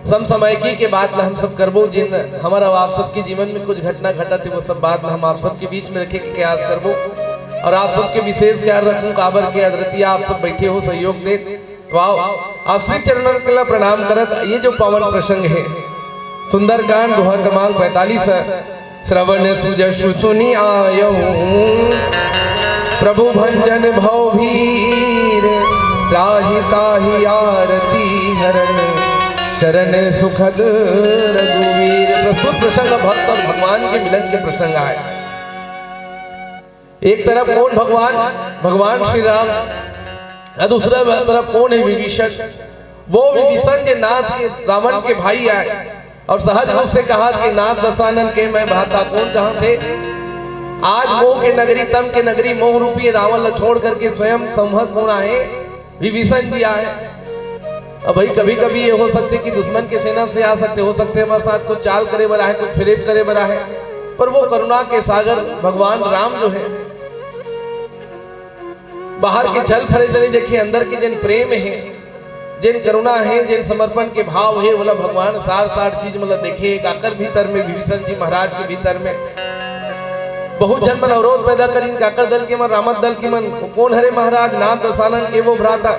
समसामयिकी के बात ला हम सब करबो, जिन हमारा आप सबके जीवन में कुछ घटना घटत है, वो सब बात ला हम आप सबके बीच में रखे के प्रयास करबो। और आप सबके विशेष ख्याल रखूं, काबर के अदरतिया आप सब बैठे हो, सहयोग दे। तो आओ, आप श्री चरणन के ला प्रणाम करत, ये जो पावन प्रसंग है, सुंदरकांड दोहा क्रमांक पैंतालीस है, श्रवण सुजसु सुनि आयहु, प्रभु भंजन भव भीर, त्राहि ताहि आरती हरण। चरण सुखद रघुवीर। प्रस्तुत प्रसंग भक्त और भगवान के मिलन के प्रसंग आए। एक तरफ कौन भगवान? भगवान श्री राम। और दूसरा तरफ कौन है? विभीषण। वो विभीषण जे नाथ के, रावण के भाई आए और सहज रूप से कहा कि नाथ दशानन के मैं भ्राता। कौन कहा थे? आज मोह के नगरी, तम के नगरी, मोह रूपी रावण ला छोड़ करके स्वयं संहत होना है, विभीषण जी आए। अब भाई, कभी कभी ये हो सकते कि दुश्मन के सेना से आ सकते, हो सकते हमारे साथ कुछ चाल करे वाला है, कुछ फरेब करे वाला है, पर वो करुणा के सागर भगवान राम जो है, बाहर के छल फरेब नहीं देखे, अंदर के जिन प्रेम है, जिन करुणा है, जिन समर्पण के भाव है, बोला भगवान सार सार चीज मतलब देखे। काकर भीतर में, विभीषण जी महाराज के भीतर में बहुत झन मन अवरोध पैदा करिन। काकर दल के मन? रावण दल के मन। वो कौन हरे महाराज? नाथ दशानन के वो भ्राता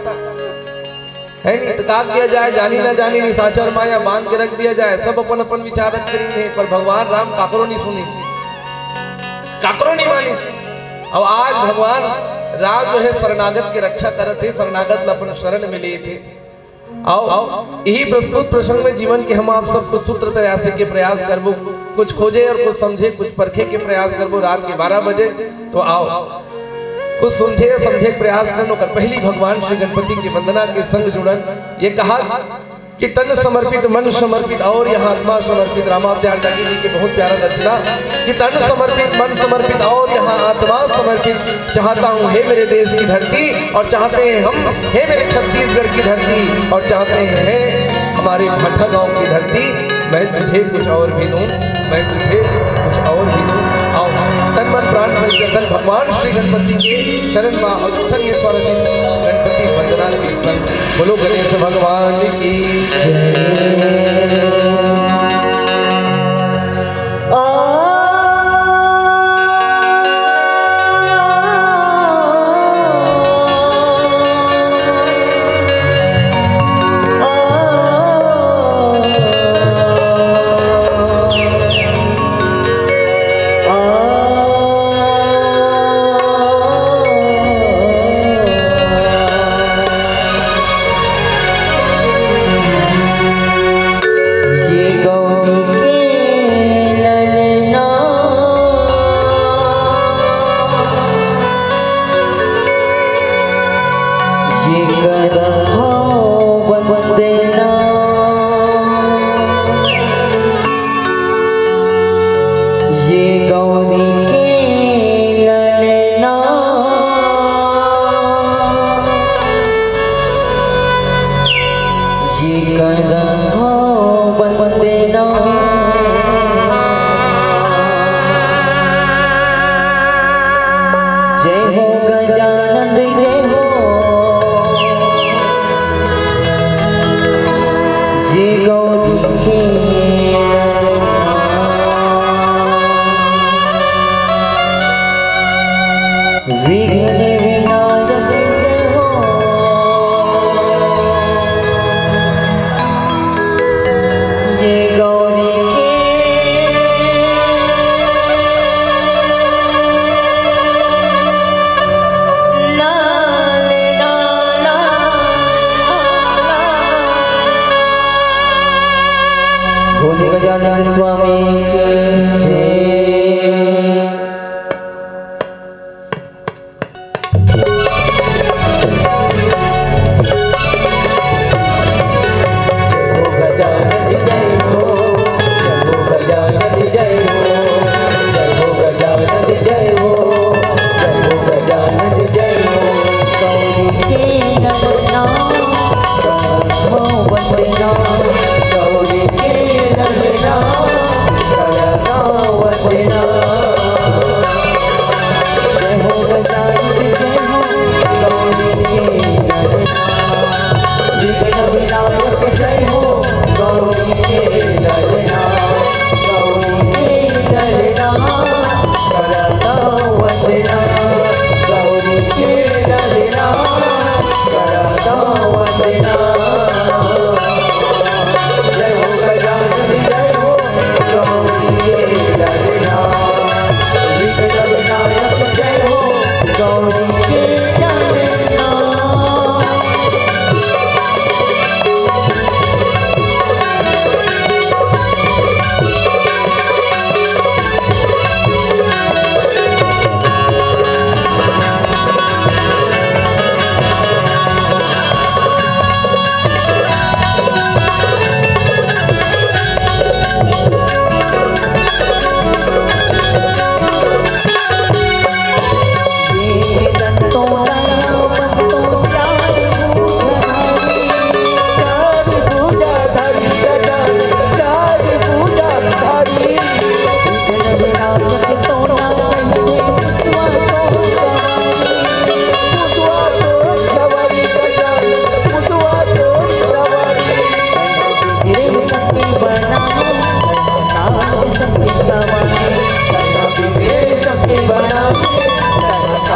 है नहीं, तो का किया जाए, जानी ना जानी, निशाचर माया बांध के रख दिया जाए। सब अपन अपन विचार रख करीन है, पर भगवान राम काकरो नहीं सुनिस, काकरो नहीं मानिस। अब आज भगवान राम जो है शरणागत के रक्षा करत थे, शरणागत ला अपन शरण में लिए थे। आओ, यही प्रस्तुत प्रसंग में जीवन के हम आप सब कुछ सूत्र तैयार के प्रयास करबो, कुछ खोजे और कुछ समझे, कुछ परखे के प्रयास करबो रात के बारह बजे। तो आओ, कुछ सुनथे या समझे के प्रयास करन। ओकर पहली भगवान श्री गणपति के वंदना के संग जुड़न। ये कहा कि तन समर्पित, मन समर्पित और यहाँ आत्मा समर्पित, रामावतार त्यागी जी के बहुत प्यारा रचना कि तन समर्पित, मन समर्पित और यहाँ आत्मा समर्पित, चाहता हूँ हे मेरे देश की धरती, और चाहते हैं हम हे मेरे छत्तीसगढ़ की धरती, और चाहते हैं हमारे भट्टा गांव की धरती। मैं तुझे कुछ और भी दूं, मैं तुझे कुछ और भी दूं। आओ, तन मन प्राण से चंदन भगवान श्री गणपति के चरण में और उत्सव ये स्वरचित गणपति वंदना कीर्तन। बोलो गणेश भगवान की जय।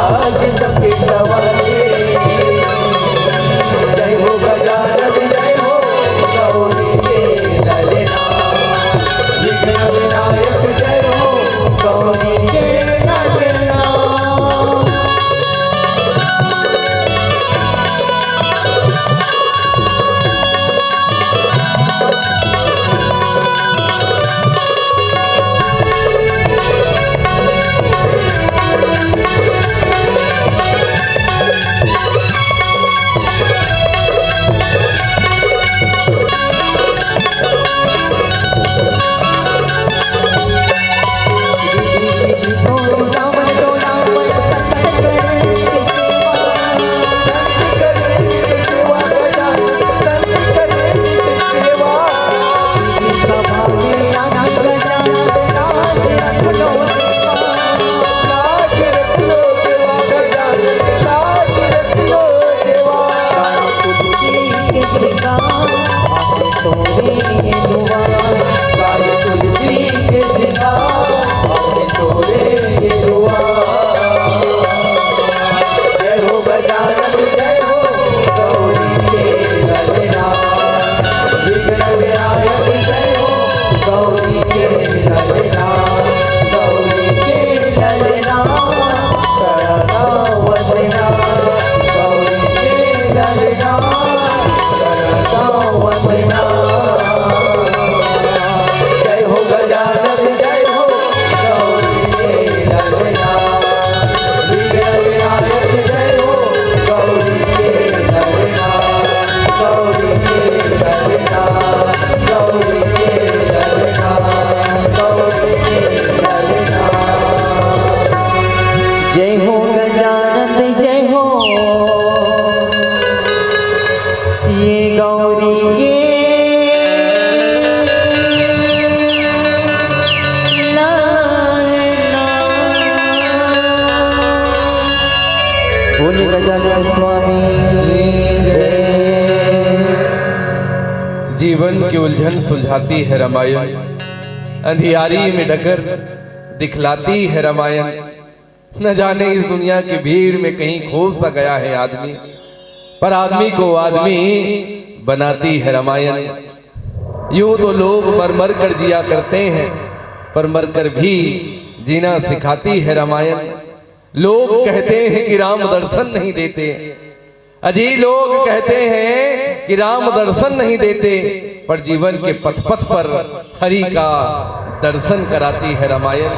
आज सबके सवारे। जय हो गजानन, जय हो गौरी के ललना। विघ्न विनायक, जय हो गौरी के ललना। जय हो गजानन, जय हो गौरी के ललना। विघ्न विनायक, जय हो गौरी के ललना। गौरी के ललना, गौरी के ललना, गौरी के ललना। जय हो गजानन, जय हो। ये गौरी के लालना। बोलिए गजानन स्वामी की जय। जीवन की उलझन सुलझाती है रामायण, अंधियारी में डगर दिखलाती है रामायण। न जाने इस दुनिया की भीड़ में कहीं खो सा गया है आदमी, पर आदमी को आदमी बनाती है रामायण। यूं तो लोग मर मर कर जिया करते हैं, पर मरकर भी जीना सिखाती है रामायण। लोग कहते हैं कि राम दर्शन नहीं देते, अजी, लोग कहते हैं कि राम दर्शन नहीं देते, पर जीवन के पथ पथ पर हरि का दर्शन कराती है रामायण।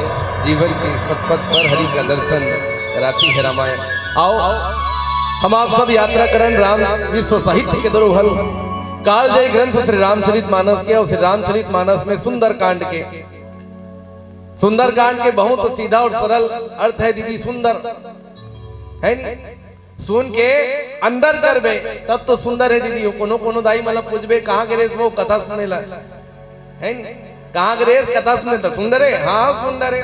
जीवन के पथ पथ पर हरि का दर्शन कराती है रामायण। आओ, हम आप सब यात्रा करन राम विश्व साहित्य के धरोहर कालजयी ग्रंथ श्री रामचरित मानस के, और श्री रामचरित मानस में सुंदरकांड के, सुंदरकांड के बहुत सीधा और सरल अर्थ है दीदी, सुंदर है नी? सुन के अंदर करबे, तब तो सुंदर हे दीदी हो। कोनो कोनो दाई मन ला पूछबे, "कहाँ गे रेहेस वो कथा सुने ला?" हे नी? "कहाँ गे रेहेस कथा सुने ला?" सुंदर हे? हाँ, सुंदर हे।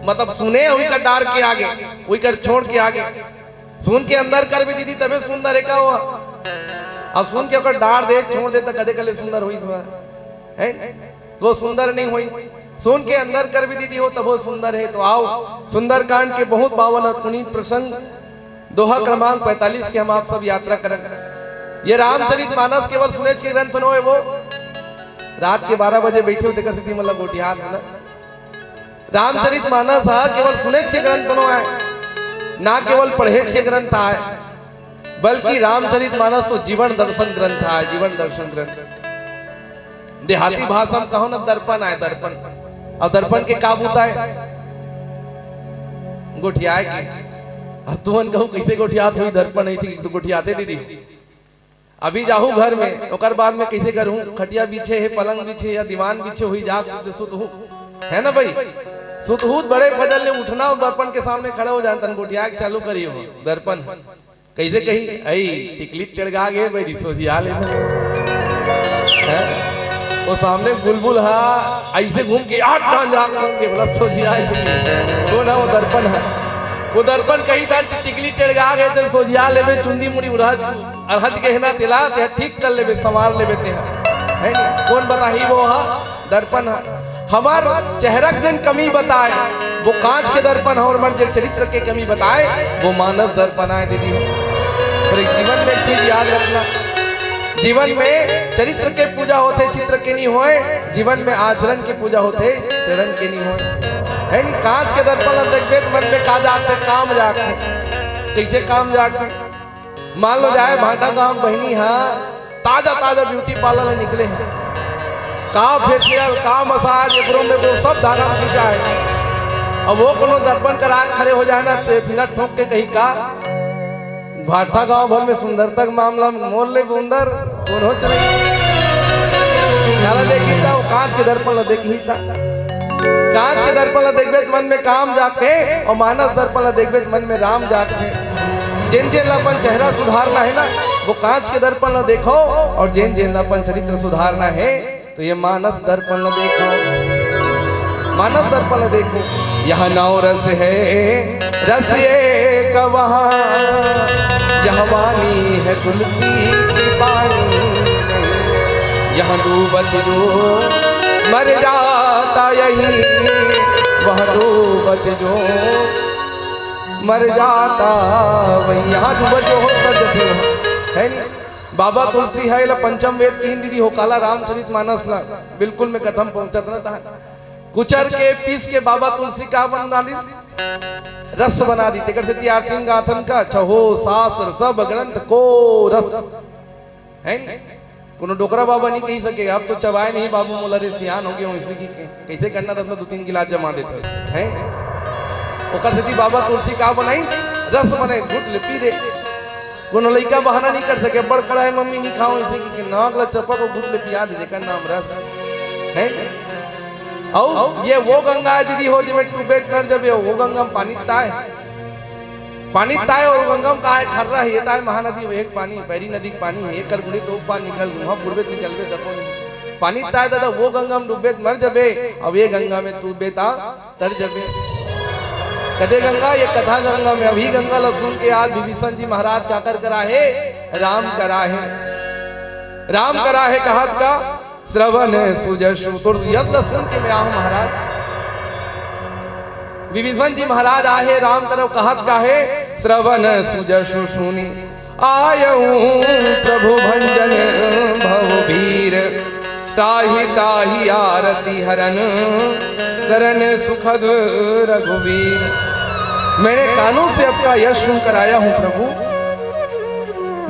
मतलब सुने, उही कर डार के आगे, उही कर छोड़ के आगे। सुन के अंदर करबे दीदी, तबे सुंदर हे का वो? अब सुन के ओकर डार दे, छोड़ दे, त कदे कले सुंदर होइस वो? हे? तो सुंदर नहीं होई। सुन के अंदर करबे दीदी हो, तभो सुंदर हे। तो आओ, सुंदरकांड के बहुत पावन और पुनीत प्रसंग, दोहा क्रमांक पैंतालीस के हम आप सब यात्रा करन। ये रामचरित मानस केवल सुनेच के ग्रंथ नोहे वो। रात के बारह बजे बैठे हो, तेकर सेती मतलब गोठियात हे ना। रामचरित मानस हा केवल सुनेच के ग्रंथ नोहे, ना केवल पढ़ेच के ग्रंथ आय, बल्कि रामचरित मानस तो जीवन दर्शन ग्रंथ आय, जीवन दर्शन ग्रंथ। देहाती भाषा में कहो ना, दर्पण आय, दर्पण। अब दर्पण के का बूता आय? गोठियाय के। अब तुमन कहू, "कैसे गोठियात होही दर्पण?" नहीं थी तो गोठियाते दीदी। अभी जाहू घर में, ओकर बाद में कैसे करहूँ? खटिया बिछे हे, पलंग बिछे या दीवान बिछे होही, जाग सुत सुत हूँ, है ना भाई? सुत हूँ, बड़े फजर ले उठना और दर्पण के सामने खड़े हो जाना, तन गोठियाय के चालू करियो दर्पण। कैसे कही, "अई, टिकली टेड़गा गे बई, सोझिया ले।" हैं? वो सामने बुलबुल हा, ऐसे घूम के, आठ डांज आँख घूम के, बोला, "सोझिया ले।" वो ना, वो दर्पण हे। वो दर्पण कही था, "टिकली टेड़गा गे, तो सोझिया लेबे, चुंदी मुड़ी उड़हत, अरहत गहना तेला, ते ठीक कर लेबे, संवार लेबे ते।" है नी? कौन बताही वो हा? दर्पण हा। हमर चेहरा के जन कमी बताय, वो कांच के दर्पण हो और मन जे चरित्र के कमी बताए, वो मानस दर्पण आए दीदी हो। पर एक जीवन में एक चीज याद रखना, जीवन में चरित्र के पूजा होथे, चित्र के नहीं होए। जीवन में आचरण की पूजा होथे, चरण के नहीं होए। है नहीं, कांच के दर्पण ला देखबे त मन में का जागथे, काम जागथे। कैसे काम जागथे? मान लो जाए भाटा गांव बहिनी हा, ताजा ताजा ब्यूटी पार्लर ले निकले हे, का फेशियल, का मसाज, एब्रो में वो सब धागा में खींचा है। अब वो कोनो दर्पण करा के खड़े हो जाए ना, तो फिनट ठोंक के कही का, भाटा गांव भर में सुंदरता के मामला में मोर ले बुंदर कोनो च नहीं। काला देखी था, वो कांच के दर्पण ला देखी था। कांच के दर्पण ला देखबे त मन में काम जागथे, और मानस दर्पण ला देखबे त मन में राम जागथे। जेन जेन ला अपन चेहरा सुधारना है ना, वो कांच के दर्पण ला देखो, और जेन जेन ला अपन चरित्र सुधारना है, तो ये मानस दर्पण ला देखो, मानस दर्पण ला देखो। यह नौ रस है, रस एक वहाँ, यह वाणी है तुलसी की पानी। यहाँ डूबत जो मर जाता यही, वह डूबत जो मर जाता वही। यहाँ डूबत जो हो, कर देते हो, है नहीं? बाबा तुलसी है ला पंचम वेद किहिन दीदी हो, काला रामचरित मानस ला। बिल्कुल मैं कथम पहुंचत ना था। कुचर के पीस के बाबा तुलसी का बना दी, रस बना दी। तेकर सेती आरती म गाथन का, छहो शास्त्र सब ग्रंथ को रस, है नी? कोनो डोकरा बाबा नहीं कही सके, अब तो चबाए नहीं बाबू मोला रे, सियान हो गए हो, इसी की कैसे करना रस में दो तीन गिलास जमा देते हैं। ओकर सेती बाबा तुलसी का बनाई, रस बने, घुट ले पी दे। कोनो लइका बहाना नहीं कर सके, बड़ कड़ाई मम्मी नहीं खाओ, इसी की नाक ला चपक और घुट ले पिया दे, जेकर नाम रस है। अउ ये वो गंगा है दीदी हो, जेमे डूबे कर जबे हो, वो गंगा में पानी ताय, पानी ताय और गंगा में का है, खर्रा है, ये ताय महानदी, वो एक पानी, बैरी नदी के पानी है, एक कर गुड़ी तो ऊपर निकल, वहाँ पूर्वे निकल गए, देखो नहीं। पानी ताय दादा, वो गंगा में डूबे त मर जबे, अब ये गंगा में तू बेता तर जबे। कदे गंगा, ये कथा गंगा में, अभी गंगा लोग सुन के आज विभीषण जी महाराज का कर करा है, राम करा है, राम करा है, कहा का श्रवण सुजसु, तो यद सुन के मैं आहूं महाराज। विभीषण जी महाराज आहे राम तरफ, कहत का है, श्रवण सुजसु सुनी आयहूं प्रभु भंजन भव भीर, ताहि ताहि आरती हरन सरन सुखद रघुवीर। मैंने कानों से आपका यश सुनकर आया हूं प्रभु,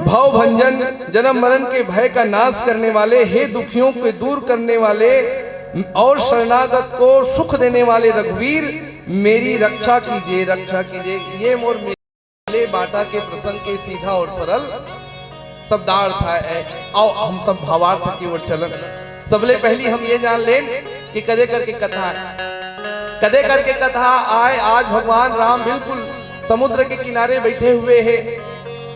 भव भंजन, जन्म मरण के भय का नाश करने वाले, हे दुखियों को दूर करने वाले और शरणागत को सुख देने वाले रघुवीर, मेरी रक्षा कीजिए, रक्षा कीजिए। ये मोर मिले बाटा के प्रसंग के सीधा और सरल शब्दार्थ है। आओ हम सब भावार्थ की ओर चलन। सबले पहली हम ये जान लें कि कदे करके कथा है, कदे करके कथा आय। आज भगवान राम बिल्कुल समुद्र के किनारे बैठे हुए हैं,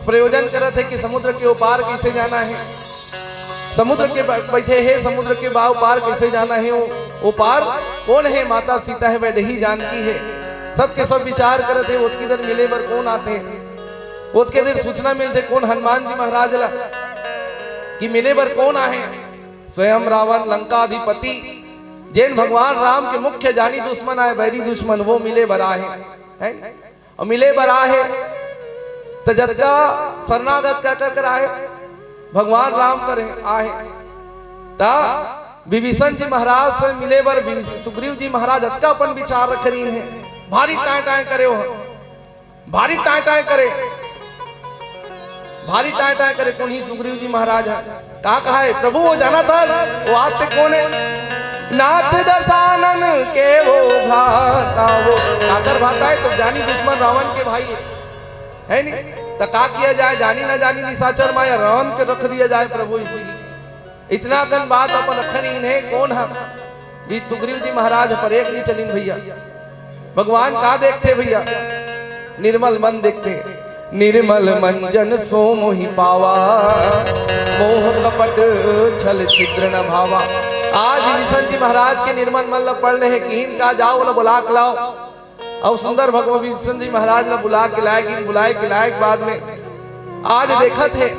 प्रयोजन करत है कि समुद्र के ओपार कैसे जाना है। समुद्र के ब-, बैठे हैं, समुद्र के बा ओपार कैसे जाना है, वो ओपार कौन है? माता सीता है, वैदेही जानकी है। सबके सब विचार करत है, ओतकी देर मिले बर कौन आते हैं, ओतके देर सूचना मिलते कौन? हनुमान जी महाराज ला कि मिले बर कौन आहे। स्वयं रावण लंकाधिपति, जेन भगवान राम के मुख्य जानी दुश्मन आए, बैरी दुश्मन, वो मिले बर आहे, है? और मिले बर आहे, त जतका शरणागत का कर, कर आहे, भगवान राम करे आहे, त विभीषण जी महाराज से मिले बर विभीषण, सुग्रीव जी महाराज अतका अपन विचार रख रही है, भारी टाय टाय करे हो, भारी टाय टाय करे, भारी टाय टाय करे। कोन ही सुग्रीव जी महाराज है, का कहा है, "प्रभु वो जाना था, वो आते कौन है?" नाथ दशानन के वो भ्राता, वो काकर भ्राता है, तो जानी दुश्मन रावण के भाई है, है नहीं? तो का किया जाए, जानी ना जानी निशाचर माया रावण के रख दिया जाए प्रभु इसी की। इतना कन बात अपन रखन ही नहीं, कौन हम? बीच सुग्रीव जी महाराज पर एक नहीं चलिन भैया। भगवान का देखते भैया? निर्मल मन देखते। निर्मल मन जन सो मोहि पावा, मोह कपट छल छिद्र न भावा। आज विभीषण जी महाराज के निर्मल मन ला पढ़ ले हे, किहिन का जाओ ला बुला के लाओ। अउ सुंदर भगवान विभीषण जी महाराज ला बुला के लाए, कि बुलाए के लाए के बाद में आज देखत हे,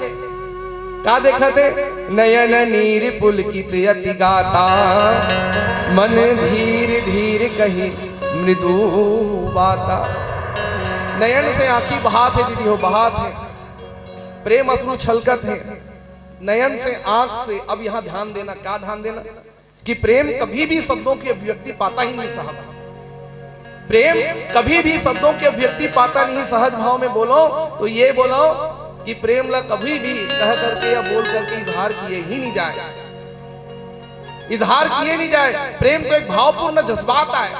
का देखत हे? नयन नीर पुलकित अति गाता, मन धीर धीर कहि मृदु बाता। नयन से आंखी बहात हे दीदी हो, बहात हे, प्रेम अश्रु छलकत हे नयन से, आंख से। अब यहाँ ध्यान देना, का ध्यान देना कि प्रेम कभी भी शब्दों की अभिव्यक्ति पाता ही नहीं साहब। प्रेम कभी भी शब्दों की अभिव्यक्ति पाता नहीं। सहज भाव में बोलो तो ये बोलो कि प्रेम ला कभी भी कह करके या बोल करके इजहार किए ही नहीं जाए, इजहार किए नहीं जाए। प्रेम तो एक भावपूर्ण जज्बात आय,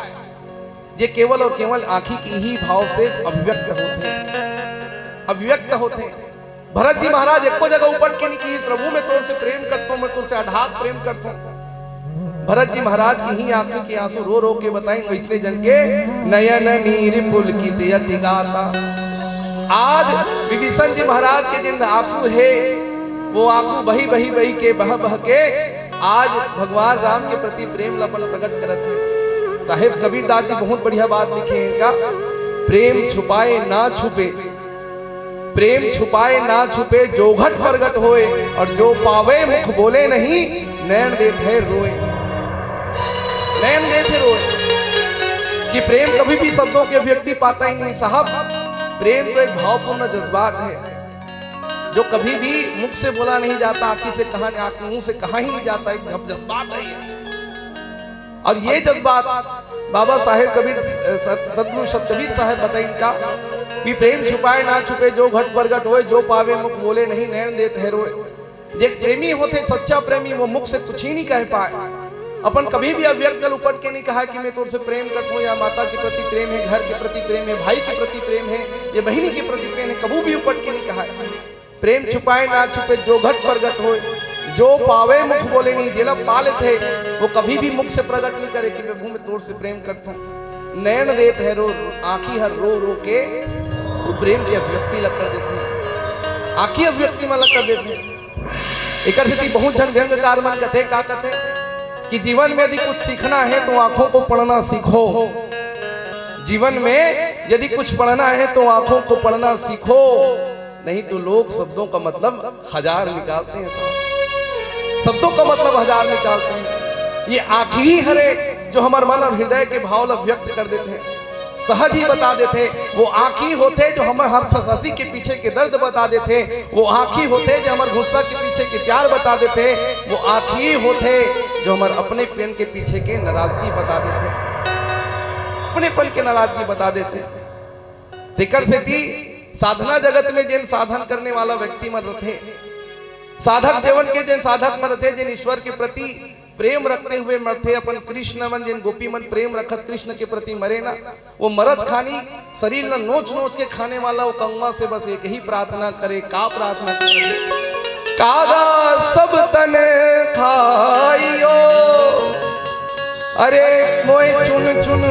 जे केवल और केवल आंखी के ही भाव से अभिव्यक्त होथे, अभिव्यक्त होथे। भरत जी महाराज एको जगह उपट के नहीं कहिस, "प्रभु, मैं तोर से प्रेम करथों, मैं तोर से अढाक प्रेम करथों।" भरत जी महाराज के ही आंखी के आंसू रो रो के बताइन, वैसने जन के नयन नीर पुलकित अति गाता। आज विभीषण जी महाराज के जिन आंसू हे, वो आंसू बही बही बही के, बह बह के आज भगवान राम के प्रति प्रेम ला अपन प्रकट करत हे। साहेब कबीरदास जी बहुत बढ़िया बात लिखे हे का, "प्रेम छुपाए ना छुपे, प्रेम छुपाए ना छुपे, जो घट प्रगट होए, और जो पावे मुख बोले नहीं, नैन देत है रोए।" नैन देत है रोए। कि प्रेम कभी भी शब्दों की अभिव्यक्ति पाता ही नहीं साहब। प्रेम तो एक भावपूर्ण जज्बात है, जो कभी भी मुख से बोला नहीं जाता, आंखी से कहा, आंख, मुंह से कहा ही नहीं जाता, एक जब जज्बात है ये। और ये जज्बात बाबा साहेब कबीर, अ, सत-, सतगुरु सत कबीर साहेब बताइन का कि "प्रेम छुपाए ना छुपे, जो घट प्रगट होए, जो पावे मुख बोले नहीं, नैन देत है रोए।" जे प्रेमी होथे, सच्चा प्रेमी, वो मुख से कुछ ही नहीं कह पाए, अपन कभी भी अभिव्यक्त ल उपट के नहीं कहा कि "मैं तोर से प्रेम करथों", या माता के प्रति प्रेम है, घर के प्रति प्रेम है, भाई के प्रति प्रेम है, या बहिनी के प्रति प्रेम है, कभू भी उपट के नहीं कहा। प्रेम छुपाए ना छुपे, जो घट प्रगट होए, जो पावे मुख बोले नहीं, जेला पा लेथे, वो कभी भी मुख से प्रकट नहीं करे कि "प्रभु, मैं तोर से प्रेम करथों।" नैन देत है रो, आंखी हर रो रो के वो प्रेम के अभिव्यक्ति ला कर देथे, आंखी अभिव्यक्ति में ला कर देथे। एकर सेती बहुत झन व्यंगकार मन कथे, का कथे कि जीवन में यदि कुछ सीखना है तो आंखों को पढ़ना सीखो। जीवन में यदि कुछ पढ़ना है तो आंखों को पढ़ना सीखो, नहीं तो लोग शब्दों का मतलब हजार निकालते हैं। शब्दों का मतलब हजार निकालते हैं। ये आंखी ही हरे जो हमर मन और हृदय के भाव ला व्यक्त कर देथे, सहज ही बता देथे। वो आंखी होथे जो हमर हर हंसी के पीछे के दर्द बता देथे। वो आंखी होथे जो हमर गुस्सा के पीछे के प्यार बता देथे। वो आंखी होथे जो हमर अपने प्रेम के पीछे के नाराजगी बता देथे, अपनेपन के नाराजगी बता देथे। तेकर सेती साधना जगत में जेन साधन करने वाला व्यक्ति मन रथे, साधक जीवन के जेन साधक मन रथे, जेन ईश्वर के प्रति प्रेम रखते हुए मरथे, अपन कृष्ण मन, जेन गोपी मन प्रेम रखत कृष्ण के प्रति मरे ना, वो मरत खानी शरीर ला नोच नोच के खाने वाला वो कौआ से बस एक ही प्रार्थना करे। का प्रार्थना करे? "कादा सब तन खाइयो, अरे मोय चुन चुन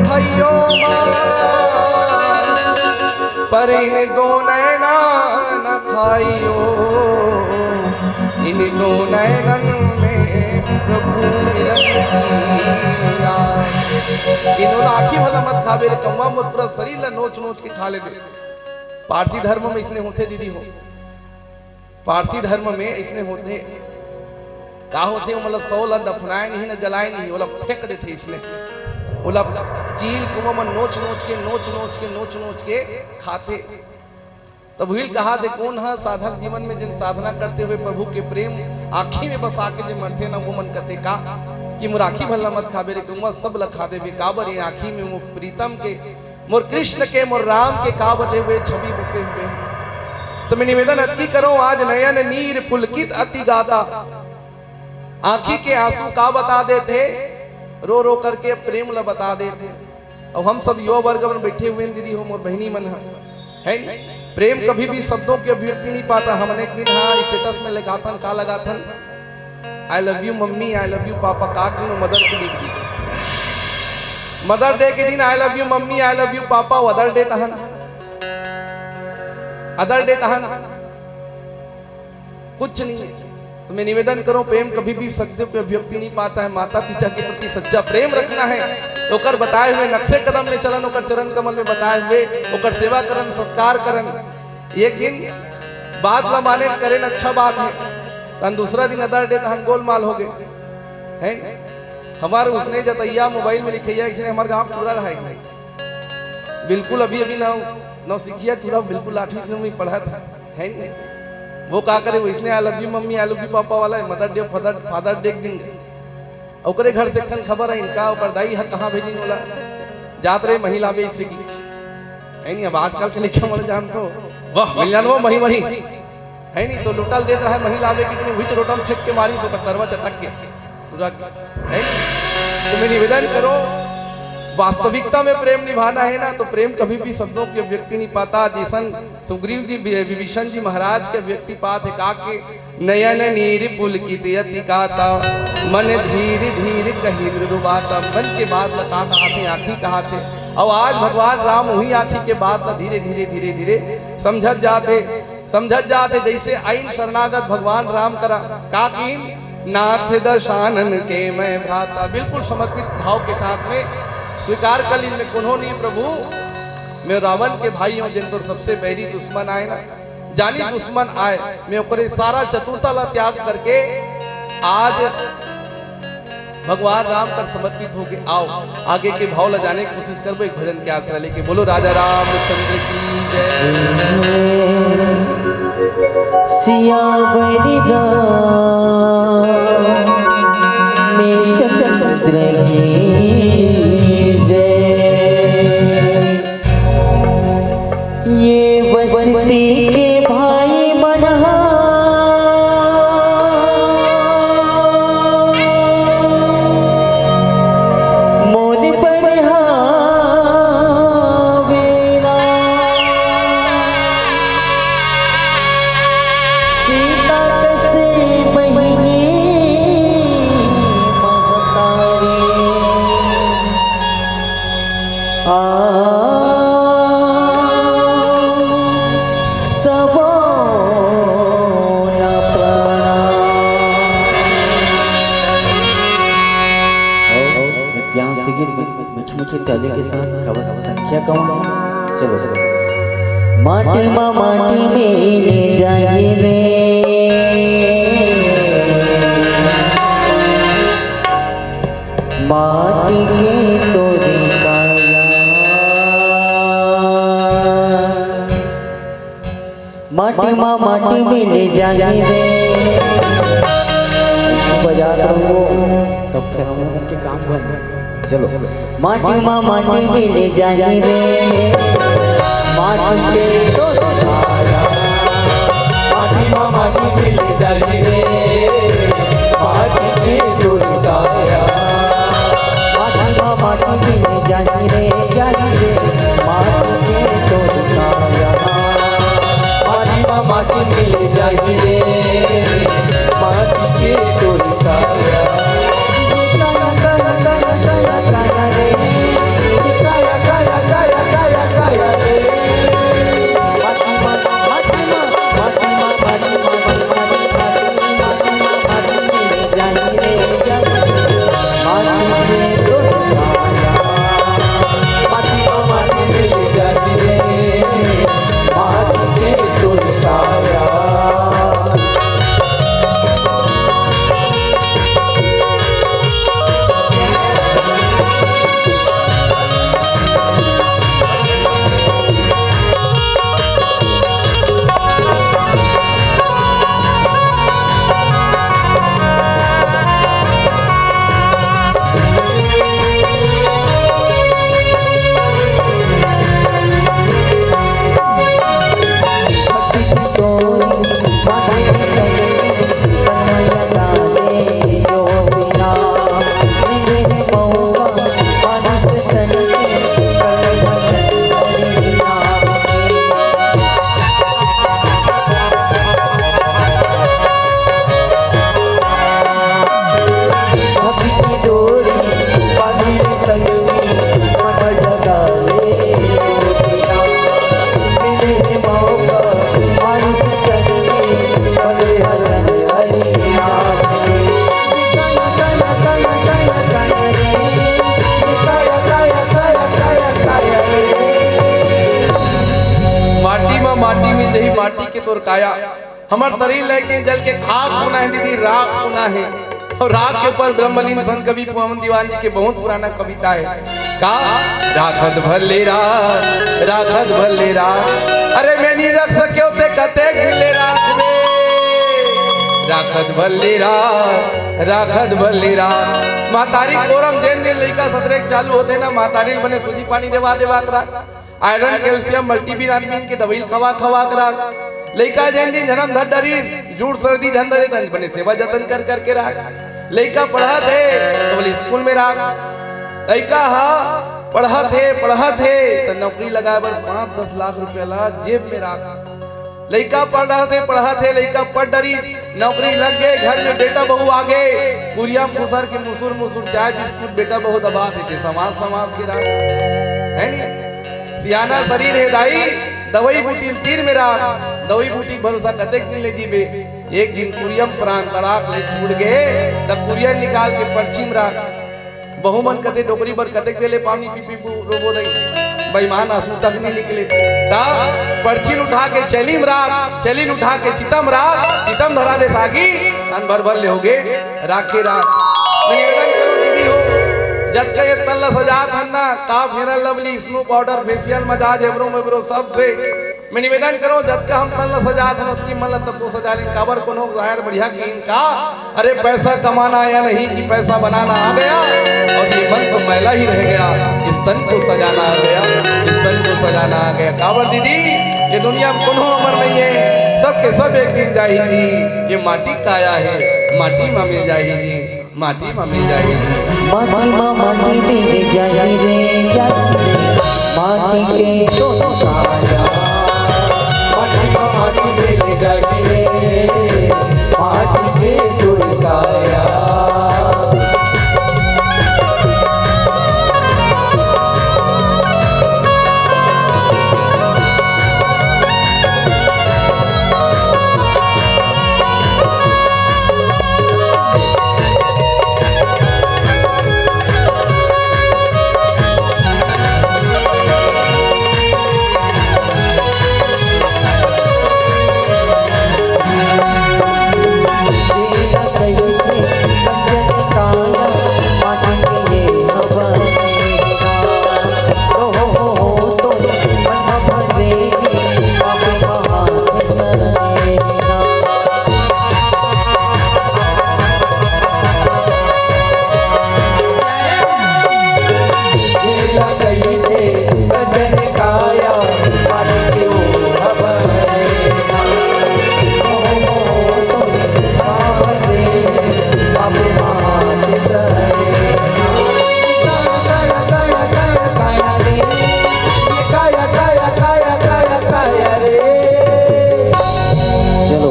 खाइयो मार, पर इन दो नैना न खाइयो, इन दो नैनन में प्रभु मिलन किया।" इन्हों आंखी भला मत खाबे रे कौआ, मोर पूरा शरीर ला नोच नोच के खा लेबे। पारसी धर्म में इसने होथे दीदी हो, पारसी धर्म में इसने होथे। का होथे? मतलब शव ला दफनाए नहीं ना, जलाए नहीं, ओला फेंक देथे इसने। ओला चील कुआं में नोच नोच के, नोच नोच के, नोच नोच के खाथे। तब हुइल कहा दे, कौन ह साधक जीवन में जिन साधना करते हुए प्रभु के प्रेम आंखी में बसा के जे मरथे ना, वो मन कथे का कि "मोर आंखी भला मत खाबे रे कौआ, सब ला खा देबे।" काबर ये आंखी में वो प्रीतम के, मोर कृष्ण के, मोर राम के का बते हुए छवि बसे हुए। तो मैं निवेदन अति करो, आज नयन नीर पुलकित अति गाता, आंखी के आंसू का बता देथे, रो रो करके प्रेम ला बता देथे। अउ हम सब युवा वर्ग मन बैठे हुए हैं दीदी हो, मोर बहिनी मन ह, है नी? प्रेम कभी भी शब्दों की अभिव्यक्ति नहीं पाता। हमन एक दिन हाँ status में लगाथन, का लगाथन, "I love you mummy, I love you papa." का दिन Mother के दिन, Mother Day के दिन "I love you mummy, I love you papa", Other Day तहन, Other Day तहन कुछ नहीं है। तो मैं निवेदन करो, प्रेम कभी भी शब्दों की अभिव्यक्ति नहीं पाता है। माता पिता के प्रति सच्चा प्रेम रखना है, तो ओकर बताए हुए नक्शे कदम में चलन, ओकर चरण कमल में बताए हुए ओकर सेवा करन, सत्कार करन। एक दिन बात ला माने करेन अच्छा बात हे, तहन दूसरा दिन other day तहन गोलमाल हो गे, है न? हमर उसने जतैया मोबाइल में लिखैया, इसने हमर गांव टूरा रहा है भाई, बिल्कुल अभी अभी नौ नौसिखिया टूरा, बिल्कुल आठवीं में पढ़त हे, है न? वो का करे, वो इसने I love you mummy, I love you papa वाला है, mother day, father, father day के दिन ओकरे घर से एक ठन खबर आइन का, ओकर दाई ह कहाँ भेजिन ओला, जात रहे महिला बेच सकी। है नहीं, अब आजकल के लइका मन जान तो, वाह, मिल जान वो मही मही। है नहीं, तो लोटा ल देत रहा है महिला बेच के, वही तो लोटा ल फेंक के मारी, तो तरवा चटक के पूरा। है नहीं? तो मैं निवेदन करो, वास्तविकता में प्रेम निभाना है ना, तो प्रेम कभी भी शब्दों की अभिव्यक्ति नहीं पाता। जैसन सुग्रीव जी, वि-, विभीषण जी महाराज के अभिव्यक्ति पात हे का के, नयन नीर पुलकित अति काता, मन धीर धीर कही मृदु बाता। मन के बात ला का कहाथे, आँखी कहाथे। अउ आज भगवान राम उही आँखी के बात ला धीरे धीरे, धीरे धीरे समझत जाथे, समझत जाथे। जैसे आइन शरणागत भगवान राम करा, का कीन, नाथ दशानन के मैं भ्राता। बिल्कुल समर्पित भाव के साथ में स्वीकार कर लीन, मैं कोनो नहीं प्रभु, मैं रावण के भाई हूँ, जिन तोर सबसे बैरी दुश्मन आए ना, जानी दुश्मन आए, मैं ओकरे सारा चतुरता ला त्याग करके आज भगवान राम कर समर्पित होके आओ। आगे के भाव ला जाने की कोशिश करबो, एक भजन के आसरा लेके। बोलो राजा रामचंद्र की जय। सियावर रामचंद्र की जय। ये बस्ती के भाई मन हा मोर बर हावे ना। सीता कसे बहिनी महतारी। आ सबो न प्रणाम। और प्यार से गीत मीठी मीठी ताली के साथ कवर संख्या कम। चलो। माटी मा माटी मिल जाही रे। माटी के तोरे काया। माटी मा माटी मिल जाही रे। बजात रहूंगो, तब फिर हम लोगन के काम बन। चलो। माटी मा माटी मिल जाही रे। माटी के तोरे काया। माटी मा माटी मिल जाही रे। माटी के तोरे काया। माटी मा माटी मिल जाही रे, जाही रे। माटी के तोरे काया। माटी मा माटी मिल जाही रे। माटी के तोरे काया। माटी मा माटी मिल जाही, माटी के तोर काया, हमर शरीर लेके जल के खाक होना हे दीदी, राख होना हे। अउ राख के ऊपर ब्रह्मलीन संत कवि पवन दीवान जी के बहुत पुराना कविता हे। का? राखत भले राख, राखत भले राख। अरे मैं नहीं रख सके होते कतेक दिन ले राख बे। राखत भले राख, राखत भले राख। महतारी कोरम जेन दिन लइका सतरेक चालू होथे ना, महतारी बने सूजी पानी देवा देवा करा। आयरन, कैल्शियम, मल्टीविटामिन के दवाई खवा खवा के राख। लइका जेन दिन जन्म धर डरिस, जूड़ सर्दी झन धरे तन बने सेवा जतन कर करके राख। लइका पढ़त हे त बोले स्कूल में राख। लइका हा पढ़त हे, पढ़त हे त नौकरी लगाए बर पाँच दस लाख रुपया ला जेब में राख। लइका पढ़त हे, पढ़त हे, लइका पढ़ डरिस, नौकरी लग गे, घर में बेटा बहू आ गे, कुरिया में खुसर के मुसुर मुसुर चाय बिस्कुट बेटा बहू दबा देथे, समाज समाज के राख, हे नी? सियाना शरीर हे दाई, दवाई बूटी तीर में राख, दवाई बूटी भरोसा कतेक दिन ले जीबे? एक दिन कुरिया में प्राण तड़ाक ले छूट गे, त कुरिया निकाल के पर्ची में राख। बहू मन कते डोकरी बर कतेक देले पावनी पीपी पू रोबो दई। बेईमान आंसू तक नहीं निकले। ता पर्ची उठा के चैली में राख, चैली उठा के चितम राख, चितम धरा दे सागी, तन भर भर ले होगे राखे राख। मैं निवेदन करूं दीदी हो, जतका ये तन ला सजात हन ना, का fair lovely, snow powder, facial, massage, एब्रो मेब्रो सब से मैं निवेदन करूं, जतका हम तन ला सजात हन, ओतकी मन ला तको सजा लेन। काबर कोनो जाहिर बढ़िया कीन का? अरे पैसा कमाना आया नहीं कि पैसा बनाना आ गया, और ये मन तो मैला ही रह गया, इस तन को सजाना आ गया, इस तन को सजाना आ गया। काबर दीदी, ये दुनिया में कोनो अमर नहीं है, सबके सब एक दिन जाही जी। ये माटी काया है, माटी में मिल जाही जी। माटी म मिल जाही। माटी म माटी मिल जाही रे, जाही रे। माटी के तो साया। माटी म माटी मिल जाही रे, माटी के तो साया। चलो,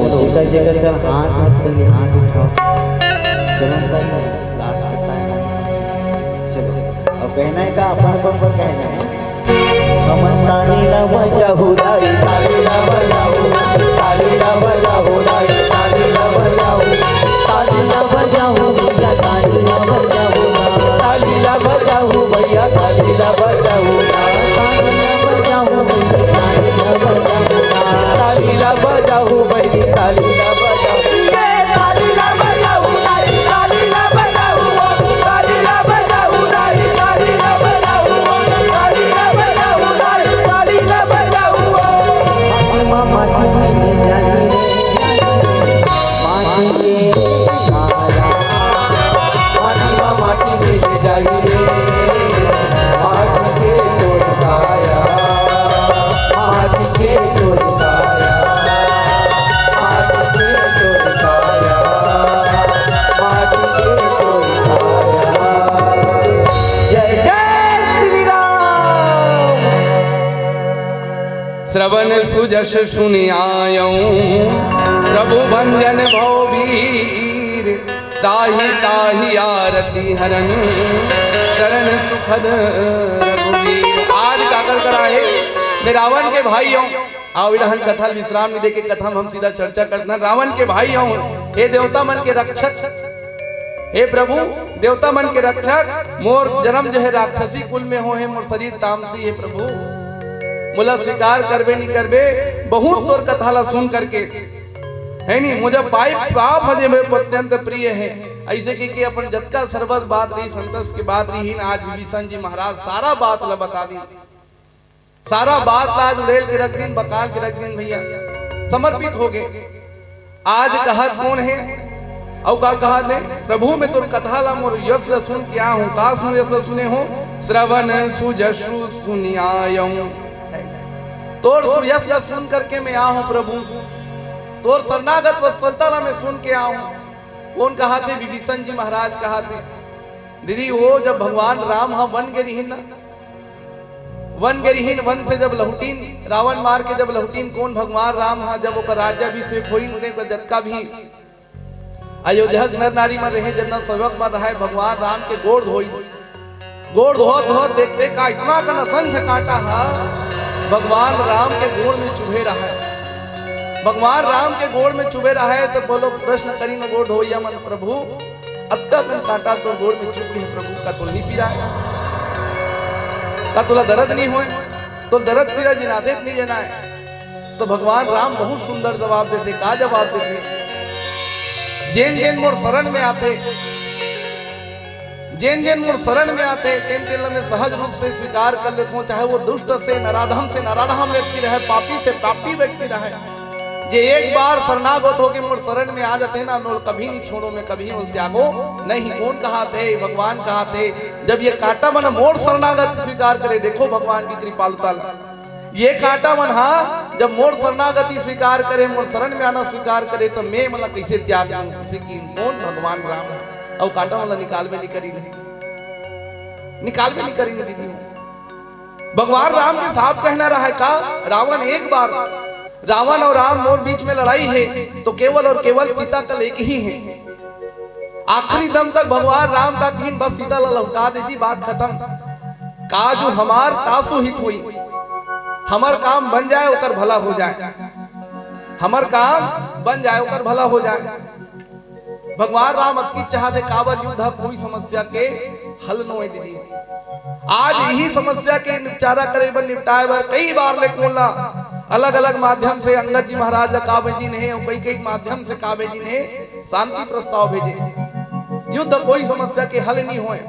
जेकर जेकर कर हाथ है, पहले हाथ उठाओ। चलो, लास्ट टाइम। चलो, अब कहना है का? अपन अपन पर कहना है। हमन ताली ला बजाहू दाई, ताली ला बजाहू, ताली ला बजाहू दाई, ताली ला बजाहू, ताली ला बजाहू भैया, ताली ला बजाहू ना। ताली ला बजाहू भैया, ताली ला बजाहू ना। ताली ला बजाहू भैया, ताली ला बजाहू ना। ताली ला बजाहू बहिनी, ताली ला बजाहू। जय जय श्री राम। श्रवण सुजस सुनि आयउ, प्रभु भंजन भव भीर, ताहि ताहि आरती हरन, चरण सुखद रघुवीर। आज काकर करा हे, मैं रावण के भाई हूँ। आव इलहन कथा ल विश्राम नइ देके कथा म हम सीधा चर्चा करथन। रावण के भाई हूँ, हे देवता मन के रक्षक, हे प्रभु, देवता मन के रक्षक, मोर जन्म जो है राक्षसी कुल में हो, हे मोर शरीर तामसी, हे प्रभु। मोला स्वीकार करबे नहीं करबे, बहुत तोर कथा ला सुन करके, है नी, मोजा पाई पाप हजे में अत्यंत प्रिय है। ऐसे कहिके अपन जतका सरबस बात रही, संतस के बात रही, आज विभीषण जी महाराज सारा बात ला बता दी। सारा बात ला आज उड़ेल के रख दिन, बकाल के रख दिन भैया, समर्पित हो गए। आज कहत कौन है? अउ का कहत है? प्रभु, मैं तोर कथा ला, मोर यश ला सुन के आ हूँ। का सुन, यश ला सुने हो? श्रवण सुजसु सुनि आयऊँ। तोर सु-, यश ला सुन करके मैं आ हूँ प्रभु, तोर शरणागत वत्सलता ला मैं सुन के आ हूँ। कौन कहत है? विभीषण जी महाराज कहत है। दीदी, वो जब भगवान राम ह वन गे रिहिन ना, वन गे रिहिन, वन से जब लहुटिन, रावण मार के जब लहुटिन, कौन भगवान राम ह जब ओकर राज्याभिषेक होइन, ओकर जतका भी अयोध्या के नर नारी मन रहे, जतना सेवक मन रहे, भगवान राम के गोड़ धोई, गोड़ धोत धोत देखते का इतना कन असंख्य कांटा ह भगवान राम के गोड़ में चुभे रहा है। भगवान राम के गोड़ में चुभे रहा है, तो बोलो, प्रश्न करी न गोड़ धोइया मन, प्रभु, अतका कन कांटा तोर गोड़ में चुभ रही प्रभु, का तोला नहीं पीरा है? का तोला दर्द नहीं होए? तोला दर्द पीरा जिनाते नहीं जना है? तो भगवान राम बहुत सुंदर जवाब देते। का जवाब देते? जेन जेन मोर शरण में आते, जेन जेन मोर शरण में आते, तेन तेन ला मैं सहज रूप से स्वीकार कर लेता हूँ, चाहे वो दुष्ट से, नराधम से नराधम व्यक्ति रहे, पापी से पापी व्यक्ति रहे, जे एक बार शरणागत होके मोर शरण में आ जाते ना, मैं कभी नहीं छोड़ो, मैं कभी नहीं त्यागो नहीं। कौन कहत है? भगवान कहत है। जब ये कांटा मन मोर शरणागत स्वीकार करे, देखो भगवान की कृपालुता ला। ये कांटा मन हा जब मोर शरणागति स्वीकार करे, मोर शरण में आना स्वीकार करे, तो मैं मन ला कैसे त्याग दूं? किसी की कौन भगवान राम है? अउ कांटा मन ला निकालबे नहीं करी नहीं, निकालबे नहीं करी नहीं दीदी। भगवान राम के साफ कहना रहा है का, रावण एक बार, रावण और राम मोर बीच में लड़ाई है, तो केवल और केवल सीता कल एक ही है। आखिरी दम तक भगवान राम का कहिन, बस सीता ला लौटा दे जी, बात खत्म। काजु हमार तासु हित होई, हमर काम बन जाए, ओकर भला हो जाए, हमर काम बन जाए, ओकर भला हो जाए। भगवान राम अतकी चाहत हे, काबर युद्ध ह कोई समस्या के हल नोहे दीदी। आज यही समस्या के निपटारा करे बर, निपटाए बर कई बार ले कोन ला अलग-अलग माध्यम से अंगद जी महाराज ला का भेजिन हे, अउ कई-कई माध्यम से का भेजिन हे, शांति प्रस्ताव भेजे। युद्ध कोई समस्या के हल नहीं होए,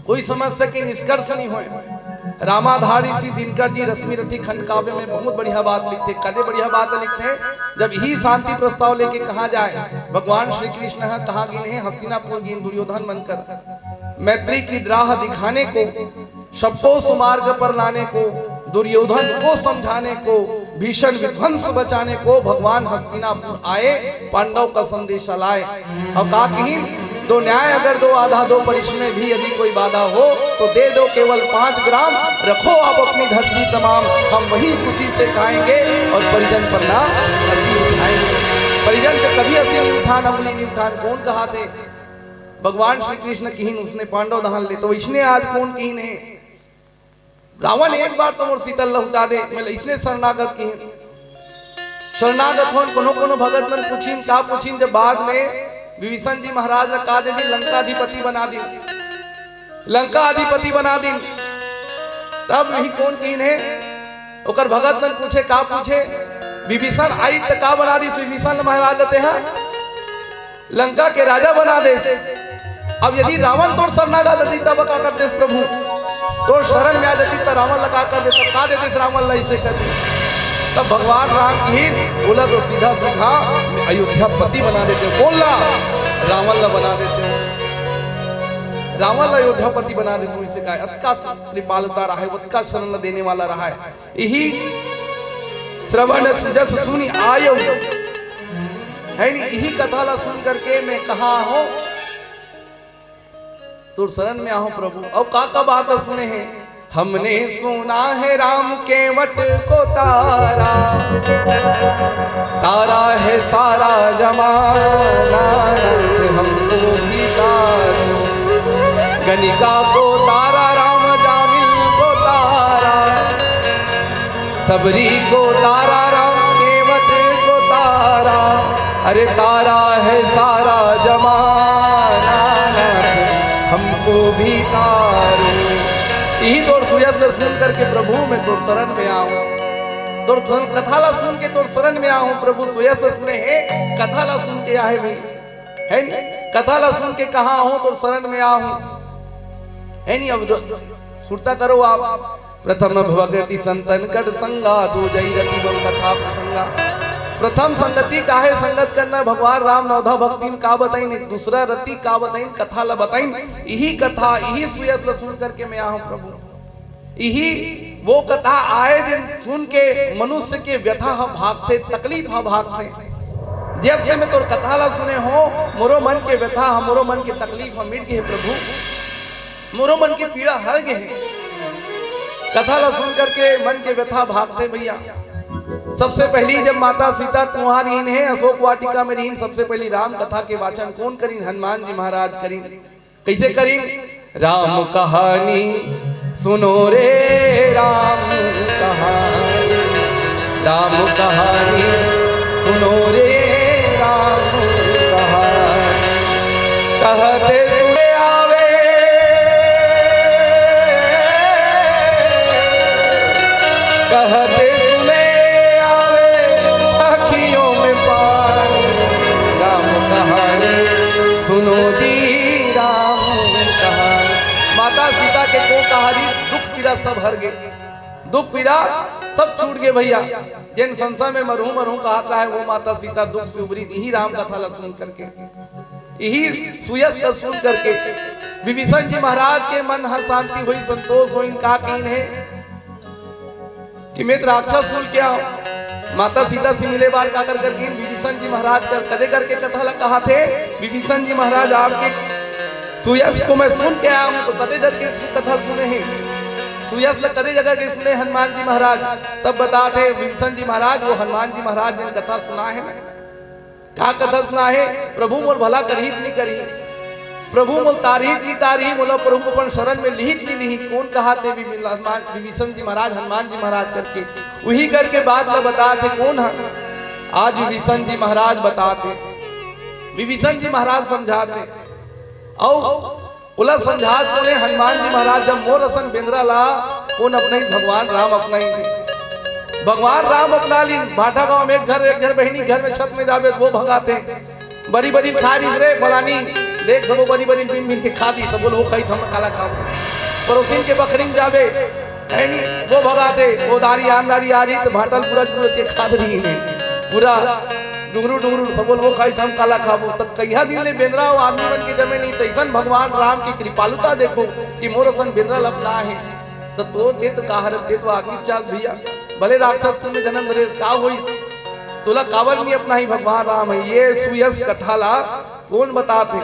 कोई समस्या के निष्कर्ष नहीं होए। रामाधार ऋषि दिनकर जी रश्मि रथी खंड काव्य में बहुत बढ़िया बात लिखते। कदे बढ़िया बात लिखते? जब ही शांति प्रस्ताव लेके कहाँ जाए, भगवान श्री कृष्ण ह कहाँ गिन हे? हस्तिनापुर गिन, दुर्योधन मन कर। मैत्री की राह दिखाने को, सबको सुमार्ग पर लाने को, दुर्योधन को समझाने को, भीषण विध्वंस बचाने को भगवान हस्तिनापुर आए, पांडव का संदेशा लाए। अउ का कहिन? दो न्याय अगर दो आधा दो परिश्रम में भी यदि कोई बाधा हो, तो दे दो केवल पाँच ग्राम, रखो आप अपनी धरती तमाम, हम वही खुशी से खाएंगे और परिजन पर ना अति उठाएंगे। परिजन पे कभी असी नहीं उठान, अंगुली नहीं उठान। कौन कहत हे? भगवान श्री कृष्ण कहिन, उसने पांडव दहन ले। तो इसने आज कौन कहिन हे? रावण एक बार तो मोर सीता ल लहुटा दे, मैं इसने शरणागत कहिन। शरणागत होन, कोनो कोनो भगत मन पूछिन, का पूछिन, जब बाद में विभीषण जी महाराज ला का दे दिन, लंकाधिपति बना दिन, लंका अधिपति बना दिन। तब यही कौन कहिन हे? ओकर भगत मन पूछे, का पूछे? विभीषण आई त का बना दिस? विभीषण महाराज ला तेहा लंका के राजा बना देस। अब यदि रावण तोर शरणागत रहितिस, तब का कर देस प्रभु? तोर शरण में आ जातिस, त रावण ला का कर देस? तब का दे देस रावण ला, इसे कर देस। तब भगवान राम कहिन, ओला तो सीधा सीधा अयोध्यापति बना देते, बोल ला, रावण ला बना देते। रावण ला अयोध्यापति बना देते, इसे का? अतका कृपालुता रहा है, अतका शरण देने वाला रहा है। यही श्रवण सुजस सुनि आयो, है नी? यही कथा ला सुन करके मैं कहाँ हूँ, तोर शरण में आहूं प्रभु। अउ का का बात सुने हे? हमने सुना है राम केवट को तारा, तारा है सारा जमाना, हमको भी तारो। गणिका को तारा राम, जामिल को तारा, सबरी को तारा राम, केवट को तारा, अरे तारा है सारा जमाना, हमको भी तारो। इही तोर सुयस ल सुन करके प्रभु मैं तोर शरण में आहूं। तोर कथा ला सुन के तोर शरण में आहूं प्रभु। सुयस ल सुने हे, कथा ला सुन के आहे भी, है नी? कथा ला सुन के कहा आहूं, तोर शरण में आहूं, है नी? अब सुरता करो आप। प्रथम भव गति संतन कट संगा, दूजइ रति बम कथा प्रसंगा। प्रथम संगति काहे संगत करना, भगवान राम नवधा भक्ति में का बताइन, दूसरा रति का बताइन, कथा ला बताइन। इही कथा, इही सुयस ला सुन करके मैं आहूं प्रभु। इही वो कथा आए दिन सुन के मनुष्य के व्यथा ह भागथे, तकलीफ ह भागथे। जब से मैं तोर कथा ला सुने हों, मोरो मन के व्यथा ह, मोरो मन के तकलीफ ह मिट गे हे प्रभु, मोरो मन के पीड़ा हर गे हे। कथा ला सुन करके मन के व्यथा भागथे भैया। सबसे पहली जब माता सीता कुंवार रहिन हे, अशोक वाटिका में रहिन, सबसे पहली राम कथा के वाचन कोन करिन? हनुमान जी महाराज करिन। कइसे करिन? राम कहानी सुनो रे, राम कहानी, राम कहानी सुनो रे, राम कहानी। कहते सुने आवे, कहते सुने आवे अखियों में पानी। राम कहानी सुनो जी, राम कहानी। माता सीता के को कहानी, दुख पीड़ा सब हर गे, दुख पीड़ा सब छूट गे भैया। जेन संसा में मरहूं मरहूं कहत रहे, वो माता सीता दुख से उबरी, इही राम कथा ला सुन करके, इही सुयस ला सुन करके विभीषण जी महाराज के मन हर शांति होई, संतोष होई। का कहिन हे कि मैं त राक्षस कुल के आहूं, माता सीता से मिले बार काकर करके विभीषण जी महाराज कर कदे करके कथा ला कहाथे। विभीषण जी महाराज आपके सुयस को मैं सुन के आया हूं, तो कदे करके कथा सुने हे, सुयस ला कदे जगह के सुने हनुमान जी महाराज। तब बताथे विभीषण जी महाराज, वो हनुमान जी महाराज जेन कथा सुनाय हे ना, का कथा सुनाय हे? प्रभु मोर भला करही त नइ करही, प्रभु मोर तारही त नइ तारही, मोला प्रभु अपन शरण में लिही त नइ लिही। कोन कहाथे? विभीषण जी महाराज, हनुमान जी महाराज करके, उही करके बात ला बताथे। कोन ह? आज विभीषण जी महाराज बताथे, विभीषण जी महाराज समझाथे। अउ ओला समझात कोन हे? हनुमान जी महाराज। जब मोर असन बेंदरा ला कोन अपनाही? भगवान राम अपनाही जी। भगवान राम अपना लीन। भाटागांव में एक घर, एक घर बहिनी घर में छत में जाबे त वो भगाथे। बरी बरी खा रही रे फलानी, देख सबो बरी बरी बिन बिन के खा दी, त बोल वो खाई हम काला खाबो। पड़ोसिन के बखरी में जाबे, है नी, वो भगाथे, वो दारी आन दारी आ रही त भाटा ल बुरच बुरच के खा रही ने। पूरा डुंगरू डुंगरू सबो ल वो खाई हम काला खाबो। त कइहा दिन ले बेंदरा अउ आदमी मन के जमे नहीं, तइसन भगवान राम के कृपालुता देखो कि मोर असन बेंदरा ल अपनाय हे। त तोर ते तो का हरे, ते तो आदमी चाल भैया, भले राक्षस कुल में जनम धरेस, का होइस? तोला काबर नहीं अपनाही? भगवान राम हे। ये सुयस कथा ला कोन बताथे?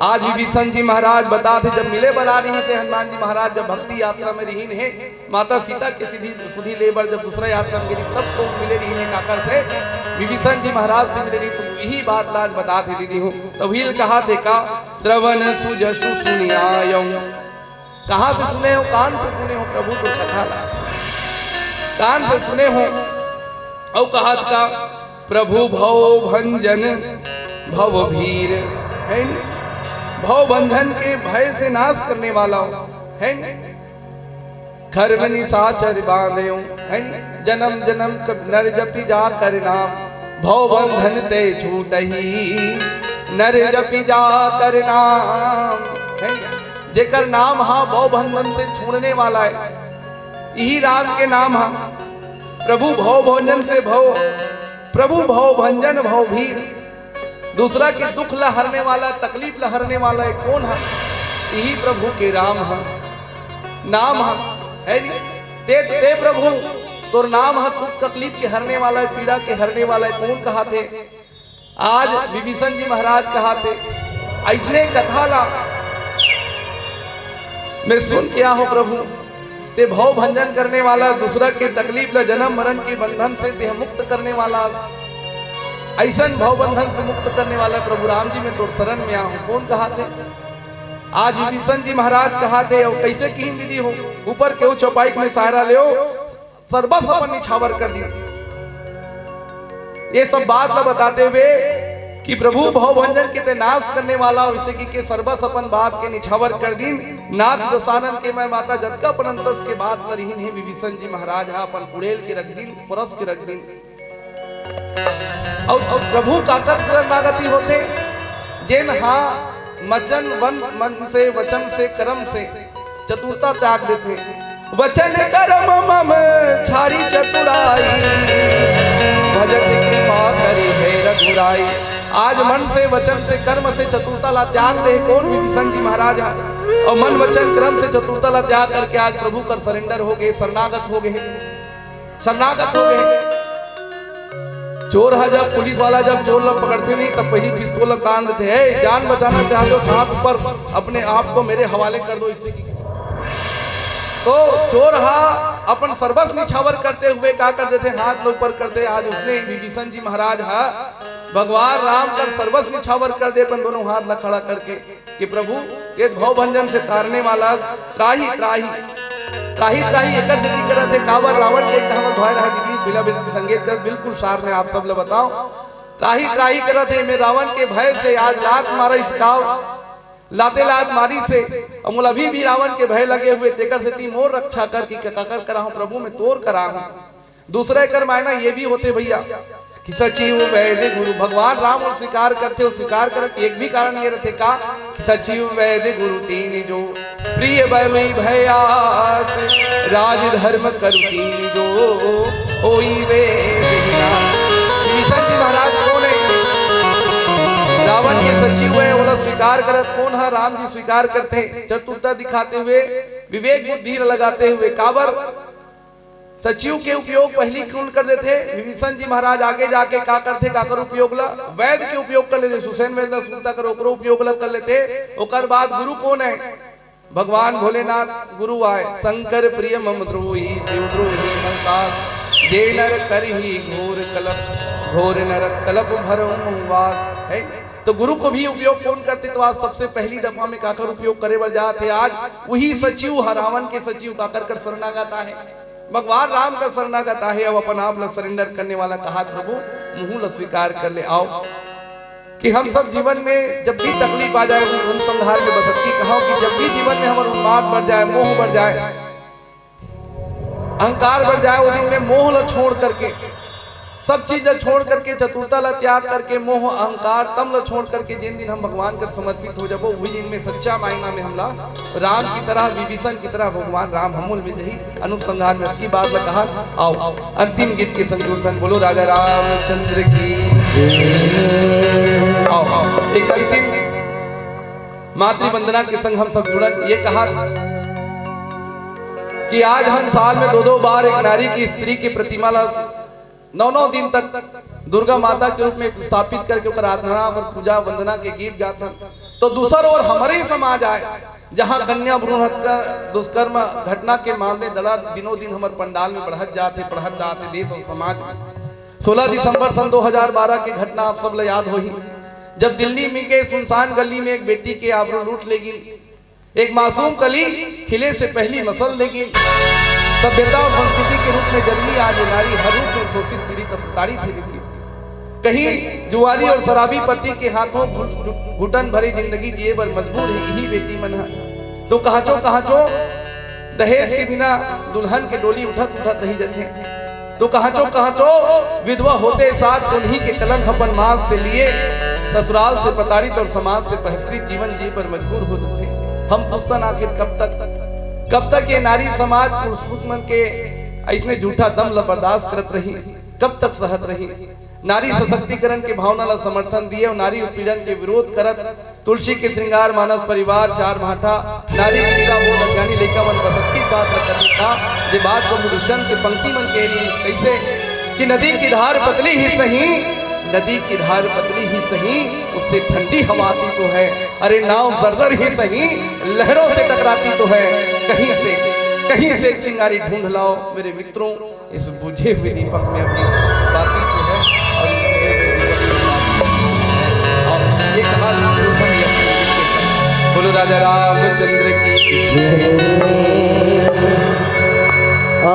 आज विभीषण जी महाराज बताथे, जब मिले बर आ रहिस हे हनुमान जी महाराज, जब भक्ति यात्रा में रहिन हे, माता सीता के सुधि, सुधि ले बर जब दूसरा यात्रा में गे रहिस, तब तो मिले रहिन हे काकर से? विभीषण जी महाराज से मिले रहिस। त इही बात ला आज बताथे दीदी हो। त उही ल कहाथे का, श्रवण सुजसु सुनि आयउ। कहां से सुने हो? कान से सुने हो प्रभु तोर कथा ला, कान से सुने हो। अउ कहाथे का, प्रभु भव भंजन भव भीर, है नी? भव बंधन के भय से नाश करने वाला हो, है नी? खर में निशाचर बांधे हो, है नी? जन्म जन्म क-, नर जपि जाकर नाम, भव बंधन ते छूटही, नर जपि जाकर नाम, है नी? जेकर नाम हा भव बंधन से छूटने वाला हे, इही राम के नाम हा। प्रभु भव भंजन से भव, प्रभु भव भंजन भव भीर, दूसरा के दुख ला हरने वाला, तकलीफ ला हरने वाला हे कोन हा? इही प्रभु के राम हा, नाम हा, है नी? ते, ते प्रभु, तोर नाम हा दुख तकलीफ के हरने वाला हे, पीड़ा के हरने वाला हे, कोन कहाथे? आज विभीषण जी महाराज कहाथे, अइसने कथा ला मैं सुन के आहों प्रभु, ते भव भंजन करने वाला, दूसरा के तकलीफ ला, जन्म मरण के बंधन से ते मुक्त करने वाला, अइसन भव बंधन से मुक्त करने वाला प्रभु राम जी, मैं तोर शरण में आहों। कोन कहाथे? आज विभीषण जी महाराज कहाथे, अउ कइसे किहिन दीदी हो, ऊपर के उ चौपाई में सहारा लेव, सरबस अपन निछावर कर दीन। ये सब बात ला बताते हुए कि प्रभु भवभंजन के ते नाश करने वाला, वइसे कहिके सरबस अपन बात के निछावर कर दिन। नाथ दसानन के मैं माता जतका अपन अंतस के बात ल रिहिन हे, विभीषण जी महाराज ह अपन उड़ेल के रख दिन, परस के रख दिन। अउ, अउ प्रभु काकर शरणागति होथे, जेन हा मचन वन, मन से, वचन से, कर्म से चतुरता त्याग देथे। वचन कर्म मम छाड़ी चतुराई, भजत कृपा करी है रघुराई। आज मन से, वचन से, कर्म से चतुरता ला त्याग दे कोन? विभीषण जी महाराज ह। अउ मन, वचन, कर्म से चतुरता ला त्याग करके आज प्रभु कर surrender हो गए, शरणागत हो गए, शरणागत हो गए। चोर ह जब, पुलिस वाला जब चोर ला पकड़थे नहीं, तब पहली पिस्तौल ला तान देथे, "ए, जान बचाना चाहते हो तो हाथ ऊपर, अपने आप को मेरे हवाले कर दो।" इससे की तो चोर हा अपन सरबस निछावर करते हुए का कर देथे, हाथ ला ऊपर करथे। आज उसने, विभीषण जी महाराज हा भगवान राम कर सरबस निछावर कर दे, अपन दोनों हाथ ला खड़ा करके कि प्रभु, ये भवभंजन से तारने वाला त्राहि, त्राहि, त्राहि, त्राहि एकर सेती करत हे, काबर रावण के एक हमर भय रहा दीदी, बिला बिल-, संगीत कर बिल्कुल सार में आप सब ला बताओ। त्राहि, त्राहि करत हे, मैं रावण के भय से आज लात मारा इस काव, लाते लात मारी से, अउ मोला अभी भी रावण के भय लगे हुए, तेकर सेती मोर रक्षा कर की काकर करा हूँ प्रभु, मैं तोर करा हूँ। दूसरा एकर मायना ये भी होथे भैया कि सचिव वैद्य गुरु, भगवान राम ओला स्वीकार करथे, अउ स्वीकार करे के एक भी कारण ये रथे का कि सचिव वैद्य गुरु तीन जो, प्रिय बलि भयास राज धर्म करु कीन जो, होई वे विघ्नाश। विभीषण जी महाराज कोन हे? रावण के सचिव हे, ओला स्वीकार करत कोन ह? राम जी स्वीकार करथे। चतुरता दिखाते हुए, विवेक बुद्धि ल लगाते हुए, काबर सचिव के उपयोग पहली कोन कर देथे? विभीषण जी महाराज आगे जाके का करथे, काकर उपयोग ला? वैद्य के उपयोग कर लेथे। सुषेण वैद्य ला सुनता कर ओकरो उपयोग ला कर लेथे। ओकर बाद गुरु कोन हे? भगवान भोलेनाथ गुरु आय। शंकर प्रिय मम द्रोही, शिव द्रोही मम दास, जे नर करही घोर कलप, घोर नरक कलप भरहु वास। है? तो गुरु को भी उपयोग कोन करथे? तो आज सबसे पहली दफा में काकर उपयोग करे बर जात हे आज? वही सचिव ह, रावण के सचिव काकर कर शरणागत आहे, भगवान राम का शरणागत आहे, अउ अपन आप ला surrender करने वाला कहा, "प्रभु, मुहूं ला स्वीकार कर ले।" आओ कि हम सब जीवन में जब भी तकलीफ आ जाए, उन, उन संघार में बसत की कहा कि जब भी जीवन में हमर उन्माद बढ़ जाए, मोह बढ़ जाए, अहंकार बढ़ जाए, वो दिन में मोह ला छोड़ करके, सब चीज ला छोड़ करके, चतुरता ला त्याग करके, मोह, अहंकार, तम ला छोड़ करके जिन दिन हम भगवान कर समर्पित हो जाबो, वही दिन में सच्चा मायना में हमला राम की तरह, विभीषण की तरह भगवान राम हमूल मिल जाही। अनुप संघार में अतकी बात ला कहा। आओ, अंतिम गीत के संग जुड़थन। बोलो राजा रामचंद्र की। आओ, एक अंतिम मातृ वंदना के संग हम सब जुड़न। ये कहा कि आज हम साल में दो दो बार एक नारी की, स्त्री की प्रतिमा ला नौ नौ दिन तक दुर्गा माता के रूप में स्थापित करके ओकर आराधना और पूजा वंदना के गीत गाथन। तो दूसर ओर हमरे ही समाज आय, जहां कन्या भ्रूण हत्या, दुष्कर्म घटना के मामले दड़ा दिनों दिन हमर पंडाल में बढ़त जात हे, बढ़त जात हे देश और समाज में। सोलह दिसंबर सन दो हज़ार बारह के घटना आप सब ला याद होही, जब दिल्ली में के सुनसान गली में एक बेटी के आबरू लूट लेगिन। एक मासूम कली खिले से पहली मसल देगिन। सभ्यता और संस्कृति के रूप में जन्मी आज ये नारी हर रूप में शोषित, पीड़ित और प्रताड़ित हे दीदी। कहीं जुआरी और शराबी पति के हाथों घु-, घु-, घुटन भरी जिंदगी जिए बर मजबूर हे यही बेटी मन ह। तो कहांचो कहांचो दहेज के बिना दुल्हन के डोली उठत उठत रही जथे। तो कहांचो कहांचो विधवा होते साथ उन्हीं के कलंक अपन माथ से लिए ससुराल से प्रताड़ित और समाज से बहिष्कृत जीवन जिए पर मजबूर हो जथे। हम पूछथन आखिर कब तक, कब तक ये नारी समाज पुरुष मन के अइसने झूठा दम ला बर्दाश्त करत रही, कब तक सहत रही? नारी सशक्तिकरण के भावना ला समर्थन दिए और नारी उत्पीड़न के विरोध करत तुलसी के श्रृंगार मानस परिवार चार भांठा, नारी के निरा बोध अज्ञानी लइका मन बसंती बात ल कथे का, जे बात को दुष्यंत के पंक्ति मन कह रही कइसे कि नदी की धार पतली ही सही, नदी की धार पतली ही सही, उससे ठंडी हवा आती तो है। अरे नाव जर्जर ही सही, लहरों से टकराती तो है। कहीं से, कहीं से एक चिंगारी ढूंढ लाओ मेरे मित्रों, इस बुझे हुए दीपक में अपनी बाती को है और इस बुझे हुए दीपक में बाती को है। और ये कहा, बोलो राजा रामचंद्र की जय। आ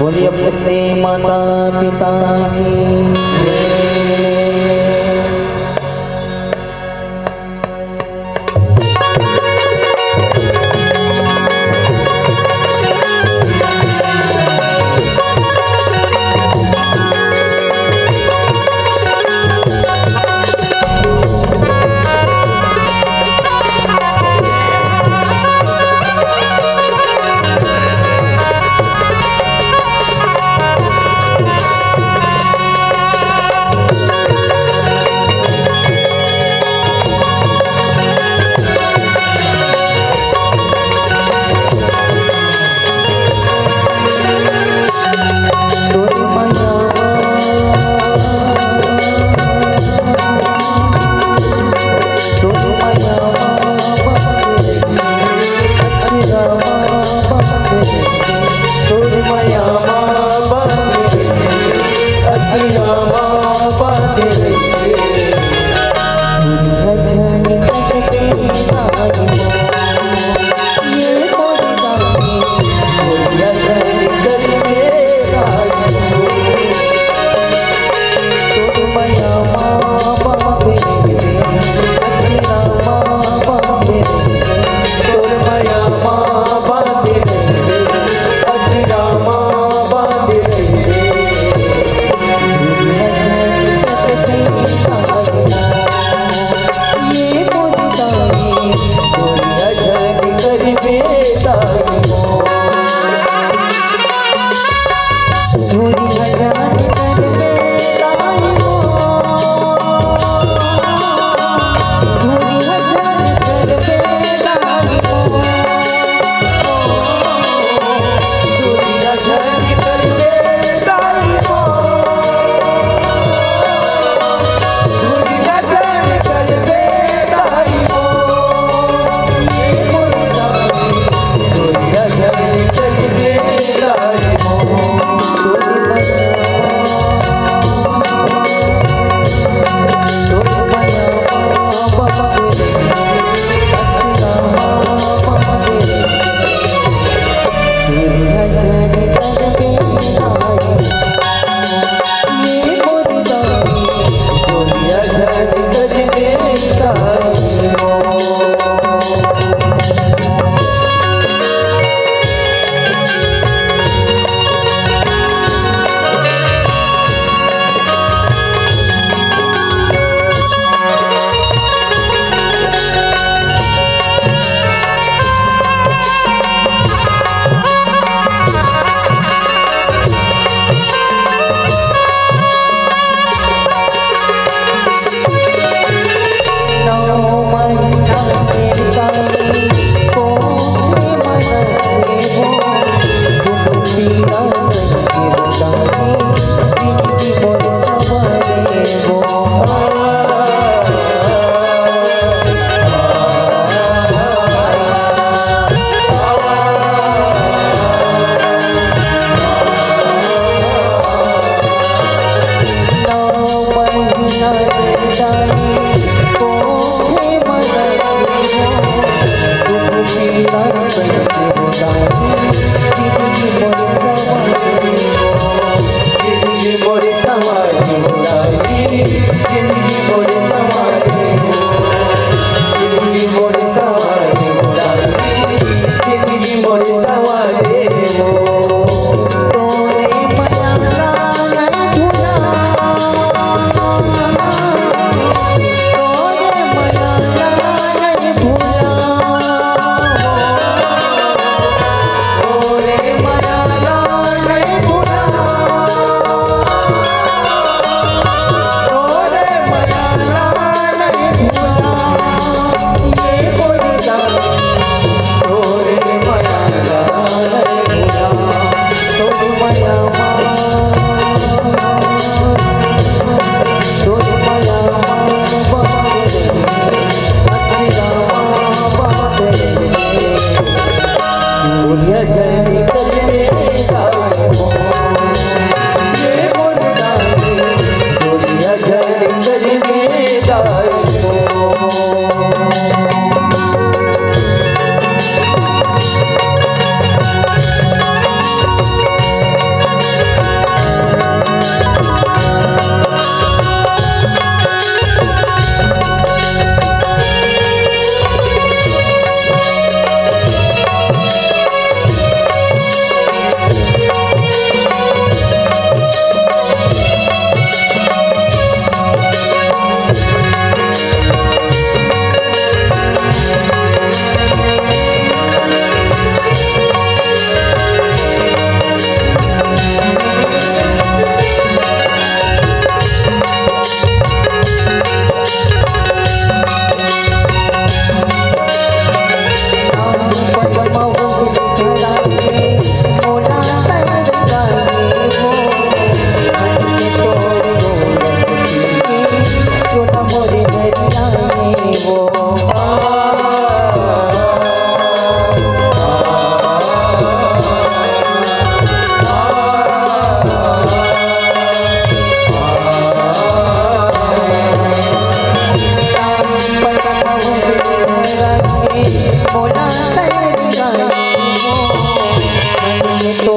बोलिए अपने माता पिता की।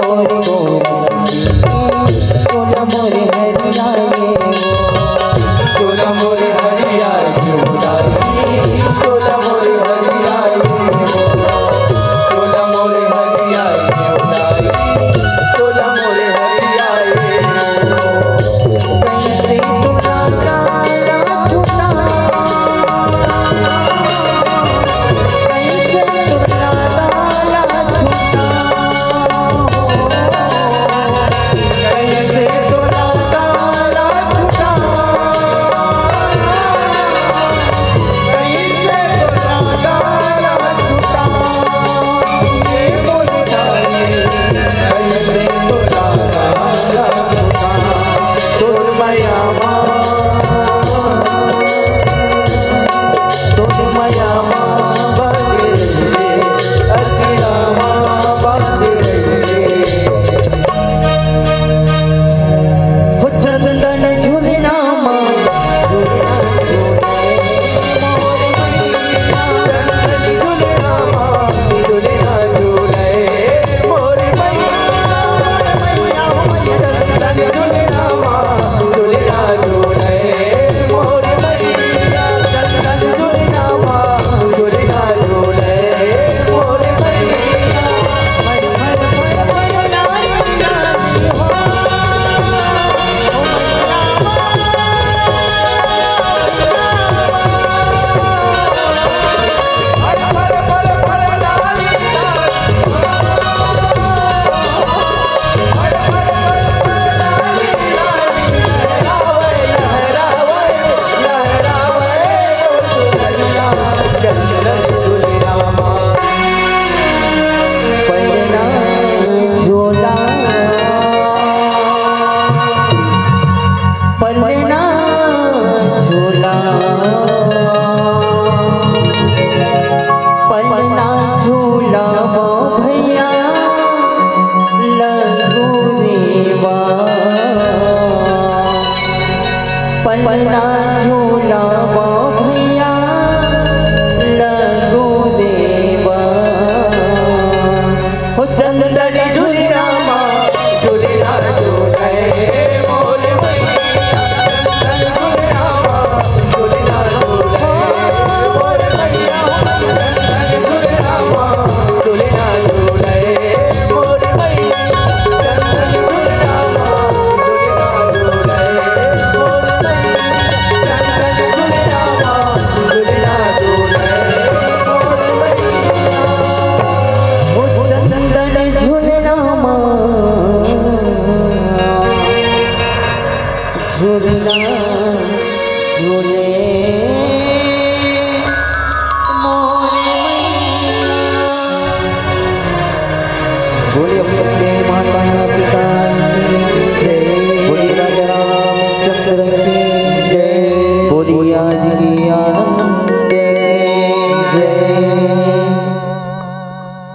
चोला मोरे हरिया रे, चोला मोरे हरिया रे, चोला मोरे हरिया रे, चोला मोरे हरिया रे, चोला मोरे हरिया रे। कैसे तोरा काला छुटा, कैसे तोरा काला छुटा।